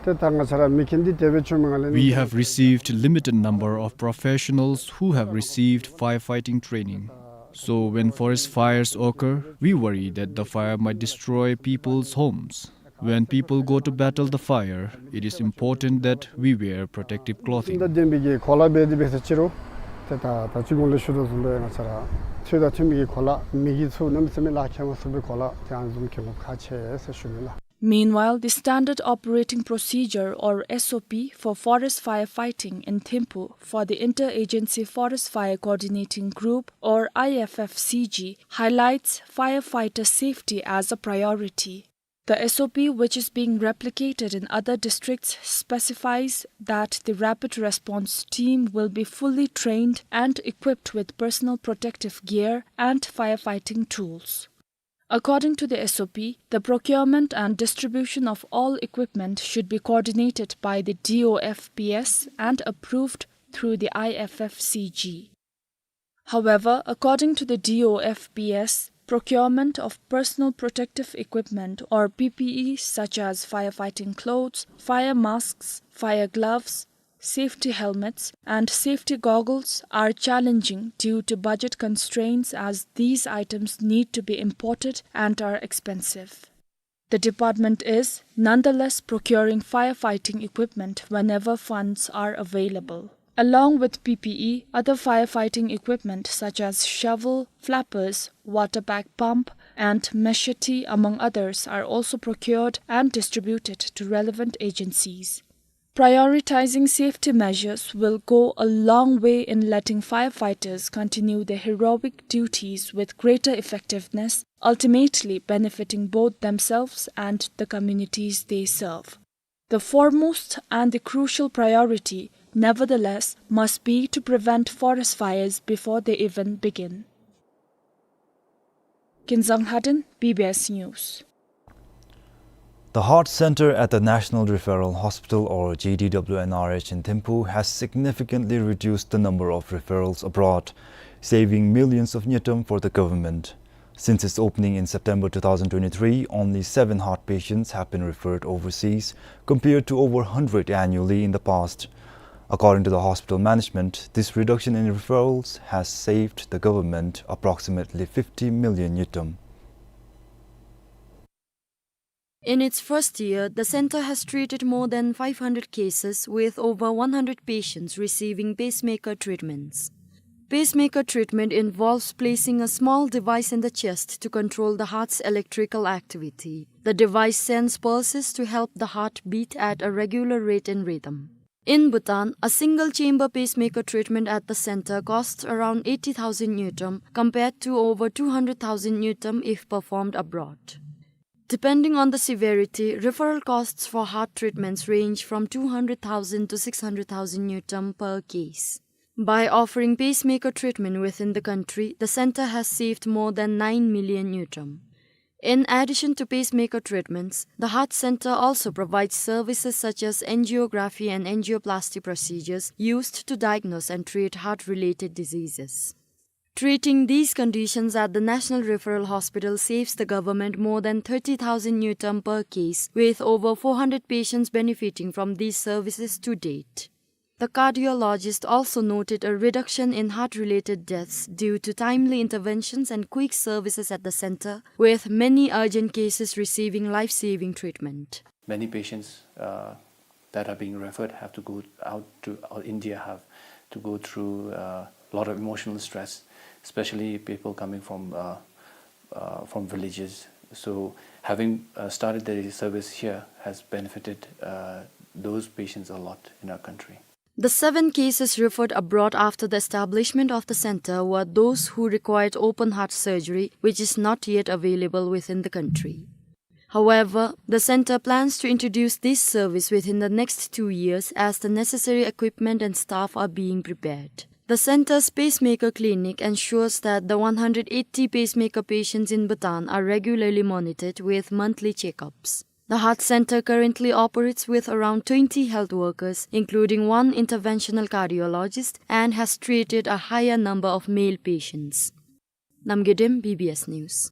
ཏེ་ད་ང་བཅས་ར་མི་མཁན་འདི་དེ་སྦེ་བྱུང་མི་ང་ལས། We have received limited number of professionals who have received firefighting training. So when forest fires occur, we worry that the fire might destroy people's homes. When people go to battle the fire, it is important that we wear protective clothing. ད་ལྡན་པའི་གི་གོ་ལ་འབད་དེ་འབད་ས་ཅི་རུང་ཏེ་ད་ད་ཅི་གོང་ལས་ཞུ་དོ་བཟུམ་སྦེ་ང་བཅས་ར་ཚོད་དང་མཐུན་པའི་གི་གོ་ལ་མི་གིས་ཚུ་གནམ་མེད་ས་མེད་ལག་ཁྱེར་མ་ཚུགས་པའི་གོ་ལ་ཏེ་ཨ་ནི་བཟུམ་གྱོན་དགོཔ་ཁག་ཆེ་ཟེར་ཞུ་ནི་ལགས། Meanwhile, the Standard Operating Procedure, or S O P, for forest firefighting in Thimphu for the Interagency Forest Fire Coordinating Group, or I F F C G, highlights firefighter safety as a priority. The S O P, which is being replicated in other districts, specifies that the rapid response team will be fully trained and equipped with personal protective gear and firefighting tools. According to the S O P, the procurement and distribution of all equipment should be coordinated by the D O F P S and approved through the I F F C G. However, according to the D O F P S, procurement of personal protective equipment, or P P E, such as firefighting clothes, fire masks, fire gloves, safety helmets, and safety goggles are challenging due to budget constraints, as these items need to be imported and are expensive. The department is nonetheless procuring firefighting equipment whenever funds are available. Along with P P E, other firefighting equipment such as shovel, flappers, water bag pump, and machete, among others, are also procured and distributed to relevant agencies. Prioritizing safety measures will go a long way in letting firefighters continue their heroic duties with greater effectiveness, ultimately benefiting both themselves and the communities they serve. The foremost and the crucial priority, nevertheless, must be to prevent forest fires before they even begin. Kinzang Haden, B B S News. The Heart Center at the National Referral Hospital, or G D W N R H, in Thimphu has significantly reduced the number of referrals abroad, saving millions of ngultrum for the government. Since its opening in September two thousand twenty-three, only seven heart patients have been referred overseas, compared to over hundred annually in the past. According to the hospital management, this reduction in referrals has saved the government approximately fifty million ngultrum. In its first year, the center has treated more than five hundred cases, with over one hundred patients receiving pacemaker treatments. Pacemaker treatment involves placing a small device in the chest to control the heart's electrical activity. The device sends pulses to help the heart beat at a regular rate and rhythm. In Bhutan, a single chamber pacemaker treatment at the center costs around eighty thousand ngultrum, compared to over two hundred thousand ngultrum if performed abroad. Depending on the severity, referral costs for heart treatments range from two hundred thousand to six hundred thousand ngultrum per case. By offering pacemaker treatment within the country, the center has saved more than nine million ngultrum. In addition to pacemaker treatments, the Heart Center also provides services such as angiography and angioplasty procedures used to diagnose and treat heart-related diseases. Treating these conditions at the National Referral Hospital saves the government more than thirty thousand ngultrum per case, with over four hundred patients benefiting from these services to date. The cardiologist also noted a reduction in heart-related deaths due to timely interventions and quick services at the center, with many urgent cases receiving life-saving treatment. Many patients, uh, that are being referred have to go out to, or India have to go through a lot of emotional stress, especially people coming from, uh, uh, from villages. So having, uh, started the service here has benefited, uh, those patients a lot in our country. The seven cases referred abroad after the establishment of the center were those who required open heart surgery, which is not yet available within the country. However, the center plans to introduce this service within the next two years as the necessary equipment and staff are being prepared. The center's pacemaker clinic ensures that the one hundred eighty pacemaker patients in Bhutan are regularly monitored with monthly checkups. The heart center currently operates with around twenty health workers, including one interventional cardiologist, and has treated a higher number of male patients. Namgay Dem, B B S News.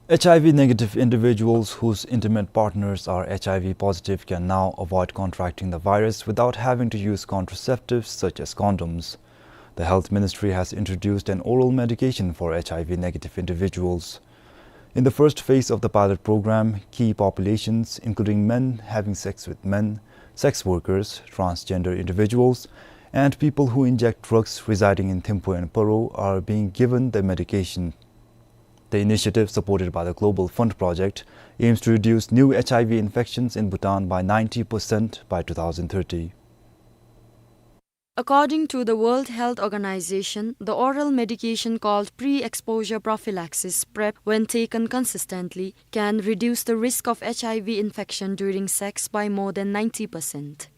H I V negative individuals whose intimate partners are H I V positive can now avoid contracting the virus without having to use contraceptives such as condoms. The Health Ministry has introduced an oral medication for H I V negative individuals. In the first phase of the pilot program, key populations, including men having sex with men, sex workers, transgender individuals, and people who inject drugs residing in Thimphu and Paro, are being given the medication. The initiative, supported by the Global Fund Project, aims to reduce new H I V infections in Bhutan by ninety percent by two thousand thirty. According to the World Health Organization, the oral medication called pre-exposure prophylaxis, PrEP, when taken consistently, can reduce the risk of H I V infection during sex by more than ninety percent.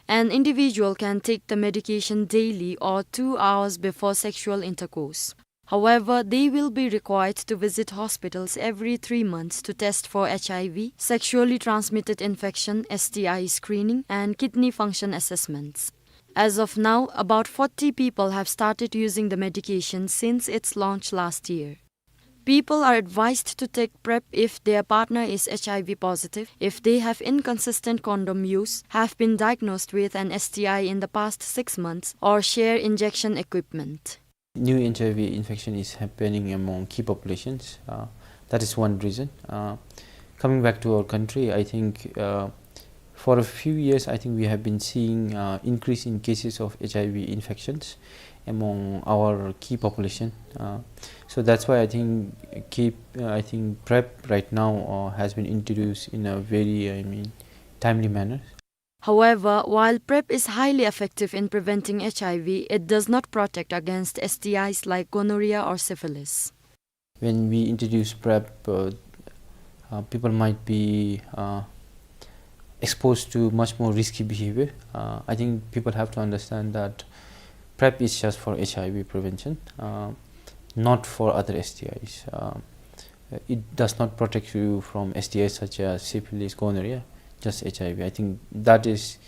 An individual can take the medication daily or two hours before sexual intercourse. However, they will be required to visit hospitals every three months to test for H I V, sexually transmitted infection, S T I screening, and kidney function assessments. As of now, about forty people have started using the medication since its launch last year. People are advised to take PrEP if their partner is H I V positive, if they have inconsistent condom use, have been diagnosed with an S T I in the past six months, or share injection equipment. New H I V infection is happening among key populations. Uh, that is one reason. Uh, coming back to our country, I think, uh, for a few years, I think we have been seeing, uh, increase in cases of H I V infections among our key population. Uh, so that's why I think key, uh, I think PrEP right now, uh, has been introduced in a very, I mean, timely manner. However, while PrEP is highly effective in preventing H I V, it does not protect against S T Is like gonorrhea or syphilis. When we introduce PrEP, uh, uh, people might be, uh, exposed to much more risky behavior. Uh, I think people have to understand that PrEP is just for H I V prevention, uh, not for other S T Is. Uh, it does not protect you from S T Is such as syphilis, gonorrhea, just H I V. I think that is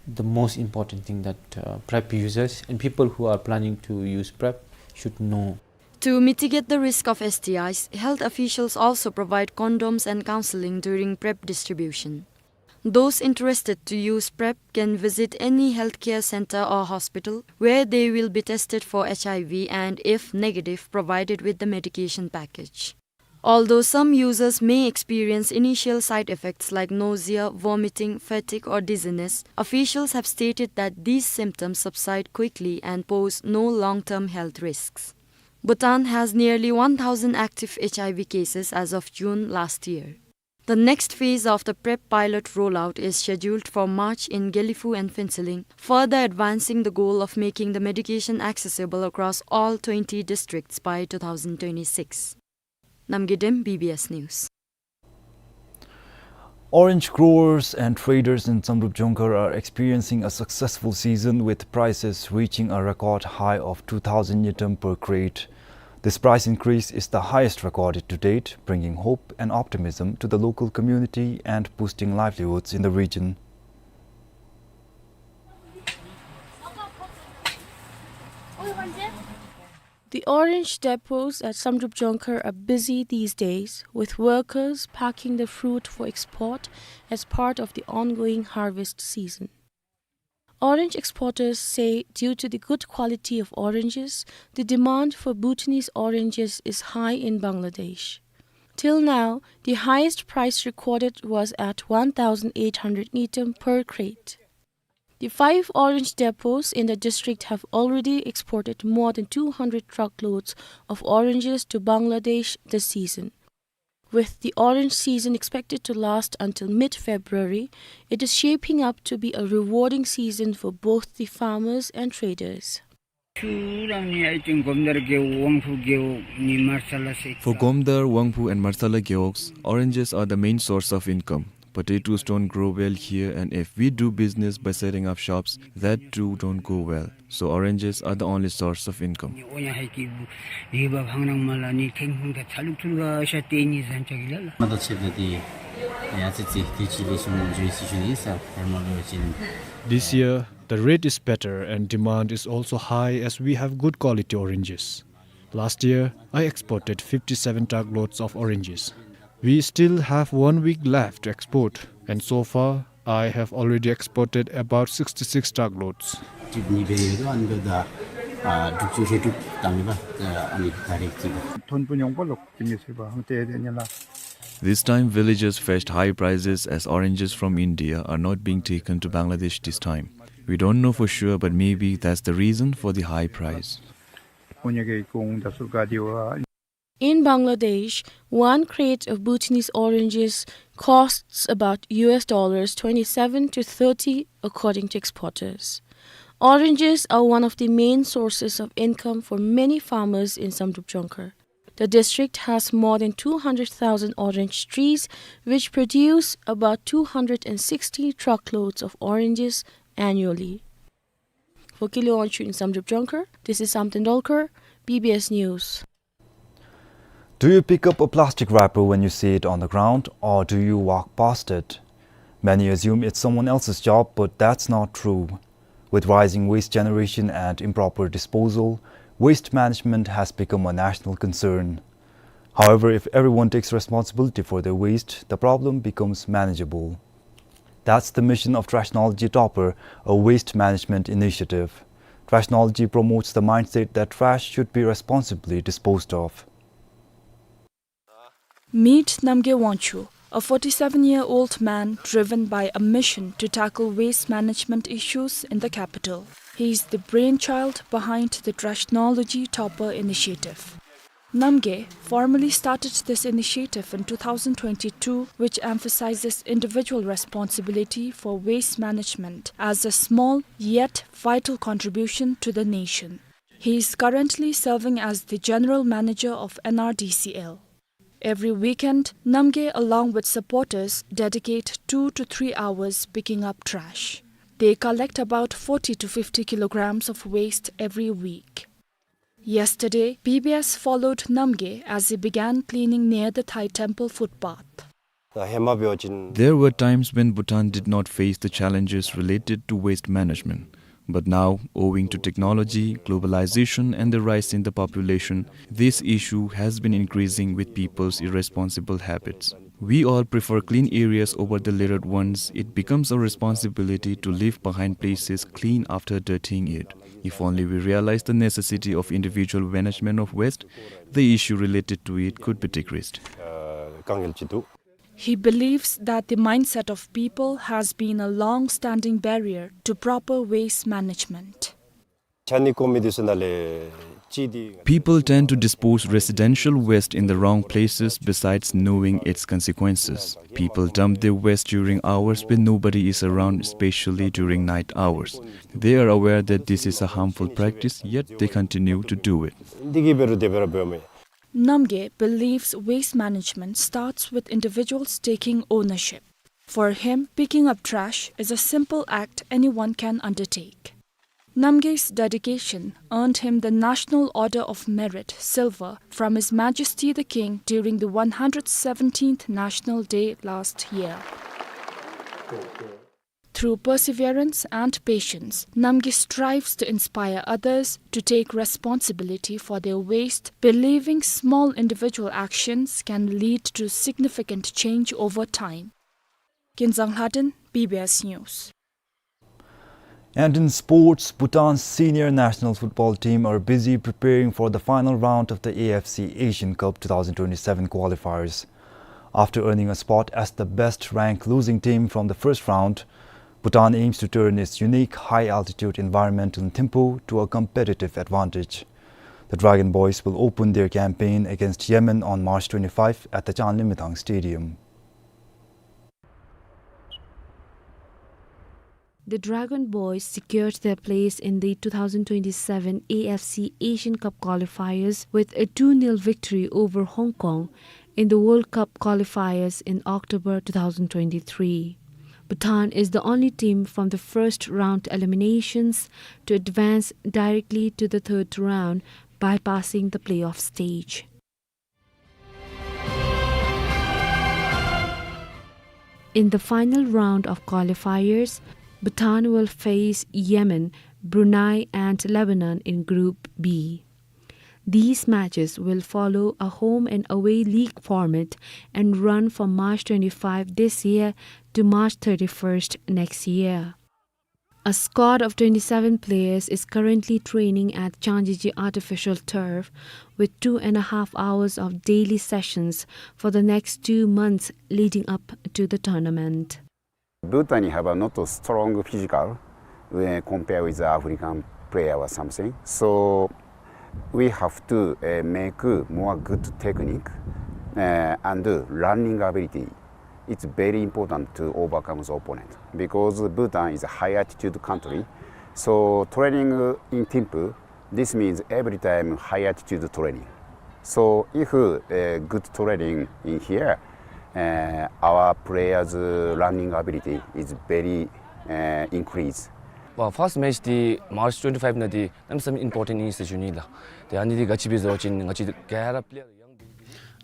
the most important thing that, uh, PrEP users and people who are planning to use PrEP should know. To mitigate the risk of S T Is, health officials also provide condoms and counseling during PrEP distribution. Those interested to use PrEP can visit any healthcare center or hospital where they will be tested for H I V and, if negative, provided with the medication package. Although some users may experience initial side effects like nausea, vomiting, fatigue, or dizziness, officials have stated that these symptoms subside quickly and pose no long-term health risks. Bhutan has nearly one thousand active H I V cases as of June last year. The next phase of the PrEP pilot rollout is scheduled for March in Gelephu and Phuentsholing, further advancing the goal of making the medication accessible across all twenty districts by two thousand twenty-six. Namgay Dem, B B S News. Orange growers and traders in Samdrup Jongkhar are experiencing a successful season, with prices reaching a record high of two thousand ngultrum per crate. This price increase is the highest recorded to date, bringing hope and optimism to the local community and boosting livelihoods in the region. The orange depots at Samdrup Jongkhar are busy these days, with workers packing the fruit for export as part of the ongoing harvest season. Orange exporters say due to the good quality of oranges, the demand for Bhutanese oranges is high in Bangladesh. Till now, the highest price recorded was at one thousand eight hundred ngultrum per crate. The five orange depots in the district have already exported more than two hundred truckloads of oranges to Bangladesh this season. With the orange season expected to last until mid-February, it is shaping up to be a rewarding season for both the farmers and traders. For Gomdar, Wangphu and Marsala Gewogs, oranges are the main source of income. Potatoes don't grow well here, and if we do business by setting up shops, that too don't go well. So oranges are the only source of income. This year, the rate is better and demand is also high as we have good quality oranges. Last year, I exported fifty-seven truckloads of oranges. We still have one week left to export, and so far, I have already exported about sixty-six truckloads. This time, villagers faced high prices as oranges from India are not being taken to Bangladesh this time. We don't know for sure, but maybe that's the reason for the high price. In Bangladesh, one crate of Bhutanese oranges costs about U S dollars twenty-seven to thirty, according to exporters. Oranges are one of the main sources of income for many farmers in Samdrup Jongkhar. The district has more than two hundred thousand orange trees, which produce about two hundred and sixty truckloads of oranges annually. For Kinley Wangchuk in Samdrup Jongkhar, this is Samten Dolkar, B B S News. Do you pick up a plastic wrapper when you see it on the ground, or do you walk past it? Many assume it's someone else's job, but that's not true. With rising waste generation and improper disposal, waste management has become a national concern. However, if everyone takes responsibility for their waste, the problem becomes manageable. That's the mission of Trashnology Topper, a waste management initiative. Trashnology promotes the mindset that trash should be responsibly disposed of. Meet Namgay Wangchuk, a forty-seven-year-old man driven by a mission to tackle waste management issues in the capital. He is the brainchild behind the Trashnology Topper initiative. Namgay formally started this initiative in two thousand twenty-two, which emphasizes individual responsibility for waste management as a small yet vital contribution to the nation. He is currently serving as the general manager of N R D C L. Every weekend, Namgay, along with supporters, dedicate two to three hours picking up trash. They collect about forty to fifty kilograms of waste every week. Yesterday, B B S followed Namgay as he began cleaning near the Thai temple footpath. There were times when Bhutan did not face the challenges related to waste management. But now, owing to technology, globalization, and the rise in the population, this issue has been increasing with people's irresponsible habits. We all prefer clean areas over the littered ones. It becomes our responsibility to leave behind places clean after dirtying it. If only we realize the necessity of individual management of waste, the issue related to it could be decreased. He believes that the mindset of people has been a long-standing barrier to proper waste management. People tend to dispose residential waste in the wrong places besides knowing its consequences. People dump their waste during hours when nobody is around, especially during night hours. They are aware that this is a harmful practice, yet they continue to do it. Namgay believes waste management starts with individuals taking ownership. For him, picking up trash is a simple act anyone can undertake. Namgay's dedication earned him the National Order of Merit, Silver, from His Majesty the King during the one hundred seventeenth National Day last year. Through perseverance and patience, Namgay strives to inspire others to take responsibility for their waste, believing small individual actions can lead to significant change over time. Kinzang Lhaden, B B S News. And in sports, Bhutan's senior national football team are busy preparing for the final round of the A F C Asian Cup two thousand twenty-seven qualifiers. After earning a spot as the best rank losing team from the first round, Bhutan aims to turn its unique high-altitude environment in Thimphu to a competitive advantage. The Dragon Boys will open their campaign against Yemen on March twenty-five at the Changlimithang Stadium. The Dragon Boys secured their place in the two thousand twenty-seven A F C Asian Cup qualifiers with a two nil victory over Hong Kong in the World Cup qualifiers in October two thousand twenty-three. Bhutan is the only team from the first round eliminations to advance directly to the third round, bypassing the playoff stage. In the final round of qualifiers, Bhutan will face Yemen, Brunei and Lebanon in Group B. These matches will follow a home and away league format and run from March twenty-five this year to March thirty-first next year. A squad of twenty-seven players is currently training at Changjiji Artificial Turf with two and a half hours of daily sessions for the next two months leading up to the tournament. Bhutan have a not a strong physical when compare with the African player or something. So we have to, uh, make more good technique, uh, and running ability. It's very important to overcome the opponent because Bhutan is a high altitude country. So training in Thimphu, this means every time high altitude training. So if, uh, good training in here, uh, our players' running ability is very, uh, increased. Well, first match འདི་March twenty-five ནང་འདི་གནམ་མེད་ས་མེད་important ཨིན་ཟེར་ཞུ་ནི་ལགས། ཏེ་ཨ་ནི་འདི་ག་ཅི་སྦེ་ཟེར་བ་ཅིན་ང་བཅས་ག་ར་player young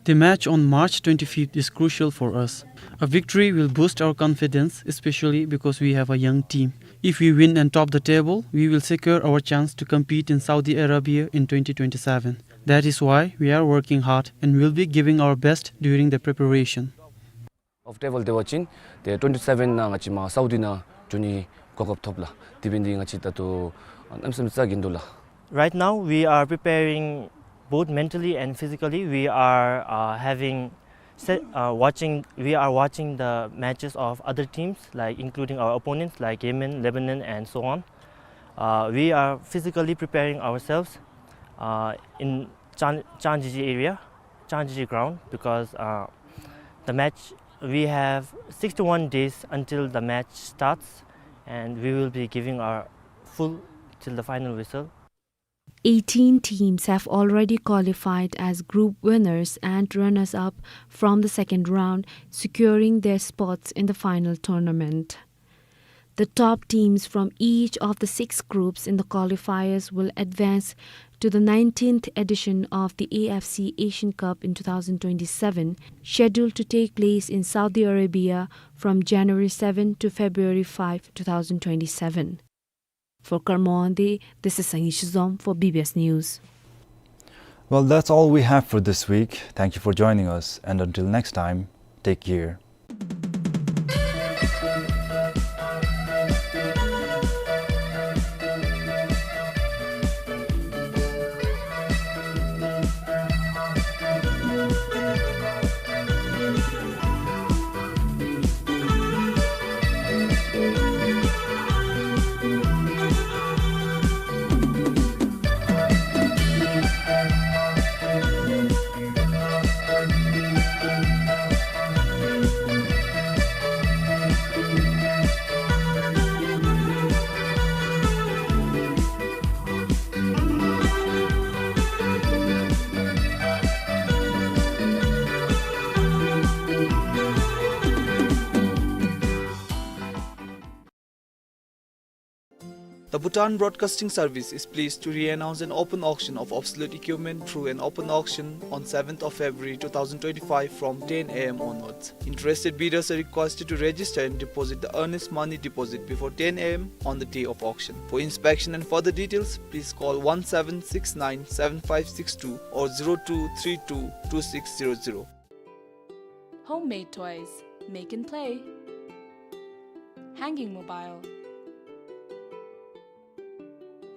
The match on March twenty-fifth is crucial for us. A victory will boost our confidence, especially because we have a young team. If we win and top the table, we will secure our chance to compete in Saudi Arabia in twenty twenty-seven. That is why we are working hard and will be giving our best during the preparation. Of table འབད་བ་ཅིན་ཏེ་twenty-seven ནང་ང་བཅས་མར་Saudi ནང་འགྱོ་ནི་གོ་སྐབས་ཐོབ་ལགས། དེ་འབད་ནི་འདི་ང་བཅས་ད་ལྟོ་གནམ་མེད་ས་མེད་ཚ་གྱང་འདུག་ལགས། Right now, we are preparing both mentally and physically. We are, uh, having se-, uh, watching, we are watching the matches of other teams, like, including our opponents, like Yemen, Lebanon, and so on. Uh, we are physically preparing ourselves, uh, in Chan-, Changjiji area, Changjiji ground, because, uh, the match, we have sixty-one days until the match starts, and we will be giving our full till the final whistle. Eighteen teams have already qualified as group winners and runners-up from the second round, securing their spots in the final tournament. The top teams from each of the six groups in the qualifiers will advance to the nineteenth edition of the A F C Asian Cup in two thousand twenty-seven, scheduled to take place in Saudi Arabia from January seven to February five, two thousand twenty-seven. For Karmoandi, this is Sangi Shizom for B B S News. Well, that's all we have for this week. Thank you for joining us, and until next time, take care. The Bhutan Broadcasting Service is pleased to re-announce an open auction of obsolete equipment through an open auction on seventh of February two thousand twenty-five from ten A M onwards. Interested bidders are requested to register and deposit the earnest money deposit before ten A M on the day of auction. For inspection and further details, please call one seven six nine seven five six two or zero two three two two six zero zero. Homemade toys, make and play. Hanging mobile.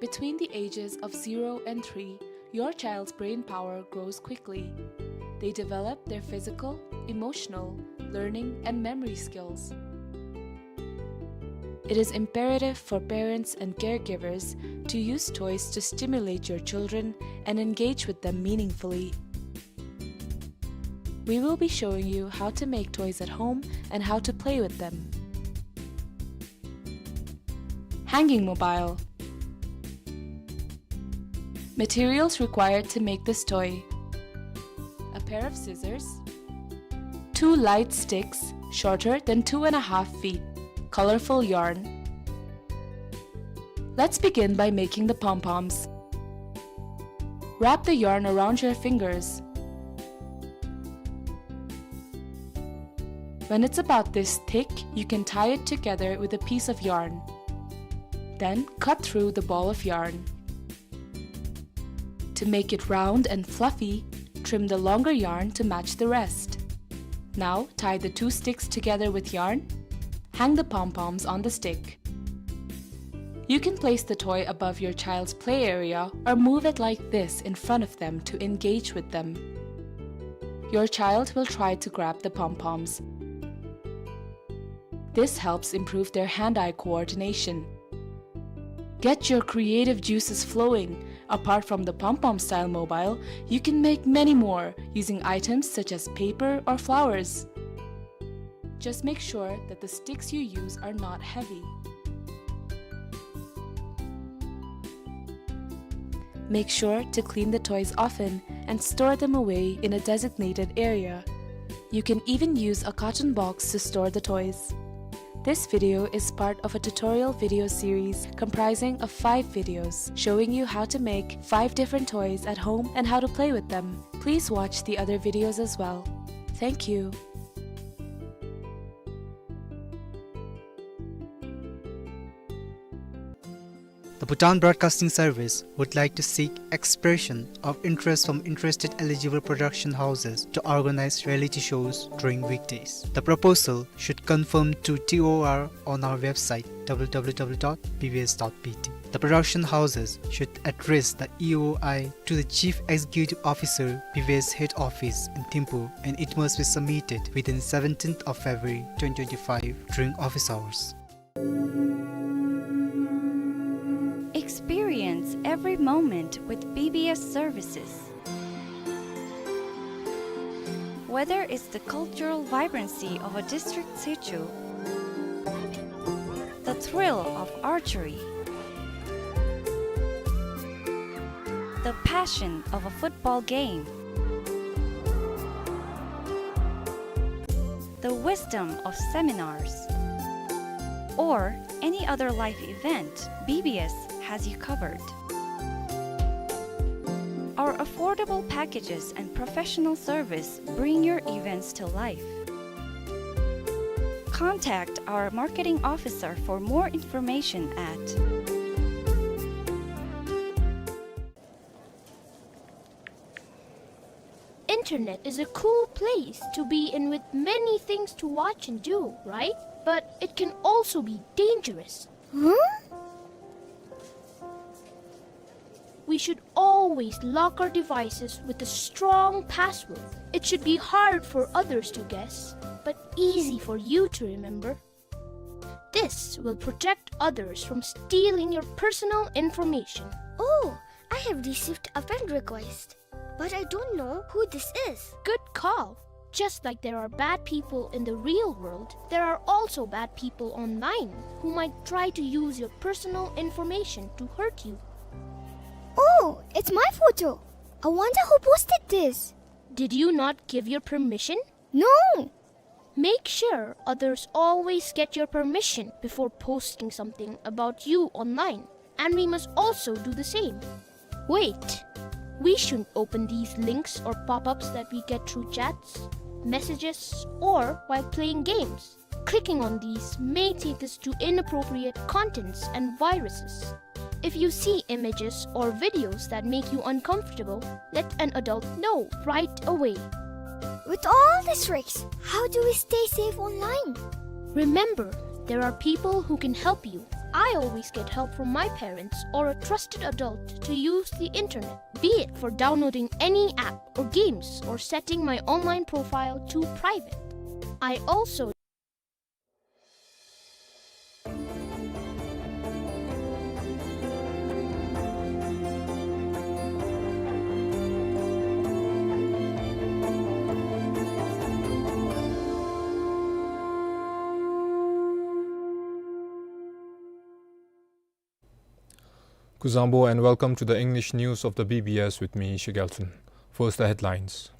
Between the ages of zero and three, your child's brain power grows quickly. They develop their physical, emotional, learning, and memory skills. It is imperative for parents and caregivers to use toys to stimulate your children and engage with them meaningfully. We will be showing you how to make toys at home and how to play with them. Hanging mobile. Materials required to make this toy: a pair of scissors, two light sticks shorter than two and a half feet, colorful yarn. Let's begin by making the pom-poms. Wrap the yarn around your fingers. When it's about this thick, you can tie it together with a piece of yarn. Then cut through the ball of yarn. To make it round and fluffy, trim the longer yarn to match the rest. Now tie the two sticks together with yarn. Hang the pom-poms on the stick. You can place the toy above your child's play area or move it like this in front of them to engage with them. Your child will try to grab the pom-poms. This helps improve their hand-eye coordination. Get your creative juices flowing. Apart from the pom-pom style mobile, you can make many more using items such as paper or flowers. Just make sure that the sticks you use are not heavy. Make sure to clean the toys often and store them away in a designated area. You can even use a carton box to store the toys. This video is part of a tutorial video series comprising of five videos showing you how to make five different toys at home and how to play with them. Please watch the other videos as well. Thank you. The Bhutan Broadcasting Service would like to seek expression of interest from interested eligible production houses to organize reality shows during weekdays. The proposal should confirm to T O R on our website, W W W dot B B S dot B T. The production houses should address the E O I to the Chief Executive Officer, B B S Head Office in Thimphu, and it must be submitted within seventeenth of February twenty twenty-five during office hours. Experience every moment with B B S services. Whether it's the cultural vibrancy of a district situ, the thrill of archery, the passion of a football game, the wisdom of seminars, or any other life event, B B S has you covered. Our affordable packages and professional service bring your events to life. Contact our marketing officer for more information at Internet is a cool place to be in with many things to watch and do, right? But it can also be dangerous. Huh? We should always lock our devices with a strong password. It should be hard for others to guess, but easy for you to remember. This will protect others from stealing your personal information. Oh, I have received a friend request, but I don't know who this is. Good call. Just like there are bad people in the real world, there are also bad people online who might try to use your personal information to hurt you. Oh, it's my photo. I wonder who posted this. Did you not give your permission? No! Make sure others always get your permission before posting something about you online. And we must also do the same. Wait! We shouldn't open these links or pop-ups that we get through chats, messages, or while playing games. Clicking on these may take us to inappropriate contents and viruses. If you see images or videos that make you uncomfortable, let an adult know right away. With all these risks, how do we stay safe online? Remember, there are people who can help you. I always get help from my parents or a trusted adult to use the internet, be it for downloading any app or games or setting my online profile to private. I also Kuzuzangpo and welcome to the English news of the B B S with me, Shigelson. First, the headlines.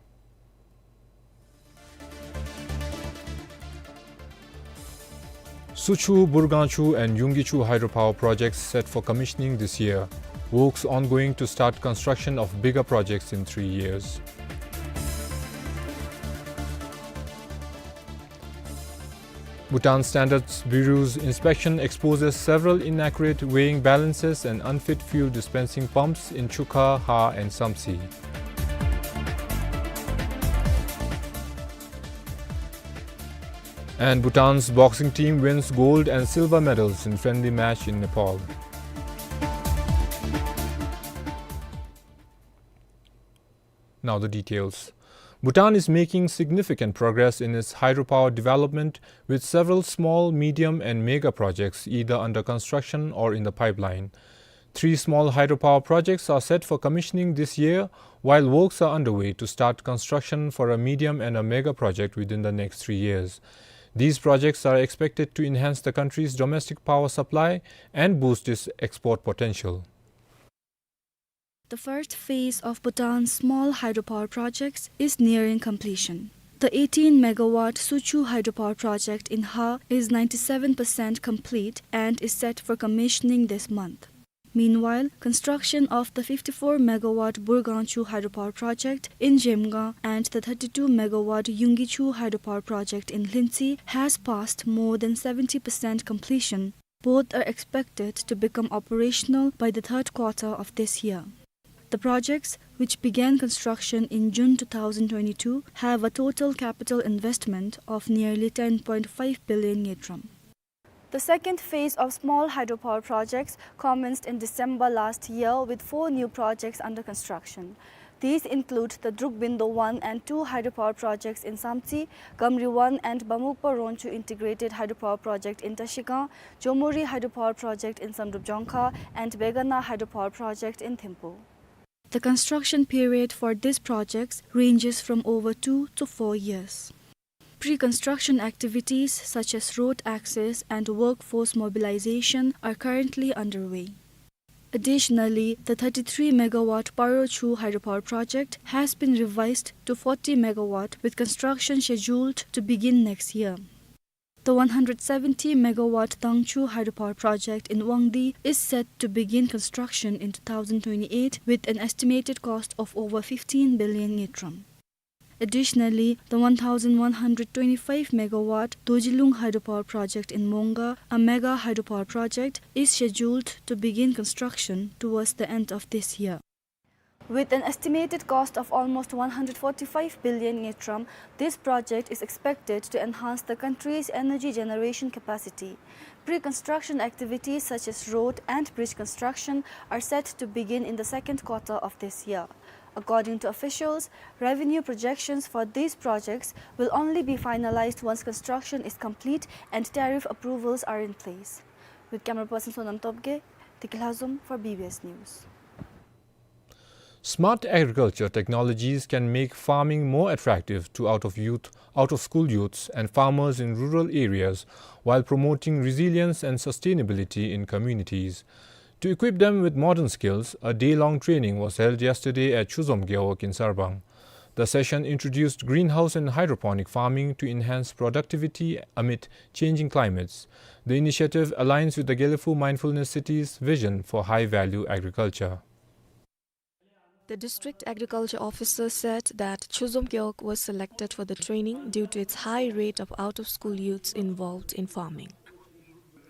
Suchu, Burgangchu and Yunggichu hydropower projects set for commissioning this year. Works ongoing to start construction of bigger projects in three years. Bhutan Standards Bureau's inspection exposes several inaccurate weighing balances and unfit fuel dispensing pumps in Chukha, Ha and Samtse. And Bhutan's boxing team wins gold and silver medals in friendly match in Nepal. Now the details. Bhutan is making significant progress in its hydropower development, with several small, medium and mega projects either under construction or in the pipeline. Three small hydropower projects are set for commissioning this year, while works are underway to start construction for a medium and a mega project within the next three years. These projects are expected to enhance the country's domestic power supply and boost its export potential. The first phase of Bhutan's small hydropower projects is nearing completion. The eighteen megawatt Suchu hydropower project in Ha is ninety-seven percent complete and is set for commissioning this month. Meanwhile, construction of the fifty-four megawatt Burgangchu hydropower project in Zhemgang and the thirty-two megawatt Yunggichu hydropower project in Lhintse has passed more than seventy percent completion. Both are expected to become operational by the third quarter of this year. The projects, which began construction in June two thousand twenty-two, have a total capital investment of nearly ten point five billion ngultrum. The second phase of small hydropower projects commenced in December last year, with four new projects under construction. These include the Drukbindo one and two hydropower projects in Samtse, Gamri one and Bamukpa Ronchu integrated hydropower project in Trashigang, Chomori hydropower project in Samdrup Jongkha, and Begana hydropower project in Thimphu. The construction period for these projects ranges from over two to four years. Pre-construction activities such as road access and workforce mobilization are currently underway. Additionally, the thirty-three megawatt Parochu hydropower project has been revised to forty megawatt, with construction scheduled to begin next year. The one hundred seventy megawatt Tangchu hydropower project in Wangdi is set to begin construction in two thousand twenty-eight, with an estimated cost of over fifteen billion ngultrum. Additionally, the one thousand one hundred twenty-five megawatt Dojilung hydropower project in Monga, a mega hydropower project, is scheduled to begin construction towards the end of this year. With an estimated cost of almost one hundred forty-five billion ngultrum, this project is expected to enhance the country's energy generation capacity. Pre-construction activities such as road and bridge construction are set to begin in the second quarter of this year. According to officials, revenue projections for these projects will only be finalized once construction is complete and tariff approvals are in place. With camera person Sonam Topge, Tikil Hazum for B B S News. Smart agriculture technologies can make farming more attractive to out of youth, out of school youths and farmers in rural areas, while promoting resilience and sustainability in communities. To equip them with modern skills, a day-long training was held yesterday at Chuzom Gewog in Sarbang. The session introduced greenhouse and hydroponic farming to enhance productivity amid changing climates. The initiative aligns with the Gelephu Mindfulness City's vision for high-value agriculture. The district agriculture officer said that Chuzom Gewog was selected for the training due to its high rate of out-of-school youths involved in farming.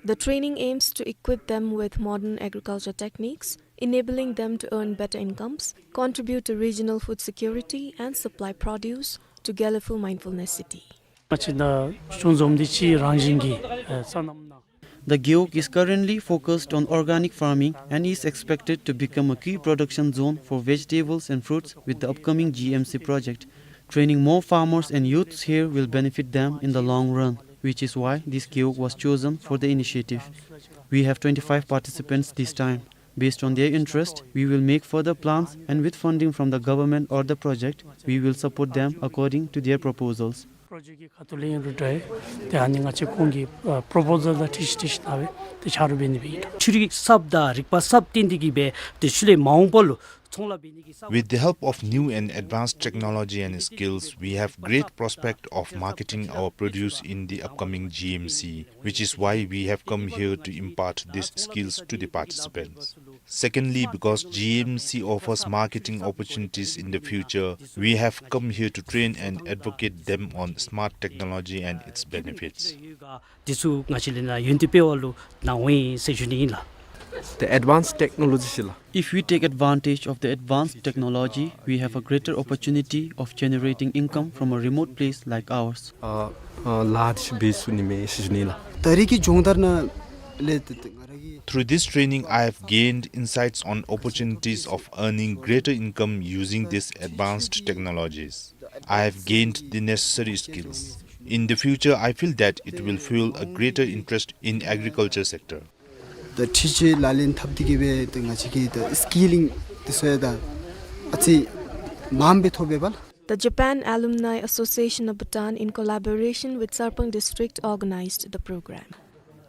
The training aims to equip them with modern agriculture techniques, enabling them to earn better incomes, contribute to regional food security, and supply produce to Gelephu Mindfulness City. ང་བཅས་ད་ཆུང་འཛོམས་འདི་ཅིག་རང་བཞིན་གྱི་ཨེ་སོ་ནམ་ནང་ The Gewog is currently focused on organic farming and is expected to become a key production zone for vegetables and fruits with the upcoming G M C project. Training more farmers and youths here will benefit them in the long run, which is why this Gewog was chosen for the initiative. We have twenty-five participants this time. Based on their interest, we will make further plans, and with funding from the government or the project, we will support them according to their proposals. Project གི་ཁ་ཐུག་ལས་ཨིན་རུང་འདྲ། ཏེ་ཨ་ནི་ང་བཅས་ཁོང་གི་ཨ་པོརོ་པོ་ཟལ་དང་འཁྲིལ་ཞིན་འཁྲིལ་ཞིན་ན་སྦེ་ཏེ་ཆ་རོགས་འབད་ནི་སྦེ་ཨིན། འཕྲུལ་རིག་གསརཔ་དང་རིག་པ་གསརཔ་བཏོན་ཏེ་གིས་སྦེ་ཏེ་ཤུལ་ལས་མ་འོངས་པ་ལུ་ཚོང་ལཱ་འབད་ནི་གི་གསརཔ། With the help of new and advanced technology and skills, we have great prospect of marketing our produce in the upcoming G M C, which is why we have come here to impart these skills to the participants. Secondly, because G M C offers marketing opportunities in the future, we have come here to train and advocate them on smart technology and its benefits. འདི་ཚུ་ང་བཅས་ལས་ནཱ་ཡོན་ཏན་སྤེལ་བ་ལུ་ནཱ་འོང་ཡི་ཟེར་ཞུ་ནི་ཨིན་ལགས། The advanced technology ཟེར་ལགས། If we take advantage of the advanced technology, we have a greater opportunity of generating income from a remote place like ours. ཨ་ཨ་ལཱ་འདི་ཚུ་འབད་ཚུགས་ནི་མས་ཟེར་ཞུ་ནི་ཨིན་ལགས། ད་རེས་ཀྱི་སྦྱོང་བརྡར་ནང་ལས་ཏེ་ཏེ་ང་ར་གི Through this training, I have gained insights on opportunities of earning greater income using these advanced technologies. I have gained the necessary skills. In the future, I feel that it will fuel a greater interest in agriculture sector. ད་འཕྲུལ་ཆས་ལག་ལེན་འཐབ་སྟེ་གིས་སྦེ་ཏེ་ང་བཅས་ཀྱི་ད་སི་ཀི་ལིང་འདི་ཚུ་ཡང་ད་ཨ་ཙི་མངམ་སྦེ་ཐོབ་པས་པ་ལགས། The Japan Alumni Association of Bhutan, in collaboration with Sarpang District, organized the program.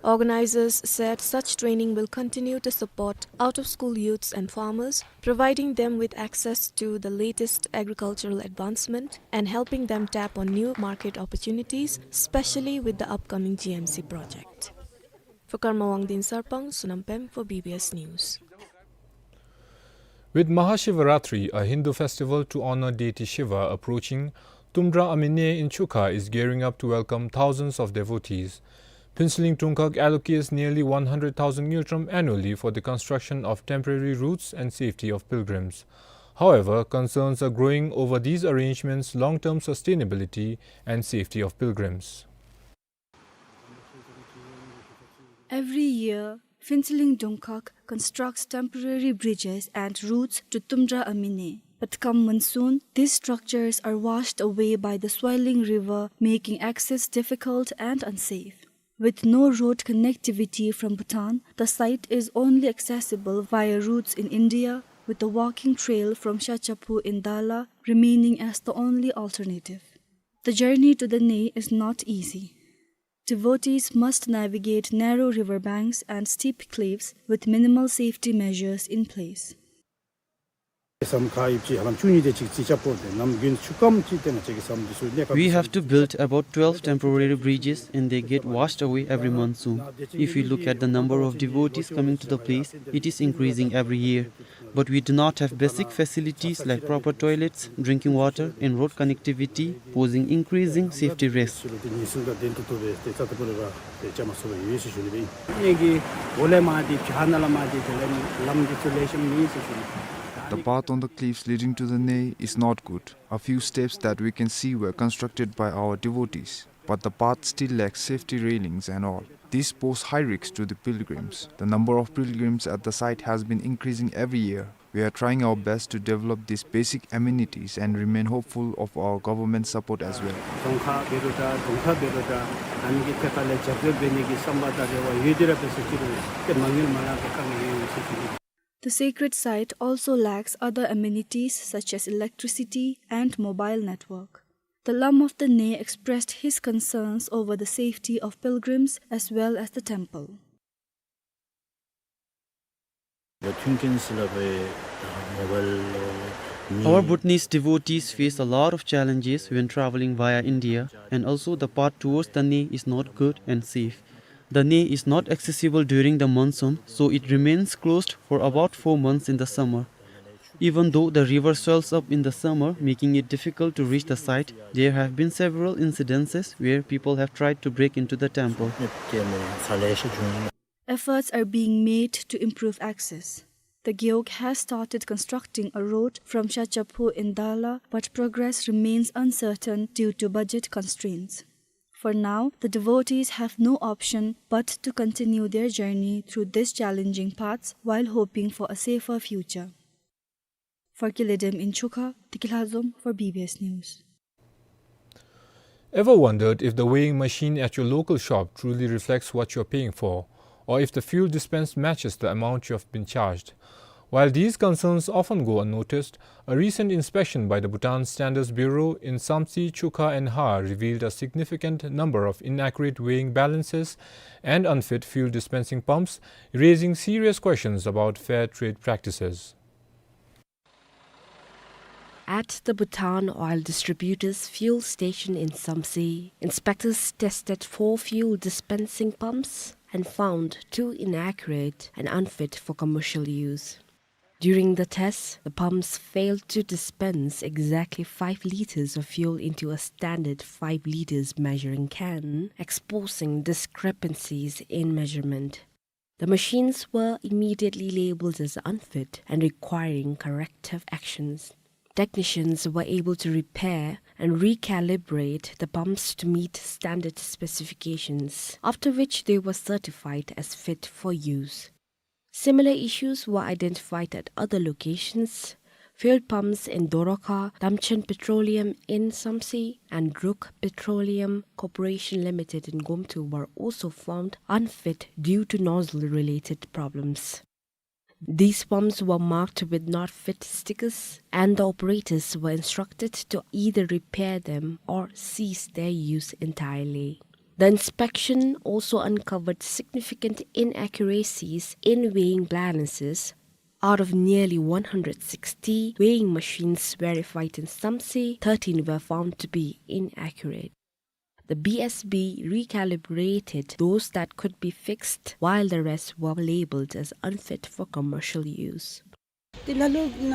Organizers said such training will continue to support out-of-school youths and farmers, providing them with access to the latest agricultural advancement and helping them tap on new market opportunities, especially with the upcoming G M C project. For Karma Wangdin Sarpang, Sonam Pem for B B S News. With Mahashivaratri, a Hindu festival to honor deity Shiva, approaching, Tumdra Amine in Chukha is gearing up to welcome thousands of devotees. Phuentsholing Dungkhag allocates nearly one hundred thousand ngultrum annually for the construction of temporary routes and safety of pilgrims. However, concerns are growing over these arrangements' long-term sustainability and safety of pilgrims. Every year, Phuentsholing Dungkhag constructs temporary bridges and routes to Tumdra Amine. But come monsoon, these structures are washed away by the swelling river, making access difficult and unsafe. With no road connectivity from Bhutan, the site is only accessible via routes in India, with the walking trail from Shachaphu in Dala remaining as the only alternative. The journey to the Nei is not easy. Devotees must navigate narrow river banks and steep cliffs with minimal safety measures in place. We have to build about twelve temporary bridges and they get washed away every monsoon. If you look at the number of devotees coming to the place, it is increasing every year. But we do not have basic facilities like proper toilets, drinking water, and road connectivity, posing increasing safety risks. The path on the cliffs leading to the Nei is not good. A few steps that we can see were constructed by our devotees. But the path still lacks safety railings and all. This poses high risks to the pilgrims. The number of pilgrims at the site has been increasing every year. We are trying our best to develop these basic amenities and remain hopeful of our government's support as well. The sacred site also lacks other amenities such as electricity and mobile network. The Lam of the Nei expressed his concerns over the safety of pilgrims as well as the temple. Our Bhutanese devotees face a lot of challenges when traveling via India, and also the path towards the Nei is not good and safe. The Nei is not accessible during the monsoon, so it remains closed for about four months in the summer. Even though the river swells up in the summer, making it difficult to reach the site, there have been several incidences where people have tried to break into the temple. Efforts are being made to improve access. The Gewog has started constructing a road from Shachaphu in Dala, but progress remains uncertain due to budget constraints. For now, the devotees have no option but to continue their journey through these challenging paths while hoping for a safer future. For Kiledem in Chukha, Tiki Lhazom for B B S News. Ever wondered if the weighing machine at your local shop truly reflects what you're paying for, or if the fuel dispense matches the amount you have been charged? While these concerns often go unnoticed, a recent inspection by the Bhutan Standards Bureau in Samtse, Chukha and Ha revealed a significant number of inaccurate weighing balances and unfit fuel dispensing pumps, raising serious questions about fair trade practices. At the Bhutan Oil Distributors fuel station in Samtse, inspectors tested four fuel dispensing pumps and found two inaccurate and unfit for commercial use. During the test, the pumps failed to dispense exactly five liters of fuel into a standard five liters measuring can, exposing discrepancies in measurement. The machines were immediately labeled as unfit and requiring corrective actions. Technicians were able to repair and recalibrate the pumps to meet standard specifications, after which they were certified as fit for use. Similar issues were identified at other locations. Fuel pumps in Dorokha, Damchen Petroleum in Samtse, and Druk Petroleum Corporation Limited in Gomthu were also found unfit due to nozzle-related problems. These pumps were marked with not fit stickers, and the operators were instructed to either repair them or cease their use entirely. The inspection also uncovered significant inaccuracies in weighing balances. Out of nearly one hundred sixty weighing machines verified in Samtse, thirteen were found to be inaccurate. The B S B recalibrated those that could be fixed, while the rest were labeled as unfit for commercial use. དེ་ལ་ལུ་ན་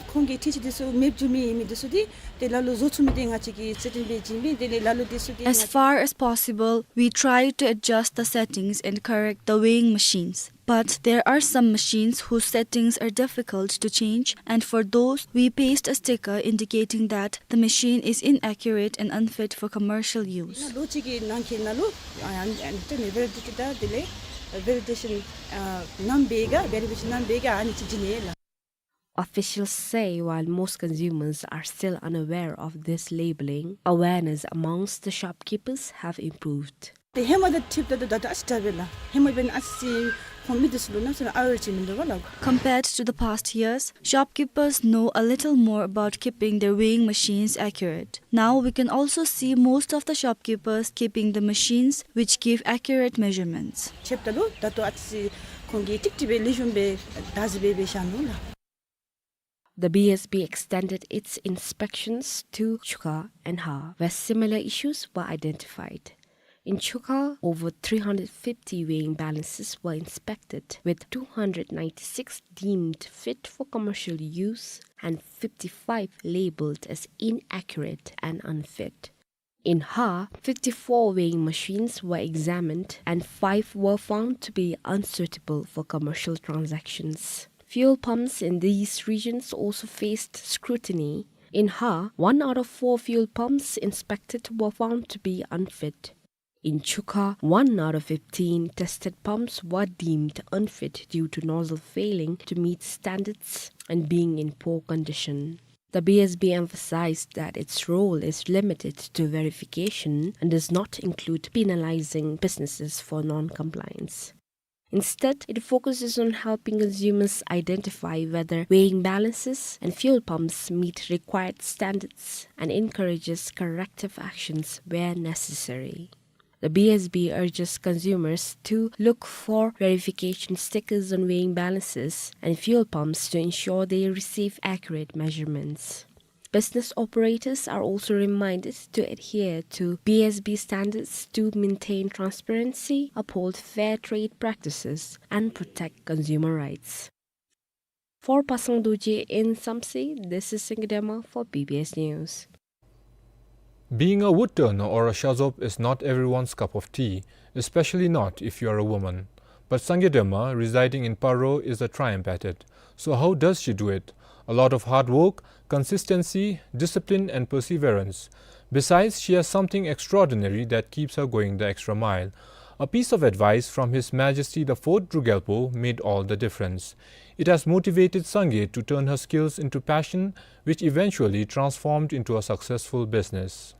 ཁོང་གི་ཁྲིག་ཁྲི་དེ་ཚུ་མེདཔ་འགྱོ་མི་ཨིན་མི་དེ་ཚུ་དེ་དེ་ལ་ལུ་བཟོ་ཚུགས་མི་དེ་ང་བཅས་ཀྱིས་སེ་ཊིང་འབད་བྱིན་མི་དེ་ལས་ལ་ལུ་དེ་ཚུ་དེ། As far as possible, we try to adjust the settings and correct the weighing machines. But there are some machines whose settings are difficult to change, and for those, we paste a sticker indicating that the machine is inaccurate and unfit for commercial use. ན་ལོ་གཅིག་གི་ནང་གི་ནང་ལུ་ཨ་ཨ་ཨ་ནི་ཏེ་ནི་ཝེ་ལི་ཌི་ཊི་དང་དེ་ལས་ཝེ་ལི་ཌེ་ཤན་ཨ་ནམ་འབད་ག་ཝེ་རི་ཕི་ཀེ་ཤན་ནམ་འབད་ག་ཨ་ནི་ཅིག་བྱིན་ནི་ལགས། Officials say while most consumers are still unaware of this labeling, awareness amongst the shopkeepers have improved. ཏེ་ཧེ་མ་དང་འཁྲིལཝ་ད་ད་ད་ཨ་ཙི་དྲག་པས་ལགས། ཧེ་མ་འབད་ན་ཨ་ཙི་ཁོང་མི་དེ་ཚུ་ལུ་ནམ་ཟེར་ན་ཨ་ཝེར་ཅིག་མིན་འདུག་པ་ལགས། Compared to the past years, shopkeepers know a little more about keeping their weighing machines accurate. Now we can also see most of the shopkeepers keeping the machines which give accurate measurements. འཁྲིལཝ་ད་ལུ་ད་ལྟོ་ཨ་ཙི་ཁོང་གིས་ཀྲིག་ཀྲི་སྦེ་ལེགས་ཤོམ་སྦེ་བདག་འཛིན་འབད་འབད་བཞག་ནུག་ལགས། The B S B extended its inspections to Chukha and Ha, where similar issues were identified. In Chukha, over three hundred fifty weighing balances were inspected, with two hundred ninety-six deemed fit for commercial use and fifty-five labeled as inaccurate and unfit. In Ha, fifty-four weighing machines were examined and five were found to be unsuitable for commercial transactions. Fuel pumps in these regions also faced scrutiny. In Ha, one out of four fuel pumps inspected were found to be unfit. In Chukha, one out of fifteen tested pumps were deemed unfit due to nozzle failing to meet standards and being in poor condition. The B S B emphasized that its role is limited to verification and does not include penalizing businesses for non-compliance. Instead, it focuses on helping consumers identify whether weighing balances and fuel pumps meet required standards and encourages corrective actions where necessary. The B S B urges consumers to look for verification stickers on weighing balances and fuel pumps to ensure they receive accurate measurements. Business operators are also reminded to adhere to B S B standards to maintain transparency, uphold fair trade practices, and protect consumer rights. For Pasang Dorji in Samtse, this is Sangye Dema for B B S News. Being a wood turner or a shazop is not everyone's cup of tea, especially not if you are a woman. But Sangye Dema, residing in Paro, is a triumph at it. So how does she do it? A lot of hard work, consistency, discipline, and perseverance. Besides, she has something extraordinary that keeps her going the extra mile. A piece of advice from His Majesty the Fourth Druk Gyalpo made all the difference. It has motivated Sangay to turn her skills into passion, which eventually transformed into a successful business.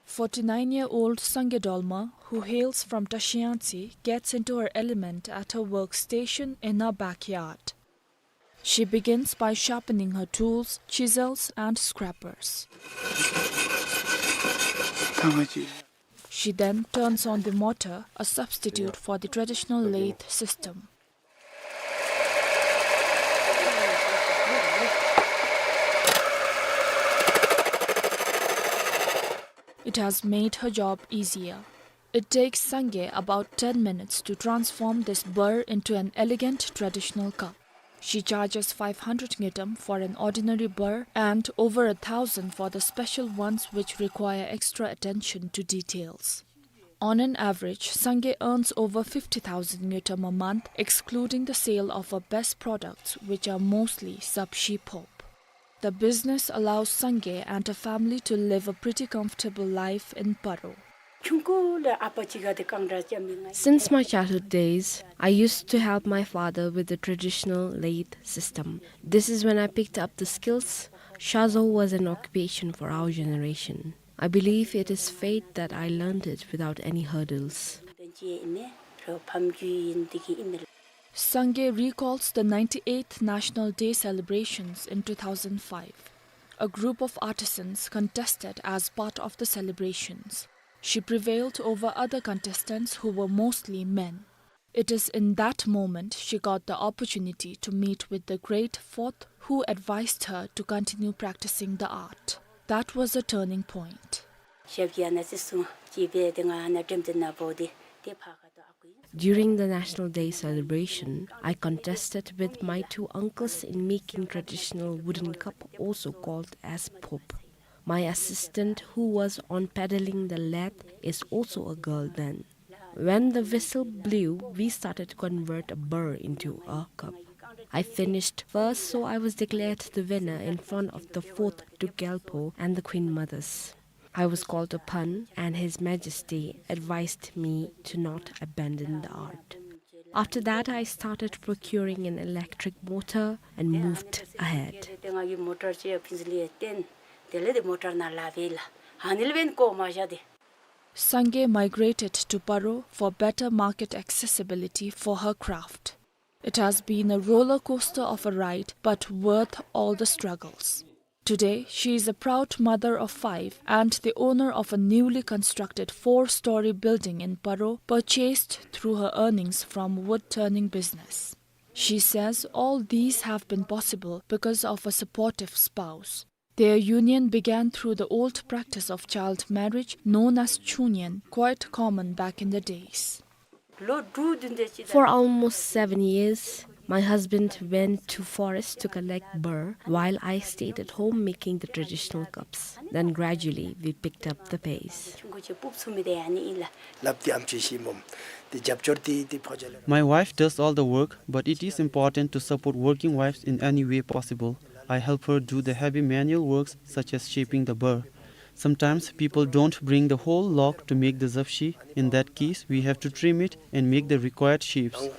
Forty-nine-year-old Sangay Dolma, who hails from Tashiangtse, gets into her element at her workstation in her backyard. She begins by sharpening her tools, chisels, and scrapers. She then turns on the mortar, a substitute for the traditional lathe system. It has made her job easier. It takes Sangay about ten minutes to transform this burr into an elegant traditional cup. She charges five hundred ngultrum for an ordinary burr and over a thousand for the special ones which require extra attention to details. On an average, Sangay earns over fifty thousand ngultrum a month, excluding the sale of her best products, which are mostly zabshi phop. The business allows Sangay and her family to live a pretty comfortable life in Paro. Since my childhood days, I used to help my father with the traditional lathe system. This is when I picked up the skills. Shazo was an occupation for our generation. I believe it is fate that I learned it without any hurdles. Sangay recalls the ninety-eighth National Day celebrations in two thousand five. A group of artisans contested as part of the celebrations. She prevailed over other contestants who were mostly men. It is in that moment she got the opportunity to meet with the great Fourth, who advised her to continue practicing the art. That was a turning point. During the National Day celebration, I contested with my two uncles in making traditional wooden cup, also called as phop. My assistant, who was on pedaling the lathe, is also a girl then. When the whistle blew, we started to convert a burr into a cup. I finished first, so I was declared the winner in front of the Fourth Druk Gyalpo and the Queen Mothers. I was called upon, and His Majesty advised me to not abandon the art. After that, I started procuring an electric motor and moved ahead. Sangay migrated to Paro for better market accessibility for her craft. It has been a roller coaster of a ride, but worth all the struggles. Today, she is a proud mother of five and the owner of a newly constructed four-story building in Paro, purchased through her earnings from wood-turning business. She says all these have been possible because of a supportive spouse. Their union began through the old practice of child marriage known as chungnyen, quite common back in the days. For almost seven years, my husband went to forest to collect burr, while I stayed at home making the traditional cups. Then gradually, we picked up the pace. My wife does all the work, but it is important to support working wives in any way possible. I help her do the heavy manual works such as shaping the burr. Sometimes people don't bring the whole log to make the zabshi. In that case, we have to trim it and make the required shapes.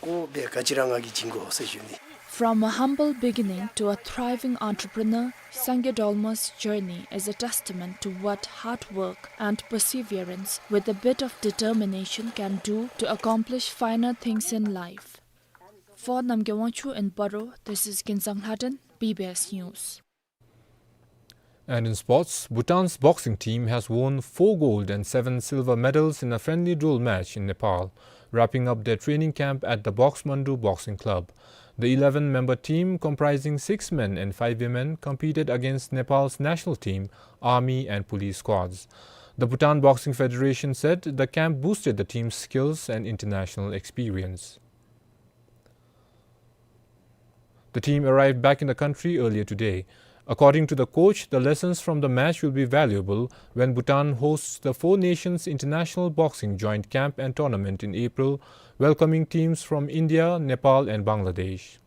From a humble beginning to a thriving entrepreneur, Sangay Dolma's journey is a testament to what hard work and perseverance with a bit of determination can do to accomplish finer things in life. For Namgay Wangchuk in Paro, this is Kinzang Lhaden, B B S News. And in sports, Bhutan's boxing team has won four gold and seven silver medals in a friendly duel match in Nepal, wrapping up their training camp at the Boxmandu Boxing Club. The eleven-member team, comprising six men and five women, competed against Nepal's national team, army and police squads. The Bhutan Boxing Federation said the camp boosted the team's skills and international experience. The team arrived back in the country earlier today. According to the coach, the lessons from the match will be valuable when Bhutan hosts the Four Nations International Boxing Joint Camp and Tournament in April, welcoming teams from India, Nepal and Bangladesh.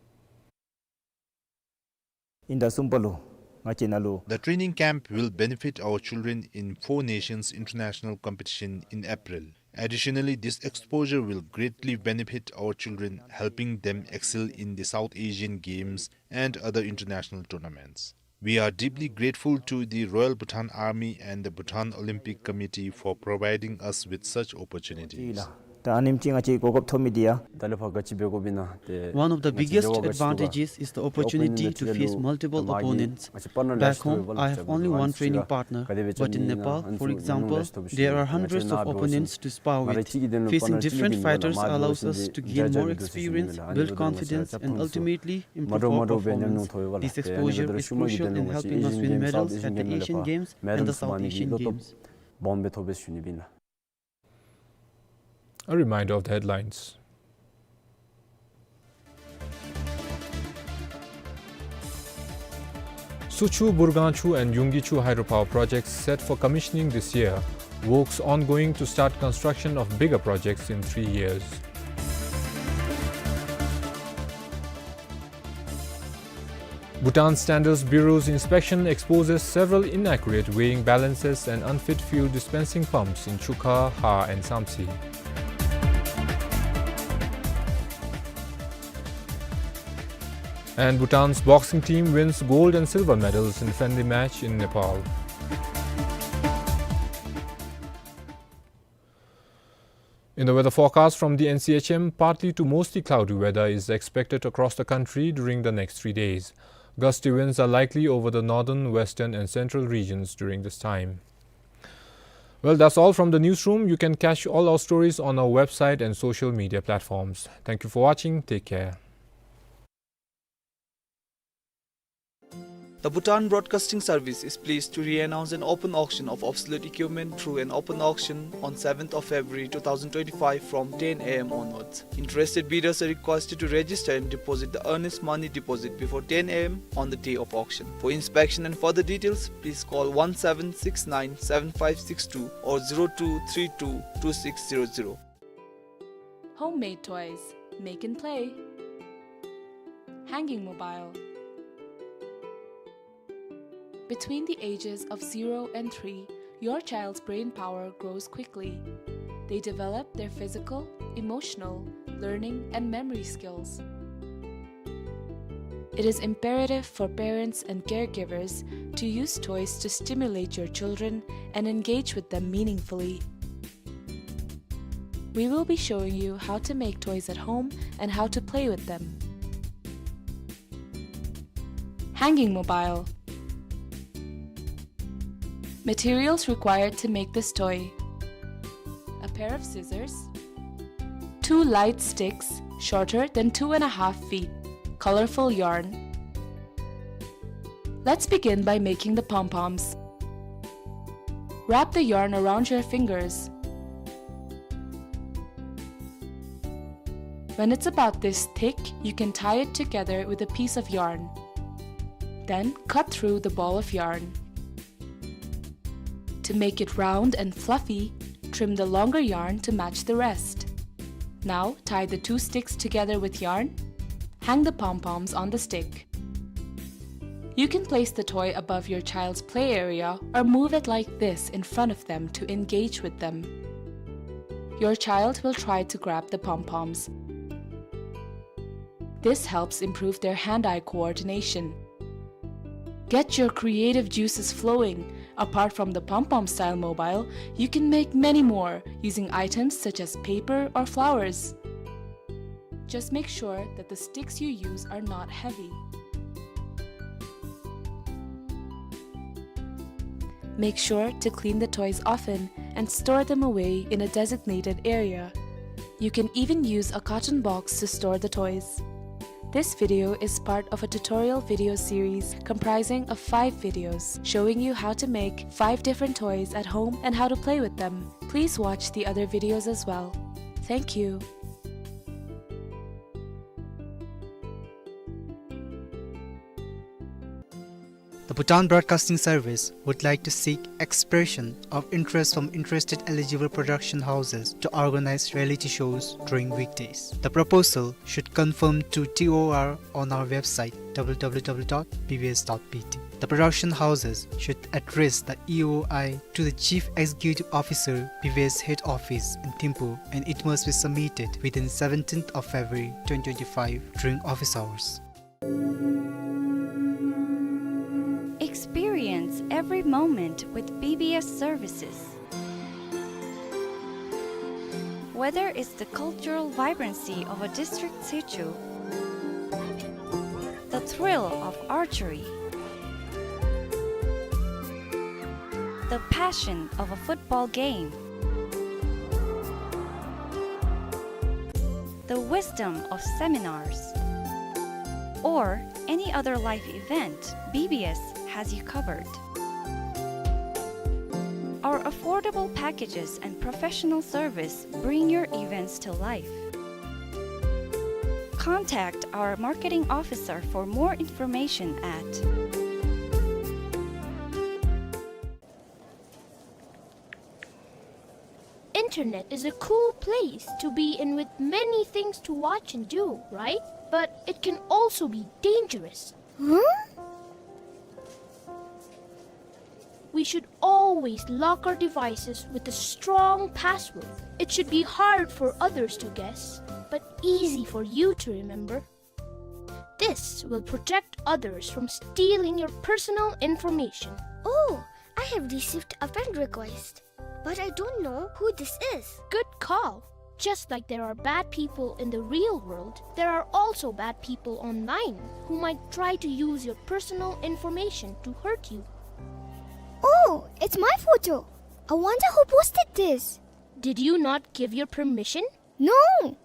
ཨིན་ཟླ་གསུམ་པ་ལུ་ང་བཅས་ནང་ལུ། The training camp will benefit our children in Four Nations International Competition in April. Additionally, this exposure will greatly benefit our children, helping them excel in the South Asian Games and other international tournaments. We are deeply grateful to the Royal Bhutan Army and the Bhutan Olympic Committee for providing us with such opportunities. ད་ཨ་ནེམ་ཅིག་ང་བཅས་གོ་སྐབས་ཐོབ་མི་འདི་ཡང་། ད་ལས་ཕར་ག་ཅི་འབད་དགོཔ་ཨིན་ན་ཏེ་One of the biggest advantages is the opportunity to face multiple opponents. Back home, I have only one training partner, but in Nepal, for example, there are hundreds of opponents to spar with. Facing different fighters allows us to gain more experience, build confidence, and ultimately improve our performance. This exposure is crucial in helping us win medals at the Asian Games and the South Asian Games. A reminder of the headlines. Suchu, Burganchu and Yunggichu hydropower projects set for commissioning this year. Works ongoing to start construction of bigger projects in three years. Bhutan Standards Bureau's inspection exposes several inaccurate weighing balances and unfit fuel dispensing pumps in Chukha, Ha and Samtse. And Bhutan's boxing team wins gold and silver medals in friendly match in Nepal. In the weather forecast from the N C H M, partly to mostly cloudy weather is expected across the country during the next three days. Gusty winds are likely over the northern, western and central regions during this time. Well, that's all from the newsroom. You can catch all our stories on our website and social media platforms. Thank you for watching. Take care. The Bhutan Broadcasting Service is pleased to re-announce an open auction of obsolete equipment through an open auction on seventh of February two thousand twenty-five from ten A M onwards. Interested bidders are requested to register and deposit the earnest money deposit before ten A M on the day of auction. For inspection and further details, please call one seven six nine seven five six two or zero two three two two six zero zero. Homemade toys. Make and play. Hanging mobile. Between the ages of zero and three, your child's brain power grows quickly. They develop their physical, emotional, learning, and memory skills. It is imperative for parents and caregivers to use toys to stimulate your children and engage with them meaningfully. We will be showing you how to make toys at home and how to play with them. Hanging mobile. Materials required to make this toy: a pair of scissors, two light sticks shorter than two and a half feet, colorful yarn. Let's begin by making the pom-poms. Wrap the yarn around your fingers. When it's about this thick, you can tie it together with a piece of yarn. Then cut through the ball of yarn. To make it round and fluffy, trim the longer yarn to match the rest. Now tie the two sticks together with yarn. Hang the pom-poms on the stick. You can place the toy above your child's play area or move it like this in front of them to engage with them. Your child will try to grab the pom-poms. This helps improve their hand-eye coordination. Get your creative juices flowing. Apart from the pom-pom style mobile, you can make many more using items such as paper or flowers. Just make sure that the sticks you use are not heavy. Make sure to clean the toys often and store them away in a designated area. You can even use a carton box to store the toys. This video is part of a tutorial video series comprising of five videos showing you how to make five different toys at home and how to play with them. Please watch the other videos as well. Thank you. The Bhutan Broadcasting Service would like to seek expression of interest from interested eligible production houses to organize reality shows during weekdays. The proposal should conform to T O R on our website, W W W dot B B S dot B T. The production houses should address the E O I to the Chief Executive Officer, B B S Head Office in Thimphu, and it must be submitted within seventeenth of February twenty twenty-five during office hours. Experience every moment with B B S services. Whether it's the cultural vibrancy of a district sichu, the thrill of archery, the passion of a football game, the wisdom of seminars, or any other life event, B B S has you covered. Our affordable packages and professional service bring your events to life. Contact our marketing officer for more information at Internet is a cool place to be in with many things to watch and do, right? But it can also be dangerous. Huh? We should always lock our devices with a strong password. It should be hard for others to guess, but easy for you to remember. This will protect others from stealing your personal information. Oh, I have received a friend request, but I don't know who this is. Good call. Just like there are bad people in the real world, there are also bad people online who might try to use your personal information to hurt you. Oh, it's my photo. I wonder who posted this. Did you not give your permission? No.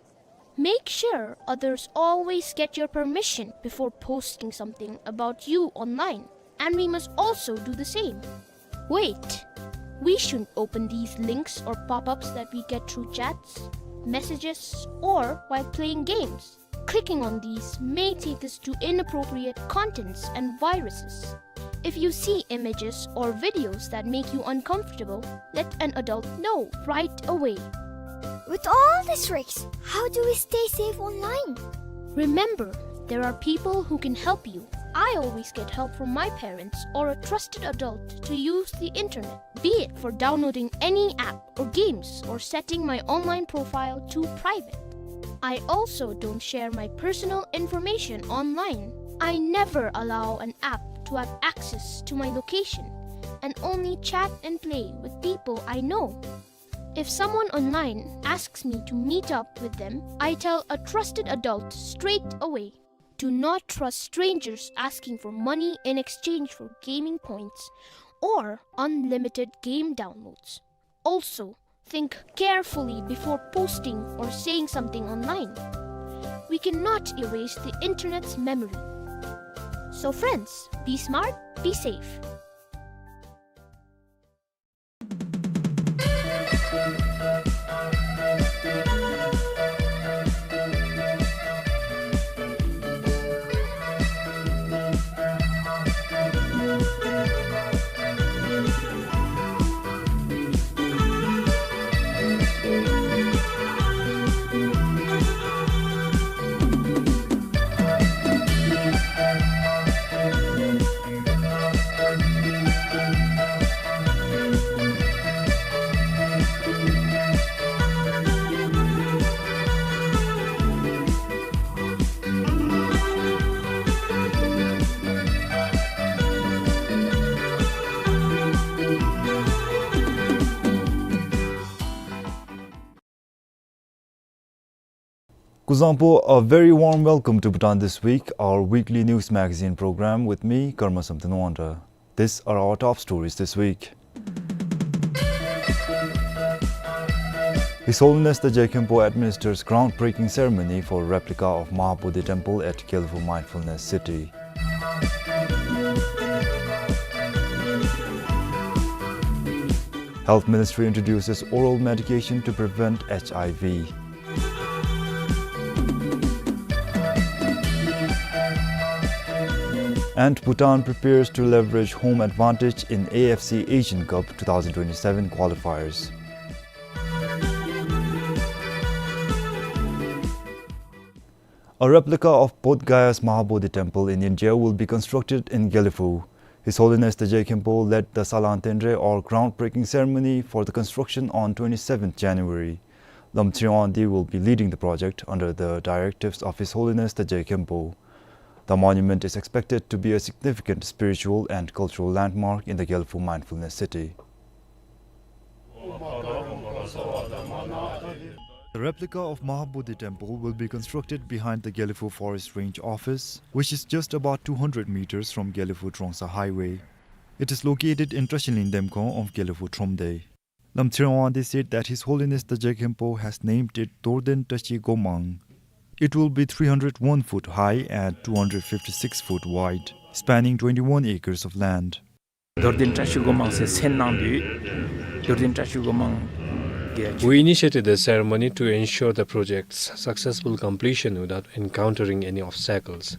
Make sure others always get your permission before posting something about you online, and we must also do the same. Wait, we shouldn't open these links or pop-ups that we get through chats, messages, or while playing games. Clicking on these may take us to inappropriate contents and viruses. If you see images or videos that make you uncomfortable, let an adult know right away. With all these tricks, how do we stay safe online? Remember, there are people who can help you. I always get help from my parents or a trusted adult to use the internet, be it for downloading any app or games or setting my online profile to private. I also don't share my personal information online. I never allow an app to have access to my location and only chat and play with people I know. If someone online asks me to meet up with them, I tell a trusted adult straight away. Do not trust strangers asking for money in exchange for gaming points or unlimited game downloads. Also, think carefully before posting or saying something online. We cannot erase the internet's memory. So friends, be smart, be safe. Kuzuzangpo, a very warm welcome to Bhutan This Week, our weekly news magazine program with me, Karma Samten Wangda. These are our top stories this week. His Holiness the Je Khenpo administers groundbreaking ceremony for replica of Mahabodhi Temple at Gelephu Mindfulness City. Health Ministry introduces oral medication to prevent H I V. And Bhutan prepares to leverage home advantage in A F C Asian Cup two thousand twenty-seven qualifiers. A replica of Bodh Gaya's Mahabodhi Temple in India will be constructed in Gelephu. His Holiness the Je Khenpo led the Salang Tenre, or groundbreaking ceremony, for the construction on twenty-seventh January. Lamtshir Wangdi will be leading the project under the directives of His Holiness the Je Khenpo. The monument is expected to be a significant spiritual and cultural landmark in the Gelephu mindfulness city. The replica of Mahabodhi Temple will be constructed behind the Gelephu Forest Range office, which is just about two hundred meters from Gelephu Trongsa Highway. It is located in Trashilin Demkhong of Gelephu Thromde. Lamtshir Wangdi said that His Holiness the Je Khenpo has named it Dorden Trashi Gomang. It will be three hundred one foot high and two hundred fifty-six foot wide, spanning twenty-one acres of land. Dorden Trashi Gomang ཟེར་མཚན་གནང་དོ། Dorden Trashi Gomang གི We initiated the ceremony to ensure the project's successful completion without encountering any obstacles.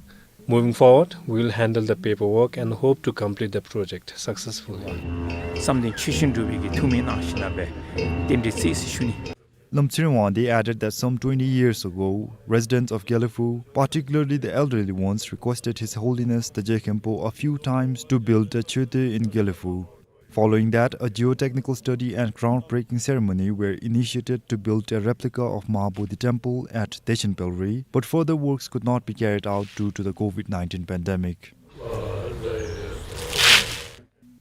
Moving forward, we will handle the paperwork and hope to complete the project successfully. བསམ་དོན་ཆོས་བཞིན་འགྲུབ་པའི་གི་ཐུགས་སྨོན་གནང་ཞིནམ་ལས་རྟེན་འབྲེལ་བརྩི་ཟེར་ཞུ་ནི། Lamtshir Wangdi added that some twenty years ago, residents of Gelephu, particularly the elderly ones, requested His Holiness the Je Khenpo a few times to build a chöte in Gelephu. Following that, a geotechnical study and groundbreaking ceremony were initiated to build a replica of Mahabodhi Temple at Dechen Pelri, but further works could not be carried out due to the COVID nineteen pandemic.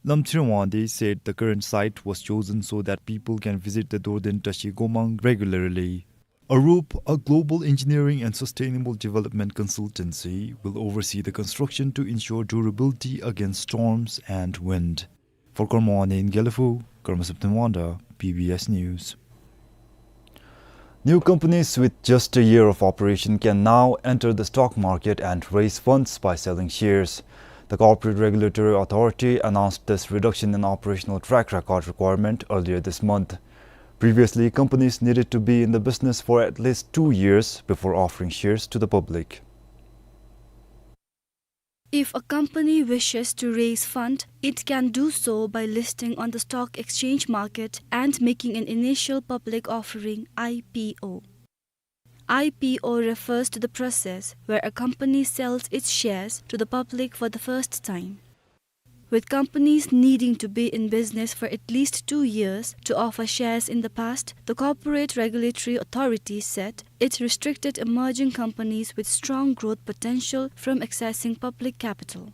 Lamtshir Wangdi said the current site was chosen so that people can visit the Dorden Trashi Gomang regularly. Arup, a global engineering and sustainable development consultancy, will oversee the construction to ensure durability against storms and wind. For Karma Wangdi in Gelephu, Karma Septen Wangda, B B S News. New companies with just a year of operation can now enter the stock market and raise funds by selling shares. The Corporate Regulatory Authority announced this reduction in operational track record requirement earlier this month. Previously, companies needed to be in the business for at least two years before offering shares to the public. If a company wishes to raise fund, it can do so by listing on the stock exchange market and making an initial public offering, I P O. I P O refers to the process where a company sells its shares to the public for the first time. With companies needing to be in business for at least two years to offer shares in the past, the Corporate Regulatory Authority said it restricted emerging companies with strong growth potential from accessing public capital.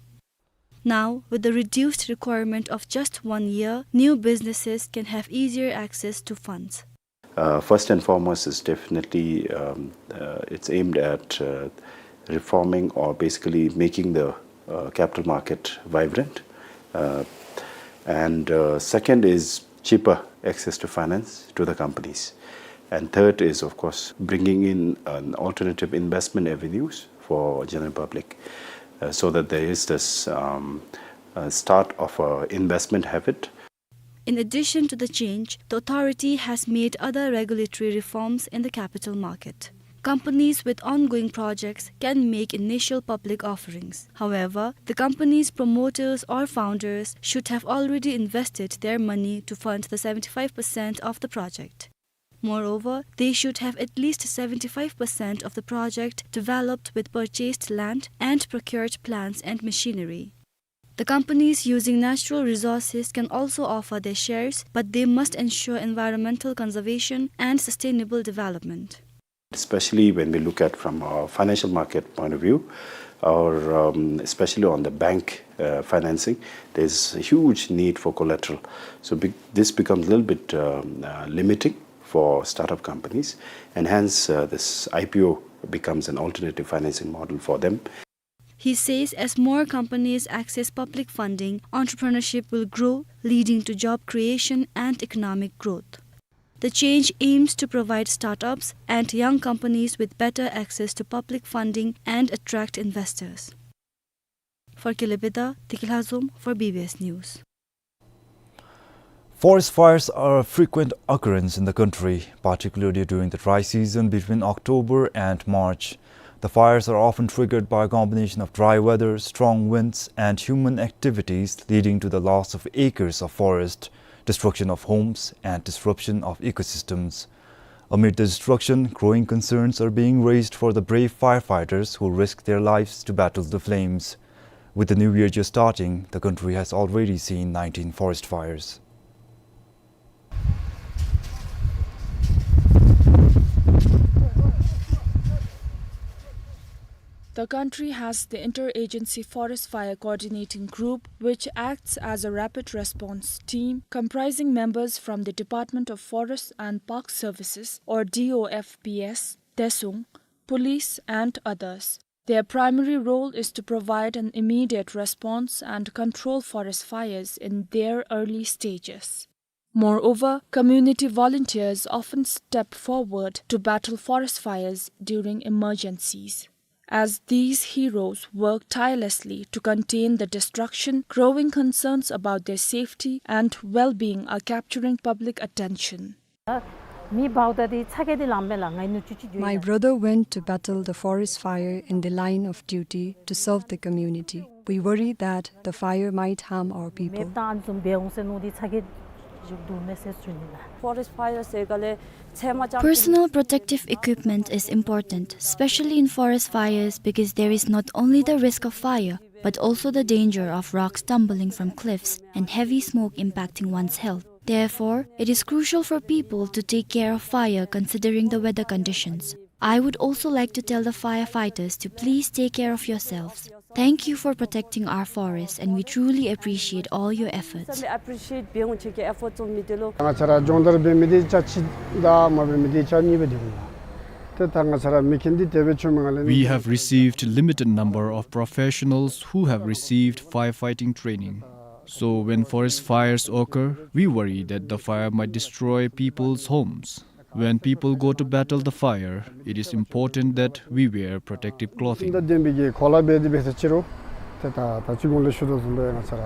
Now, with the reduced requirement of just one year, new businesses can have easier access to funds. Uh, first and foremost is definitely, um, uh, it's aimed at, uh, reforming or basically making the, uh, capital market vibrant. Uh, and, uh, second is cheaper access to finance to the companies. And third is, of course, bringing in an alternative investment avenues for general public, uh, so that there is this, um, uh, start of a investment habit. In addition to the change, the authority has made other regulatory reforms in the capital market. Companies with ongoing projects can make initial public offerings. However, the company's promoters or founders should have already invested their money to fund the seventy-five percent of the project. Moreover, they should have at least seventy-five percent of the project developed with purchased land and procured plants and machinery. The companies using natural resources can also offer their shares, but they must ensure environmental conservation and sustainable development. Especially when we look at from a financial market point of view, or, um, especially on the bank, uh, financing, there's a huge need for collateral. So be-, this becomes a little bit, um, uh, limiting for startup companies, and hence, uh, this I P O becomes an alternative financing model for them. He says as more companies access public funding, entrepreneurship will grow, leading to job creation and economic growth. The change aims to provide startups and young companies with better access to public funding and attract investors. For Kelebeda, Tikilhazom for B B S News. Forest fires are a frequent occurrence in the country, particularly during the dry season between October and March. The fires are often triggered by a combination of dry weather, strong winds, and human activities, leading to the loss of acres of forest, destruction of homes, and disruption of ecosystems. Amid the destruction, growing concerns are being raised for the brave firefighters who risk their lives to battle the flames. With the new year just starting, the country has already seen nineteen forest fires. The country has the Interagency Forest Fire Coordinating Group, which acts as a rapid response team comprising members from the Department of Forest and Park Services, or D O F P S, Desung, police, and others. Their primary role is to provide an immediate response and control forest fires in their early stages. Moreover, community volunteers often step forward to battle forest fires during emergencies. As these heroes work tirelessly to contain the destruction, growing concerns about their safety and well-being are capturing public attention. མི་འབདཝ་ད་འདི་ཚ་གྱང་འདི་ལངམ་མས་ལགས། ང་གཉིས་ནུ་ཅུ་ཅིག་འགྱོ་ཡི་ལགས། My brother went to battle the forest fire in the line of duty to serve the community. We worry that the fire might harm our people. མེདཔ་བཏང་ཨ་ནི་བཟུམ་འབད་འོང་ཟེར་མནོ་སྟེ་ཚ་གྱང་འདི་འདུག་མས་ཟེར་ཞུ་ནི་ལགས། Forest fire ཟེར་ག་ལས་ཚལ་མ་རྐྱབ། Personal protective equipment is important, especially in forest fires, because there is not only the risk of fire, but also the danger of rocks tumbling from cliffs and heavy smoke impacting one's health. Therefore, it is crucial for people to take care of fire considering the weather conditions. I would also like to tell the firefighters to please take care of yourselves. Thank you for protecting our forests, and we truly appreciate all your efforts. Certainly appreciate འབད་འོང་ཁྱེད་ཀྱི་efforts འོང་མི་འདི་ལུ། ང་བཅས་ར་སྦྱོང་བརྡར་འབད་མི་འདི་ཆ་གཅིག་དང་མ་འབད་མི་འདི་ཆ་གཉིས་སྦེ་སྡོད་འོང་ལགས། ཏེ་ད་ང་བཅས་ར་མེ་རྐྱེན་འདི་དེ་སྦེ་བྱུངམ་མས་ལགས། We have received limited number of professionals who have received firefighting training. So when forest fires occur, we worry that the fire might destroy people's homes. When people go to battle the fire, it is important that we wear protective clothing. ད་ལྡན་པའི་གི་གོ་ལ་འབད་དེ་འབད་ས་ཅི་རུང་ཏེ་ད་ད་ཅི་གོང་ལས་ཞུ་དོ་བཟུམ་སྦེ་ང་བཅས་ར་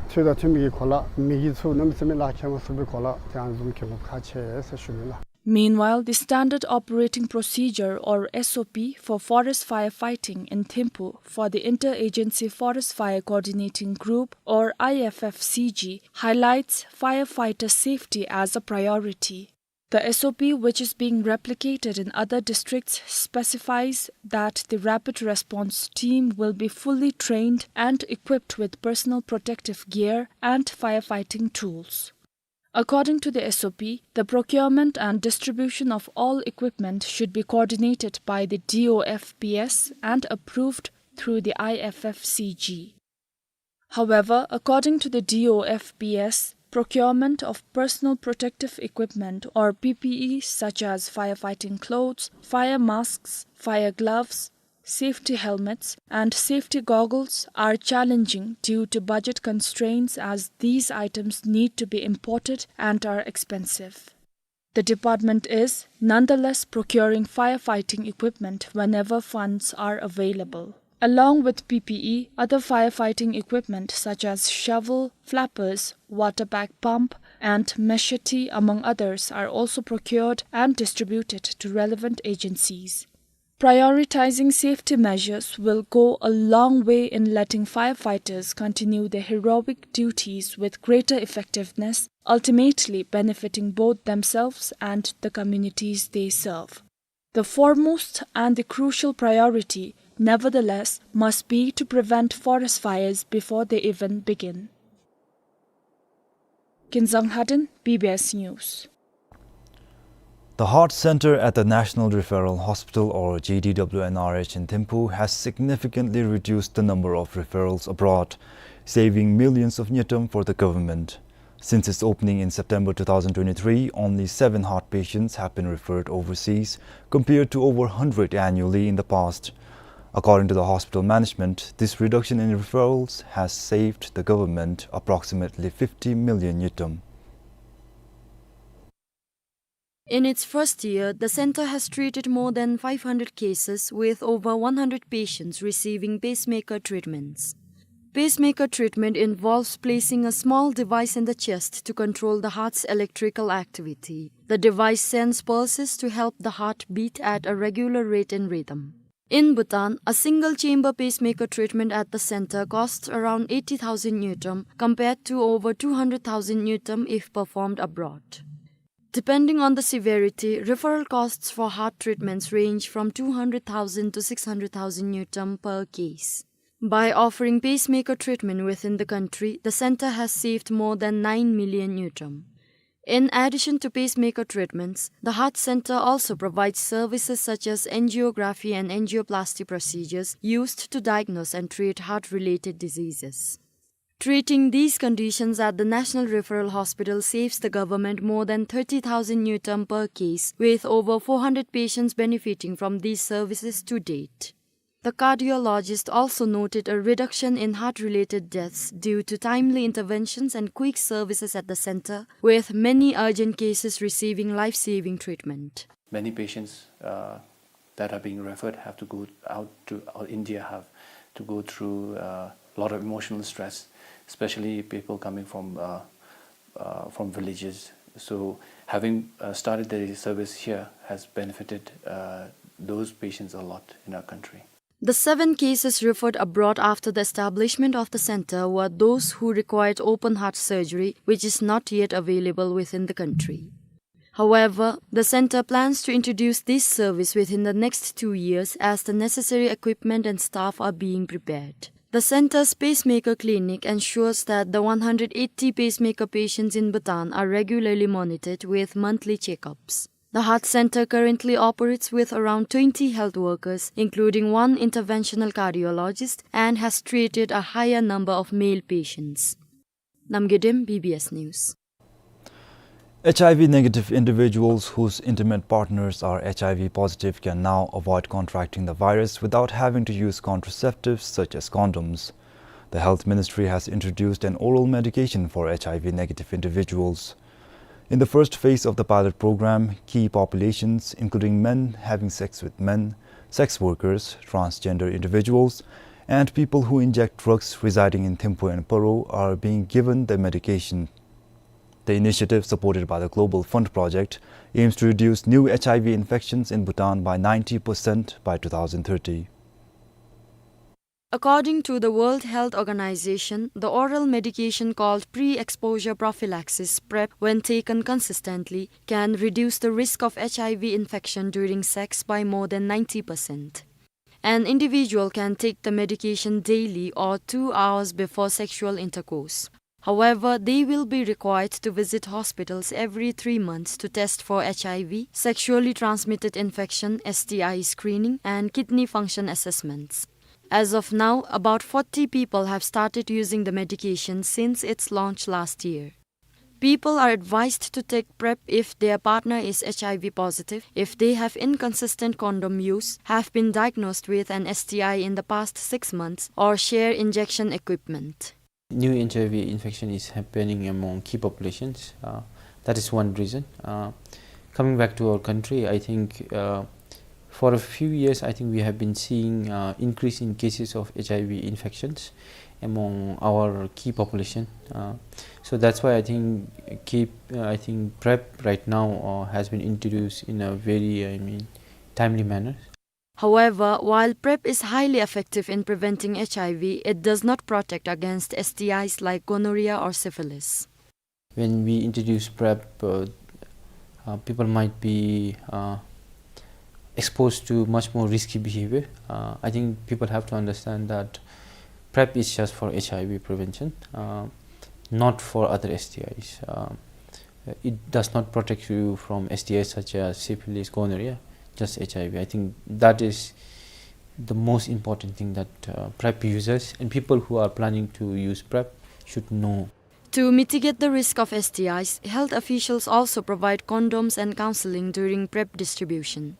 ཚོད་དང་མཐུན་པའི་གི་གོ་ལ་མེ་གི་ཚུ་གནམ་མེད་ས་མེད་ལཱ་ཁག་མ་ཚུགས་པའི་གོ་ལ་ཏེ་ཨ་ནི་བཟུམ་གྱོན་དགོཔ་ཁག་ཆེ་ཟེར་ཞུ་ནི་ལགས། Meanwhile, the Standard Operating Procedure, or S O P, for forest firefighting in Thimphu for the Interagency Forest Fire Coordinating Group, or I F F C G, highlights firefighter safety as a priority. The S O P, which is being replicated in other districts, specifies that the rapid response team will be fully trained and equipped with personal protective gear and firefighting tools. According to the S O P, the procurement and distribution of all equipment should be coordinated by the D O F P S and approved through the I F F C G. However, according to the D O F P S, procurement of personal protective equipment, or P P E, such as firefighting clothes, fire masks, fire gloves, safety helmets, and safety goggles are challenging due to budget constraints, as these items need to be imported and are expensive. The department is nonetheless procuring firefighting equipment whenever funds are available. Along with P P E, other firefighting equipment such as shovel, flappers, water bag pump, and machete, among others, are also procured and distributed to relevant agencies. Prioritizing safety measures will go a long way in letting firefighters continue their heroic duties with greater effectiveness, ultimately benefiting both themselves and the communities they serve. The foremost and the crucial priority, nevertheless, must be to prevent forest fires before they even begin. Kinzang Lhaden, B B S News. The Heart Center at the National Referral Hospital, or J D W N R H, in Thimphu has significantly reduced the number of referrals abroad, saving millions of ngultrum for the government. Since its opening in September two thousand twenty-three, only seven heart patients have been referred overseas, compared to over hundred annually in the past. According to the hospital management, this reduction in referrals has saved the government approximately fifty million ngultrum. In its first year, the center has treated more than five hundred cases, with over one hundred patients receiving pacemaker treatments. Pacemaker treatment involves placing a small device in the chest to control the heart's electrical activity. The device sends pulses to help the heart beat at a regular rate and rhythm. In Bhutan, a single chamber pacemaker treatment at the center costs around eighty thousand ngultrum, compared to over two hundred thousand ngultrum if performed abroad. Depending on the severity, referral costs for heart treatments range from two hundred thousand to six hundred thousand ngultrum per case. By offering pacemaker treatment within the country, the center has saved more than nine million ngultrum. In addition to pacemaker treatments, the Heart Center also provides services such as angiography and angioplasty procedures used to diagnose and treat heart-related diseases. Treating these conditions at the National Referral Hospital saves the government more than thirty thousand ngultrum per case, with over four hundred patients benefiting from these services to date. The cardiologist also noted a reduction in heart-related deaths due to timely interventions and quick services at the center, with many urgent cases receiving life-saving treatment. Many patients, uh, that are being referred have to go out to, uh, India, have to go through, uh, a lot of emotional stress, especially people coming from, uh, uh, from villages. So having, uh, started the service here has benefited, uh, those patients a lot in our country. The seven cases referred abroad after the establishment of the center were those who required open heart surgery, which is not yet available within the country. However, the center plans to introduce this service within the next two years as the necessary equipment and staff are being prepared. The center's pacemaker clinic ensures that the one hundred eighty pacemaker patients in Bhutan are regularly monitored with monthly checkups. The heart center currently operates with around twenty health workers, including one interventional cardiologist, and has treated a higher number of male patients. Namgay Dem, B B S News. H I V negative individuals whose intimate partners are H I V positive can now avoid contracting the virus without having to use contraceptives such as condoms. The Health Ministry has introduced an oral medication for H I V negative individuals. In the first phase of the pilot program, key populations, including men having sex with men, sex workers, transgender individuals, and people who inject drugs residing in Thimphu and Paro, are being given the medication. The initiative, supported by the Global Fund Project, aims to reduce new H I V infections in Bhutan by ninety percent by two thousand thirty. According to the World Health Organization, the oral medication called pre-exposure prophylaxis, PrEP, when taken consistently, can reduce the risk of H I V infection during sex by more than ninety percent. An individual can take the medication daily or two hours before sexual intercourse. However, they will be required to visit hospitals every three months to test for H I V, sexually transmitted infection, S T I screening, and kidney function assessments. As of now, about forty people have started using the medication since its launch last year. People are advised to take PrEP if their partner is H I V positive, if they have inconsistent condom use, have been diagnosed with an S T I in the past six months, or share injection equipment. New H I V infection is happening among key populations. Uh, that is one reason. Uh, coming back to our country, I think, uh, for a few years, I think we have been seeing, uh, increase in cases of H I V infections among our key population. Uh, so that's why I think key, uh, I think PrEP right now, uh, has been introduced in a very, I mean, timely manner. However, while PrEP is highly effective in preventing H I V, it does not protect against S T Is like gonorrhea or syphilis. When we introduce PrEP, uh, uh, people might be, uh, exposed to much more risky behavior. Uh, I think people have to understand that PrEP is just for H I V prevention, uh, not for other S T Is. Uh, it does not protect you from S T Is such as syphilis, gonorrhea, just H I V. I think that is the most important thing that, uh, PrEP users and people who are planning to use PrEP should know. To mitigate the risk of S T Is, health officials also provide condoms and counseling during PrEP distribution.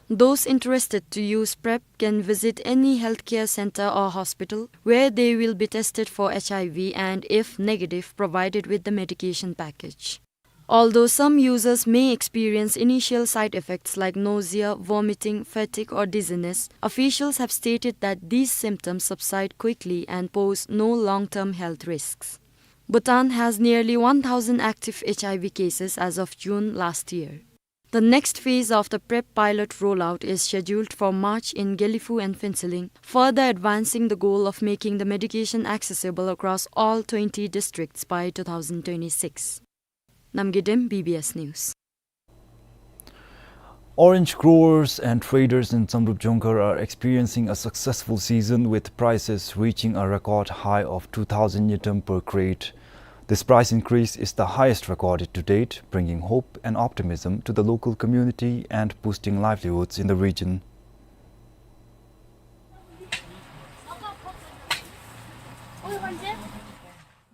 Those interested to use PrEP can visit any healthcare center or hospital where they will be tested for H I V and, if negative, provided with the medication package. Although some users may experience initial side effects like nausea, vomiting, fatigue, or dizziness, officials have stated that these symptoms subside quickly and pose no long-term health risks. Bhutan has nearly one thousand active H I V cases as of June last year. The next phase of the PrEP pilot rollout is scheduled for March in Gelephu and Phuentsholing, further advancing the goal of making the medication accessible across all twenty districts by two thousand twenty-six. Namgay Dem, B B S News. Orange growers and traders in Samdrup Jongkhar are experiencing a successful season, with prices reaching a record high of two thousand ngultrum per crate. This price increase is the highest recorded to date, bringing hope and optimism to the local community and boosting livelihoods in the region.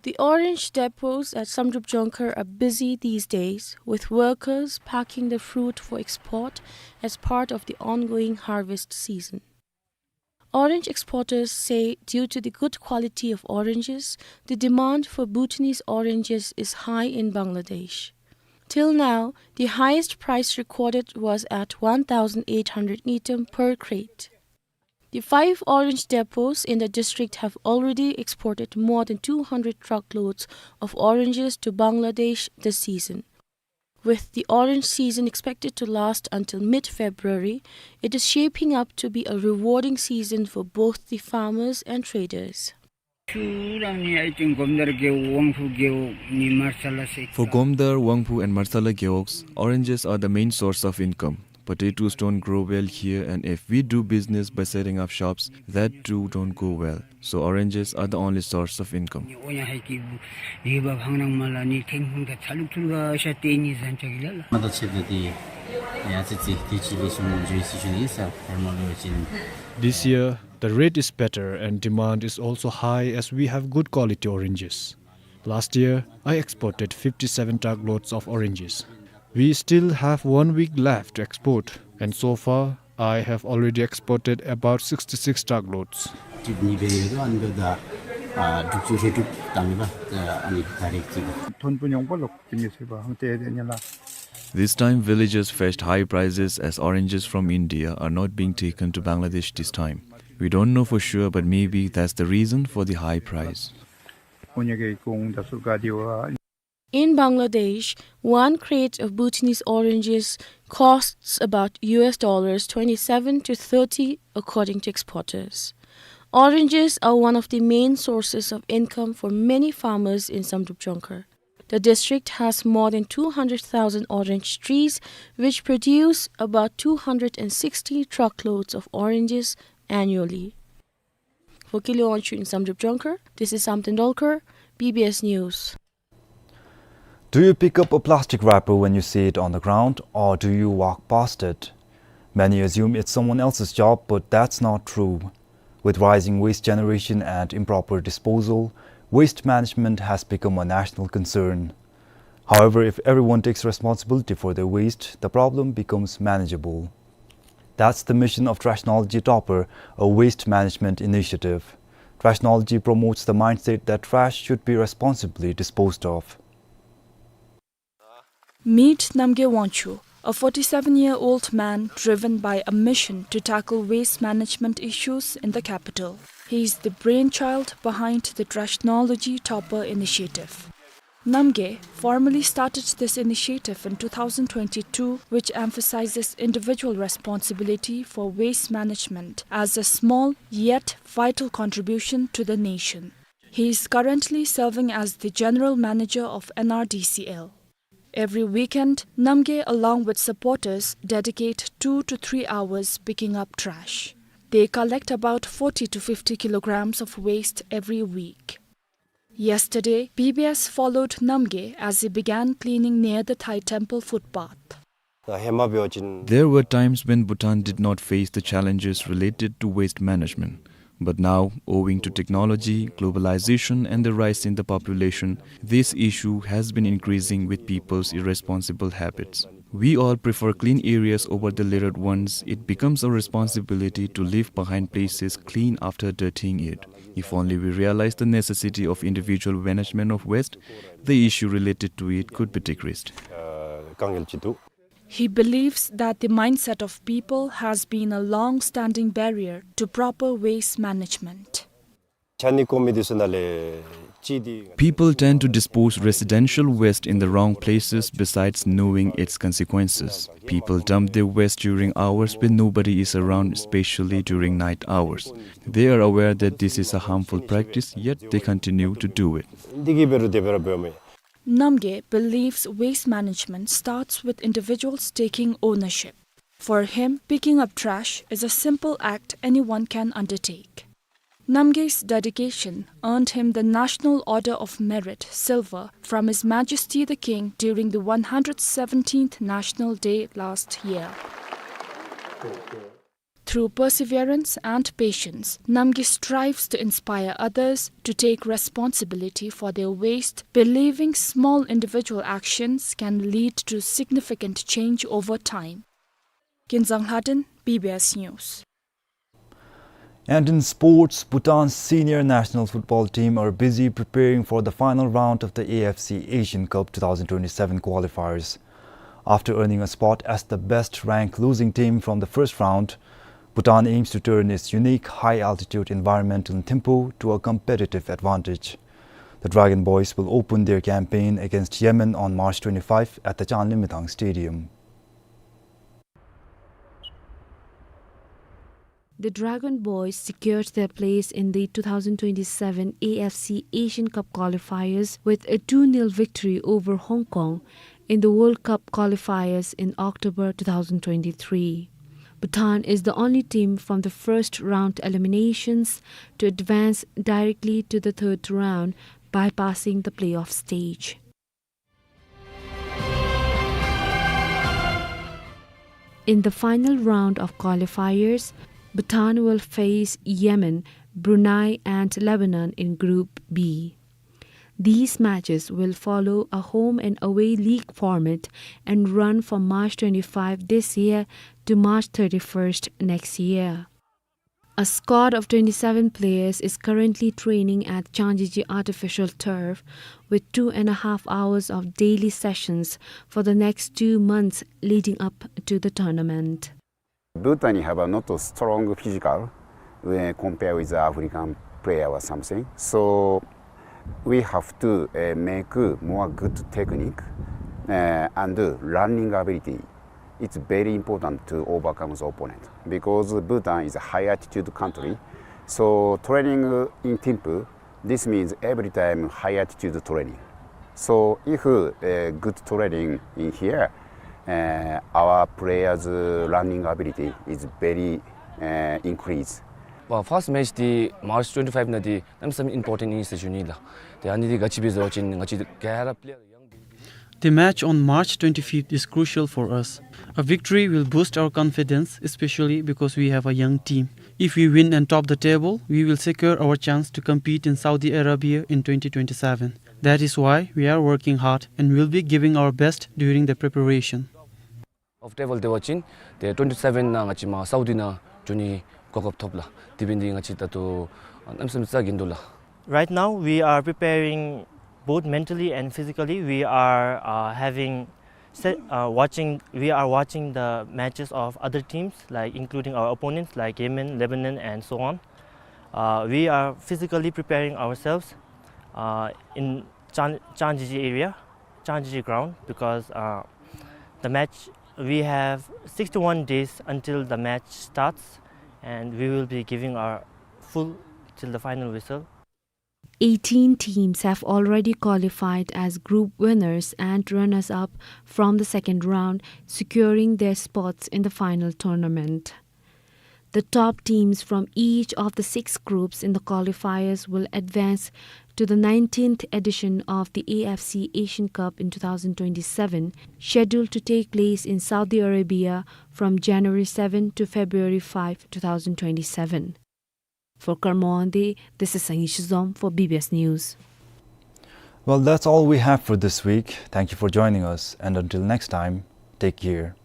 The orange depots at Samdrup Jongkhar are busy these days, with workers packing the fruit for export as part of the ongoing harvest season. Orange exporters say due to the good quality of oranges, the demand for Bhutanese oranges is high in Bangladesh. Till now, the highest price recorded was at one thousand eight hundred ngultrum per crate. The five orange depots in the district have already exported more than two hundred truckloads of oranges to Bangladesh this season. With the orange season expected to last until mid-February, it is shaping up to be a rewarding season for both the farmers and traders. For Gomdar, Wangphu, and Marsala Gewogs, oranges are the main source of income. Potatoes don't grow well here, and if we do business by setting up shops, that too don't go well. So oranges are the only source of income. This year, the rate is better and demand is also high as we have good quality oranges. Last year, I exported fifty-seven truckloads of oranges. We still have one week left to export, and so far, I have already exported about sixty-six truckloads. This time, villagers faced high prices as oranges from India are not being taken to Bangladesh this time. We don't know for sure, but maybe that's the reason for the high price. In Bangladesh, one crate of Bhutanese oranges costs about U S dollars twenty-seven to thirty, according to exporters. Oranges are one of the main sources of income for many farmers in Samdrup Jongkhar. The district has more than two hundred thousand orange trees, which produce about two hundred and sixty truckloads of oranges annually. For Kile Wangchuck in Samdrup Jongkhar, this is Samten Dolkar, B B S News. Do you pick up a plastic wrapper when you see it on the ground, or do you walk past it? Many assume it's someone else's job, but that's not true. With rising waste generation and improper disposal, waste management has become a national concern. However, if everyone takes responsibility for their waste, the problem becomes manageable. That's the mission of Trashnology Topper, a waste management initiative. Trashnology promotes the mindset that trash should be responsibly disposed of. Meet Namgay Wangchuck, a forty-seven-year-old man driven by a mission to tackle waste management issues in the capital. He is the brainchild behind the Trashnology Topper initiative. Namgay formally started this initiative in two thousand twenty-two, which emphasizes individual responsibility for waste management as a small yet vital contribution to the nation. He is currently serving as the general manager of N R D C L. Every weekend, Namgay, along with supporters, dedicate two to three hours picking up trash. They collect about forty to fifty kilograms of waste every week. Yesterday, B B S followed Namgay as he began cleaning near the Thai temple footpath. There were times when Bhutan did not face the challenges related to waste management. But now, owing to technology, globalization, and the rise in the population, this issue has been increasing with people's irresponsible habits. We all prefer clean areas over the littered ones. It becomes our responsibility to leave behind places clean after dirtying it. If only we realize the necessity of individual management of waste, the issue related to it could be decreased. He believes that the mindset of people has been a long-standing barrier to proper waste management. ཐ་ནི་ཀོ་མི་འདི་ཚུ་ནང་ལས་ཅིག་འདི། People tend to dispose residential waste in the wrong places besides knowing its consequences. People dump their waste during hours when nobody is around, especially during night hours. They are aware that this is a harmful practice, yet they continue to do it. འདི་གིས་འབད་རུང་དེ་སྦེ་ར་འབདཝ་མས། Namgay believes waste management starts with individuals taking ownership. For him, picking up trash is a simple act anyone can undertake. Namgay's dedication earned him the National Order of Merit, Silver, from His Majesty the King during the one hundred seventeenth National Day last year. Through perseverance and patience, Namgay strives to inspire others to take responsibility for their waste, believing small individual actions can lead to significant change over time. Kinzang Lhaden, B B S News. And in sports, Bhutan's senior national football team are busy preparing for the final round of the A F C Asian Cup two thousand twenty-seven qualifiers. After earning a spot as the best rank losing team from the first round, Bhutan aims to turn its unique high-altitude environment in Thimphu to a competitive advantage. The Dragon Boys will open their campaign against Yemen on March twenty-five at the Chanlimithang Stadium. The Dragon Boys secured their place in the two thousand twenty-seven A F C Asian Cup qualifiers with a two nil victory over Hong Kong in the World Cup qualifiers in October two thousand twenty-three. Bhutan is the only team from the first round eliminations to advance directly to the third round, bypassing the playoff stage. In the final round of qualifiers, Bhutan will face Yemen, Brunei and Lebanon in Group B. These matches will follow a home and away league format and run from March twenty-five this year to March thirty-first next year. A squad of twenty-seven players is currently training at Changjichie Artificial Turf, with two and a half hours of daily sessions for the next two months leading up to the tournament. Bhutan have a not a strong physical when compare with the African player or something. So we have to, uh, make more good technique, uh, and running ability. It's very important to overcome the opponent because Bhutan is a high altitude country. So training in Thimphu, this means every time high altitude training. So if, uh, good training in here, uh, our players' running ability is very, uh, increased. Well, first match འདི་March twenty-five ནང་འདི་གནམ་མེད་ས་མེད་important ཨིན་ཟེར་ཞུ་ནི་ལགས། ཏེ་ཨ་ནི་འདི་ག་ཅི་སྦེ་ཟེར་བ་ཅིན་ང་བཅས་ག་ར་player young། The match on March twenty-fifth is crucial for us. A victory will boost our confidence, especially because we have a young team. If we win and top the table, we will secure our chance to compete in Saudi Arabia in twenty twenty-seven. That is why we are working hard and will be giving our best during the preparation. Of table འབད་བ་ཅིན་ཏེ་twenty-seven ནང་ང་བཅས་མར་Saudi ནང་འགྱོ་ནི་གོ་སྐབས་ཐོབ་ལགས། དེ་འབད་ནི་འདི་ང་བཅས་ད་ལྟོ་གནམ་མེད་ས་མེད་ཚ་གྱང་འདུག་ལགས། Right now, we are preparing both mentally and physically. We are, uh, having se-, uh, watching, we are watching the matches of other teams, like, including our opponents, like Yemen, Lebanon, and so on. Uh, we are physically preparing ourselves, uh, in Chang-, Changjichie area, Changjichie ground, because, uh, the match, we have sixty-one days until the match starts, and we will be giving our full till the final whistle. Eighteen teams have already qualified as group winners and runners-up from the second round, securing their spots in the final tournament. The top teams from each of the six groups in the qualifiers will advance to the nineteenth edition of the A F C Asian Cup in two thousand twenty-seven, scheduled to take place in Saudi Arabia from January seven to February five, two thousand twenty-seven. For Karmo Wangdi, this is Sangay Shizom for B B S News. Well, that's all we have for this week. Thank you for joining us, and until next time, take care.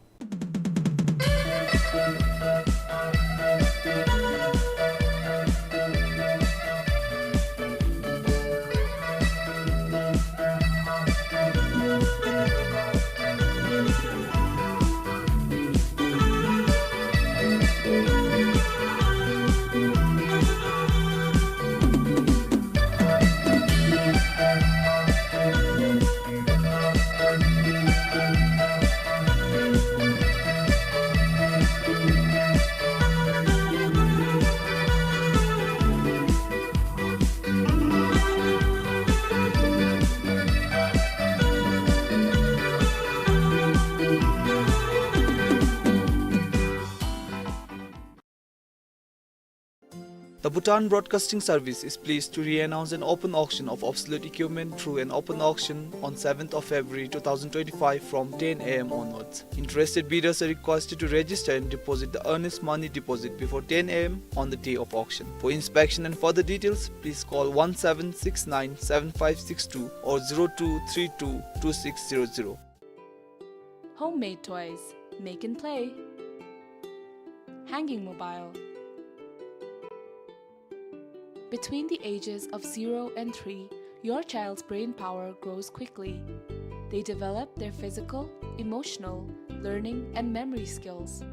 The Bhutan Broadcasting Service is pleased to re-announce an open auction of obsolete equipment through an open auction on seventh of February two thousand twenty-five from ten A M onwards. Interested bidders are requested to register and deposit the earnest money deposit before ten A M on the day of auction. For inspection and further details, please call one seven six nine seven five six two or zero two three two two six zero zero. Homemade toys. Make and play. Hanging mobile. Between the ages of zero and three, your child's brain power grows quickly. They develop their physical, emotional, learning, and memory skills.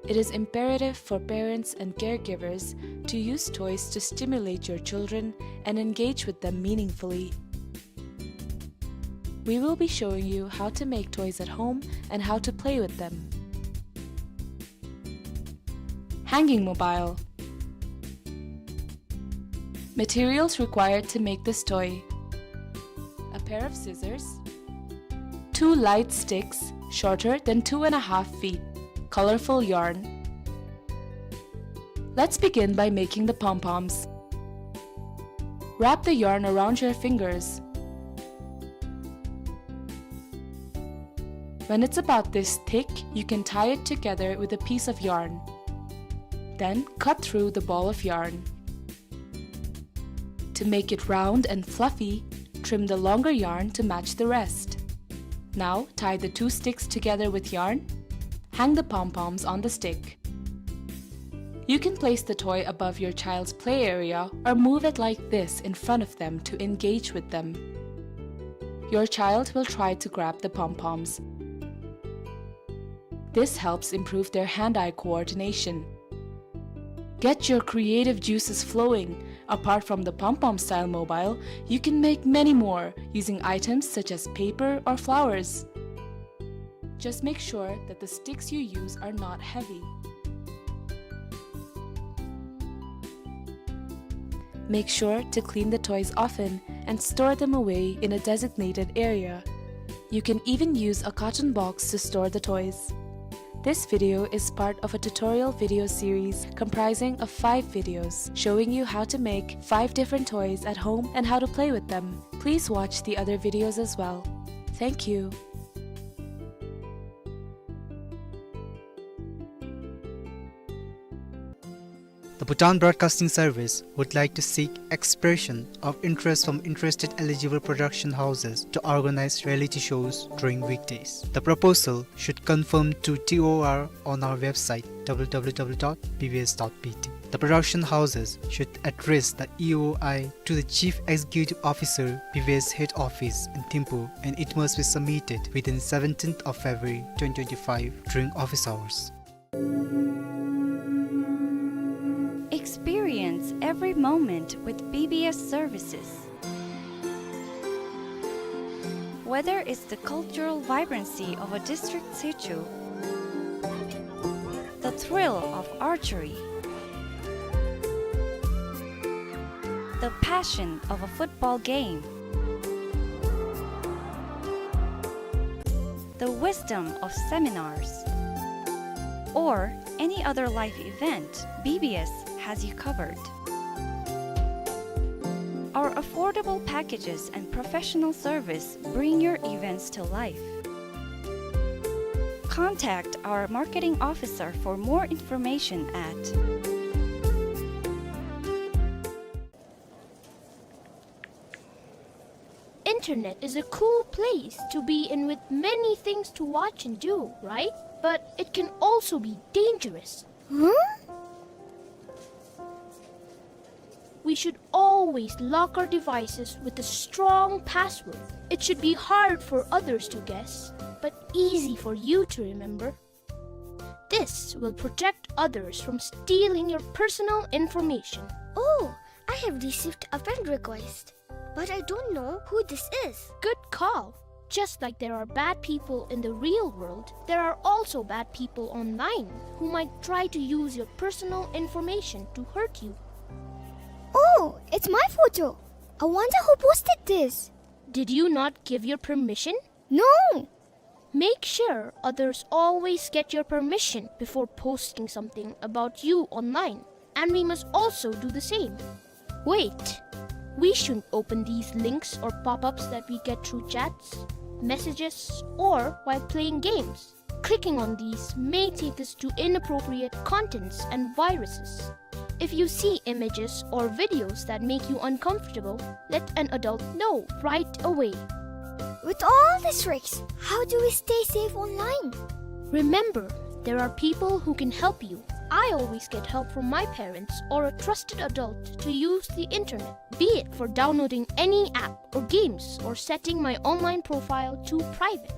It is imperative for parents and caregivers to use toys to stimulate your children and engage with them meaningfully. We will be showing you how to make toys at home and how to play with them. Hanging mobile. Materials required to make this toy: a pair of scissors, two light sticks shorter than two and a half feet, colorful yarn. Let's begin by making the pom-poms. Wrap the yarn around your fingers. When it's about this thick, you can tie it together with a piece of yarn. Then cut through the ball of yarn. To make it round and fluffy, trim the longer yarn to match the rest. Now tie the two sticks together with yarn. Hang the pom-poms on the stick. You can place the toy above your child's play area or move it like this in front of them to engage with them. Your child will try to grab the pom-poms. This helps improve their hand-eye coordination. Get your creative juices flowing. Apart from the pom-pom style mobile, you can make many more using items such as paper or flowers. Just make sure that the sticks you use are not heavy. Make sure to clean the toys often and store them away in a designated area. You can even use a carton box to store the toys. This video is part of a tutorial video series comprising of five videos showing you how to make five different toys at home and how to play with them. Please watch the other videos as well. Thank you. The Bhutan Broadcasting Service would like to seek expression of interest from interested eligible production houses to organize reality shows during weekdays. The proposal should confirm to T O R on our website, W W W dot B B S dot B T. The production houses should address the E O I to the Chief Executive Officer, B B S Head Office in Thimphu, and it must be submitted within seventeenth of February twenty twenty-five during office hours. Experience every moment with B B S services. Whether it's the cultural vibrancy of a district situ, the thrill of archery, the passion of a football game, the wisdom of seminars, or any other life event, B B S has you covered. Our affordable packages and professional service bring your events to life. Contact our marketing officer for more information at Internet is a cool place to be in with many things to watch and do, right? But it can also be dangerous. Huh? We should always lock our devices with a strong password. It should be hard for others to guess, but easy for you to remember. This will protect others from stealing your personal information. Oh, I have received a friend request, but I don't know who this is. Good call. Just like there are bad people in the real world, there are also bad people online who might try to use your personal information to hurt you. Oh, it's my photo. I wonder who posted this. Did you not give your permission? No! Make sure others always get your permission before posting something about you online. and we must also do the same. Wait! We shouldn't open these links or pop-ups that we get through chats, messages, or while playing games. Clicking on these may take us to inappropriate contents and viruses. If you see images or videos that make you uncomfortable, let an adult know right away. With all these risks, how do we stay safe online? Remember, there are people who can help you. I always get help from my parents or a trusted adult to use the internet, be it for downloading any app or games or setting my online profile to private.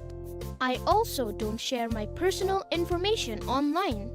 I also don't share my personal information online